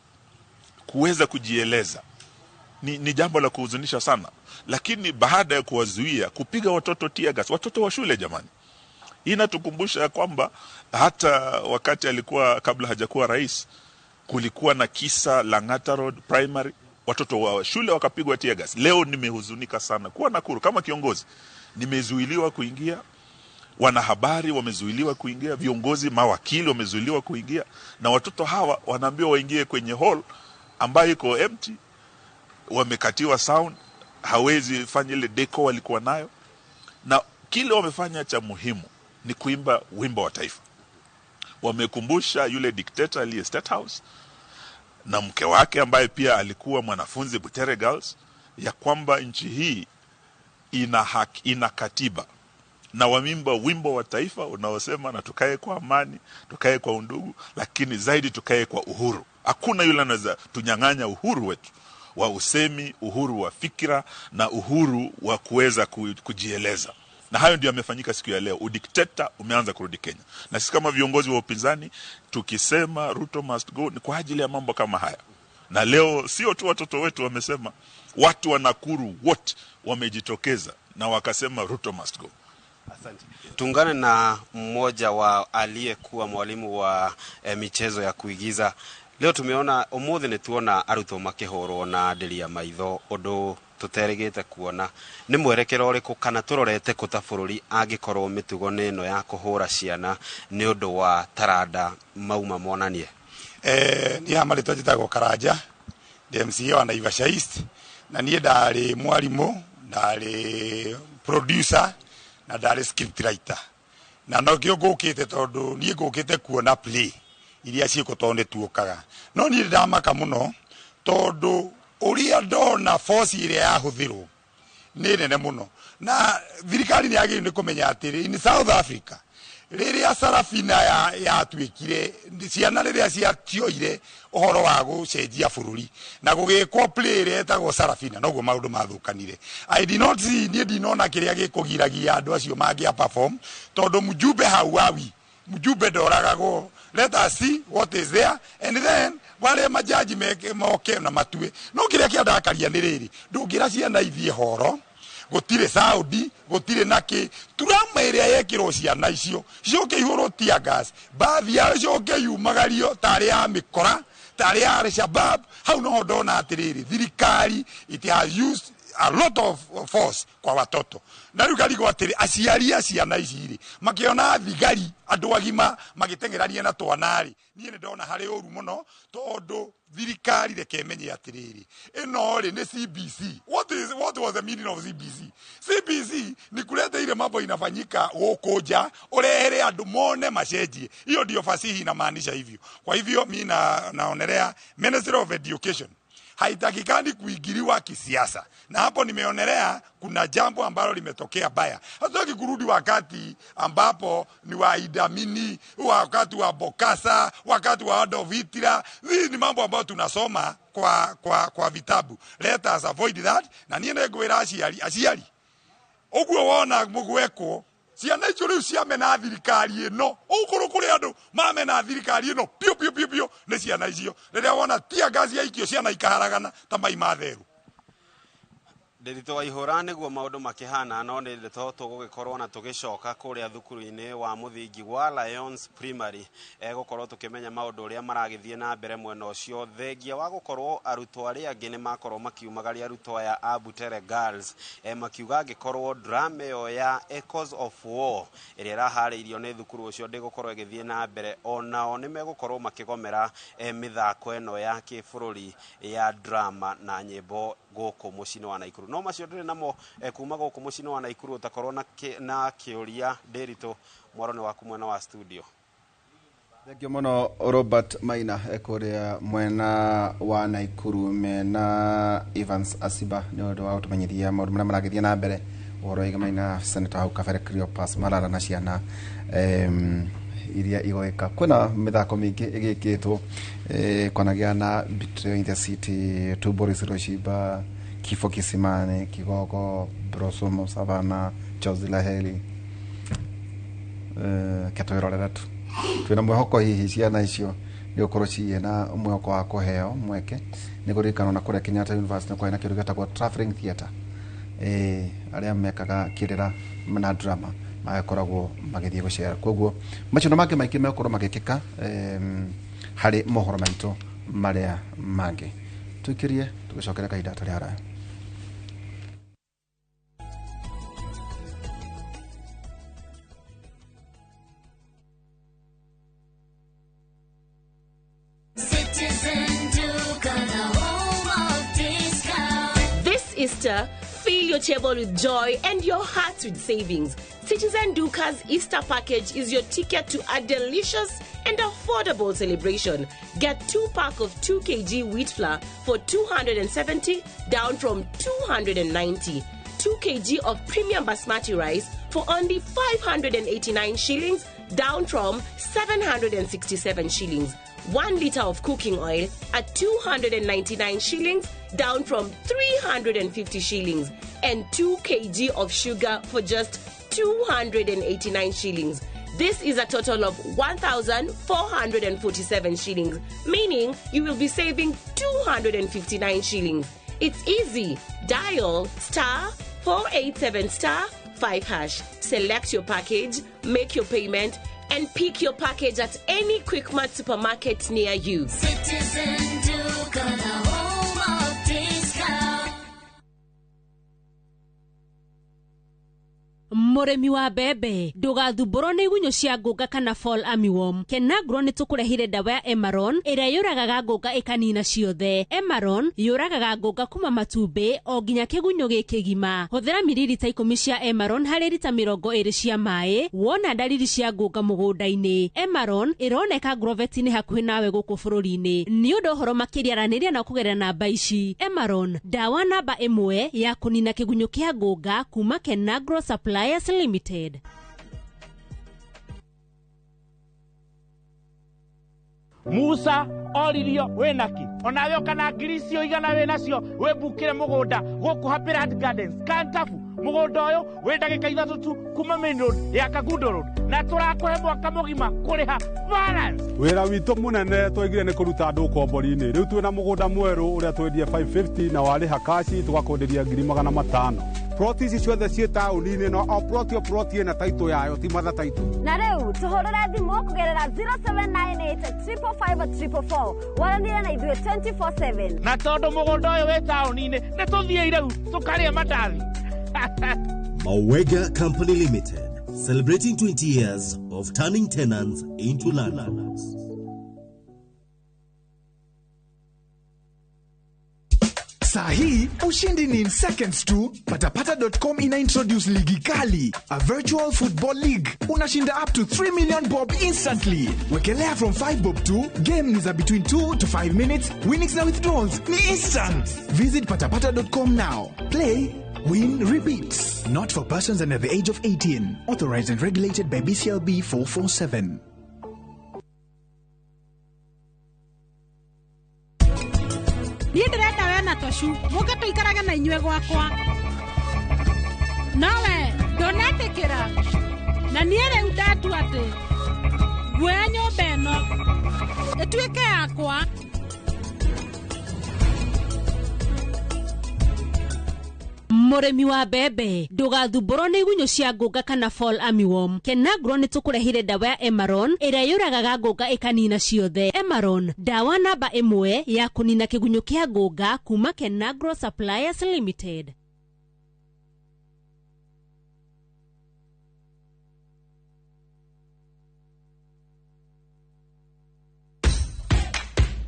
kuweza kujieleza ni jambo la kuhuzunisha sana. Lakini baada ya kuwazuia kupiga watoto tear gas, watoto wa shule jamani, hii inatukumbusha kwamba hata wakati alikuwa kabla hajakuwa rais, kulikuwa na kisa Lang'ata Road Primary, watoto wa shule wakapigwa tear gas. Leo nimehuzunika sana kuwa Nakuru kama kiongozi, nimezuiliwa kuingia, wanahabari wamezuiliwa kuingia, viongozi, mawakili wamezuiliwa kuingia, na watoto hawa wanaambiwa waingie kwenye hall ambayo iko empty, wamekatiwa sound, hawezi fanya ile deco walikuwa nayo, na kile wamefanya cha muhimu ni kuimba wimbo wa taifa. Wamekumbusha yule dikteta aliye State House na mke wake ambaye pia alikuwa mwanafunzi Butere Girls, ya kwamba nchi hii ina haki, ina katiba, na wameimba wimbo wa taifa unaosema na tukae kwa amani, tukae kwa undugu, lakini zaidi tukae kwa uhuru. Hakuna yule anaweza tunyang'anya uhuru wetu wa usemi, uhuru wa fikira na uhuru wa kuweza kujieleza. Na hayo ndio yamefanyika siku ya leo. Udikteta umeanza kurudi Kenya. Na sisi kama viongozi wa upinzani tukisema Ruto must go ni kwa ajili ya mambo kama haya. Na leo sio tu watoto wetu wamesema, watu wa Nakuru wote wamejitokeza na wakasema Ruto must go. Asante. Tuungane na mmoja wa aliyekuwa mwalimu wa michezo ya kuigiza. Leo tumeona umuthi ni tuona arutwo makihurwo na ndiri ya maitho undu tuterigite kuona. Ni mwerekero uriku kana turorete ku ta bururi angikorwo mitugo ni ino ya kuhura ciana ni undu wa taranda mauma monanie? Ni hama ritwa njitagwo Karanja, ndi MCA wa Naivasha East, na niĩ ndarĩ mwarimu, ndarĩ producer na ndarĩ script writer. Na nokĩo ngũkĩte tondũ niĩ ngũkĩte kuona play iria ciĩkwo tondũ nĩtuũkaga. No niĩ ndamaka mũno tondũ ũrĩa ndona force ĩrĩa yahũthĩrwo nĩ nene mũno, na thirikari nĩ yagĩrĩirwo nĩ kũmenya atĩrĩ, in South Africa rĩrĩa Sarafina yatuĩkire ciana rĩrĩa ciaoire ũhoro wa gũcenjia bũrũri na gũgĩkwo play ĩrĩa ĩtagwo Sarafina, noguo maũndũ mathũkanire. I did not see, niĩ ndinona kĩrĩa gĩkũgiragia andũ acio mangĩa perform tondũ mjumbe hauawi, mjumbe ndoragagwo. Let us see what is there and then wale majaji moke na matue. No kĩrĩa kĩandakaria nĩ rĩrĩ, ndũngĩra ciana ithiĩ horo, gũtirĩ Saudi, gũtirĩ nakĩ, turama ĩrĩa yekĩrwo ciana icio ciũke ihũrwo tear gas, bathi yao icoke yumagario tarĩ ya mĩkora, tarĩ ya Al-Shabaab. Hau noho ndona atĩrĩrĩ, thirikari it has used a lot of force kwa watoto. Na rĩu ngarigwo atĩrĩ, aciari a ciana ici rĩ makĩona thigari andũ agima magĩteng'erania na twana rĩ, niĩ nĩ ndona harĩ ũru mũno tondũ thirikari reke ĩmenye atĩrĩrĩ, ĩno rĩ nĩ CBC. What was the meaning of CBC? CBC ni kuleta ile mambo inafanyika gũkũ nja, ũrehere andũ mone macenjie. Hiyo ndio fasihi inamaanisha hivyo. Kwa hivyo mi naonelea Ministry of Education haitakikani kuingiliwa kisiasa. Na hapo nimeonelea kuna jambo ambalo limetokea baya. Hatutaki kurudi wakati ambapo ni wa Idi Amin, wakati wa Bokasa, wakati wa Adolf Hitler. Hii ni mambo ambayo tunasoma kwa vitabu. Let us avoid that. Na niĩ nĩngwĩra aciari ũguo wona mũgwekwo ciana icio rĩu ciamena thirikari ĩno, ũkorwo kũrĩ andũ mamena thirikari ĩno piũ piũ piũ piũ nĩ ciana icio. Rĩrĩa wona tear gas yaikio ciana ikaharagana ta mai ma therũ. Ndĩritũ wa ihũra nĩguo maũndũ makĩhana, no nĩ ndeto tũgũgĩkorwo na tũgĩcoka kũrĩa thukuru-inĩ wa mũthingi wa Lions Primary, gũkorwo tũkĩmenya maũndũ ũrĩa maragĩthiĩ na mbere mwena ũcio, thengia wa gũkorwo arutwo arĩa angĩ nĩ makorwo makiumagaria arutwo aya a Butere Girls, makiuga angĩkorwo drama ĩyo ya Echoes of War ĩrĩa ĩraharĩirio nĩ thukuru ũcio ndĩgũkorwo ĩgĩthiĩ na mbere, onao nĩ megũkorwo makĩgomera mĩthako ĩno ya kĩbũrũri ya drama na nyĩmbo gũkũ mũciĩ-inĩ wa Naikuru. No macio ndĩrĩ namo kuma gũkũ mũciĩ-inĩ wa Naikuru. Ũtakorwo na kĩũria, Ndĩritũ, mwaro nĩ waku mwena wa studio. Thengiũ mũno Robert Maina kũrĩa mwena wa Naikuru mena Evans Asiba nĩ ũndũ wa gũtũmenyithia maũndũ marĩa maragĩthiĩ na mbere ũhoro wĩgiĩ na Senator hau kabere Cleopas Malala na ciana iria igwĩka. Kwĩna mĩthako mĩingĩ ĩgĩkĩtwo, kwanagĩa na Betrayal in the City, Two Boris Roshiba, Kifo Kisimani, Kigogo, Blossom Savannah, Chozi la Heri. Ke twĩrorere tu twĩna mwĩhoko hihi ciana icio nĩ gũkorwo ciĩ na mwĩhoko wa kũheo mweke. Nĩ kũririkana na kũrĩa Kenyatta University nĩ kwarĩ na kĩndũ gĩtagwo travelling theatre, arĩa mekaga kĩrĩra na drama magakoragwo magĩthiĩ gũcera. Koguo macio na mangĩ maingĩ megũkorwo magĩkĩka harĩ mohoro maitũ marĩa mangĩ. Tũikĩrie tũgĩcokere kahinda hatarĩ haraya. Citizen Duka, the home of discount. This Easter, fill your table with joy and your heart with savings. Citizen Duka's Easter package is your ticket to a delicious and affordable celebration. Get 2 pack of 2 kg wheat flour for 270, down from 290. 2 kg of premium basmati rice for only 589 shillings, down from 767 shillings. 1 liter of cooking oil at 299 shillings, down from 350 shillings. And 2 kg of sugar for just 289 shillings. This is a total of 1,447 shillings, meaning you will be saving 259 shillings. It's easy. Dial *487*5#. Select your package, make your payment, and pick your package at any Quickmart supermarket near you. Citizen Duka, the home of discount. Mũrĩmi wa mbembe, ndũgathumbũrwo nĩ igunyũ cia ngũnga kana fall armyworm. Kenagro nĩ tũkũrehire ndawa ya Emaron ĩrĩa yũragaga ngũnga ĩkanina ciothe. Emaron yũragaga ngũnga kuma matumbĩ o nginya kĩgunyũ gĩkĩgima. Hũthĩra miririta 10 cia Emaron harĩ rita 20 cia maĩ wona ndariri cia ngũnga mũgũnda-inĩ. Emaron ĩroneka Grovet-inĩ hakuhĩ nawe gũkũ bũrũri-inĩ. Nĩ ũndũ ũhoro makĩria aranĩria na kũgerera namba ici. Emaron, ndawa namba 1 ya kũnina kĩgunyũ kĩa ngũnga kuma Kenagro Suppliers Limited. Musa oririo wĩnaki onawe ũkana ngiri icio igana wĩnacio wĩmbukĩre mũgũnda gũkũ Happyland Gardens Kantafu. Mũgũnda ũyũ wĩ ndagĩka 3 tu kuma main road ya Kangundo Road, na tũrakũhe mwaka mũgima kũrĩha balance. Wĩra witũ mũnene twaigire nĩ kũruta andũ ũkombori-inĩ. Rĩu twĩna mũgũnda mwerũ ũrĩa twendie 550 na warĩha kaci tũgakwenderia 500,000. Ploti ici ciothe ciĩ taũni-inĩ, no o ploti o ploti ĩna taitũ yayo, ti matha taitũ. Na rĩu tũhũrĩre thimũ kũgerera 0798 555 444 waranĩre na ithuĩ 24/7. Na tondũ mũgũnda ũyũ wĩ taũni-inĩ, nĩ tũthiĩ rĩu tũkarĩe mandathi. Mawega Company Limited, celebrating 20 years of turning tenants into landlords. Saa hii ushindi ni in seconds tu. Patapata.com ina introduce ligi kali, a virtual football league. Unashinda up to 3 million bob instantly. Wekelea from 5 bob tu. Game ni za between 2 to 5 minutes. Winnings na withdrawals ni instant. Visit patapata.com now. Play, win, repeat. Not for persons under the age of 18. Authorized and regulated by BCLB 447. Niĩ ndĩrenda we na Toshu mũke tũikarage na inyuĩ gwakwa, nowe ndũnetĩkĩra, na niĩ rĩu ndatua atĩ nguoya nyũmba ĩno ĩtuĩke yakwa. Mũrĩmi wa mbembe, ndũgathumbũrwo nĩ igunyũ cia ngũnga kana fall armyworm. Kenagro nĩ tũkũrehire ndawa ya Emaron ĩrĩa yũragaga ngũnga ĩkanina ciothe. Emaron, ndawa namba ĩmwe ya kũnina kĩgunyũ kĩa ngũnga kuma Kenagro Suppliers Limited.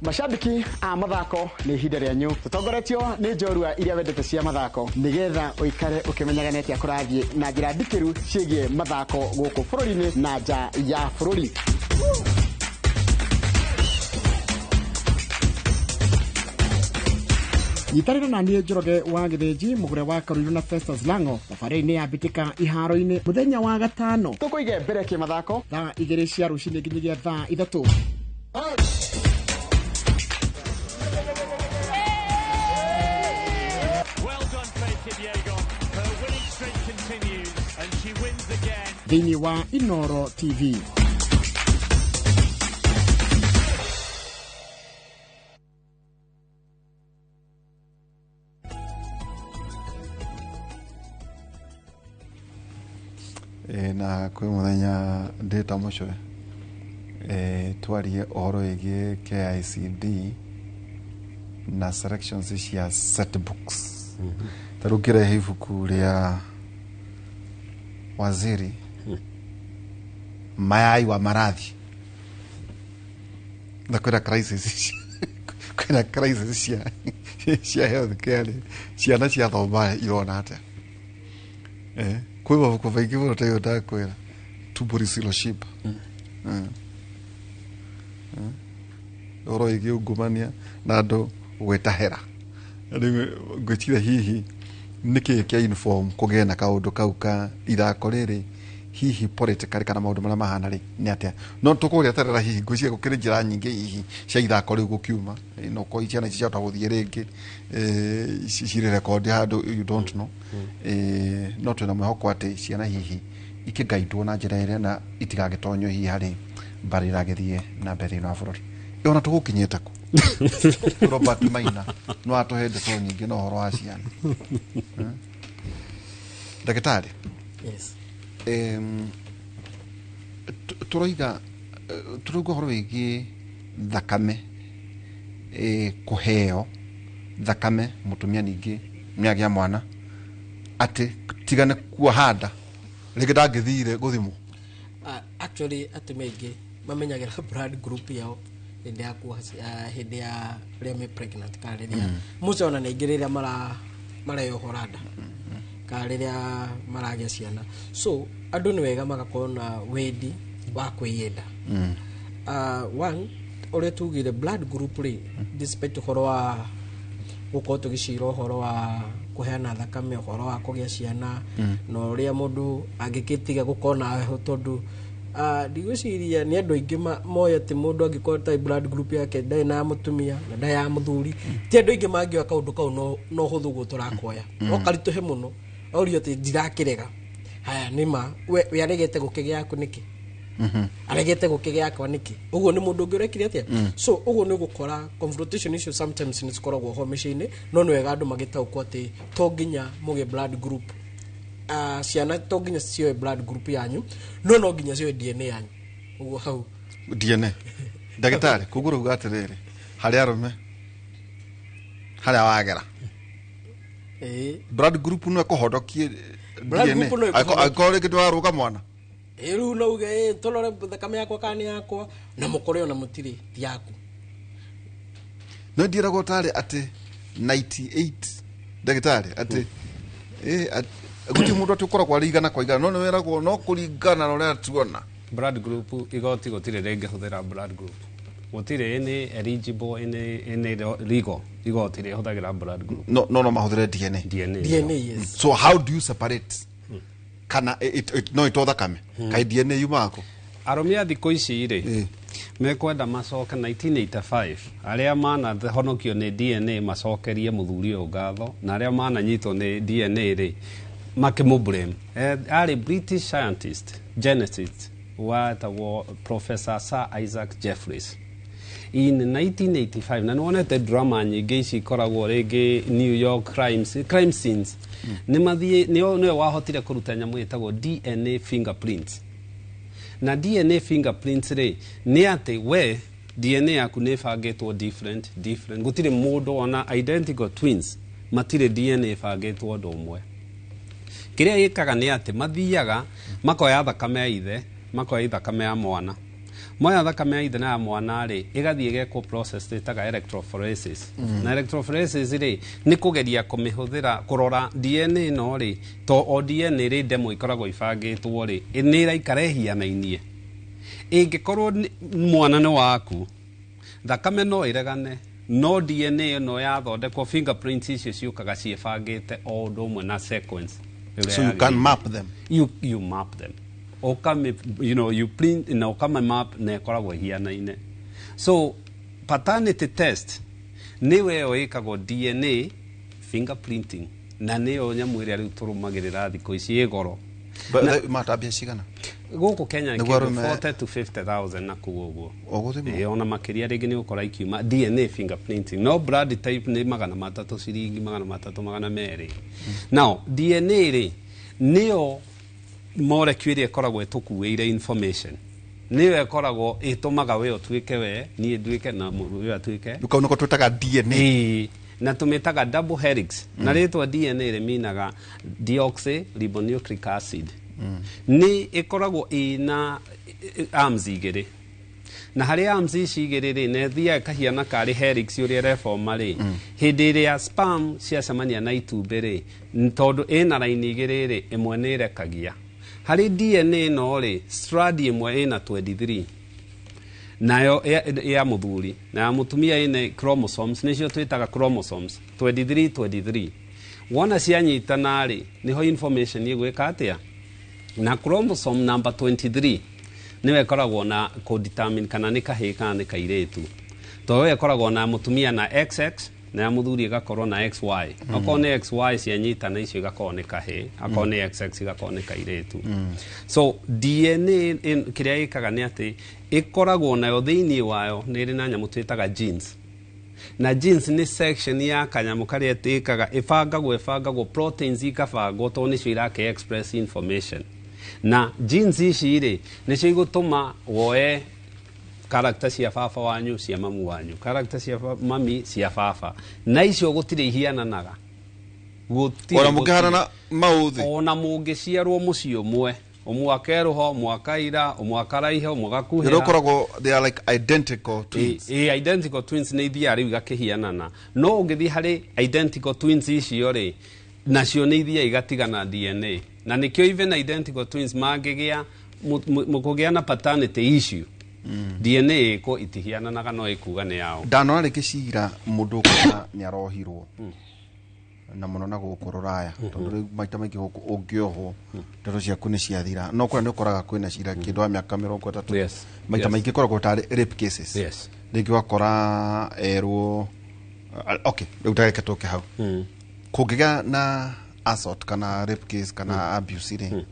Mashabiki a mathako, nĩ ihinda rĩanyu. Tũtongoretio nĩ njorua iria wendete cia mathako, nĩgetha ũikare ũkĩmenyaga nĩ atĩa kũrathiĩ na njĩra ndikĩru ciĩgiĩ mathako gũkũ bũrũri-inĩ na nja ya bũrũri. Nyitanĩra na niĩ Njoroge wa Gĩthĩnji, mũgũre wa Karũirũ na Festus Lango, thabarĩ-inĩ ya mbĩtĩka iharo-inĩ mũthenya wa gatano. Tũkũige mbere kĩmathako thaa 2 cia rũcinĩ nginyagia thaa 3. Thĩinĩ wa Inoro TV. Na kwĩ mũthenya ndĩta mũcwe, twarie ũhoro wĩgiĩ KICD na selections cia set books. Ta rĩu ngĩrehe ibuku rĩa waziri mayai wa marathi, na kwĩna crisis, kwĩna crisis cia health care, ciana ciathoma irona atĩa? Kwĩ mabuku maingĩ mũno ta ĩyo ndakwĩra tumbo lisiloshiba, ũhoro wĩgiĩ ungumania na andũ gwĩtahĩra. Rĩu ngwĩciria hihi nĩkĩĩ kĩa uniform kũgĩe na kaũndũ kau ka ithako rĩrĩ, hihi politically kana maũndũ marĩa mahana rĩ nĩ atĩa? No tũkũrĩeterera. Hihi ngwĩciria gũkĩrĩ njĩra nyingĩ hihi cia ithako rĩu gũkiuma, no korwo ciana ici ciahota gũthiĩ rĩngĩ, cirĩ rekondi handũ, you don't know. No twĩna mwĩhoko atĩ ciana hihi ikĩgaidwo na njĩra ĩrĩa na itigagĩtonywo hihi harĩ mbarĩ ĩragĩthiĩ na mbere thĩinĩ wa bũrũri. Ona tũgũkinyĩte kũ? Robert Maina no atũhe ndeto nyingĩ na ũhoro wa ciana. Ndagĩtarĩ. Yes. Tũroiga, tũrauga ũhoro wĩgiĩ thakame, kũheo thakame mũtumia ningĩ nĩagĩa mwana, atĩ tigane kuoha nda rĩngĩ ndangĩthire gũthimwo. Actually atumia aingĩ mamenyagĩra blood group yao hĩndĩ ya kuoha, hĩndĩ ya rĩrĩa me pregnant kana rĩrĩa mũco, ona nĩ aingĩ rĩrĩa mareyohora nda kana rĩrĩa maragĩa ciana. So andũ nĩ wega magakorwo na wendi wa kwĩyenda. One, ũrĩa tugire blood group rĩ, despite ũhoro wa gũkorwo tũgĩcira ũhoro wa kũheana thakame, ũhoro wa kũgĩa ciana, na ũrĩa mũndũ angĩgĩtiga gũkorwo na heho, tondũ ndigwĩciria nĩ andũ aingĩ moĩ atĩ mũndũ angĩkorwo ta blood group yake ndarĩ na ya mũtumia na ndarĩ ya mũthuri, ti andũ aingĩ mangĩoya kaũndũ kau no ũhũthũ ũguo tũrakoya. No karitũhe mũno orio atĩ ndirakĩrega. Haya, nĩ ma we aregete gũkĩgĩa yaku nĩkĩ? Aregete gũkĩgĩa yakwa nĩkĩ? Ũguo nĩ mũndũ ũngĩ ũrekire atĩa? So ũguo nĩ ũgũkora confrontation icio sometimes nĩ cikoragwo ho mĩciĩ-inĩ, no nĩ wega andũ magĩtaũkwo atĩ to nginya mũgĩe blood group, ciana to nginya cioe blood group yanyu, no nginya cioe DNA yanyu, ũguo hau. DNA, ndagĩtarĩ, koguo rauga atĩrĩrĩ, harĩ arũme harĩa wagera blood group no ĩkũhonokie? Blood DNA group no ĩkũhonokie. Angĩkorwo rĩngĩ ndwarũga mwana. Ĩ, rĩu no uge, "Ĩ, tũrore thakame yakwa kana nĩ yakwa," na mũkore ona mũtirĩ, ti yaku. No ndiĩragwo tarĩ atĩ 98, ndagĩtarĩ, atĩ gũtirĩ mũndũ atĩ ũkoragwo arĩ 100%, no nĩ weragwo no kũringana na ũrĩa tuona. Blood group, igoti gũtirĩ rĩngĩhũthĩra blood group, gũtirĩ any eligible, any legal igoti rĩhũthagĩra blood group. No mahũthĩre DNA. DNA. DNA, yes. So how do you separate kana no ito thakame kai DNA yumaga kũ? Arũme a thikũ ici rĩ, mekwenda macoke 1985, arĩa manahonokio nĩ DNA macokerie mũthuri ũyũ ngatho, na arĩa mananyitwo nĩ DNA rĩ makĩmũblame. Arĩ British scientist geneticist wetagwo Professor Sir Isaac Jeffries. In 1985, na nĩwonete drama nyingĩ ici ikoragwo rĩngĩ New York crimes, crime scenes, nĩ mathiĩ nĩwe wahotire kũruta nyamũ ĩtagwo DNA fingerprints. Na DNA fingerprints rĩ, nĩ atĩ we DNA yaku nĩ ĩbangĩtwo different different. Gũtirĩ mũndũ, ona identical twins matirĩ DNA ĩbangĩtwo ũndũ ũmwe. Kĩrĩa ĩkaga nĩ atĩ mathiaga makoya thakame ya ithe, makoya thakame ya mwana. Moya thakame ya ithe na ya mwana rĩ, ĩgathiĩ ĩgekwo process ĩtaga electrophoresis. Na electrophoresis rĩ, nĩ kũgeria kũmĩhũthĩra kũrora DNA ĩno rĩ, to o DNA rĩ, ndemwa ikoragwo ibangĩtwo rĩ, nĩ ĩraikara ĩhianainie. Ĩngĩkorwo mwana nĩ waku, thakame no ĩregane, no DNA ĩno yathondekwo, fingerprints icio ciũkaga ciĩbangĩte o ũndũ ũmwe na sequence ĩrĩa So you can yagĩrĩire. map them. You map them, ũkame you print na ũkame map na ĩkoragwo ĩhianaine. So paternity test nĩwe ĩyo ĩkagwo DNA fingerprinting, na nĩyo nyamũ ĩrĩa rĩu tũrũmagĩrĩra thikũ ici ĩ goro. Matambia cigana? Gũkũ Kenya Nĩguo kĩndũ arũme- 40 to 50,000 na kũu ũguo. Ũgũthimwo? Ĩĩ, ona makĩria rĩngĩ nĩ ũkora ikiuma DNA fingerprinting, no blood type nĩ 300, ciringi 300, 200. Now DNA rĩ, nĩyo molecule ĩrĩa ĩkoragwo ĩtũkuĩire information, nĩyo ĩkoragwo ĩtũmaga we ũtuĩke we, niĩ nduĩke na mũndũ ũyũ atuĩke. Kau nĩko twĩtaga DNA. Ĩĩ, na tũmĩtaga double helix. Na rĩtwa DNA rĩminaga deoxyribonucleic acid. Nĩ ĩkoragwo ĩna arms igĩrĩ, na harĩ arms ici igĩrĩ rĩ, na ĩthiaga ĩkahiana karĩ helix ũrĩa ĩreboma rĩ. Hĩndĩ ĩrĩa sperm ciacemania na itumbĩ rĩ, tondũ ĩna raini igĩrĩ rĩ, ĩmwe nĩ ĩrekagia. Harĩ DNA ĩno rĩ, strand ĩmwe ĩna 23, nayo ya mũthuri na ya mũtumia ĩna chromosomes, nĩcio twĩtaga chromosomes 23 23. Wona cianyitana rĩ, nĩho information ĩgwĩka atĩa? Na chromosome number 23 nĩyo ĩkoragwo na kũdetermine kana nĩ kahĩĩ kana nĩ kairĩtu, tondũ ĩyo ĩkoragwo na mũtumia na XX na ya mũthuri ĩgakorwo na XY. Okorwo nĩ XY cianyitana icio, igakorwo nĩ kahĩĩ, akorwo nĩ XX igakorwo nĩ kairĩtu. So DNA kĩrĩa ĩkaga nĩ atĩ ĩkoragwo nayo thĩinĩ wayo nĩ ĩrĩ na nyamũ twĩtaga genes, na genes nĩ section ya kanyamũ karĩa ĩkaga ĩbangagwo proteins ikabangwo, tondũ nĩcio irake express information. Na genes ici rĩ, nĩcio igũtũma woe character cia baba wanyu, cia mamu wanyu, character cia mami, cia baba, na icio gũtirĩ ihiananaga. Gũtirĩ. Ona mũngĩhanana maũthĩ? Ona mũngĩciarwo mũciĩ ũmwe, ũmwe akerũha, ũmwe akaira, ũmwe akaraiha, ũmwe agakuhĩra. Ĩrĩa ũkoragwo they are like identical twins. Ĩ, identical twins nĩ ithiaga rĩu igakĩhianana, no ũngĩthiĩ harĩ identical twins icio rĩ, nacio nĩ ithiaga igatigana DNA. Na nĩkĩo even identical twins mangĩgĩa kũgĩa na paternity issue, DNA ĩko itihiananaga, no ĩkuga nĩ yao. Ndanona rĩngĩ cira mũndũ ũkona nĩ arohirwo na mũno na gũkũ rũraya, tondũ rĩu maita maingĩ gũkũ ũngĩohwo ndeto ciaku nĩ ciathira, no kũrĩa nĩ ũkoraga kwĩna cira kĩndũ wa mĩaka 30. Maita maingĩ ĩkoragwo tarĩ rape cases. Rĩngĩ ũgakora erwo okay, rĩu tareke tũke hau. Kũngĩgĩa na assault kana rape case kana abuse rĩ,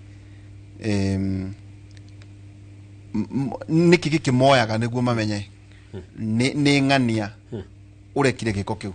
nĩkĩ gĩkĩ moyaga nĩguo mamenye nĩ ng'ania ũrekire gĩko kĩu?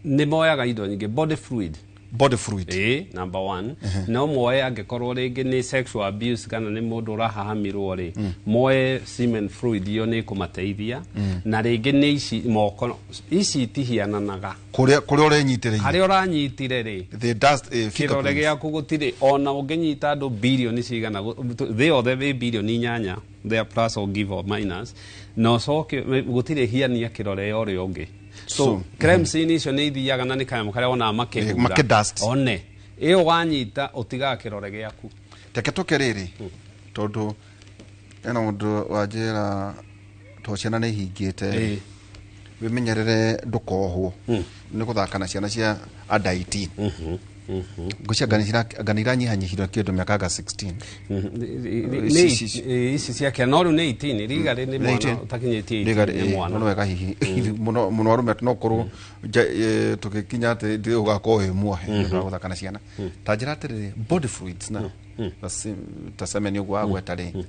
Nĩ moyaga indo nyingĩ, body fluid. Body fluid. Ĩ, number one. No moe angĩkorwo rĩngĩ nĩ sexual abuse kana nĩ mũndũ ũrahahamirwo rĩ, moe semen fluid, iyo nĩ ĩkũmateithia. Na rĩngĩ nĩ ici moko, ici itihiananaga. Kũrĩa ũrenyitĩrĩire. Harĩa ũranyitire rĩ, the dust, kĩrore fingerprints. Gĩaku gũtirĩ, ona ũngĩnyita andũ birioni cigana, thĩ yothe ĩ birioni 8 there, plus or give or minus, na ũcoke gũtirĩ hiania kĩrore ya ũrĩa ũngĩ. So, crime scene icio nĩ ithiaga na nĩ kanyamũ karĩa wonaga makĩhura. Makĩdust. One ĩyo wanyita ũtigaga kĩrore gĩaku. Reke tũke rĩrĩ, tondũ ena mũndũ wanjĩra to ciana nĩ ihingĩte, wĩmenyerere ndũkohwo nĩ gũthaka na ciana cia under 18. Ngwĩciria anga nĩ iranyihanyihirwo kĩndũ mĩaka anga 16. Nĩ ici ciake, no rĩu nĩ 18 riga rĩ, nĩ mwana 18. ũtakinyĩtie Riga 18 nĩ mwana. No wega hihi mũno mũno arũme no korwo tũgĩkinya atĩ ũgakorwo wĩ muohe nĩ ũndũ wa gũthaka na ciana. Ta njĩra atĩrĩrĩ, body fluids na ta semen ũguo wagweta rĩ,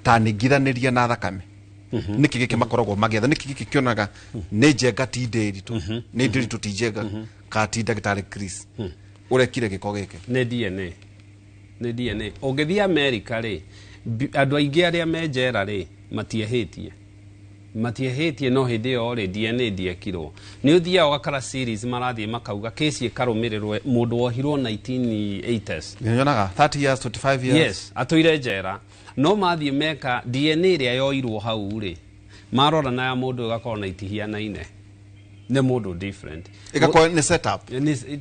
ta ningithanĩria na thakame? Nĩkĩ gĩkĩ makoragwo magĩetha? Nĩkĩ gĩkĩ kĩonaga nĩ Njenga ti Ndĩritũ, nĩ Ndĩritũ ti Njenga, kana ti ndagĩtarĩ Chris ũrekire gĩko gĩkĩ? Nĩ DNA, nĩ DNA. Ũngĩthiĩ America rĩ, andũ aingĩ arĩa me njera rĩ, matiehĩtie, matiehĩtie, no hĩndĩ ĩyo rĩ, DNA ndiekirwo. Nĩ ũthiaga ũgakora series marathiĩ makauga kesi ĩkarũmĩrĩrwo, mũndũ wohirwo 1980s. Nyonaga 30 years, 25 years. Yes, atũire njera, no mathiĩ meka DNA ĩrĩa yoirwo hau rĩ, marora na ya mũndũ ĩgakorwo na itihianaine, nĩ mũndũ different. Ĩgakorwo nĩ setup.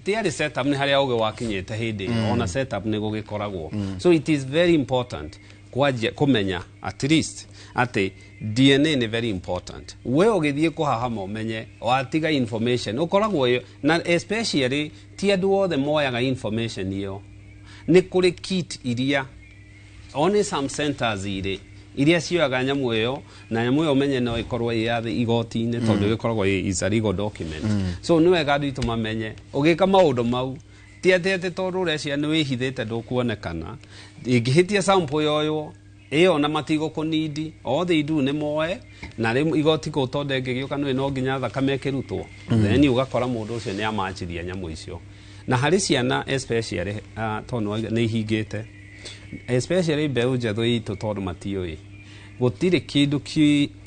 Tiarĩ setup, nĩ harĩa ũgĩ wakinyĩte hĩndĩ ĩyo. Ona setup nĩ gũgĩkoragwo. So it is very important kwanjia kũmenya at least atĩ DNA nĩ very important. We ũgĩthiĩ kũhahama, ũmenye watiga information ũkoragwo ĩyo, na especially ti andũ othe moyaga information ĩyo. Nĩ kũrĩ kit iria only some centers irĩ iria cioyaga nyamũ ĩyo, na nyamũ ĩyo ũmenye no ĩkorwo ĩ ya thĩ igoti-inĩ, tondũ ĩkoragwo is a legal document. So nĩ wega andũ aitũ mamenye ũgĩka maũndũ mau, ti atĩ tondũ ũrecia nĩ wĩhithĩte ndũkuonekana. Ĩngĩhĩtia sample yoywo ĩyo na matigũkũnindi, all they do nĩ moe na rĩu igoti kũu, tondũ ĩngĩgĩũka nĩ no nginya thakame ĩkĩrutwo. Then ũgakora mũndũ ũcio nĩ amachiria nyamũ icio. Na harĩ ciana especially, tondũ nĩ ihingĩte, especially mbeũ njethũ itũ, tondũ matiũĩ gũtirĩ kĩndũ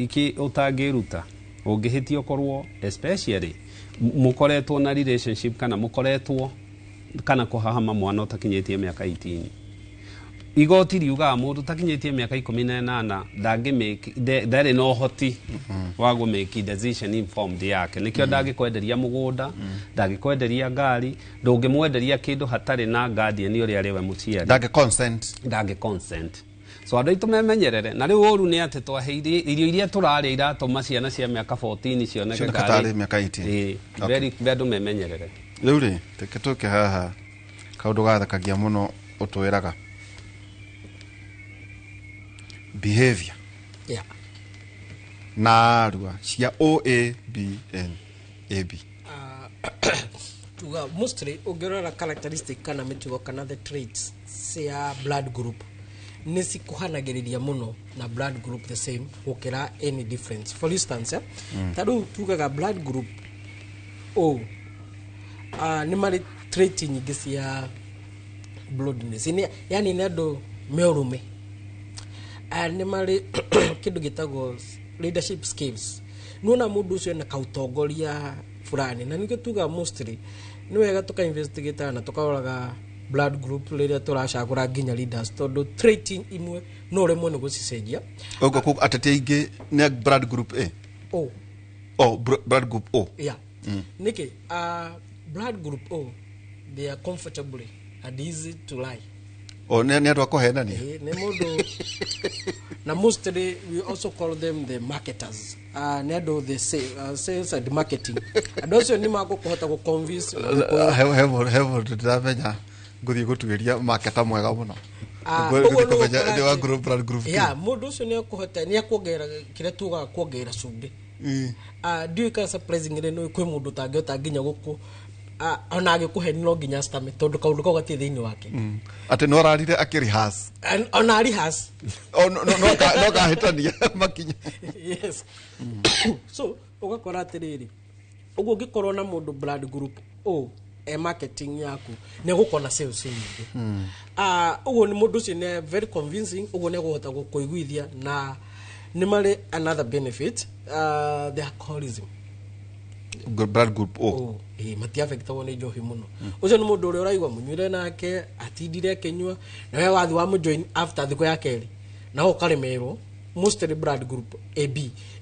ki ũtangĩruta ũngĩhĩtia, ũkorwo especially mũkoretwo na relationship kana mũkoretwo kana kũhahama mwana ũtakinyĩtie mĩaka 18. Igoti riugaga mũndũ ũtakinyĩtie mĩaka 18 ndarĩ na ũhoti wa gũ-make decision informed yake. Nĩkĩo ndangĩkwenderia mũgũnda, ndangĩkwenderia ngari, ndũngĩmwenderia kĩndũ hatarĩ na guardian ũrĩa arĩ we mũciari. Ndangĩ consent. Ndangĩ consent. So andũ aitũ memenyerere. Na rĩu ũru nĩ atĩ twaheire irio iria tũrarĩa iratũma ciana cia mĩaka 14 cioneke Cioneke tarĩ mĩaka 18. Ĩĩ, very andũ memenyerere. Rĩu rĩ, reke tũke haha kaũndũ gathekagia mũno ũtwĩraga behavior na arua cia O A B N A B. Tuga mostly ũngĩrora characteristic kana mĩtugo kana the traits cia blood group nĩ cikuhanagĩrĩria mũno na blood group the same gũkĩra any difference. For instance, ta rĩu tugaga blood group O nĩ marĩ trait nyingĩ cia bloodness. Yani nĩ andũ me ũrũme, nĩ marĩ kĩndũ gĩtagwo leadership skills. Nĩwona mũndũ ũcio ena kautongoria fulani, na nĩkĩo tugaga mostly nĩ wega tũka investigate na tũkaroraga blood group rĩrĩa tũracagũra nginya leaders, tondũ trait imwe no ũremwo nĩ gũcicenjia. Ũguo ateti aingĩ nĩ blood group A? O. Oh, blood group O. Yeah. Nĩkĩ blood group O, they are comfortably and easy to lie. O nĩ andũ a kũhenania. Eh, nĩ mũndũ na mostly we also call them the marketers. Nĩ andũ the sales and marketing. Andũ acio nĩ makũhota gũ convince na He mũndũ ndĩramenya ngũthiĩ gũtuĩria marketer mwega mũno. Ah, Ngũthiĩ ũguo nĩ kũmenya ũgũkora nĩ wa blood group K. Yeah, mũndũ ũcio nĩ ekũhota, nĩ ekuongerera kĩrĩa tugaga kuongerera cumbĩ. Ndiũĩ kana surprisingly nĩ kwĩ mũndũ ũtangĩhota nginya gũkũ, ona agĩkũheni no nginya acitame, tondũ kaũndũ kau gatirĩ thĩinĩ wake. Atĩ no ararire akĩrihas. Ona arihas. No kahĩtania makinya. Yes, so ũgakora atĩrĩrĩ, ũguo ũngĩkorwo na mũndũ blood group O e marketing yaku, nĩ egũkorwo na sales nyingĩ. Ũguo nĩ mũndũ ũcio nĩ very convincing, ũguo nĩ egũhota gũkũiguithia. Na nĩ marĩ another benefit, the alcoholism. Blood group O. Ĩĩ, matiafectagwo nĩ njohi mũno. Ũcio nĩ mũndũ ũrĩa ũraigua mũnyuire nake atindire akĩnyua, na we wathi wa mũjoin after thikũ ya kerĩ na ũkaremerwo. Mostly blood group AB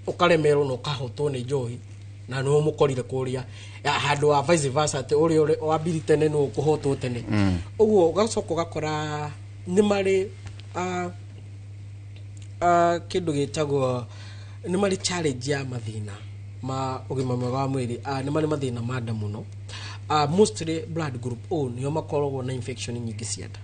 ũkaremerwo na ũkahotwo nĩ njohi, na nĩwe mũkorire kũrĩa ya, handũ wa vice versa, atĩ ũrĩa wambiri tene nĩwe ũkũhotwo tene. Ũguo ũgacoka ũgakora nĩ marĩ kĩndũ gĩtagwo, nĩ marĩ challenge ya mathĩna ma ũgima mwega wa mwĩrĩ. Nĩ marĩ mathĩna ma nda mũno. Mostly blood group O nĩo makoragwo na infection nyingĩ cia nda,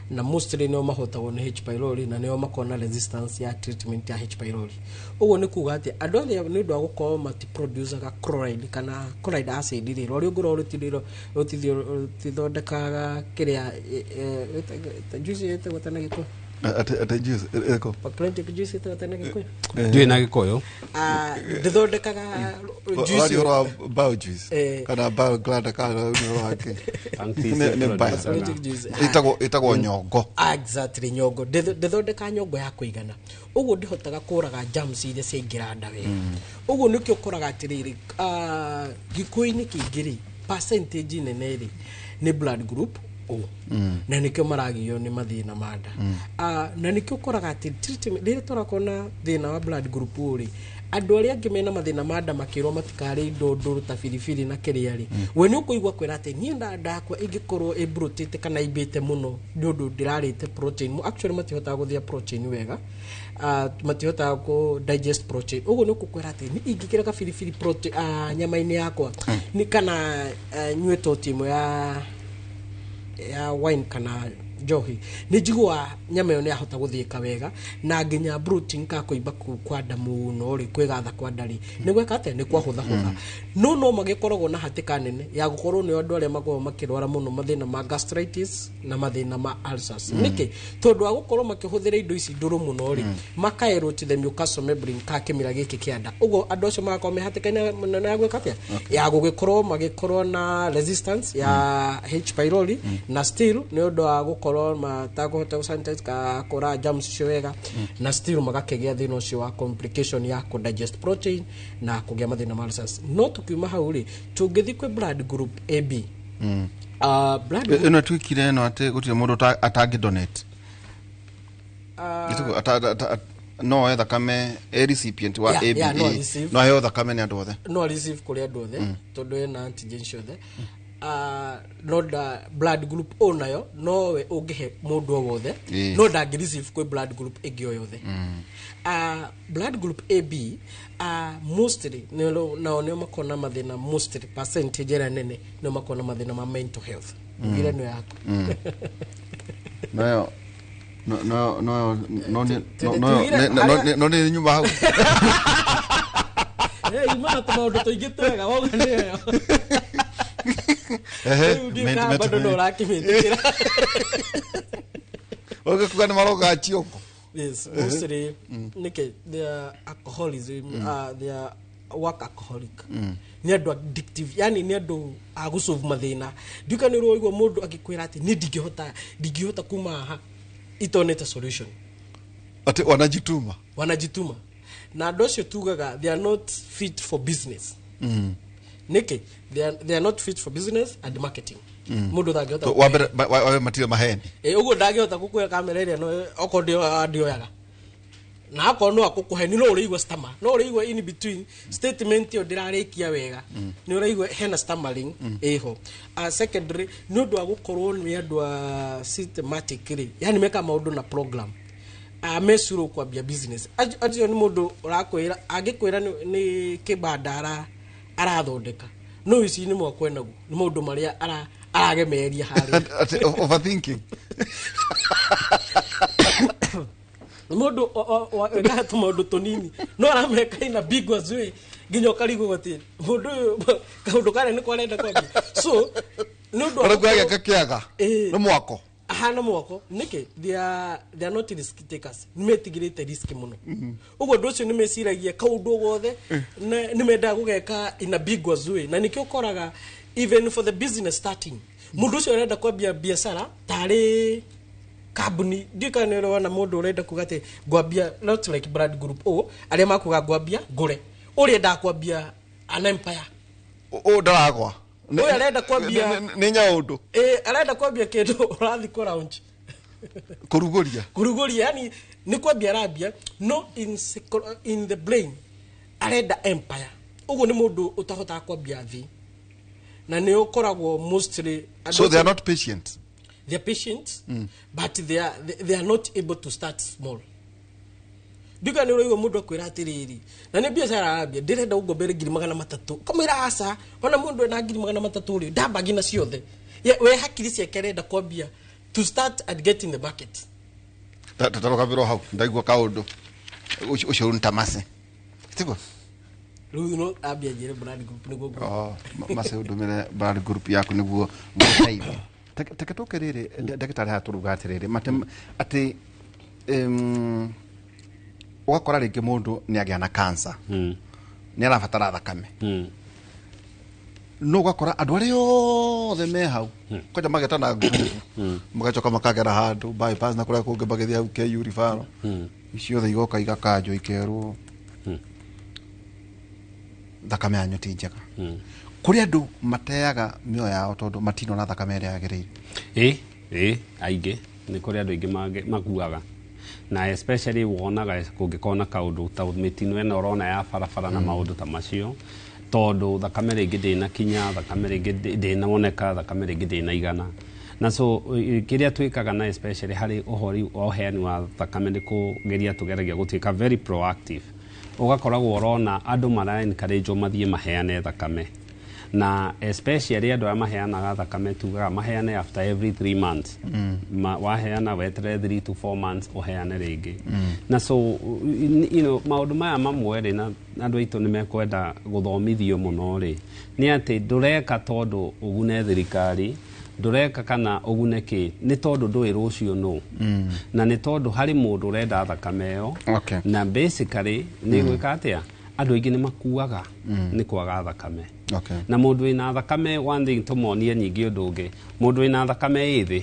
na mostly nĩo mahotagwo nĩ H pylori, na nĩo makoragwo na resistance ya treatment ya H pylori. Ũguo nĩ kuga atĩ andũ arĩa nĩ ũndũ wa gũkorwo matiproducaga chloride kana chloride acid rĩ, rũrĩa ũngĩrora rũtithondekaga kĩrĩa juice ĩtagwo tena gĩkũyũ. Atĩ juice ĩrĩkũ? Pancreatic juice ĩtagwo atĩa na Gĩkũyũ? Ndiũĩ na Gĩkũyũ. Ah, ndĩthondekaga juice. Ũraria ũhoro wa bile juice Eh. kana bile gland, kana nĩ ũhoro wa kĩ? Pancreas Nĩ bile. Pancreatic juice. Ĩtagwo nyongo. Ah, exactly, nyongo. Ndĩthondekaga nyongo ya kũigana ũguo ndĩhotaga kũraga germs iria ciaingĩra nda wega. Ũguo nĩkĩo ũkoraga atĩrĩrĩ, ah, gĩkũyũ-inĩ kĩingĩ rĩ, percentage nene rĩ nĩ blood group O, na nĩkĩo maragio nĩ mathĩna ma nda. Ah, na nĩkĩo ũkoraga atĩ treatment rĩrĩa tũrakorwo na thĩna wa blood group O rĩ, andũ arĩa angĩ mena mathĩna ma nda makĩrwo matikarĩe indo ndũrũ ta biribiri na kĩrĩa rĩ, we nĩ ũkũigua kwĩra atĩ niĩ nda yakwa ĩngĩkorwo ĩmbrũtĩte kana imbĩte mũno nĩ ũndũ ndĩrarĩte protein. Actually matihotaga gũthĩa protein wega. Ah, matihotaga kũ digest protein. Ũguo nĩ ũkũkwĩra atĩ nĩ ingĩkĩra kabiribiri protein, ah, nyama-inĩ yakwa nĩ kana nyue toti ĩmwe ya wine kana njohi, nĩ njiguaga nyama ĩyo nĩ yahota gũthĩĩka wega, na nginya protein ka kũimba kũu kwa nda mũno rĩ, kwĩgatha kwa nda rĩ, nĩ gweka atĩa, nĩ kwahũthahũtha. No magĩkoragwo na hatĩka nene ya gũkorwo nĩ andũ arĩa makoragwo makĩrwara mũno mathĩna ma gastritis na mathĩna ma ulcers. Nĩkĩ? Tondũ wa gũkorwo makĩhũthĩra indo ici ndũrũ mũno rĩ, makaeroti the mucosal membrane ka kĩmira gĩkĩ kĩa nda. Ũguo andũ acio magakorwo me hatĩka-inĩ nene ya gwĩka atĩa, ya gũgĩkorwo magĩkorwo na resistance ya H pylori, na still nĩ ũndũ wa gũkorwo matakũhota gũ sanitize ka kũra germs icio wega, na still magakĩgĩa thĩna ũcio wa complication ya kũ digest protein na kũgĩa mathĩna ma ulcers. No tukiuma hau rĩ, tũngĩthiĩ kwĩ blood group AB, blood group Ĩno ĩtuĩkire ĩno atĩ gũtirĩ mũndũ atangĩ donate. Gĩtũkũ no oe thakame e recipient wa Yeah, yeah, no ABA, receive. no aheo thakame nĩ andũ othe. No receive kũrĩ andũ othe tondũ ĩna antigen ciothe. No da blood group O nayo nowe ũngĩhe mũndũ o wothe, no ndangĩ receive kwĩ blood group ĩngĩ o yothe. Blood group AB, mostly nao nĩo makoragwo na mathĩna, mostly percentage ĩrĩa nene nĩo makoragwo na mathĩna ma mental health. Ugire nĩyo yaku. Noyo no no no no no no Tugire no nĩ nyuma hau. Hey, imana tũmaũndũ tũingĩ twega wauga nĩyo. Ehe, Rĩu ndiũĩ kana bado no ũrakĩmĩtĩkĩra. Ũgĩkuga nĩ maroga ciongo. Yes, mostly nĩkĩ they are alcoholism, they are work alcoholic. Nĩ andũ addictive, yani nĩ andũ a gũsolve mathĩna. Ndiũka nĩ ũraigua mũndũ agĩkwĩra atĩ niĩ ndingĩhota kuma haha itonete solution. Atĩ wanajituma. Wanajituma. Na andũ acio tugaga they are not fit for business. Nĩkĩ? They are not fit for business and marketing. Mũndũ ndangĩhota Wa mbere wa matirĩ maheni. Ũguo ndangĩhota gũkwĩra kamera ĩrĩa no okorwo ndĩoyaga, na akorwo no akũkũhe no ũrĩigua stammer, no ũrĩigua in between statement ĩyo ndĩrarĩkia wega, nĩ ũraigua hena stammering ĩho. Secondary, nĩ ũndũ wa gũkorwo nĩ andũ a systematic rĩ, yani meka maũndũ na program, mecuro kwambia business. Acio nĩ mũndũ ũrakwĩra angĩkwĩra nĩ kĩbanda arathondeka, no ici nĩ mwakwa naguo nĩ maũndũ marĩa aragemeria harĩa. Atĩ overthinking. Mũndũ wekaga tũmaũndũ tũnini no arameka ina big way nginya ũkarigwo atĩ mũndũ ũyũ kaũndũ karĩa nĩko arenda kwambia. So nĩ ũndũ wa Ũraigua gũkorwo- agĩaka kĩaga Ĩĩ. nĩ mwako. Ahana mwako. Nĩkĩ? They are not risk takers. Nĩ metigĩrĩte risk mũno. Ũguo ũndũ ũcio nĩ meciragia kaũndũ gothe nĩ mendaga gũgeka in a big way, na nĩkĩo ũkoraga even for the business starting, mũndũ ũcio arenda kwambia biacara tarĩ kambuni. Ndiũĩ kana nĩ ũrona mũndũ ũrenda kuga atĩ ngwambia, not like blood group O arĩa makuga ngwambia ngũre, ũrĩa endaga kwambia an empire. Ũũ ndaragwa. Ũyũ arenda kwambia Nĩ nyaũndũ. Ĩ, arenda kwambia kĩndũ ũrathiĩ kũ launch. Kũrugũria. Kũrugũria, yani nĩ kwambia arambia, no in the brain arenda empire. Ũguo nĩ mũndũ ũtahotaga kwambia thĩ, na nĩ ũkoragwo mostly andũ So they are acio- not patient. They are patient, but they are not able to start small. Nduka nĩ ũraigua mũndũ akwĩra atĩrĩrĩ, na nĩ biacara arambia, ndĩrenda ũngombere 300,000, kamwĩra aca, ona mũndũ ena 300,000 rĩ, ndambagi na ciothe. We hakiri ciake arenda kwambia to start and get in the market. Tatarũgamĩrwo hau ndaigua kaũndũ ũcio nĩ tamase tiguo. Rĩu no ambia njĩre brand group nĩguo Oh, mase ũndũmĩre brand group yaku nĩguo ngũteithie. Teke tũke rĩrĩ, ndagĩtarĩ haha tũruga atĩrĩrĩ atĩ Ũgakora rĩngĩ mũndũ nĩ agĩa na cancer, nĩ arabatara thakame, no ũgakora andũ arĩa othe me hau kwanja magetana ngurubu, magacoka makagera handũ bypass na kũrĩa kũngĩ, magĩthiĩ hau KU referral, ciothe igoka igakanjwo, ikerwo thakame yanyu ti njega. Kũrĩ andũ mateaga mĩoyo yao tondũ matinona thakame ĩrĩa yagĩrĩire. Ĩ aingĩ, nĩ kũrĩ andũ aingĩ makuaga, na especially wonaga kũngĩkorwo na kaũndũ ta mĩtino ĩno ũrona ya barabara na maũndũ ta macio, tondũ thakame rĩngĩ ndĩnakinya, thakame rĩngĩ ndĩnoneka, thakame rĩngĩ ndĩnaigana. Na so kĩrĩa twĩkaga, na especially harĩ ũhori wa ũheani wa thakame, nĩ kũgeria tũgeragia gũtuĩka very proactive. Ũgakoragwo ũrona andũ mara encourage mathiĩ maheane thakame, na especially andũ arĩa maheanaga thakame tugaga maheane after every 3 months. Waheana, weterere 3 to 4 months, ũheane rĩngĩ. Na so maũndũ maya mamwe rĩ, na andũ aitũ nĩ mekwenda gũthomithio mũno rĩ, nĩ atĩ ndũreka tondũ ũgune thirikari, ndũreka kana ũgune kĩ, nĩ tondũ ndũĩ rũciũ nũ, na nĩ tondũ harĩ mũndũ ũrenda thakame ĩyo. Na basically nĩ gwĩka atĩa, andũ aingĩ nĩ makuaga nĩ kwaga thakame. Na mũndũ wĩna thakame, one thing tũmonie nyingĩ, ũndũ ũngĩ, mũndũ wĩna thakame ĩ thĩ,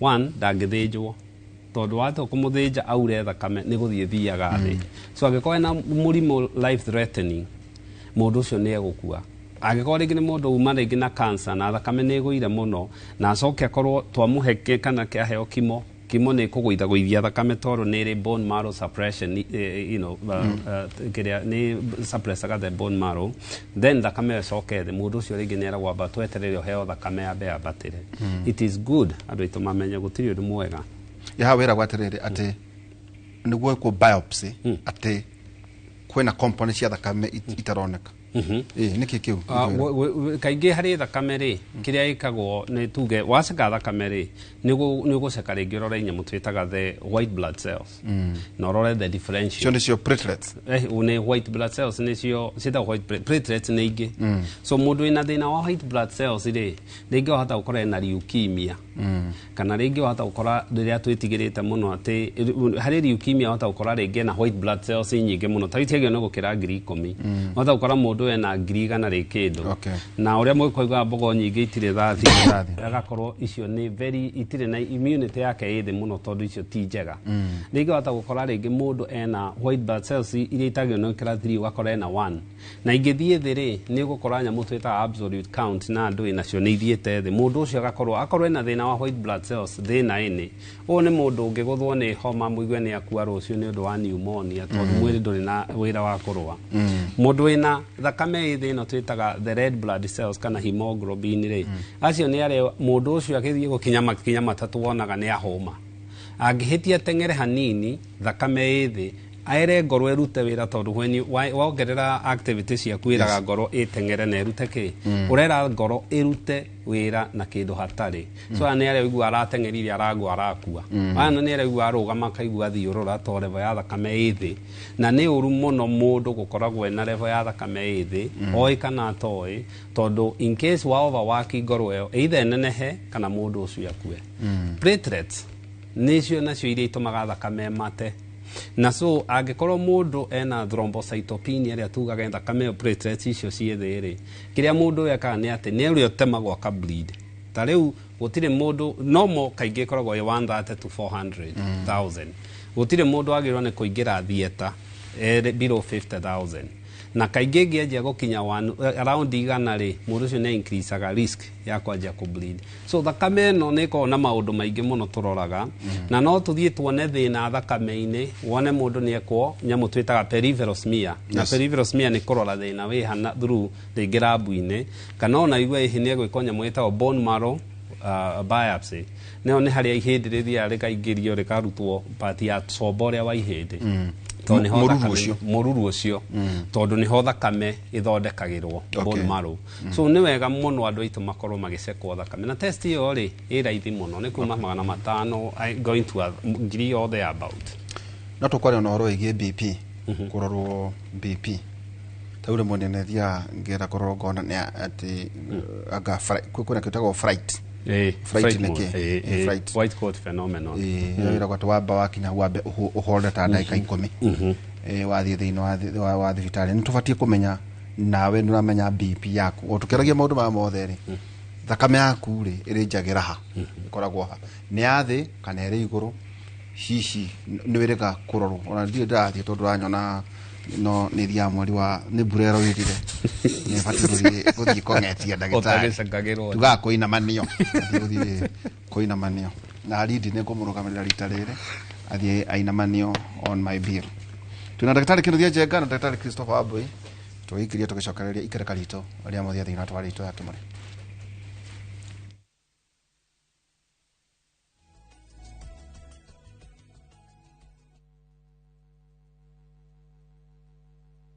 one, ndangĩthĩnjwo, tondũ watua kũmũthĩnja aure thakame nĩ gũthiĩ thiaga thĩ. So angĩkorwo ena mũrimũ life threatening, mũndũ ũcio nĩ egũkua. Angĩkorwo rĩngĩ nĩ mũndũ uma rĩngĩ na cancer na thakame nĩ ĩgũire mũno, na acoke akorwo twamũhe kana kĩaheo chemo, chemo nĩ kũgũithagũithia thakame tondũ nĩ ĩrĩ bone marrow suppression, kĩrĩa nĩ suppressaga the bone marrow, then thakame ĩyo ĩcoke thĩ. Mũndũ ũcio rĩngĩ nĩ eragwo amba tweterere ũheo thakame yambe yambatĩre. It is good andũ aitũ mamenye gũtirĩ ũndũ mwega. Ya wĩragwo atĩrĩrĩ, atĩ nĩguo gwĩkwo biopsy, atĩ kwĩna component cia thakame itaroneka. Ĩ nĩkĩ kĩu? Kaingĩ harĩ thakame rĩ, kĩrĩa ĩkagwo nĩ tuge waceka thakame rĩ, nĩ ũgũceka rĩngĩ ũrore nyamũ twĩtaga the white blood cells, na ũrore the differential. Cio nĩcio platelets? Nĩ white blood cells, nĩcio ciĩtagwo white platelets nĩ ingĩ. So mũndũ wĩna thĩna wa white blood cells rĩ, rĩngĩ wahota gũkora ena leukemia, kana rĩngĩ wahota gũkora rĩrĩa twĩtigĩrĩte mũno atĩ harĩ leukemia, wahota gũkora rĩngĩ ena white blood cells nyingĩ mũno, ta itiagĩrĩirwo nĩ gũkĩra 10,000. Wahota gũkora mũndũ ena 100,000 rĩ kĩndũ. Na ũrĩa mũkoigaga mbogo nyingĩ itirĩ thathi, agakorwo icio nĩ very itirĩ na immunity yake ĩ thĩ mũno, tondũ icio ti njega. Rĩngĩ wahota gũkora rĩngĩ mũndũ ena white blood cells iria itagĩrĩirwo nĩ gũkĩra 3, ũgakora ena 1, na ingĩthiĩ thĩ rĩ, nĩ ũgũkora nyamũ twĩtaga absolute count na andũ nacio nĩ ithiĩte thĩ. Mũndũ ũcio agakorwo akorwo ena thĩna wa white blood cells thĩna ĩnĩ. Ũyũ nĩ mũndũ ũngĩgũthwo nĩ homa mũigue nĩ akua rũciũ nĩ ũndũ wa pneumonia, tondũ mwĩrĩ ndũrĩ na wĩra wa kũrũa. Mũndũ wĩna thakame ĩ thĩ ĩno twĩtaga the red blood cells kana hemoglobin rĩ, acio nĩ arĩa mũndũ ũcio agĩthiĩ gũkinya makinya matatũ wonaga nĩ ahũma, angĩhĩtia teng'ere hanini, thakame ĩ thĩ, aere ngoro ĩrute wĩra, tondũ when you wongerera activity ciaku ĩraga ngoro ĩteng'ere na ĩrute kĩ. Ũrera ngoro ĩrute wĩra na kĩndũ hatarĩ. So aya nĩ arĩa ũigua arateng'erire, aragwa, arakua. Aya nĩ arĩa ũigua arũgama akaigua thiũrũra, to level ya thakame ĩ thĩ. Na nĩ ũru mũno mũndũ gũkoragwo ena level ya thakame ĩ thĩ, oĩ kana atoĩ, tondũ in case wa overwork ngoro ĩyo either ĩnenehe kana mũndũ ũcio akue. Platelets nĩcio nacio iria itũmaga thakame ĩmate, na so angĩkorwo mũndũ ena thrombocytopenia ĩrĩa tugaga thakame ĩyo platelets icio ciĩ thĩ rĩ, kĩrĩa mũndũ ũyũ ekaga nĩ atĩ nĩ ũrĩa ũtemagwo aka bleed. Ta rĩu gũtirĩ mũndũ normal, kaingĩ ĩkoragwo ĩ 130 to 400,000. Gũtirĩ mũndũ wagĩrĩirwo nĩ kũingĩra theatre below 50,000, na kaingĩ ĩngĩanjia gũkinya around 100 rĩ, mũndũ ũcio nĩ increaseaga risk ya kwanjia kũ bleed. So thakame ĩno nĩ ĩkoragwo na maũndũ maingĩ mũno tũroraga, na no tũthiĩ tuone thĩna thakame-inĩ, wone mũndũ nĩ ekwo nyamũ twĩtaga peripheral smear. Na peripheral smear nĩ kũrora thĩna wĩ hana through rĩngĩ rabu-inĩ, kana ona igue hihi nĩ egwĩkwo nyamũ ĩtagwo bone marrow biopsy. Nayo nĩ harĩa ihĩndĩ rĩthiaga rĩkaingĩrio, rĩkarutwo part ya comba ũrĩa wa ihĩndĩ. Tondũ nĩho Mũruru thakame- ũcio. Mũruru ũcio, tondũ nĩho thakame ĩthondekagĩrwo, bone marrow. So nĩ wega mũno andũ aitũ makorwo magĩcekwo thakame, na test ĩyo rĩ, ĩ raithi mũno, nĩ kuma 500 going to ngiri or there about. No tũkwaria na ũhoro wĩgiĩ BP, kũrorwo BP. Ta rĩu rĩmwe nĩ thiaga ngĩenda kũrorwo ngona nĩ atĩ anga kwĩna kĩndũ gĩtagwo fright. Fright nĩ kĩ? Fright. White coat phenomenon. Ĩyo ĩragwo atĩ wamba wakinya wambe ũhorere ta ndagĩka 10 wathiĩ thĩinĩ wa thibitarĩ. Nĩ tũbatiĩ kũmenya nawe nĩ ũramenya BP yaku o tũkĩaragia maũndũ maya mothe rĩ, thakame yaku rĩ ĩrĩ njagĩra ha ĩkoragwo ha, nĩ ya thĩ kana ĩrĩ igũrũ, hihi nĩ wĩrĩga kũrorwo. Ona ndirĩ ndĩrathiĩ tondũ ũranyona no nĩ thiaga mweri wa nĩ mbura ĩroirire, nĩ batiĩ gũthiĩ kũng'etia ndagĩtarĩ. Ũtagĩcangagĩrwo. Tugaga kũinamanio, gũthiĩ kũinamanio na rindi nĩ ngũmũrũgamĩrĩra rita rĩrĩ athiĩ ainamanio on my bill. Twĩna ndagĩtarĩ Kĩnuthia Njenga na ndagĩtarĩ Christopher Wambui, tũgĩikiria tũgĩcokereria ikereka ritũ rĩa mũthia thĩinĩ wa tabarĩra itũ ya Kĩmũrĩ.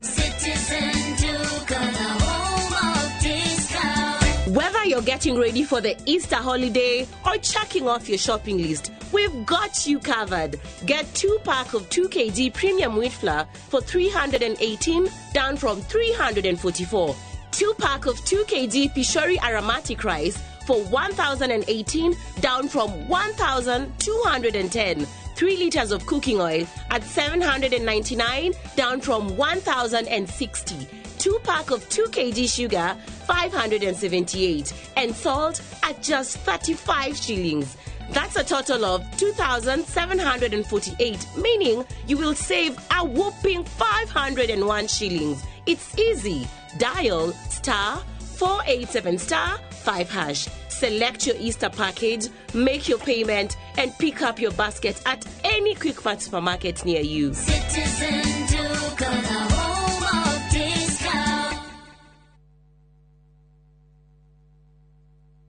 Citizen Duka, the home of discount. Whether you're getting ready for the Easter holiday or checking off your shopping list, we've got you covered. Get 2 pack of 2 kg premium wheat flour for 318, down from 344. 2 pack of 2 kg Pishori aromatic rice for 1,018, down from 1,210. 3 liters of cooking oil at 799, down from 1,060. 2 pack of 2 kg sugar, 578, and salt at just 35 shillings. That's a total of 2,748, meaning you will save a whopping 501 shillings. It's easy. Dial star 487 star 5 hash. Select your Easter package, make your payment, and pick up your basket at any Quickmart supermarket near you. Citizen Duka, the home of discount.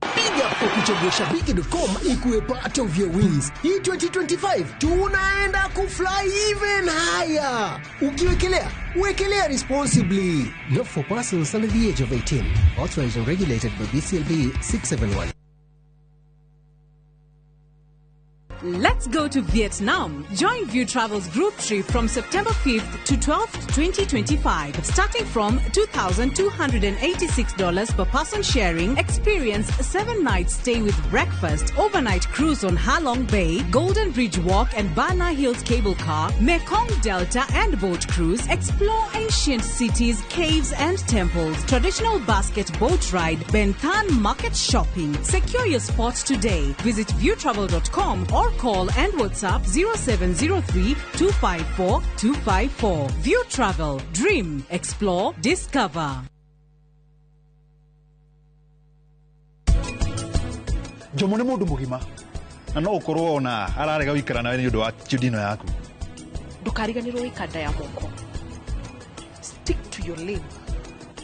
Piga kwa kuchagua shabiki.com ikuwe part of your wins. Hii 2025 tunaenda kufly even higher. Ukiwekelea, wekelea responsibly. Not for persons under the age of 18. Authorized and regulated by BCLB 671. Let's go to Vietnam. Join View Travel's group trip from September 5th to 12th, 2025. Starting from $2,286 per person sharing, experience 7 nights stay with breakfast, overnight cruise on Halong Bay, Golden Bridge Walk and Bana Hills Cable Car, Mekong Delta and boat cruise, explore ancient cities, caves and temples, traditional basket boat ride, Ben Thanh market shopping. Secure your spot today. Visit viewtravel.com or call and WhatsApp 0703 254 254. View Travel. Dream. Explore. Discover. Njomo nĩ mũndũ mũgima na no ũkorwo ona ararega gũikara nawe nĩ ũndũ wa chudino yaku. Ndũkariganĩrwo gũikanda ya moko. Stick to your lane.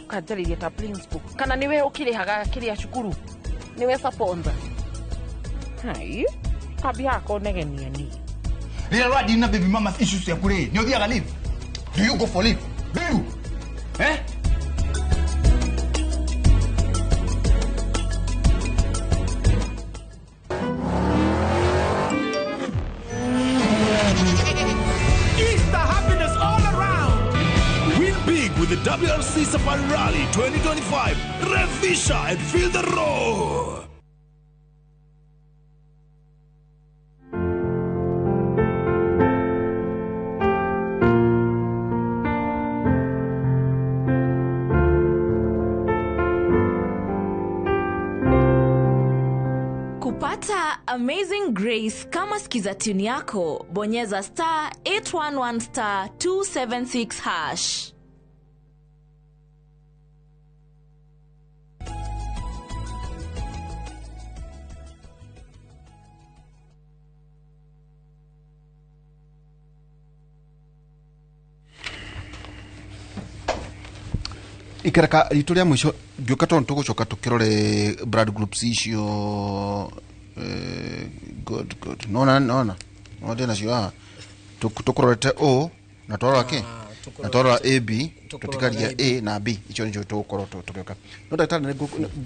Ũkanjarĩria ta principal. Kana nĩwe ũkĩrĩhaga kĩrĩa cukuru? Nĩwe sponsor? Hai, kambi haha negenia ni. Rĩrĩa ũradeal na baby mama's issues ciaku rĩ, nĩ ũthiaga leave? Do you go for leave? Do you? Eh? Easter happiness all around. Win big with the WRC Safari Rally 2025. Revisha and feel the roar. Kupata Amazing Grace kama skiza tune yako, bonyeza star 811 star 276 hash. Ikereka ritũ rĩa mũico ngĩũka tondũ tũgũcoka tũkĩrore blood groups icio, good good, nona nona no ndĩ nacio haha. Tũkũrorete O na twarora kĩ na twarora AB, tũtikaria A na B, icio nĩcio tũgũkorwo tũgĩũka. No ndagĩtarĩ,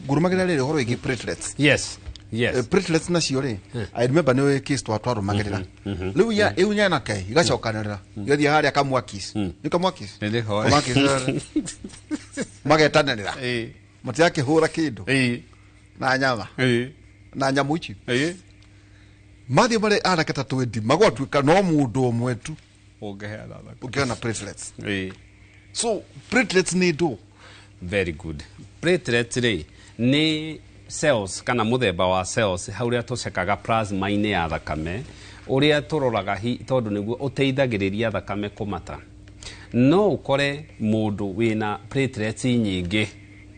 ngũrũmagĩrĩra rĩrĩ ũhoro wĩgiĩ platelets. Yes. Yes. Platelets nacio rĩ, I remember nĩ case twarũmagĩrĩra rĩu ya ĩu nyanake igacokanĩrĩra igathiĩ harĩa kamwakis, nĩ kamwakis. Kamwakis, magetanĩrĩra matirakĩhũra kĩndũ na nyama Na nyamũ ici mathiĩ marĩ anake ta 20, magwatuĩka no mũndũ ũmwe tu ũngĩheana thakame. Ũngĩheana platelets. So platelets nĩ ndũ? Very good. Platelets rĩ, nĩ cells kana mũthemba wa cells hau ũrĩa tũcekaga plasma-inĩ ya thakame, ũrĩa tũroraga tondũ nĩguo ũteithagĩrĩria thakame kũmata. No ũkore mũndũ wĩna platelets nyingĩ,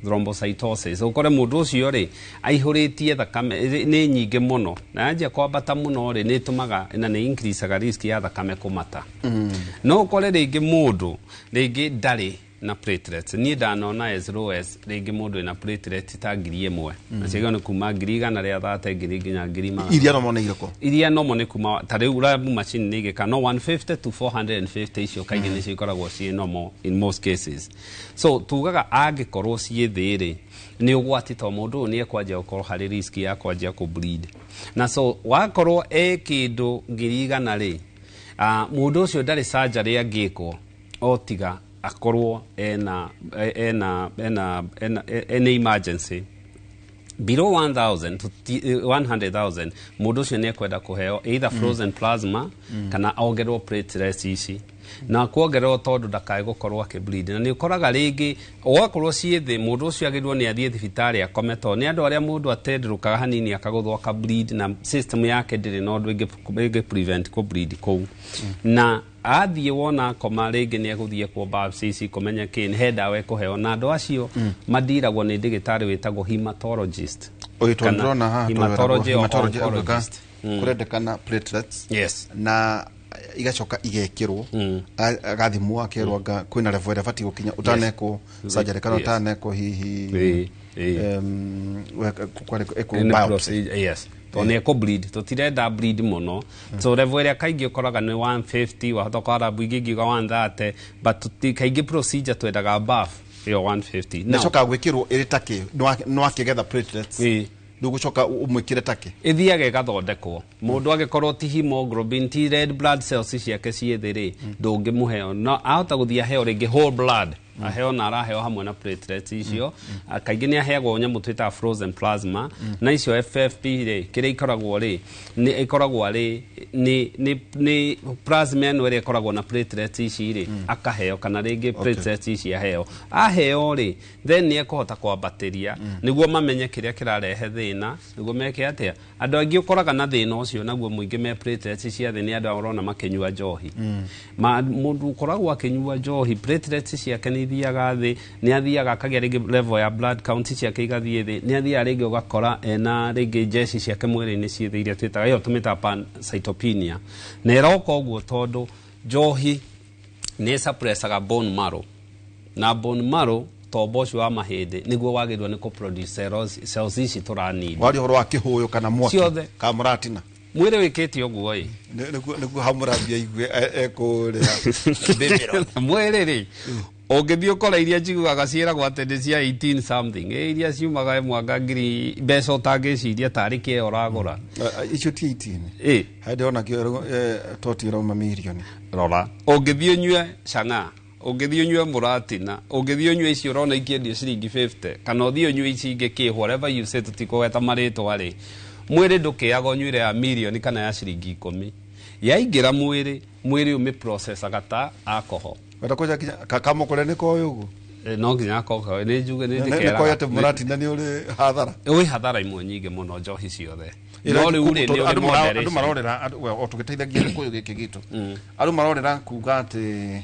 thrombocytosis, ũkore mũndũ ũcio rĩ, aihũrĩtie thakame nĩ nyingĩ mũno, na yanjia kwambata mũno rĩ, nĩ ĩtũmaga na nĩ increaseaga risk ya thakame kũmata. No ũkore rĩngĩ mũndũ rĩngĩ ndarĩ na platelets. Niĩ ndanona as low as rĩngĩ mũndũ ĩna platelets ta 1000, na ciagĩrĩirwo nĩ kuma 130,000 ngiri nginya ngiri magana. Iria nomo nĩ irĩkũ? Iria nomo nĩ kuma ta rĩu lab machine nĩ igĩka no 150 to 450, icio kaingĩ nĩcio ikoragwo ciĩ normal in most cases. So tugaga angĩkorwo ciĩ thĩ rĩ, nĩ ũgwati, to mũndũ ũyũ nĩ ekwanjia gũkorwo harĩ risk ya kwanjia kũ bleed. Na so wakorwo e kĩndũ 100,000 rĩ, mũndũ ũcio ndarĩ surgery angĩkwo o tiga akorwo ena emergency. Below 1000 to 100,000, mũndũ ũcio nĩ ekwenda kũheo either frozen plasma kana ongererwo platelets ici na kuongererwo, tondũ ndakae gũkorwo akĩbleed. Na nĩ ũkoraga rĩngĩ ũgakorwo ciĩ thĩ, mũndũ ũcio agĩrĩirwo nĩ athiĩ thibitarĩ akome, tondũ nĩ andũ arĩa mũndũ atendũrũkaga hanini akagũthwo akableed, na system yake ndĩrĩ na ũndũ ĩngĩ prevent kũ bleed kũu. Na athiĩ wona akoma, rĩngĩ nĩ egũthiĩ ekwo biopsy ici kũmenya kĩ he ndawa ekũheo, na andũ acio mandiragwo nĩ ndagĩtarĩ wĩtagwo hematologist. Oĩ, tondũ Kana ndĩrona haha hematology or hematology augaga oncologist. Kũrendekana platelets na igacoka igekĩrwo, agathimwo, akerwo anga kwĩna level ĩrĩa ĩbatiĩ gũkinya ũtanekwo surgery kana ũtanekwo hihi ĩkwo Nĩ biopsy. procedure, yes, tondũ nĩ ekũ bleed, tũtirenda bleed mũno. So level ĩrĩa kaingĩ ũkoraga nĩ 150, wahota ũkora lab ingĩ ingiuga 130, but kaingĩ procedure twendaga above ĩyo 150. Now, Nacoka gwĩkĩrwo ĩrĩ takĩ no akĩgetha platelets, rĩu gũcoka ũmwĩkĩre takĩ? Ĩthiaga ĩgathondekwo. Mũndũ angĩkorwo ti hemoglobin, ti red blood cells ciake ciĩ thĩ rĩ, ndũngĩmũheo. No ahota gũthiĩ aheo rĩngĩ whole blood, aheo na araheo hamwe na platelets icio. Kaingĩ nĩ aheagwo nyamũ twĩtaga frozen plasma, na icio FFP rĩ, kĩrĩa ikoragwo rĩ, nĩ ĩkoragwo arĩ nĩ plasma ĩno ĩrĩa ĩkoragwo na platelets ici rĩ, akaheo, kana rĩngĩ platelets ici aheo rĩ, then nĩ ekũhota kwambatĩria nĩguo mamenye kĩrĩa kĩrarehe thĩna, nĩguo meke atĩa. Andũ aingĩ ũkoraga na thĩna ũcio naguo mũingĩ me platelets cia thĩ nĩ andũ ũrona makĩnyua njohi. Ma mũndũ ũkoragwo akĩnyua njohi, platelets ciake nĩ ithiaga thĩ, nĩ athiaga akagĩa rĩngĩ level ya blood count ciake igathiĩ thĩ, nĩ athiaga rĩngĩ ũgakora ena rĩngĩ jeshi ciake mwĩrĩ-inĩ ciĩ thĩ, iria twĩtaga, ĩyo tũmĩtaga pancytopenia. Na ĩroka ũguo tondũ njohi nĩ suppressaga bone marrow, na bone marrow, tombo ũcio wa mahĩndĩ, nĩguo wagĩrĩirwo nĩ kũ-produce cells ici tũranid. Waria ũhoro wa kĩhũyũ kana mwaki Ciothe. Kana mũratina. Mwĩrĩ wĩkĩte ũguo ĩ. Nĩguo hamũrambia igue ekũrĩa. Mwĩrĩ rĩ, ũngĩthiĩ ũkore iria njiguaga ciĩragwo atĩ nĩ cia 18 something, iria ciumaga mwanga ngiri mbeca ũtangĩciria tarĩ kĩo ũragũra. Icio ti 18. Ĩ. Hĩndĩ ona kĩo toti ĩrauma mirioni. Rora, ũngĩthiĩ ũnyue chang'aa, ũngĩthiĩ ũnyue mũratina, ũngĩthiĩ ũnyue icio ũrona ikĩendio ciringi 50, kana ũthiĩ ũnyue ici ingĩ kĩ, whatever you say, tũtikũgweta marĩtwa rĩ, mwĩrĩ ndũkĩaga ũnyuire ya mirioni kana ya ciringi 10, yaingĩra mwĩrĩ, mwĩrĩ ũmĩprocessaga ta alcohol. Wenda kũnja kinya kamũkũre nĩ koĩ ũguo? No nginya akorwo nĩ njuge nĩ Nĩ koĩ atĩ mũratina nĩ ũrĩ hathara? Wĩ hathara imwe nyingĩ mũno, njohi ciothe, no rĩu rĩ, nĩ Tondũ ũrĩ andũ moderation. Marorera well, o tũgĩteithagia gĩkũyũ gĩkĩ gitũ, andũ marorera kuga atĩ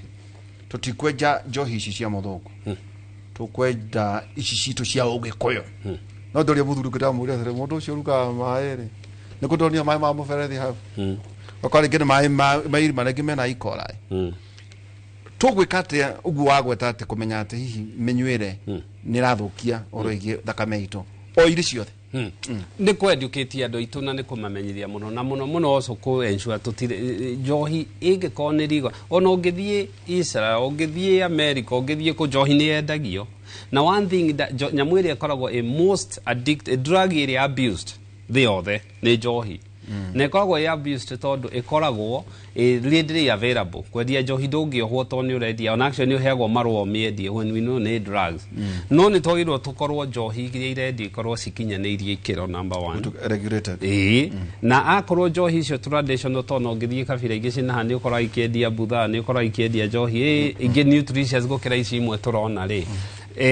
tũtikwenja njohi ici cia mũthũngũ, tũkwenda ici citũ cia ũgĩkũyũ. No ndoria mũthuri ũngĩ, ndamũria atĩrĩ, mũndũ ũcio ũrugaga maĩ rĩ, nĩ kũndonia maĩ ma mũberethi hau, okorwo rĩngĩ nĩ maĩ ma irima, rĩngĩ mena ikora. Tũgwĩka atĩa ũguo wagweta atĩ kũmenya atĩ hihi mĩnyuĩre nĩ ĩrathũkia ũhoro wĩgiĩ thakame itũ o irĩ ciothe? Nĩ kwendukätie andũ aitũ na nĩ kũmamenyithia mũno na mũno mũno, also kũ ensure tũtirĩ njohi ĩngĩkorwo nĩ rigo. Ona ũngĩthiĩ Israel, ũngĩthiĩ America, ũngĩthiĩ kũ, njohi nĩ yendagio. Na one thing that nyamũ ĩrĩa ĩkoragwo a most addict, a drug ĩrĩa abused thĩ yothe nĩ njohi. Na ĩkoragwo ĩ abused tondũ ĩkoragwo ĩ readily available. Kwendia njohi ndũngĩohwo tondũ nĩ ũrendia, ona actually nĩ ũheagwo marũa ũmĩendie when we know nĩ drugs. No nĩ twagĩrĩirwo tũkorwo njohi iria irendio ikorwo cikinyanĩirie ikĩro, number one. Regulated. Ĩĩ, na akorwo njohi icio traditional, tondũ ũngĩthiĩ kabira ingĩ cinaha nĩ ũkoraga ikĩendia buthaa, nĩ ũkoraga ikĩendia njohi ingĩ nutritious gũkĩra ici imwe tũrona rĩ,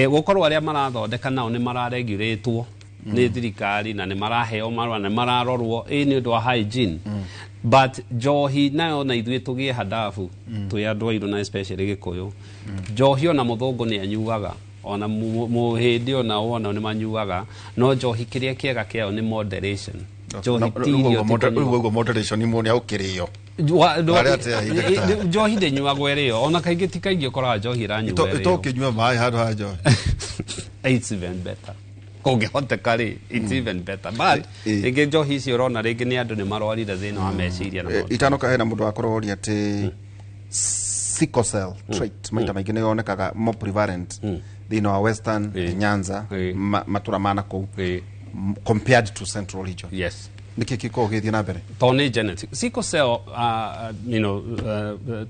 gũkorwo arĩa marathondeka nao nĩ mararegulatwo nĩ thirikari na nĩ maraheo marũa, nĩ mararorwo nĩ ũndũ wa hygiene. But njohi nayo na ithuĩ tũgĩe hadabu twĩ andũ airũ na especially Gĩkũyũ, njohi ona mũthũngũ nĩ anyuaga, ona mũhĩndĩ ona wona nĩ manyuaga, no njohi kĩrĩa kĩega kĩayo nĩ moderation. Njohi ti irio ti kũnyua. Rĩu moderation nĩ mũndũ aũkĩrĩo. Arĩa atĩa ihinda rĩtarĩ. Njohi ndĩnyuagwo ĩrĩo, ona kaingĩ ti kaingĩ ũkoraga njohi ĩranyuo ĩrĩo. Ĩtũkĩnyua maĩ handũ ha njohi. It's even better kũngĩhoteka rĩ, it's even better, but rĩngĩ njohi icio ũrona rĩngĩ nĩ andũ nĩ marwarire thĩna wa meciria na maũndũ. Itanoka hena mũndũ wakorwo oria atĩ sickle cell trait maita maingĩ nĩ yonekaga more prevalent thĩinĩ wa Western Nyanza, matũra ma nakũu, compared to Central region. Yes. Nĩkĩ gĩkoragwo gĩgĩthiĩ na mbere? Tondũ nĩ genetic. Sickle cell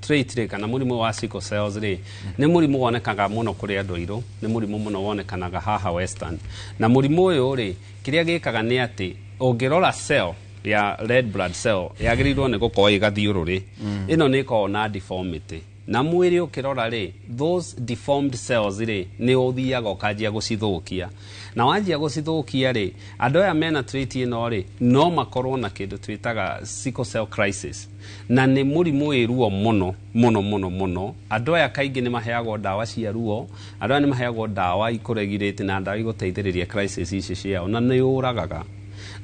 trait rĩ, kana mũrimũ wa sickle cells rĩ, nĩ mũrimũ wonekaga mũno kũrĩ andũ airũ, nĩ mũrimũ mũno wonekanaga haha Western. Na mũrimũ ũyũ rĩ, kĩrĩa gĩkaga nĩ atĩ ũngĩrora cell ya red blood cell yagĩrĩirwo nĩ gũkorwo ĩgathiũrũrĩ, ĩno nĩ ĩkoragwo na deformity, na mwĩrĩ ũkĩrora rĩ, those deformed cells rĩ, nĩ ũthiaga ũkanjia gũcithũkia, na wanjia gũcithũkia rĩ, andũ aya mena trait ĩno rĩ, no makorwo na kĩndũ twĩtaga sickle cell crisis, na nĩ mũrimũ wĩ ruo mũno mũno mũno mũno. Andũ aya kaingĩ nĩ maheagwo ndawa cia ruo, andũ aya nĩ maheagwo ndawa ikũregulate na ndawa igũteithĩrĩria crisis ici ciao, na nĩ ũragaga.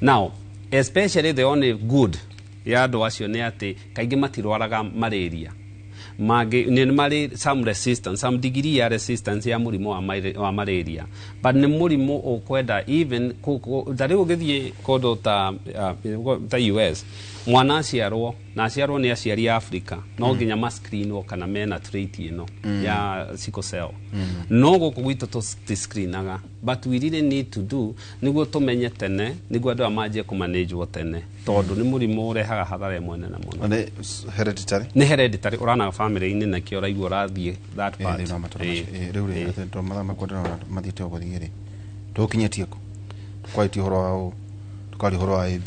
Now especially the only good ya andũ acio nĩ atĩ kaingĩ matirwaraga malaria, mangĩ nĩ marĩ some resistance, some degree ya resistance ya mũrimũ wa malaria, but nĩ mũrimũ ũkwenda even ta rĩu ũgĩthiĩ kũndũ ta US, mwana aciarwo na aciarwo nĩ aciari a Africa, no nginya mascreenwo kana mena trait ĩno ya sickle cell. No gũkũ gwitũ tũtiscreenaga, but we really need to do nĩguo tũmenye tene, nĩguo andũ aya manjie kũmanĩnjwo tene, tondũ nĩ mũrimũ ũrehaga hathara ĩmwe nene mũno. Na nĩ hereditary? Nĩ hereditary, ũranaga family-inĩ nakĩo ũraigua ũrathiĩ that part. Thĩinĩ wa matũra macio. Rĩu rĩ, atĩ tondũ mathaa makwa ndĩrona mathiĩte o gũthiĩ rĩ, tũkinyĩtie kũ tũkwarĩtie ũhoro wa ũ, tũkaria ũhoro wa AB,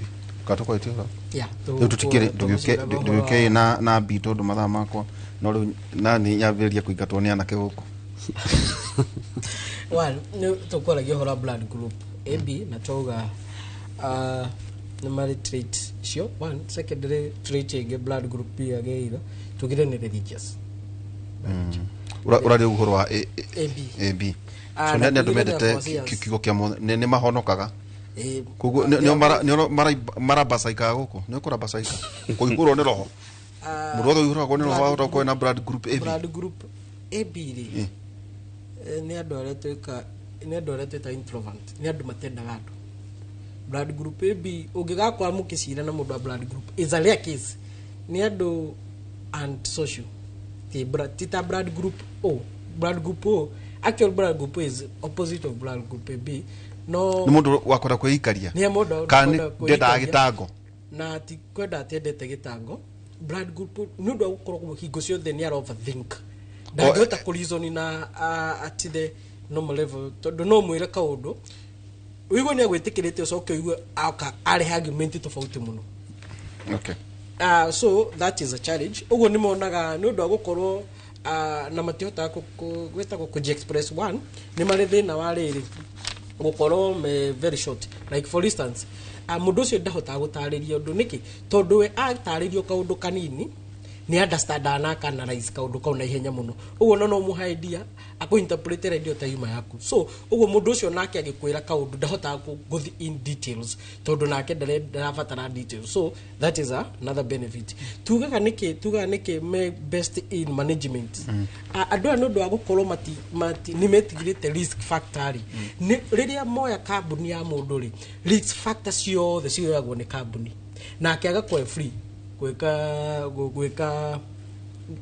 kana tũkwarĩtie ũhoro Yeah, rĩu tũtikĩrĩ tũgũciraga ũhoro ndũgĩũke na B tondũ mathaa makwa no rĩu nani nyambĩrĩria kũingatwo nĩ anake gũkũ. One, nĩ tũkwaragia ũhoro wa blood group AB na twauga nĩ marĩ trait icio. One, secondary trait ĩngĩ blood group B yagĩrĩirwo tugire nĩ religious. Ũraria ũhoro wa AB. AB. Ah, So na nĩ andũ tugire mendete therefore yes. kiugo kĩa Mwathani, nĩ mahonokaga. Koguo nĩo marabacaikaga gũkũ, nĩ ũkũrabacaika kũihũrwo nĩ roho, mũndũ wothe ũihũragwo nĩ roho wahota gũkorwo na blood group AB. Blood group AB rĩ, nĩ andũ arĩa twĩka, nĩ andũ arĩa twĩta introvert, nĩ andũ matendaga andũ. Blood group AB ũngĩgakora mũkĩcira na mũndũ wa blood group is a rare case, nĩ andũ antisocial, ti ta blood group O. Blood group O, actual blood group O is opposite of blood group AB. No Nĩ mũndũ wa kwenda kwĩikaria. Nĩ mũndũ kana nĩ kwenda ndendaga kwĩikaria. gĩtango. Na ti kwenda atendete gĩtango. Blood group nĩ ũndũ wa gũkorwo hingo ciothe nĩ ara overthink, ndangĩhota kũ reason na at the normal level, tondũ no mwĩre kaũndũ ũigue nĩ agwĩtĩkĩrĩte, ũcoke ũigue aka arehe argument tofauti mũno. So that is a challenge. Ũguo nĩ monaga nĩ ũndũ wa gũkorwo na matihotaga gwĩtagwo kũji express. One, nĩ marĩ thĩna wa rĩrĩ gũkorwo me very short. Like for instance, mũndũ ũcio ndahotaga gũtarĩria ũndũ. Nĩkĩ? Tondũ we atarĩrio kaũndũ kanini nĩ understandaga na akanalyze kaũndũ kau na ihenya mũno. Ũguo no mũhe idea, akũinterpretera idea ta yuma yaku. So ũguo mũndũ ũcio nake agĩkwĩra kaũndũ ndahotaga gũthiĩ in details, tondũ nake ndarabatara details. So that is another benefit. Tugaga nĩkĩ me best in management? Andũ aya nĩ ũndũ wa gũkorwo mati nĩ metigĩrĩte risk factor rĩ, nĩ rĩrĩa moya kambuni ya mũndũ rĩ, risk factor ciothe cioyagwo nĩ kambuni, nake agakorwo free gwĩka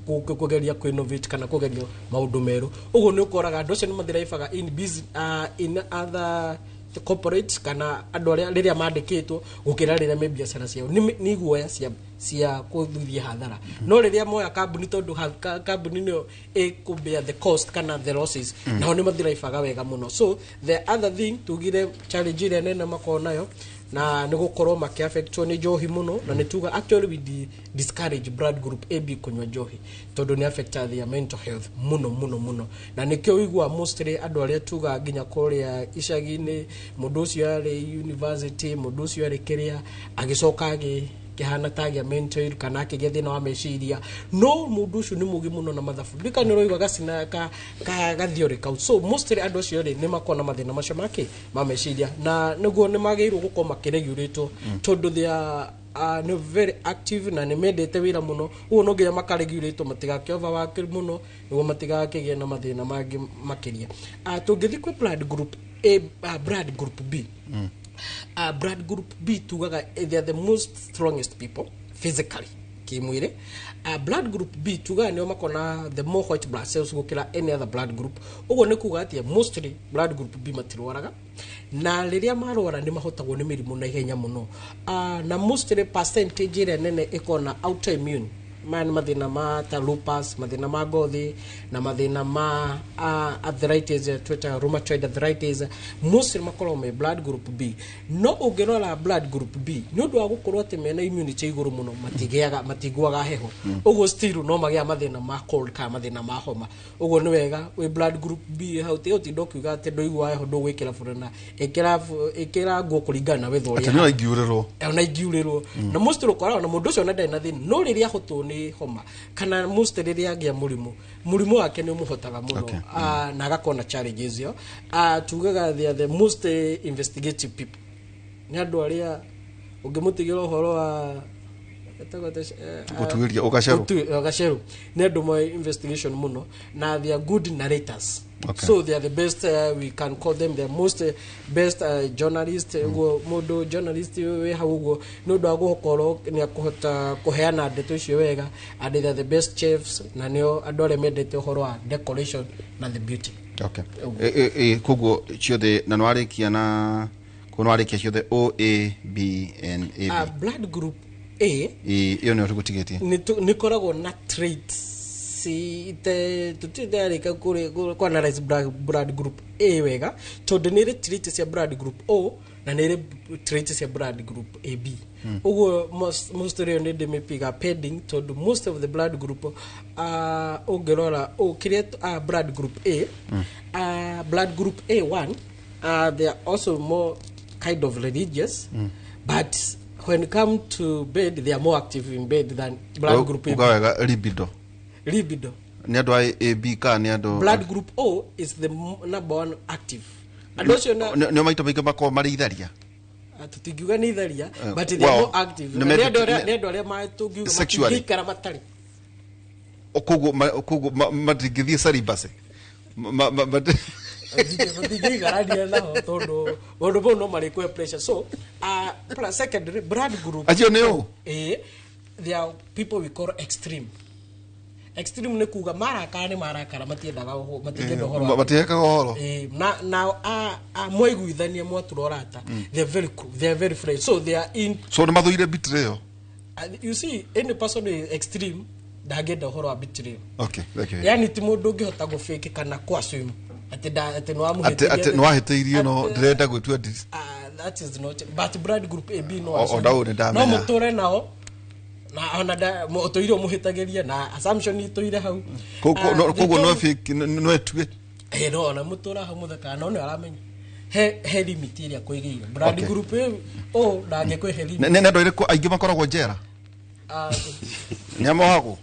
kũgeria kũ innovate kana kũgeria maũndũ merũ. Ũguo nĩ ũkoraga andũ acio nĩ mathrivaga in other Corporate kana andũ arĩa rĩrĩa mandĩkĩtwo gũkĩra rĩrĩa me biacara ciao nĩ iguoya cia kũthuthiĩ hathara, no rĩrĩa moya kambuni, tondũ kambuni nĩyo ĩkũbear the cost kana the losses, nao nĩ mathiraibaga wega mũno. So the other thing tugire challenge ĩrĩa nene makoragwo nayo na nĩ gũkorwo makĩaffectwo nĩ njohi mũno, na nĩ tuga actually we discourage blood group AB kũnyua njohi tondũ nĩ affecta their mental health mũno mũno mũno. Na nĩkĩo ũiguaga mostly andũ arĩa tuga nginya kũrĩa icagi-inĩ, mũndũ ũcio arĩ university, mũndũ ũcio arĩ kĩrĩa, agĩcoka agĩ kĩhana ta agĩa mental ill kana akĩgĩa thĩna wa meciria, no mũndũ ũcio nĩ mũgĩ mũno na mathabu, ndika nĩ ũraigua gacina ka gathiorĩ kau. So mostly andũ acio rĩ, nĩ makoragwo na mathĩna macio make ma meciria, na nĩguo nĩ magĩrĩirwo gũkorwo makĩregulĩtwo tondũ they are nĩ very active na nĩ mendete wĩra mũno. Ũguo no nginya makaregulĩtwo matigake overwork mũno nĩguo matigakĩgĩe na mathĩna mangĩ makĩria. Tũngĩthiĩ kwĩ blood group A, blood group B, blood group B tugaga they are the most strongest people physically, kimwĩrĩ. Blood group B tugaga nĩo makona the more white blood cells gũkĩra any other blood group. Ũguo nĩ kuga atĩa? Mostly blood group B matirwaraga, na rĩrĩa marwara nĩ mahotagwo nĩ mĩrimũ na ihenya mũno. Na mostly percentage ĩrĩa nene ĩkorwo autoimmune, maya nĩ mathĩna ma ta lupus, mathĩna ma ngothi na mathĩna ma arthritis, twĩtaga rheumatoid arthritis, mostly makoragwo me blood group B. No ũngĩrora blood group B, nĩ ũndũ wa gũkorwo atĩ mena immunity igũrũ mũno, matigĩaga, matiguaga heho. Ũguo still no magĩa mathĩna ma cold kana mathĩna ma homa. Ũguo nĩ wega wĩ blood group B hau tiga ũtinda ũkiuga atĩ ndũiguaga heho ndũgwĩkĩra burana, ĩkĩra nguo kũringana na weather Atĩ ũrĩa nĩ ingiurĩrwo. Ona ingiurĩrwo. Na most ũkoraga na mũndũ ũcio ona ndarĩ na thĩna, no rĩrĩa ahotwo nĩ homa kana most rĩrĩa agĩa mũrimũ, mũrimũ wake nĩ ũmũhotaga mũno. Na agakorwo na challenges ĩyo. Tugaga they are the most investigative people, nĩ andũ arĩa ũngĩmũtigĩra ũhoro wa etagwo atĩa, Gũtuĩria, ũgacerũ. Gacerũ, nĩ andũ moĩ investigation mũno na they are good narrators. So they are the best, we can call them the most best journalist. Ũguo mũndũ journalist wĩ hau ũguo nĩ ũndũ wa gũkorwo nĩ akũhota kũheana ndeto icio wega, and they are the best chefs, na nĩo andũ arĩa mendete ũhoro wa decoration na the beauty. Okay. Koguo ciothe na nĩwarĩkia na koguo nĩwarĩkia ciothe O A B N A B. Blood group A. Ĩyo nĩyo tũgũtigĩtie. Nĩ koragwo na traits ite tũtirarĩka kũ analyze blood group A wega tondũ nĩ ĩrĩ traits cia blood group O na nĩ ĩrĩ traits cia blood group AB. Ũguo most rĩo nĩ ndĩmĩpiga pending tondũ most of the blood group, ũngĩrora kĩrĩa blood group A, blood group A1, they are also more kind of religious, but when come to bed they are more active in bed than blood group A. Uga wega, libido. Libido. Nĩ andũ a A B kana nĩ andũ Blood group O is the number one active, andũ acio na Nĩo maita maingĩ makoragwo marĩ itharia. Tũtingiuga nĩ itharia, but they well, are more active. nĩ Nĩ andũ arĩa tũngiuga Sexually. matingĩikara matarĩ. Koguo matingĩthiĩ celibacy. Matingĩikarania nao tondũ maũndũ mau no marĩkũhe pressure. So plus secondary blood group Acio nĩ ũ? They are people we call extreme. Extreme nĩ kuga marakara nĩ marakara, matiendaga matingĩenda ũhoro Matihekaga ũhoro. Na mwaiguithania mwatura ũrata, they are very cool, they are very friendly, so they are in So nĩ mathũire betrayal. You see, any person is extreme ndangĩenda ũhoro wa betrayal. Okay, thank you. Yani ti mũndũ ũngĩhota gũfake kana kũ-assume atĩ atĩ Atĩ nĩwamũhĩtĩria. Atĩ nĩwahĩtĩirio no ndĩrenda gwĩtua That is not, but blood group AB no O- assume. ona ũyũ nĩ ndamenya. No mũtũre nao na ona ũtũire ũmũhĩtagĩria na assumption itũire hau. Koguo no fake, no etue. No ona mũtũra hau mũthekaga no nĩ aramenya he limit ĩrĩa kũigĩire blood group A o ndangĩkwĩhe limit. Nĩ andũ arĩkũ aingĩ makoragwo njera? Nĩ amohagwo?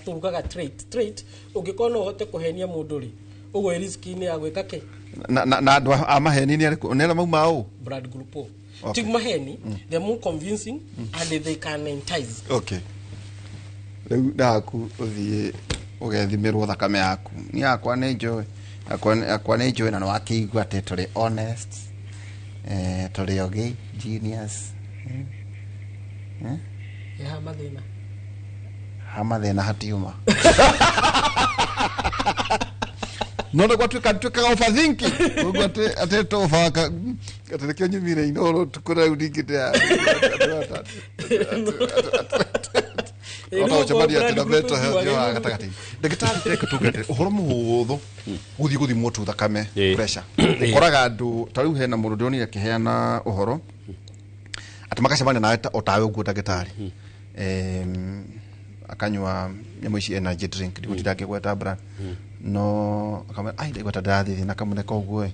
Tugaga trait ũngĩkorwo no ũhote kũhenia mũndũ rĩ, ũguo ĩ risk-inĩ ya gwĩka kĩ. Na andũ a maheni nĩ arĩkũ? Nĩ arĩa mauma ũ? Blood group O. Okay. Ti maheni, they're more convincing and they can entice. Okay, rĩu ndaku ũthiĩ ũgethimĩrwo thakame yaku. Niĩ yakwa nĩ njũĩ, yakwa nĩ njũĩ, na nĩ wakĩigua atĩ tũrĩ honest, tũrĩ ogĩ genius. Ya mathĩna. Ha mathĩna hatiuma. No nä gwatuä tuä kaga overthinking ũguo atä tåbanga atä nä kä o nyumire inoro tukå rä u ningä ndä atä na mental health yo gatagatĩ. Ndagĩtarĩ, reke tũgete ũhoro mũhũthũ, gũthiĩ gũthimwo tu thakame, pressure. Ũkoraga andũ ta rĩu hena mũndũ ndĩronire akĩheana ũhoro atĩ makacemania nawe o tawe ũguo ndagĩtarĩ, akanyua nyamũ ici energy drink, ndigũtinda ngĩgweta brand, no akamwĩra ai ndaigua ta ndĩrathiĩ na kamũneka ũguo ĩ,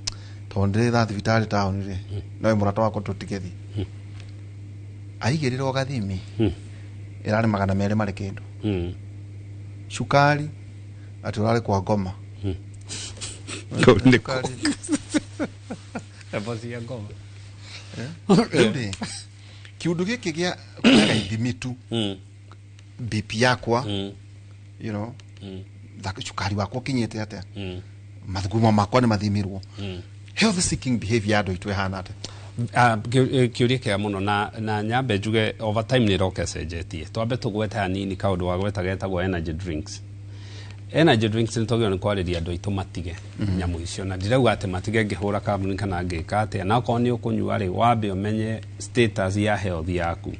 tondũ ndĩrĩ thibitarĩ taũni rĩ, no mũrata wakwa tũtigĩthiĩ. Aigĩrĩrwo gathimi ĩrarĩ 200 marĩ kĩndũ. Cukari atĩ ũrarĩ kwa ngoma. Cia ngoma. Rĩu rĩ, kĩũndũ gĩkĩ gĩa kũrega ithimi tu, BP yakwa, cukari wakwa ũkinyĩte atĩa, mathugumo makwa nĩ mathimirwo, health seeking behavior ya andũ aitũ ĩhana atĩa? Kĩũria kĩega mũno, na nyambe njuge over time nĩ ĩroka ĩcenjetie. Twambe tũgwete hanini kaũndũ wagweta getagwo energy drinks. Energy drinks nĩ twagĩrĩirwo nĩ kwarĩria andũ aitũ matige nyamũ icio, na ndirauga atĩ matige ngĩhũra kambuni kana ngĩka atĩa, na okorwo nĩ ũkũnyua rĩ, wambe ũmenye status ya health yaku.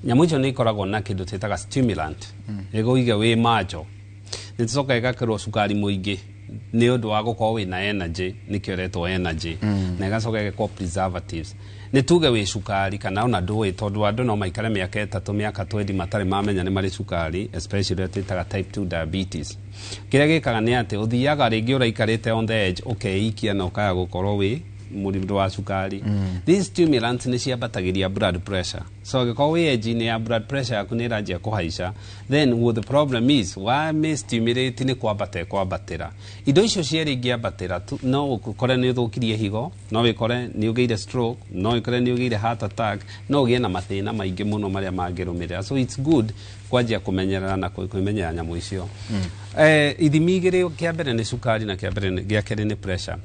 Nyamũ icio nĩ ikoragwo na kĩndũ twĩtaga stimulant, ĩgũige wĩ macho, nĩ tũcoka ĩgakĩrwo cukari mũingĩ nĩ ũndũ wa gũkorwo wĩna energy, nĩkĩo ĩretwo energy, na ĩgacoka ĩgekwo preservatives. Nĩ tuge wĩ cukari kana ona ndũĩ, tondũ andũ no maikare mĩaka 3, mĩaka 20 matarĩ mamenya nĩ marĩ cukari, especially ũrĩa twĩtaga type 2 diabetes. Kĩrĩa gĩkaga nĩ atĩ ũthiaga rĩngĩ ũraikarĩte on the edge, ũkeikia na ũkaga gũkorwo wĩ mũrimũ wa cukari. These stimulants nĩ ciambatagĩria blood pressure, so angĩkorwo wĩ edge-inĩ ya blood pressure yaku nĩ ĩranjia kũhaica, then what the problem is wa stimulate nĩ kwambata ĩkwambatĩra. Indo icio cierĩ ingĩambatĩra, no ũkore nĩ ũthũkirie higo, no wĩkore nĩ ũgĩire stroke, no wĩkore nĩ ũgĩire heart attack, no ũgĩe na mathĩna maingĩ mũno marĩa mangĩrũmĩrĩra. So it's good kwanjia kũmenyerera na kwĩmenyerera nyamũ icio. Ithimi igĩrĩ, kĩa mbere nĩ cukari na kĩa mbere gĩa kerĩ nĩ pressure.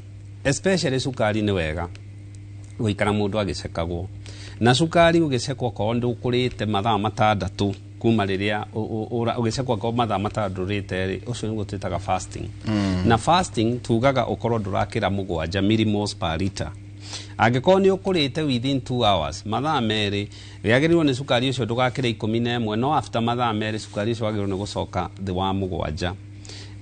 Especially cukari nĩ wega gũikara mũndũ agĩcekagwo, na cukari ũgĩcekwo okorwo ndũkũrĩte mathaa 6 kuma rĩrĩa ũgĩcekwo, okorwo mathaa 6 ũrĩte rĩ, ũcio nĩguo twĩtaga fasting. Na fasting tugaga ũkorwo ndũrakĩra 7 millimoles per liter. Angĩkorwo nĩ ũkũrĩte within 2 hours, mathaa 2, wagĩrĩirwo nĩ cukari ũcio ndũgakĩre 11, no after mathaa 2 cukari ũcio wagĩrĩirwo nĩ gũcoka thĩ wa 7.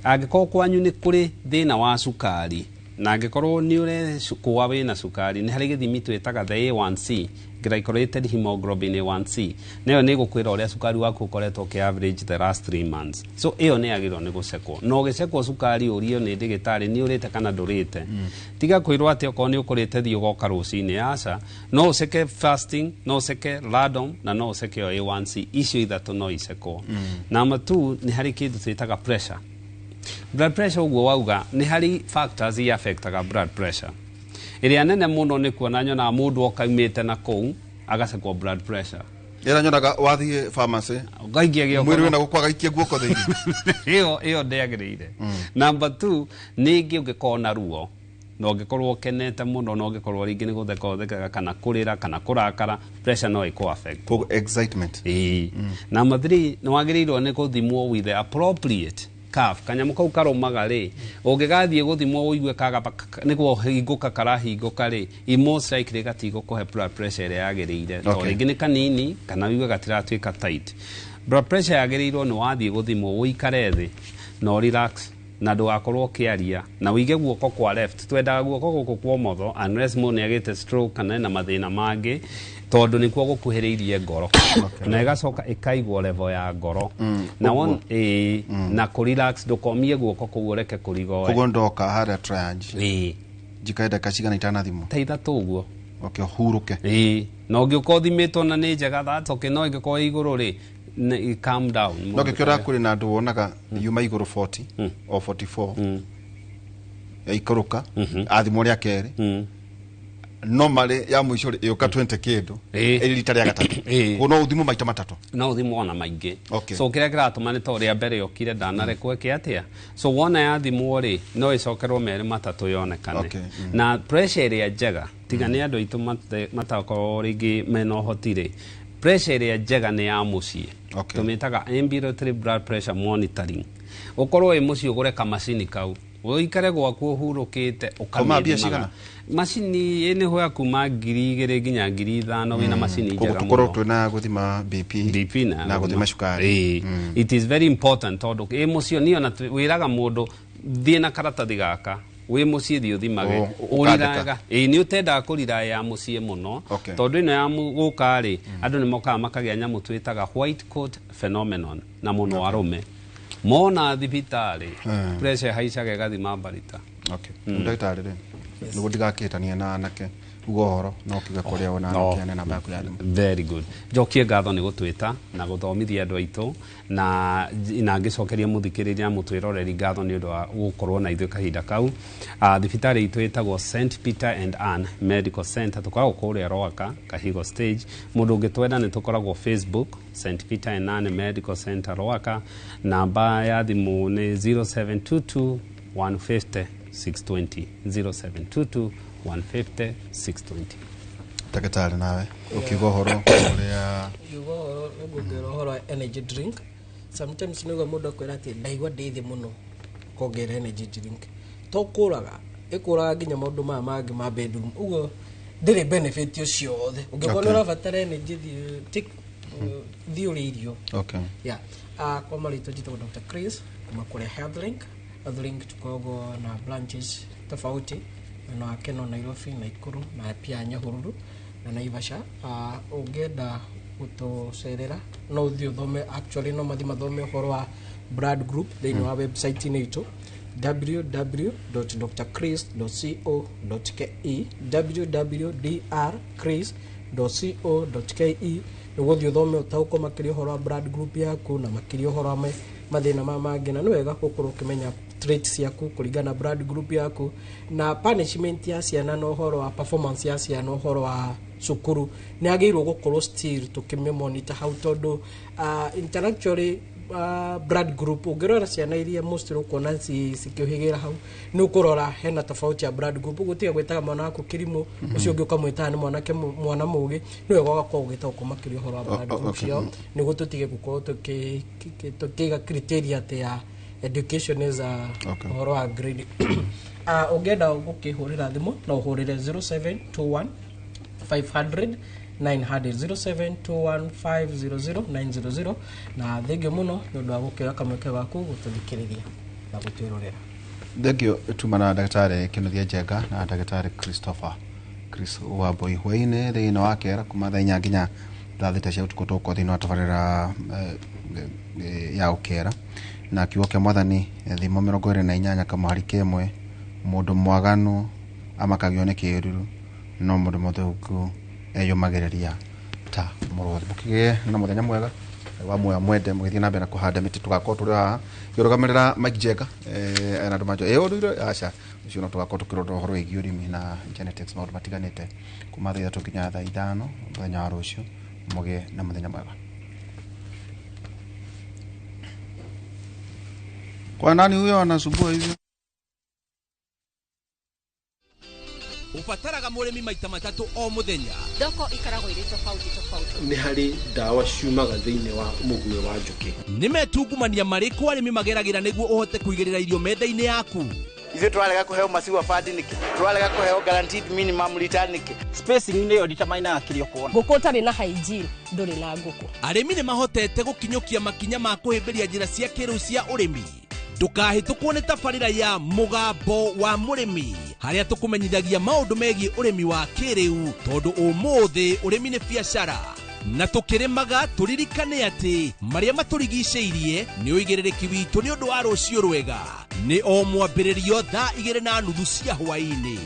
Angĩkorwo kwanyu nĩ kũrĩ thĩna wa cukari, na angĩkorwo nĩ ũrekũa wĩna cukari, nĩ harĩ gĩthimi twĩtaga the A1C, glycosylated hemoglobin A1C, nayo nĩ ĩgũkwĩra ũrĩa cukari waku ũkoretwo ũkĩ average the last 3 months. So ĩyo nĩ yagĩrĩirwo nĩ gũcekwo, na ũgĩcekwo cukari ũrio nĩ ndĩgĩtarĩ nĩ ũrĩte kana ndũrĩte. Tiga kwĩrwo atĩ okorwo nĩ ũkũrĩte thiĩ ũgoka rũcinĩ, aca. No ũceke fasting, no ũceke random, na no ũceke o A1C. Icio ithatũ no icekwo. Number 2, nĩ harĩ kĩndũ twĩtaga pressure. Blood pressure, ũguo wauga, nĩ harĩ factors i affectaga blood pressure. Ĩrĩa nene mũno nĩ kuona nyonaga mũndũ okaumĩte na kũu agacekwo blood pressure. Ĩrĩa nyonaga wathiĩ pharmacy ũkaikia gĩoko, mwĩrĩ wĩna gũkũ agaikia guoko thĩinĩ. Ĩyo ndĩagĩrĩire. Number 2, ningĩ ũngĩkorwo na ruo, na ũngĩkorwo ũkenete mũno, na ũngĩkorwo rĩngĩ nĩ gũtheka ũthekaga kana kũrĩra kana kũrakara, pressure no ĩkũ affect. Koguo excitement. Ĩĩ. Number 3, nĩ wagĩrĩirwo nĩ gũthimwo with the appropriate cuff, kanyamũ kau karũmaga rĩ, ũngĩgathiĩ gũthimwo ũigue kaga nĩguo hingũka karahingũka rĩ, i most likely gatigũkũhe blood pressure ĩrĩa yagĩrĩire, tondũ rĩngĩ nĩ kanini kana ũigue gatiratuĩka tight. Blood pressure yagĩrĩirwo nĩ wathiĩ gũthimwo ũikare thĩ na relax, na ndũgakorwo ũkĩaria, na ũige guoko kwa left. Twendaga guoko gũkũ kwa ũmotho unless mũndũ nĩagĩte stroke kana ena mathĩna mangĩ, tondũ nĩkuo gũkuhĩrĩirie ngoro, na ĩgacoka ĩkaigwo level ya ngoro na Ũguo. Ĩĩ, na kũ relax, ndũkomie guoko kũu, ũreke kũrigoe. Koguo ndoka harĩa triage njikare ndagĩka cigana itanathimwo? Ta 3 ũguo. Okay, hurũke. Ĩĩ, na ũngĩũka ũthimĩtwo na nĩ njega, that's okay, no ĩngĩkorwo ĩ igũrũ rĩ, calm down. No ngĩkĩona kũrĩ na andũ wonaga yuma igũrũ 40 o 44 yaikũrũka athimwo rĩa kerĩ, no marĩ ya mũico rĩ ĩũka 20 kĩndũ ĩrĩ rita rĩa gatatũ. Koguo no ũthimwo maita 3. No ũthimwo ona maingĩ. So kĩrĩa kĩratũma nĩ tondũ rĩa mbere yokire ndanarekwo ĩke atĩa. So wona yathimwo rĩ, no ĩcokerwo 2 3 yonekane. Na pressure ĩrĩa njega, tiga nĩ andũ aitũ matakorwo rĩngĩ mena ũhoti rĩ, pressure ĩrĩa njega nĩ ya mũciĩ. Tũmĩtaga ambulatory blood pressure monitoring. Ũkorwo wĩ mũciĩ ũgũre kamacini kau. Ũikare gwaku ũhurũkĩte. Kuma mbia cigana? Macini ĩ nĩ ya kuma 2000 nginya 5000 wĩna macini Koguo njega. tũkorwo Mũno. twĩna gũthima BP, BP na na gũthima cukari. Ĩĩ. It is very important tondũ ĩ mũciĩ niĩ ona wĩraga mũndũ thiĩ na karatathi gaka wĩ mũciĩ, thiĩ ũthimage. Oh, ũkandĩka. Ũriraga ĩĩ nĩ ũtendaga kũrira ya mũciĩ mũno. Tondũ ĩno ya gũka rĩ, andũ nĩ mokaga makagĩa nyamũ twĩtaga white coat phenomenon, na mũno arũme mona thibitarĩ pressure ĩhaicaga ĩgathima mbarita. Okay. Ndagĩtarĩ rĩ, nĩguo ndigakĩhĩtania na anake, uga ũhoro na ũkiuga kũrĩa wona No. anake namba yaku ya thimũ. Very good. Njokie ngatho nĩ gũtwĩta na gũthomithia andũ aitũ, na ngĩcokeria mũthikĩrĩria na mũtwĩroreri ngatho nĩ ũndũ wa gũkorwo na ithuĩ kahinda kau. Thibitarĩ itũ ĩtagwo St Peter and Ann Medical Center, tũkoragwo kũrĩa Rwaka Kahigo stage. Mũndũ ũngĩtwenda nĩ tũkoragwo Facebook, St Peter and Ann Medical Center Rwaka. Namba ya thimũ nĩ 0722 150 620, 0722 150 620. Ndagĩtarĩ, nawe ũkiuga ũhoro ũrĩa. Ngiuga ũhoro, nĩnguongerera ũhoro wa energy drink. Sometimes nĩguo mũndũ akwĩra atĩ ndaigua ndĩ thĩ mũno, kongerera energy drink, to kũraga ĩkũraga nginya maũndũ maya mangĩ ma bedroom, ũguo ndĩrĩ benefit ũcio wothe. Ũngĩkorwo nĩ ũrabatara energy, thiĩ take, thiĩ ũrĩe irio. Yeah. Kwa marĩtwa njĩtagwo Dr. Chris kuma kũrĩa Healthlink. Healthlink tukoragwo na branches tofauti mwena wa Keno, Nairobi, Nakuru na pia Nyahururu na Naivasha. Ũngĩenda gũtũcerera no ũthiĩ ũthome, actually no mathiĩ mathome ũhoro wa blood group thĩinĩ wa website-inĩ itũ www.drchris.co.ke, www.drchris.co.ke, nĩguo ũthiĩ ũthome ũtaũkwo makĩria ũhoro wa blood group yaku na makĩria ũhoro wa mathĩna ma mangĩ. Na nĩ wega gũkorwo ũkĩmenya traits ciaku kũringana na blood group yaku, na punishment ya ciana na ũhoro wa performance ya ciana, ũhoro wa cukuru nĩ agĩrĩirwo gũkorwo still tũkĩmĩmonitor hau, tondũ intellectually, blood group ũngĩrora ciana iria mostly ũkuona cikĩũhĩgĩra hau, nĩ ũkũrora hena tofauti ya blood group. Ũguo tiga gwĩtaga mwana waku kĩrimũ, ũcio ũngĩ ũkamwĩtaga nĩ mwanake mwana mũgĩ. Nĩ wega ũgakorwo ũgĩtaũkwo makĩria ũhoro wa blood group ciao nĩguo tũtige gũkorwo tũkĩiga criteria atĩ ya education is a ũhoro wa grade. Ũngĩenda gũkĩhũrĩra thimũ no ũhũrĩre 0721 500 900, 0721500900. Na thengio mũno nĩ ũndũ wa gũkĩoya kamweke gaku gũtũthikĩrĩria na gũtwĩrorera. Thengio. Tuma na ndagĩtarĩ Kĩnuthia Njenga na ndagĩtarĩ Christopher Chris Wambui. Hwaĩ-inĩ thĩinĩ wa kera kuma thaa 4 nginya thaa 6 cia ũtukũ tũgũkorwo thĩinĩ wa tabarĩra ya ũkera na kiugo kĩa mwathani, thimo 28 kamũhari kemwe: mũndũ mwaganu amakagio nĩ kĩruru, no mũndũ mũthingu eyũmagĩrĩria ta mũrũthi. Mũkĩgĩe na mũthenya mwega wa muoyo mwende, mũgĩthiĩ na mbere na kũhanda mĩtĩ. Tũgakorwo tũrĩ haha kĩrũgamĩrĩra Mike Jenga na andũ manjo ĩ ũndũire aca ũcio, no tũgakorwo tũkĩrora ũhoro wĩgiĩ ũrĩmi na genetics, maũndũ matiganĩte, kuma thaa 3 nginya thaa 5 mũthenya wa rũciũ. Mũgĩe na mũthenya mwega. Kwa nani huyo anasumbua hivyo? Ũbataraga mũrĩmi maita matatũ o mũthenya. Thoko ikoragwo irĩ tofauti tofauti. Nĩ harĩ ndawa ciumaga thĩinĩ wa mũguĩ wa njũkĩ. Nĩ metungumania marĩkũ arĩmi mageragĩra nĩguo ũhote kũigĩrĩra irio metha-inĩ yaku? Ithuĩ tũrarega kũheo maziwa fund nĩkĩ? Tũrarega kũheo guaranteed minimum return nĩkĩ? Spacing nĩyo determinaga kĩrĩa ũkuona. Ngũkũ ũtarĩ na hygiene ndũrĩ na ngũkũ. Arĩmi nĩ mahotete gũkinyũkia makinya ma kũhĩmbĩria njĩra cia kĩrĩu cia ũrĩmi. Ndũkahĩtũkwo nĩ tabarĩra ya Mũgambo wa Mũrĩmi, harĩa tũkũmenyithagia maũndũ megiĩ ũrĩmi wa kĩrĩu, tondũ ũmũthĩ ũrĩmi nĩ biacara, na tũkĩrĩmaga tũririkane atĩ marĩa matũrigicĩirie nĩ ũigĩrĩrĩki witũ nĩ ũndũ wa rũciũ rwega. Nĩ o mwambĩrĩrio thaa 2:30 cia hwaĩ-inĩ.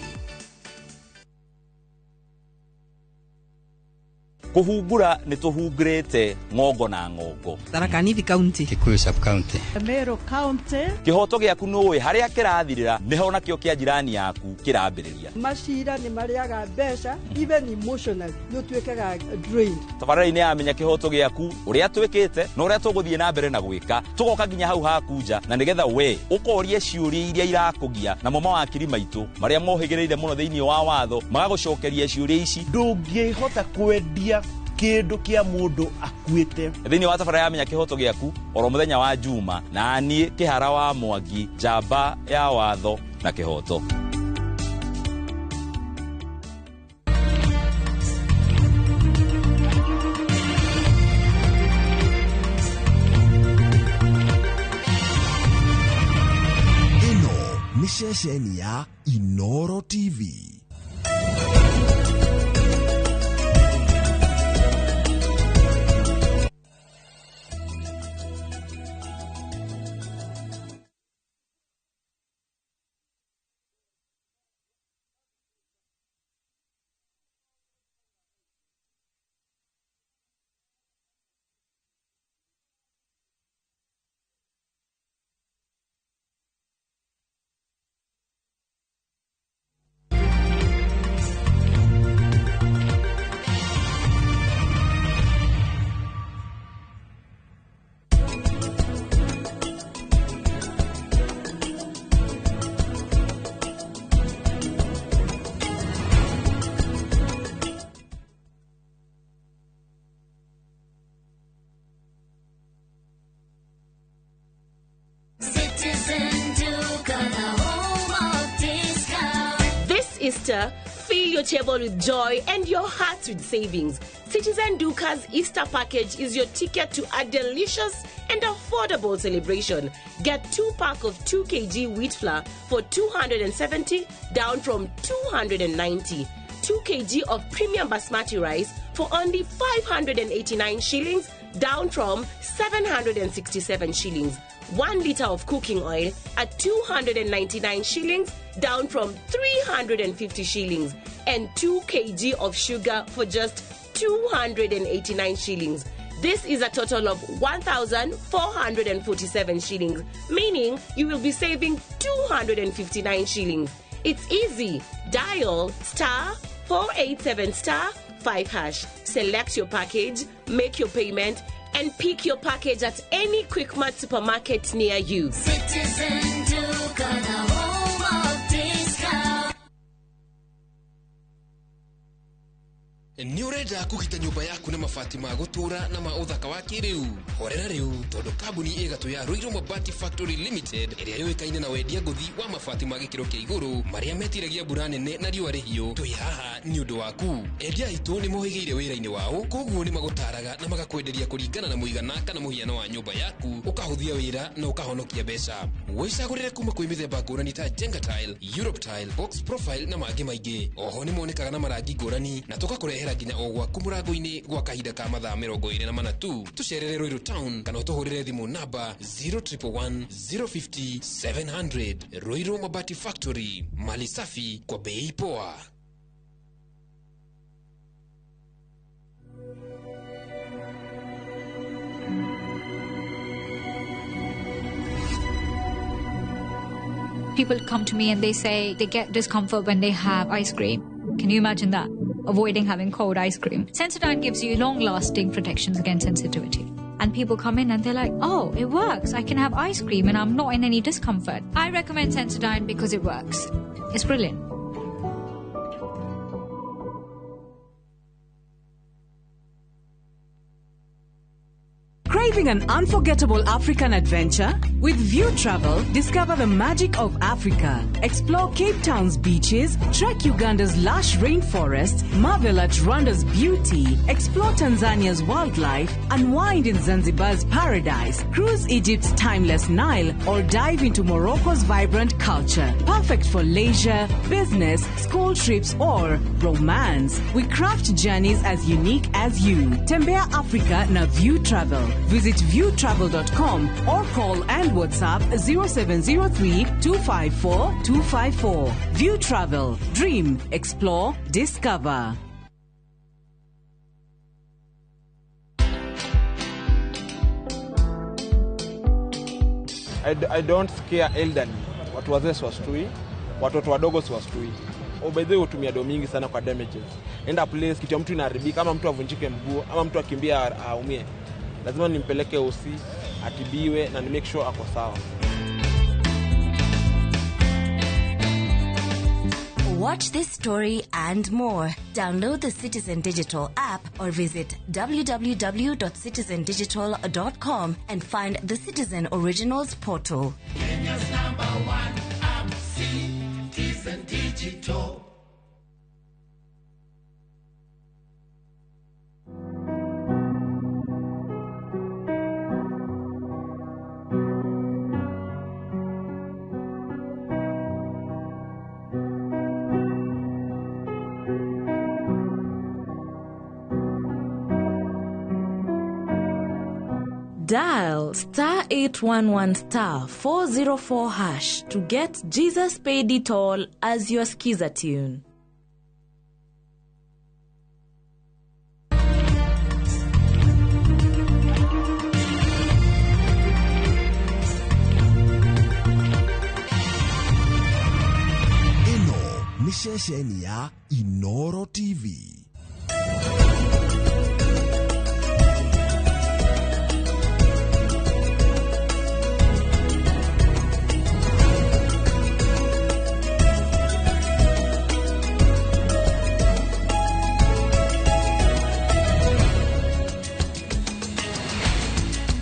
Kũhungura nĩ tũhungurĩte ng'ongo na ng'ongo. Tharaka Nithi County. Kikuyu sub county. Meru County. Kĩhoto gĩaku nũĩ harĩa kĩrathirĩra nĩho nakĩo kĩa jirani yaku kĩrambĩrĩria. Macira nĩ marĩaga mbeca, even emotionally nĩ ũtuĩkaga drained. Tabarĩra-inĩ ya Menya Kĩhoto Gĩaku, ũrĩa twĩkĩte na ũrĩa tũgũthiĩ na mbere na gwĩka, tũgoka nginya hau haku nja na nĩgetha we ũkorie ciũria iria irakũgia, namo mawakiri maitũ marĩa mohĩgĩrĩire mũno thĩinĩ wa watho magagũcokeria ciũria ici. Ndũngĩhota kwendia Kindu kia mundu akuite. Thĩinĩ wa tabarĩra ya Menya Kĩhoto Gĩaku oro mũthenya wa Juma na niĩ Kĩhara wa Mwangi, njamba ya watho na kĩhoto. Ĩno nĩ ceceni ya Inoro TV. Citizen Duka, the home of discount. This Easter, fill your table with joy and your heart with savings. Citizen Duka's Easter package is your ticket to a delicious and affordable celebration. Get 2 pack of 2 kg wheat flour for 270, down from 290. 2 kg of premium basmati rice for only 589 shillings, down from 767 shillings. 1 liter of cooking oil at 299 shillings, down from 350 shillings. And 2 kg of sugar for just 289 shillings. This is a total of 1,447 shillings, meaning you will be saving 259 shillings. It's easy. Dial *487 *5#. Select your package, make your payment, and pick your package at any Quickmart supermarket near you. Citizen Duka, the home of discount. Nĩ ũrenda kũgita nyũmba yaku na mabati ma gũtũũra na ma ũthaka wa kĩrĩu? Horera rĩu, tondũ kambuni ĩgatũ ya Ruiru Mabati Factory Limited ĩrĩa yũĩkaine na wendia ngũthi wa mabati ma gĩkĩro kĩa igũrũ marĩa metiragia mbura nene na riũa rĩhiũ, twĩ haha nĩ ũndũ waku. Endia aitũ nĩ mohĩgĩire wĩra-inĩ wao, koguo nĩ magũtaraga na magakwenderia kũringana na mũigana kana mũhiano wa nyũmba yaku, ũkahũthia wĩra na ũkahonokia mbeca. Wĩcagũrĩre kuma kwĩ mĩthemba ngũrani ta Jenga Tile, Europe Tile, Box Profile na mangĩ maingĩ. Oho nĩ monekaga na marangi ngũrani na tũgakũrehera nginya o gwaku mũrango-inĩ gwa kahinda ka mathaa 24 tu. Tũcerere Ruiru Town kana ũtũhũrĩre thimũ namba 0111 050 700. Ruiru Mabati Factory, mali safi kwa bei poa. People come to me and they say they get discomfort when they have ice cream. Can you imagine that? Avoiding having cold ice cream. Sensodyne gives you long-lasting protections against sensitivity. And people come in and they're like, oh, it works. I can have ice cream and I'm not in any discomfort. I recommend Sensodyne because it works. It's brilliant. Craving an unforgettable African adventure? With View Travel, discover the magic of Africa. Explore Cape Town's beaches, trek Uganda's lush rainforests, marvel at Rwanda's beauty, explore Tanzania's wildlife, unwind in Zanzibar's paradise, cruise Egypt's timeless Nile, or dive into Morocco's vibrant culture. Perfect for leisure, business, school trips, or romance. We craft journeys as unique as you. Tembea Africa na View Travel. Visit viewtravel.com or call and WhatsApp 0703 254 254. View Travel. Dream, explore, discover. I don't scare elderly. Watu wazee siwashtui, watoto wadogo siwashtui. Oh, by the way, hutumia do mingi sana kwa damages. Enda place kitu ya mtu inaharibika, ama mtu avunjike mguu, ama mtu akimbia aumie. Lazima nimpeleke OC, atibiwe na ni make sure ako sawa. Watch this story and more. Download the Citizen Digital app or visit www.citizendigital.com and find the Citizen Originals portal. Kenya's number one app, Citizen Digital. Dial star 811 star 404 hash to get Jesus Paid It All as your skiza tune. Ĩno nĩ ceceni ya Inoro TV.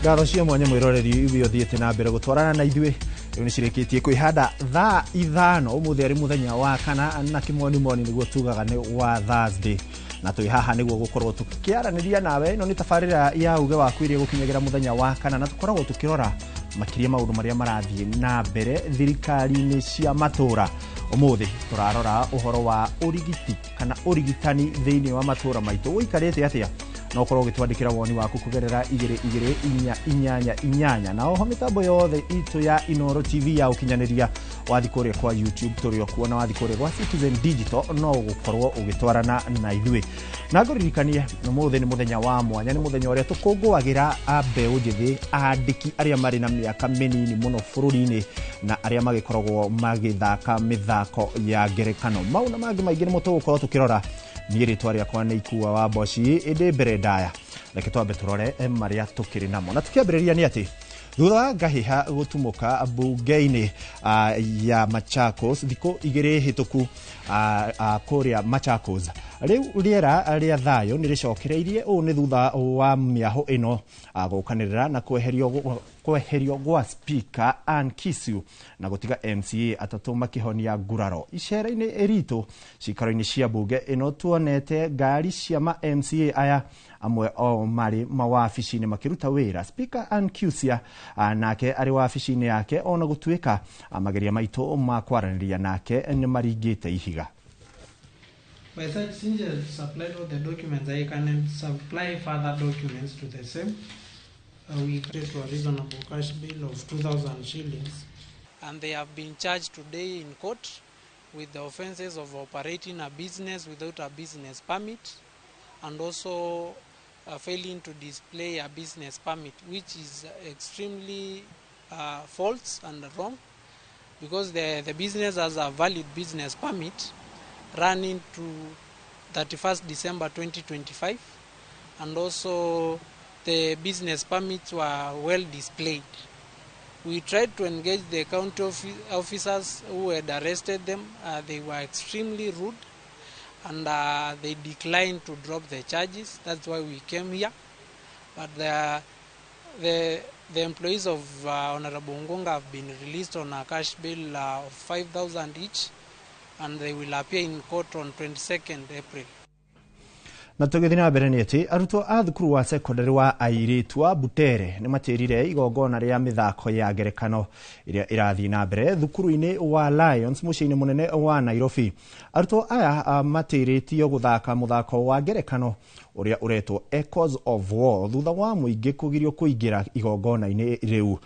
Ngatho cia mwanya mwiroreri ithuĩ ũthiĩte na mbere gũtwarana na ithuĩ rĩu nĩ cirĩkĩtie kwĩhanda thaa 5 ũmũthĩ arĩ mũthenya wa kana na kĩmonimoni nĩguo tugaga nĩ wa Thursday, na twĩ haha nĩguo gũkorwo tũkĩaranĩria nawe. Ĩno nĩ tabarĩra ya uge waku ĩrĩa gũkinyagĩra mũthenya wa kana, na tũkoragwo tũkĩrora makĩria maũndũ marĩa marathiĩ na mbere thirikari-inĩ cia matũra. Ũmũthĩ tũrarora ũhoro wa ũrigiti kana ũrigitani thĩinĩ wa matũra maitũ ũikarĩte atĩa. No ũkorwo ũgĩtwandĩkĩra woni waku kũgerera 2 2 4 8 8 na oho mĩtambo yothe itũ ya Inoro TV ya ũkinyanĩria. Wathi kũrĩa kwa YouTube tũrĩ o kuo, na wathi kũrĩa gwa Citizen Digital no ũgũkorwo ũgĩtwarana na ithuĩ. Na ngũririkanie ũmũthĩ nĩ mũthenya wa mwanya, nĩ mũthenya ũrĩa tũkũngũagĩra mbeũ njĩthĩ andĩki arĩa marĩ na mĩaka mĩnini mũno bũrũri-inĩ na arĩa magĩkoragwo magĩthaka mĩthako ya ngerekano. Mau na mangĩ maingĩ nĩmo tũgũkorwo tũkĩrora. Niĩ rĩtwa rĩakwa nĩ Ikua wa Mboci, ĩndĩ mbere ndaya reke twambe tũrore marĩa tũkĩrĩ namo. Na tũkĩambĩrĩria nĩ atĩ thutha wa ngahĩha gũtumũka mbunge-inĩ ya Machakos thikũ 2 hĩtũku kũrĩa Machakos, rĩu rĩera rĩa thayũ nĩ rĩcokereirie. Ũũ nĩ thutha wa mĩahũ ĩno gũkanĩrĩra na kweherio gwa Speaker Ann Kisiu na gũtiga MCA atatũ makĩhonia nguraro. Icera-inĩ ritũ cikaro-inĩ cia mbunge ĩno tuonete ngari cia ma MCA aya amwe o marĩ mawabici-inĩ makĩruta wĩra. Speaker Ann Kisiu nake arĩ wabici-inĩ yake, ona gũtuĩka mageria maitũ ma kwaranĩria nake nĩ maringĩte ihiga. By such, since I supplied all the documents, I can supply further documents to the same. We create a reasonable cash bill of 2,000 shillings. And they have been charged today in court with the offenses of operating a business without a business permit and also failing to display a business permit, which is extremely false and wrong, because the business has a valid business permit running to 31st December 2025, and also the business permits were well displayed. We tried to engage the county officers who had arrested them. They were extremely rude, and they declined to drop the charges. That's why we came here. But the employees of Honorable Ngonga have been released on a cash bail of 5,000 each, and they will appear in court on 22nd April. Na tũgĩthiĩ na mbere nĩ atĩ arutwo a thukuru wa secondary wa airĩtu a Butere nĩ matĩrire igongona rĩa mĩthako ya ngerekano ĩrĩa ĩrathiĩ na mbere thukuru-inĩ wa Lions mũciĩ-inĩ mũnene wa Nairobi. Arutwo aya matĩrĩtio gũthaka mũthako wa ngerekano ũrĩa ũretwo Echoes of War thutha wa mũingĩ kũgirio kũingĩra igongona-inĩ rĩu.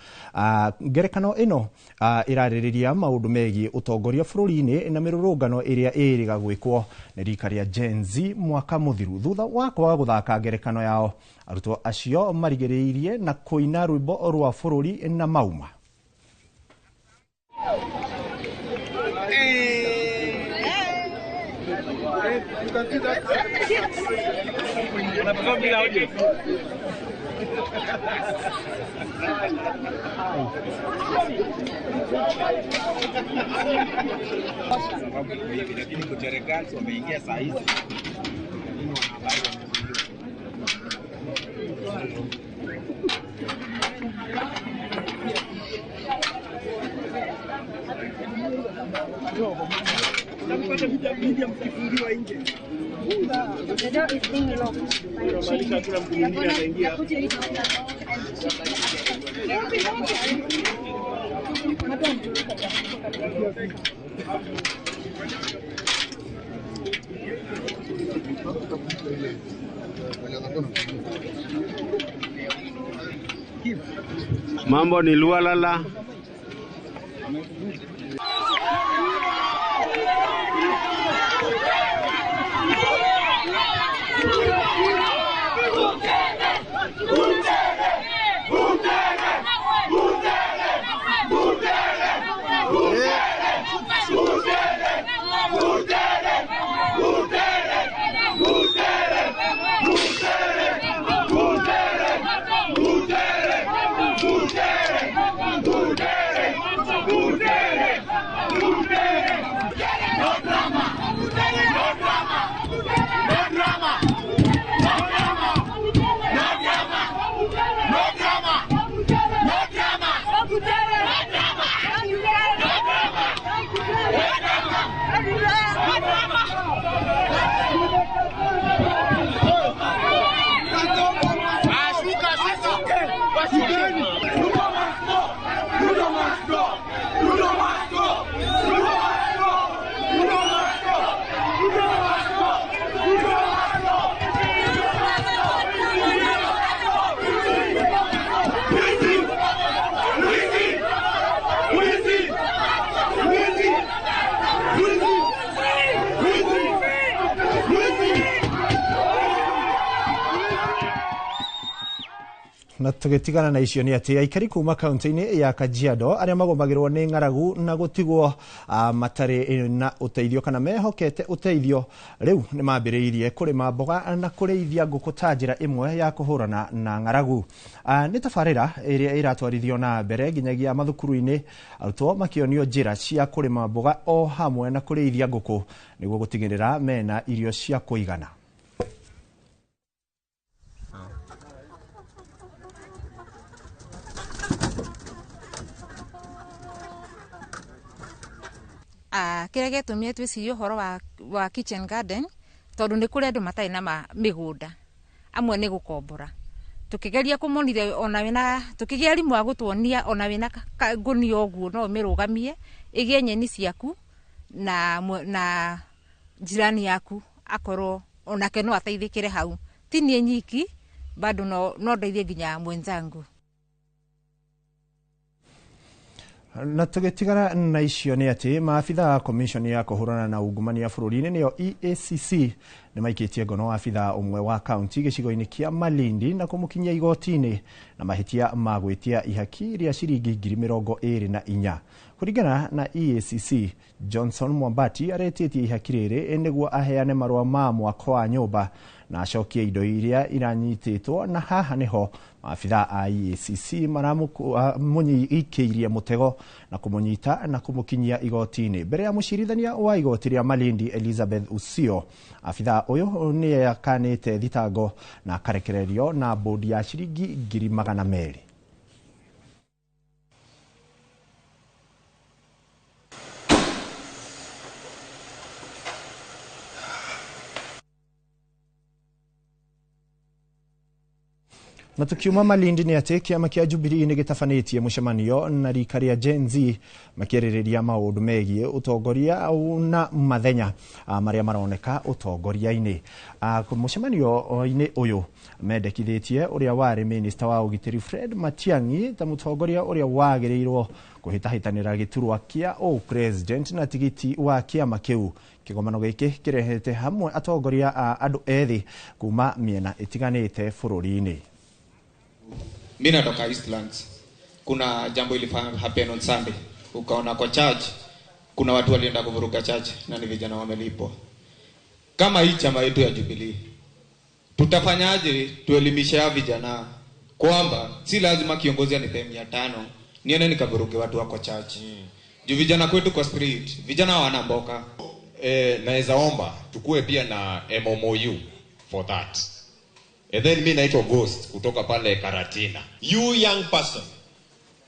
Ngerekano ĩno ĩrarĩrĩria maũndũ megiĩ ũtongoria bũrũri-inĩ na mĩrũrũngano ĩrĩa ĩrĩga gwĩkwo nĩ rika rĩa Gen Z mwaka mũthiru. Thutha wa kwaga gũthaka ngerekano yao, arutwo acio marigĩrĩirie na kũina rwĩmbo rwa bũrũri na mauma. Sababu iko hivi, lakini Butere Girls wameingia saa hizi, lakini wanahabari wamezuiwa. The door is being locked by a chain. They're putting it on the door and Mambo ni Lualala. Na tũgĩtigana na icio nĩ atĩ aikari kuma kaunti-inĩ ya Kajiado arĩa magomagĩrwo nĩ ng'aragu na gũtigwo matarĩ na ũteithio kana mehokete ũteithio rĩu nĩ mambĩrĩirie kũrĩma mboga na kũrĩithia ngũkũ ta njĩra ĩmwe ya kũhũrana na ng'aragu. Nĩ tabarĩra ĩrĩa ĩratwarithio na mbere nginyagia mathukuru-inĩ, arutwo makĩonio njĩra cia kũrĩma mboga o hamwe na kũrĩithia ngũkũ nĩguo gũtigĩrĩra mena irio cia kũigana. Kĩrĩa gĩatũmire twĩcirie ũhoro wa kitchen garden tondũ nĩ kũrĩ andũ matarĩ na mĩgũnda, amwe nĩ gũkombora. Tũkĩgeria kũmonithia ona wĩna, tũkĩgĩa arimũ a gũtuonia ona wĩna ngũnia ũguo no ũmĩrũgamie ĩgĩe nyeni ciaku na jirani yaku akorwo onake no ateithĩkĩre hau. Ti niĩ nyiki, bado no ndeithie nginya mwenzangu. Na tũgĩtigana na icio nĩ atĩ maabitha a commission ya kũhũrana na ungumania bũrũri-inĩ nĩyo EACC nĩ maikĩtie ngono abitha ũmwe wa kaunti gĩcigo-inĩ kĩa Malindi na kũmũkinyia igoti-inĩ na mahĩtia ma gwĩtia ihaki rĩa ciringi 24,000. Kũringana na EACC, Johnson Mwambati aretĩtie ihaki rĩrĩ nĩguo aheane marũa ma mwako wa nyũmba na acokie indo iria iranyitĩtwo, na haha nĩho maabitha a EACC maramũnyikĩirie mũtego na kũmũnyita na kũmũkinyia igoti-inĩ. Mbere ya mũcirithania wa igoti rĩa Malindi Elizabeth Usio, abitha ũyũ nĩ akanĩte thitango na akarekererio na bodi ya ciringi 200,000. Na tukiuma Malindi nĩ atĩ kĩama kĩa Jubilee nĩ gĩtabanĩtie mũcemanio na rika rĩa Gen Z makĩarĩrĩria maũndũ megiĩ ũtongoria na mathenya marĩa maroneka ũtongoria-inĩ. Mũcemanio-inĩ ũyũ mendekithĩtie ũrĩa warĩ minista wa ũgitĩri Fred Matiang'i ta mũtongoria ũrĩa wagĩrĩirwo kũhĩtahĩtanĩra gĩturwa kĩa ũ-president na tigiti wa kĩama kĩu. Kĩgomano gĩkĩ kĩrehete hamwe atongoria a andũ ethĩ kuma mĩena ĩtiganĩte bũrũri-inĩ. Mimi natoka Eastlands. Kuna jambo ilifanya happen on Sunday. Ukaona kwa church kuna watu walienda kuvuruga church na ni vijana wamelipwa. Kama hii chama yetu ya Jubilee, tutafanyaje tuelimishe hawa vijana kwamba si lazima kiongozi anipe 500 Niende nikavuruge watu wako church. Juu vijana kwetu kwa street, vijana wana mboka. Naweza omba tukue pia na MOU for that. And then mi naitwa Ghost kutoka pale Karatina. You young person,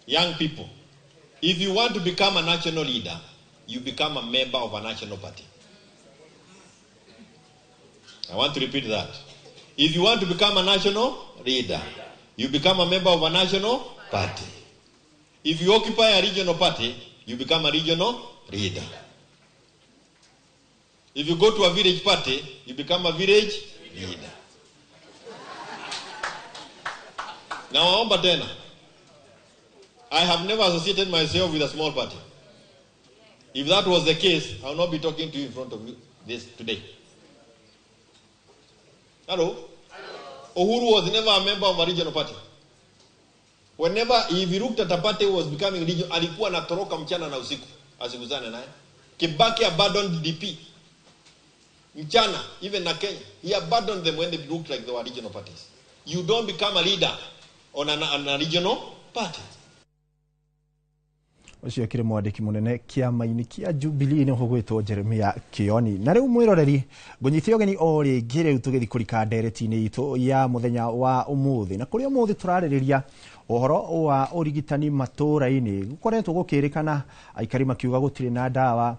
young people, if you want to become a national leader, you become a member of a national party. I want to repeat that. If you want to become a national leader, you become a member of a national party. If you occupy a regional party, you become a regional leader. If you go to a village party, you become a village leader. Now, tena, I have never associated myself with a small party. If that was the case, I will not be talking to you in front of you this today. Hello? Uhuru was never a member of a regional party. Whenever, if he looked at a party was becoming regional, alikuwa anatoroka mchana na usiku, asiguzane naye. Kibaki abandoned DP. Mchana, even na Kenya, he abandoned them when they looked like they were regional parties. You don't become a leader on a regional party. Ũcio akĩrĩ mwandĩki mũnene kĩama-inĩ kĩa Jubilee nĩho gwĩtwo Jeremiah Kioni. Na rĩu mwĩroreri ngũnyite ũgeni o rĩngĩ rĩu tũgĩthiĩ kũrika ndereti-inĩ itũ ya mũthenya wa ũmũthĩ, na kũrĩa ũmũthĩ tũrarĩrĩria ũhoro wa ũrigitani matũũra-inĩ. Gũkoretwo gũkĩrĩkana aikari makiuga gũtirĩ na ndawa,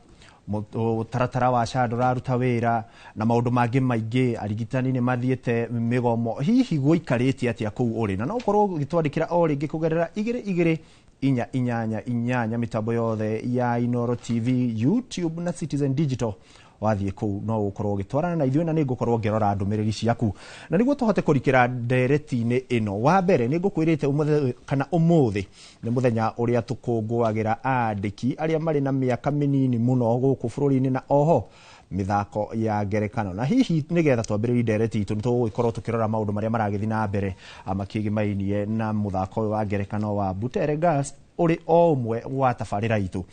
mũtaratara wa SHA ndũraruta wĩra na maũndũ mangĩ maingĩ, arigitani nĩ mathiĩte mĩgomo. Hihi gũikarĩte atĩa kũu ũrĩ? Na no ũkorwo ũgĩtwandĩkĩra o rĩngĩ kũgerera 2 2 4 8 8 mĩtambo yothe ya Inooro TV, YouTube na Citizen Digital. Wathiĩ kũu no ũkorwo ũgĩtwarana na ithuĩ na nĩ ngũkorwo ngĩrora ndũmĩrĩri ciaku. Na nĩguo tũhote kũrikĩra ndereti-inĩ ĩno, wa mbere nĩ ngũkwĩrĩte ũmũthĩ kana ũmũthĩ nĩ mũthenya ũrĩa tũkũngũagĩra andĩki arĩa marĩ na mĩaka mĩnini mũno gũkũ bũrũri-inĩ, na oho mĩthako ya ngerekano. Na hihi nĩgetha twambĩrĩrie ndereti itũ nĩ tũgũgĩkorwo tũkĩrora maũndũ marĩa maragĩthiĩ na mbere makĩgĩmainie na mũthako ũyũ wa ngerekano wa Butere Girls ũrĩ o ũmwe wa tabarĩra itũ.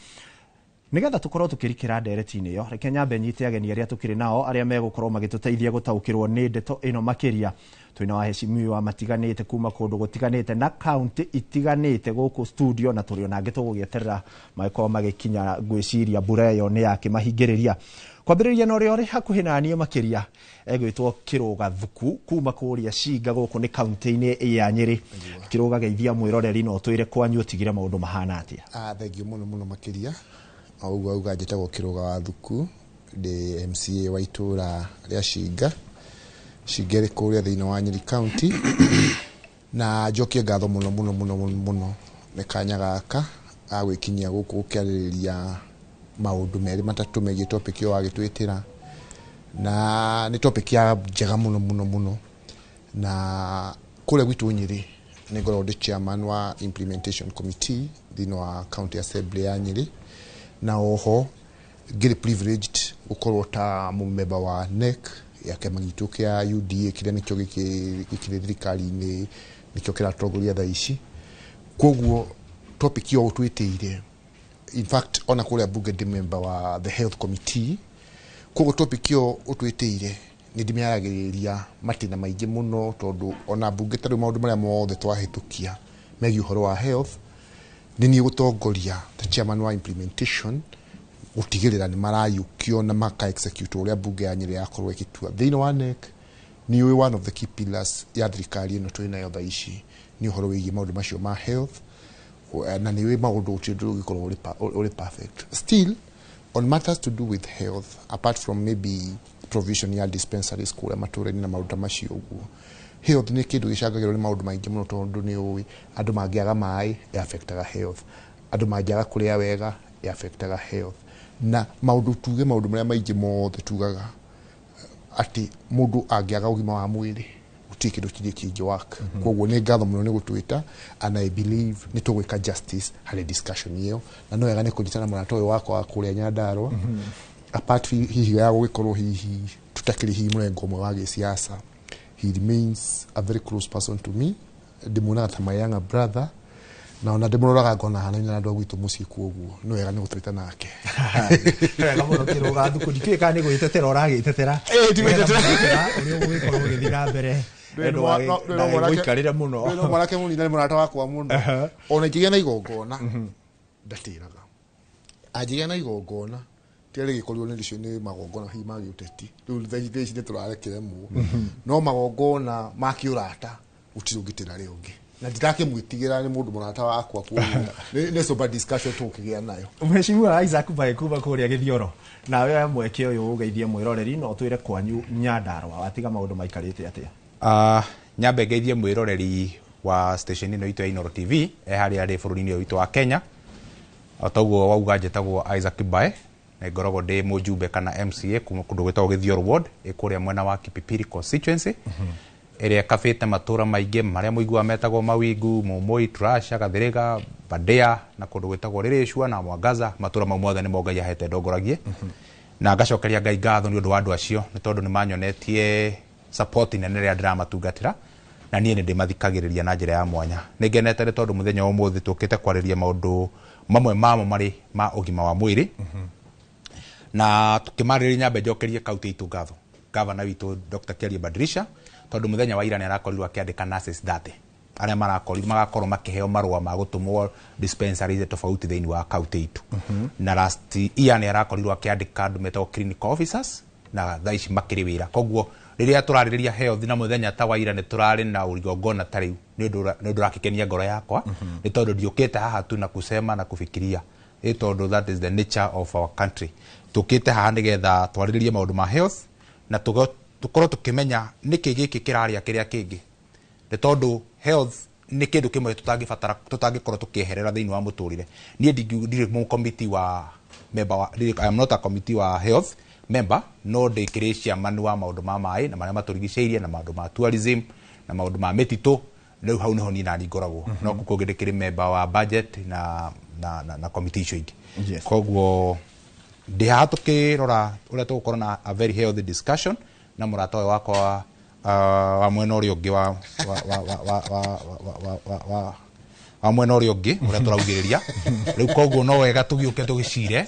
Nĩgetha tũkorwo tũkĩrikĩra ndereti-inĩ ĩyo, reke nyambe nyite ageni arĩa tũkĩrĩ nao arĩa megũkorwo magĩtũteithia gũtaũkĩrwo nĩ ndeto ĩno makĩria. Twĩna waheshimiwa matiganĩte kuma kũndũ gũtiganĩte na kaunti itiganĩte gũkũ studio, na tũrĩ ona angĩ tũgũgĩeterera magĩkorwo magĩkinya. Ngwĩciria mbura ĩyo nĩ yakĩmahingĩrĩria. Kwambĩrĩria na ũrĩa ũrĩ hakuhĩ na niĩ makĩria egwĩtwo Kĩrũga Thuku kuma kũrĩa Cinga gũkũ nĩ kaunti-inĩ ya Nyĩrĩ. Kĩrũga, geithia mwĩroreri na ũtwĩre kwanyu ũtigire maũndũ mahana atĩa. Thengio mũno mũno makĩria. O ũguo auga njĩtagwo Kĩrũga wa Thuku, ndĩ MCA wa itũũra rĩa Cinga. Cinga ĩrĩ kũrĩa thĩinĩ wa Nyĩrĩ County. Na njokie ngatho mũno mũno mũno mũno nĩ kanya gaka ga gwĩkinyia gũkũ gũkĩarĩrĩria maũndũ merĩ matatũ megiĩ topic ĩyo wagĩtwĩtĩra, na nĩ topic ya njega mũno mũno mũno. Na kũrĩa gwitũ Nyĩrĩ nĩ ngoragwo ndĩ chairman wa implementation committee thĩinĩ wa county assembly ya Nyĩrĩ, na oho ngĩrĩ privileged gũkorwo ta mũmemba wa NEC ya kĩama gitũ kĩa UDA kĩrĩa nĩkĩo gĩkĩrĩ thirikari-inĩ, nĩkĩo kĩratongoria thaa ici. Koguo topic ĩyo ũtwĩtĩire, in fact ona kũrĩa bunge ndĩ member wa the health committee, koguo topic ĩyo ũtwĩtĩire nĩ ndĩmĩaragĩrĩria matĩna maingĩ mũno, tondũ ona bunge ta rĩu maũndũ marĩa mothe twahĩtũkia megiĩ ũhoro wa health nĩ niĩ gũtongoria ta chairman wa implementation gũtigĩrĩra nĩ marayũkio na maka execute ũrĩa bunge ya Nyĩrĩ yakorwo ĩgĩtua. Thĩinĩ wa NEC nĩ ũĩ one of the key pillars ya thirikari ĩno twĩ nayo thaa ici nĩ ũhoro wĩgiĩ maũndũ macio ma health, na nĩ ũĩ maũndũ gũtirĩ ũndũ ũngĩkorwo ũrĩ perfect. Still on matters to do with health, apart from maybe provision ya dispensaries kũrĩa matũũra-inĩ na maũndũ ta macio ũguo, health nĩ kĩndũ gĩcangagĩrwo nĩ maũndũ maingĩ mũno, tondũ nĩ ũĩ andũ mangĩaga maĩ ĩ affectaga health, andũ mangĩaga kũrĩa wega ĩ affectaga health, na maũndũ tuge maũndũ marĩa maingĩ mothe tugaga atĩ mũndũ angĩaga ũgima wa mwĩrĩ gũtirĩ kĩndũ kĩngĩ kĩngĩ work. Koguo nĩ ngatho mũno nĩ gũtwĩta, and I believe nĩ tũgwĩka justice harĩ discussion ĩyo, na no wega nĩ kũnyitana mũrata ũyũ wakwa wa kũrĩa Nyandarua, apart hihi ya gũgĩkorwo hihi tũtakĩrĩ hihi mũrengo ũmwe wa gĩsiasa, he remains a very close person to me. Ndĩmuonaga ta my younger brother, na ona ndĩmũroraga ngona hanaine na andũ a gwitũ mũciĩ, koguo nĩ wega nĩ gũtwĩta nake. Wega mũno Kĩrũga Thuku, ndikĩũĩ kana nĩ gwĩtetera ũragĩtetera Ti gwĩtetera. ũrĩa ũgũgĩkorwo ũgĩthiĩ na mbere. Ndagagũikarĩre mũno. No mwanake mũnini nĩ mũrata wakwa mũno. Ona ingĩgĩa na igongona ndatĩraga. Angĩgĩa na igongona tiga rĩgĩkorirwo nĩ rĩcio nĩ magongona hihi ma gĩũteti, rĩu thaa ici nĩ tũrarekeremwo, no magongona ma kĩũrata gũtirĩ ũngĩtĩra rĩ ũngĩ, na ndirakĩmwĩtigĩra, nĩ mũndũ mũrata wakwa, kuoguo nĩ sober discussion tũkĩgĩa nayo. Mheshimiwa Isaac Mbae kuma kũrĩa Gĩthioro, nawe oya mweke ũyũ ũgeithie mwĩroreri na ũtwĩre kwanyu Nyandarũa watiga maũndũ maikarĩte atĩa. Nyambe ngeithie mwĩroreri wa station ĩno itũ ya Inooro TV harĩa arĩ bũrũri-inĩ ũyũ witũ wa Kenya. O toguo wauga, njĩtagwo Isaac Mbae na ngoragwo ndĩ mũjumbe kana MCA kuma kũndũ gwĩtagwo Gĩthioro Ward, ĩ kũrĩa mwena wa Kipipiri constituency, ĩrĩa ĩkabĩte matũra maingĩ marĩa mũiguaga metagwo Mawingu, Mũmũi, Turasha, Gathĩrĩga, Bandĩa na kũndũ gwĩtagwo Rĩrĩcua na Mwangaza. Matũra mau mothe nĩmo Ngai ahete ndongoragie, na ngacokeria Ngai ngatho nĩ ũndũ wa andũ acio, nĩ tondũ nĩ manyonetie support nene rĩrĩa ndĩramatungatĩra, na niĩ nĩ ndĩmathikagĩrĩria na njĩra ya mwanya. Nĩ ngenete nĩ tondũ mũthenya wa ũmũthĩ tũkĩte kwarĩria maũndũ mamwe mamo marĩ ma ũgima wa mwĩrĩ, na tukĩmarĩrĩria nyambe njokerie kaunti itũ ngatho, gavana witũ Dr. Kiarie Badirisha, tondũ mũthenya wa ira nĩ arakorirwo akĩandĩka nurses 30 arĩa marakorirwo magakorwo makĩheo marũa ma gũtũmwo dispensaries tofauti thĩinĩ wa kaunti itũ. Na last year nĩ arakorirwo akĩandĩka andũ metagwo clinical officers, na thaa ici makĩrĩ wĩra. Koguo rĩrĩa tũrarĩrĩria health na mũthenya ta wa ira nĩ tũrarĩ na igongona ta rĩu, nĩ ũndũ ũrakĩkenia ngoro yakwa, nĩ tondũ ndiũkĩte haha tu na kusema na kufikiria, ĩ tondũ that is the nature of our country. Tũkĩte haha nĩgetha twarĩrĩrie maũndũ ma health na tũkorwo tũkĩmenya nĩkĩ gĩkĩ kĩrarĩa kĩrĩa kĩngĩ, nĩ tondũ health nĩ kĩndũ kĩmwe tũtangĩbatara, tũtangĩkorwo tũkĩeherera thĩinĩ wa mũtũrĩre. Niĩ ndirĩ mũ committee wa member wa, I am not a committee wa health member, no ndĩkĩrĩ chairman wa maũndũ ma maĩ na marĩa matũrigicĩirie na maũndũ ma tourism na maũndũ ma mĩtitũ. Rĩu hau nĩho niĩ nani ngoragwo, no kũu kũngĩ ndĩkĩrĩ member wa budget na committee icio ingĩ. Koguo ndĩ haha tũkĩrora ũrĩa tũgũkorwo na a very healthy discussion na mũrata ũyũ wakwa wa mwena ũrĩa ũngĩ wa mwena ũrĩa ũngĩ ũrĩa tũraugĩrĩria rĩu. Koguo no wega tũgĩũke tũgĩcire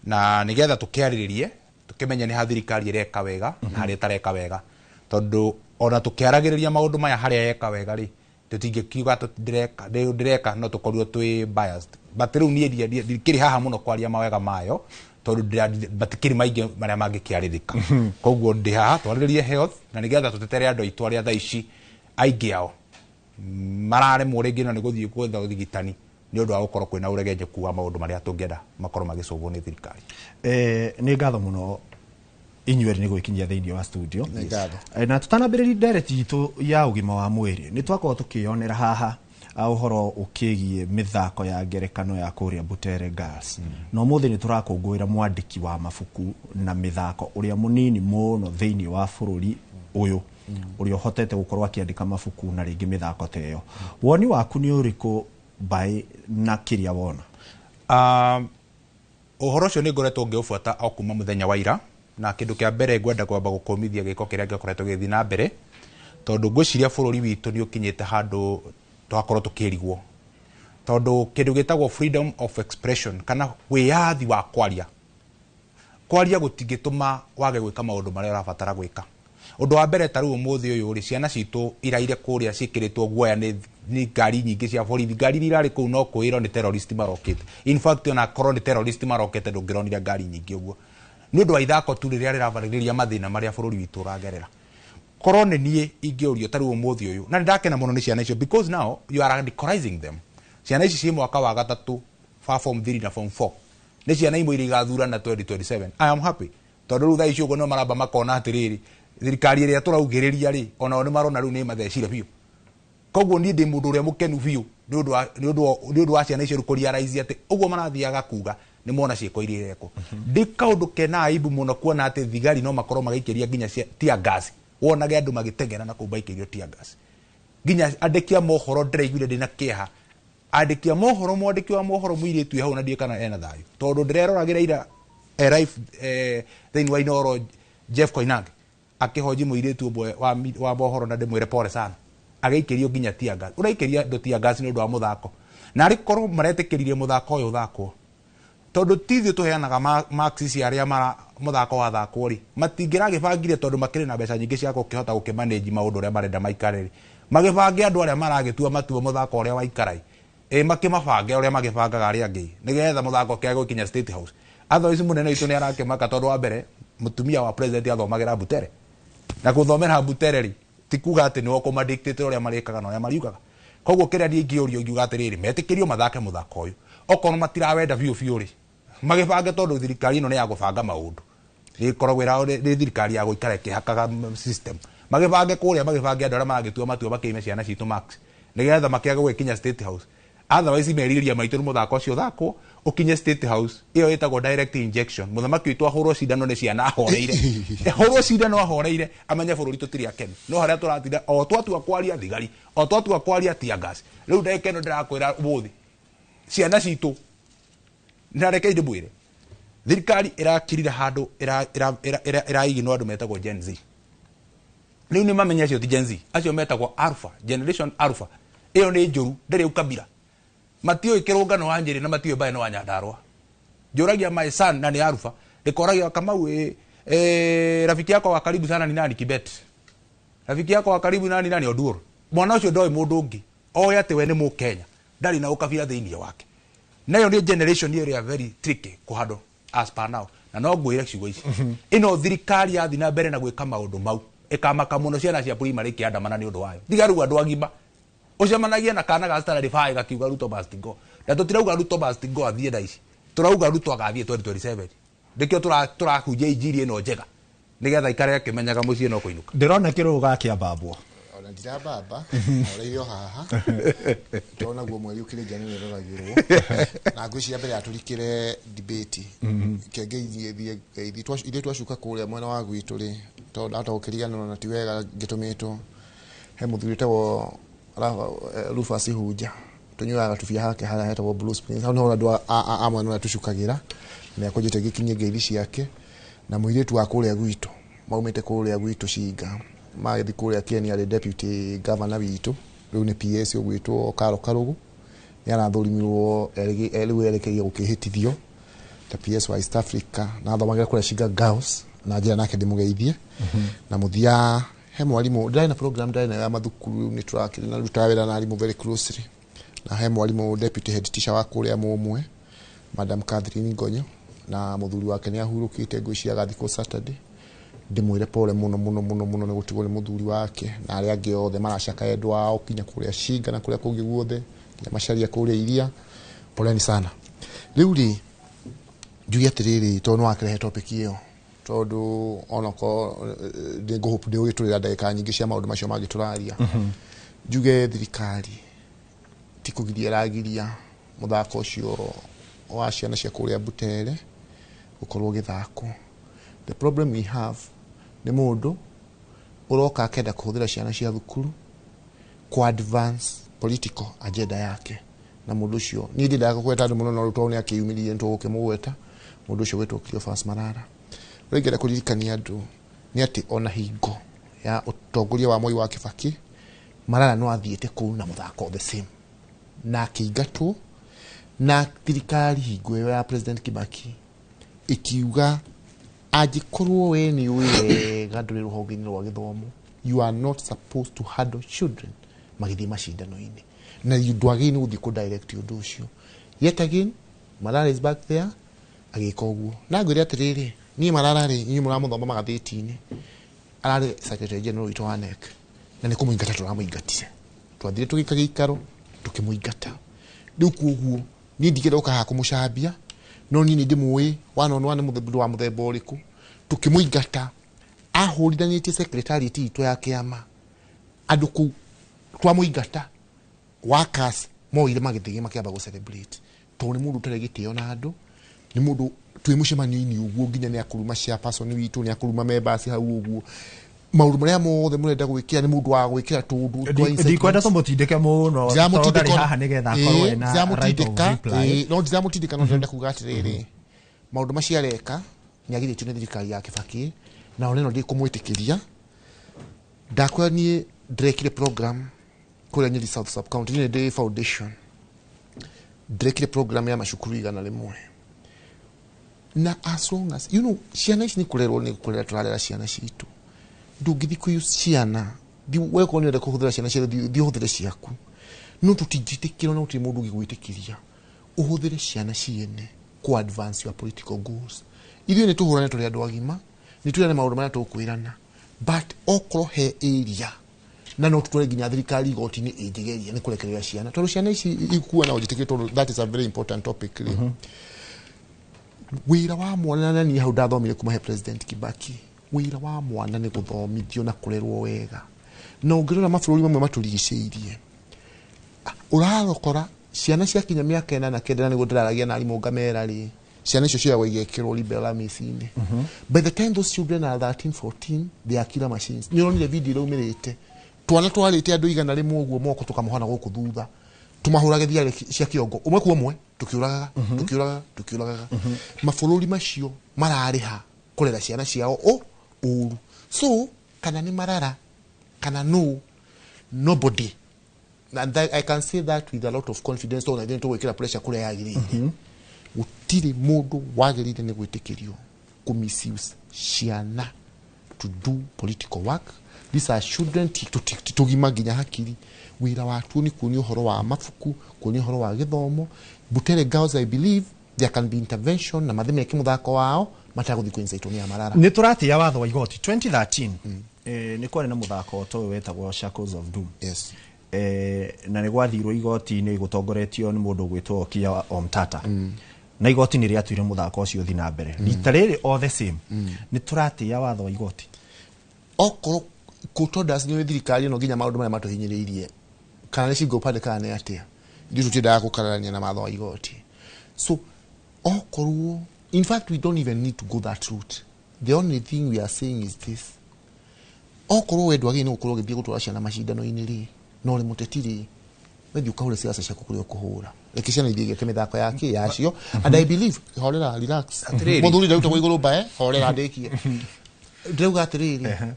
na nĩgetha tũkĩarĩrĩrie, tũkĩmenye nĩ ha thirikari ĩreka wega na harĩa ĩtareka wega, tondũ ona tũkĩaragĩrĩria maũndũ maya, harĩa yeka wega rĩ, tũtingĩkiuga ndĩreka, no tũkorirwo twĩ biased. But rĩu niĩ ndikĩrĩ haha mũno kwaria mawega mayo, tondũ matikĩrĩ maingĩ marĩa mangĩkĩarĩrĩka. Koguo ndĩ haha twarĩrĩrie health na nĩgetha tũtetere andũ aitũ arĩa thaa ici aingĩ ao mararemwo rĩngĩ na nĩ gũthiĩ gwetha ũrigitani nĩ ũndũ wa gũkorwo kwĩna ũregenjeku wa maũndũ marĩa tũngĩenda makorwo magĩcũgwo nĩ thirikari. Nĩ ngatho mũno inyuĩ nĩ gwĩkinyia thĩinĩ wa studio. Nĩ ngatho. Na tũtanambĩrĩria ndereti itũ ya ũgima wa mwĩrĩ, nĩ twakorwo tũkĩyonera haha ũhoro ũkĩgiĩ mĩthako ya ngerekano ya kũrĩa Butere Girls, na ũmũthĩ nĩ tũrakũngũĩra mwandĩki wa mabuku na mĩthako ũrĩa mũnini mũno thĩinĩ wa bũrũri ũyũ, ũrĩa ũhotete gũkorwo akĩandĩka mabuku na rĩngĩ mĩthako ta ĩyo. Woni waku nĩ ũrĩkũ mbaĩ na kĩrĩa wona? Ũhoro ũcio nĩ ngoretwo ngĩũbuata o kuma mũthenya wa ira, na kĩndũ kĩa mbere ngwenda kwamba gũkũmithia gĩko kĩrĩa gĩkoretwo gĩgĩthiĩ na mbere, tondũ ngwĩciria bũrũri witũ nĩ ũkinyĩte handũ twakorwo tũkĩrigwo, tondũ kĩndũ gĩtagwo freedom of expression kana wĩyathi wa kwaria, kwaria gũtingĩtũma wage gwĩka maũndũ marĩa ũrabatara gwĩka. Ũndũ wa mbere, ta rĩu ũmũthĩ ũyũ rĩ, ciana citũ iraire kũrĩa ciĩkĩrĩtwo guoya nĩ ngari nyingĩ cia borithi. Ngari iria irarĩ kũu no kwĩrwo nĩ terrorist marokĩte. In fact, ona korwo nĩ terrorist marokĩte, ndũngĩronire ngari nyingĩ ũguo, nĩ ũndũ wa ithako tu rĩrĩa rĩrabarĩrĩria mathĩna marĩa bũrũri witũ ũragerera. Korwo nĩ niĩ ingĩũrio ta rĩu ũmũthĩ ũyũ, na nĩ ndakena mũno nĩ ciana icio, because now you are radicalizing them. Ciana ici ciĩ mwaka wa gatatũ wa form 3 na form 4, nĩ ciana imwe iria igathurana 2027. I am happy tondũ rĩu thaa ici ũguo nĩo maramba makona atĩrĩrĩ, thirikari ĩrĩa tũraugĩrĩria rĩ, onao nĩ marona rĩu nĩ mathecire biũ. Koguo niĩ ndĩ mũndũ ũrĩa mũkenu biũ nĩ ũndũ wa ciana icio rĩu kũrealize atĩ ũguo marathiaga kuga nĩ mona ciĩko iria irekwo. Ndĩ kaũndũ kena aibu mũno kuona atĩ thigari no makorwo magĩikĩria nginya tear gas, wonage andũ magĩteng'era na kũu maikĩrio tear gas. Nginya andĩki a mohoro, ndĩraiguire ndĩna kĩeha, andĩki a mohoro, mwandĩki wa mohoro mũirĩtu hau, na ndiũĩ kana ena thayũ, tondũ ndĩreroragĩra ira live thĩinĩ wa Inooro, Jeff Koinange akĩhoji mũirĩtu ũmwe wa mohoro, na ndĩmwĩre pole sana, agĩikĩrio nginya tear gas. Ũraikĩria andũ tear gas nĩ ũndũ wa mũthako, na arĩ korwo maretĩkĩririe mũthako ũyũ ũthakwo, tondũ ti ithuĩ tũheanaga marks cia arĩa muthako wathakwo ri matingiragibangire tondu makiri na mbeca nyingi cia gukihota gukimanage maundu uria marenda maikare ri magibange andu aria maragitua matua muthako uria waikarai makimabange uria magibangaga aria angi nigetha muthako kia gukinya State House. Otherwise munene witu ni arakimaka tondu wa mbere mutumia wa president athomagira Butere na kuthomera Butere ri ti kuga ati ni ukumadictate uria marikaga na uria mariugaga. Koguo kiria ni ingiurio ngiuga atiriri metikirio mathake muthako uyu okorwo matirawenda biu biu ri magibange tondu thirikari ino ni ya gubanga maundu rikoragwo ri thirikari ya guikara ikihakaga system magibange kuria magibange andu aria maragitua matua makiime ciana citu max nigetha makiaga gwikinya State House. Otherwise meriria maitu muthako ucio uthakwo ukinye State House iyo itagwo direct injection muthamaki witu ahurwo cindano ni ciana ahoreire ahurwo cindano ahoreire amenye bururi tutiri akenu no haria turatinda o twatua kwaria thigari o twatua kwaria tear gas riu ndagika ino ndirakwira umuthi ciana citu na reke ndimwire thirikari irakirira handu iraigino andu metagwo Gen Z. Riu ni mamenya acio ti Gen Z acio metagwo Alpha generation Alpha iyo ni njuru ndiri ukabira matiũĩ kĩrũngano wa Nyĩrĩ na matiũĩ mbaĩ wa Nyandarũa. Njũragia my son na nĩ Alpha ndĩkoragia Kamau rafiki yako wa karibu sana ni nani? Kibet. Rafiki yako wa karibu nani nani? Oduor. Mwana ũcio ndoĩ mũndũ ũngĩ oĩ atĩ we nĩ Mũkenya ndarĩ na ũkabira thĩinĩ wake. Nayo nĩ generation ĩrĩa very tricky kũhandle as per now na no ngwĩre ciugo ici ĩno thirikari yathiĩ na mbere na gwĩka maũndũ mau ĩkamaka mũno ciana cia primary ikĩandamana nĩ ũndũ wayo tiga rĩu andũ agima ucemanagia na kana ga standard 5 gakiuga Ruto must go na tutirauga Ruto must go athie na ici turauga Ruto agathie 2027 ndikio turakunjia injiri ino njega nigetha ikare akimenyaga mucii no kuinuka. Ndirona kiruga kia babwo ona ndirababa oreirio haha ndona guo mweri ukire njane niroragirwo na ngwiciria mbere aturikire debate kenge ithie ithuĩ twacuka kuria mwena wa gwitũ ri tondu ndahota gũkĩriganĩrwo na ti wega ngĩtũmĩtwo he mũthuri wĩtagwo Rufus Hunja tunyuaga tubia hake haria hetagwo Blue Springs hau niho andu a mwena ũrĩa tũcukagĩra na akũnjĩte ngĩkinyie ngeithi ciake na mũirĩtu wa kũrĩa gwitũ maumĩte kũrĩa gwitũ Cinga magĩthiĩ kũrĩa Kenya arĩ deputy governor witũ rĩu nĩ PS ũgwĩtwo Karo Karugu nĩ arathũrimirwo rĩu erekeire gũkĩhĩtithio ta PS wa East Africa na athomagĩra kũrĩa Cinga Girls na njĩra nake ndĩmũgeithie na mũthia he mwarimu ndĩrarĩ na program ndĩrarĩ nayo ya mathukuru nĩ tũrakĩrĩ na rutaga wĩra na arimũ very closely na he mwarimu deputy head teacher wa kũrĩa Mũmwe Madam Catherine Ngonyo na mũthuri wake nĩ ahurũkĩte ngwĩciria agathikwo Saturday ndĩmwĩre pole mũno mũno mũno mũno nĩ gũtigwo nĩ mũthuri wake na arĩa angĩ othe maracaka endwa ao kinya kũrĩa Cinga na kũrĩa kũngĩ guothe kinya Macharia kũrĩa Iria poleni sana. Rĩu rĩ njuge atĩrĩrĩ tondũ nĩ wakĩrehe topic ĩyo tondu onako ndĩngũhope ndĩgũgĩtũrĩra ndagĩka nyingĩ cia maũndũ macio mangĩ tũraria njuge thirikari ti kũgiria ĩragiria mũthako ũcio wa ciana cia kũrĩa Butere gũkorwo ũgĩthakwo. The problem we have nĩ mũndũ ũroka akenda kũhũthĩra ciana cia thukuru kũ advance political agenda yake na mũndũ ũcio niĩ ndiendaga kũgweta andũ mũno no rĩu tondũ nĩ akĩyumĩririe nĩ tũgũkĩmũgweta mũndũ ũcio wĩtwo Cleophas Malala. Ũrĩa ingĩenda kũririkania andũ nĩ atĩ ona hingo ya ũtongoria wa Moi wa Kibaki Malala no athiĩte kũu na mũthako the same na akĩingatwo na thirikari hingo ĩyo ya President Kibaki ikiuga angĩkorwo we nĩ ũĩ wega ndũrĩ rũhonge-inĩ rwa gĩthomo you are not supposed to handle children magĩthiĩ macindano-inĩ na ndwagĩrĩirwo nĩ gũthiĩ kũ direct ũndũ ũcio. Yet again Malala is back there agĩka ũguo na ngwĩre atĩrĩrĩ niĩ Malala rĩ inyuĩ mũramũthoma magathĩti-inĩ ararĩ secretary general witũ wa NEC na nĩ kũmũingata tũramũingatire twathire tũgĩka gĩikaro tũkĩmũingata rĩu koguo niĩ ndingĩenda gũka haha kũmũcambia no niĩ nĩ ndĩmũĩ one on one mũthemba wa mũthemba ũrĩkũ tũkĩmũingata ahũrithanĩtie secretariat itũ ya kĩama andũ kũu twamũingata workers moire magĩthiĩ makĩamba gũ celebrate tondũ nĩ mũndũ ũtarĩ gĩtĩo na andũ nĩ mũndũ twĩ mũcemanio-inĩ ũguo nginya nĩ akũruma chairperson witũ nĩ akũruma members hau ũguo maũndũ marĩa mothe mũrenda gwĩkĩra nĩ mũndũ wa gwĩkĩra tũndũ ndikwenda tũmũtindĩke mũno tondũ ndarĩ haha nĩgetha akorwo ena right of reply no ndiramũtindĩka no ndĩrenda kuga atĩrĩrĩ maũndũ macio areka nĩ agirĩtio nĩ thirikari ya Kibaki na ona ĩno ndĩkũmwĩtĩkĩria ndakwĩra niĩ ndĩrekire program kũrĩa Nyeri South Sub County niĩ ndĩ foundation ndĩrekire program ya macukuru 100 Na as long as you know ciana ici nĩ kũrerwo, nĩ kũrera tũrarera ciana citũ. Ndũngĩthiĩ kũ use ciana, wekorwo nĩ ũrenda kũhũthĩra ciana ciothe, thiĩ ũhũthĩre ciaku, no tũtingĩtĩkĩra na gũtirĩ mũndũ ũngĩgwĩtĩkĩria ũhũthĩre ciana ciene ku advance your political goals. Ithuĩ nĩ tũhũrane tũrĩ andũ agima, nĩ twĩrane maũndũ marĩa tũkwĩrana, but okorwo he area na no tutware nginya thirikari igoti-inĩ ĩngĩgeria nĩ kũrekereria ciana, tondũ ciana ici ikua na ũnjĩtĩkĩre, tondũ that is a very important topic rĩ. Wĩra wa mwana, na niĩ hau ndathomire kuma he President Kibaki, wĩra wa mwana nĩ gũthomithio na kũrerwo wega. Na ũngĩrora mabũrũri mamwe matũrigicĩirie, ũrarokora ciana ciakinya mĩaka 89 na nĩguo ndĩraragia na arimũ ngamera rĩ, ciana icio cioyagwo igekĩrwo libera mĩciĩ-inĩ. By the time those children are 13, 14, they are killer machines. Nĩ ũronire video ĩraumĩrĩte, twana twarĩte andũ 100 ũguo moko, tũkamũhana gũkũ thutha, tũmahũrage thiarĩ cia kĩongo ũmwe kwa ũmwe, tũkĩũragaga, tũkĩũragaga, tũkĩũragaga. Mabũrũri macio mararĩha kũrera ciana ciao o ũru. So kana nĩ Marara kana no nobody, and that, I can say that with a lot of confidence, tondũ ithuĩ nĩtũgwĩkĩra pressure kũrĩa yagĩrĩire. Gũtirĩ mũndũ wagĩrĩire nĩ gwĩtĩkĩrio kũ misuse ciana to do political work. These are children, ti tũgima nginya hakiri. Wĩra watuo nĩ kuonia ũhoro wa mabuku, kuonia ũhoro wa gĩthomo. Butere Girls, I believe there can be intervention na mathĩ meke mũthako wao matagũthiĩ kũ-incite nĩ Amarara. Nĩ tũratĩĩa watho wa igoti. 2013 nĩ kwarĩ na mũthako ta ũyũ wetagwo Shackles of Doom. Na nĩ gwathirwo igoti-inĩ gũtongoretio nĩ mũndũ ũgwĩtwo Okiya Omtata, na igoti nĩ rĩatuire mũthako ũcio ũthiĩ na mbere. Rita rĩrĩ, all the same, nĩ tũratĩĩa watho wa igoti. Okorwo court orders nĩ thirikari ĩno nginya maũndũ marĩa matũhinyĩrĩirie, kana nĩ single party kana nĩ atĩa, ithuĩ tũtiendaga gũkararania na watho wa igoti. So okorwo, in fact, we don't even need to go that route. The only thing we are saying is this: okorwo we ndwagĩrĩire nĩ gũkorwo ũgĩthiĩ gũtwara ciana macindano-inĩ rĩ, na ũrĩ mũteti rĩ, wethi ũkahũre siasa ciaku kũrĩa ũkũhũra, reke ciana ithiĩ igeke mĩthako yake yacio. And I believe, horera, relax. Atĩrĩrĩ. Mũthuri ndarutagwo igũrũ mbae, horera ndĩkie. Ndĩrauga atĩrĩrĩ,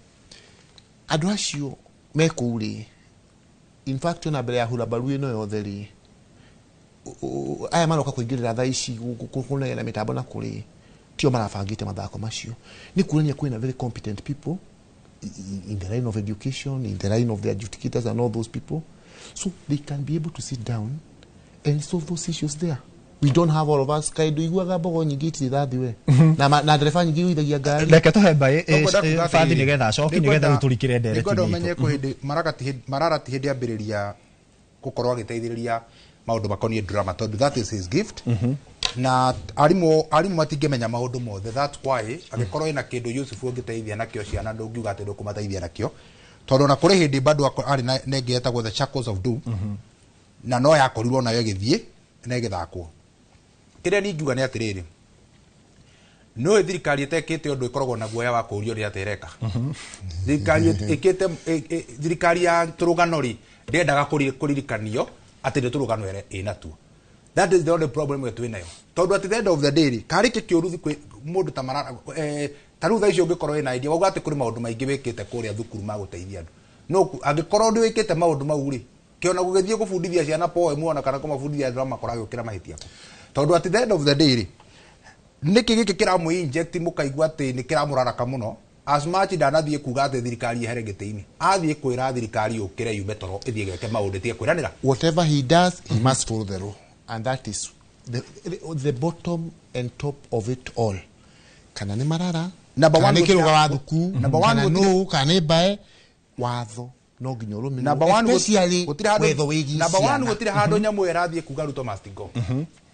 andũ acio me kũu rĩ, in fact, ona mbere ya hurabaru ĩno yothe rĩ, aya maroka kũingĩrĩra thaa ici kũnegena mĩtambo na kũrĩ tio marabangĩte mathako macio, nĩ kuonania kwĩna very competent people in the line of education, in the line of the adjudicators and all those people, so they can be able to sit down and solve those issues there. We don't have all of us kaĩndũ iguaga mbogo nyingĩ itirĩ thathi we na ndereba nyingĩ igũithagia ngari. Reke tũhe mbaĩ Nĩngwenda kuuga bathi atĩrĩrĩ, nĩgetha acoki nĩgetha rĩu tũrikĩre ndereti nĩngwenda ũmenye itũ. kwĩ hĩndĩ Marara ti hĩndĩ ambĩrĩria gũkorwo agĩteithĩrĩria maũndũ makoniĩ drama, tondũ that is his gift. Na arimũ matingĩmenya maũndũ mothe. That's why angĩkorwo ĩna kĩndũ Yusufu ũngĩteithia nakĩo ciana, ndũngiuga atĩ ndũkũmateithia nakĩo, tondũ ona kũrĩ hĩndĩ bado arĩ na ĩngĩ yetagwo The Shackles of Doom, na no yakorirwo nayo ĩgĩthiĩ na ĩgĩthakwo. Kĩrĩa niĩ ingiuga nĩ atĩrĩrĩ, nĩũĩ thirikari ĩtekĩte ũndũ ĩkoragwo na guoya wa kũũrio ũrĩa atĩ ĩreka. Thirikari ĩkĩte thirikari ya tũrũgano rĩ, ndĩendaga kũririkanio atĩ nĩ tũrũgano ĩnatuo. That is the only problem we twĩ nayo, tondũ at the end of the day rĩ, karĩ kĩ kĩũru kwĩ mũndũ ta Marara, ta rĩu thaa ici ũngĩkorwo wĩna idea wauga atĩ kũrĩ maũndũ maingĩ wĩkĩte kũrĩa thukuru ma gũteithia andũ, no angĩkorwo nĩ wĩkĩte maũndũ mau rĩ, kĩona gũgĩthiĩ gũbundithia ciana poem ona kana kũmabundithia drama kũragĩũkĩra mahĩtia, tondũ at the end of the day rĩ, nĩkĩ gĩkĩ kĩramũ inject mũkaigua atĩ nĩ kĩramũraraka mũno? As much ndanathiĩ kuga atĩ thirikari yehere gĩtĩ-inĩ, athiĩ kwĩra thirikari yũkĩre yume toro ĩthiĩ geke maũndũ ĩtige kwĩranĩra. Whatever he does, he must follow the law, and that is the bottom and top of it all. Kana nĩ Marara, Number kana one nĩ Kĩrũga wa thuku, Number one kana nũ, kana nĩ mbae, watho no nginya ũrũmĩrĩrwo, Number one, especially gũtirĩ handũ- wetho wĩgiĩ number one, ciana. gũtirĩ handũ nyamũ ĩyo ĩrathiĩ kuga Ruto must go.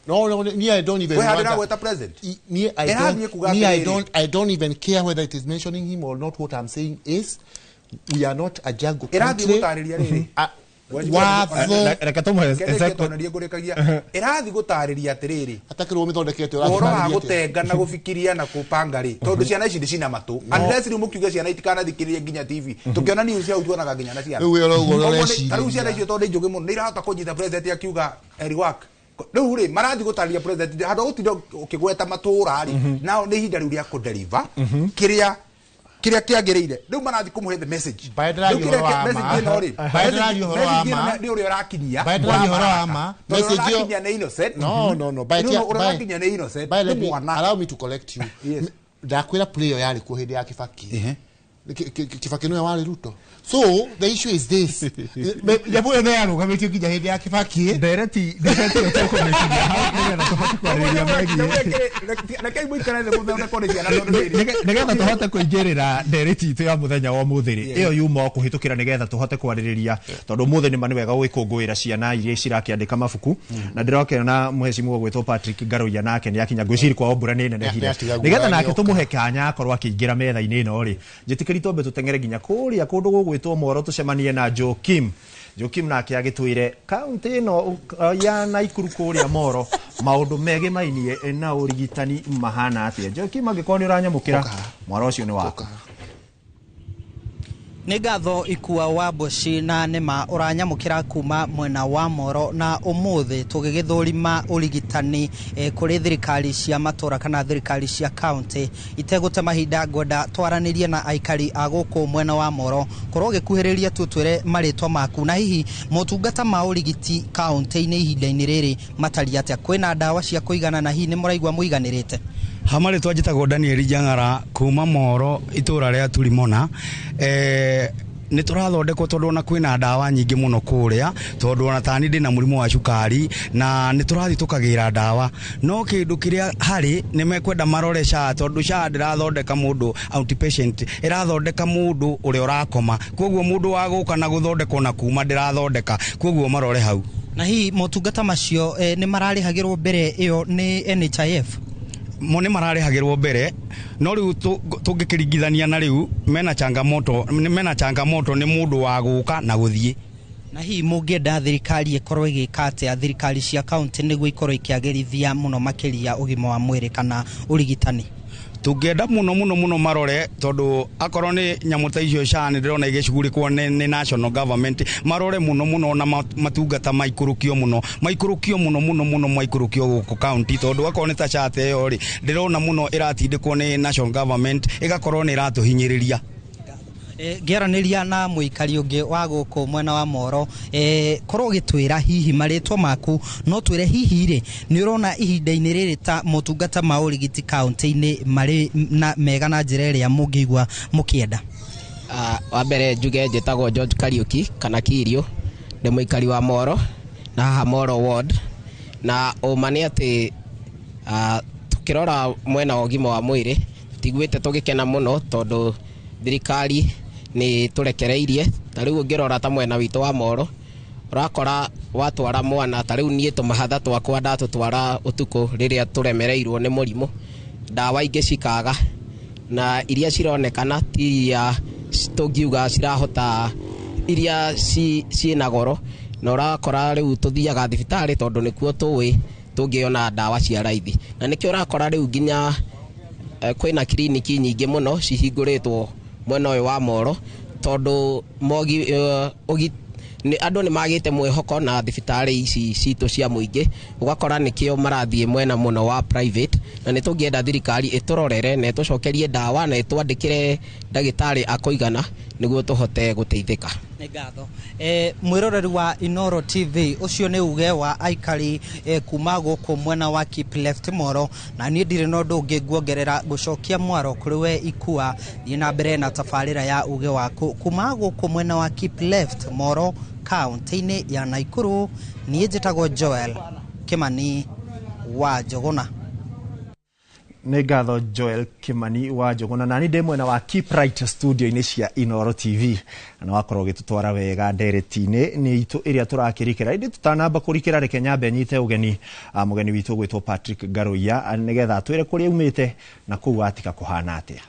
No, me, I don't even Kwĩ handũ wonder. ĩragweta president. Me, I Ĩrathiĩ don't, kuga me, I atĩrĩrĩ. don't, I don't even care whether it is mentioning him or not. What I'm saying is, we are not a jungle Ĩrathiĩ country. gũtarĩria rĩrĩ. Watho Reke tũmũhe Kĩrĩkie tondũ niĩ ngũrĩkagia. Ĩrathiĩ gũtarĩria atĩrĩrĩ, atakĩrwo mĩthondekete ũhoro wa gũtenga na gũfikiria na kũbanga rĩ, tondũ ciana ici nĩ cina matũ, unless rĩu mũkiuge ciana itikanathikĩrĩrie nginya TV, tũkĩona news hau tuonaga nginya na ciana. Rĩu we ũrauga ũrĩa Koguo ũreciria. ta rĩu ciana icio tondũ nĩ njũgĩ mũno nĩ irahota kũnyita president akiuga Eriwak. Rĩu rĩ, marathiĩ gũtarĩria president handũ ha gũtinda ũkĩgweta matũra rĩ, nao nĩ ihinda rĩu rĩa kũdeliver kĩrĩa Kĩrĩa kĩagĩrĩire rĩu marathiĩ kũmũhe the message. Mbae ndĩraria Rĩu kĩrĩa ũhoro wa message ma. ĩno rĩ, Mbae ndĩraria ũhoro wa message ĩno ma. nĩ ũrĩa ũrakinyia. Mbae ndĩraria ũhoro wa ma. Tondũ ũrĩa Message ĩyo- ũrakinyia nĩ innocent. No. But No, yeah, ũrĩa ũrakinyia nĩ innocent. But Nĩ let me, mwana. allow me to correct you. Ndakwĩra play ĩyo yarĩ kuo hĩndĩ ya Kibaki. Kibaki nĩwe warĩ Ruto. So the issue is this. Nyamũ ĩyo nĩ yarũgamĩtio nginya hĩndĩ ya Kibaki. Ndereti ndereti ĩyo tũkũmĩkinyia hau nĩgetha tũhote kwarĩrĩria megiĩ Rekei mũikare thĩ mũthondekwo nĩ ciana tondũ rĩrĩ. Nĩgetha tũhote kũingĩrĩra ndereti itũ ya mũthenya wa ũmũthĩ rĩ, ĩyo yuma o kũhĩtũkĩra nĩgetha tũhote kwarĩrĩria, tondũ ũmũthĩ nĩma nĩ wega gũgĩkũngũĩra ciana iria cirakĩandĩka mabuku, na ndĩrakĩona mũhecimiwa gwĩtwo Patrick Ngaruiya nake nĩ akinya, ngwĩciria kwao mbura nĩ nenehire, Nĩatiga nĩgetha nake guoya. tũmũhe kanya akorwo akĩingĩra metha-inĩ ĩno rĩ, njĩtĩkĩri twambe tũteng'ere nginya kũrĩa kũndũ gũgwĩtwo Moro tũcemanie na Joakim. Joakim nake agĩtwĩre kaunti ĩno ya Naikuru kũrĩa Moro maũndũ megemainie na ũrigitani mahana atĩa. Joakim, angĩkorwo nĩ ũranyamũkĩra, mwaro ũcio nĩ waku. Nĩ ngatho Ikua wa Mboci, na nĩma ũranyamũkĩra kuma mwena wa Moro, na ũmũthĩ tũgĩgĩthũrima ũrigitani kũrĩ thirikari cia matũra kana thirikari cia kaunti. Itegũte mahinda, ngwenda twaranĩrie na aikari a gũkũ mwena wa Moro. Korwo ũgĩkuhĩrĩria tu twĩre marĩtwa maku, na hihi motungata ma ũrigiti kaunti-inĩ ihinda-inĩ rĩrĩ matariĩ atĩa, kwĩna ndawa cia kũigana, na hihi nĩ mũraigua mũiganĩrĩte? Ha marĩtwa njĩtagwo Daniel Jang'ara kuma Moro, itũra rĩa Turimona. Nĩ tũrathondekwo tondũ ona kwĩna ndawa nyingĩ mũno kũrĩa, tondũ ona tani ndĩna mũrimũ wa cukari na nĩ tũrathiĩ tũkagĩra ndawa, no kĩndũ kĩrĩa harĩ nĩ mekwenda marore SHA, tondũ SHA ndĩrathondeka mũndũ outpatient, ĩrathondeka mũndũ ũrĩa ũrakoma, koguo mũndũ wa gũka na gũthondekwo na kuma ndĩrathondeka, koguo marore hau. Na hihi motungata macio nĩ mararĩhagĩrwo mbere ĩyo nĩ NHIF? Mo nĩ mararĩhagĩrwo mbere, no rĩu tũngĩkĩringithania na rĩu mena changamoto, mena changamoto nĩ mũndũ wa gũka na gũthiĩ. Na hihi mũngĩenda thirikari ĩkorwo ĩgĩka atĩa, thirikari cia kaunti, nĩguo ikorwo ikĩagĩrithia mũno makĩria ũgima wa mwĩrĩ kana ũrigitani? Tũngĩenda mũno mũno mũno marore, tondũ akorwo nĩ nyamũ ta icio SHA nĩ ndĩrona igĩcugurĩkwo nĩ national government, marore mũno mũno na matungata maikũrũkio mũno, maikũrũkio mũno mũno mũno, maikũrũkio gũkũ county, tondũ akorwo nĩ ta SHA ta ĩyo rĩ, ndĩrona mũno ĩratindĩkwo nĩ national government, ĩgakorwo nĩ ĩratũhinyĩrĩria. Ngĩaranĩria na mũikari ũngĩ wa gũkũ mwena wa Moro, korwo ũgĩtwĩra hihi marĩtwa maku, no twĩre hihi rĩ, nĩ ũrona ihinda-inĩ rĩrĩ ta motungata ma ũrigiti kaunti-inĩ marĩ na mega na njĩra ĩrĩa mũngĩigua mũkĩenda? Wa mbere njuge njĩtagwo George Kariuki kana Kirio, ndĩ mũikari wa Moro na haha Moro ward, na ũma nĩ atĩ tũkĩrora mwena wa ũgima wa mwĩrĩ tũtiguĩte tũgĩkena mũno, tondũ thirikari nĩ tũrekereirie. Ta rĩu ũngĩrora ta mwena witũ wa Moro, ũrakora watwara mwana, ta rĩu niĩ tũmahatha twakwa ndatũtwara ũtukũ rĩrĩa tũremereirwo nĩ mũrimũ, ndawa ingĩ cikaga, na iria cironekana ti iria tũngiuga cirahota, iria ciĩna goro, na ũrakora rĩu tũthiaga thibitarĩ tondũ nĩkuo tũĩ tũngĩona ndawa cia raithi, na nĩkĩo ũrakora rĩu nginya kwĩna kiriniki nyingĩ mũno cihingũrĩtwo mwena ũyũ wa Moro, tondũ andũ nĩ magĩte mwĩhoko na thibitarĩ ici citũ cia mũingĩ, ũgakora nĩkĩo marathiĩ mwena mũno wa private, na nĩ tũngĩenda thirikari ĩtũrorere na ĩtũcokerie ndawa na ĩtwandĩkĩre ndagĩtarĩ akũigana nĩguo tũhote gũteithĩka. Nĩ ngatho. Mwĩroreri wa Inoro TV, ũcio nĩ uge wa aikari kuma gũkũ mwena wa Keep Left Moro, na niĩ ndirĩ na ũndũ ũngĩ nguongerera gũcokia mwaro kũrĩ we Ikua. Thiĩ na mbere na tabarĩra ya uge waku kuma gũkũ mwena wa Keep Left Moro, kaunti-inĩ ya Naikuru. Niĩ njĩtagwo Joel Kimani wa Njũgũna. Nĩ ngatho Joel Kimani wa Njũgũna. Nani ndĩ mwena wa Keep Right studio-inĩ cia Inoro TV, na wakorwo ũgĩtũtwara wega ndereti-inĩ nĩ itũ ĩrĩa tũrakĩrikĩra. Ĩndĩ tũtanamba kũrikĩra, reke nyambe nyite ũgeni mũgeni witũ ũgwĩtwo Patrick Ngaruiya, nĩgetha atwĩre kũrĩa aumĩte na kũu atiga kũhana atĩa.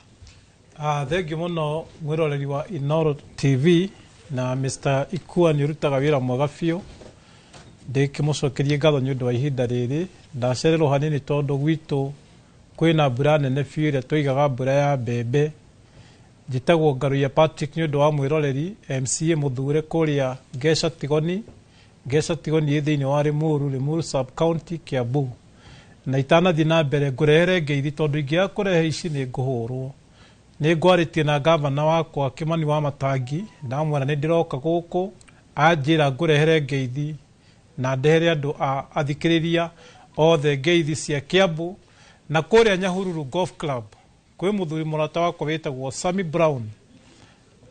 Thengiũ mũno mwĩroreri wa Inoro TV, na Mr Ikua nĩ ũrutaga wĩra mwega biũ. Ndĩkĩmũcokerie ngatho nĩ ũndũ wa ihinda rĩrĩ. Ndacererwo hanini tondũ gwitũ kwĩna mbura nene biũ ĩrĩa tũigaga mbura ya mbembe. Njĩtagwo Ngaruiya Patrick nĩ ũndũ wa mwĩroreri, MCA mũthure kũrĩa Ngeca Tigoni. Ngeca Tigoni ĩ thĩinĩ wa Limuru, Limuru sub county, Kiambu. Na itanathiĩ na mbere ngũrehere ngeithi, tondũ ingĩaga kũrehe ici nĩ ngũhũrwo. Nĩ ngwarĩtie na gavana wakwa Kimani wa Matangi, ndamwĩra nĩ ndĩroka gũkũ, anjĩra ngũrehere ngeithi na ndehere andũ a athikĩrĩria othe ngeithi cia Kiambu. Na kũrĩa Nyahururu Golf Club kwĩ mũthuri mũrata wakwa wĩtagwo Sammy Brown,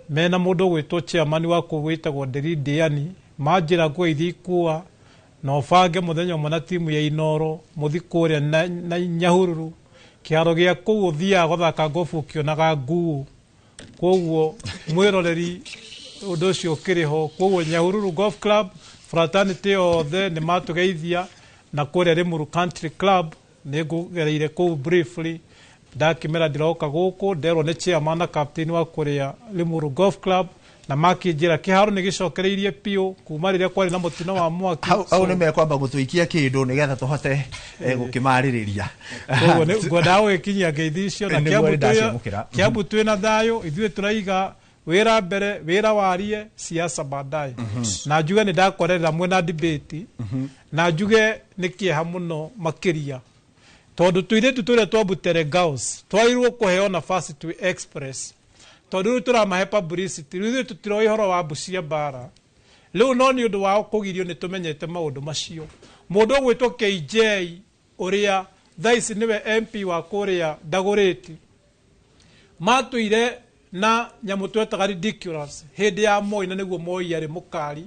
mena mũndũ ũgwĩtwo chairman wa kũu wĩtagwo Nderi Ndiani, manjĩra ngũgeithie Ikua na ũbange mũthenya ũmwe na timu ya Inoro mũthi kũrĩa na Nyahururu kĩharo gĩa kũu ũthiaga gũthaka gofu ũkĩonaga nguo. Koguo mwĩroreri ũndũ ũcio ũkĩrĩ ho. Koguo Nyahururu Golf Club fraternity yothe nĩ matũgeithia, na kũrĩa Limuru Country Club nĩ ngũgereire kũu briefly, ndakĩmera ndĩroka gũkũ, nderwo nĩ chairman na captain wa kũrĩa Limuru Golf Club, na makĩnjĩra kĩharo nĩ gĩcokereirie biũ kuma rĩrĩa kwarĩ na mũtino wa mwaki. Hau nĩ mekwamba gũtũikia kĩndũ nĩgetha tũhote gũkĩmarĩrĩria. Koguo ngwendaga gũgĩkinyia ngeithi icio na Nĩguo nĩ ndaciamũkĩra. Kiambu twĩna thayũ, ithuĩ tũraiga wĩra mbere, wĩra warie, siasa baadaye. Na njuge nĩ ndakorerera mwena debate, na njuge nĩ kĩeha mũno makĩria tondũ tũirĩtu tũrĩa twa Butere Girls twairwo kũheo nafasi twĩ express, tondũ rĩu tũramahe publicity, rĩu ithuĩ tũtiroĩ ũhoro wa mbu cia mbara rĩu, no nĩ ũndũ wao kũgirio nĩ tũmenyete maũndũ macio. Mũndũ ũgwĩtwo KJ ũrĩa thaa ici nĩwe MP wa kũrĩa Dagoretti, matũire na nyamũ twetaga ridiculous hĩndĩ ya Moi, na nĩguo Moi arĩ mũkari,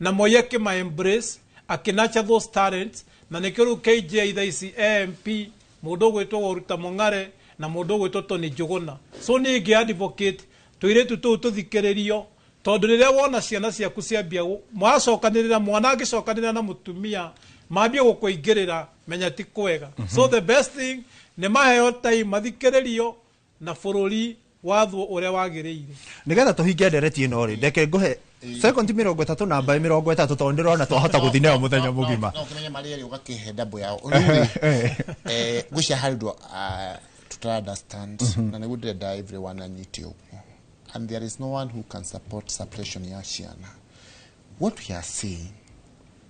na Moi akĩma embrace akĩnurture those talents, na nĩkĩo rĩu KJ thaa ici MP, mũndũ ũgwĩtwo Waruta Mũng'are na mũndũ ũgwĩtwo Tony Njũgũna. So niĩ ingĩ advocate tũirĩtu tũu tũthikĩrĩrio, tondũ rĩrĩa wona ciana ciaku ciambia mwacokanĩrĩra, mwana angĩcokanĩrĩra na mũtumia mambie gũkũingĩrĩra, menya ti kwega. So the best thing nĩ maheo time mathikĩrĩrio na bũrũri wathwo ũrĩa wagĩrĩire. Nĩgetha tũhinge ndereti ĩno rĩ, ndeke ngũhe sekondi 30 na mbaĩ 30 tondũ ndĩrona twahota gũthiĩ nayo mũthenya mũgima. No kĩmenye marĩa rĩ ũgakĩhe ndambo yao. Rĩu rĩ, ngwĩciria harĩ ũndũ tũtara understand, na nĩguo ndĩrenda everyone anyite ũguo. And there is no one who can support suppression ya ciana. What we are saying,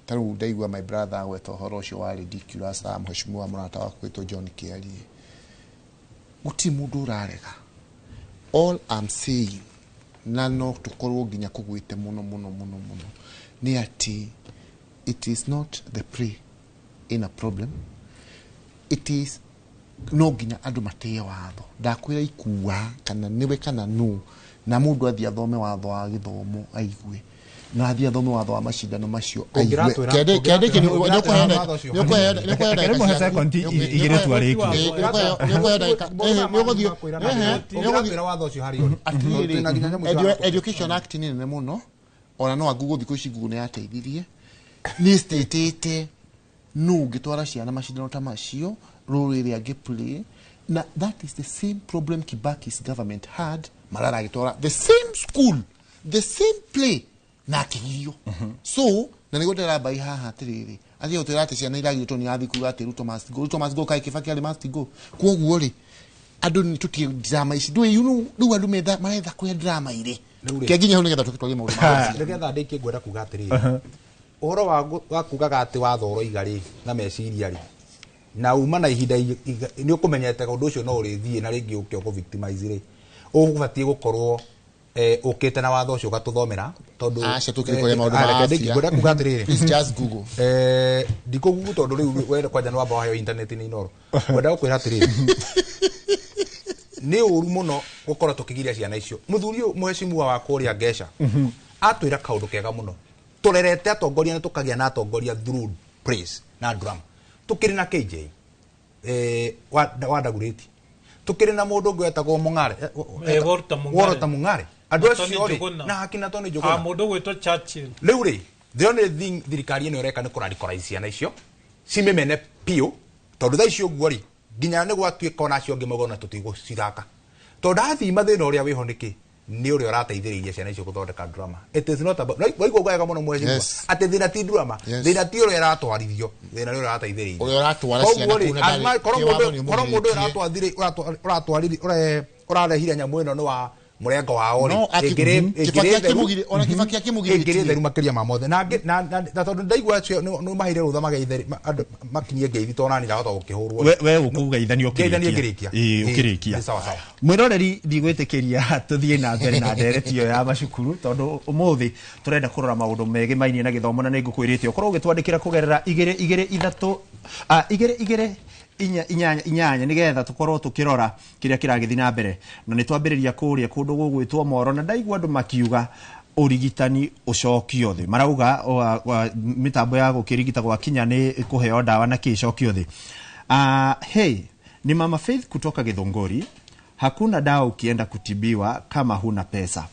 ta rĩu ndaigua my brother agweta ũhoro ũcio wa ridiculous, mheshimiwa mũrata wakwa wĩtwo John Kĩarie. Gũtirĩ mũndũ ũrarega. All I'm saying, na no tũkorwo nginya kũgwĩte mũno mũno mũno mũno, nĩ atĩ it is not the play in a problem. It is no nginya andũ matĩe watho. Ndakwĩra Ikua kana nĩwe kana nũ, na mũndũ athiĩ athome watho wa gĩthomo aigue, na athiĩ athome watho wa macindano macio aigue. Kĩandĩke nĩ watho ũcio. Nĩũkũheo Reke ndagĩka rĩmũhe ciaku. sekondi igĩrĩ tu arĩkie. Nĩũkũheo ndagĩka, nĩũgũthiĩ, Ũngĩratwĩra watho ũcio harĩ ũrĩ. Atĩrĩrĩ, Twĩna nginya nyamũ icio Education Act nĩ nene mũno, ona no Google thikũ ici Google nĩ yateithirie, nĩ statĩte nũ ũngĩtwara ciana macindano ta macio, role ĩrĩa angĩ play, na that is the same problem Kibaki's government had. Malala agĩtwara the same school, the same play, na akĩgirio. So na nĩguo ndĩrambai haha atĩrĩrĩ, athiĩ gũtwĩra atĩ ciana iragirĩtwo nĩ athiĩ kuga atĩ Ruto must go, Ruto must go, kaĩ Kibaki arĩ must go. Koguo rĩ, andũ nĩ tũtige drama ici, ndũĩ, you know, rĩu andũ maretha kũrĩa drama irĩ. Rĩu rĩ. Kĩanginya hau nĩgetha tũtwarie maũndũ ma Nĩgetha ndĩkie ngwenda kuga atĩrĩrĩ, ũhoro wa kugaga atĩ watho ũroiga rĩ na meciria rĩ, na uma na ihinda nĩ ũkũmenyete ũndũ ũcio no ũrĩthiĩ na rĩngĩ ũke ũkũ victimize rĩ, ũgũbatiĩ gũkorwo ũkĩte na watho ũcio ũgatũthomera, tondũ Aca, tũkĩrĩ kũrĩa maũndũ ma reke ndĩkie, afya. ngwenda kuga atĩrĩrĩ. Please just Google. Ndikũgugu tondũ rĩu we kwanja nĩ wamba waheo internet nĩ Inoro. Ngwenda gũkwĩra atĩrĩrĩ, nĩ ũru mũno gũkorwo tũkĩgiria ciana icio. Mũthuri ũyũ mũheshimiwa wa kũrĩa Ngeca atwĩra kaũndũ kega mũno, tũrerete atongoria na tũkagĩa na atongoria through praise na drama. Tũkĩrĩ na KJ wa Dagoretti, tũkĩrĩ na mũndũ ũngĩ wetagwo Mũng'are, Walter Mũng'are. Walter Mũng'are. Andũ Na Tony acio rĩ, Njũgũna. na akina Tony Njũgũna. Mũndũ ũgwĩtwo Churchill. Rĩu rĩ, the only thing thirikari ĩno ĩreka nĩ kũradicalize ciana icio cimĩmene biũ, tondũ thaa ici ũguo rĩ, nginya nĩ gwatuĩka ona acio angĩ mauga ona tũtigũcithaka, tondũ athima thĩna ũrĩa wĩho nĩkĩ, nĩ ũrĩa ũrateithĩrĩiria ciana icio gũthondeka drama. It is not about waigua wega mũno mheshimiwa, Yes. atĩ thĩna ti drama, Yes. thĩna ti ũrĩa ĩratwarithio, thĩna nĩ ũrĩa ũrateithĩrĩirio. Ũrĩa ũratwara Koguo ciana rĩ, kũu na ndarĩ- korwo ti watho nĩ mũndũ ũyũ ũmũgirĩtie. ũratwarithire, ũrarehire nyamũ ĩno nĩ wa Murengo wao No, rĩ Kibaki ona Kibaki akĩmũgirĩtie. Ĩngĩrĩ theru makĩria ma mothe na na tondũ ndaigua acio nĩ maheire rũtha mageithe andũ makinyie ngeithi tondũ nani ndahota gũkĩhũrwo. We ũkũgeithania. Ngeithanie ngĩrĩkia. Ĩĩ, Ĩĩ, ũkĩrĩkia. Nĩ sawa sawa. Mwĩroreri, ndigwĩtĩkĩria tũthiĩ na mbere na ndereti ĩyo ya macukuru tondũ ũmũthĩ tũrenda kũrora maũndũ megemainie na gĩthomo, na nĩ ngũkwĩrĩte ũkorwo ũgĩtwandĩkĩra kũgerera 2 2 3 2 2 4 8 8 nĩgetha tũkorwo tũkĩrora kĩrĩa kĩragĩthiĩ na mbere. Na nĩ twambĩrĩria kũrĩa kũndũ gũgwĩtwo Moro, na ndaigua andũ makiuga ũrigitani ũcokio thĩ. Marauga mĩtambo ya gũkĩrigita gwakinya nĩ kũheo ndawa na kĩ ĩcokio thĩ. Hey, ni Mama Faith kutoka Githunguri. Hakuna dawa ukienda kutibiwa kama huna pesa,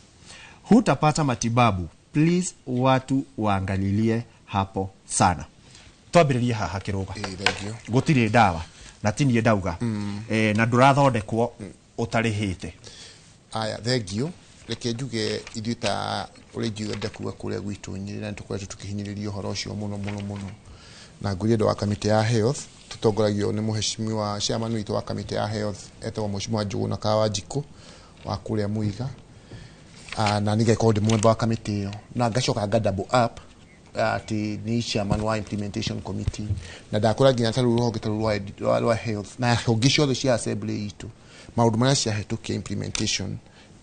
hutapata matibabu. Please, watu waangalilie hapo sana. Twambĩrĩrie haha, Kĩrũga. Gũtirĩ ndawa na ti niĩ ndauga, na ndũrathondekwo ũtarĩhĩte. Aya, thengio. Reke njuge ithuĩ ta ũrĩa ingiuga ndakuga kũrĩa gwitũ Nyĩrĩ, na nĩtũkoretwo tũkĩhinyĩrĩria ũhoro ũcio mũno mũno mũno, na ngwĩrie andũ wa kamĩtĩ ya health tũtongoragio nĩ mũheshimiwa chairman witũ wa kamĩtĩ ya health, etagwo Mheshimiwa Njũgũna Kawanjikũ wa kũrĩa Mũiga. Na nĩngekorwo ndĩ mũmemba wa kamĩtĩ ĩyo, na ngacoka nga double up atĩ nĩ chairman wa implementation committee, na ndakora nginya ta rĩu rũhonge ta rũu rwa health na honge ciothe cia assembly itũ, maũndũ marĩa ciahĩtũkia implementation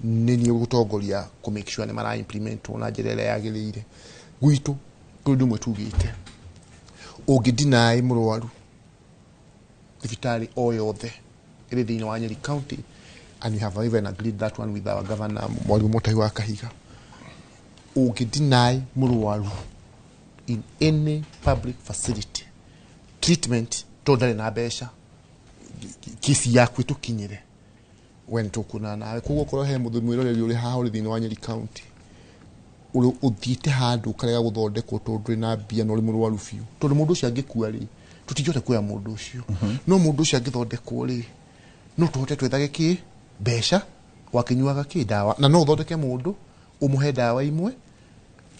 nĩ niĩ gũtongoria kũ make sure nĩ mara implementwo na njĩra ĩrĩa yagĩrĩire. Gwitũ kũrĩ ũndũ ũmwe tugĩte, ũngĩ deny mũrwaru thibitarĩ o yothe ĩrĩ thĩinĩ wa Nyeri County, and we have even agreed that one with our governor, Mwalimu Mutahi wa Kahiga, ũngĩ deny mũrwaru in any public facility treatment tondũ ndarĩ na mbeca, kesi yaku ĩtũkinyĩre, we nĩtũkuonana nawe. Koguo okorwo he mũndũ mwĩroreri ũrĩ haha ũrĩ thĩinĩ wa Nyeri County ũrĩ ũthiĩte handũ ũkarega gũthondekwo tondũ ndũrĩ na mbia na ũrĩ mũrwaru biũ, tondũ mũndũ ũcio angĩkua rĩ, tũtingĩhota kuoya mũndũ ũcio, no mũndũ ũcio angĩthondekwo rĩ, no tũhote twethage kĩ mbeca wakĩnyuaga kĩ ndawa, na no ũthondeke mũndũ ũmũhe ndawa imwe.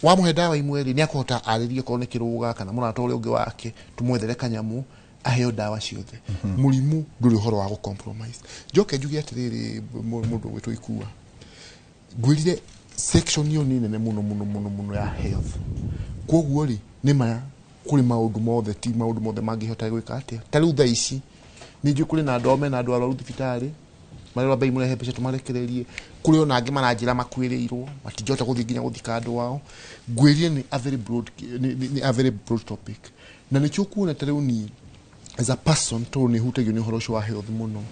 Wamũhe ndawa imwe rĩ, nĩ akũhota arĩrie okorwo nĩ Kĩrũga kana mũrata ũrĩa ũngĩ wake, tũmwethere kanyamũ aheo ndawa ciothe. Mũrimũ ndũrĩ ũhoro wa gũ compromise. Njoke njuge atĩrĩrĩ, mũndũ ũgwĩtwo Ikua, ngwĩrire section ĩyo nĩ nene mũno mũno mũno mũno ya health. Koguo rĩ, nĩ maya kũrĩ maũndũ mothe, ti maũndũ mothe mangĩhota gwĩka atĩa. Ta rĩu thaa ici nĩ njũĩ kũrĩ na andũ ao mena andũ arwaru thibitarĩ marerwo ambei mũrehe mbeca tũmarekererie. Kũrĩ ona angĩ maranjĩra makuĩrĩirwo matingĩhota gũthiĩ nginya gũthika andũ ao. Ngwĩrire nĩ a very broad, nĩ a very broad topic, na nĩkĩo kuona ta rĩu niĩ as a person, tondũ nĩ hutagio nĩ ũhoro ũcio wa health mũno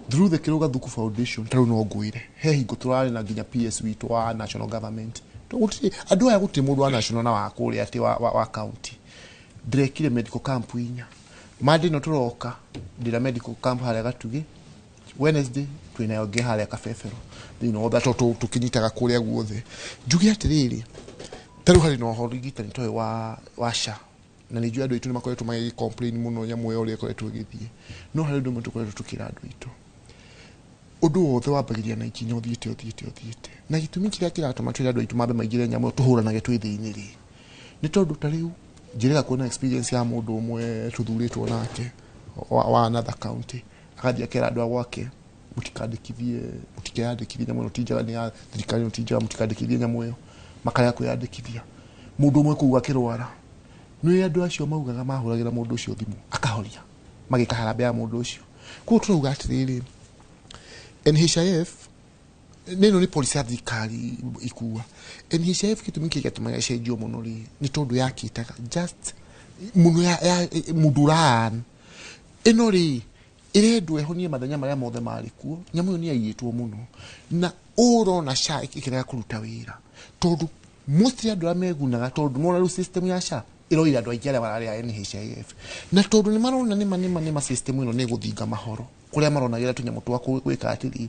through the Kĩrũga Thuku Foundation. Ta rĩu no ngwĩre he hingo tũrarĩ na nginya PS witũ wa national government. Tondũ gũtirĩ andũ aya, gũtirĩ mũndũ wa national na wa kũrĩa atĩ wa county. Ndĩrekire medical camp 4. Monday no tũroka ndĩra medical camp harĩa Gatugi, Wednesday twĩnayo ĩngĩ harĩa Kabebero thĩinĩ wa tondũ tũkĩnyitaga kũrĩa guothe. Njuge atĩrĩrĩ, ta rĩu harĩ na ũhoro ũrigitani ta ũyũ wa SHA, na nĩ njũĩ andũ aitũ nĩ makoretwo magĩ complain mũno nyamũ ĩyo ũrĩa ĩkoretwo ĩgĩthiĩ, no harĩ ũndũ ũmwe tũkoretwo tũkĩra andũ aitũ, ũndũ wothe wambagĩrĩria na ikinya ũthiĩte ũthiĩte ũthiĩte, na gĩtũmi kĩrĩa kĩratũma twĩre andũ aitũ mambe maingĩre nyamũ ĩyo tũhũranage twĩ thĩinĩ rĩ, nĩ tondũ ta rĩu njĩrĩga kuona experience ya mũndũ ũmwe tũthurĩtwo nake wa another county, agathiĩ akera andũ a gwake, mũtikandĩkithie, mũtikeyandĩkithie, nyamũ ĩno ti njega, nĩ ya thirikari ĩno ti njega, mũtikandĩkithie nyamũ ĩyo. Makarega kwĩyandĩkithia. Mũndũ ũmwe kũu akĩrwara, nĩ andũ acio maugaga mahũragĩra mũndũ ũcio thimũ akahoria, magĩka harambee ya mũndũ ũcio. Koguo tũrauga atĩrĩrĩ, NHIF nĩ ĩno nĩ policy ya thirikari ikua. NHIF gĩtũmi kĩrĩa gĩatũmaga ĩcenjio mũno rĩ, nĩ tondũ yakĩtaga just mũno ya mũndũ ũra ĩno rĩ, ĩrendwo ĩhonie mathenya marĩa mothe marĩ kuo. Nyamũ ĩyo nĩ yaiyĩtwo mũno, na ũrona SHA ĩkĩrega kũruta wĩra tondũ mostly andũ arĩa megunaga, tondũ nĩwona rĩu system ya SHA ĩroire andũ aingĩ arĩa mararĩa NHIF, na tondũ nĩ marona nĩma system ĩno nĩ ĩgũthinga mahoro kũrĩa maronagĩra tũnyamũ twa gwĩka atĩrĩ,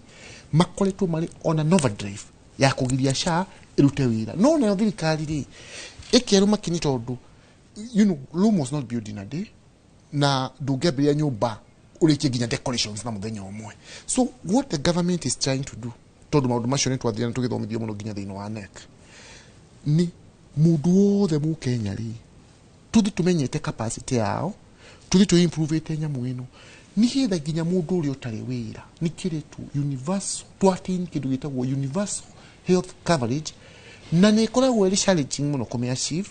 makoretwo marĩ on an overdrive ya kũgiria SHA ĩrute wĩra. No nayo thirikari rĩ, ĩkerwo makini tondũ Rome was not built in a day, na ndũngĩambĩrĩria nyũmba ũrĩkie nginya decorations na mũthenya ũmwe. So what the government is trying to do, tondũ maũndũ macio nĩ twathire na tũgĩthomithio mũno nginya thĩinĩ wa NEC, nĩ mũndũ wothe mũkenya rĩ, tũthi tũmenyete capacity yao, tũthi tũ improve nyamũ ĩno. Nĩgetha nginya mũndũ ũrĩa ũtarĩ wĩra nĩ kĩretwo universal, twattain kĩndũ gĩtagwo universal health coverage, na nĩ ĩkoragwo ĩrĩ challenging mũno kũmĩ achieve,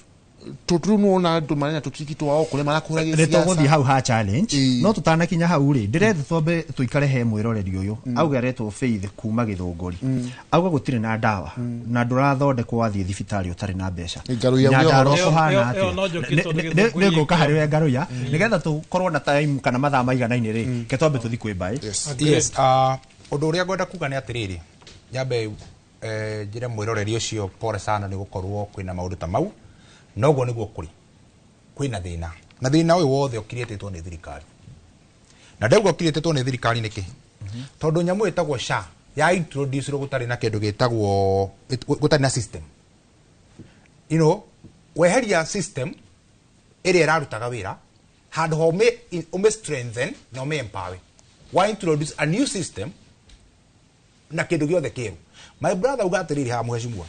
tondũ rĩu nĩwona andũ marĩ na tũtiki twao kũrĩa marakũra. Nĩ tũgũthiĩ hau ha challenge, no tũtanakinya hau rĩ, ndĩretha twambe tũikare he mwĩroreri ũyũ. Auga aretwo Faith kuma Gĩthũngũri. Auga gũtirĩ na ndawa na ndũrathondekwo wathiĩ thibitarĩ ũtarĩ na mbeca. Ngaruya. Nyandarua ũhoro. kũhana Ĩyo no atĩa? njũkĩ tondũ Gĩthũngũri Nĩ ngũka harĩ we Ngaruya, nĩgetha tũkorwo na time kana mathaa maiganaine rĩ, ke twambe tũthiĩ kwĩ mbaĩ. Yes, ũndũ ũrĩa ngwenda kuga nĩ atĩrĩrĩ, nyambe njĩre mwĩroreri ũcio pole sana nĩ gũkorwo kwĩna maũndũ ta mau. Noguo nĩguo kũrĩ, kwĩna thĩna, na thĩna ũyũ wothe ũkirĩtĩtwo nĩ thirikari. Na ndauga ũkirĩtĩtwo nĩ thirikari nĩkĩ? Tondũ nyamũ ĩtagwo SHA ya introduce gũtarĩ na kĩndũ gĩtagwo, gũtarĩ na system. Weheria system ĩrĩa ĩrarutaga wĩra handũ ha ũmĩ strengthen na ũmĩ empower, wa introduce a new system na kĩndũ gĩothe kĩerũ. My brother uga atĩrĩrĩ haha, mũhecimua,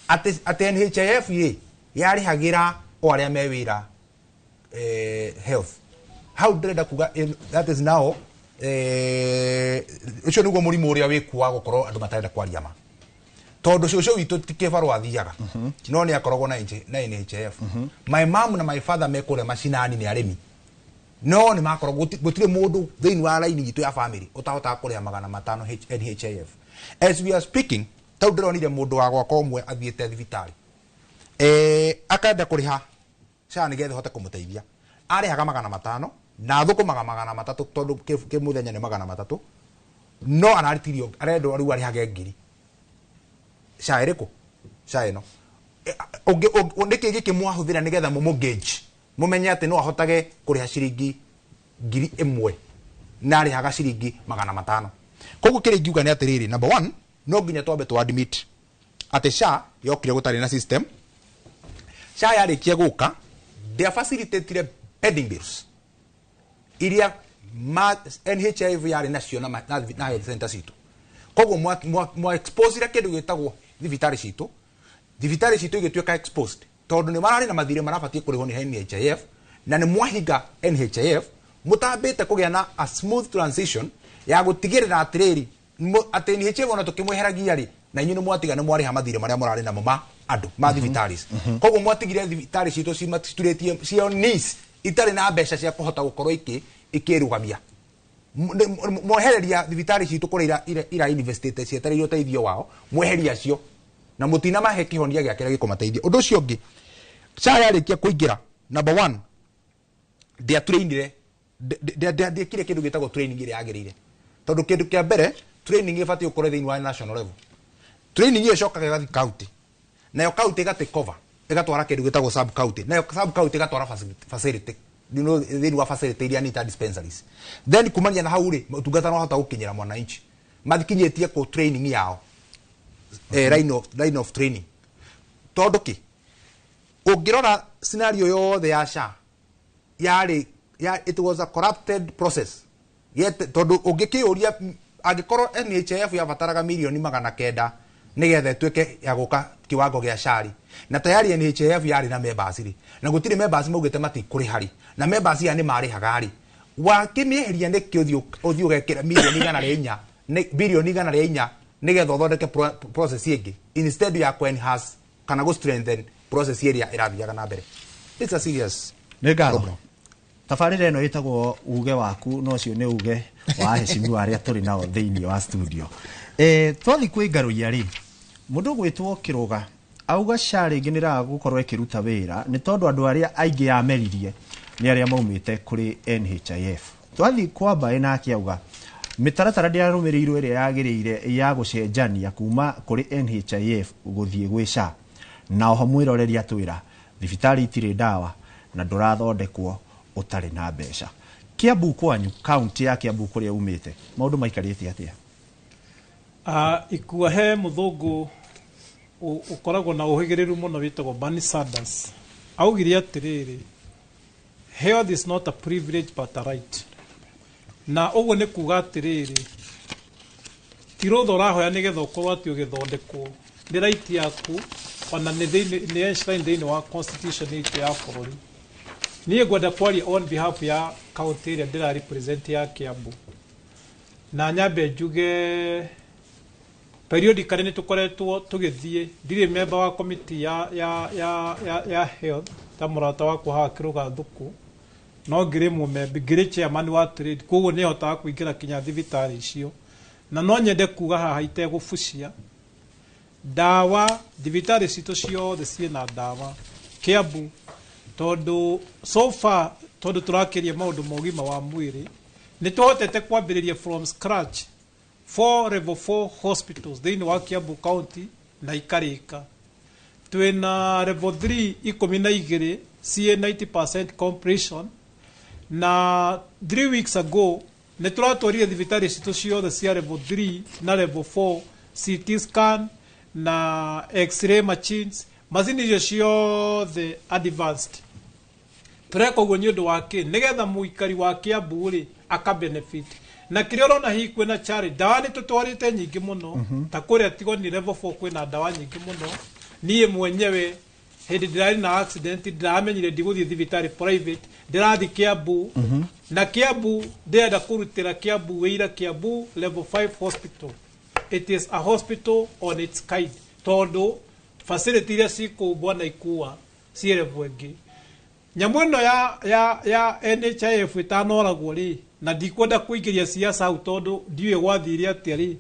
atĩ NHIF ĩ yarĩhagĩra o arĩa me wĩra health. Hau ndĩrenda kuga that is now ũcio nĩguo mũrimũ ũrĩa wĩkuo wa gũkorwo andũ matarenda kwaria ma, tondũ cũcũ witũ ti kĩbarũa athiaga, no nĩ akoragwo na NHIF. My mom na my father me kũrĩa macinani, nĩ arĩmi, no nĩ makoragwo gũtirĩ mũndũ thĩinĩ wa raini itũ ya family ũtahotaga kũrĩha 500 NHIF. As we are speaking, tau ndĩronire mũndũ wa gwakwa ũmwe athiĩte thibitarĩ, akenda kũrĩha SHA nĩgetha ĩhote kũmũteithia. Arĩhaga 500 na thũkũmaga 300, tondũ kĩmũthenya nĩ 300, no araritirio arendwo rĩu arĩhage 1000. SHA ĩrĩkũ? SHA ĩno nĩkĩ gĩkĩ mwahũthĩra nĩgetha mũmũgauge, mũmenye atĩ no ahotage kũrĩha ciringi 1000 na arĩhaga ciringi 500? Koguo kĩrĩa ingiuga nĩ atĩrĩrĩ, number one, no nginya twambe tũ admit atĩ SHA yokire gũtarĩ na system. SHA yarĩkia gũka ndĩa facilitatire pending bills iria NHIF yarĩ nacio na health center citũ. Koguo mwa exposire kĩndũ gĩtagwo thibitarĩ citũ. Thibitarĩ citũ igĩtuĩka exposed tondũ nĩ mararĩ na mathirĩ marabatiĩ kũrĩhwo nĩ NHIF, na nĩ mwahinga NHIF mũtambĩte kũgĩa na a smooth transition ya gũtigĩrĩra atĩrĩrĩ atĩ NHIF ona tũkĩmweheragia rĩ, na inyuĩ nĩ mwatiga nĩ mwarĩha mathirĩ marĩa mũrarĩ namo ma andũ ma thibitarĩ. Koguo mwatigire thibitarĩ citũ citurĩtie cio knees, itarĩ na mbeca cia kũhota gũkorwo ikĩrũgamia. Mwehereria thibitarĩ citũ kũrĩa ira investite cietereire ũteithio wao, mweheria cio na mũtina mahe kĩhonia gĩa kĩrĩa gĩkũmateithia. Ũndũ ũcio ũngĩ, SHA yarĩkia kũingĩra, number one, ndĩatrainire, ndĩekire kĩndũ gĩtagwo training ĩrĩa yagĩrĩire, tondũ kĩndũ kĩa mbere, training ĩbatiĩ gũkorwo thĩinĩ wa national level. Training ĩyo ĩcokaga ĩgathiĩ county, nayo county ĩgatĩ cover, ĩgatwara kĩndũ gĩtagwo sub county, nayo sub county ĩgatwara facility. Thĩinĩ wa facility iria nĩ ta dispensaries. Then kumania na hau rĩ, ũtungata no wahota gũkinyĩra mwananchi mathikinyĩtie kũ training yao, line of training. Tondũ kĩ ũngĩrora scenario yothe ya SHA yarĩ ya, it was a corrupted process. Yet tondũ ũngĩkĩũria, angĩkorwo NHIF yabataraga mirioni 900 nĩgetha ĩtuĩke ya gũka kiwango gĩa SHA rĩ, na tayari NHIF yarĩ na members rĩ, na gũtirĩ members maugĩte matikũrĩha rĩ, na members aya nĩ marĩhaga rĩ, wakĩmĩeheria nĩkĩ? Ũthiĩ ũgekĩra mirioni 104, birioni 104 nĩgetha ũthondeke process ĩngĩ instead ya kũ enhance kana gũ strengthen process ĩrĩa ĩrathiaga na mbere. It's a serious Nĩ ngatho. Tabarĩra ĩno ĩtagwo Uge Waku, no ũcio nĩ uge wa aheshimiwa arĩa tũrĩ nao thĩinĩ wa studio. Twathiĩ kwĩ Ngaruiya rĩ, mũndũ ũgwĩtwo Kĩrũga auga SHA rĩngĩ nĩ ĩraga gũkorwo ĩkĩruta wĩra nĩ tondũ andũ arĩa aingĩ yameririe nĩ arĩa maumĩte kũrĩ NHIF. Twathiĩ kwa Mbaĩ, nake auga mĩtaratara ndĩarũmĩrĩirwo ĩrĩa yagĩrĩire ya gũcenjania kuma kũrĩ NHIF gũthiĩ gwĩ SHA. Na oho mwĩroreri atwĩra thibitarĩ itirĩ ndawa na ndũrathondekwo ũtarĩ na mbeca. Kiambu kwanyu, kaunti ya Kiambu kũrĩa umĩte, maũndũ maikarĩte atĩa? Ikua he mũthũngũ ũkoragwo na ũhĩgĩrĩru mũno wĩtagwo Bernie Sanders augire atĩrĩrĩ, "Health is not a privilege but a right." Na ũguo nĩ kuga atĩrĩrĩ, ti rũtha ũrahoya nĩgetha ũkorwo atĩ ũgĩthondekwo, nĩ right yaku, ona nĩ thĩinĩ, nĩ enshrined thĩinĩ wa constitution itũ ya bũrũri. Niĩ ngwenda kwaria on behalf ya county ĩrĩa ndĩra represent ya Kiambu, na nyambe njuge periodically nĩ tũkoretwo tũgĩthiĩ. Ndirĩ member wa committee ya health ta mũrata wakwa haha Kĩrũga Thuku, no ngĩrĩ mũmembe, ngĩrĩ chairman wa trade, koguo nĩ hotaga kũingĩra kinya thibitarĩ icio. Na no nyende kuga haha itegũbucia, ndawa thibitarĩ citũ ciothe ciĩna ndawa Kiambu, tondũ so far, tondũ tũrakĩria maũndũ ma ũgima wa mwĩrĩ, nĩ tũhotete kwambĩrĩria from scratch four level 4 hospitals thĩinĩ wa Kiambu County na ikarĩka. Twĩna level 3 12 ciĩ 90% completion, na 3 weeks ago nĩ tũratwarire thibitarĩ citũ ciothe cia level 3 na level 4 CT scan na x-ray machines, macini icio ciothe advanced. Tũreka ũguo nĩ ũndũ wa kĩ? Nĩgetha mũikari wa Kiambu rĩ aka benefit na kĩrĩa ũrona. Hihi kwĩna challenge, ndawa nĩ tũtwarĩte nyingĩ mũno. Ta kũrĩa Tigoni level 4 kwĩna ndawa nyingĩ mũno. Niĩ mwenyewe hĩndĩ ndĩrarĩ na accident, ndĩramenyire ndigũthiĩ thibitarĩ private, ndĩrathiĩ Kiambu. Na Kiambu ndĩrenda kũrutĩra Kiambu wĩira. Kiambu level 5 hospital, it is a hospital on its kind, tondũ facility iria cikũu bwana ikua ciĩ level ĩngĩ. Nyamũ ĩno ya NHIF ĩtanoragwo rĩ, na ndikwenda kũingĩria siasa hau tondũ ndiũĩ gwathire atĩa rĩ,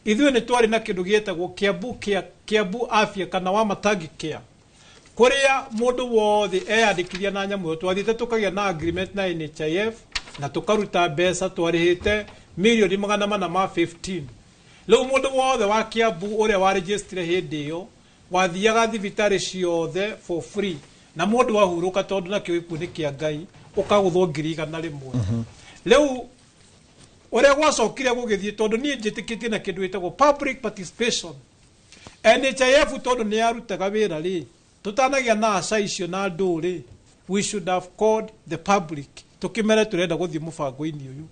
ithuĩ nĩ twarĩ na kĩndũ gĩetagwo Kiambu Care, Kiambu Afya kana wa Matangi Care, kũrĩa mũndũ wothe eyandĩkithia na nyamũ ĩyo. Twathiĩte tũkagĩa na agreement na NHIF na tũkaruta mbeca, twarĩhĩte mirioni 415. Rĩu mũndũ wothe wa Kiambu ũrĩa warejistire hĩndĩ ĩyo wathiaga thibitarĩ ciothe for free, na mũndũ ahurũka, tondũ nakĩo gĩkuũ nĩ kĩa Ngai, ũkagũthwo 100,000. Rĩu ũrĩa gwacokire gũgĩthiĩ, tondũ niĩ njĩtĩkĩtie na kĩndũ gĩtagwo public participation, NHIF tondũ nĩ yarutaga wĩra rĩ, tũtanagĩa na aca icio na andũ rĩ, we should have called the public tũkĩmere tũrenda gũthiĩ mũbango-inĩ ũyũ.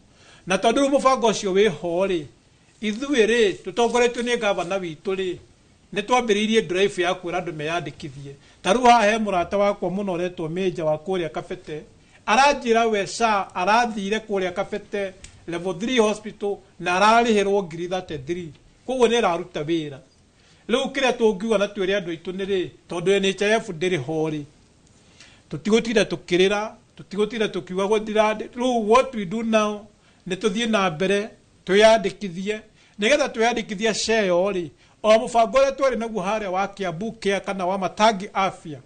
Na tondũ rĩu mũbango ũcio wĩ ho rĩ, ithuĩ rĩ tũtongoretio nĩ gavana witũ rĩ, nĩ twambĩrĩirie drive ya kwĩra andũ meyandĩkithie. Ta rĩu haha he mũrata wakwa mũno ũretwo Major wa kũrĩa Kabete, aranjĩra we SHA arathire kũrĩa Kabete level 3 hospital na ararĩhĩrwo 33,000, koguo nĩ ĩraruta wĩra. Rĩu kĩrĩa tũngiuga na twĩre andũ aitũ nĩ rĩ, tondũ NHIF ndĩrĩ ho rĩ, tũtigũtinda tũkĩrĩra, tũtigũtinda tũkiuga gũthira. Rĩu what we do now nĩ tũthiĩ na mbere twĩyandĩkithie, nĩgetha twĩyandĩkithia SHA ĩyo rĩ, o mũbango ũrĩa twarĩ naguo harĩa wa Kiambu Care kana wa Matangi Afya,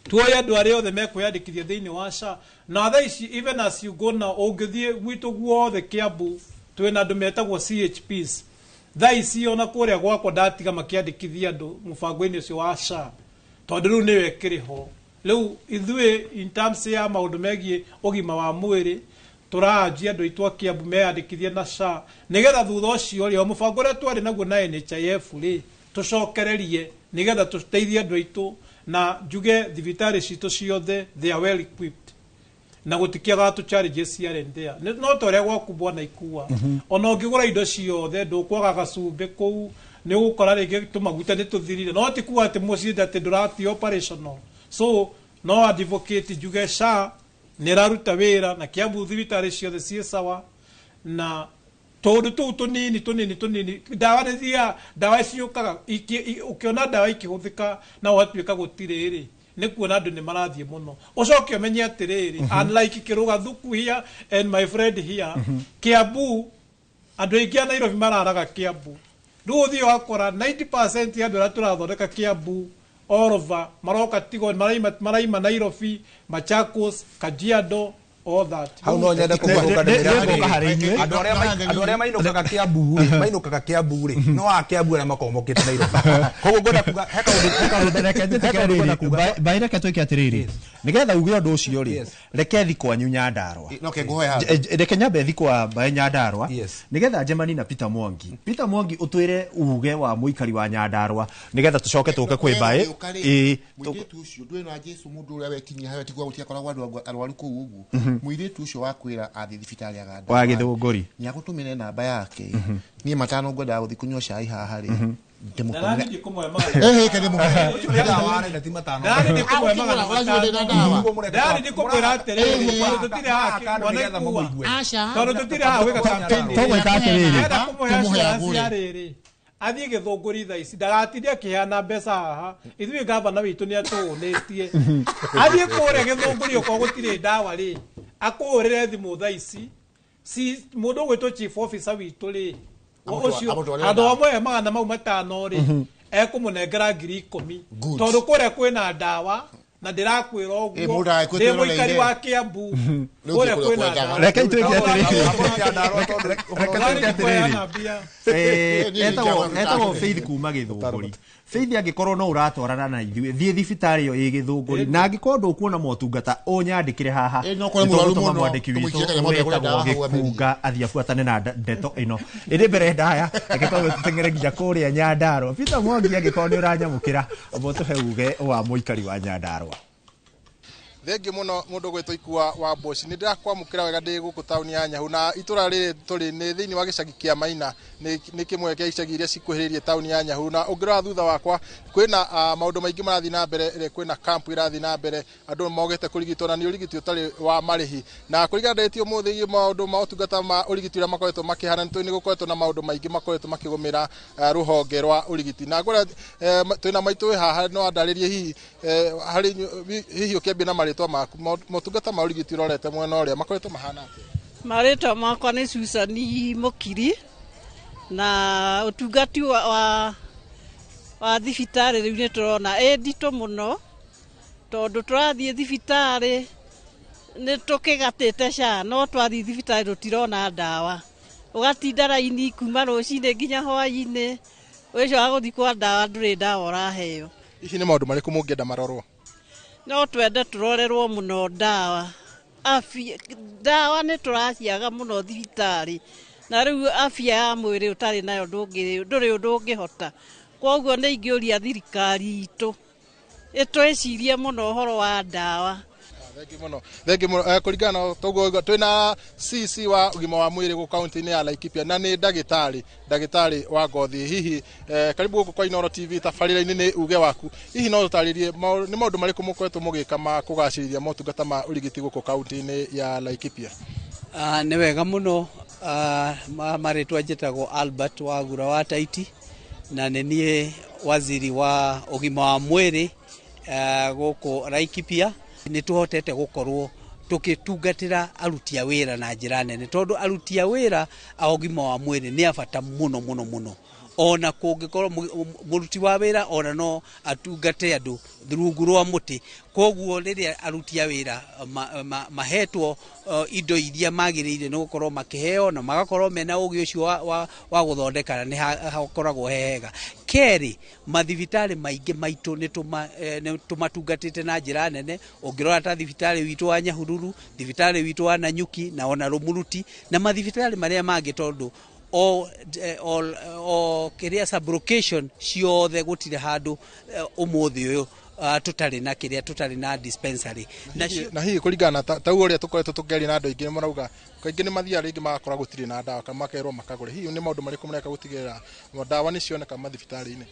tuoye andũ arĩa othe mekwĩyandĩkithia thĩinĩ wa SHA. Na thaa ici, even as you go now, ũngĩthiĩ gwitũ guothe Kiambu twĩna andũ metagwo CHPs. Thaa ici ona kũrĩa gwakwa ndatiga makĩandĩkithia andũ mũbango-inĩ ũcio wa SHA, tondũ rĩu nĩyo ĩkĩrĩ ho. Rĩu ithuĩ in terms ya maũndũ megiĩ ũgima wa mwĩrĩ, tũranjia andũ aitũ a Kiambu meyandĩkithie na SHA, nĩgetha thutha ũcio rĩ, o mũbango ũrĩa twarĩ naguo na NHIF rĩ, tũcokererie nĩgetha tũteithie andũ aitũ. Na njuge thibitarĩ citũ ciothe, they are well equipped na gũtikĩagaga tũ challenges here and there. No ta ũrĩa gwaku bwana ikua, ona ũngĩgũra indo ciothe ndũkwaga gacumbĩ kũu, nĩ ũgũkora rĩngĩ tũmaguta nĩ tũthirire, no ti kuga atĩ mũciĩ atĩ ndũrathiĩ operational. So no advocate njuge SHA nĩ ĩraruta wĩra na Kiambu thibitarĩ ciothe ciĩ sawa, na tũndũ tũu tũnini tũnini tũnini, ndawa nĩ thiaga, ndawa ciũkaga ũkĩona ndawa ikĩhũthĩka na ũgatuĩka gũtirĩ rĩ, nĩ kuona andũ nĩ marathiĩ mũno. Ũcoke ũmenye atĩrĩrĩ, unlike Kĩrũga Thuku here and my friend here, Kiambu andũ aingĩ a Nairobi mararaga Kiambu. Rĩu ũthiĩ ũgakora 90% ya andũ arĩa tũrathondeka Kiambu all over maroka Tigo, maraima Nairobi, Machakos, Kajiado, all that. Hau no nyende kũgarũka. Andũ arĩa mainũkaga Kiambu rĩ, mainũkaga Kiambu rĩ, no a Kiambu arĩa makoragwo mokĩte Nairobi. Koguo ngwenda kuga he kaũndũ ngwenda kuga. Bai, reke twĩke atĩrĩrĩ, nĩgetha uge ũndũ ũcio rĩ, reke thi kwanyu Nyandarua. No ke nguhoe handũ. Reke nyambe thi kwa Mbae Nyandarua, nĩgetha njemani na Peter Mwangi. Peter Mwangi, ũtwĩre uge wa mũikari wa Nyandarua, nĩgetha tũcoke tũke kwĩ Mbae. Ĩĩ. Mũirĩtu ũcio ndwĩ na Jesu, mũndũ ũrĩa wekinyia hawe tiguo gũtiakoragwo andũ arwaru kũu ũguo. Mũirĩtu ũcio wa kwĩra athiĩ thibitarĩ aganda Wa Gĩthũngũri. Nĩ agũtũmĩre namba yake. Niĩ matano ngwendaga gũthiĩ kũnyua cai haha rĩ, ndĩmũtũmĩre. Ndĩrathiĩ kũmũhe magana. Ĩhĩ, ke ndĩmũhe. Ndĩrathiĩ kũmũhe magana matano. Ndĩrathiĩ kũmwĩra atĩrĩrĩ, tondũ tũtirĩ haha mwana ikua. Tondũ tũtirĩ haha gwĩka campaign. Tũgwĩka atĩrĩrĩ. Ndĩrenda kũmũhe Tũmũhe assurance agũre. ya rĩrĩ, athiĩ Gĩthũngũri thaa ici ndagatinde akĩheana mbeca haha. Ithuĩ gavana witũ nĩ atũũnĩtie. Athiĩ kũrĩa Gĩthũngũri okorwo gũtirĩ ndawa rĩ, akũhũrĩre thimũ thaa ici. Si mũndũ ũgwĩtwo chief officer witũ rĩ, ũcio Amũtwarĩre handũ ndawa. wa mũhe 500,000 rĩ, ekũmũnengera 10,000, tondũ kũrĩa kwĩna ndawa na ndĩrakwĩra Ĩ, ũguo mũndũ agĩkwĩtwĩra ndĩ mũikari ũrĩa wa Kiambu, Rĩu kũrĩa kũrĩa kwĩna kwendaga. ndawa. Reke ituĩke atĩrĩrĩ. Reke tuĩke atĩrĩrĩ. Etagwo Faith kuma Gĩthũngũri. Faith, angĩkorwo no ũratwarana na ithuĩ, thiĩ thibitarĩ ĩyo ĩ Gĩthũngũri, na angĩkorwo ndũkuona motungata, ũnyandĩkĩre haha. Ĩ, no kũrĩ mũrwaru Nĩtũgũtũma mũno, mwandĩki witũ tũmũikie kanyamũ wĩtagwo kũrĩa ndawa hau amerie. Gĩkunga athiĩ abuatane na ndeto ĩno ĩrĩ mbere ndaya. Reke twambe tũteng'ere nginya kũrĩa Nyandarũa. Peter Mwangi, angĩkorwo nĩ ũranyamũkĩra, amba ũtũhe uge wa mũikari wa Nyandarũa. Thengiũ mũno mũndũ gwĩtwo Ikua wa Mboci. Nĩ ndĩrakwamũkĩra wega ndĩ gũkũ taũni ya Nyahu, na itũra rĩrĩ tũrĩ nĩ thĩinĩ wa gĩcagi kĩa Maina, nĩ kĩmwe kĩa icagi iria cikuhĩrĩirie taũni ya Nyahu. Na ũngĩrora thutha wakwa kwĩna maũndũ maingĩ marathiĩ na mbere. Ĩrĩa kwĩna camp irathiĩ na mbere, andũ mogete kũrigitwo, na nĩ ũrigiti ũtarĩ wa marĩhi. Na kũringana na ũmũthĩ maũndũ ma ũtungata ma ũrigiti ũrĩa makoretwo makĩhana, nĩ gũkoretwo na maũndũ maingĩ makoretwo makĩgũmĩra rũhonge rwa ũrigiti. Na ngwĩra twĩna maitũ wĩ haha, no andarĩrie hihi harĩ hihi ũkĩambia na marĩtwa maku, motungata ma ũrigiti ũrorete mwena ũrĩa makoretwo mahana atĩa? Marĩtwa makwa nĩ Susan Mũkiri, na ũtungati wa thibitarĩ rĩu nĩ tũrona ĩ nditũ mũno, tondũ tũrathiĩ thibitarĩ nĩ tũkĩgatĩte SHA, no twathiĩ thibitarĩ tũtirona ndawa. Ũgatinda raini kuma rũcinĩ nginya hwainĩ, ũcio wa gũthiĩ kwa ndawa ndũrĩ ndawa ũraheo. Hihi nĩ maũndũ marĩkũ mũngĩenda marorwo? No twende tũrorerwo mũno ndawa. Afya, ndawa nĩ tũraciaga mũno thibitarĩ, na rĩu afya ya mwĩrĩ ũtarĩ nayo ndũrĩ ũndũ ũngĩhota. Koguo nĩ ingĩũria thirikari itũ ĩtwĩcirie mũno ũhoro wa ndawa. Thengiũ mũno, thengiũ mũno. Kũringana na toguo twĩna CC wa ũgima wa mwĩrĩ gũkũ kaunti-inĩ ya Laikipia, na nĩ ndagĩtarĩ wa ngothi. Hihi karibu gũkũ kwa Inooro TV tabarĩra-inĩ nĩ uge waku. Hihi no ũtarĩrie nĩ maũndũ marĩkũ mũkoretwo mũgĩka ma kũgacĩrithia motungata ma ũrigiti gũkũ kaunti-inĩ ya Laikipia? Nĩ wega mũno. Marĩtwa njĩtagwo Albert Wagura wa Taiti, na nĩ niĩ waziri wa ũgima wa mwĩrĩ gũkũ Laikipia. Nĩ tũhotete gũkorwo tũgĩtungatĩra aruti a wĩra na njĩra nene, tondũ aruti a wĩra a ũgima wa mwĩrĩ nĩ a bata mũno mũno mũno. Ona kũngĩkorwo mũruti wa wĩra ona no atungate andũ rungu rwa mũtĩ. Koguo rĩrĩa aruti a wĩra mahetwo indo iria magĩrĩire nĩ gũkorwo makĩheo na magakorwo mena ũgĩ ũcio wa gũthondekana, nĩ hakoragwo he hega. Kerĩ, mathibitarĩ maingĩ maitũ nĩ tũmatungatĩte na njĩra nene. Ũngĩrora ta thibitarĩ witũ wa Nyahururu, thibitarĩ witũ wa Nanyuki, na ona Rũmuruti, na mathibitarĩ marĩa mangĩ, tondũ o kĩrĩa sublocation ciothe gũtirĩ handũ ũmũthĩ ũyũ tũtarĩ na kĩrĩa, tũtarĩ na dispensary. Na hihi kũringana na ta ũrĩa tũkoretwo tũkĩaria na andũ aingĩ, marauga kaingĩ nĩ mathiaga rĩngĩ magakora gũtirĩ na ndawa, kana makerwo makagũre. Hihi nĩ maũndũ marĩkũ mareka gũtigĩrĩra ndawa nĩ cioneka mathibitarĩ-inĩ?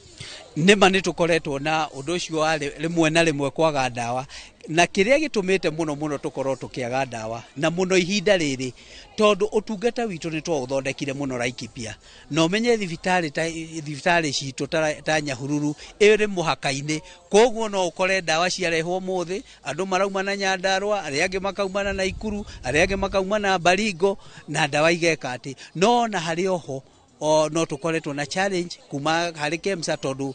Nĩma nĩ tũkoretwo na ũndũ ũcio wa rĩmwe na rĩmwe kwaga ndawa, na kĩrĩa gĩtũmĩte mũno mũno tũkorwo tũkĩaga ndawa na mũno ihinda rĩrĩ, tondũ ũtungata witũ nĩ twaũthondekire mũno Laikipia. Na ũmenye thibitarĩ ta thibitarĩ citũ ta Nyahururu ĩrĩ mũhaka-inĩ, koguo no ũkore ndawa ciarehwo mũthĩ, andũ marauma na Nyandarũa, arĩa angĩ makauma na Naikuru, arĩa angĩ makauma na Baringo, na ndawa igeka atĩ. No ona harĩ oho o no tũkoretwo na challenge kuma harĩ KEMSA, tondũ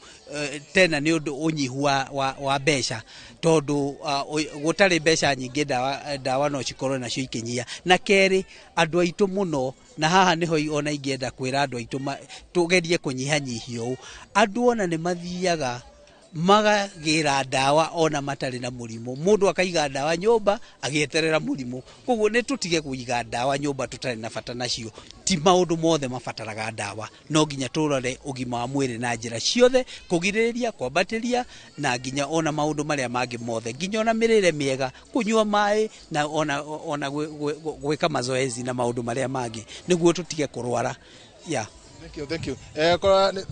tena nĩ ũndũ ũnyihu wa mbeca, tondũ gũtarĩ mbeca nyingĩ, ndawa no cikorwo nacio ikĩnyia. Na kerĩ, andũ aitũ mũno, na haha nĩho ona ingĩenda kwĩra andũ aitũ tũgerie kũnyihanyihia ũũ, andũ ona nĩ mathiaga Magagĩra ndawa ona matarĩ na mũrimũ. Mũndũ akaiga ndawa nyũmba agĩeterera mũrimũ. Koguo nĩ tũtige kũiga ndawa nyũmba tũtarĩ na bata nacio. Ti maũndũ mothe mabataraga ndawa. No nginya tũrore ũgima wa mwĩrĩ na njĩra ciothe, kũgirĩrĩria, kwambatĩria na nginya ona maũndũ marĩa mangĩ mothe, nginya ona mĩrĩre mĩega, kũnyua maĩ na ona gwĩka mazoezi na maũndũ marĩa mangĩ nĩguo tũtige kũrwara. Yeah. Thank you, thank you.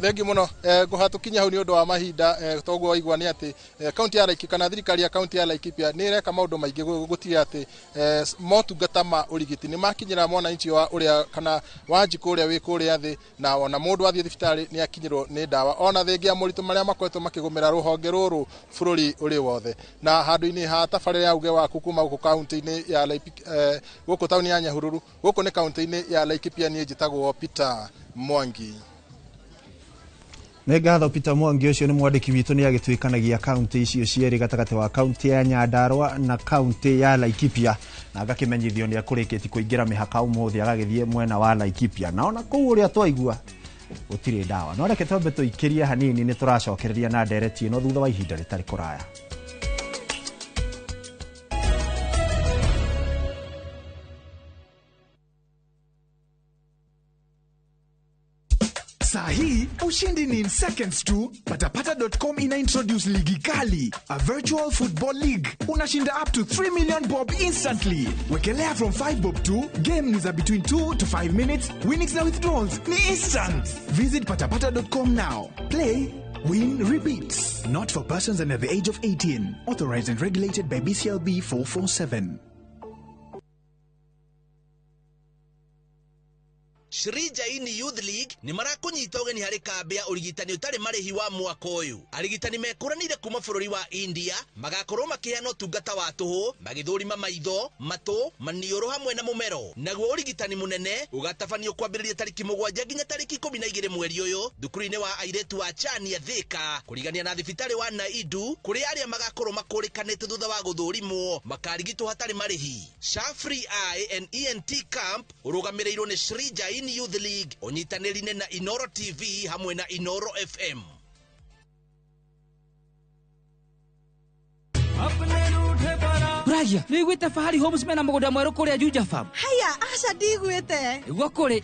Thank you muno. Ngũhatũkinya hau nĩ ũndũ wa mahinda, toguo waigua nĩ atĩ kaunti ya Laikipia kana thirikari ya kaunti ya Laikipia nĩ ĩreka maũndũ maingĩ gũtigĩrĩra atĩ motungata ma ũrigiti nĩ makinyĩra mwananchi wa ũrĩa kana Wanjikũ ũrĩa wĩ kũrĩa thĩ, na ona mũndũ athiĩ thibitarĩ nĩ akinyĩrwo nĩ ndawa ona thengia moritũ marĩa makoretwo makĩgũmĩra rũhonge rũrũ bũrũri ũrĩ wothe. Na handũ-inĩ ha tabarĩra ya uge waku kuma gũkũ kaunti-inĩ ya Laikipia, gũkũ taũni ya Nyahururu, gũkũ nĩ kaunti-inĩ ya Laikipia, niĩ njĩtagwo Peter Mwangi. Nĩ ngatho Peter Mwangi, ũcio nĩ mwandĩki witũ, nĩ agĩtuĩkanagia kaunti icio cierĩ gatagatĩ wa kaunti ya Nyandarua na kaunti ya Laikipia, na agakĩmenyithio nĩ akũrĩkĩtie kũingĩra mĩhaka ũmũthĩ agagĩthiĩ mwena wa Laikipia, na ona kũu ũrĩa twaigua gũtirĩ ndawa. No reke twambe tũikĩrie hanini, nĩ tũracokereria na ndereti ĩno thutha wa ihinda rĩtarĩ kũraya. Saa hii ushindi ni in seconds tu. Patapata.com ina introduce ligi kali, a virtual football league. Unashinda up to 3 million bob instantly. Wekelea from 5 bob to game ni za between 2 to 5 minutes. Winnings na withdrawals ni instant. Visit patapata.com now. Play, win, repeat. Not for persons under the age of 18. Authorized and regulated by BCLB 447. Shri Jaini Youth League nĩ marakũnyita ũgeni harĩ kambĩ ya ũrigitani ũtarĩ marĩhi wa mwaka ũyũ. Arigitani mekũranĩire kuma bũrũri wa India magakorwo makĩheana ũtungata wa tũhũ, magĩthũrima maitho, matũ, maniũrũ hamwe na mũmero. Naguo ũrigitani mũnene ũgatabanio kwambĩrĩria tarĩki 7 nginya tarĩki 12 mweri ũyũ thukuru-inĩ wa airĩtu wa Chania Thika, kũrigania na thibitarĩ wa Naidu, kũrĩa arĩa magakorwo makũrĩkanĩte thutha wa gũthũrimwo makarigitwo hatarĩ marĩhi. Shafri Eye and ENT Camp ũrũgamĩrĩirwo nĩ Shri Jaini Youth League ũnyitanĩri-inĩ na Inoro TV hamwe na Inoro FM. Ragia, nĩ wiguĩte Fahari Homes mena mũgũnda mwerũ kũrĩa Juja Farm? Haya, aca ndigwĩte. Nĩguo kũrĩ.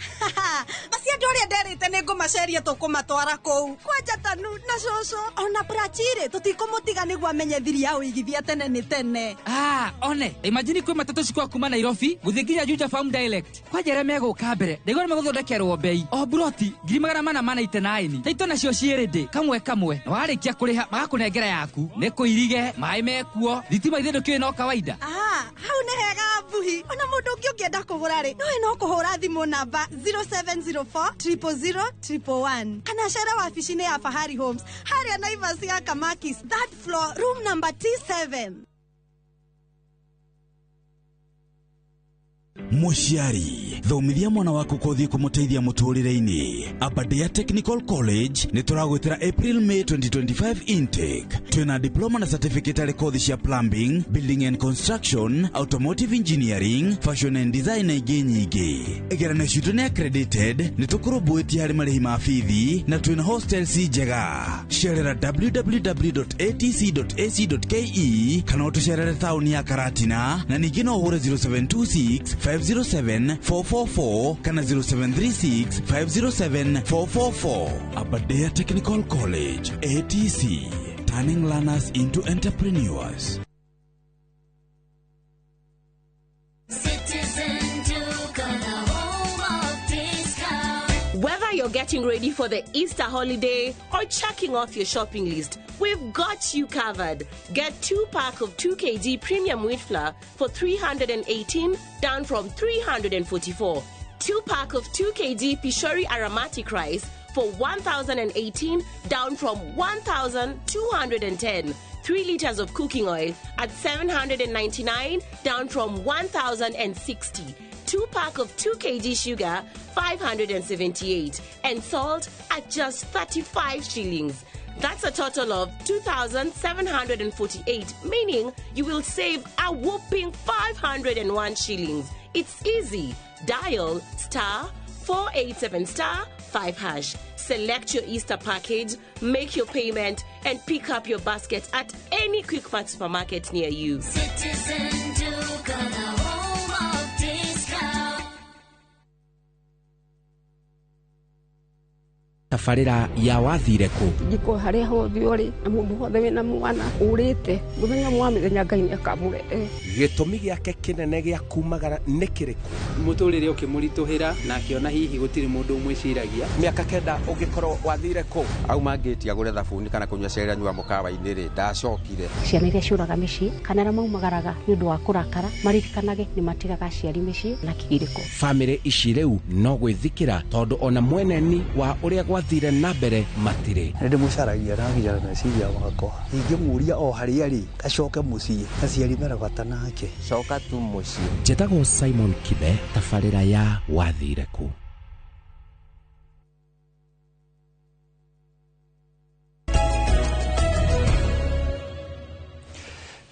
Basi andũ arĩa nderĩte nĩ ngũmaceria tũkũmatwara kũu. Kwanja Tanu na cũcũ ona Prachire tũtikũmũtiga nĩguo amenye thiri ya ũigithia tene nĩ tene. Ah, one, imagine kwĩ matatũ cikwa kuma Nairobi gũthiĩ nginya Juja Farm direct. Kwanja arĩa megũka mbere, ndaigua nĩ megũthondekerwo bei. O buroti 489. Taito nacio ciĩ ready kamwe kamwe. Na warĩkia kũrĩha magakũnengera yaku. Nĩ kũirige, maĩ mekuo, thitima ithe ndũkĩũĩ no kawaida. Ah, hau nĩ hega mbuhi. Ona mũndũ ũngĩ ũngĩenda kũgũra rĩ, nowe no kũhũra thimũ namba 0704 000 111 kana cere wabici-inĩ ya Fahari Homes harĩa Naivas ya Kamakis, third floor, room number T7. Mũciari, thomithia mwana waku kothi kũmũteithia mũtũrĩre-inĩ. Aberdare Technical College nĩ tũragwĩtĩra April May 2025 intake. Twĩna diploma na certificate harĩ kothi cia plumbing, building and construction, automotive engineering, fashion and design na ingĩ nyingĩ. Igeranio citũ nĩ accredited, nĩ tũkũrũmbũĩtie harĩ marĩhi ma bithi na twĩna hostels njega. Cerera www.atc.ac.ke kana ũtũcerere taũni ya Karatina, na ningĩ no ũhũre 0726 507 444 kana 0736 507 444. Aberdare Technical College, ATC, turning learners into entrepreneurs. Whether you're getting ready for the Easter holiday or checking off your shopping list, we've got you covered. Get 2 pack of 2 kg premium wheat flour for 318, down from 344. 2 pack of 2 kg Pishori aromatic rice for 1,018, down from 1,210. 3 liters of cooking oil at 799, down from 1,060. 2 pack of 2 kg sugar, 578, and salt at just 35 shillings. That's a total of 2,748, meaning you will save a whopping 501 shillings. It's easy. Dial star 487 star 5 hash. Select your Easter package, make your payment, and pick up your basket at any Quickmart supermarket near you. Citizen Duka, the home of discount. Tabarĩra ya wathire kũ? Njiko harĩa hothe ũrĩ na mũndũ wothe wĩna mwana ũrĩte mũthenya mwa mĩthenya Ngai nĩakamũrehe. Gĩtũmi gĩake kĩnene gĩa kumagara nĩ kĩrĩkũ? Mũtũrĩre ũkĩmũritũhĩra na akĩona hihi gũtirĩ mũndũ ũmwĩciragia. Mĩaka 9 ũngĩkorwo wathire kũ? Auma ngĩti agũre thabuni kana kũnyua cai anyua mũkawa-inĩ rĩ, ndacokire. Ciana iria ciũraga mĩciĩ kana arĩa maumagaraga nĩ ũndũ wa kũrakara maririkanage nĩ matigaga aciari mĩciĩ na kĩgirĩko. Bamĩrĩ ici rĩu no gwĩthikĩra tondũ ona mweneni wa ũrĩa gwathire na mbere matirĩ. Nĩ ndĩmũcaragia na nginya meciria makwa ingĩmũria o harĩa arĩ acoke mũciĩ aciari mena bata nake. Coka tu mũciĩ. Njĩtagwo Simon Kibe, tabarĩra ya wathire kũ?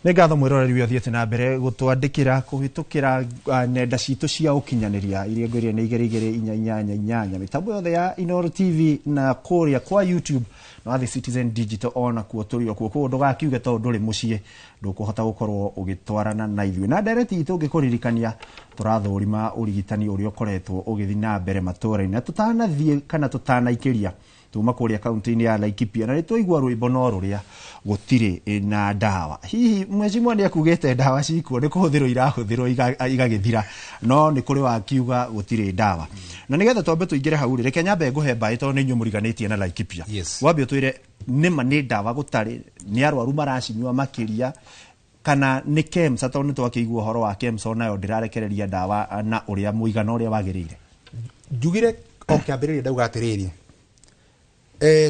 Nĩ ngatho mwĩroreri ũrĩa ũthiĩte na mbere gũtwandĩkĩra kũhĩtũkĩra nenda citũ cia ũkinyanĩria iria ngwĩrire nĩ 2 2 4 8 8 mĩtambo yothe ya Inooro TV na kũrĩa kwa YouTube na wathi Citizen Digital ona kuo tũrĩ o kuo koguo ndũgakiuge tondũ ndũrĩ mũciĩ ndũkũhota gũkorwo ũgĩtwarana na ithuĩ. Na ndereti itũ ngĩkũririkania tũrathũrima ũrigitani ũrĩa ũkoretwo ũgĩthiĩ na mbere matũũra-inĩ na tũtanathiĩ kana tũtanaikĩria tuma kũrĩa kaunti-inĩ ya Laikipia na nĩtwaigua rwĩmbo no rũrĩa gũtirĩ na ndawa. Hihi mheshimiwa nĩ akugĩte ndawa cikuo nĩ kũhũthĩrwo irahũthĩrwo igagĩthira no nĩ kũrĩ wakiuga gũtirĩ ndawa. Na nĩgetha twambe tũingĩre hau rĩ, reke nyambe ngũhe mbaĩ tondũ nĩ inyuĩ mũriganĩtie na Laikipia. Wambe ũtwĩre nĩma nĩ ndawa gũtarĩ, nĩ arwaru maracinyua makĩria kana nĩ KEMSA tondũ nĩ twakĩigua ũhoro wa KEMSA onayo ndĩrarekereria ndawa na ũrĩa mũigana ũrĩa wagĩrĩire. Njugire o kĩambĩrĩria ndauga atĩrĩrĩ,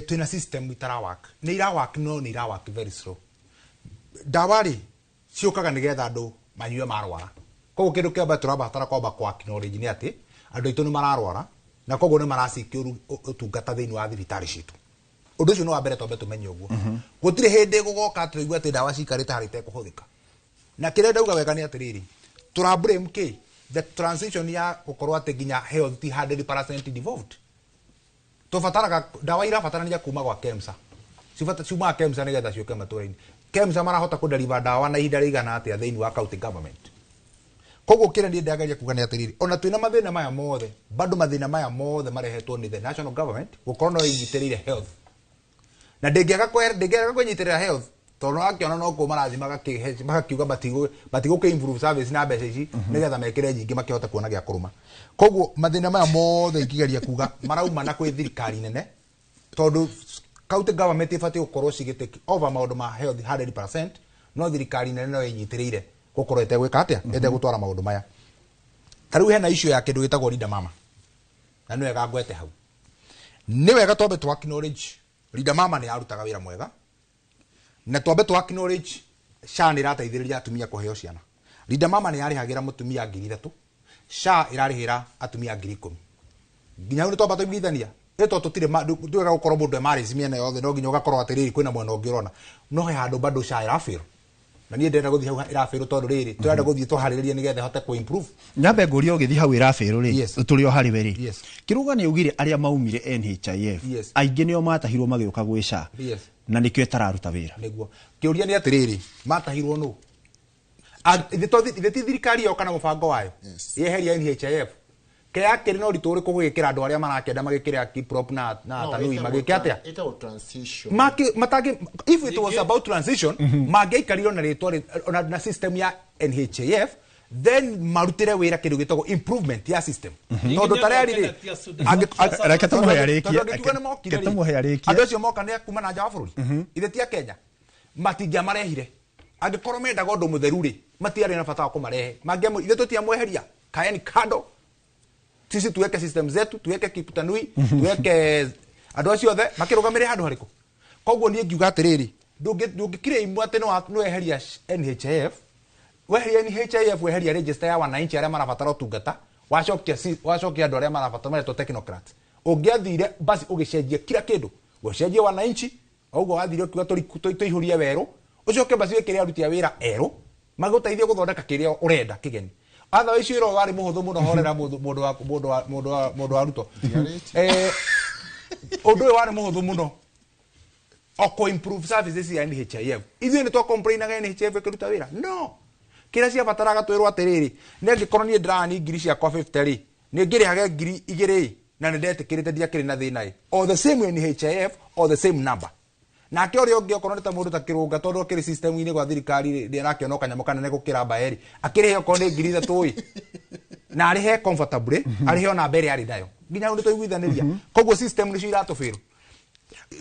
twina system itarawak nĩ irawak no nĩ irawak very slow. Ndawa rĩ ciũkaga nĩgetha andũ manyue marwara, koguo kĩndũ kĩa mbere tũrabatara kwamba kwa acknowledge nĩ atĩ andũ aitũ nĩ mararwara na koguo nĩ maracikia ũtungata thĩinĩ wa thibitarĩ citũ. Ũndũ ũcio nĩ wa mbere twambe tũmenye ũguo. Gũtirĩ hĩndĩ gũgoka tũigue atĩ ndawa cikarĩte harĩa itekũhũthĩka. Na kĩrĩa ndauga wega nĩ atĩrĩrĩ, tũra blame kĩ the transition ya gũkorwo atĩ nginya health ti 100% devolved. Tũbataraga ndawa irabatarania kuma gwa KEMSA, ciumaga KEMSA nĩgetha ciũke matũũra-inĩ. KEMSA marahota kũdeliver ndawa na ihinda rĩigana atĩa thĩinĩ wa county government. Koguo kĩrĩa niĩ ndĩrageria kuga nĩ atĩrĩrĩ, ona twĩna mathĩna maya mothe, bado mathĩna maya mothe marehetwo nĩ the national government gũkorwo no ĩnyitĩrĩire health. Na ndĩngĩaga kwĩnyitĩrĩra health tondũ wakĩona no kuo marathiĩ magakiuga matigũkĩ improve service na mbeca ici nĩgetha mekĩre nyingĩ makĩhote kuona gĩa kũrũma. Koguo mathĩna maya mothe ingĩgeria kuga marauma na kwĩ thirikari nene tondũ county government ĩbatiĩ gũkorwo cigĩ over maũndũ ma health 100%, no thirikari nene no ĩnyitĩrĩire gũkorwo ĩtegwĩka atĩa, ĩtegũtwara maũndũ maya. Ta rĩu hena issue ya kĩndũ gĩtagwo Linda Mama na nĩ wega ngwete hau. Nĩ wega twambe twa acknowledge Linda Mama nĩ yarutaga wĩra mwega na twambe twa acknowledge SHA nĩ ĩrateithĩrĩria atumia kũheo ciana. Linda Mama nĩ yarĩhagĩra mũtumia 3,000, SHA ĩrarĩhĩra atumia 10,000. Nginya hau nĩ twamba twaiguithania ĩ tondũ tũtirĩ ndwega gũkorwo mũndũ e marriage mĩena yothe no nginya ũgakorwo atĩrĩrĩ kwĩna mwena ũngĩ ũrona no he handũ bado SHA ĩrafail. Na niĩ ndĩrenda gũthiĩ hau ĩrafail tondũ rĩrĩ tũrenda gũthiĩ tũharĩrĩrie nĩgetha ĩhote kũ improve. Nyambe ngũrie ũgĩthiĩ hau ĩrafail rĩ, tũrĩ o harĩ we rĩ, Kĩrũga nĩ augire arĩa maumire NHIF aingĩ nĩo matahirwo magĩũka gwĩ SHA na nĩkĩo ĩtararuta wĩra. Nĩguo kĩũria nĩ atĩrĩrĩ, matahirwo nũ? Ithe ti thirikari yoka na mũbango wayo yeheria NHIF kĩakĩrĩ no ũritũ ũrĩkũ gũgĩkĩra andũ arĩa marakĩenda magĩkĩra Kiprop na Tanui magĩke atĩa? If it was about transition mangĩaikarire na rĩtwa na system ya NHIF then marutĩre wĩra kĩndũ gĩtagwo improvement ya system. Tondũ ta rĩarĩ rĩ, reke tũmũhe arĩkie, andũ acio moka nĩ a kuma na nja wa bũrũri, ithe ti a Kenya, matingĩamarehire. Angĩkorwo mendaga ũndũ mũtheru rĩ, matiarĩ na bata wa kũmarehe. Ithe tũtiamweheria, kaeni kando, sisi tuweke system zetu, tuweke Kiptanui, tuweke andũ acio othe makĩrũgamĩrĩre handũ harĩkũ. Koguo niĩ ngiuga atĩrĩrĩ, ndũngĩkire atĩ no weheria NHIF, weheria NHIF, weheria register ya wananchi arĩa marabatara ũtungata, wacokia andũ arĩa marabatara maretwo technocrats. Ũngĩathire basi ũgĩcenjia kila kĩndũ, ũcenjie wananchi, ũguo wathire ũkiuga tũihũrie werũ, ũcoke basi wĩkĩre aruti a wĩra erũ magũteithie gũthondeka kĩrĩa ũrenda kĩgeni. Otherwise wĩra warĩ mũhũthũ mũno horera mũndũ wa Ruto. Ũndũ ũyũ warĩ mũhũthũ mũno o kũ improve services cia NHIF. Ithuĩ nĩ twacomplainaga NHIF ĩkĩruta wĩra? No kĩrĩa ciabataraga twĩrwo atĩrĩrĩ, nĩ angĩkorwo niĩ ndĩrani ngiri ciakwa 50 rĩ, nĩ ngĩrĩhage 2000 na nĩ ndetĩkĩrĩte, ndiakĩrĩ na thĩna ĩ, o the same NHIF, o the same number. Nake ũrĩa ũngĩ, okorwo nĩ ta mũndũ ta Kĩrũnga, tondũ akĩrĩ system-inĩ gwa thirikari rĩ, nĩ arakĩona o kanyamũ kanene gũkĩra mbaeri, akĩrĩhe okorwo nĩ 3000 ĩ, na arĩhe comfortably, arĩhe ona mbere arĩ nayo nginya hau nĩ twaiguithanĩria. Koguo system nĩcio iratũbĩrũ.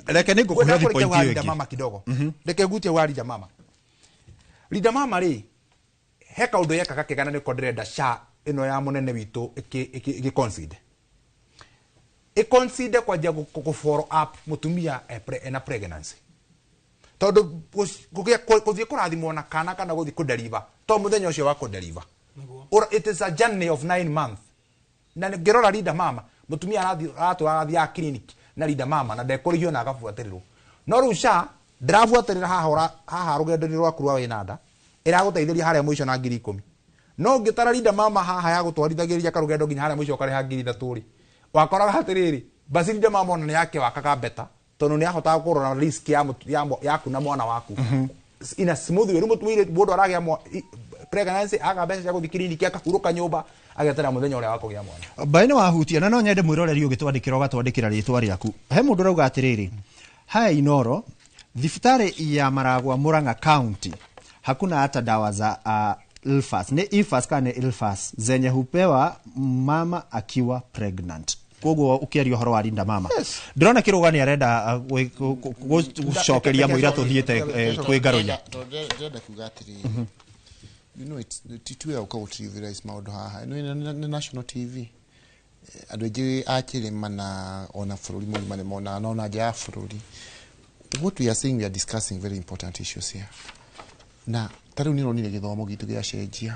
Reke nĩ ngũkũhe Ngwenda point kũrĩkia ĩyo wa Linda ĩngĩ. Mama kidogo. Reke ngutie wa Linda Mama. Linda Mama rĩ, he kaũndũ yekaga kegana, nĩko ndĩrenda SHA ĩno ya mũnene witũ ĩgĩ ĩconsider kwanjia gũ follow up mũtumia ena pregnancy, tondũ gũthiĩ kũrathimwo na kana kana gũthiĩ kũdeliver to mũthenya ũcio wa kũdeliver. It is a journey of 9 months. Na ngĩrora Linda Mama, mũtumia aratũra arathiaga clinic na Linda Mama na ndekũrĩhio na agabuatĩrĩrwo. No rĩu SHA ndĩrabuatĩrĩra haha haha rũgendo-inĩ rwaku rwa wĩna nda, ĩragũteithĩria harĩa mũico na 10,000. No ũngĩtara Linda Mama haha ya gũtwarithagĩrĩria karũgendo nginya harĩa mũico ũkarĩha 3000 rĩ, wakoraga atĩrĩrĩ, basi Linda Mama ona nĩ yake wakaga beta, tondũ nĩ yahotaga kũrora risk ya, yaku na mwana waku in a smooth way. Rĩu mũtumia, mũndũ aragĩa pregnancy, aga mbeca cia gũthiĩ kiriniki, akahurũka nyũmba, ageterera mũthenya ũrĩa wa kũgĩa mwana. Mbaĩ nĩ wahutia na no nyende mwĩroreri ũgĩtwandĩkĩra ũgatwandĩkĩra rĩtwa rĩaku. He mũndũ ũrauga atĩrĩrĩ, haya, Inoro, thibitarĩ ya Maragwa, Murang'a County, hakuna hata dawa za Ilfas, nĩ Ifas kana nĩ Ilfas zenye hupewa mama akiwa pregnant. Koguo ũkĩaria ũhoro wa Linda Mama, ndĩrona Kĩrũga nĩ arenda gũcokeria mũira tũthiĩte kwĩ Ngarunya. Ndĩrenda kuga atĩrĩrĩ, ti wega gũka gũtrivialize maũndũ haha. Nĩ national TV. Andũ aingĩ a kĩrĩma na ona bũrũri mũgima nĩ monaga, na ona nja ya bũrũri. What we are saying, we are discussing very important issues here. Na ta rĩu nĩ ũronire gĩthomo gitũ gĩacenjia,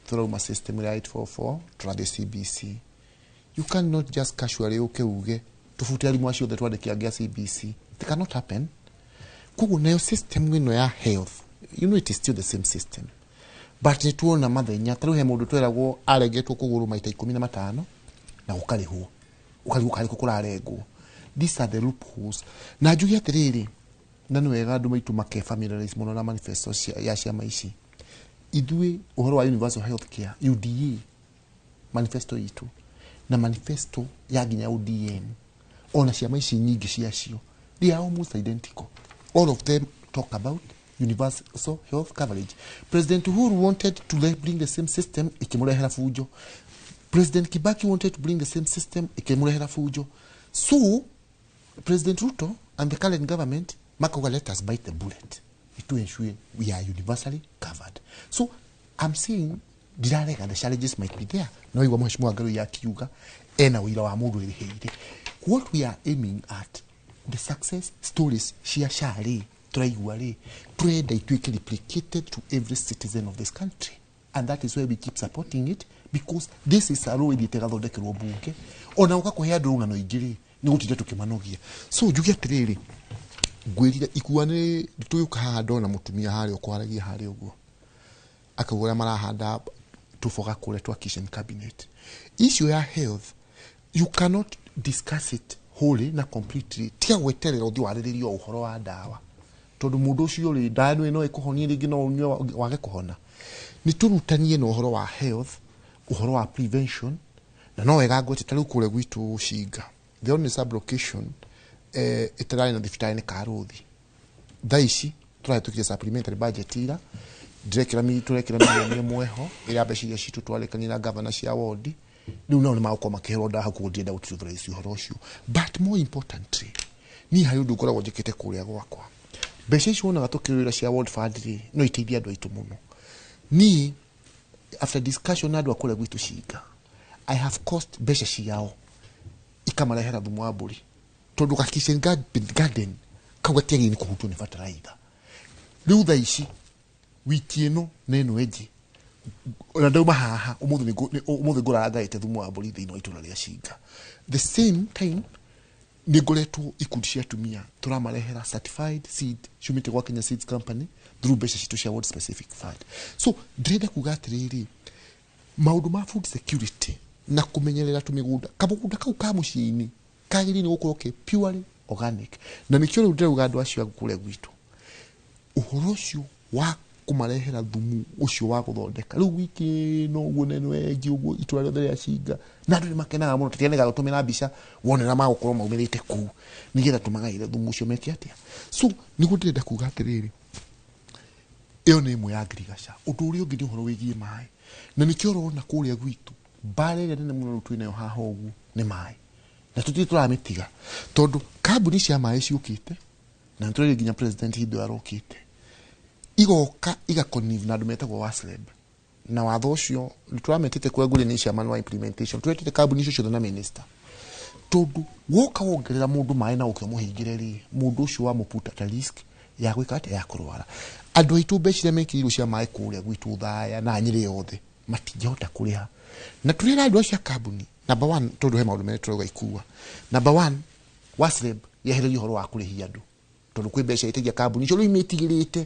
tũrauma system ya 844 tũrathiĩ CBC. You cannot just casually ũke uge tũbute arimũ acio othe, twandĩke angĩ a CBC. It cannot happen. Koguo nayo system ĩno ya health, it is still the same system, but nĩ tuona mathenya. Ta rĩu he mũndũ tweragwo arengetwo kũgũrũ maita 15 na gũkarĩhwo, ũkarigwo karĩkũ kũrarengwo. These are the loopholes. Na njuge atĩrĩrĩ, na nĩ wega andũ maitũ make familiarize mũno na manifesto ya ciama ici. Ithuĩ ũhoro wa universal health care, UDA manifesto itũ na manifesto ya nginya ODM, ona ciama ici nyingĩ ciacio, they are almost identical. All of them talk about universal health coverage. President Uhuru wanted to bring the same system, ikimurehera fujo. President Kibaki wanted to bring the same system, ikimurehera fujo. So President Ruto and the current government makauga, "Let us bite the bullet to ensure we are universally covered." So I'm saying ndirarega, the challenges might be there. No igua mheshimiwa Ngarui akiuga ena wĩira wa mũndũ ĩrĩhĩire. What we are aiming at, the success stories cia SHA rĩ, tũraigua rĩ, tũrenda ituĩke replicated to every citizen of this country, and that is why we keep supporting it, because this is a law ĩthiĩte ĩgathondekerwo mbunge, ona ũka kũhe andũ rũng'ano ingĩ rĩ, nĩ gũtinda tũkĩmanogia. So njuge atĩrĩrĩ, ngwĩrire ikua nĩ tũgĩũka haha, ndona mũtumia harĩa ũkwaragia harĩa ũguo, akauga ũrĩa marahanda tũboga kũrĩa twa kitchen cabinet. Issue ya health, you cannot discuss it wholly na completely. Tiga gweterera ũthiĩ warĩrĩrio ũhoro wa ndawa, tondũ mũndũ ũcio rĩ, ndawa ĩno no ĩkũhonie rĩngĩ, no ũnyue wage kũhona. Nĩ tũrutanie na ũhoro wa health, ũhoro wa prevention. Na no wega ngwete ta rĩu kũrĩa gwitũ Cinga, the only sub location ĩtararĩ na thibitarĩ nĩ Karũthi. Thaa ici tũrahĩtũkire supplementary budget ira, ndĩrekĩra tũrekĩra 1 million ho, ĩrĩa mbeca iria citũ twarĩkanire na gavana cia wondi. Rĩu nao nĩ magũkorwo makĩherwo ndawa hau. Koguo ndĩrenda gũtrivialize ũhoro ũcio, but more importantly, niĩ harĩ ũndũ ngoragwo njĩkĩte kũrĩa gwakwa. Mbeca ici wonaga tũkĩrũĩra cia world fund rĩ, no iteithie andũ aitũ mũno. Niĩ after discussion na andũ a kũrĩa gwitũ Cinga, I have cost mbeca ciao ikamarehera thumu wa mbũri, tondũ ga kitchen garden kau gatiagĩrĩire nĩ kũhutio nĩ bataraitha. Rĩu thaa ici, wiki ĩno na ĩno ĩngĩ, ona ndauma haha ũmũthĩ, ũmũthĩ ngũraga ngaĩte thumu wa mbũri thĩinĩ wa itũra rĩa Cinga. The same time nĩ ngoretwo ikundi cia atumia tũramarehera certified seed ciumĩte gwa Kenya Seeds Company through mbeca citũ cia ward specific fund. So ndĩrenda kuga atĩrĩrĩ, maũndũ ma food security na kũmenyerera tũmĩgũnda, kamũgũnda kau ka mũciĩ-inĩ. Kagĩrĩire nĩ gũkorwo kĩ purely organic. Na nĩkĩo rĩu ndĩrauga andũ acio a kũrĩa gwitũ, ũhoro ũcio wa kũmarehera thumu ũcio wa gũthondeka rĩu wiki ĩno ũguo na ĩno ĩngĩ ũguo itũra rĩothe rĩa Cinga, na andũ nĩ makenaga mũno. Tũtianĩga gũtũmĩra mbica wone ũrĩa magũkorwo maumĩrĩte kũu, nĩgetha tũmagaĩre thumu ũcio meke atĩa. So nĩguo ndĩrenda kuga atĩrĩrĩ, ĩyo nĩ ĩmwe ya ngirigaca. Ũndũ ũrĩa ũngĩ nĩ ũhoro wĩgiĩ maĩ, na nĩkĩo ũrona kũrĩa gwitũ mbara ĩrĩa nene mũno rĩu twĩnayo haha ũguo nĩ maĩ, na tũtirĩ tũramĩtiga tondũ kambuni cia maĩ ciũkĩte, na nĩtũrerire nginya president hĩndĩ ĩyo arokĩte, igoka igakonive na andũ metagwo WASLEB, na watho ũcio nĩtũrametĩte kũrĩa ngũrĩ nĩ chairman wa implementation, tũretĩte kambuni icio ciothe na minister, tondũ woka wongerera mũndũ maĩ na ũke ũmũhingĩre rĩ, mũndũ ũcio wamũputa ta risk ya gwĩka atĩa, ya kũrwara. Andũ aitũ mbeca iria mekĩrĩirwo cia maĩ kũrĩa gwitũ Othaya na Nyĩrĩ yothe matingĩhota kũrĩha, na tũrera andũ acio a kambuni number one, tondũ he maũndũ merĩ tũrauga ikua. Number one, WASLEB yehererie ũhoro wa kũrĩhia andũ, tondũ kwĩ mbeca ĩtagia kambuni icio rĩu imĩtigĩrĩte.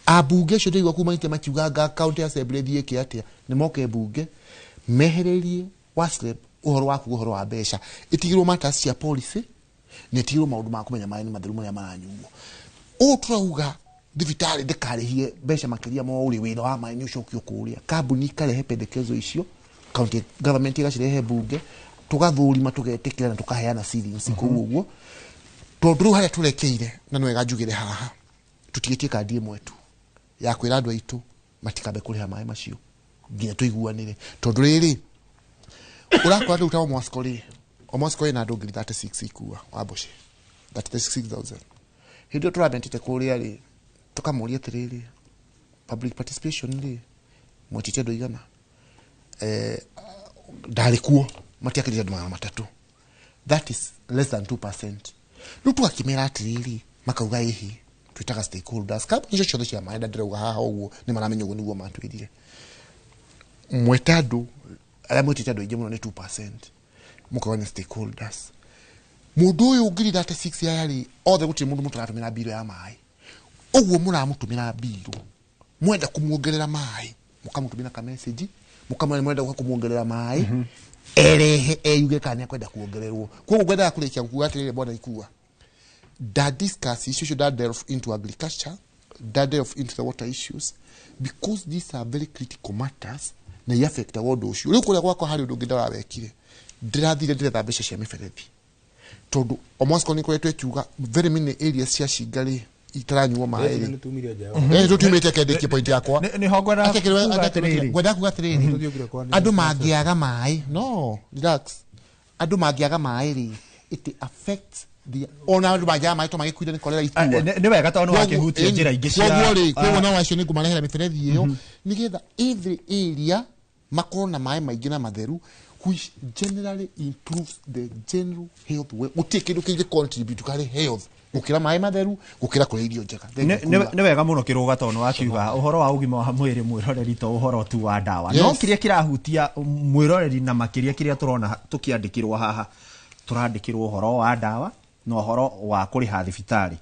Ambunge acio ndĩraigua kumanĩte makiuga county assembly ĩthiĩ ĩke atĩa, nĩ moke mbunge mehererie WASLEB ũhoro wa kuga ũhoro wa mbeca, ĩtigĩrwo matters cia policy na ĩtigĩrwo maũndũ ma kũmenya maĩ nĩ matheru marĩa maranyuo. Ũũ tũrauga thibitarĩ ndĩkarĩhie mbeca makĩria ma ũrĩ wĩra wa maĩ nĩ ũcokio kũrĩa, kambuni ikarehe pendekezo icio, county government ĩgacirehe mbunge, tũgathũrima tũgetĩkĩra na tũkaheana ceilings kũu ũguo. Tondũ rĩu harĩa tũrekeire, na nĩ wega njugĩre haha, tũtigĩtie kandi ĩmwe tu ya kwĩra andũ aitũ matikambe kũrĩha maĩ macio nginya tũiguanĩre, tondũ rĩrĩ ũrakora rĩu ta Omosco rĩ, Omosco ĩna andũ 36,000 ikua Wambuci, 36,000. Hĩndĩ ĩyo tũramentĩte kũrĩa rĩ, tũkamũria atĩrĩrĩ, public participation rĩ, mwetĩte andũ aigana? Ndarĩ kuo, matiakĩrĩte andũ 300, that is less than 2%. Rĩu tũgakĩmera atĩrĩrĩ, makauga ĩhĩ, twĩtaga stakeholders, kambuni icio ciothe cia maĩ, ndĩrauga haha ũguo nĩ maramenya ũguo nĩguo matwĩrire, mwete andũ arĩa mwĩtĩte andũ aingĩ mũno nĩ 2%, mũkauga nĩ stakeholders. Mũndũ ũyũ 36,000 aya rĩ, othe gũtirĩ mũndũ mũtaratũmĩra mbirũ ya maĩ, ũguo mũramũtũmĩra mbirũ, mwenda kũmuongerera maĩ mũkamũtũmĩra ka message, mũkamwĩra mwenda gũka kũmuongerera maĩ, erehe eyuge kana nĩakwenda kuongererwo. Koguo ngwendaga kũrĩkia kuga atĩrĩrĩ, bwana Ikua, da discuss issues, da delve into agriculture, da delve into the water issues, because these are very critical matters na i affect ũndũ ũcio. Rĩu kũrĩa gwakwa harĩ ũndũ ũngĩ ndĩrawekire, ndĩrathire ndĩretha mbeca cia mĩberethi, tondũ Omosco nĩ ĩkoretwo ĩkiuga very many areas cia Cinga rĩ itaranyuo maĩ rĩ. Tũtumĩte kendĩkie point yakwa. Nĩho ngwendaga kuga atĩrĩrĩ. Ngwendaga kuga atĩrĩrĩ, andũ mangĩaga maĩ, no relax, andũ mangĩaga maĩ rĩ, it affects the ona andũ mangĩaga maĩ to magĩkuire nĩ korera itua. Nĩ wega tondũ nĩ wakĩhutia njĩra ingĩ cia Koguo rĩ, koguo no acio nĩ ngũmarehera mĩberethi ĩyo nĩgetha every area makorwo na maĩ maingĩ na matheru, which generally improves the general health. Gũtirĩ kĩndũ kĩngĩ contribute harĩ health gũkĩra maĩ matheru, gũkĩra kũrĩa irio njega. Nĩ wega mũno Kĩrũga tondũ nĩ wakiuga ũhoro wa ũgima wa mwĩrĩ mwĩroreri to ũhoro tu wa ndawa, no kĩrĩa kĩrahutia mwĩroreri na makĩria kĩrĩa tũrona tũkĩandĩkĩrwo haha, tũrandĩkĩrwo ũhoro wa ndawa na ũhoro wa kũrĩha thibitarĩ.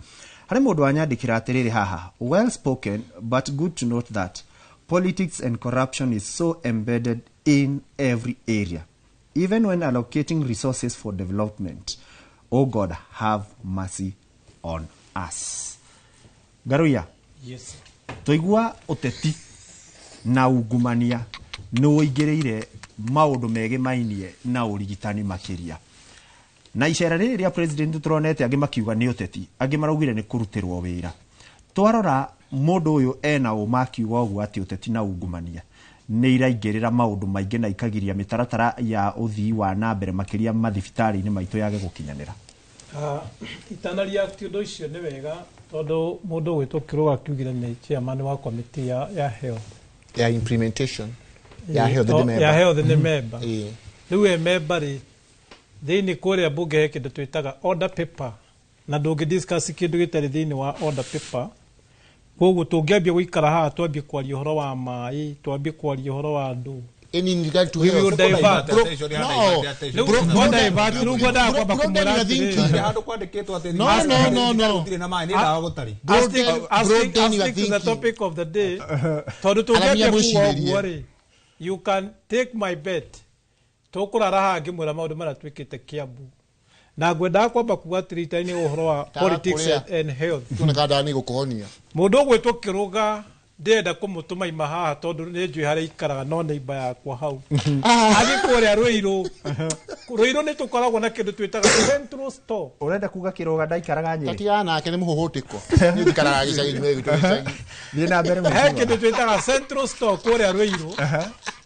Harĩ mũndũ wanyandĩkĩra atĩrĩrĩ haha, well spoken but good to note that politics and corruption is so embedded in every area, even when allocating resources for development. Oh God, have mercy on us. Ngaruiya, Yes. twaigua ũteti na ungumania nĩ ũingĩrĩire maũndũ megemainie na ũrigitani makĩria. Na icera rĩrĩ rĩa president tũronete angĩ makiuga nĩ ũteti, angĩ maraugire nĩ kũrutĩrwo wĩra. Twarora mũndũ ũyũ ena ũma akiuga ũguo atĩ ũteti na ungumania nĩ iraingĩrĩra maũndũ maingĩ na ikagiria mĩtaratara ya ũthii wa na mbere makĩria mathibitarĩ-inĩ maitũ yage gũkinyanĩra. Itanaria ũndũ ũcio nĩ wega tondũ mũndũ ũgwĩtwo Kĩrũga akiugire nĩ chairman wa committee ya health, ya implementation ya health nĩ member. Ya health nĩ member. Rĩu e member rĩ, thĩinĩ kũrĩa mbunge he kĩndũ twĩtaga order paper, na ndũngĩ discuss kĩndũ gĩtarĩ thĩinĩ wa order paper. Koguo tũngĩambia gũikara haha twambie kwaria ũhoro wa maĩ, twambie kwaria ũhoro wa andũ, In regard to We will health. divert. No. Rĩu divert, rĩu ngwendaga kwamba kũmwĩra atĩrĩrĩ. No. I stick to the topic of the day. Tondũ tũngĩambia kuga ũguo rĩ, you can take my bet. Tũkũrara haha ngĩmwĩra maũndũ marĩa twĩkĩte Kiambu. Na ngwendaga kwamba kuga atĩrĩ ita-inĩ ũhoro wa politics and health. Tuoneka ndawa nĩ igũkũhonia. Mũndũ ũgwĩtwo Kĩrũga ndĩrenda kũmũtũma ima haha tondũ nĩ njũĩ harĩa ikaraga no neighbor yakwa hau. Athiĩ kũrĩa Rũirũ. Rũirũ nĩ tũkoragwo na kĩndũ twĩtaga Central Store. Ũrenda kuga Kĩrũga ndaikaraga Nyĩrĩ? Tatigana nake nĩ mũhũhũtĩko. Niĩ njikaraga gĩcagi nyume gwitũ gĩcagi. Thiĩ na mbere He mheshimiwa. kĩndũ twĩtaga Central Store kũrĩa Rũirũ.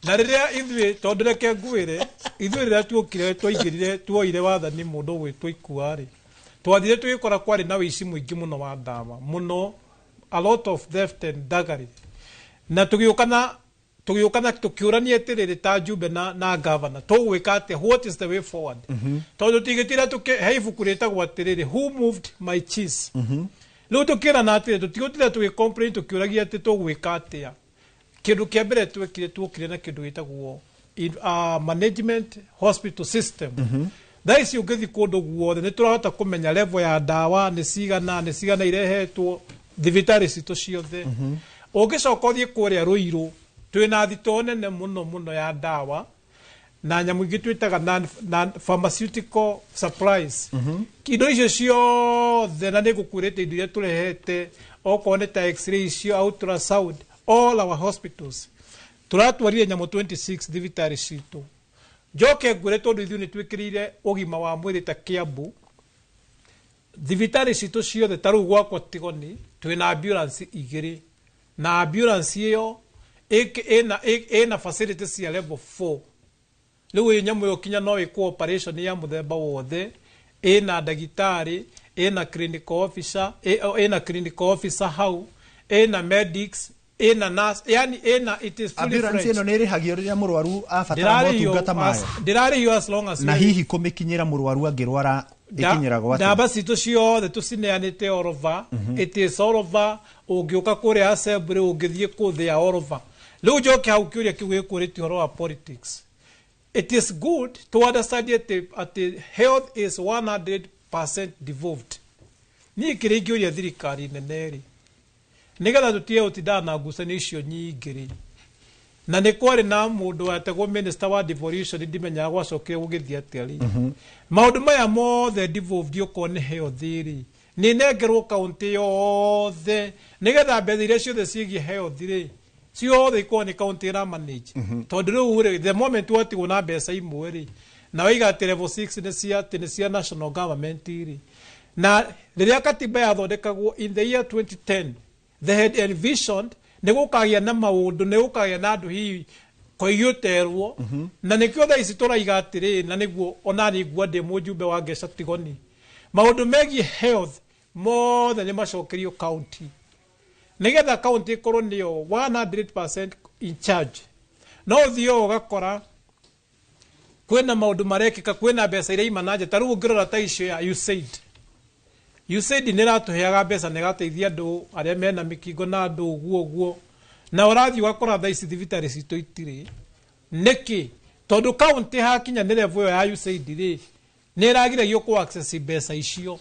Na rĩrĩa ithuĩ tondũ reke ngwĩre ithuĩ rĩrĩa tuokire twaingĩrire tuoire wathani mũndũ ũgwĩtwo Ikua rĩ, twathire tũgĩkora kwarĩ na ũici mũingĩ mũno wa ndawa mũno, a lot of theft and daggery, na tũgĩũka na tũgĩũka na tũkĩũrania atĩrĩrĩ ta Njumbe na governor tũgwĩka atĩa, what is the way forward, tondũ tigĩtira tũkĩ he ibuku rĩtagwo atĩrĩrĩ, Who Moved My Cheese. Rĩu tũkĩrana atĩrĩ tũtigũtinda tũgĩ complain tũkĩũragia atĩ tũgwĩka atĩa. Kĩndũ kĩa mbere twekire, tuokire na kĩndũ gĩtagwo management hospital system. Thaa ici ũngĩthiĩ kũndũ guothe nĩ tũrahota kũmenya level ya ndawa nĩ cigana irehetwo thibitarĩ citũ ciothe. Ũngĩcoka ũthiĩ kũrĩa Rũirũ twĩna thitoo nene mũno mũno ya ndawa na nyamũ ingĩ twĩtaga non pharmaceutical supplies, indo icio ciothe, na nĩ ngũkwĩrĩte indo iria tũrehete okorwo nĩ ta X-ray icio, ultrasound, all our hospitals tũratwarire nyamũ 26 thibitarĩ citũ. Njoke ngwĩre tondũ ithuĩ nĩ twĩkĩrĩire ũgima wa mwĩrĩ ta Kiambu, thibitarĩ citũ ciothe ta rĩu gwakwa Tigoni twĩna ambulance igĩrĩ, na ambulance ĩyo ĩna facility cia level 4. Rĩu ĩ nyamũ ĩyo kinya no ĩkwo operation ya mũthemba wothe, ĩna ndagĩtarĩ, ĩna clinical officer, ĩna clinical officer hau, ĩna medics, ĩna nurse, yani ĩna, it is fully Ambulance fledged. ĩno nĩ ĩrĩhagio rĩrĩa mũrwaru abatara Ndĩrarĩhio motungata mayo? Ndĩrarĩhio as long as Na hihi kũmĩkinyĩra mũrwaru angĩrwara ĩkinyĩragwo atĩa? Ndamba citũ ciothe tũcineanĩte all over. It is all over. Ũngĩũka kũrĩa assembly, ũngĩthiĩ kũ, they are all over. Rĩu njoke hau kĩũria kĩu gĩkũrĩtie ũhoro wa politics. It is good to understand atĩ health is 100% devolved. Niĩ kĩrĩa ingĩũria thirikari nene rĩ, nĩgetha tũtige gũtindaga na ngucanio icio nyingĩ rĩ, na nĩ kwarĩ na mũndũ wetagwo minister wa devolution, ndimenyaga gwacokire gũgĩthiĩ atĩa rĩ, maũndũ maya mothe devolved, okorwo nĩ health rĩ, nĩ nengerwo kaunti yothe nĩgetha mbeca iria ciothe ciĩgiĩ health rĩ, ciothe ikorwo nĩ kaunti ĩra manage. Tondũ rĩu rĩ, the moment watigwo na mbeca imwe rĩ, na waiga atĩ level 6 nĩ cia atĩ nĩ cia national government rĩ, na rĩrĩa katiba yathondekagwo in the year 2010, they had envisioned nĩ gũkagĩa na maũndũ, nĩ gũkagĩa na andũ hihi koigi ũterwo, na nĩkĩo thaa ici tũraiga atĩrĩ, na nĩguo ona niĩ ngua ndĩ mũjumbe wa Ngeca Tigoni, maũndũ megiĩ health mothe nĩ macokerio county nĩgetha county ĩkorwo nĩyo 100% in charge. No ũthiĩ ũgakora kwĩna maũndũ marekĩka, kwĩna mbeca iria ima na nja. Ta rĩu ũngĩrora ta icio ya USAID, USAID nĩ ĩratũheaga mbeca na ĩgateithia andũ arĩa mena mĩkingo na andũ ũguo ũguo, na ũrathiĩ ũgakora thaa ici thibitarĩ citũ itirĩ. Nĩkĩ? Tondũ kaunti hakinya nĩ level ĩyo ya USAID rĩ, nĩ ĩragiragio kũ access mbeca icio.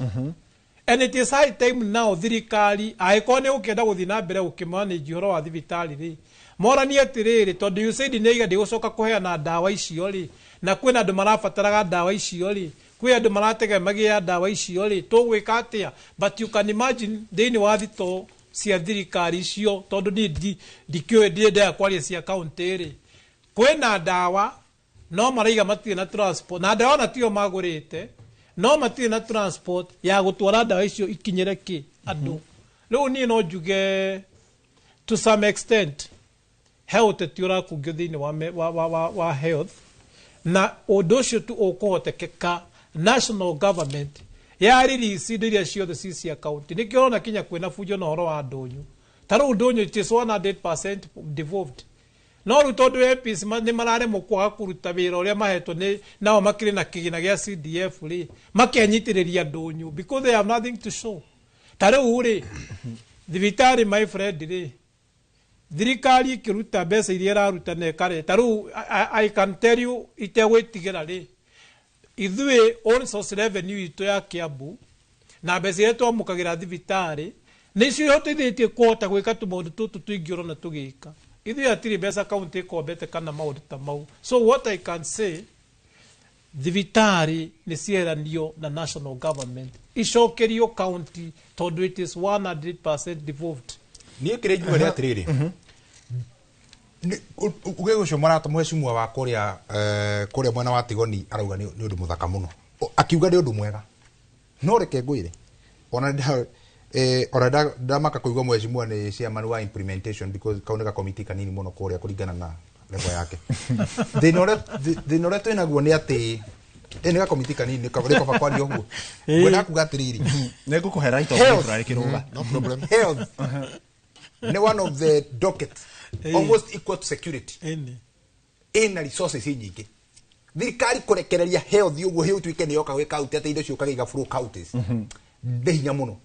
And it is high time now thirikari, angĩkorwo nĩ gũkĩenda gũthiĩ na mbere gũkĩmanage ũhoro wa thibitarĩ rĩ, moranie atĩrĩrĩ, tondũ USAID nĩ iga ndĩgũcoka kũheana ndawa icio rĩ, na kwĩna andũ marabataraga ndawa icio rĩ, kwĩ andũ marategemagia ndawa icio rĩ, tũgwĩka atĩa? But you can imagine thĩinĩ wa thitoo cia thirikari icio, tondũ niĩ ndikĩũĩ, ndirĩ kwaria cia kaunti rĩ, kwĩna ndawa no maraiga matirĩ na transport, na ndawa na tiyo magũrĩte, no matirĩ na transport ya gũtwara ndawa icio ikinyĩre kĩ andũ. Rĩu niĩ no njuge to some extent he ũteti ũrakungio thĩinĩ wa, me- wa, wa, wa, wa health, na ũndũ ũcio tu ũkũhotekeka national government ya release indo iria ciothe ci cia county. Nĩkĩo ũrona kinya kwĩna bunjo na ũhoro wa ndũnyũ. Ta rĩu ndũnyũ, it is 100% devolved, no rĩu tondũ MPs nĩ mararemwo kwaga kũruta wĩra ũrĩa mahetwo nĩ nao makĩrĩ na kĩgĩna gĩa CDF rĩ, makenyitĩrĩria ndũnyũ because they have nothing to show. Ta rĩu rĩ, thibitarĩ, my friend, rĩ, thirikari ĩkĩruta mbeca iria ĩraruta na ĩkare ta rĩu, I can tell you itegwĩtigĩra rĩ, ithuĩ own source revenue itũ ya Kiambu na mbeca iria twamũkagĩra thibitarĩ nĩcio ihotithĩtie kũhota gwĩka tũmaũndũ tũtũ tũingĩ ũrona tũgĩka. Ithuĩ hatirĩ mbeca kaunti ĩkombete kana maũndũ ta mau. So what I can say, Thibitarĩ nĩ cieheranio na national government, icokerio county, tondũ it is 100% devolved. Niĩ kĩrĩa ingiuga nĩ atĩrĩrĩ, uge ũcio mũrata mũhecimua wa kũrĩa kũrĩa mwena wa Tigoni arauga nĩ ũndũ mũthaka mũno. Akiuga nĩ ũndũ mwega, no reke ngwĩre ona ona ndamaka kũigua mũhecimua nĩ chairman wa implementation, because kau nĩ gakomiti kanini mũno kũrĩa kũringana na level yake. Thĩna ũrĩa twĩnaguo nĩ atĩ nĩ gakomiti kanini, nĩ kaba kwaria ũguo. Ngwenda kuga atĩrĩrĩ, nĩ ngũkũhe right of Health. reply, Kĩrũga. No problem. Health nĩ one of the docket almost equal to security, ĩna resources nyingĩ. Thirikari kũrekereria health ũguo hĩ ũtuĩke nĩ yoka gwĩ county, atĩ indo ciũkaga igabũrwo counties, nĩ hinya mũno.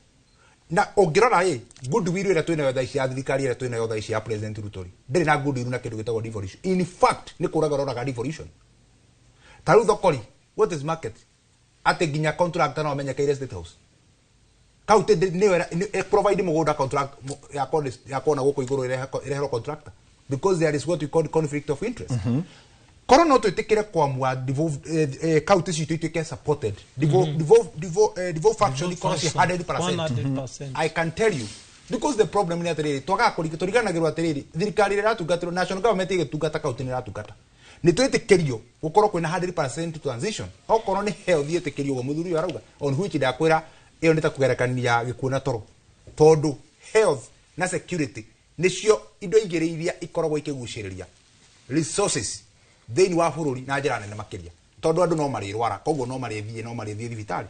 Na ũngĩrora ĩ goodwill ĩrĩa twĩnayo thaa ici ya thirikari, ĩrĩa twĩnayo thaa ici ya President Ruto rĩ, ndĩrĩ na goodwill na kĩndũ gĩtagwo devolution. In fact, nĩ kũraga ũroraga devolution. Ta rĩu thoko rĩ, what is market, atĩ nginya contractor no amenyekeire State House. County nĩyo provide mũgũnda, contract ya kona gũkũ igũrũ ĩreherwo contractor, because there is what we call conflict of interest. Korwo no twĩtĩkĩre kwamua county citũ ituĩke supported, devolve function ikorwo ci 100%. 100%. I can tell you, because the problem nĩ atĩrĩrĩ, twagaga tũriganagĩrwo atĩrĩrĩ, thirikari ĩrĩa ĩratungatĩrwo, national government ĩgĩtungata county nĩ ĩratungata. Nĩ twĩtĩkĩrio gũkorwo kwĩna 100% transition, okorwo nĩ health ĩtĩkĩrio ũguo mũthuri ũyũ arauga, on which ndakwĩra ĩyo nĩ ta kũgerekania gĩkuũ na toro, tondũ health na security nĩcio indo igĩrĩ iria ikoragwo ikĩgucĩrĩria resources thĩinĩ wa bũrũri na njĩra nene makĩria, tondũ andũ no marĩrwara, koguo no marĩthiĩ thibitarĩ,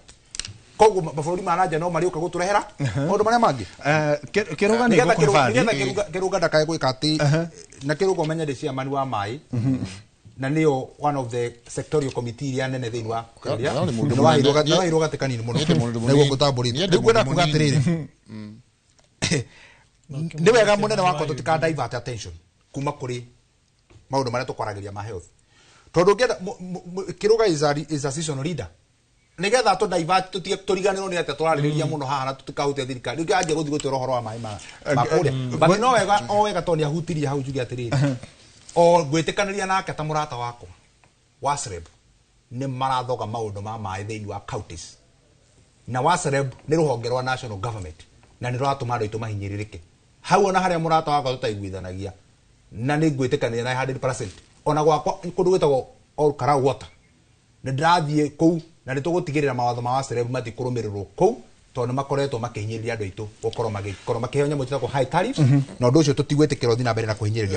koguo mabũrũri ma nanja no marĩũka gũtũrehera maũndũ marĩa mangĩ. Kĩrũga nĩ Nĩgetha ngũkũhe bathi. Nĩgetha Kĩrũga ndakae gwĩka atĩ na Kĩrũga ũmenye ndĩ chairman wa maĩ, na nĩyo one of the sectorial committee iria nene thĩinĩ wa kĩrĩa. No, nĩ mũndũ Nĩ waheirwo mũnene. nĩ waheirwo gatĩ kanini mũno Niĩ ndĩ mũndũ nĩguo mũnini. ngũtambũrĩte. Niĩ ndĩ Rĩu ngwenda mũndũ kuga mũnini. atĩrĩrĩ, nĩ wega mũnene wakwa tũtika divert attention kuma kũrĩ maũndũ marĩa tũkwaragĩria ma health, tondũ ũngĩenda Kĩrũga is a seasonal leader, nĩgetha tũ divert tũtige tũriganĩrwo nĩ atĩa tũrarĩrĩria mũno haha na tũtikahutia thirikari. Rĩu anjia gũthiĩ gũtwĩra ũhoro wa maĩ ma kũrĩa, but no wega o wega tondũ nĩ ahutirie hau, njuge atĩrĩrĩ, o ngwĩtĩkanĩria nake ta mũrata wakwa WASREB nĩ marathoga maũndũ ma maĩ thĩinĩ wa counties, na WASREB nĩ rũhonge rwa national government na nĩ rũratũma andũ aitũ mahinyĩrĩrĩke hau. Ona harĩa mũrata wakwa tũtaiguithanagia, na nĩ ngwĩtĩkanĩria na 100%, ona gwakwa kũndũ gwĩtagwo Ol Kalou Water nĩ ndĩrathiĩ kũu na nĩ tũgũtigĩrĩra mawatho ma WASREB matikũrũmĩrĩrwo kũu, tondũ nĩ makoretwo makĩhinyĩrĩria andũ aitũ gũkorwo magĩkorwo makĩheo nyamũ ciĩtagwo high tariffs, na ũndũ ũcio tũtigwĩtĩkĩra ũthiĩ na mbere na kũhinyĩrĩria.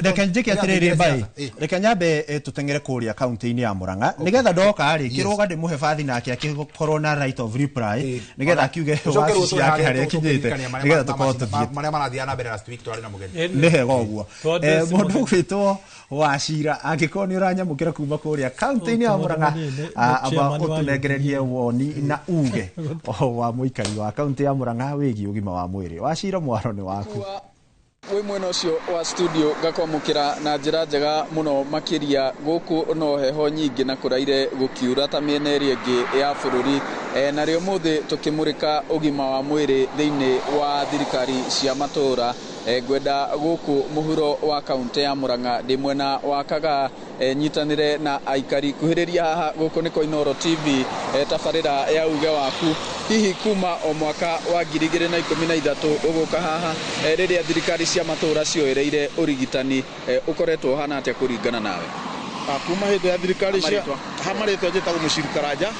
Reke njĩke atĩrĩrĩ mbai, reke nyambe tũteng'ere kũrĩa kaunti-inĩ ya Murang'a nĩgetha ndoka rĩ, Kĩrũga ndĩmũhe bathi nake akĩkorwo na right of reply, nĩgetha akiuge wabici yake harĩa ĩkinyĩte, nĩgetha tũkorwo tũthiĩte marĩa marathiaga na mbere. Last week twarĩ na mũgeni. Nĩ hega ũguo. Tondũ Mũndũ ũgwĩtwo Wacira, angĩkorwo nĩ ũranyamũkĩra kuma kũrĩa kaunti-inĩ ya Mũndũ Murang'a, mũnini, amba chairman wa ũtũnengererie woni na uge o wa mũikari wa kaunti ya Murang'a wĩgiĩ ũgima wa mwĩrĩ. Wacira, mwaro nĩ waku. Wĩ mwena ũcio wa studio, ngakwamũkĩra na njĩra njega mũno makĩria. Gũkũ no heho nyingĩ na kũraire gũkiura ta mĩena ĩrĩa ĩngĩ ya bũrũri. Na rĩo mũthĩ tũkĩmũrĩka ũgima wa mwĩrĩ thĩinĩ wa thirikari cia matũũra. Ngwenda gũkũ mũhuro wa kaũntĩ ya Murang'a, ndĩ mwena wa Kagaa, nyitanĩre na aikari. Kuhĩrĩria haha, gũkũ nĩ Inooro TV, tabarĩra ya uge waku. Hihi kuma o mwaka wa 2013 ũgũka haha, rĩrĩa thirikari cia matũũra cioereire ũrigitani, ũkoretwo ũhana atĩa kũringana nawe? Kuma hĩndĩ ya thirikari cia Hamarĩtwa. Ha marĩtwa njĩtagwo Mũciru Karanja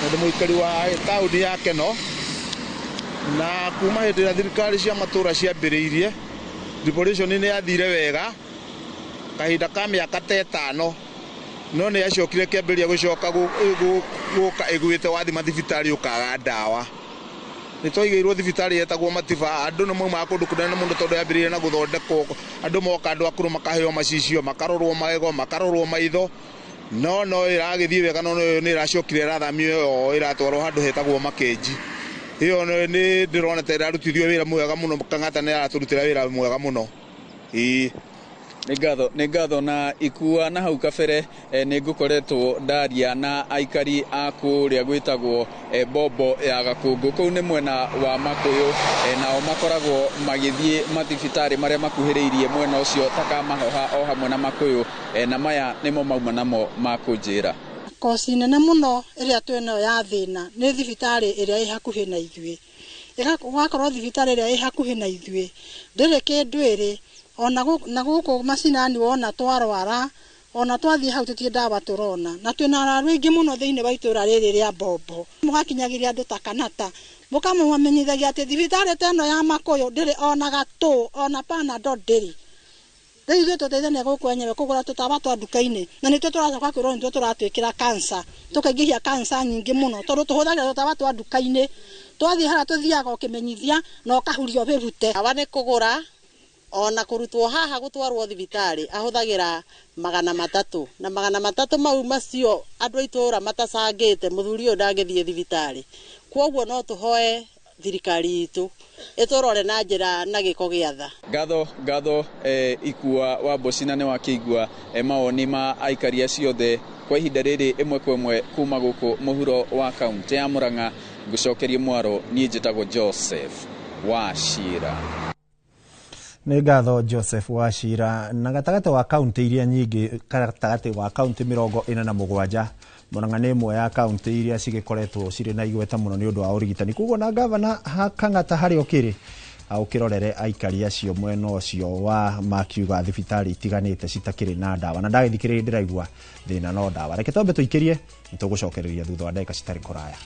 na ndĩ mũikari wa taũni ya Keno. Na kuma hĩndĩ ĩrĩa thirikari cia matũũra ciambĩrĩirie, devolution nĩ yathire wega kahinda ka mĩaka ta 5, no nĩ yacokire kĩambĩrĩria gũcoka gũka ĩgwĩte. Wathi mathibitarĩ ũkaga ndawa. Nĩ twaigĩirwo thibitarĩ yetagwo Matiba. Andũ nĩ maumaga kũndũ kũnene mũno tondũ yambĩrĩirie na gũthondekwo. Andũ moka, andũ akũrũ makaheo macicio, makarorwo magego, makarorwo maitho, no ĩragĩthiĩ wega, no nĩ ĩracokire ĩrathamio ĩyo, ĩratwarwo handũ hetagwo Makenji. Ĩyo nĩ ndĩrona ta ĩrarutithio wĩra mwega mũno. Kang'ata nĩ aratũrutĩra wĩra mwega mũno, ĩĩ. Nĩ ngatho na Ikua. Na hau kabere nĩ ngũkoretwo ndaria na aikari a kũrĩa gwĩtagwo Bombo ya Gakũngũ. Kũu nĩ mwena wa Makũyũ, nao makoragwo magĩthiĩ mathibitarĩ marĩa makuhĩrĩirie mwena ũcio ta Kamahoha o hamwe na Makũyũ, na maya nĩmo mauma namo ma kũnjĩra. Koci nene mũno ĩrĩa twĩnayo ya thĩna nĩ thibitarĩ ĩrĩa ĩ hakuhĩ na ithuĩ. Ũgakorwo thibitarĩ ĩrĩa ĩ hakuhĩ na ithuĩ ndĩrĩ kĩndũ ĩrĩ ona na gũkũ macinani. Wona twarwara, ona twathiĩ hau, tũtirĩ ndawa tũrona, na twĩna arwaru aingĩ mũno thĩinĩ wa itũra rĩrĩ rĩa Mbombo. Mũgakinyagĩria andũ ta Kanata, mũkamamenyithagia atĩ thibitarĩ ta ĩno ya Makũyũ ndĩrĩ ona gatũ, ona Panadol ndĩrĩ. Rĩu ithuĩ tũteithania gũkũ enyewe kũgũra tũtawa twa nduka-inĩ, na nĩtũo tũracoka kwĩrwo nĩtũo tũratwĩkĩra cancer, tũkaingĩhia cancer nyingĩ mũno tondũ tũhũthagĩra tũtawa twa nduka-inĩ. Twathiĩ harĩa tũthiaga ũkĩmenyithia na ũkahurio wĩrute. Ndawa nĩ kũgũra, ona kũrutwo haha gũtwarwo thibitarĩ ahũthagĩra 300, na 300 mau macio andũ a itũũra matacangĩte, mũthuri ũyũ ndangĩthiĩ thibitarĩ. Kwoguo no tũhoe thirikari itũ ĩtũrore na njĩra na gĩko gĩa tha. Ngatho Ikua wa Mbocina. Nĩ wakĩigua mawoni ma aikari acio othe. Kwa ihinda rĩrĩ, ĩmwe kwa ĩmwe kuma gũkũ mũhuro wa kaunti ya Murang'a, ngũcokerie mwaro. Niĩ njĩtagwo Joseph Wachira. Nĩ ngatho, Joseph Wachira. Na gatagatĩ wa kaunti iria nyingĩ, gatagatĩ wa kaunti 47, Murang'a nĩ ĩmwe ya kaunti iria cigĩkoretwo cirĩ na igweta mũno nĩ ũndũ wa ũrigitani. Koguo na gavana Kang'ata, harĩa ũkĩrĩ, ũkĩrorere aikari acio mwena ũcio wa makiuga thibitarĩ itiganĩte citakĩrĩ na ndawa, na ndagĩthikĩrĩria ndĩraigua thĩna no ndawa. Reke twambe tũikĩrie, nĩ tũgũcokereria thutha wa ndagĩka citarĩ kũraya.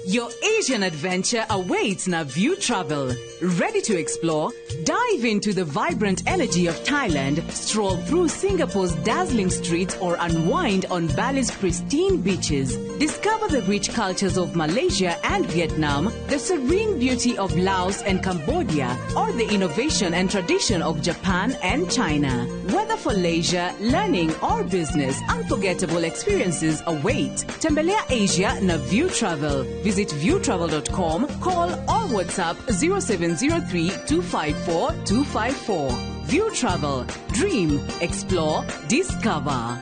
Your Asian adventure awaits na View Travel. Ready to explore? Dive into the vibrant energy of Thailand, stroll through Singapore's dazzling streets, or unwind on Bali's pristine beaches. Discover the rich cultures of Malaysia and Vietnam, the serene beauty of Laos and Cambodia, or the innovation and tradition of Japan and China. Whether for leisure, learning, or business, unforgettable experiences await. Tembelea Asia na View Travel. Visit viewtravel.com, call or WhatsApp 0703 254 254. View Travel. Dream, explore, discover.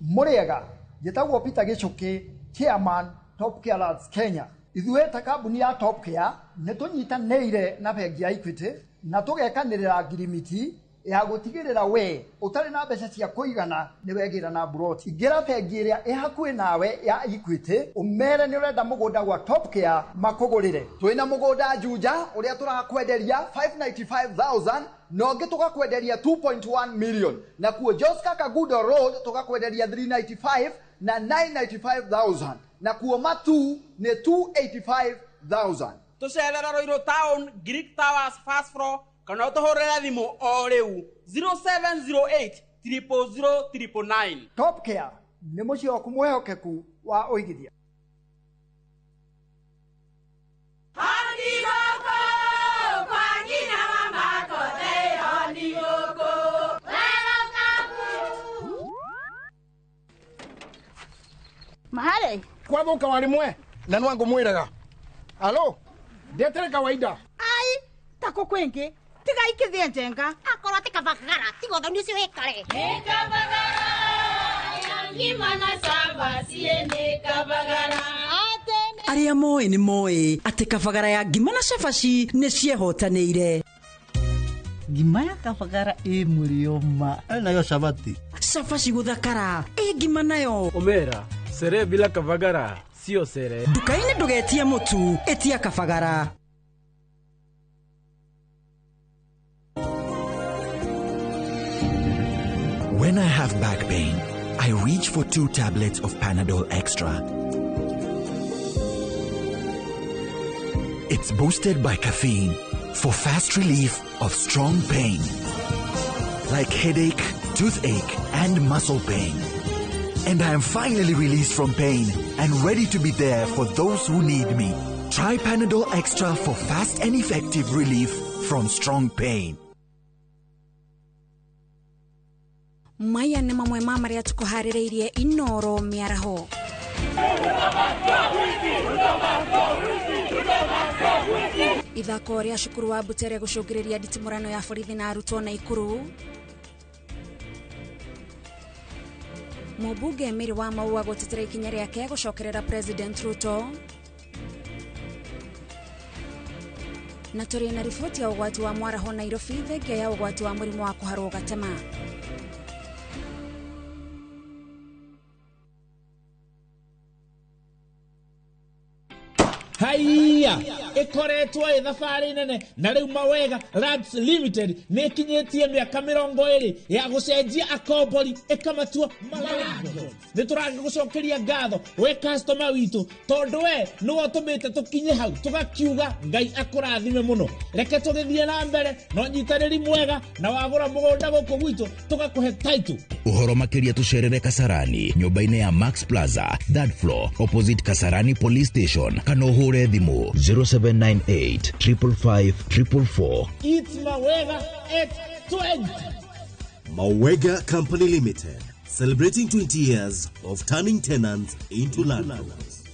Mũrĩega, njĩtagwo Peter Gĩchũkĩ, chairman Top Care Lands Kenya. Ithuĩ ta kambuni ya Top Care nĩ tũnyitanĩire na bengi ya Equity na tũgekanĩrĩra ngirimiti ya gũtigĩrĩra we ũtarĩ na mbeca cia kũigana nĩ wegĩra na mburoti. Ingĩra bengi ĩrĩa ĩ hakuhĩ nawe ya Equity, ũmere nĩ ũrenda mũgũnda gwa Top Care makũgũrĩre. Twĩna mũgũnda Juja ũrĩa tũrakwenderia 595,000, na ũngĩ tũgakwenderia 2.1 million, na kuo Joska Kagudo Road tũgakwenderia 395 na 995,000, na kuo Matu nĩ 285,000. Tũcerera Ruiru Town, Greek Towers, first floor, kana ũtũhũrĩre thimũ o rĩu 0708 000 999. Top Care nĩ mũciĩ waku mwĩhokeku wa ũigithia. Honigoko, kwa nyina wa Makothe, honigoko. Welcome. Mahale. Kwathuka warimwe na nwangu mwiraga alo ndetere kawaida. Ai, tako kwingi tiga ikithie njenga akorwo ti kabagara tiga ũthoni ũcio wĩkare. Nĩ kabagara, ngima na cabaci nĩ kabagara. Arĩa moĩ nĩ moĩ atĩ kabagara ya ngima na cabaci nĩ ciehotanĩire. Ngima ya kabagara ĩ mũrĩo ma. Nayo cabaci. Cabaci gũthakara ĩ ngima nayo. Omera, sere bila kabagara sio sere. Nduka-inĩ ndũgetie mũtu, ĩtia kabagara. When I have back pain, I reach for 2 tablets of Panadol Extra. It's boosted by caffeine for fast relief of strong pain, like headache, toothache, and muscle pain. And I am finally released from pain and ready to be there for those who need me. Try Panadol Extra for fast and effective relief from strong pain. Maya nĩ mamwe ma marĩa tũkũharĩrĩirie Inoro mĩaraho. Ithako rĩa cukuru wa Butere gũcũngĩrĩria nditimũrano ya borithi na arutwo Naikuru. Mũmbunge Mary wa Maua gũtetera ikinya rĩake gũcokerera President Ruto. Na tũrĩ na riboti ya ũgwati wa mwaraho Nairobi thengia ya ũgwati wa mũrimũ wa kũharwo gatema. Haiya ikoretwo ĩ thabarĩ nene na rĩu Mawega Lands Limited nĩ ĩkinyĩtie mĩaka 20 ya gũcenjia akombori ĩkamatua malandlords. Nĩ tũragĩgũcokeria ngatho we customer witũ tondũ we nĩwe ũtũmĩte tũkinye hau tũgakiuga Ngai akũrathime mũno. Reke tũgĩthiĩ na mbere na ũnyitanĩri mwega na wagũra mũgũnda gũkũ gwitũ tũgakũhe title. Ũhoro makĩria tũcerere Kasarani nyũmba-inĩ ya Max Plaza third floor opposite Kasarani Police Station kana ũhũre thimũ 0798 555 444. It's Mawega at 20. Mawega Company Limited, celebrating 20 years of turning tenants into landlords.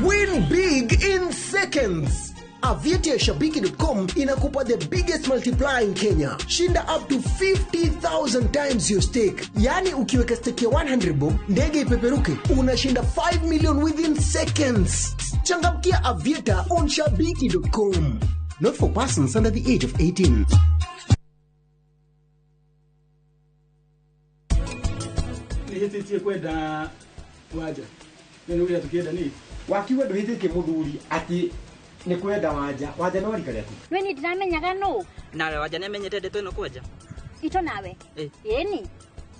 Win big in seconds. Aviator Shabiki.com inakupa the biggest multiplier in Kenya. Shinda up to 50,000 times your stake. Yani ukiweka stake ya 100 bob, ndege ipeperuke, unashinda 5 million within seconds. Changamkia Aviator on Shabiki.com. Not for persons under the age of 18. Nihĩtĩtie kwenda Wanja. Nĩ ũrĩa tũkĩenda nĩ. Wakiuga ndũhĩtĩtie mũthuri atĩ nĩ kwenda Wanja. Wanja no rika rĩaku. We nĩ ndĩramenyaga nũ. Nawe Wanja nĩ amenyete ndeto ĩno kwanja. Ito nawe. Ĩni.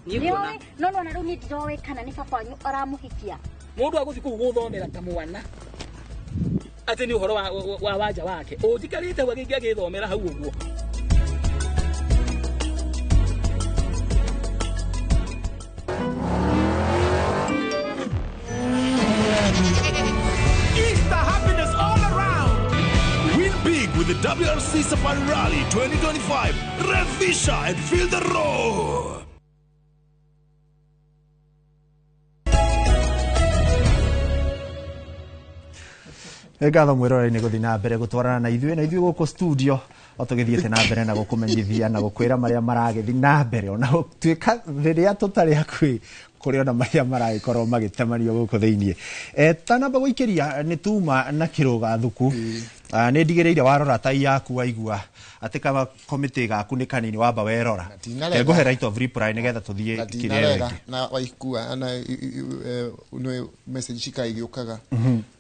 Nĩ no no na rĩu nĩ ndiroĩ kana nĩ baba wanyu aramũhikia. Mũndũ agũthiĩ kũu gũthomera ta mwana. Atĩ nĩ ũhoro wa Wanja wake. Ũnjikarĩte hau agĩthomera hau ũguo. With the WRC Safari Rally 2025, Revisha and feel the roar. Ngatho mwiroreri nĩ gũthiĩ na mbere gũtwarana na ithuĩ na ithuĩ gũkũ studio o tũgĩthiĩte na mbere na gũkũmenyithia na gũkwĩra marĩa maragĩthiĩ na mbere ona gũtuĩka rĩrĩa tũtarĩ hakuhĩ kũrĩ ona marĩa maragĩkorwo magĩtemanio gũkũ thĩiniĩ. Tanamba gũikĩria nĩ tuma na kĩrũga thuku. Nĩ ndigĩrĩire warora tai yaku waigua atĩ kama komĩtĩ gaku nĩ kanini wamba werora. Ngũhe right of reply nĩgetha tũthiĩ kĩrĩa ĩngĩ. Na waikua na nĩ message cika igĩũkaga.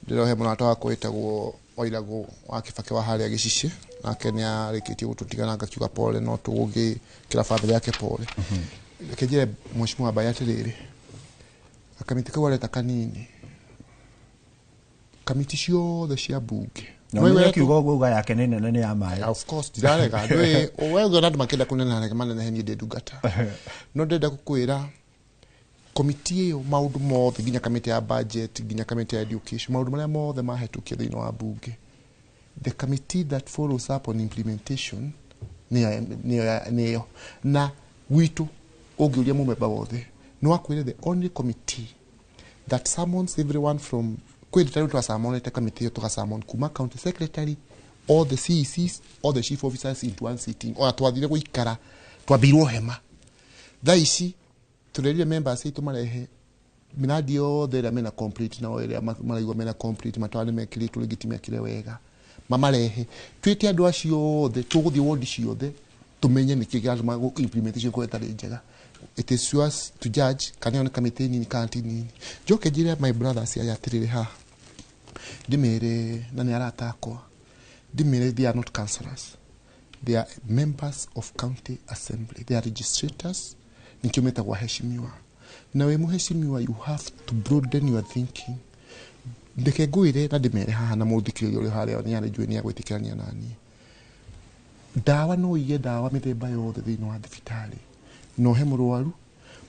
Ndĩrohe mũrata wakwa wĩtagwo Wairagũ wa Kĩbakĩ wa harĩa Gĩcicio nake nĩ arĩkĩtie gũtũtigana ngakiuga pole no tũgũgĩkĩra bamĩrĩ yake pole. Reke njĩre Mheshimiwa Mbai atĩrĩrĩ, kamĩtĩ kau areta kanini, kamĩtĩ ciothe cia mbunge no nĩ kiugo ũguo uga yake nĩ nene nĩ ya maĩ. Of course ndirarega ndũĩ we ũngĩona andũ makĩenda kũneneha manenehe niĩ ndĩ ndungata. No ndĩrenda gũkwĩra komiti ĩyo maũndũ mothe nginya kamĩtĩ ya budget nginya kamĩtĩ ya education maũndũ marĩa mothe mahĩtũkio thĩinĩ wa mbunge, the committee that follows up on implementation nĩyo na gwitũ ũngĩũria mũmemba wothe no akwĩre the only committee that summons everyone from kwĩ rita rĩu twasamonete kamĩtĩ ĩyo tũgasamon kuma county secretary all the CECs all the chief officers into one sitting ona twathire gũikara twambirwo hema. Thaa ici tũrerire members aitũ marehe mĩradi yothe ĩrĩa mena complete nao ĩrĩa maraigua mena complete matwara nĩ mekĩrĩtwo rĩngĩ ti mekĩre wega mamarehe twĩte andũ acio othe tũgũthiĩ ward ciothe tũmenye nĩkĩ kĩratũma implementation ĩkorwo ĩtarĩ njega. It is yours to judge kana ĩyo nĩ kamĩtĩ nini kana ti nini. Njoke njĩre my brothers aya atĩrĩrĩ haha ndĩmere na nĩ arata akwa ndĩmere they are not councillors, they are members of county assembly, they are registrators nikio metagwo heshimiwa. Na we muheshimiwa you have to broaden your thinking. Ndeke ngwire na ndĩmere haha na mũthikĩrĩria ũrĩa harĩa nĩ arĩ njũĩ nĩ agwĩtĩkĩrania naniĩ. Ndawa no ige ndawa mĩthemba yothe thĩinĩ wa thibitarĩ no he mũrwaru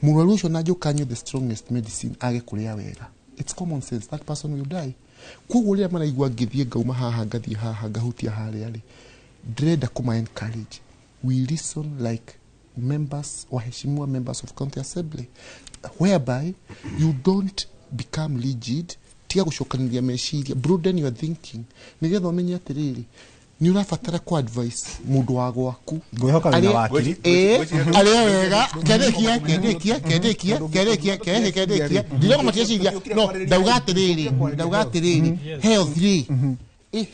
mũrwaru ũcio na njũka anyue the strongest medicine age kũrĩa wega, it's common sense that person will die. Koguo rĩrĩa maraigua ngĩthiĩ ngauma haha ngathiĩ haha ngahutia harĩa rĩ, Ndĩrenda kũma encourage, we listen like members, waheshimiwa members of county assembly, whereby you don't become rigid. Tiga gũcokanĩria meciria, broaden your thinking nĩgetha ũmenye atĩrĩrĩ, nĩ ũrabatara ku advice mũndũ wa gwaku. Ngwĩhoka wĩna wakiri. Arĩa wega kendĩkia kendĩkia kendĩkia kendĩkia kendĩkia ndĩrona matieciria no ndauga atĩrĩrĩ, ndauga atĩrĩrĩ, health rĩ,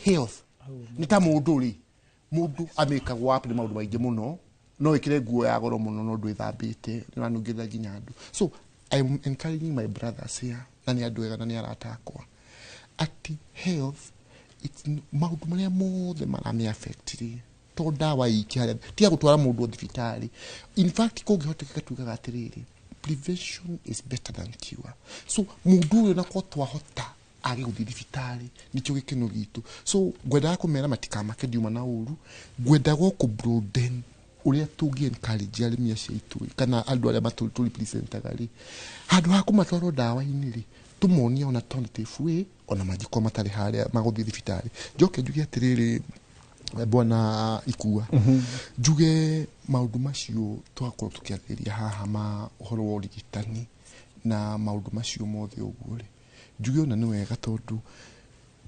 health nĩ ta mũndũ rĩ, mũndũ amĩkagwo up nĩ maũndũ maingĩ mũno, no ĩkĩre nguo ya goro mũno no ndwĩthambĩte, nĩ ũranungĩrĩra nginya andũ. So I am encouraging my brothers here, na nĩ andũ ega na nĩ arata akwa, atĩ health it's maũndũ marĩa mothe maramĩ affect rĩ, to ndawa iki harĩa tiga gũtwara mũndũ thibitarĩ. In fact, kũngĩhotekeka tugaga atĩrĩrĩ, prevention is better than cure. So mũndũ ũyũ nako twahota age gũthiĩ thibitarĩ nĩkĩo gĩkeno gitũ. So ngwendaga kũmera matikamake, ndiuma na ũru, ngwendaga kũ broaden ũrĩa tũngĩ encourage arĩmi acio aitũ kana andũ arĩa matũ representaga rĩ, handũ ha kũmatwarwo ndawa-inĩ rĩ, tũmonie ona alternative way, ona mangĩkorwo matarĩ harĩa magũthiĩ thibitarĩ. Njoke njuge atĩrĩrĩ, bwana Ikua, njuge maũndũ macio twakorwo tũkĩarĩrĩria haha ma ũhoro wa ũrigitani na maũndũ macio mothe ũguo rĩ, njuge ona nĩ wega tondũ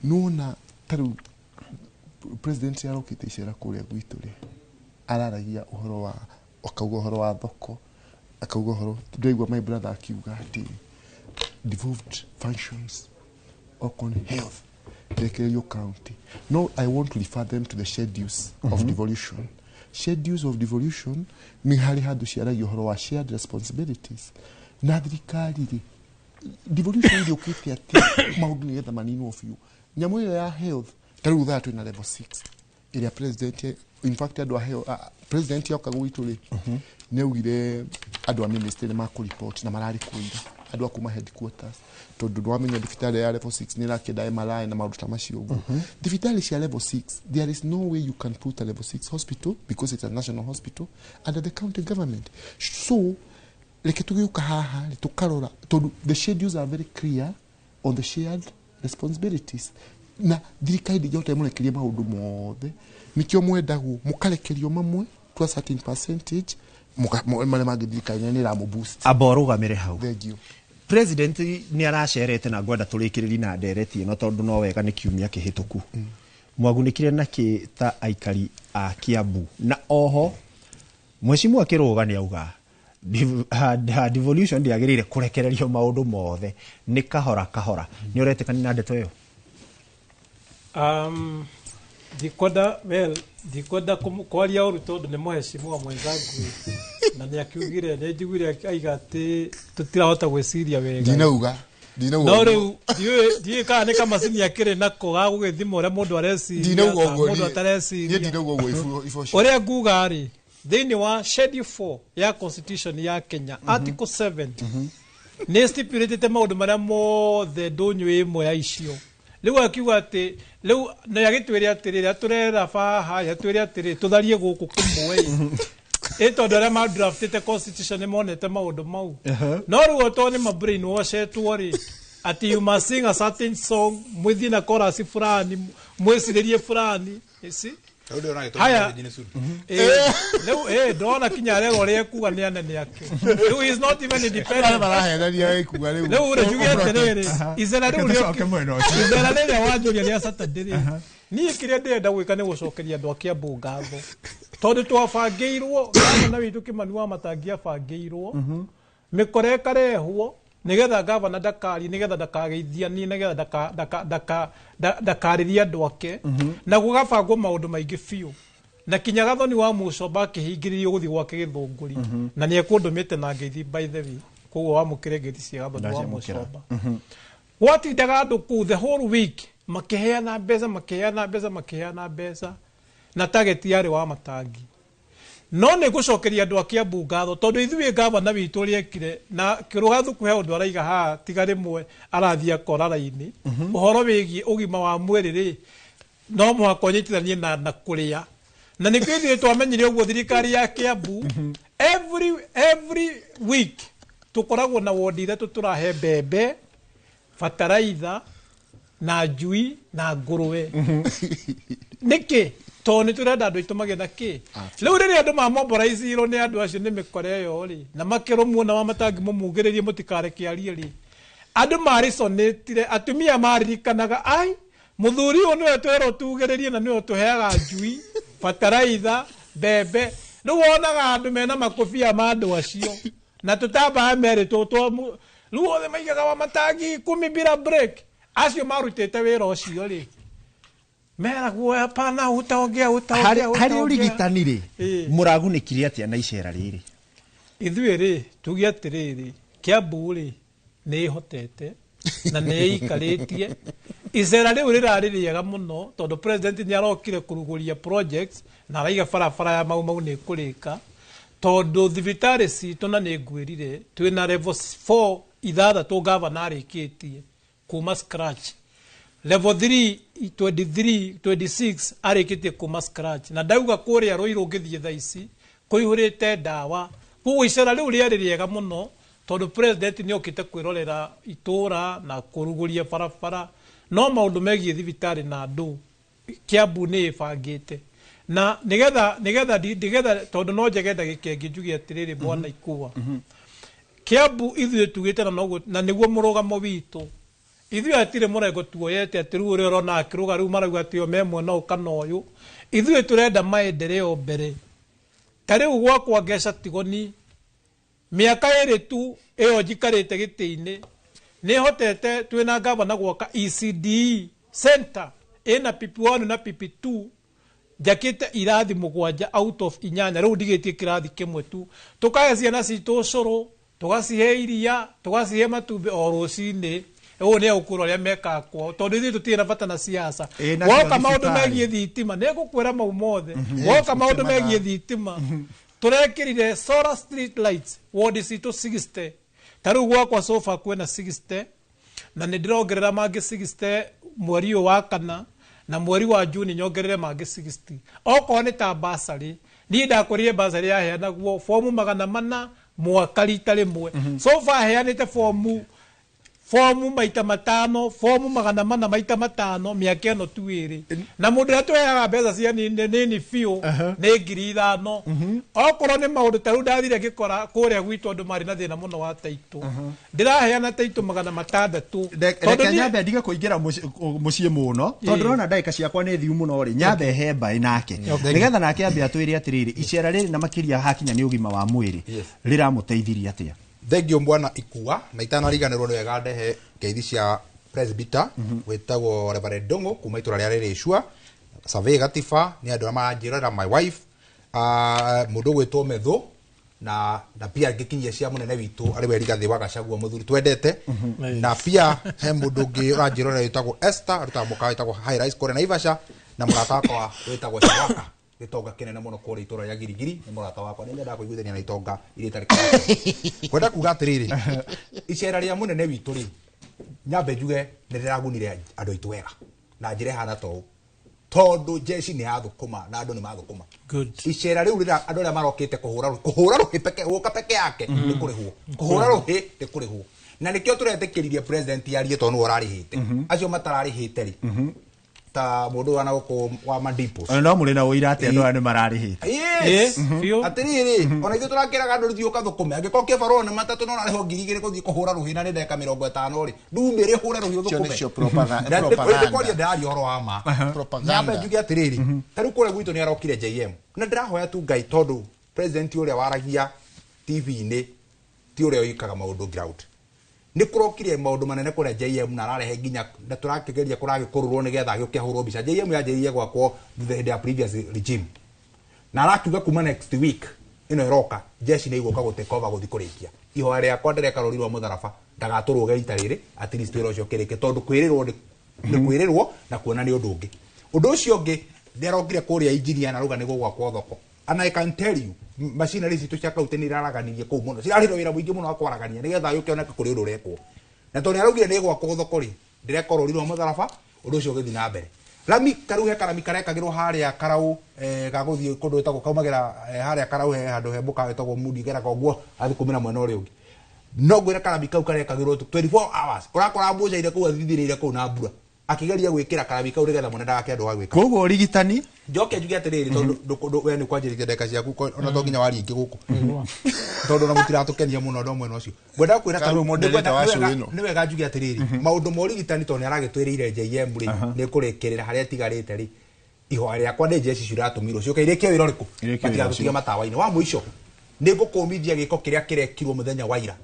nĩwona ta rĩu president arokĩte icera kũrĩa gwitũ rĩ, araragia ũhoro wa, akauga ũhoro wa thoko, akauga ũhoro, ndĩraigua my brother akiuga atĩ devolved functions okorwo nĩ health irekererio county. No, I want to refer them to the schedules of devolution. Schedules of devolution nĩ harĩ handũ ciaragia ũhoro wa shared responsibilities na thirikari rĩ, devolution ndĩũkĩte atĩ maũndũ nĩgetha maninwo biũ. Nyamũ ĩyo ya health ta rĩu thaa twĩna level 6 ĩrĩa president, in fact andũ a health, president yoka gwitũ rĩ, nĩ augire andũ a ministry nĩ makũripoti na mararĩ kuo ira, andũ a kuma headquarters, tondũ nĩwamenya thibitarĩ ya level 6 nĩ ĩrakĩenda MRI na maũndũ ta macio ũguo. Thibitarĩ cia level 6, there is no way you can put a level 6 hospital, because it's a national hospital, under the county government. So reke tũgĩũka haha rĩ, tũkarora tondũ the schedules are very clear on the shared responsibilities, na thirikari ndĩngĩhota ĩmũrekerie maũndũ mothe, nĩkĩo mwendagwo mũkarekerio mamwe to a certain percentage, marĩa mangĩ thirikari nĩ ĩramũ boost. Amba ũrũgamĩre hau. Thank you. President nĩ aracerete na ngwenda tũrĩkĩrĩrie na ndereti ĩno tondũ no wega nĩ kiumia kĩhĩtũku. Mwagunĩkire nakĩ ta aikari a Kiambu? Na oho mheshimiwa Kĩrũga nĩ auga devolution ndĩagĩrĩire kũrekererio maũndũ mothe, nĩ kahora kahora. Nĩ ũretĩkania na ndeto ĩyo? Ndikwenda, well, ndikwenda kwaria ũru tondũ nĩ mũheshimiwa mwenzangu na nĩ akiugire, nĩ njiguire aiga atĩ tũtirahota gwĩciria wega. Ndinauga. No rĩu ndiũĩ kana nĩ kamacini akĩrĩ nako ga gũgĩthima ũrĩa mũndũ areciria, Ndinauga kana ũguo mũndũ niĩ. atareciria. Niĩ ndinauga ũguo iboco. Ũrĩa nguga rĩ, thĩinĩ wa schedule 4 ya constitution ya Kenya, article 7 nĩ stipulated maũndũ marĩa mothe ndũnyũ ĩmwe ya icio. Rĩu akiuga atĩ rĩu nĩ agĩtwĩre atĩrĩrĩ, atũrera baha, atwĩre atĩrĩrĩ tũtharie gũkũ kũmwe ĩ tondũ arĩa ma draftĩte constitution nĩ monete maũndũ mau. No rĩu o tondũ nĩ ma brainwashetwo rĩ, atĩ you must sing a certain song, mwĩthiĩ na chorus fulani, mwĩcirĩrie fulani, you see? Haya. Rĩu ndona kinya arega ũrĩa ekuga nĩ anene ake. Rĩu he is not even independent. Arĩa marahenania ekuga rĩu. Rĩu rĩ, njuge atĩrĩrĩ, icera rĩu Reke tũcoke mwena ũcio. Icera rĩrĩa wanjũria rĩa Saturday rĩ, niĩ kĩrĩa ndĩrenda gwĩka nĩ gũcokeria andũ a Kiambu ngatho, tondũ twabangĩirwo gavana witũ Kĩmani wa Matangi abangĩirwo mĩkora ĩkarehwo nĩgetha gavana ndakarie, nĩgetha ndakageithianie, nĩgetha ndakarĩrie andũ ake, na gũgabangwo maũndũ maingĩ biũ. Na kinya Gathoni wa Mũcomba akĩhingĩrĩrio gũthiĩ gwake Gĩthũngũri, na nĩ ekũndũmĩte na ngeithi by the way, koguo wamũkĩre ngeithi cia Gathoni wa Ndaciamũkĩra. Mũcomba. Gwatindaga andũ kũu the whole week makĩheana mbeca, makĩheana mbeca, makĩheana mbeca, na target yarĩ wa Matangi. No nĩ ngũcokeria andũ a Kiambu ngatho tondũ ithuĩ gavana witũ ũrĩa ekire na Kĩrũga Thuku he ũndũ araiga haha tiga rĩmwe arathiĩ akora raini. Ũhoro wĩgiĩ ũgima wa mwĩrĩ rĩ, no mũhaka ũnyitithanie na kũrĩa, na nĩkĩo ithuĩ twamenyire ũguo thirikari ya Kiambu every week tũkoragwo na wondi ithatũ tũrahe mbembe, bataraitha na njui na ngũrwe. Nĩkĩ? Tondũ nĩ tũrenda andũ aitũ magĩe na kĩ. Rĩu rĩrĩa andũ mamoboraicirwo nĩ andũ acio nĩ mĩkora ĩyo rĩ, na makĩrũmwo na matangĩmũmugĩrĩrie mũtikareke arie rĩ, andũ marisonĩtire, atumia maririkanaga, ai mũthuri ũyũ nĩwe twerwo tugĩrĩrie na nĩwe ũtũheaga njui, bataraitha, mbembe. Rĩu wonaga andũ mena makobia ma andũ acio na tũtambaya merĩ tũtwa rĩu othe maigaga wa matangi 10 bila break. Acio marutĩte wĩra ũcio rĩ, meragwo hapana, utaongea utaongea. Harĩ ũrigitani rĩ, mũragunĩkire atĩa na icera rĩrĩ? Ithuĩ rĩ, tuge atĩrĩrĩ, Kiambu rĩ nĩ ĩhotete na nĩ ĩikarĩtie. Icera rĩu rĩrarĩ rĩega mũno tondũ president nĩ arokire kũrugũria projects na araiga barabara ya Mau Mau nĩ ĩkũrĩka, tondũ thibitarĩ citũ na nĩ ngwĩrire twĩna level 4 ithathatũ gavana arĩkĩtie kuma scratch, level 3 23 26 arĩkĩtie kuma scratch, na ndauga kũrĩa Ruiru ũngĩthiĩ thaa ici kũihũrĩte ndawa. Koguo icera rĩu rĩarĩ rĩega mũno tondũ president nĩ okĩte kwĩrorera itũra na kũrugũria barabara, no maũndũ megiĩ thibitarĩ na andũ Kiambu nĩ ĩbangĩte. Na nĩgetha nĩgetha nĩgetha tondũ no njege ndagĩka ĩngĩ njuge atĩrĩrĩ, bwana Ikua, Kiambu ithuĩ tugĩte na noguo na nĩguo mũrũgamo witũ. Ithuĩ hatirĩ mũrengo tuoyete atĩ rĩu ũrĩa ũrona akĩrũga rĩu marauga atĩ o me mwena ũyũ kana ũyũ. Ithuĩ tũrenda maendeleo mbere. Ta rĩu gwakwa Ngeca Tigoni, mĩaka ĩrĩ tu ĩyo njikarĩte gĩtĩ-inĩ, nĩ hotete twĩna gavana gwaka ECDE center ĩna PP1 na PP2, njakĩte irathi 7 out of 8, rĩu ndigĩtie kĩrathi kĩmwe tu. Tũkahe ciana citũ ũcũrũ, tũgacihe iria, tũgacihe matumbĩ o rũcinĩ. Ũũ nĩ egũkwĩra ũrĩa mekaga kwao, tondũ ithuĩ tũtirĩ na bata na siasa. Woka maũndũ megiĩ thitima, nĩ ngũkwĩra mau mothe. Woka maũndũ megiĩ thitima, tũrekĩrire solar street lights ward citũ 60. Ta rĩu gwakwa sofa kwĩna 60, na nĩ ndĩrongerera mangĩ 60 mweri ũyũ wa kana, na mweri wa Juni nyongerere mangĩ 60. Okorwo nĩ ta basarĩ, niĩ ndakũrire basarĩ yaheanagwo fomu 400 mwaka rita rĩmwe. Sofa heanĩte fomu maita 5, fomu 400 maita 5 mĩaka ĩno tu ĩrĩ. Na mũndũ ũrĩa tũheaga mbeca cia nini biũ nĩ 5,000. Okorwo nĩ maũndũ ta rĩu ndathire ngĩkora kũrĩa gwitũ andũ marĩ na thĩna mũno wa taitũ, ndĩraheana taitũ 600. Reke nyambe ndige kũingĩra mũciĩ mũno tondũ ndĩrona ndagĩka ciakwa nĩ thiu mũno rĩ, nyambe he mbaĩ nake nĩgetha nake ambe atwĩre atĩrĩrĩ, icera rĩrĩ na makĩria hakinya nĩ ũgima wa mwĩrĩ rĩramũteithirie atĩa? Thengio bwana Ikua, na itanariganĩrwo nĩ wega ndehe ngeithi cia presbyter wĩtagwo Reverend Ndung'u kuma itũra rĩa Rĩrĩcua, Survey Gatiba nĩ andũ arĩa maranjĩrorera, my wife, mũndũ ũgwĩtwo Methu, na pia ngĩkinyia cia mũnene witũ arĩ we Rigathĩ wa Gachagua mũthuri twendete, na pia he mũndũ ũngĩ ũranjĩrorera wĩtagwo Esther, arutaga mũkawa wĩtagwo High Rise kũrĩa Naivasha, na mũrata wakwa wĩtagwo Shawaka, gĩtonga kĩnene mũno kũrĩa itũra rĩa Girigiri, nĩ mũrata wakwa, nĩ nyendaga kũiguithania na itonga iria itarĩ kĩhooto. Kwenda kuga atĩrĩrĩ, icera rĩa mũnene witũ rĩ, nyambe njuge nĩ rĩragunire andũ aitũ wega na njĩra ĩhana ta ũũ, tondũ jeshi nĩ yathũkũma na andũ nĩ mathũkũma. Icera rĩu rĩrĩa andũ arĩa marokĩte kũhũra rũhĩ peke, gũka peke yake nĩ kũrĩhwo, kũhũra rũhĩ nĩ kũrĩhwo, na nĩkĩo tũretĩkĩririe president arie tondũ nĩwe ũrarĩhĩte. Acio matararĩhĩte rĩ, ta mũndũ wa na gũkũ wa Mandipos, no mũrĩ na ũira atĩ andũ aya nĩ mararĩhĩte? Yes, atĩrĩrĩ, ona ithuĩ tũrakĩraga andũ rĩthiĩ ũkathũkũme, angĩkorwo kĩbarũa nĩ matatũ no ũrarĩhwo 2,000 gũthiĩ kũhũra rũhĩ na nĩ ndagĩka 50 rĩ, ndumĩre ũhũre rũhĩ ũthũkũme. Ndĩkwaria ndĩraria ũhoro wa ma. Nyambe njuge atĩrĩrĩ, ta rĩu kũrĩa gwitũ nĩ arokire JM, na ndĩrahoya tu Ngai tondũ president ũrĩa waragia TV-inĩ ti ũrĩa ũikaga maũndũ ground. Nĩ kũrokire maũndũ manene kũrĩa JM na ararehe nginya na tũrakĩgeria kũragĩkũrũrwo nĩgetha agĩũke ahũrwo mbica. JM yanjĩrĩirie gwakwo hĩndĩ ya previous regime, na arakiuga kuma next week ĩno ĩroka jeshi nĩ igũka gũtake over gũthiĩ kũrĩkia. Ihoya rĩakwa ndĩreka rũri rwa mũtharaba ndagatũrũge rita rĩrĩ, at least wĩra ũcio ũkĩrĩke, tondũ kwĩrĩrwo nĩ kwĩrĩrwo na kuona nĩ ũndũ ũngĩ. Ũndũ ũcio ũngĩ nĩ arokire kũrĩa engineer na arauga nĩ gũgwakwo thoko. And I can tell you, machinery citũ cia kaunti nĩ iraraganirie kũu mũno, cirarĩ wĩra mũingĩ mũno wa kwaragania nĩgetha gũke oneke kũrĩ ũndũ ũrekwo. Na tondũ nĩaraugire nĩ gwakwo thoko rĩ, ndĩreka rũri rwa mũtharaba, ũndũ ũcio ũgĩthiĩ na mbere. Rami tarĩu he karami karekagĩrwo harĩa karau ga gũthiĩ kũndũ gwĩtagwo kaumagĩra harĩa karau he handũ he mũkawa wĩtagwo Mundi geraga ũguo athikũmĩra mwena ũrĩa ũngĩ. No ngwĩre karami kau karekagĩrwo 24 hours, ũrakora mbũcaire kũu athithirĩire kũu na mbura. Akigeria gwikira karabi kau nigetha mwene ndagake andu wa gwika. Koguo urigitani njoke njuge atiriri tondu we ni kwanjiriria ndeka ciaku ona to nginya waringi guku tondu na mutiratukenia muno ndo mwena ucio ngwenda kwira ni wega njuge atiriri maundu ma urigitani tondu aragitwiriire JM ri ni kurikirira haria tigarite ri ihoya riakwa ni jeshi ciratumirwo cioke irikie wira uriku matigagutiga matawa-ini wa muico ni ngukumithia giko kiria kirekirwo muthenya wa ira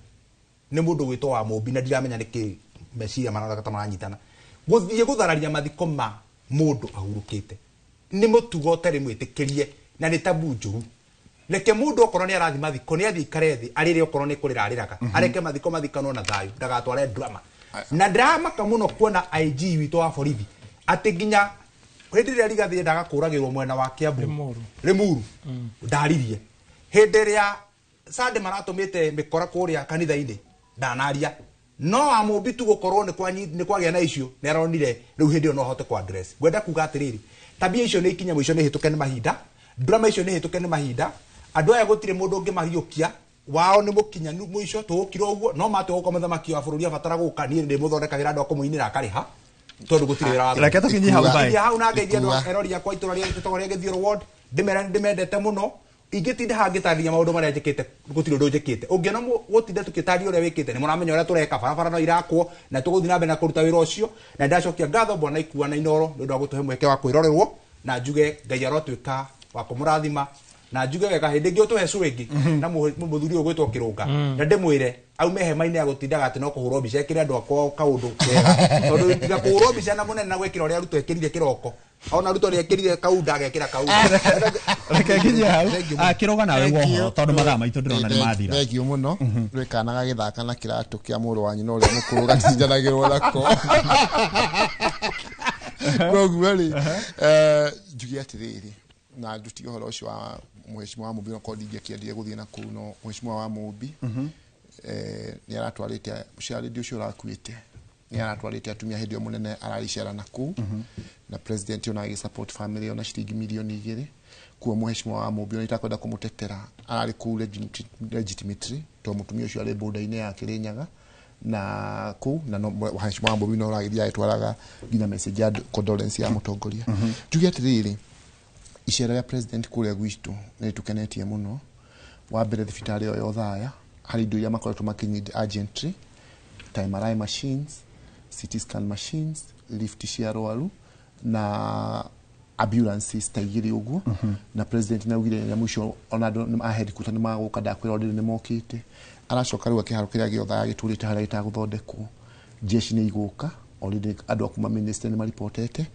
ni mundu gwitwo wa Mumbi na ndiramenya niki meciria mararora ta maranyitana guthie guthararia mathiko ma mundu ahurukite ni mutugo utari mwitikirie na ni tabu njuru reke mundu okorwo ni arathi mathiko ni athi ikare thi arire okorwo ni kurira ariraga areke mathiko mathikanwo na thayu ndagatware drama na ndramaka muno kuona IG witũ wa borithi ati nginya hindi ria Rigathi endaga kuragirwo mwena wa Kiambu Limuru ndaririe hindi ria Sunday maratumite mikora kuria kanitha-ini ndanaria no Amumbi tu gukorwo ni kwagia na icio ni aronire riu hindi no ahote kwa address ngwenda kuga atiriri tabia icio ni ikinya mwico ni hituke ni mahinda drama icio ni hituke ni mahinda andu aya gutire mundu ungi mahiukia wao ni mukinyanu mwico tugukira uguo no matwe muthamaki wa bururi abatara guka nie ndi muthondekagira andu akumuinira akariha tondu gutire wira wa reke tukinyi hau bai hau na ngeithia andu erori akwa itura ria gitogwo ria Githioro ward ndimera ndimendete muno ingĩtinda hangĩtarĩria maũndũ marĩa njĩkĩte gũtirĩ ũndũ njĩkĩte ũngĩona gũtinda tũkĩtarĩria ũrĩa wĩkĩte nĩ mũramenya ũrĩa tũreka barabara no irakwo na tũgũthiĩ na mbere na kũruta wĩra ũcio na ndacokia ngatho bwana Ikua na Inoro nĩ ũndũ wa gũtũhe mweke wa kwĩrorerwo na njuge Ngai arotuĩka wa kũmũrathima na njuge wega hĩndĩ ĩngĩ ũtũhe cũ ĩngĩ na mũthuri ũyũ ũgwĩtwo Kĩrũnga na ndĩmwĩre aume hema-inĩ ya gũtindaga atĩ no kũhũrwo mbica ĩkĩre andũ akwa kaũndũ kega tondũ tiga kũhũrwo mbica na mũnene na gwĩkĩra ũrĩa Ruto ekĩrire kĩroko ona Ruto nĩ kaunda agekĩra kaunda reke nginye hau Kĩrũga nawe wohoro tondũ mathaa maitũ ndĩrona nĩ mathira thengio mũno rwĩkana gagĩthaka na kĩratũ kĩa mũrũ wa nyina ũrĩa mũkũrũ gatinjanagĩrwo nako koguo rĩ njuge atĩrĩrĩ na ndutie ũhoro ũcio wa mheshimiwa wa Mumbi no korwo ndingĩakĩendire gũthiĩ na kũu no mheshimiwa wa Mumbi nĩ aratwarĩte ũcio ũcio ũrakuĩte nĩ aratwarĩte atumia hĩndĩ ĩyo mũnene araricera na kũu na president ona agĩ support family ona ciringi milioni 2 kuo mheshimiwa wa Mumbi ona itakwenda kũmũtetera ararĩ kũu legitimately to mũtumia ũcio arĩ border-inĩ ya Kĩrĩnyaga na kũu na mheshimiwa wa Mumbi no ũragĩthiĩ agĩtwaraga nginya message ya condolence ya mũtongoria njuge atĩrĩrĩ icera rĩa president kũrĩa gwitũ nĩ rĩtũkenetie mũno wa mbere thibitarĩ ĩyo ya Othaya harĩ indo iria makoretwo makĩnyita urgently ta MRI machines, CT scan machines, lift cia arwaru na ambulances ta igĩrĩ ũguo na president nĩ augire rĩa mũico ona andũ a headquarter nĩ magũka ndakwĩra already nĩ mokĩte aracoka rĩu akĩharo kĩrĩa gĩa Othaya gĩtũrĩte harĩa gĩtagũthondekwo jeshi nĩ igũka already andũ a kuma ministry nĩ maripotete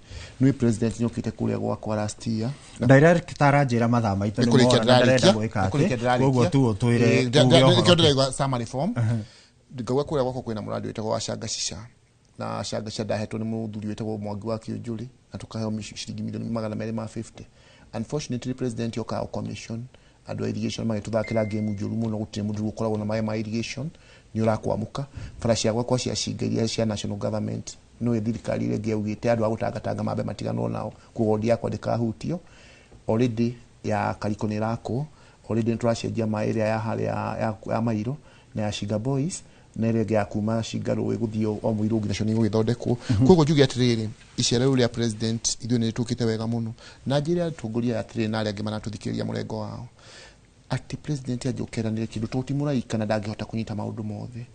nĩ president nĩ okĩte kũrĩa gwakwa last year director aranjĩra mathaa maitũ nĩ mora na ndarenda gwĩka atĩ koguo tu ũtwĩre nĩkĩo ndĩraigua summary form ngauga kũrĩa gwakwa kwĩna mũrandi wĩtagwo wa Shangashisha na Shangashisha ndahetwo nĩ mũthuri wĩtagwo Mwangi wa Kĩũnjũrĩ na tũkaheo ciringi milioni 250 unfortunately president yoka commission andũ a irrigation magĩtũthakĩra game njũru mũno gũtirĩ mũndũ ũkoragwo na maĩ ma irrigation nĩ ũrakwamũka bara cia gwakwa cia Cinga iria cia national government no thirikari ĩrĩa ĩngĩ yaugĩte andũ a gũtangatanga mambe matiganwo nao koguo wodi yakwa ndĩkahutio already ya Kariko nĩ ĩrakwo already nĩ tũracenjia maĩ ĩrĩa ya harĩa ya Mairo na ya Cinga Boys na ĩrĩa ĩngĩ ya kuma Cinga rũĩ gũthiĩ o Mũirũngi nacio nĩ igũgĩthondekwo koguo njuge atĩrĩrĩ icera rĩu rĩa president ithuĩ nĩ rĩtũkĩte wega mũno na njĩre atongoria atĩrĩrĩ na arĩa angĩ maratũthikĩrĩria mũrengo wao atĩ president anjũkeranĩre kĩndũ tondũ ti mũraika na ndangĩhota kũnyita maũndũ mothe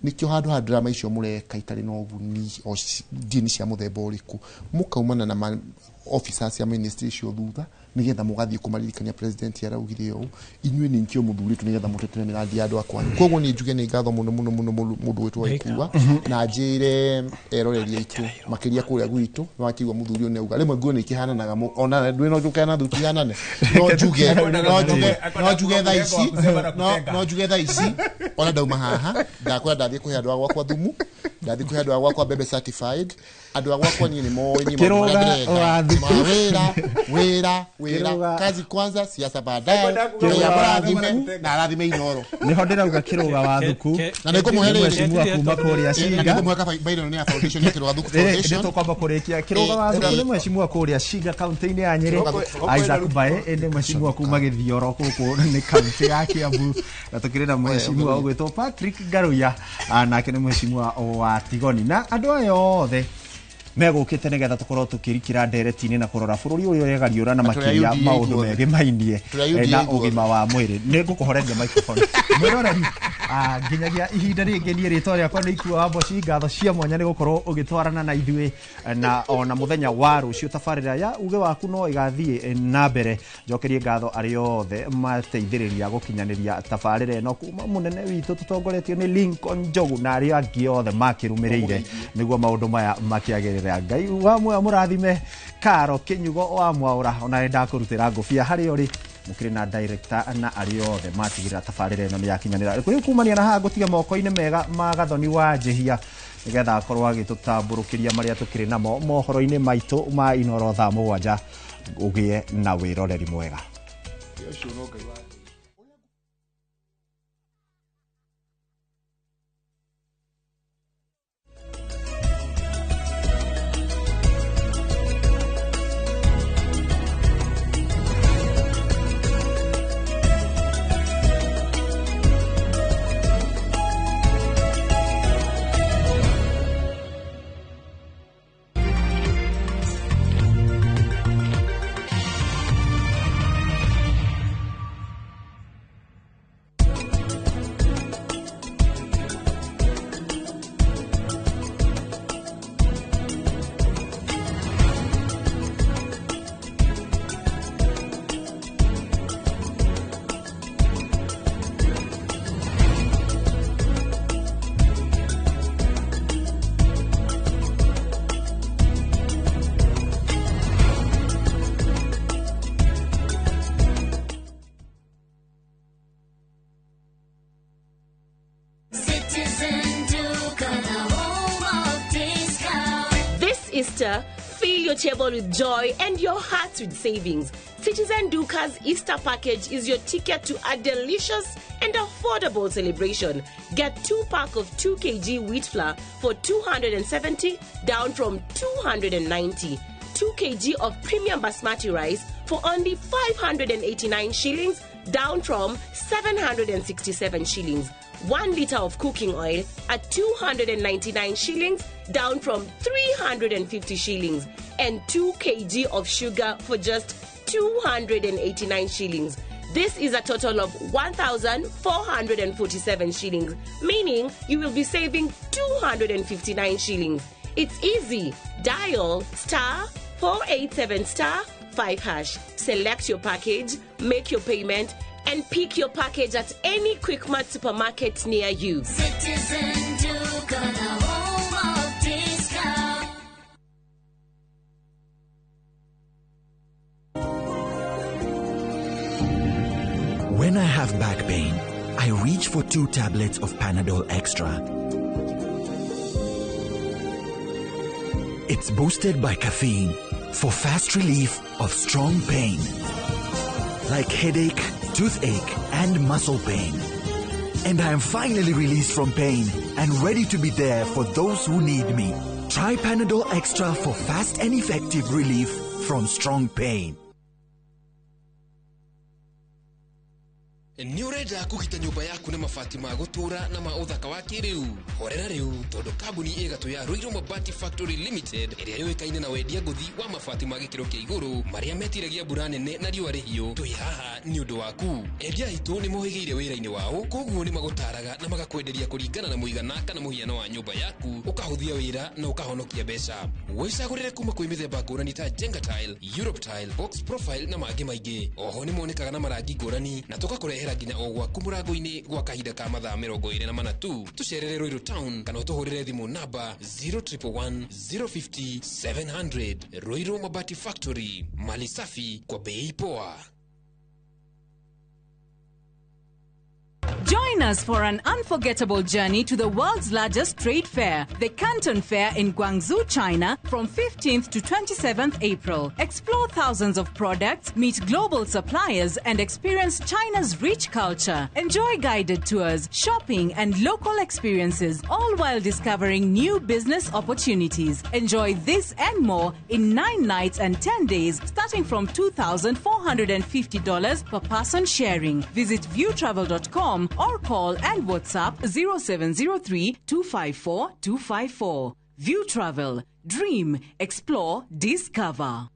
nikio handũ ha drama icio mũreka itarĩ na ũguni o ndini cia mũthemba ũrĩkũ mũkaumana na officers ya ministry icio thutha nigetha mũgathiĩ kũmaririkania president araugire ũũ inyuĩ nĩ nkĩo mũthurĩtwo nigetha mũtetere mĩrandi ya andũ akwanyu koguo niĩ njuge nĩ ngatho mũno mũno mũno mũndũ wĩtwo Ikua na njĩre eroreri aitũ makĩria kũrĩa gwitũ nĩwakĩigua mũthuri ũyũ nĩauga rĩmwe nguo nĩ ikĩhananaga ona ndwĩ no njũke na thuti ihanane no njuge no njuge thaa ici no njuge thaa ici ona ndauma haha ndakwĩra ndathiĩ kũhe andũ a gwakwa thumu ndathiĩ kũhe andũ a gwakwa mbembe certified andũ a gwakwa niĩ nĩ moĩ niĩ maũndũ marĩa ndĩreka wĩra wĩra wĩra kazi kwanza siasa baadaye Ngai amũrathime na arathime Inoro niho ndĩrauga Kĩrũga wa Thuku na nĩngũmũhe rĩrĩ kuma kũrĩa Cinga na nĩngũmũhe kabairũ nĩ ya foundation ya Kĩrũga Thuku Foundation nĩtũkwamba kũrĩkia Kĩrũga wa Thuku nĩ mheshimiwa kũrĩa Cinga kaunti-inĩ ya Nyĩrĩ Isaac Mbae nĩ mheshimiwa kuma Gĩthioro gũkũ nĩ kaunti ya Kiambu na tũkĩrĩ na mheshimiwa ũgwĩtwo Patrick Ngaruiya nake nĩ mheshimiwa wa Tigoni na andũ aya othe Megũkĩte nĩgetha tũkorwo tũkĩrikĩra ndereti-inĩ na kũrora bũrũri ũyũ ũregariũra na makĩria maũndũ megemainie na ũgima wa mwĩrĩ. Nĩ ngũkũhoreria microphone. Mwĩroreri, nginyagia ihinda rĩngĩ niĩ rĩtwa rĩakwa nĩ Ikua wa Mboci. Ngatho cia mwanya nĩ gũkorwo ũgĩtwarana na ithuĩ na ona mũthenya wa rũciũ tabarĩra ya uge waku no ĩgathiĩ na mbere. Njokerie ngatho arĩa othe mateithĩrĩria gũkinyanĩria tabarĩra ĩno kuma mũnene witũ tũtongoretio nĩ Lincoln Njogu na arĩa angĩ othe makĩrũmĩrĩire nĩguo maũndũ maya makĩagĩrĩre. Ngai wa muoyo mũrathime Karo Kĩnyugo wa Mwaũra, ona nĩ ndakũrutĩra ngũbia harĩa ũrĩ mũkĩrĩ na director na arĩa othe matigĩrĩra tabarĩra ĩno nĩ yakinyanĩra. Rĩu kumania na haha ngũtige moko-inĩ mega ma Gathoni wa Njĩhia nĩgetha akorwo agĩtũtambũrũkĩria marĩa tũkĩrĩ namo mohoro-inĩ maitũ ma Inoro thaa 7. Ũgĩe na wĩroreri mwega. Easter, fill your table with joy and your heart with savings. Citizen Duka's Easter package is your ticket to a delicious and affordable celebration. Get 2 pack of 2 kg wheat flour for 270, down from 290. 2 kg of premium basmati rice for only 589 shillings, down from 767 shillings. 1 liter of cooking oil at 299 shillings, down from 350 shillings, and 2 kg of sugar for just 289 shillings. This is a total of 1,447 shillings, meaning you will be saving 259 shillings. It's easy. Dial *487*5#. Select your package, make your payment, and pick your package at any Quickmart supermarket near you. Citizen Duka, the home of discount. When I have back pain, I reach for 2 tablets of Panadol Extra. It's boosted by caffeine for fast relief of strong pain, like headache, toothache, and muscle pain. And I am finally released from pain and ready to be there for those who need me. Try Panadol Extra for fast and effective relief from strong pain. Nĩ ũrenda kũgita nyũmba yaku na mabati ma gũtũũra na ma ũthaka wa kĩrĩu? Horera rĩu tondũ kambuni ĩgatũ ya Ruiru Mabati Factory Limited ĩrĩa yũĩkaine na wendia ngũthi wa mabati ma gĩkĩro kĩa igũrũ marĩa metiragia mbura nene na riũa rĩhiũ, twĩ haha nĩ ũndũ waku. Endia aitũ nĩ mohĩgĩire wĩra-inĩ wao, koguo nĩ magũtaraga na magakwenderia kũringana na mũigana kana mũhiano wa nyũmba yaku, ũkahũthia wĩra na ũkahonokia mbeca. Wĩcagũrĩre kuma kwĩ mĩthemba ngũrani ta Jenga Tile, Europe Tile, Box Profile na mangĩ maingĩ. Oho nĩ monekaga na marangi ngũrani na tũgakũrehera nginya o gwaku mũrango-inĩ gwa kahinda ka mathaa 24 tu. Tũcerere Ruiru Town kana ũtũhũrĩre thimũ namba 0111 050 700. Ruiru Mabati Factory, mali safi kwa bei poa. Join us for an unforgettable journey to the world's largest trade fair, the Canton Fair in Guangzhou, China, from 15th to 27th April. Explore thousands of products, meet global suppliers, and experience China's rich culture. Enjoy guided tours, shopping, and local experiences, all while discovering new business opportunities. Enjoy this and more in 9 nights and 10 days, starting from $2,450 per person sharing. Visit viewtravel.com or call and WhatsApp 0703 254 254. View Travel. Dream, explore, discover.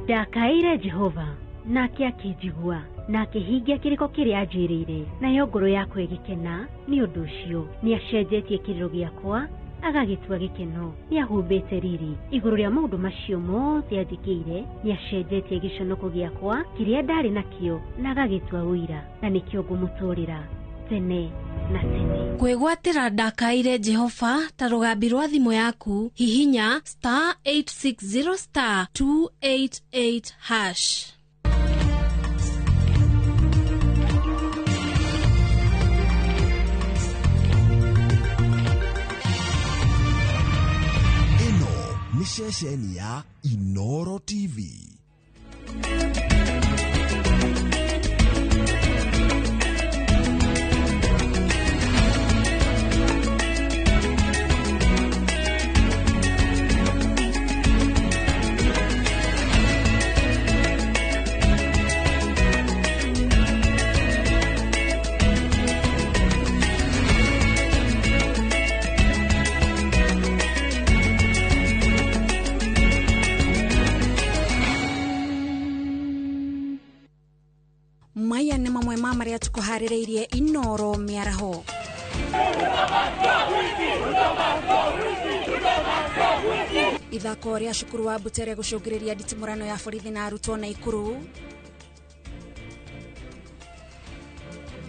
Ndakaĩire Jehova nake akĩnjigua na akĩhingia kĩrĩko kĩrĩa anjĩrĩire, nayo ngoro yakwa ĩgĩkena nĩ ũndũ ũcio. Nĩacenjetie kĩrĩro gĩakwa agagĩtua gĩkeno, nĩahumbĩte riri igũrũ rĩa maũndũ macio mothe anjĩkĩire. Nĩacenjetie gĩconoko gĩakwa kĩrĩa ndarĩ nakĩo na agagĩtua ũira, na nĩkĩo ngũmũtũũrĩra tene na tene. Kwĩgwatĩra ndakaire Jehova ta rũgambi rwa thimũ yaku, hihinya star 860 star 288 hash. Ĩno nĩ ceceni ya Inoro TV. Maya nĩ mamwe ma marĩa tũkũharĩrĩirie Inoro mĩaraho. Ithako rĩa cukuru wa Butere gũcũngĩrĩria nditimũrano ya borithi na arutwo Naikuru.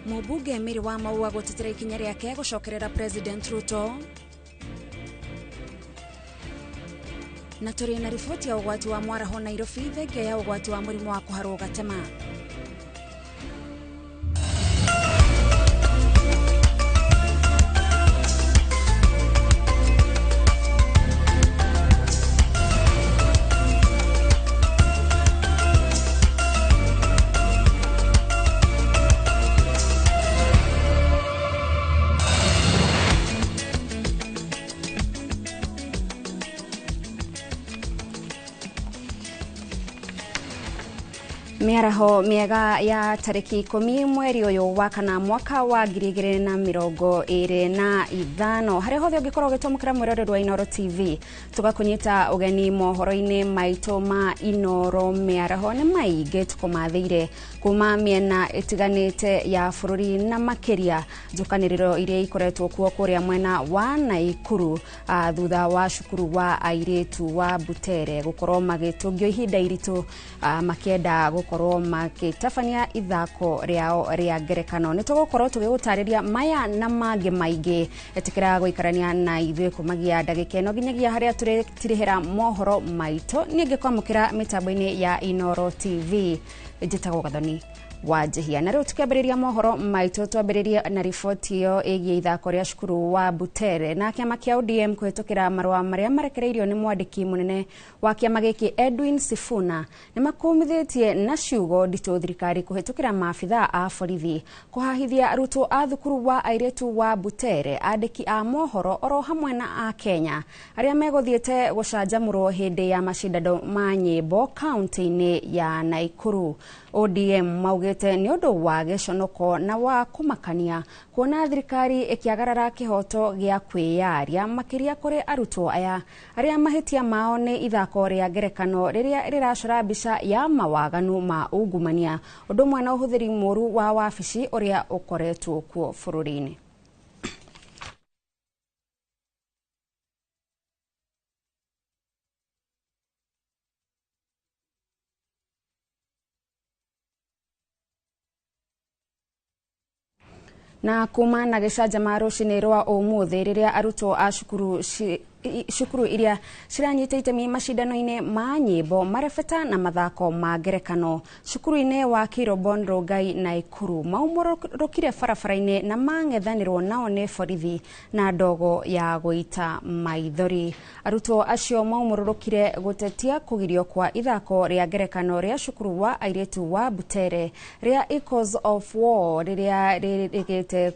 Mũmbunge Mary wa Maua gũtetera ikinya rĩake gũcokerera President Ruto. Na tũrĩ na riboti ya ũgwati wa mwaraho Nairobi thengia ya ũgwati wa mũrimũ wa kũharwo gatema. Mĩaraho mĩega ya tarĩki 10 mweri ũyũ wa kana mwaka wa 2025 harĩa hothe ũngĩkorwo ũgĩtwamũkĩra mwĩroreri wa Inoro TV, tũgakũnyita ũgeni mohoro-inĩ maitũ ma Inoro mĩaraho nĩ maingĩ tũkũmathĩire kuma mĩena ĩtiganĩte ya bũrũri na makĩria njũkanĩrĩro iria ikoretwo kuo kũrĩa mwena wa Naikuru thutha wa cukuru wa airĩtu wa Butere gũkorwo magĩtũngio ihinda iritũ makĩenda gũkorwo magĩtabania ithako rĩao rĩa ngerekano. Nĩ tũgũkorwo tũgĩgũtarĩria maya na mangĩ maingĩ. Ĩtĩkĩra gũikarania na ithuĩ kumagia ndagĩka ĩno nginyagia harĩa tũrĩtirĩhĩra mohoro maitũ. Niĩ ngĩkwamũkĩra mĩtambo-inĩ ya Inoro TV, njĩtagwo Gathoni wa Njihia. Na rĩu tũkĩambĩrĩria mohoro maitũ twambĩrĩrie na riboti ĩyo ĩgiĩ ithako rĩa cukuru wa Butere na kĩama kĩa ODM kũhĩtũkĩra marũa marĩa marekereirio nĩ mwandĩki mũnene wa kĩama gĩkĩ Edwin Sifuna nĩ makũmithĩtie na ciugo nditũ thirikari kũhĩtũkĩra maabithaa a borithi kũhahithia arutwo a thukuru wa airĩtu wa Butere, andĩki a mohoro oro hamwe na a Kenya arĩa megũthiĩte gũcanjamũrwo hĩndĩ ya macindano ma nyĩmbo kaunti-inĩ ya Naikuru. ODM maugĩte nĩ ũndũ wa gĩconoko na wa kũmakania kuona thirikari ĩkĩagarara kĩhoto gĩa kwĩyaria makĩria kũrĩ arutwo aya arĩa mahĩtia mao nĩ ithako rĩa ngerekano rĩrĩa rĩracora mbica ya mawaganu ma ungumania ũndũ ũmwe na ũhũthĩri mũru wa wabici ũrĩa ũkoretwo kuo bũrũri-inĩ. Na kuma na gĩcanjama rũcinĩ rwa ũmũthĩ rĩrĩa arutwo a cukuru iria ciranyita itemi macindano-inĩ ma nyĩmbo marebeta na mathako ma ngerekano cukuru-inĩ wa Kirobon Rongai Naikuru maumũrũkire barabara-inĩ na mang'ethanĩrwo nao nĩ borithi na ndogo ya gũita maithori. Arutwo acio maumũrũkire gũtetia kũgirio kwa ithako rĩa ngerekano rĩa cukuru wa airĩtu wa Butere rĩa Echoes of War rĩrĩa rĩrĩgĩte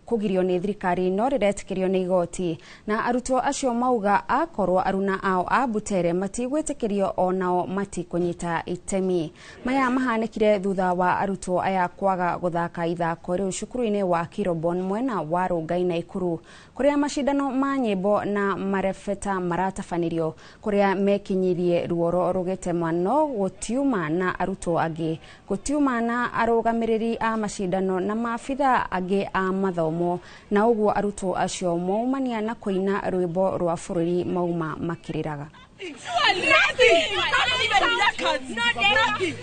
kũgirio nĩ thirikari no rĩretĩkĩrio nĩ igoti, na arutwo acio makauga akorwo aruna ao a Butere matigwĩtĩkĩrio onao matikũnyita itemi. Maya mahanĩkire thutha wa arutwo aya kwaga gũthaka ithako rĩu cukuru-inĩ wa Kirobon mwena wa Rongai Naikuru, kũrĩa macindano ma nyĩmbo na marebeta maratabanĩrio, kũrĩa mekinyirie ruoro rũgĩtemwa no gũtiuma na arutwo angĩ, gũtiuma na arũgamĩrĩri a macindano na maabitha angĩ a mathomo, na ũguo arutwo acio maumania na kũina rwĩmbo rwa bũrũri mauma makĩrĩraga. Nothing! Not even records! Nothing!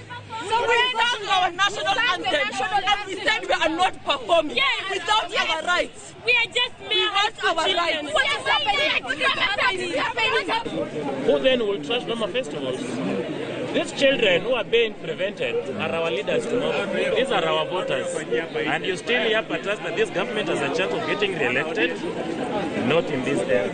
So we sang our national anthem and we said we are not performing without our rights. We are just We want our rights. What is happening? What is happening? Who then will trash Noma festivals? These children who are being prevented are our leaders tomorrow. These are our voters. And you still hear at us that this government has a chance of getting re-elected? Not in this era.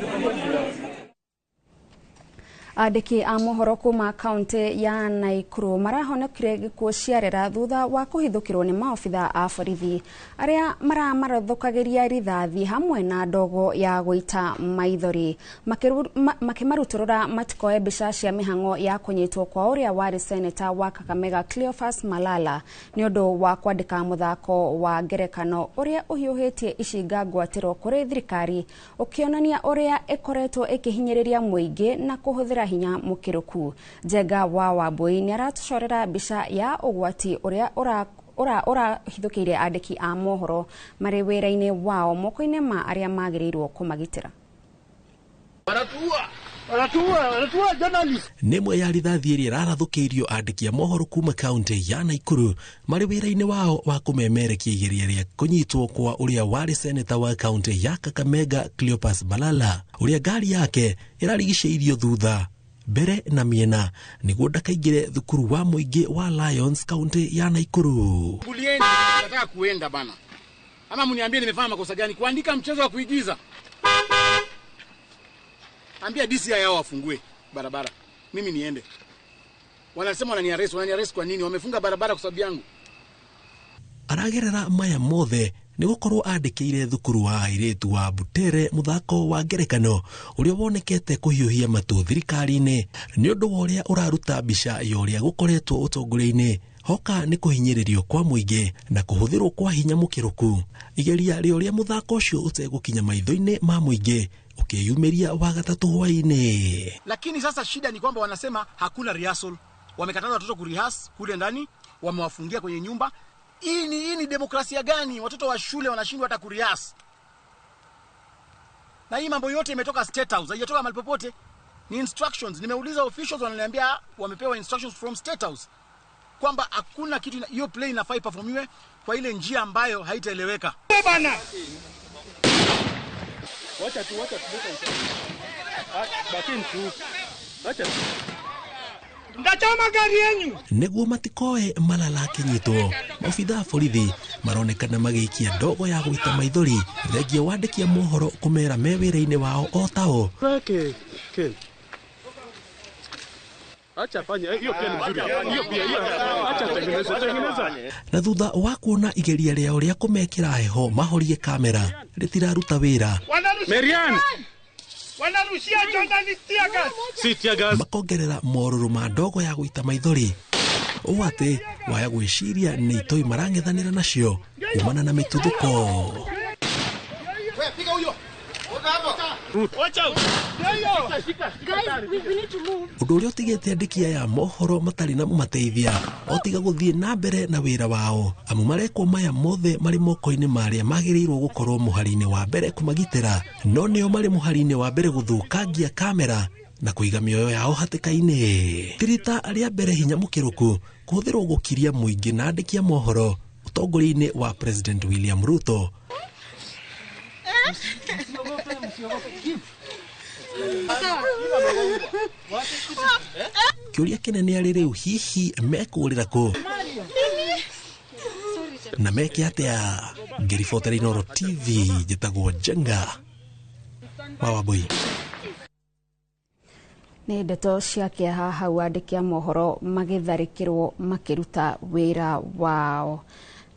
Andĩki a mohoro kuma kaunti ya Naikuru marahonokire gĩkuũ ciarera thutha wa kũhithũkĩrwo nĩ maobitha a borithi arĩa maramarathũkagĩria rithathi hamwe na ndogo ya gũita maithori, makĩmarutũrũra matikoe mbica cia mĩhang'o ya kũnyitwo kwa ũrĩa warĩ seneta wa Kakamega Cleophas Malala nĩ ũndũ wa kwandĩka mũthako wa ngerekano ũrĩa ũhiũhĩtie icinga ngwatĩro kũrĩ thirikari, ũkĩonania ũrĩa ĩkoretwo ĩkĩhinyĩrĩria mũingĩ na kũhũthĩra hinya mũkĩrũku. Njenga wa Wambui nĩ aratucorera mbica ya ũgwati ũrĩa ũrahithũkĩire andĩki a mohoro marĩ wĩra-inĩ wao moko-inĩ ma arĩa magĩrĩirwo kũmagitĩra. Nĩ ĩmwe ya rithathi ĩrĩa ĩrarathũkĩirio andĩki a mohoro kuma kaunti ya Naikuru marĩ wĩra-inĩ wao wa kũmemerekia igeria rĩa kũnyitwo kwa ũrĩa warĩ seneta wa kaunti ya Kakamega Cleophas Malala, ũrĩa ngari yake ĩrarigicĩirio thutha mbere na mĩena nĩguo ndakaingĩre thukuru wa mũingĩ wa Lions kaunti ya Naikuru. Nataka kuenda bana, ama mniambie nimefanya makosa gani kuandika mchezo wa kuigiza? Ambia DCI yao wafungue barabara, mimi niende. Wanasema wananiarrest, wananiarrest kwa nini? Wamefunga barabara kwa sababu yangu. Aragerera maya mothe nĩ gũkorwo andĩkĩire thukuru wa airĩtu wa Butere mũthako wa ngerekano ũrĩa wonekete kũhiũhia matũ thirikari-inĩ nĩ ũndũ wa ũrĩa ũraruta mbica ya ũrĩa gũkoretwo ũtongoria-inĩ hoka nĩ kũhinyĩrĩrio kwa mũingĩ na kũhũthĩrwo kwa hinya mũkĩrũku. Igeria rĩa ũrĩa mũthako ũcio ũtegũkinya maitho-inĩ ma mũingĩ ukiyumiria wa gatatũ hwaĩ-inĩ. Lakini sasa shida ni kwamba wanasema hakuna rehearsal. Wamekataza watoto kurehearse kule ndani, wamewafungia kwenye nyumba. Hii ni demokrasia gani? Watoto wa shule wanashindwa hata kurehearse. Na hii mambo yote imetoka State House, haijatoka mahali popote. Ni instructions. Nimeuliza officials, wananiambia wamepewa instructions from State House kwamba hakuna kitu, hiyo play inafaa iperformiwe kwa ile njia ambayo haitaeleweka. Bana. Wacha tu. Baki mtu. Wacha tu. Ndachoma gari yenyu. Nĩguo matikoe Malala akinyitwo, maobitha a borithi maronekana magĩikia ndogo ya gũita maithori thengia wandĩki a mohoro kũmera me wĩra-inĩ wao o tao. Acha fanya hiyo pia ni nzuri. Hiyo pia hiyo. Acha tengeneza. Na thutha wa kuona igeria rĩao rĩa kũmekĩra heho mahorie kamera rĩtiraruta wĩra. Marian wanarushia journalist tear gas. Si tear gas. Makongerera morũrũ ma ndogo ya gũita maithori ũũ atĩ waya gwĩciria nĩ itoi marang'ethanĩra nacio kumana na mĩtuthũko. Wewe piga huyo. Watch out. Guys, we need to move. Ũndũ ũrĩa ũtigĩte andĩki aya mohoro matarĩ na mũmateithia o tiga gũthiĩ na mbere na wĩra wao, amu marekwo maya mothe marĩ moko-inĩ ma arĩa magĩrĩirwo gũkorwo mũhari-inĩ wa mbere kũmagitĩra, no nĩo marĩ mũhari-inĩ wa mbere gũthũkangia kamera na kũiga mĩoyo yao hatĩka-inĩ. Tirita rĩa mbere hinya mũkĩrũku kũhũthĩrwo gũkiria mũingĩ na andĩki a mohoro ũtongoria-inĩ wa President William Ruto. Kĩũria kĩnene arĩ rĩu hihi mekũũrĩra kũ na meke atĩa? Ngĩribotera Inooro TV, njĩtagwo Njenga wa Wambui. Nĩ ndeto cia kĩeha hau andĩki a mohoro magĩtharĩkĩrwo makĩruta wĩra wao.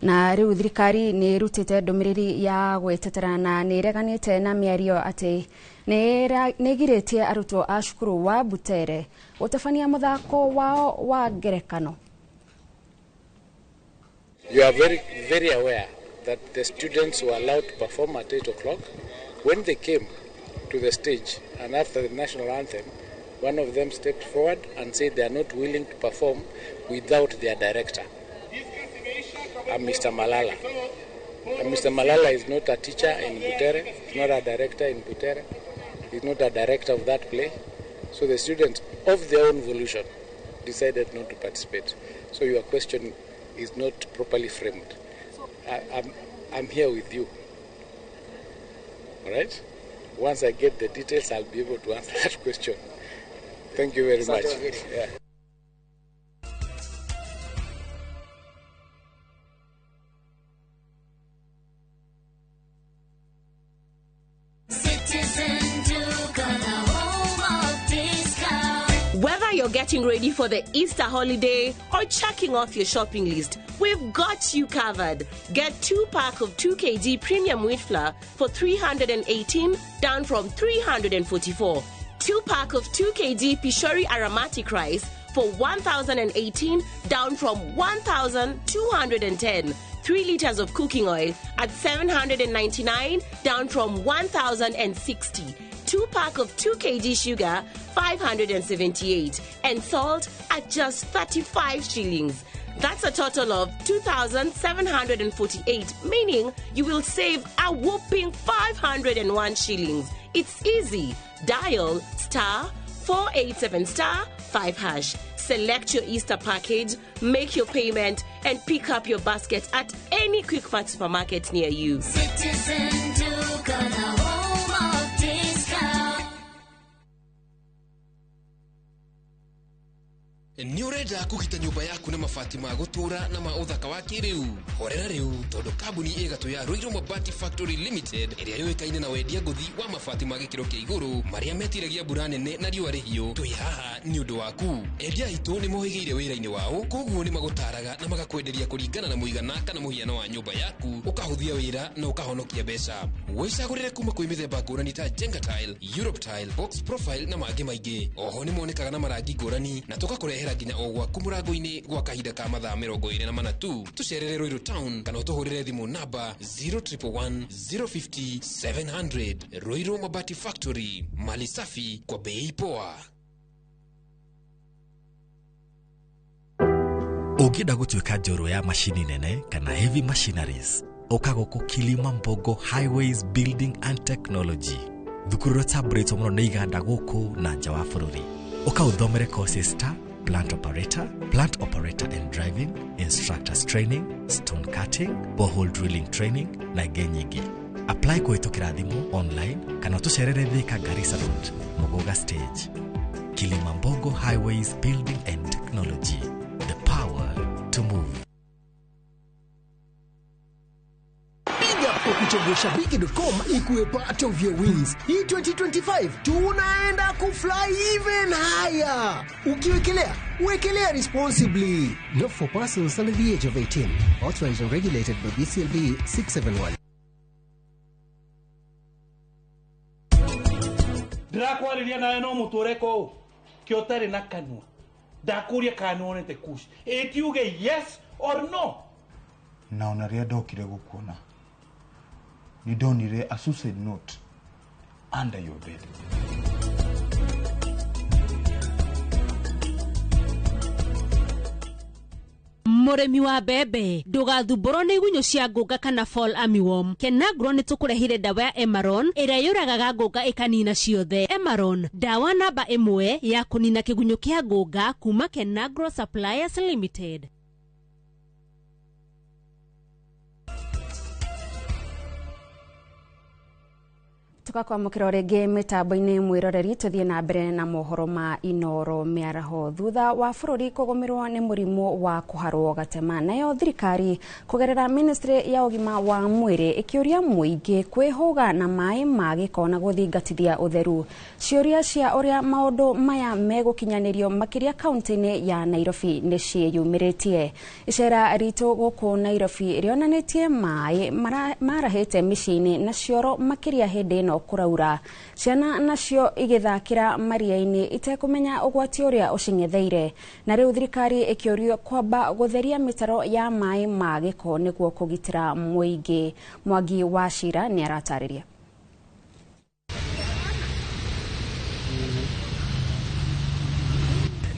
Na rĩu thirikari nĩ ĩrutĩte ndũmĩrĩri ya gwĩtetera na nĩ ĩreganĩte na mĩario atĩ nĩ ĩgirĩtie arutwo a cukuru wa Butere gũtabania mũthako wao wa ngerekano. You are very, very aware that the students were allowed to perform at 8 o'clock. When they came to the stage and after the national anthem, one of them stepped forward and said they are not willing to perform without their director, Mr. Malala. And Mr. Malala is not a teacher in Butere, he's not a director in Butere, he's not a director of that play. So the students, of their own volition, decided not to participate. So your question is not properly framed. I'm here with you. All right? Once I get the details, I'll be able to answer that question. Thank you very much. Yeah. Whether you're getting ready for the Easter holiday or checking off your shopping list, we've got you covered. Get 2 pack of 2 kg premium wheat flour for 318, down from 344. 2 pack of 2 kg Pishori aromatic rice for 1,018, down from 1,210. 3 liters of cooking oil at 799, down from 1,060. 2 pack of 2 kg sugar, 578, and salt at just 35 shillings. That's a total of 2,748, meaning you will save a whopping 501 shillings. It's easy. Dial star 487 star 5 hash. Select your Easter package, make your payment, and pick up your basket at any Quickmart supermarket near you. Citizen Duka, the home of discount. Nĩ ũrenda kũgita nyũmba yaku na mabati ma gũtũũra na ma ũthaka wa kĩrĩu? Horera rĩu tondũ kambuni ĩgatũ ya Ruiru Mabati Factory Limited ĩrĩa yũĩkaine na wendia ngũthi wa mabati ma gĩkĩro kĩa igũrũ marĩa metiragia mbura nene na riũa rĩhiũ, twĩ haha nĩ ũndũ waku. Endia aitũ nĩ mohĩgĩire wĩra-inĩ wao, koguo nĩ magũtaraga na magakwenderia kũringana na mũigana kana mũhiano wa nyũmba yaku, ũkahũthia wĩra na ũkahonokia mbeca. Wĩcagũrĩre kuma kwĩ mĩthemba ngũrani ta Jenga Tile, Europe Tile, Box Profile na mangĩ maingĩ. Oho nĩ monekaga na marangi ngũrani na tũgakũrehera nginya o gwaku mũrango-inĩ gwa kahinda ka mathaa 24 tu. Tũcerere Ruiru Town kana ũtũhũrĩre thimũ namba 0111 050 700. Ruiru Mabati Factory, mali safi kwa bei poa. Ũngĩenda gũtuĩka njorua ya macini nene kana heavy machineries, ũka gũkũ Kilimambogo Highways Building and Technology, thukuru ũrĩa ũtambũrĩtwo mũno nĩ iganda gũkũ na nja wa bũrũri. Ũka ũthomere courses ta plant operator and driving, instructors training, stone cutting, borehole drilling training na ingĩ nyingĩ. Apply kũhĩtũkĩra thimũ online kana ũtũcerere Thika Garissa Road, Muguga Stage. Kilimambogo Highways Building and Technology, the power to move. Kwa kuchagua shabiki.com ikuwe part of your wins. Hii 2025 tunaenda kufly even higher. Ukiwekelea, wekelea responsibly. Not for persons under the age of 18. Authorized and regulated by BCLB 671. Ndirakwariria nawe no muture kuu kio tari na kanua ndakuria kana wonete kush itiuge yes or no. Na ona ria ndokire gukuona ni ndonire a suicide note under your bed. Mũrĩmi wa mbembe ndũgathumbũrwo nĩ igunyũ cia ngũnga kana fall armyworm. Kenagro nĩ tũkũrehire ndawa ya Emaron ĩrĩa yũragaga ngũnga ĩkanina ciothe. Emaron, ndawa namba 1 ya kũnina kĩgunyũ kĩa ngũnga kuma Kenagro Suppliers Limited. Tugakwamũkĩra rĩngĩ mĩtambo-inĩ mwĩroreri, tũthiĩ na mbere na mohoro ma Inoro mĩaraho. Thutha wa bũrũri kũgũmĩrwo nĩ mũrimũ wa kũharwo gatema, nayo thirikari kũgerera ministry ya ũgima wa mwĩrĩ ĩkĩũria mũingĩ kwĩhũga na maĩ ma gĩko na gũthingatithia ũtheru. Ciũria cia ũrĩa maũndũ maya megũkinyanĩrio makĩria kaunti-inĩ ya Nairobi nĩ ciĩyumĩrĩtie. Icera ritũ gũkũ Nairobi rĩonanĩtie maĩ marahĩte mĩciĩ-inĩ na cioro makĩria hĩndĩ ĩno kũraura. Ciana nacio igĩthakĩra maria-inĩ itekũmenya ũgwati ũrĩa ũcing'etheire, na rĩu thirikari ĩkĩũrio kwamba gũtheria mĩtaro ya maĩ ma gĩko nĩguo kũgitĩra mũingĩ. Mwangi wa Cira nĩ aratarĩria.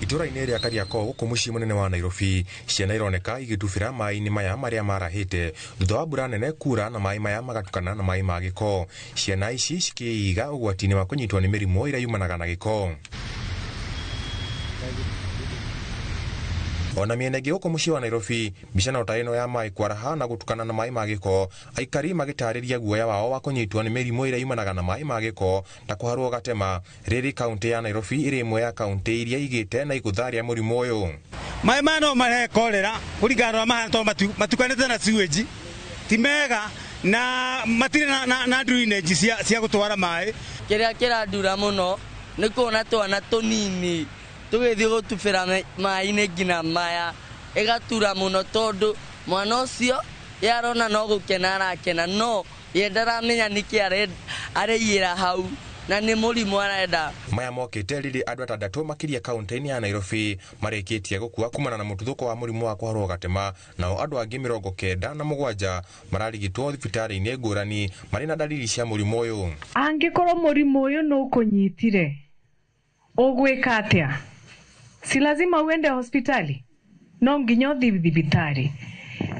Itũra-inĩ rĩa Kariakoo gũkũ mũciĩ mũnene wa Nairobi, ciana ironeka igĩtubĩra maĩ-inĩ maya marĩa marahĩte thutha wa mbura nene kura na maĩ maya magatukana na maĩ ma gĩko. Ciana ici cikĩiga ũgwati-inĩ wa kũnyitwo nĩ mĩrimũ ĩrĩa yumanaga na gĩko. Ona mĩena ĩngĩ gũkũ mũciĩ wa Nairobi, mbica no ta ĩno ya maĩ kwaraha na gũtukana na maĩ ma gĩko, aikari magĩtarĩria guoya wao wa kũnyitwo nĩ mĩrimũ ĩrĩa yumanaga na maĩ ma gĩko ta kũharwo gatema. Rĩrĩ kaunti ya Nairobi ĩrĩ ĩmwe ya kaunti iria igĩte na igũtha rĩa mũrimũ ũyũ. Maĩ maya no marehe korera kũringana na mahana tondũ matukanĩte na sewage, ti mega na matirĩ na drainage cia gũtwara maĩ. Kĩrĩa kĩrandura mũno nĩ kuona twana tũnini tũgĩthiĩ gũtubĩra maĩ-inĩ nginya maya, ĩgatura mũno tondũ mwana ũcio ye arona no gũkena arakena, no ye ndaramenya nĩkĩ areiyĩra hau na nĩ mũrimũ arenda. Maya mokĩte rĩrĩ andũ atandatũ makĩria kaunti-inĩ ya Nairobi marĩkĩtie gũkua kumana na mũtuthũko wa mũrimũ wa kũharwo gatema, nao andũ angĩ 97 mararigitwo thibitarĩ-inĩ ngũrani marĩ na dalili cia mũrimũ ũyũ. Angĩkorwo mũrimũ ũyũ nĩ ũkũnyitire, ũgwĩka atĩa? Si lazima uende hospitali, no nginya ũthiĩ thibitarĩ.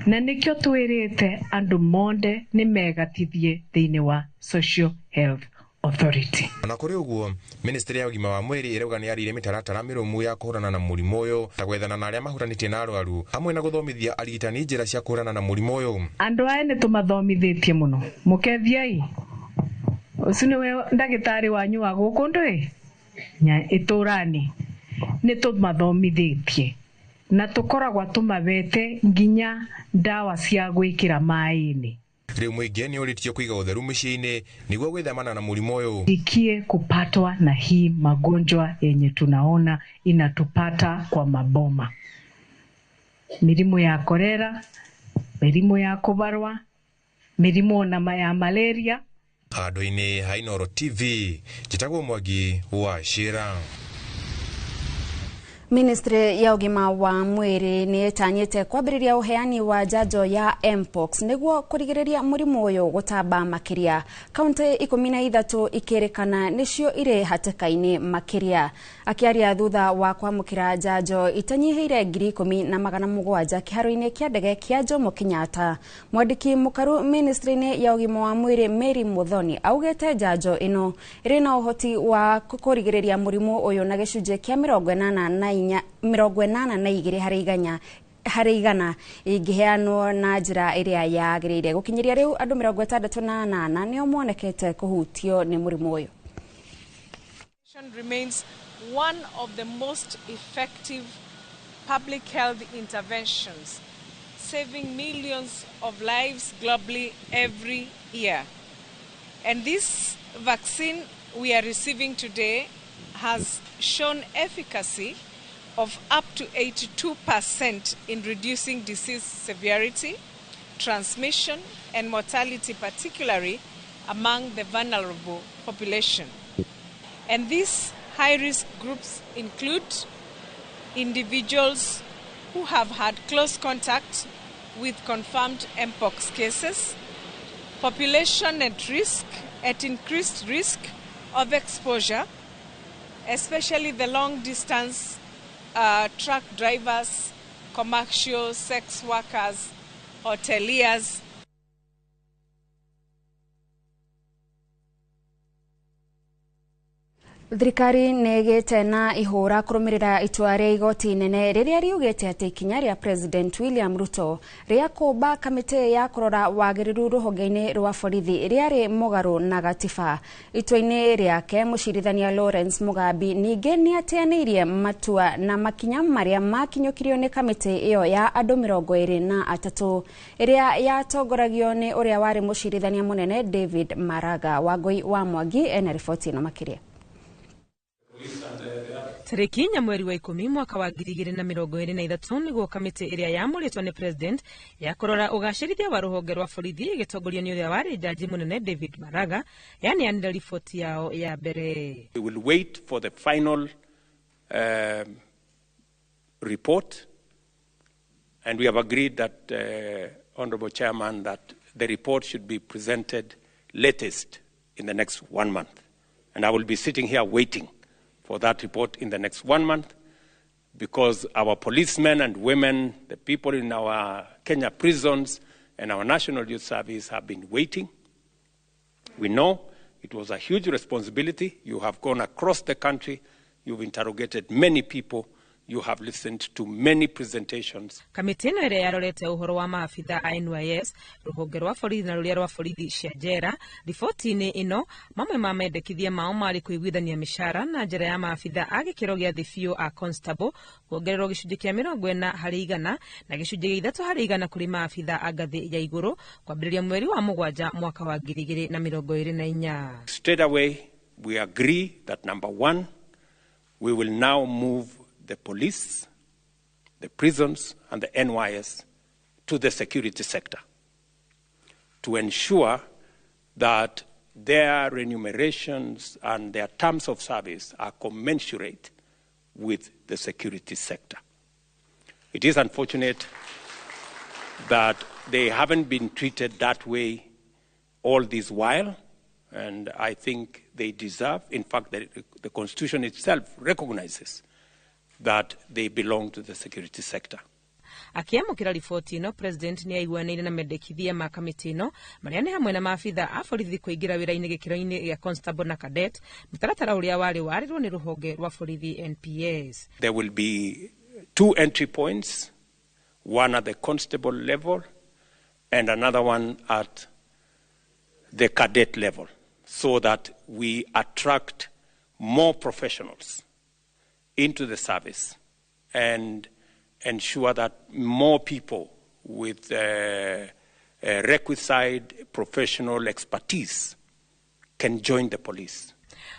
Na nĩkĩo twĩrĩte andũ monde nĩ megatithie thĩinĩ wa Social Health Authority. Ona kũrĩ ũguo, ministry ya ũgima wa mwĩrĩ ĩrauga nĩ yarĩire mĩtaratara mĩrũmu ya kũhũrana na mũrimũ ũyũ, ta gwethana na arĩa mahutanĩtie na arwaru hamwe na gũthomithia arigitani njĩra cia kũhũrana na mũrimũ ũyũ. Andũ aya nĩ tũmathomithĩtie mũno, mũkethiai ũcio nĩwe ndagĩtarĩ wanyu wa gũkũ ndũĩ itũrani, nĩ tũmathomithĩtie na tũkoragwo tũmabete nginya ndawa cia gwĩkĩra maĩ-inĩ. Rĩu mũingĩ nĩ ũrĩtio kũiga ũtheru mĩciĩ-inĩ nĩguo gwĩthemana na mũrimũ ũyũ. Ikie kupatwa na hii magonjwa yenye tunaona inatupata kwa maboma, mĩrimũ ya korera, mĩrimũ ya kũbarwa, mĩrimũ ona ya malaria. Handũ-inĩ ha Inooro TV, njĩtagwo Mwangi wa Cira. Ministry ya ũgima wa mwĩrĩ nĩ ĩtanyĩte kwambĩrĩria ũheani wa njanjo ya Mpox nĩguo kũrigĩrĩria mũrimũ ũyũ gũtamba makĩria. Kaunti 13 ikĩrĩkana nĩcio irĩ hatĩka-inĩ makĩria. Akĩaria thutha wa kwamũkĩra njanjo itanyihĩire 10,700 kĩharo-inĩ kĩa ndege kĩa Jomo Kenyatta, mwandĩki mũkaru ministry-inĩ ya ũgima wa mwĩrĩ Mary Muthoni augĩte njanjo ĩno ĩrĩ na ũhoti wa kũrigĩrĩria mũrimũ ũyũ na gĩcunjĩ kĩa 82 harĩ igana ĩngĩheanwo na njĩra ĩrĩa yagĩrĩire. Gũkinyĩria rĩu andũ 68 nĩo monekete kũhutio nĩ mũrimũ ũyũ. Remains one of the most effective public health interventions, saving millions of lives globally every year. And this vaccine we are receiving today has shown efficacy of up to 82% in reducing disease severity, transmission, and mortality, particularly among the vulnerable population. And these high-risk groups include individuals who have had close contact with confirmed Mpox cases, population at risk, at increased risk of exposure, especially the long-distance truck drivers, commercial sex workers, hoteliers. Thirikari nĩ ĩgĩte na ihũra kũrũmĩrĩra itua rĩa igoti inene rĩrĩa riugĩte atĩ ikinya rĩa President William Ruto rĩa kũmba kamĩtĩ ya kũrora wagĩrĩru rũhonge-inĩ rwa borithi rĩarĩ mũgarũ na gatiba. Itua-inĩ rĩake mũcirithania Lawrence Mugambi ningĩ nĩateanĩirie matua na makinya marĩa makinyũkirio nĩ kamĩtĩ ĩyo ya andũ 23 ĩrĩa yatongoragio nĩ ũrĩa warĩ mũcirithania mũnene David Maraga. Wangũi wa Mwangi ena riboti ĩno makĩria. Tarĩki 4 mweri wa 10 mwaka wa 2023 nĩguo kamĩtĩ ĩrĩa yamũrĩtwo nĩ president ya kũrora ũgacĩrithia wa rũhonge rwa borithi ĩgĩtongorio nĩ ũrĩa warĩ jaji mũnene David Maraga yaneanire riboti yao ya mbere. We will wait for the final report, and we have agreed that, Honorable Chairman, that the report should be presented latest in the next 1 month. And I will be sitting here waiting for that report in the next 1 month, because our policemen and women, the people in our Kenya prisons and our National Youth Service have been waiting. We know it was a huge responsibility. You have gone across the country, you've interrogated many people, you have listened to many presentations. Kamĩtĩ ĩno ĩrĩa yarorete ũhoro wa maabitha a NYS, rũhonge rwa borithi na rũrĩa rwa borithi cia njera, riboti-inĩ ĩno mamwe ma mendekithia mao marĩ kũiguithania mĩcara na njĩra ya maabitha a gĩkĩro gĩa thĩ biũ a constable kuongererwo gĩcunjĩ kĩa 40 harĩ igana na gĩcunjĩ gĩa 3 harĩ igana kũrĩ maabitha a ngathĩ ya igũrũ kwambĩrĩria mweri wa 7 mwaka wa 2024. Straight away we agree that number one, we will now move the police, the prisons, and the NYS to the security sector to ensure that their remunerations and their terms of service are commensurate with the security sector. It is unfortunate that they haven't been treated that way all this while, and I think they deserve, in fact, the Constitution itself recognizes that they belong to the security sector. Akiamũkĩra riboti ĩno, president nĩ aiguanĩire na mendekithia ma kamĩtĩ ĩno marĩa nĩ hamwe na maabitha a borithi kũingĩra wĩra-inĩ gĩkĩro-inĩ gĩa constable na cadet, mũtaratara ũrĩa warĩ warĩrwo nĩ rũhonge rwa borithi NPS. There will be 2 entry points, one at the constable level and another one at the cadet level, so that we attract more professionals into the service and ensure that more people with requisite professional expertise can join the police.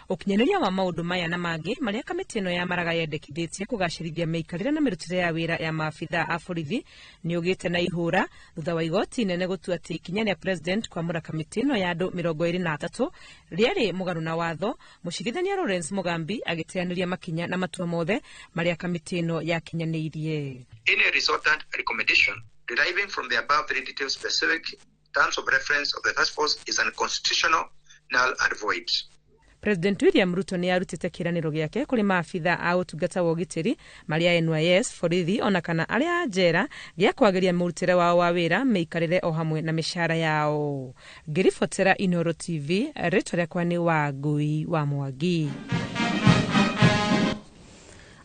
Ũkinyanĩria wa maũndũ maya na mangĩ marĩa kamĩtĩ ĩno ya Maraga yendekithĩtie kũgacĩrithia mĩikarĩre na mĩrutĩre ya wĩra ya maabitha a borithi nĩ ũgĩte na ihũra thutha wa igoti inene gũtua atĩ ikinya rĩa president kwamũra kamĩtĩ ĩno ya andũ 23 rĩarĩ mũgarũ na watho. Mũcirithania Lawrence Mugambi agĩteanĩria makinya na matua mothe marĩa kamĩtĩ ĩno yakinyanĩirie. Any resultant recommendation deriving from the above three detailed specific terms of reference of the task force is unconstitutional, null and void. President William Ruto nĩ arutĩte kĩĩranĩro gĩake kũrĩ maabitha a ũtungata wa ũgitĩri marĩa NYS, borithi ona kana arĩa a njera gĩa kwagĩria mũrutĩre wao wa wĩra, mĩikarĩre o hamwe na mĩcara yao. Ngĩribotera Inooro TV, rĩtwa rĩakwa nĩ Wangũi wa Mwangi.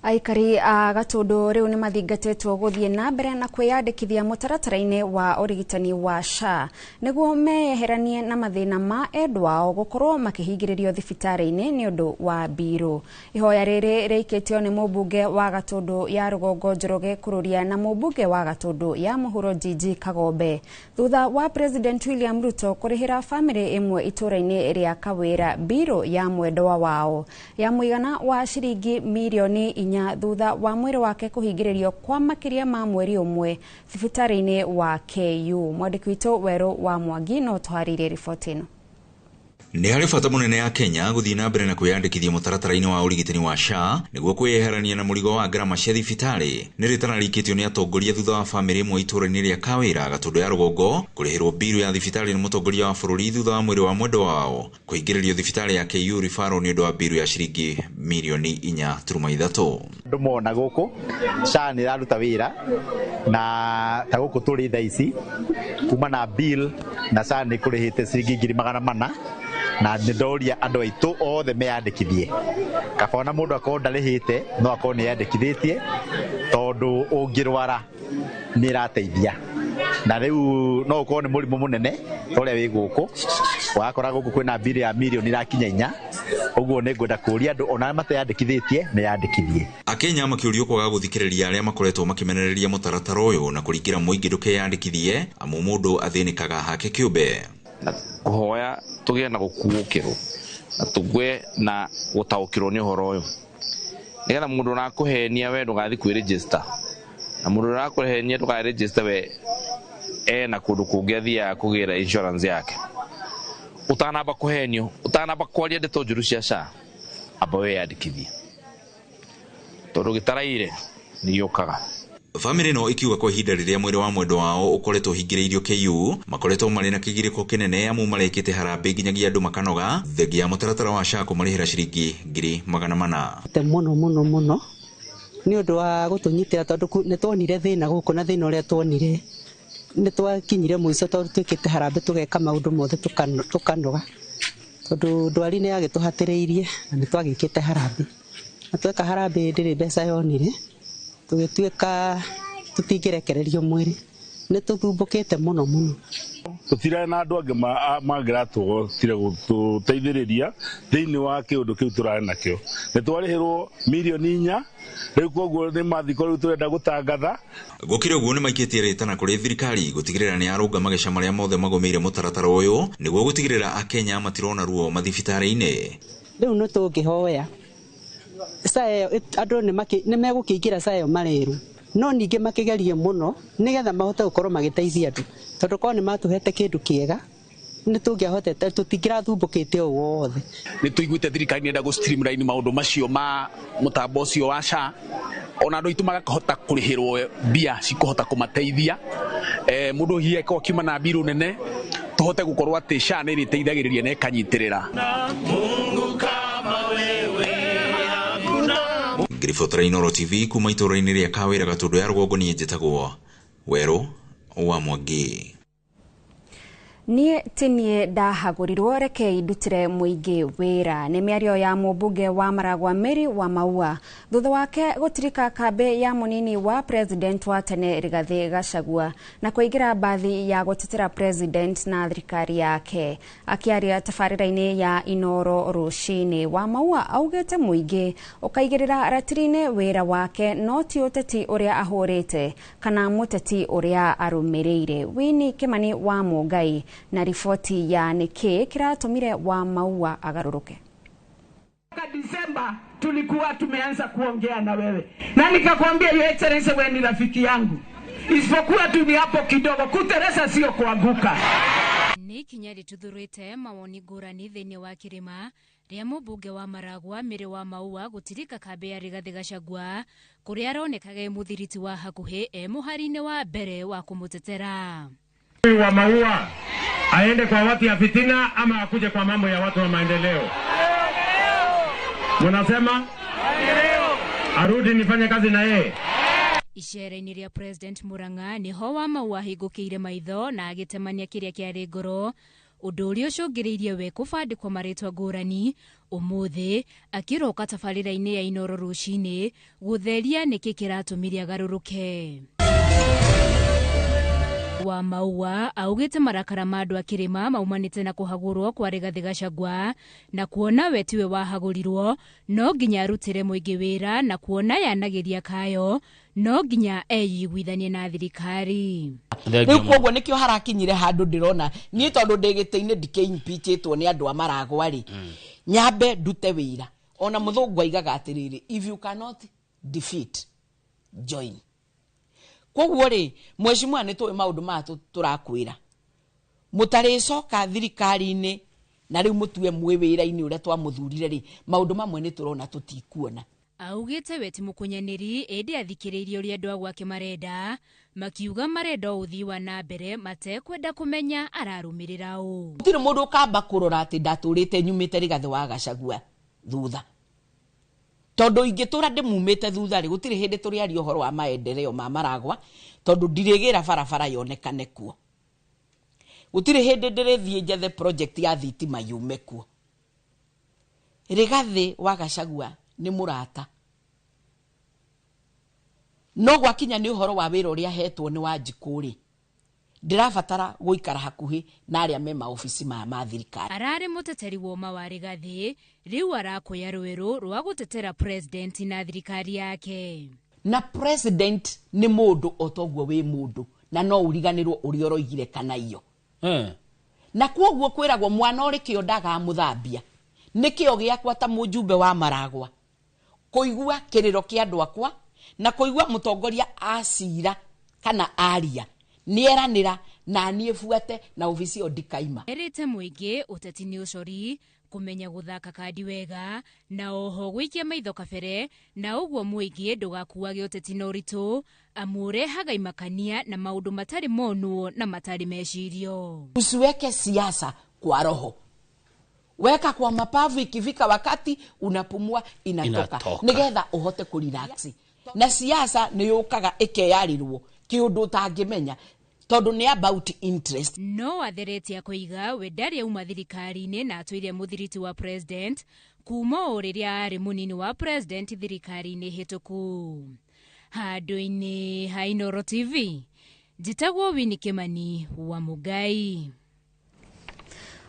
Aikari a Gatũndũ rĩu nĩ mathingatĩtwo gũthiĩ na mbere na kwĩyandĩkithia mũtaratara-inĩ wa ũrigitani wa SHA nĩguo meyeheranie na mathĩna ma endwa ao gũkorwo makĩhingĩrĩrio thibitarĩ-inĩ nĩ ũndũ wa mbirũ. Ihoya rĩrĩ rĩikĩtio nĩ mũmbunge wa Gatũndũ ya Rũgongo Njoroge Kururia na mũmbunge wa Gatũndũ ya Mũhuro Gigi Kagombe thutha wa President William Ruto kũrĩhĩra bamĩrĩ ĩmwe itũũra-inĩ rĩa Kawĩra mbirũ ya mwendwa wao ya mũigana wa ciringi mirioni 4 thutha wa mwĩrĩ wake kũhingĩrĩrio kwa makĩria ma mweri ũmwe thibitarĩ-inĩ wa KU. Mwandĩki witũ Werũ wa Mwangi no tũharĩirie riboti ĩno. Nĩ harĩ bata mũnene ya Kenya gũthiĩ na mbere na kwĩyandĩkithia mũtaratara-inĩ wa ũrigitani wa SHA nĩguo kwĩyeherania na mũrigo wa ngarama cia thibitarĩ. Nĩ rĩtana rĩikĩtio nĩ atongoria thutha wa bamĩrĩ ĩmwe itũũra-inĩ rĩa Kawĩra Gatũndũ ya Rũgongo kũrĩhĩrwo mbirũ ya thibitarĩ nĩ mũtongoria wa bũrũri thutha wa mwĩrĩ wa mwendwa wao kũhingĩrĩrio thibitarĩ ya KU Referral nĩ ũndũ wa mbirũ ya ciringi mirioni 4.3. Andũ mona gũkũ SHA nĩ ĩraruta wĩra na ta gũkũ tũrĩ thaa ici kuma na bill na SHA nĩ kũrĩhĩte ciringi 400,000 Na nĩ ndoria andũ aitũ othe meyandĩkithie, kaba ona mũndũ akorwo ndarĩhĩte no akorwo nĩ yandĩkithĩtie, tondũ ũngĩrwara nĩ ĩrateithia. Na rĩu no ũkorwo nĩ mũrimũ mũnene ta ũrĩa wĩ gũkũ, wakora gũkũ kwĩna mbirũ ya mirioni irakinya 4. Ũguo nĩ ngwenda kũria andũ ona arĩa mateyandĩkithĩtie meyandĩkithie. Akenya makĩũrio kwaga gũthikĩrĩria arĩa makoretwo makĩmenereria mũtaratara ũyũ na kũringĩra mũingĩ ndũkeyandĩkithie amu mũndũ athĩnĩkaga hake kĩũmbe. Na kũhoya tũgĩe na gũkuũkĩrwo na tũgĩe na gũtaũkĩrwo nĩ ũhoro ũyũ, nĩgetha mũndũ ũrakũhenia we ndũgathiĩ kwĩregister, na mũndũ ũrakũhenia ndũkaregister we ena kũndũ kũngĩ athiaga kũgĩra insurance yake. Ũtanamba kũhenio, ũtanamba kwaria ndeto njũru cia SHA, amba wĩyandĩkithie, tondũ gĩtaraire nĩ gĩũkaga. Bamĩrĩ ĩno ikiuga kwa ihinda rĩrĩa mwĩrĩ wa mwendwa wao ũkoretwo ũhingĩrĩirio KU makoretwo marĩ na kĩgirĩko kĩnene amu marekĩte harambĩ nginyagia andũ makanoga thengia ya mũtaratara wa SHA kũmarĩhĩra ciringi 400,000. Mũno mũno mũno nĩ ũndũ wa gũtũnyitĩra, tondũ nĩ tuonire thĩna gũkũ, na thĩna ũrĩa tuonire nĩ twakinyire mũico, tondũ twĩkĩte harambĩ tũgeka maũndũ mothe tũkanoga, tondũ ndwari nĩ yagĩtũhatĩrĩirie na nĩ twagĩkĩte harambĩ, na tweka harambĩ ndĩrĩ mbeca yonire, tũgĩtuĩka tũtingĩrekererio mwĩrĩ, nĩ tũthumbũkĩte mũno mũno. Tũtirarĩ na andũ angĩ mangĩratũgotire gũtũteithĩrĩria thĩinĩ wa kĩũndũ kĩu tũrarĩ nakĩo. Nĩ twarĩhĩrwo mirioni 4, rĩu koguo nĩ mathiko rĩu tũrenda gũtangatha. Gũkĩrĩ ũguo nĩ maikĩtie rĩtana kũrĩ thirikari gũtigĩrĩra nĩ yarũnga mageca marĩa mothe magũmĩire mũtaratara ũyũ nĩguo gũtigĩrĩra Akenya matirona ruo mathibitarĩ-inĩ. Rĩu nĩ tũngĩhoya SHA ĩyo andũ nĩ megũkĩingĩra SHA ĩyo marerũ, no ningĩ makĩgerie mũno nĩgetha mahote gũkorwo magĩteithia andũ, tondũ korwo nĩ matũhete kĩndũ kĩega nĩ tũngĩahotete, tũtingĩrathumbũkĩte ũũ wothe. Nĩ tũiguĩte thirikari nĩenda gũ streamline maũndũ macio ma mũtambo ũcio wa SHA, ona andũ aitũ makahota kũrĩhĩrwo mbia cikũhota kũmateithia. Mũndũ hihi akorwo akiuma na mbirũ nene, tũhote gũkorwo atĩ SHA nĩ ĩrĩteithagĩrĩria na ĩkanyitĩrĩra. Ngĩribotera Inooro TV kuma itũũra-inĩ rĩa Kawĩra Gatũndũ ya rũgongo, niĩ njĩtagwo Werũ wa Mwangi. Niĩ ti niĩ ndahagũrirwo, rekei ndutĩre mũingĩ wĩra. Nĩ mĩario ya mũmbunge wa Maragwa Mary wa Maua thutha wake gũtirika kambĩ ya mũnini wa president wa tene Rigathĩ Gachagua na kũingĩra mbathi ya gũtetera president na thirikari yake. Akĩaria tabarĩra-inĩ ya Inooro rũcinĩ, wa Maua augĩte mũingĩ ũkaigĩrĩra ratiri-inĩ wĩra wake no ti ũteti ũrĩa ahũrĩte kana mũteti ũrĩa arũmĩrĩire. Winnie Kimani wa Mũngai na riboti ya nĩkĩ kĩratũmire wa Maua agarũrũke. Disemba tulikuwa tumeanza kuongea na wewe na nikakwambia Your Excellency, wewe ni rafiki yangu, isipokuwa tu ni hapo kidogo, kuteresa sio kuanguka. Nĩ ikinya rĩtuthũrĩte mawoni ngũrani thĩinĩ wa kĩrĩma rĩa mũmbunge wa Maragwa Mary wa Maua gũtirika kambĩ ya Rigathĩ Gachagua kũrĩa aronekaga e mũthiriti wa hakuhĩ e mũhari-inĩ wa mbere wa kũmũtetera. Wa Maua aende kwa watu ya fitina ama akuje kwa mambo ya watu wa maendeleo? Munasema arudi nifanye kazi na yeye. Icera-inĩ rĩa President Murang'a nĩho wa Maua ahingũkĩire maitho na agĩtemania kĩrĩa kĩarĩ ngoro, ũndũ ũrĩa ũcũngĩrĩirie we kũbandĩkwo marĩtwa ngũrani ũmũthĩ akĩroka tabarĩra-inĩ ya Inooro rũcinĩ gũtheria nĩkĩ kĩratũmire agarũrũke. Wa Maua augĩte marakara ma andũ a kĩrĩma maumanĩte na kũhagũrwo kwa Rigathĩ Gachagua na kuona we tiwe wahagũrirwo no nginya arutĩre mũingĩ wĩra na kuona yanagĩria kayo no nginya eyiguithanie na thirikari. Rĩu koguo nĩkĩo harakinyire handũ ndĩrona niĩ tondũ ndĩ gĩtĩ-inĩ ndikĩ-impeachĩtwo nĩ andũ a Maragwa rĩ, nyambe ndute wĩra. Ona mũthũngũ aigaga atĩrĩrĩ, if you cannot defeat, join. Koguo rĩ, mheshimiwa nĩ tũĩ maũndũ maya tũrakwĩra, mũtarĩcoka thirikari-inĩ na rĩu mũtue mwĩ wĩra-inĩ ũrĩa twamũthurire rĩ, maũndũ mamwe nĩ tũrona tũtikuona. Augĩte we ti mũkunyanĩri ĩndĩ athikĩrĩirie ũrĩa andũ a gwake marenda, makiuga marenda ũthii wa na mbere matekwenda kũmenya ararũmĩrĩra ũ. Gũtirĩ mũndũ ũkamba kũrora atĩ ndatũrĩte nyumĩte Rigathĩ wa Gachagua thutha, tondũ ingĩtũra ndĩmumĩte thutha rĩ, gũtirĩ hĩndĩ tũrĩaria ũhoro wa maendeleo ma Maragwa, tondũ ndirĩgĩra barabara yonekane kuo. Gũtirĩ hĩndĩ ndĩrĩthiĩ njethe project ya thitima yume kuo. Rigathĩ wa Gachagua nĩ mũrata, no gwakinya nĩ ũhoro wa wĩra ũrĩa ahetwo nĩ Wanjikũ rĩ, ndĩrabatara gũikara hakuhĩ na arĩa me maobici maya ma thirikari. Ararĩ mũteteri woma wa Rigathĩ, rĩu arakuya rwerũ rwa gũtetera president na thirikari yake. Na president nĩ mũndũ o toguo wĩ mũndũ, na no ũriganĩrwo ũrĩa ũroigire kana iyo. Na kwoguo kwĩragwo mwana ũrĩ kĩo ndagamũthambia. Nĩ kĩo gĩakwa ta mũjumbe wa Maragwa kũigua kĩrĩro kĩa andũ akwa na kũigua mũtongoria acira kana aria nĩeranĩra na niĩ buate na obici ĩyo ndikaima. Erĩte mũingĩ ũteti nĩ ũcori, kũmenya gũthaka kandi wega na oho gũikia maitho kabere, na ũguo mũingĩ ndũgakuage ũteti na ũritũ, amu ũrehaga imakania na maũndũ matarĩ monwo na matarĩ mecirio. Usiweke siasa kwa roho, weka kwa mapavu, ikifika wakati unapumua inatoka, nigetha uhote kurelax. Na siasa nĩ yũkaga ĩkeyarirwo kĩũndũ ũtangĩmenya tondu ni about interest. No atheretie akoiga we ndarĩ auma thirikari-inĩ na atũire mũthiriti wa president kuma o rĩrĩa arĩ mũnini wa president thirikari-inĩ hĩtũku. Handũ-inĩ ha Inooro TV, njĩtagwo Winnie Kimani wa Mũgai.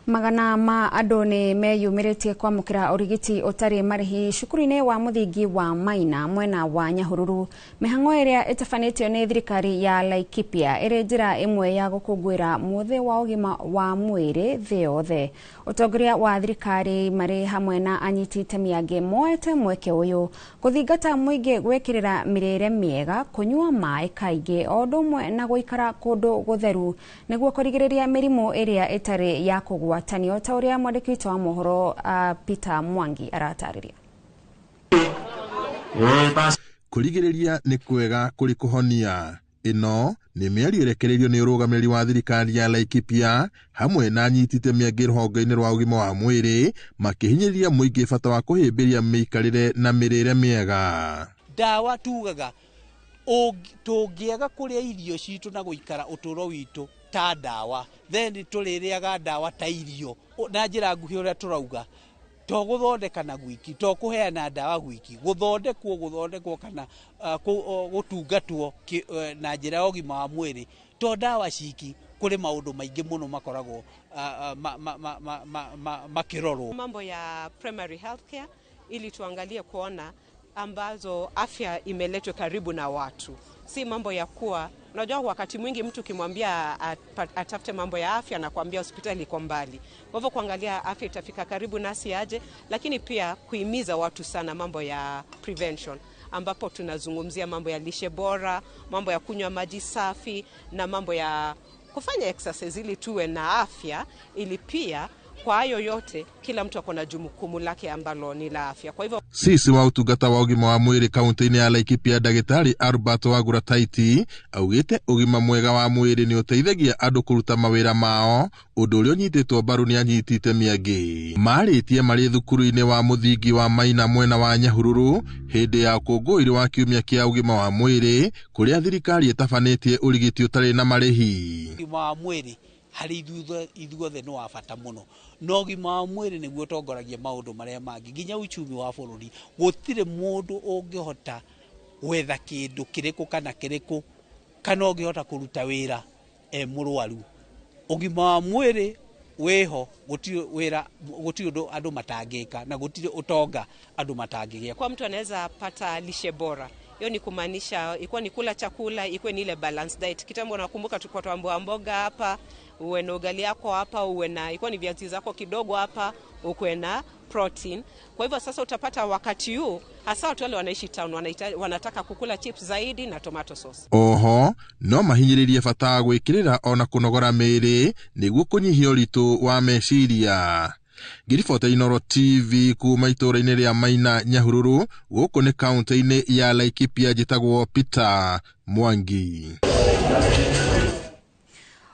Magana ma andũ nĩ meyumĩrĩtie kwamũkĩra ũrigiti ũtarĩ marĩhi cukuru-inĩ wa mũthingi wa Maina mwena wa Nyahururu. Mĩhang'o ĩrĩa ĩtabanĩtio nĩ thirikari ya Laikipia ĩrĩ njĩra ĩmwe ya gũkũngũĩra mũthĩ wa ũgima wa mwĩrĩ thĩ yothe. Ũtongoria wa thirikari marĩ hamwe na anyiti itemi angĩ moete mweke ũyũ gũthingata mũingĩ gwĩkĩrĩra mĩrĩre mĩega, kũnyua maĩ kaingĩ o ũndũ ũmwe na gũikara kũndũ gũtheru nĩguo kũrigĩrĩria mĩrimũ ĩrĩa ĩtarĩ ya kũgwatanio, ta ũrĩa mwandĩki witũ wa mohoro Peter Mwangi aratarĩria. Kũrigĩrĩria nĩ kwega kũrĩ kũhonia. Ĩno nĩ mĩario ĩrekereirio nĩ ũrũgamĩrĩri wa thirikari ya Laikipia hamwe na anyiti itemi angĩ rũhonge-inĩ rwa ũgima wa mwĩrĩ makĩhinyĩrĩria mũingĩ bata wa kũhĩmbĩria mĩikarĩre na mĩrĩre mĩega. Ndawa tugaga tũngĩaga kũrĩa irio citũ na gũikara ũtũũro witũ ta ndawa, then tũrĩrĩaga ndawa ta irio. Na njĩra nguhĩ ũrĩa tũrauga to gũthondekana gwiki, to kũheana ndawa gwiki, gũthondekwo kana gũtungatwo na njĩra ya ũgima wa mwĩrĩ to ndawa ciki, kũrĩ maũndũ maingĩ mũno makoragwo makĩrorwo. Mambo ya primary health care ili tuangalie kuona ambazo afya imeletwa karibu na watu, si mambo ya kuwa unajua wakati mwingi mtu ukimwambia atafute mambo ya afya na kuambia hospitali iko mbali. Kwa hivyo kuangalia afya itafika karibu nasi aje, lakini pia kuhimiza watu sana mambo ya prevention, ambapo tunazungumzia mambo ya lishe bora, mambo ya kunywa maji safi na mambo ya kufanya exercise ili tuwe na afya, ili pia kwa hayo yote kila mtu akona jukumu lake ambalo ni la afya. Kwa hivyo sisi wa utungata wa ũgima wa mwĩrĩ kaunti-inĩ ya Laikipia ndagĩtarĩ Albert Wagura Taiti augĩte ũgima mwega wa mwĩrĩ nĩ ũteithagia andũ kũruta mawĩra mao, ũndũ ũrĩa ũnyitĩtwo mbaru nĩ anyiti itemi angĩ. Marĩtie marĩ thukuru-inĩ wa mũthingi wa Maina mwena wa Nyahururu hĩndĩ ya ũkũngũĩri wa kiumia kĩa ũgima wa mwĩrĩ kũrĩa thirikari ĩtabanĩtie ũrigiti ũtarĩ na marĩhi. Ũgima wa mwĩrĩ harĩ ithuothe nĩ wa bata mũno, na ũgima wa mwĩrĩ nĩguo ũtongoragia maũndũ marĩa mangĩ nginya uchumi wa bũrũri. Gũtirĩ mũndũ ũngĩhota gwetha kĩndũ kĩrĩkũ kana kĩrĩkũ kana ũngĩhota kũruta wĩra e mũrwaru. Ũgima wa mwĩrĩ wĩho, gũtirĩ wĩra, gũtirĩ ũndũ andũ matangĩka na gũtirĩ ũtonga andũ matangĩgĩa. Kwa mtu anaweza pata lishe bora, hiyo ni kumaanisha ikuwa ni kula chakula, ikuwe ni ile balanced diet. Kitambo nakumbuka tulikuwa tuambiwa mboga hapa, uwe na ugali yako hapa, uwe na ikuwa ni viazi zako kidogo hapa, ukuwe na protein. Kwa hivyo sasa utapata wakati huu hasa watu wale wanaishi town wanataka kukula chips zaidi na tomato sauce. Oho no mahinyĩrĩrie bata gwĩkĩrĩra ona kũnogora mĩĩrĩ nĩguo kũnyihia ũritũ wa meciria. Ngiribota Inooro TV kuma itũũra-inĩ rĩa Maina Nyahururu, gũkũ nĩ kaunti-inĩ ya Laikipia, njĩtagwo Peter Mwangi.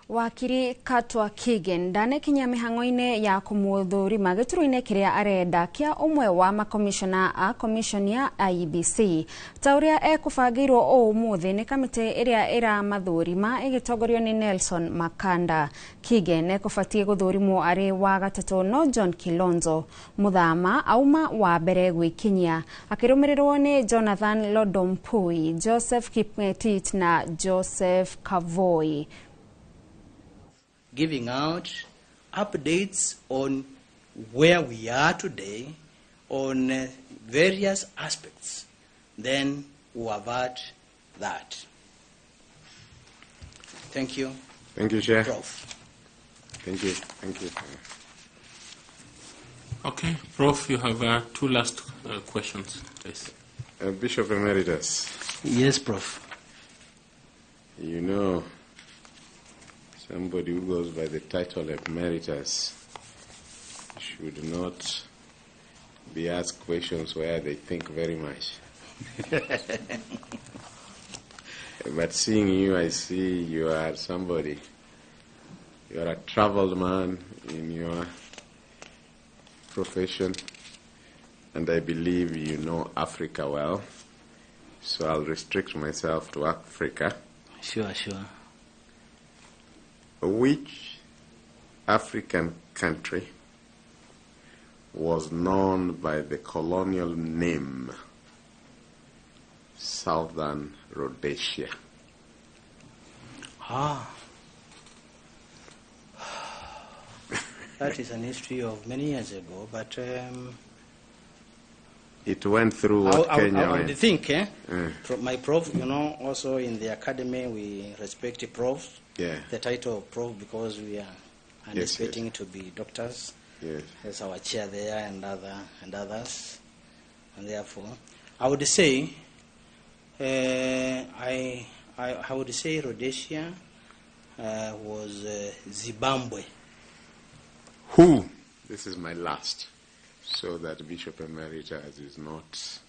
Wakiri Katwa Kigen ndanekinyia mĩhang'o-inĩ ya kũmũthũrima gĩturwa-inĩ kĩrĩa arenda kĩa ũmwe wa makomishona a commission ya IEBC ta ũrĩa ekũbangĩirwo ũmũthĩ nĩ kamĩtĩ ĩrĩa ĩramathũrima ĩgĩtongorio nĩ Nelson Makanda. Kigen ekũbatiĩ gũthũrimwo arĩ wa gatatũ no John Kilonzo Muthama auma wa mbere gwĩkinyia akĩrũmĩrĩrwo nĩ Jonathan Lodompui, Joseph Kipngetich na Joseph Kavoi. Giving out updates on where we are today on various aspects, then we avert that. Thank you. Thank you, Chair. Prof. Thank you. Thank you. Okay, Prof, you have two last questions, please. Bishop Emeritus. Yes, Prof. You know, somebody who goes by the title Emeritus should not be asked questions where they think very much. But seeing you, I see you are somebody. You are a traveled man in your profession, and I believe you know Africa well. So I'll restrict myself to Africa. Sure, sure. Which African country was known by the colonial name Southern Rhodesia? Ah. That is an history of many years ago, but... it went through what Kenya I would think, my prof, you know, also in the academy we respect the profs, yeah. The title of prof, because we are anticipating yes, yes. to be doctors. Yes. There's our chair there and others, and therefore, I would say, I would say Rhodesia was Zimbabwe. Who? This is my last, so that Bishop Emeritus is not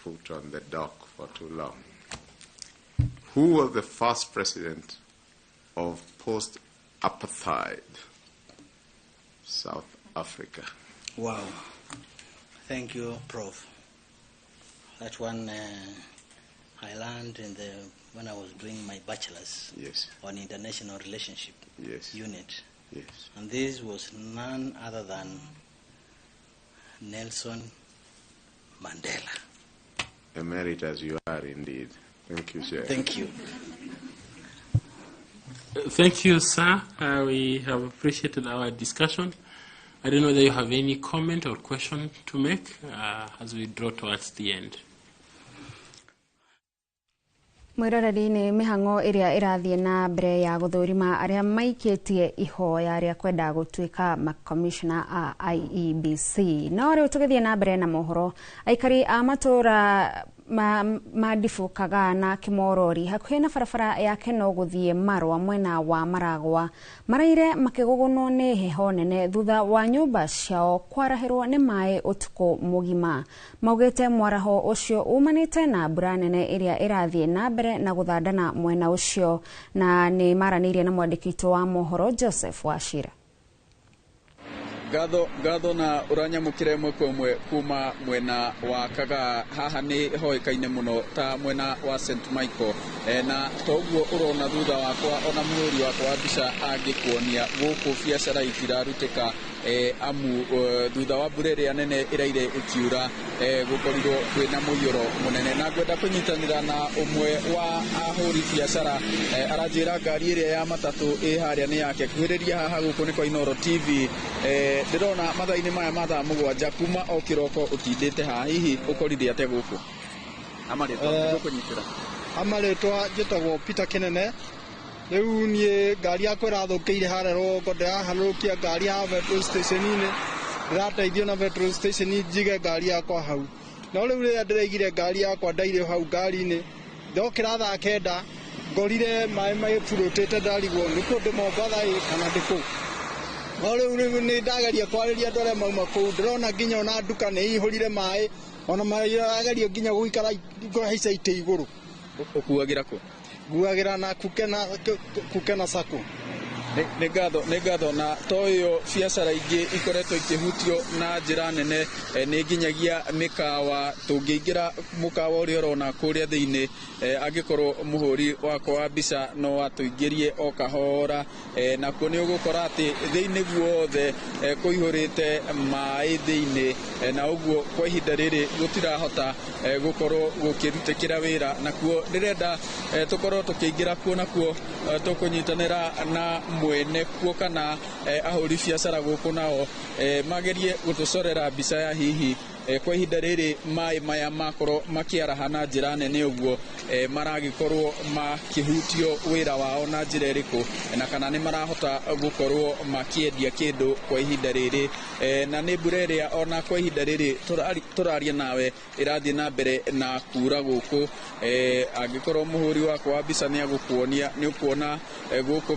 put on the dock for too long. Who was the first president of post-apartheid South Africa? Wow. Thank you, Prof. That one I learned in the, when I was doing my bachelor's, yes, on international relationship, yes, unit. Yes. And this was none other than Nelson Mandela. Emeritus you are indeed. Thank you, sir. Thank you. Thank you, sir. We have appreciated our discussion. I don't know whether you have any comment or question to make as we draw towards the end. Mwiroreri nĩ mĩhang'o ĩrĩa ĩrathiĩ na mbere ya gũthũrima arĩa maikĩtie ihoya rĩa kwenda gũtuĩka makomishona a IEBC. No rĩu tũgĩthiĩ na mbere na mohoro, aikari a matũũra ma Ndibu na Kimorori hakuhĩ na barabara ya Keno gũthiĩ Marwa mwena wa Maragwa maraire makĩgũgũnwo nĩ heho nene thutha wa nyũmba ciao kwarahĩrwo nĩ maĩ ũtukũ mũgima. Maugĩte mwaraho ũcio umanĩte na mbura nene ĩrĩa ĩrathiĩ na mbere na gũthandana mwena ũcio, na nĩ maranĩirie na mwandĩki witũ wa mohoro Joseph Wachira. Ngatho na uranyamukire ĩmwe kwa ĩmwe kuma mwena wa Kagaa. Haha nĩ hoĩkaine mũno ta mwena wa St Michael, na toguo ũrona thutha wakwa ona mũhũri wakwa wa mbica angĩkuonia gũkũ biacara itirarutĩka, amu thutha wa mbura ĩrĩa nene ĩraire ĩkiura, gũkorirwo kwĩna mũiyũro mũnene. Na ngwenda kũnyitanĩra na ũmwe wa ahũri biacara, aranjĩra ngari ĩrĩa ya matatũ ĩ harĩa nĩ yake. Kuhĩrĩria haha gũkũ nĩ kwa Inooro TV. Ndĩrona mathaa-inĩ maya ma thaa 7 kuma o kĩroko ũtindĩte haha, hihi ũkorire atĩa gũkũ? Amarĩtwa njĩtagwo Peter Kinene. Rĩu niĩ ngari yakwa ĩrathũkĩire harĩa rũgongo, ndĩraharũrũkia ngari haha petrol station-inĩ, ndĩrateithio na petrol station njige ngari yakwa hau. No rĩu rĩrĩa ndĩraigire ngari yakwa ndaire hau ngari-inĩ, ndokĩra thaa 9 ngorire maĩ magĩburũtĩte, ndarigwo nĩkũ ndĩ Mombatha ĩ kana ndĩ kũ. No rĩu nĩ ndageria kwarĩria andũ arĩa mauma kũu, ndĩrona nginya ona nduka nĩ ihũrire maĩ, ona marageria nginya gũikara kũhaica itĩ igũrũ. Ũkuagĩra kũ? Nguagĩra na Kukena Sacco. Nĩ ngatho na to ĩyo biacara ingĩ ikoretwo ikĩhutio na njĩra nene, nĩ nginyagia mĩkawa. Tũngĩingĩra mũkawa ũrĩa ũrona kũrĩa thĩinĩ, angĩkorwo mũhũri wakwa wa mbica no atũingĩrie o kahora, nakuo nĩ ũgũkora atĩ thĩinĩ guothe kũihũrĩte maĩ thĩinĩ, na ũguo kwa ihinda rĩrĩ gũtirahota gũkorwo gũkĩrutĩkĩra wĩra. Nakuo ndĩrenda tũkorwo tũkĩingĩra kuo, nakuo tũkũnyitanĩra na mwene kuo kana ahũri biacara gũkũ nao magerie gũtũcorera mbica ya hihi kwa ihinda rĩrĩ maĩ maya makorwo makĩaraha na njĩra nene ũguo, maragĩkorwo makĩhutio wĩra wao na njĩra ĩrĩkũ, na kana nĩ marahota gũkorwo makĩendia kĩndũ kwa ihinda rĩrĩ, na nĩ mbura ĩrĩa ona kwa ihinda rĩrĩ tũraria nawe ĩrathiĩ na mbere na kura gũkũ. Angĩkorwo mũhũri wakwa wa mbica nĩ agũkuonia, nĩ ũkuona gũkũ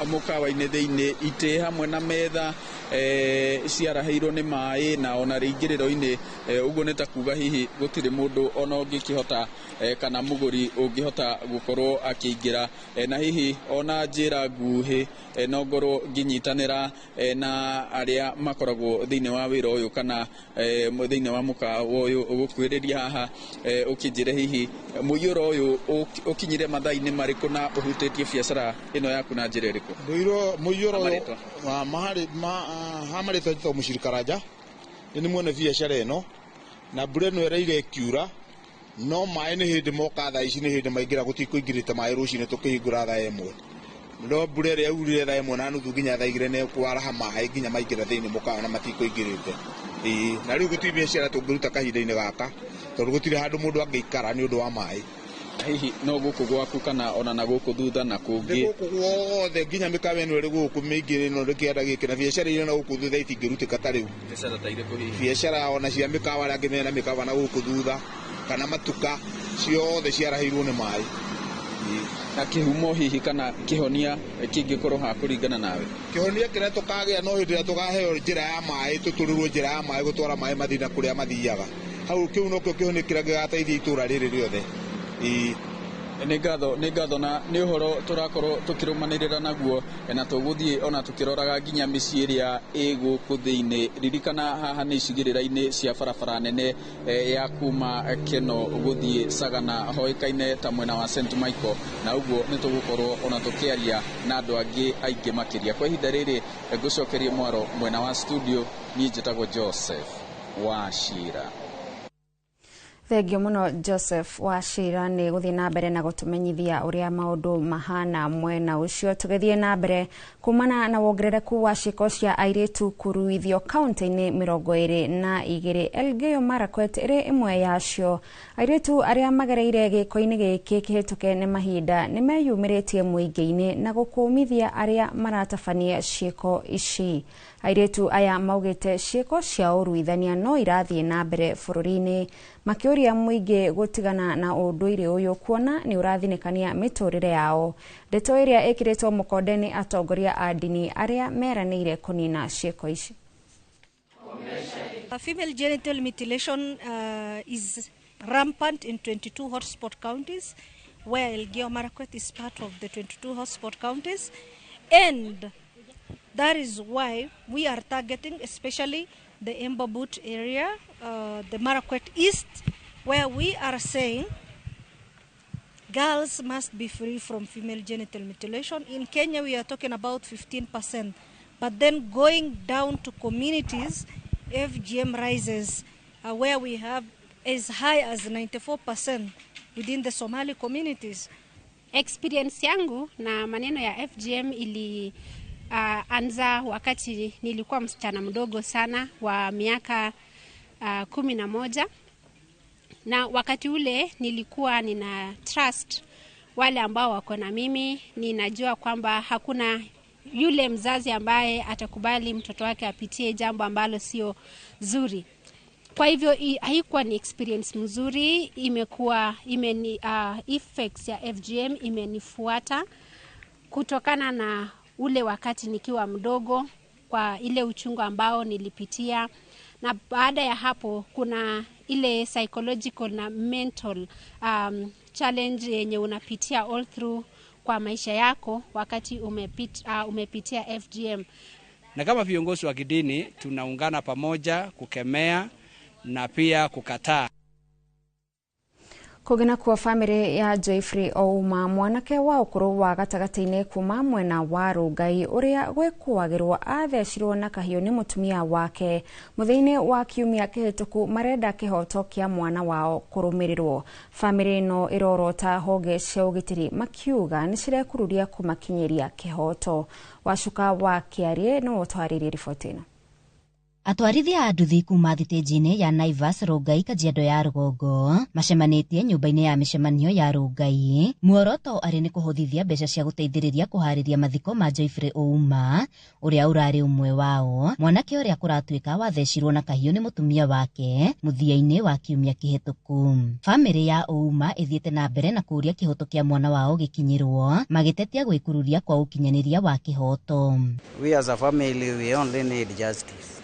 mũkawa-inĩ thĩinĩ itĩ hamwe na metha ciarahĩirwo nĩ maĩ, na ona rĩingĩrĩro-inĩ, ũguo nĩ ta kuga hihi gũtirĩ mũndũ ona ũngĩkĩhota kana mũgũri ũngĩhota gũkorwo akĩingĩra, na hihi ona njĩra nguhĩ no ngorwo ngĩnyitanĩra na arĩa makoragwo thĩinĩ wa wĩra ũyũ kana thĩinĩ wa mũkawa ũyũ ũgũkuhĩrĩria haha, ũkĩnjĩre hihi mũiyũro ũyũ ũkinyire mathaa-inĩ marĩkũ na ũhutĩtie biacara ĩno yaku na njĩra ĩrĩkũ? Mũiyũro ha marĩtwa njĩtagwo Mũciri Karanja, nĩ mwene biacara ĩno, na mbura ĩno ĩraire ĩkiura, no maĩ nĩ hĩndĩ moka thaa ici, nĩ hĩndĩ maingĩra, gũtikũingĩrĩte maĩ rũcinĩ tũkĩhingũra thaa 1, no mbura ĩrĩa yaurire thaa 1:30 nginya thaa 2 nĩ kwaraha maĩ nginya maingĩra thĩinĩ mũkawa na matikũingĩrĩte. Na rĩu gũtirĩ biacara tũngĩruta kahinda-inĩ gaka tondũ gũtirĩ handũ mũndũ angĩikara nĩ ũndũ wa maĩ. Hihi no gũkũ gwaku kana ona na gũkũ thutha na kũngĩ? Nĩ gũkũ guothe nginya mĩkawa ĩno ĩrĩ gũkũ mĩingĩ ĩno kĩanda gĩkĩ na biacara iria na gũkũ thutha itingĩrutĩka ta rĩu. Biacara ta irĩkũ hihi? Biacara ona cia mĩkawa arĩa angĩ mena mĩkawa na gũkũ thutha kana matuka ciothe ciarahĩirwo nĩ maĩ. Na kĩhumo hihi kana kĩhonia kĩngĩkorwo ha kũringana nawe? Kĩhonia kĩrĩa tũkagĩa no hĩndĩ ĩrĩa tũkaheo njĩra ya maĩ, tũtũrĩrwo njĩra ya maĩ gũtwara maĩ mathiĩ na kũrĩa mathiaga. Hau kĩu nokĩo kĩhonia kĩrĩa gĩgateithia itũra rĩrĩ rĩothe. Nĩ ngatho na nĩ ũhoro tũrakorwo tũkĩrũmanĩrĩra naguo, na tũgũthiĩ ona tũkĩroraga nginya mĩciĩ ĩrĩa ĩ gũkũ thĩinĩ. Ririkana haha nĩ icigĩrĩra-inĩ cia barabara nene ya kuma Keno gũthiĩ Sagana, hoĩkaine ta mwena wa St Michael, na ũguo nĩ tũgũkorwo ona tũkĩaria na andũ angĩ aingĩ makĩria. Kwa ihinda rĩrĩ ngũcokerie mwaro mwena wa studio, niĩ njĩtagwo Joseph Wachira. Thengio muno Joseph Wachira nĩ gũthiĩ na mbere na gũtũmenyithia ũrĩa maũndũ mahana mwena ũcio. Tũgĩthiĩ na mbere, kumana na wongerereku wa ciĩko cia airĩtu kũruithio kaunti-inĩ 22, Elgeyo Marakwet ĩrĩ ĩmwe yacio. Airĩtu arĩa magereire gĩko-inĩ gĩkĩ kĩhĩtũke nĩ mahinda nĩ meyumĩrĩtie mũingĩ-inĩ na gũkũmithia arĩa maratabania ciĩko ici. Airĩtu aya maugĩte ciĩko cia ũruithania no irathiĩ na mbere bũrũri-inĩ, makĩũria mũingĩ gũtigana na ũndũire ũyũ kuona nĩ ũrathinĩkania mĩtũrĩre yao. Ndeto ĩrĩa ĩkĩrĩtwo mũkonde nĩ atongoria a ndini arĩa meranĩire kũnina ciĩko ici. Female genital mutilation is rampant in 22 hotspot counties, where Elgeyo Marakwet is part of the 22 hotspot counties, and that is why we are targeting especially the Embobut area, the Marakwet East, where we are saying girls must be free from female genital mutilation. In Kenya, we are talking about 15%, but then going down to communities, FGM rises, where we have as high as 94% within the Somali communities. Experience yangu na maneno ya FGM ili anza wakati nilikuwa msichana mdogo sana wa miaka 11, na wakati ule nilikuwa nina trust wale ambao wako na mimi. Ninajua kwamba hakuna yule mzazi ambaye atakubali mtoto wake apitie jambo ambalo sio zuri. Kwa hivyo haikuwa ni experience mzuri, imekuwa effects ya FGM imenifuata kutokana na ule wakati nikiwa mdogo, kwa ile uchungu ambao nilipitia. Na baada ya hapo kuna ile psychological na mental challenge yenye unapitia all through kwa maisha yako wakati umepitia FGM. Na kama viongozi wa kidini tunaungana pamoja kukemea na pia kukataa. Kũngĩ kuo bamĩrĩ ya Joyfrey Ouma mwanake wa ũkũrũ wa gatagatĩ-inĩ kuma mwena wa Rongai ũrĩa gwĩkũagĩrwo athecirwo na kahiũ nĩ mũtumia wake mũthenya-inĩ wa kiumia kĩhĩtũku marenda kĩhoto kĩa mwana wao kũrũmĩrĩrwo. Bamĩrĩ ĩno ĩrorota honge cia ũgitĩri makiuga nĩ cirekururia kũmakinyĩria kĩhoto. Wacuka wa Kĩarie nĩwe ũtwarĩirie riboti ĩno. Atwarithia a nduthi kuma thitĩnji-inĩ ya Naivas Rongai Kajiado ya rũgongo macemanĩtie nyũmba-inĩ ya mĩcemanio ya Rongai. Muoroto arĩ nĩ kũhũthithia mbeca cia gũteithĩrĩria kũharĩria mathiko ma Joyfrey Ouma ũrĩa ũrarĩ ũmwe wao, mwanake ũrĩa kũratuĩka wathecirwo na kahiũ nĩ mũtumia wake mũthia-inĩ wa kiumia kĩhĩtũku. Bamĩrĩ ya Ouma ĩthiĩte na mbere na kũũria kĩhoto kĩa mwana wao gĩkinyĩrwo, magĩtetia gwĩkururia kwa ũkinyanĩria wa kĩhoto. We as a family, we only need justice.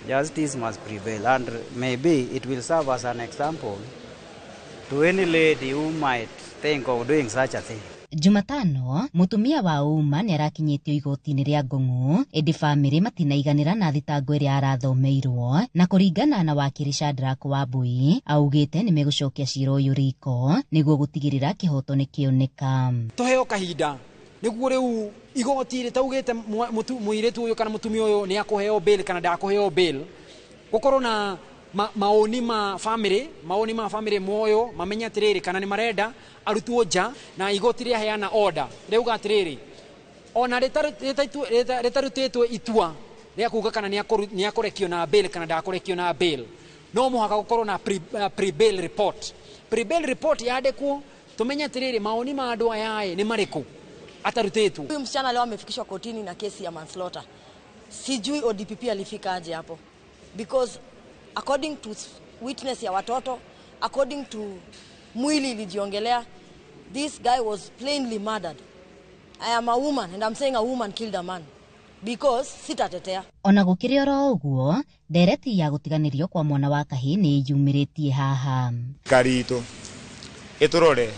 Justice must prevail, and maybe it will serve as an example to any lady who might think of doing such a thing. Jumatano, mutumia wa Ouma nĩ arakinyĩtio igoti-inĩ rĩa Ngong'o, ĩndĩ bamĩrĩ matinaiganĩra na thitango ĩrĩa arathomeirwo, na kũringana na wakiri Shadrack Wambui, augĩte nĩ megũcokia cira ũyũ riko nĩguo gũtigĩrĩra kĩhoto nĩ kĩoneka. Tũheo kahinda nĩguo rĩu igoti rĩtaugĩte mũirĩtu ũyũ kana mũtumia ũyũ nĩ akũheo bail kana ndakũheo bail, gũkorwo na maoni ma family, maoni ma family moyo mamenya atiriri kana nĩ marenda arutwo nja, na igoti rĩaheana order rĩuga atiriri ona rĩtarutĩtwo itua rĩa kuga kana nĩ akũrekio na bail kana ndakũrekio na bail, no mũhaka gũkorwo na pre-bail report. Pre-bail report yandĩkwo tumenye atiriri maoni ma andũ aya nĩ marĩkũ atarutĩtwo. Huyu msichana leo amefikishwa kotini na kesi ya manslaughter. Sijui ODPP alifika aje hapo, because according to witness ya watoto, according to mwili ilijiongelea, this guy was plainly murdered. I am a woman and I'm saying a woman killed a man because sitatetea. Ona gũkĩrĩ oro ũguo, ndereti ya gũtiganĩrio kwa mwana wa kahĩĩ nĩ yumĩrĩtie haha. Thirikari itũ ĩtũrore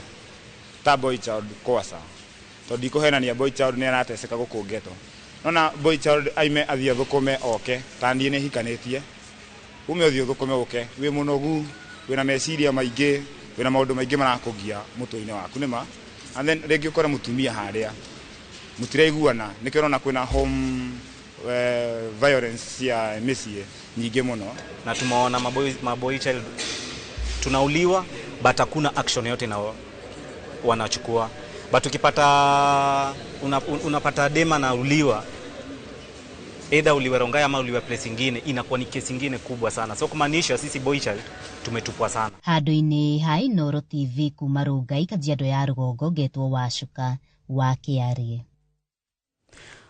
ta boy child kwasa, tondũ ndikũhenania boy child nĩ arateseka gũkũ ghetto. Nona boy child aime athiĩ athũkũme oke, ta niĩ nĩ hikanĩtie, ume ũthiĩ ũthũkũme ũke, wĩ mũnogu, wĩna meciria maingĩ, wĩna maũndũ maingĩ marakũgia mũtwe-inĩ waku nĩma. And then rĩngĩ ũkore mũtumia harĩa mũtiraiguana, nĩkĩo ũrona kwĩna home violence cia mĩciĩ nyingĩ mũno. Na tumeona maboy child tunauliwa, but hakuna action yote na wanachukua. But ukipata unapata dema na uliwa, either uliwe Rongai ama uliwe place ingine, inakuwa ni kesi ingine kubwa sana. So kumaanisha sisi boy child tumetupwa sana. Handũ-inĩ ha Inooro TV kuma Rongai Kajiado ya rũgongo, ngetwo Wacuka wa Kĩarie.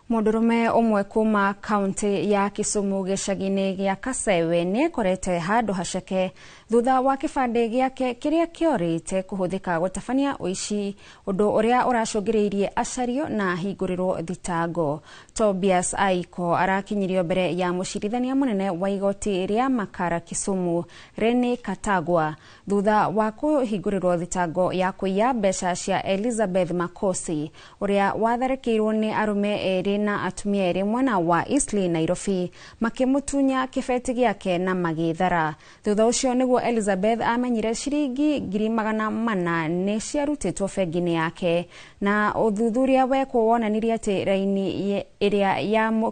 Mũndũrũme ũmwe kuma kaunti ya Kisumu gĩcagi-inĩ gĩa Kasewe nĩekorete handũ haceke thutha wa kĩbandĩ gĩake kĩrĩa kĩorĩte kũhũthĩka gũtabania ũici, ũndũ ũrĩa ũracũngĩrĩirie acario na ahingũrĩrwo thitango. Tobias Aiko arakinyirio mbere ya mũcirithania mũnene wa igoti rĩa Makara Kisumu Rene Katagwa thutha wa kũhingũrĩrwo thitango ya kũiya mbeca cia Elizabeth Makosi ũrĩa watharĩkĩirwo nĩ arũme erĩ na atumia erĩ mwena wa Eastleigh Nairobi makĩmũtunya kĩbeti gĩake na magĩthara. Thutha ũcio nĩguo Elizabeth amenyire ciringi 400,000 nĩ ciarutĩtwo bengi-inĩ yake, na ũthuthuria wekwo wonanirie atĩ raini ĩrĩa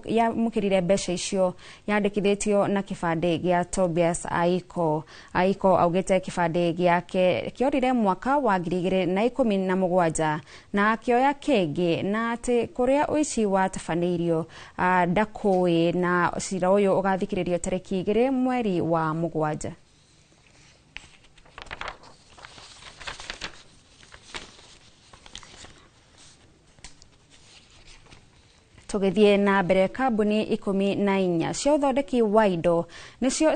yamũkĩrire mbeca icio yandĩkithĩtio na kĩbandĩ gĩa Tobias Aiko. Aiko augĩte kĩbandĩ gĩake kĩorire mwaka wa 2017 na akĩoya kĩngĩ, na atĩ kũrĩa ũici watabanĩirio ndakũĩ, na cira ũyũ ũgathikĩrĩrio tarĩki 2 mweri wa 7. Tũgĩthiĩ na mbere, kambuni 14 cia ũthondeki wa indo nĩcio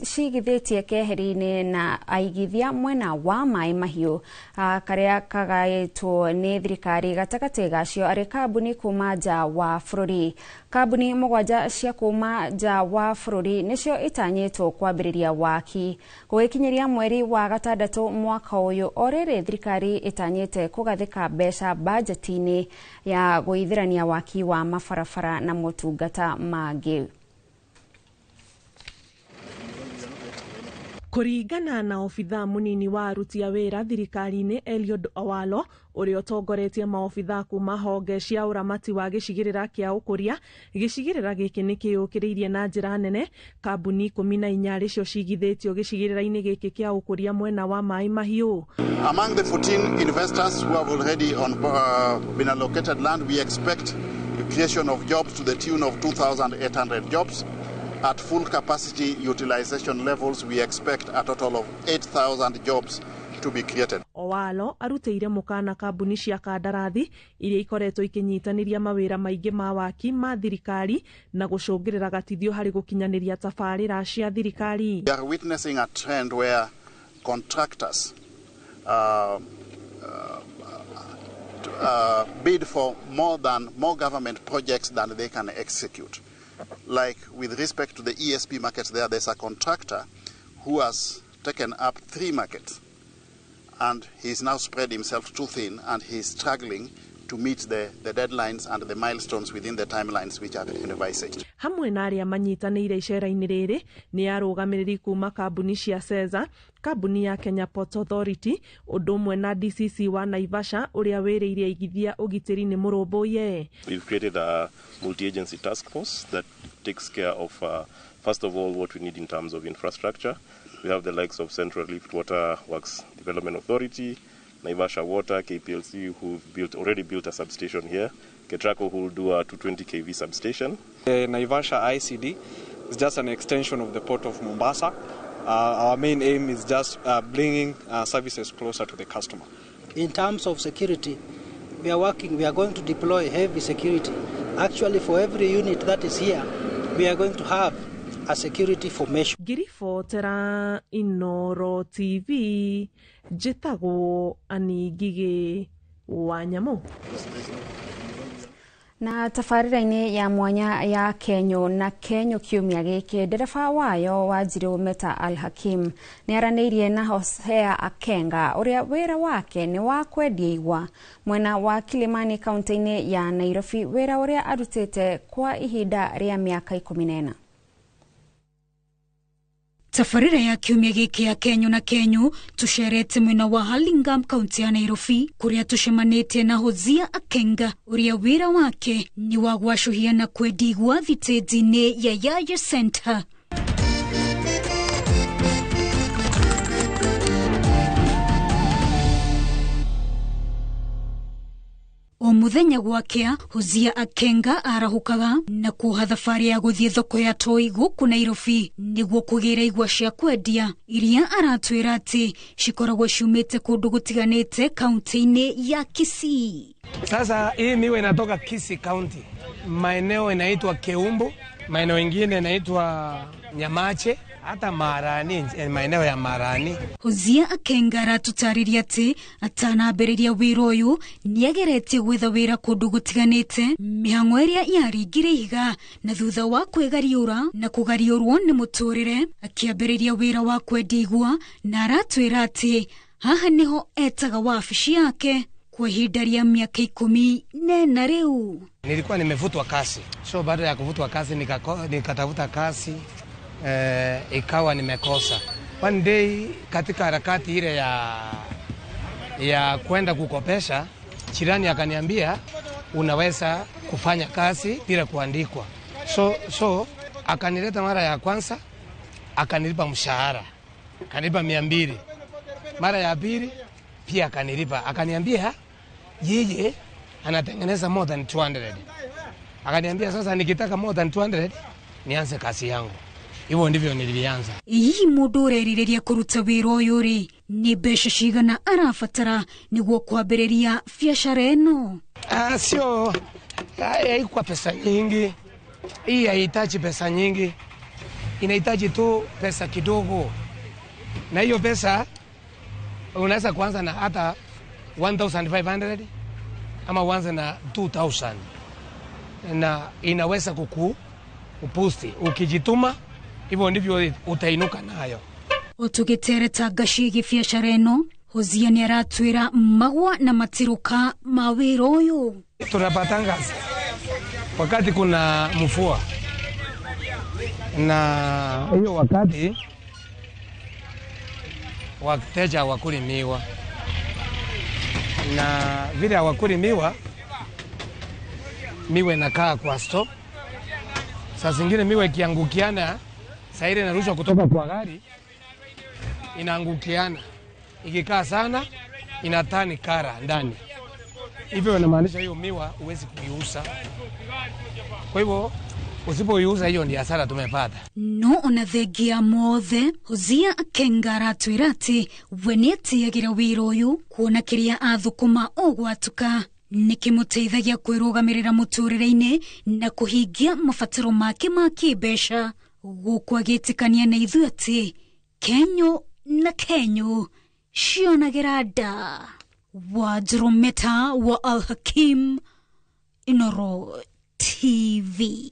cigithĩtie keheri-inĩ na aigithia mwena wa Maĩ Mahiũ karĩa kagaĩtwo nĩ thirikari, gatagatĩ gacio arĩ kambuni kuma nja wa bũrũri. Kambuni 7 cia kuma nja wa bũrũri nĩcio itanyĩtwo kwambĩrĩria waki gũgĩkinyĩria mweri wa gatandatũ mwaka ũyũ. O rĩrĩ, thirikari ĩtanyĩte kũgathĩka mbeca bajeti-inĩ ya gũithĩrania waki wa mabarabara na motungata mangĩ. Kũringana na obithaa mũnini wa aruti a wĩra thirikari-inĩ Eliud Owalo, ũrĩa ũtongoretie maobithaa kuma honge cia ũramati wa gĩcigĩrĩra kĩa ũkũria, gĩcigĩrĩra gĩkĩ nĩ kĩyũkĩrĩirie na njĩra nene kambuni 14 arĩcio cigithĩtio gĩcigĩrĩra-inĩ gĩkĩ kĩa ũkũria mwena wa Maĩ Mahiũ. Among the 14 investors who have already been allocated land, we expect the creation of jobs to the tune of 2,800 jobs. At full capacity utilization levels, we expect a total of 8,000 jobs to be created. Owalo arutĩire mũkana kambuni cia kandarathi iria ikoretwo ikĩnyitanĩria mawĩra maingĩ ma waki ma thirikari na gũcũngĩrĩra gatithio harĩ gũkinyanĩria tabarĩra cia thirikari. We are witnessing a trend where contractors bid for more government projects than they can execute. Like with respect to the ESP markets there, there's a contractor who has taken up 3 markets and he's now spread himself too thin and he's struggling to meet the deadlines and the milestones within the timelines which are envisaged. Hamwe na arĩa manyitanĩire icera-inĩ rĩrĩ nĩ arũgamĩrĩri kuma kambuni cia Ceza, kambuni ya Kenya Ports Authority, ũndũ ũmwe na DCC wa Naivasha ũrĩa wĩrĩire aigithia ũgitĩri nĩ mũrũmbũiye. We've created a multi-agency task force that takes care of, first of all, what we need in terms of infrastructure. We have the likes of Central Rift Water Works Development Authority, Naivasha Water, KPLC, who've already built a substation here, Ketraco, who will do a 220 kV substation. The Naivasha ICD is just an extension of the port of Mombasa. Our main aim is just bringing services closer to the customer. In terms of security, we are going to deploy heavy security. Actually, for every unit that is here, we are going to have a security formation. Ngĩribotera Inoro TV, njĩtagwo Annie Ngigĩ wa Nyamũ. Na tabarĩra-inĩ ya mwanya ya Kenyo na Kenyo kiumia gĩkĩ, ndereba wayo Wanjirũ Meta Al Hakim nĩ aranĩirie na Hosea Akenga ũrĩa wĩra wake nĩ wa kwendia igwa mwena wa Kilimani kaunti-inĩ ya Nairobi, wĩra ũrĩa arutĩte kwa ihinda rĩa mĩaka 14. Tabarĩra ya kiumia gĩkĩ ya Kenyo na Kenyo tũcerete mwena wa Hurlingham kaunti ya Nairobi kũrĩa tũcemanĩtie na Hosea Akenga ũrĩa wĩra wake nĩ wa gwacũhia na kwendia igwa thitĩnji-inĩ ya Yaya Center. O muthenya gwakĩa, Hosea Akenga arahũkaga na kuoha thabarĩ ya gũthiĩ thoko ya Toi gũkũ Nairobi nĩguo kũgĩra igwa cia kwendia iria aratwĩra atĩ cikoragwo ciumĩte kũndũ gũtiganĩte kaunti-inĩ ya Kisii. Sasa hii miwa inatoka Kisii County, maeneo inaitwa Keumbu, maeneo ingine inaitwa Nyamache, hata Marani, maeneo ya Marani. Hosea Akenga aratũtarĩria atĩ atanambĩrĩria wĩra ũyũ nĩageretie gwetha wĩra kũndũ gũtiganĩte, mĩhang'o ĩrĩa yaringire ihiga, na thutha wa kwĩgariũra na kũgariũrwo nĩ mũtũrĩre akĩambĩrĩria wĩra wa kwendia igwa, na aratwĩra atĩ haha nĩho etaga wabici yake kwa ihinda rĩa miaka 14 rĩu. Nilikuwa nimevutwa kazi, so baada ya kuvutwa kazi nikatafuta kazi, ikawa nimekosa. One day katika harakati ile ya kwenda kukopesha, jirani akaniambia unaweza kufanya kazi bila kuandikwa. So akanileta mara ya kwanza, akanilipa mshahara, akanilipa 200. Mara ya pili pia akanilipa, akaniambia yeye anatengeneza more than 200. Akaniambia sasa nikitaka more than 200 nianze kazi yangu. Hivyo ndivyo nilianza. Hihi mũndũ ũrerirĩria kũruta wĩra ũyũ rĩ, nĩ mbeca cigana arabatara nĩguo kwambĩrĩria biacara ĩno? Sio Haikuwa pesa nyingi, hii haihitaji pesa nyingi, inahitaji tu pesa kidogo, na hiyo pesa unaweza kuanza na hata 1500 ama uanze na 2000 na inaweza kukupusti ukijituma, hivyo ndivyo utainuka nayo. Otugiteretanga ciĩgiĩ biacara ĩno, Hosea nĩ aratwĩra magwa na matiruka ma wĩra ũyũ. Tunapatanga wakati kuna mvua, na hiyo wakati wateja hawakuli miwa, na vile hawakuli miwa, miwa inakaa kwa store. Saa zingine miwa ikiangukiana, saa ile inarushwa kutoka kwa gari inaangukiana, ikikaa sana inatani kara ndani, hivyo inamaanisha hiyo miwa huwezi kuiuza. Kwa hivyo usipoiuza, hiyo ndio hasara tumepata. No ona thengia mothe, Hosea Kenga aratwĩra atĩ we nĩetĩagĩra wĩra ũyũ kuona kĩrĩa athũkũma o gwatuka nĩkĩmũteithagia kwĩrũgamĩrĩra mũtũrĩre-inĩ na kũhingia mabataro make ma kĩmbeca, gũkũ agĩtĩkania na ithuĩ atĩ kenyo na kenyo cionagĩra nda. Wanjirũ wa Al Hakim, Inooro TV.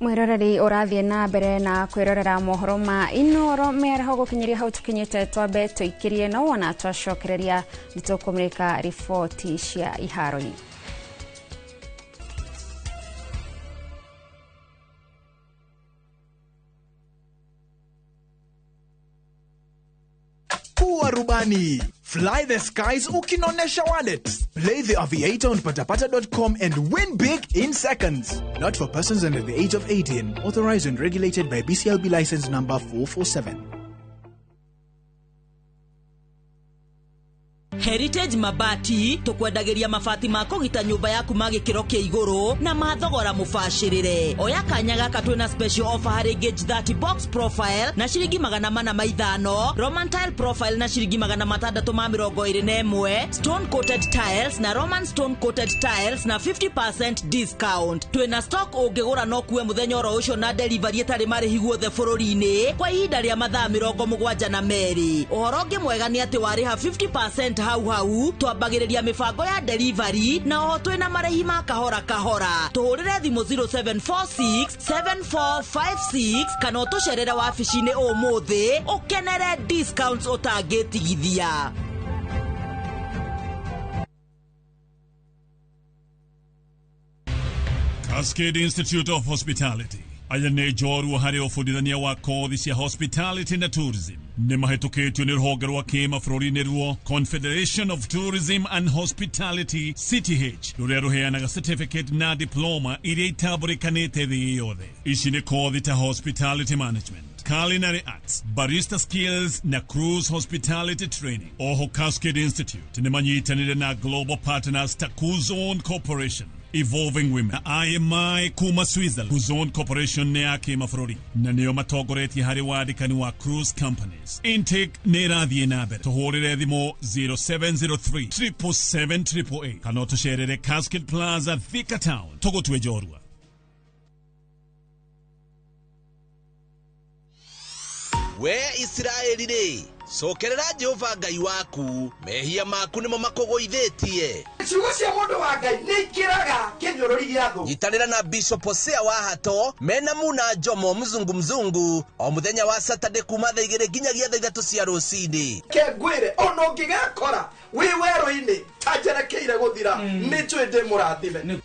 Mwiroreri ũrathiĩ na mbere na kwĩrorera mohoro ma Inooro mĩaraho gũkinyĩria hau tũkinyĩte, twambe tũikĩrie no wona twacokereria nĩtũkũmũrĩka riboti cia iharo-inĩ. Kuwa rubani. Fly the skies ukinonesha wallet. Play the Aviator on patapata.com and win big in seconds. Not for persons under the age of 18. Authorized and regulated by BCLB license number 447. Heritage Mabati tukwendagĩria mabati ma kũgita nyũmba yaku ma gĩkĩro kĩa igũrũ na ma thogora mũbacĩrĩre. Oya kanya gaka twĩna special offer harĩ gauge 30 box profile na ciringi 405, Roman tile profile na ciringi 621, stone coated tiles na Roman stone coated tiles na 50% discount. Twĩna stock ũngĩgũra no kuwe mũthenya oro ũcio na delivery ĩtarĩ marĩhi guothe bũrũri-inĩ kwa ihinda rĩa mathaa 72. Ũhoro ũngĩ mwega nĩ atĩ warĩha 50% hau hau twambagĩrĩria mĩbango ya delivery na oho twĩna marĩhi ma kahora kahora. Tũhũrĩre thimũ 0746 7456 kana ũtũcerere wabici-inĩ ũmũthĩ ũkenere discounts ũtangĩtigithia. Cascade Institute of Hospitality aya nĩ njorua harĩ ũbundithania wa kothi cia hospitality na tourism nĩ mahĩtũkĩtio nĩ rũhonge rwa kĩmabũrũri nĩruo Confederation of Tourism and Hospitality CTH rũrĩa rũheanaga certificate na diploma iria itambũrĩkanĩte thĩ yothe. Ici nĩ kothi ta hospitality management, culinary arts, barista skills na cruise hospitality training. Oho Cascade Institute nĩ manyitanĩire na global partners ta Kuzon Corporation, Evolving Women na IMI kuma Switzerland. Kuzon Corporation nĩ ya kĩmabũrũri na nĩo matongoretie harĩ wandĩkani wa cruise companies. Intake nĩ ĩrathiĩ na mbere. Tũhũrĩre thimũ 0703 777 888 kana ũtũcerere Cascade Plaza, Thika Town. Tũgũtue njorua. We Isiraeli rĩ, cokerera Jehova Ngai waku, mehia maku nĩmo makũgũithĩtie. Ciugo cia mũndũ wa Ngai nĩ ikĩraga kĩnyũrũri gĩa thũ. Nyitanĩra na Bishop Hosea wa Hato mena Muna Njomo mzungu mzungu o mũthenya wa Saturday kuma thaa 2 nginyagia thaa 3 cia rũcinĩ. Ke ngwĩre ona ũngĩgekora wĩ werũ-inĩ ta njerekeire gũthira, nĩ njũĩ ndĩ mũrathime.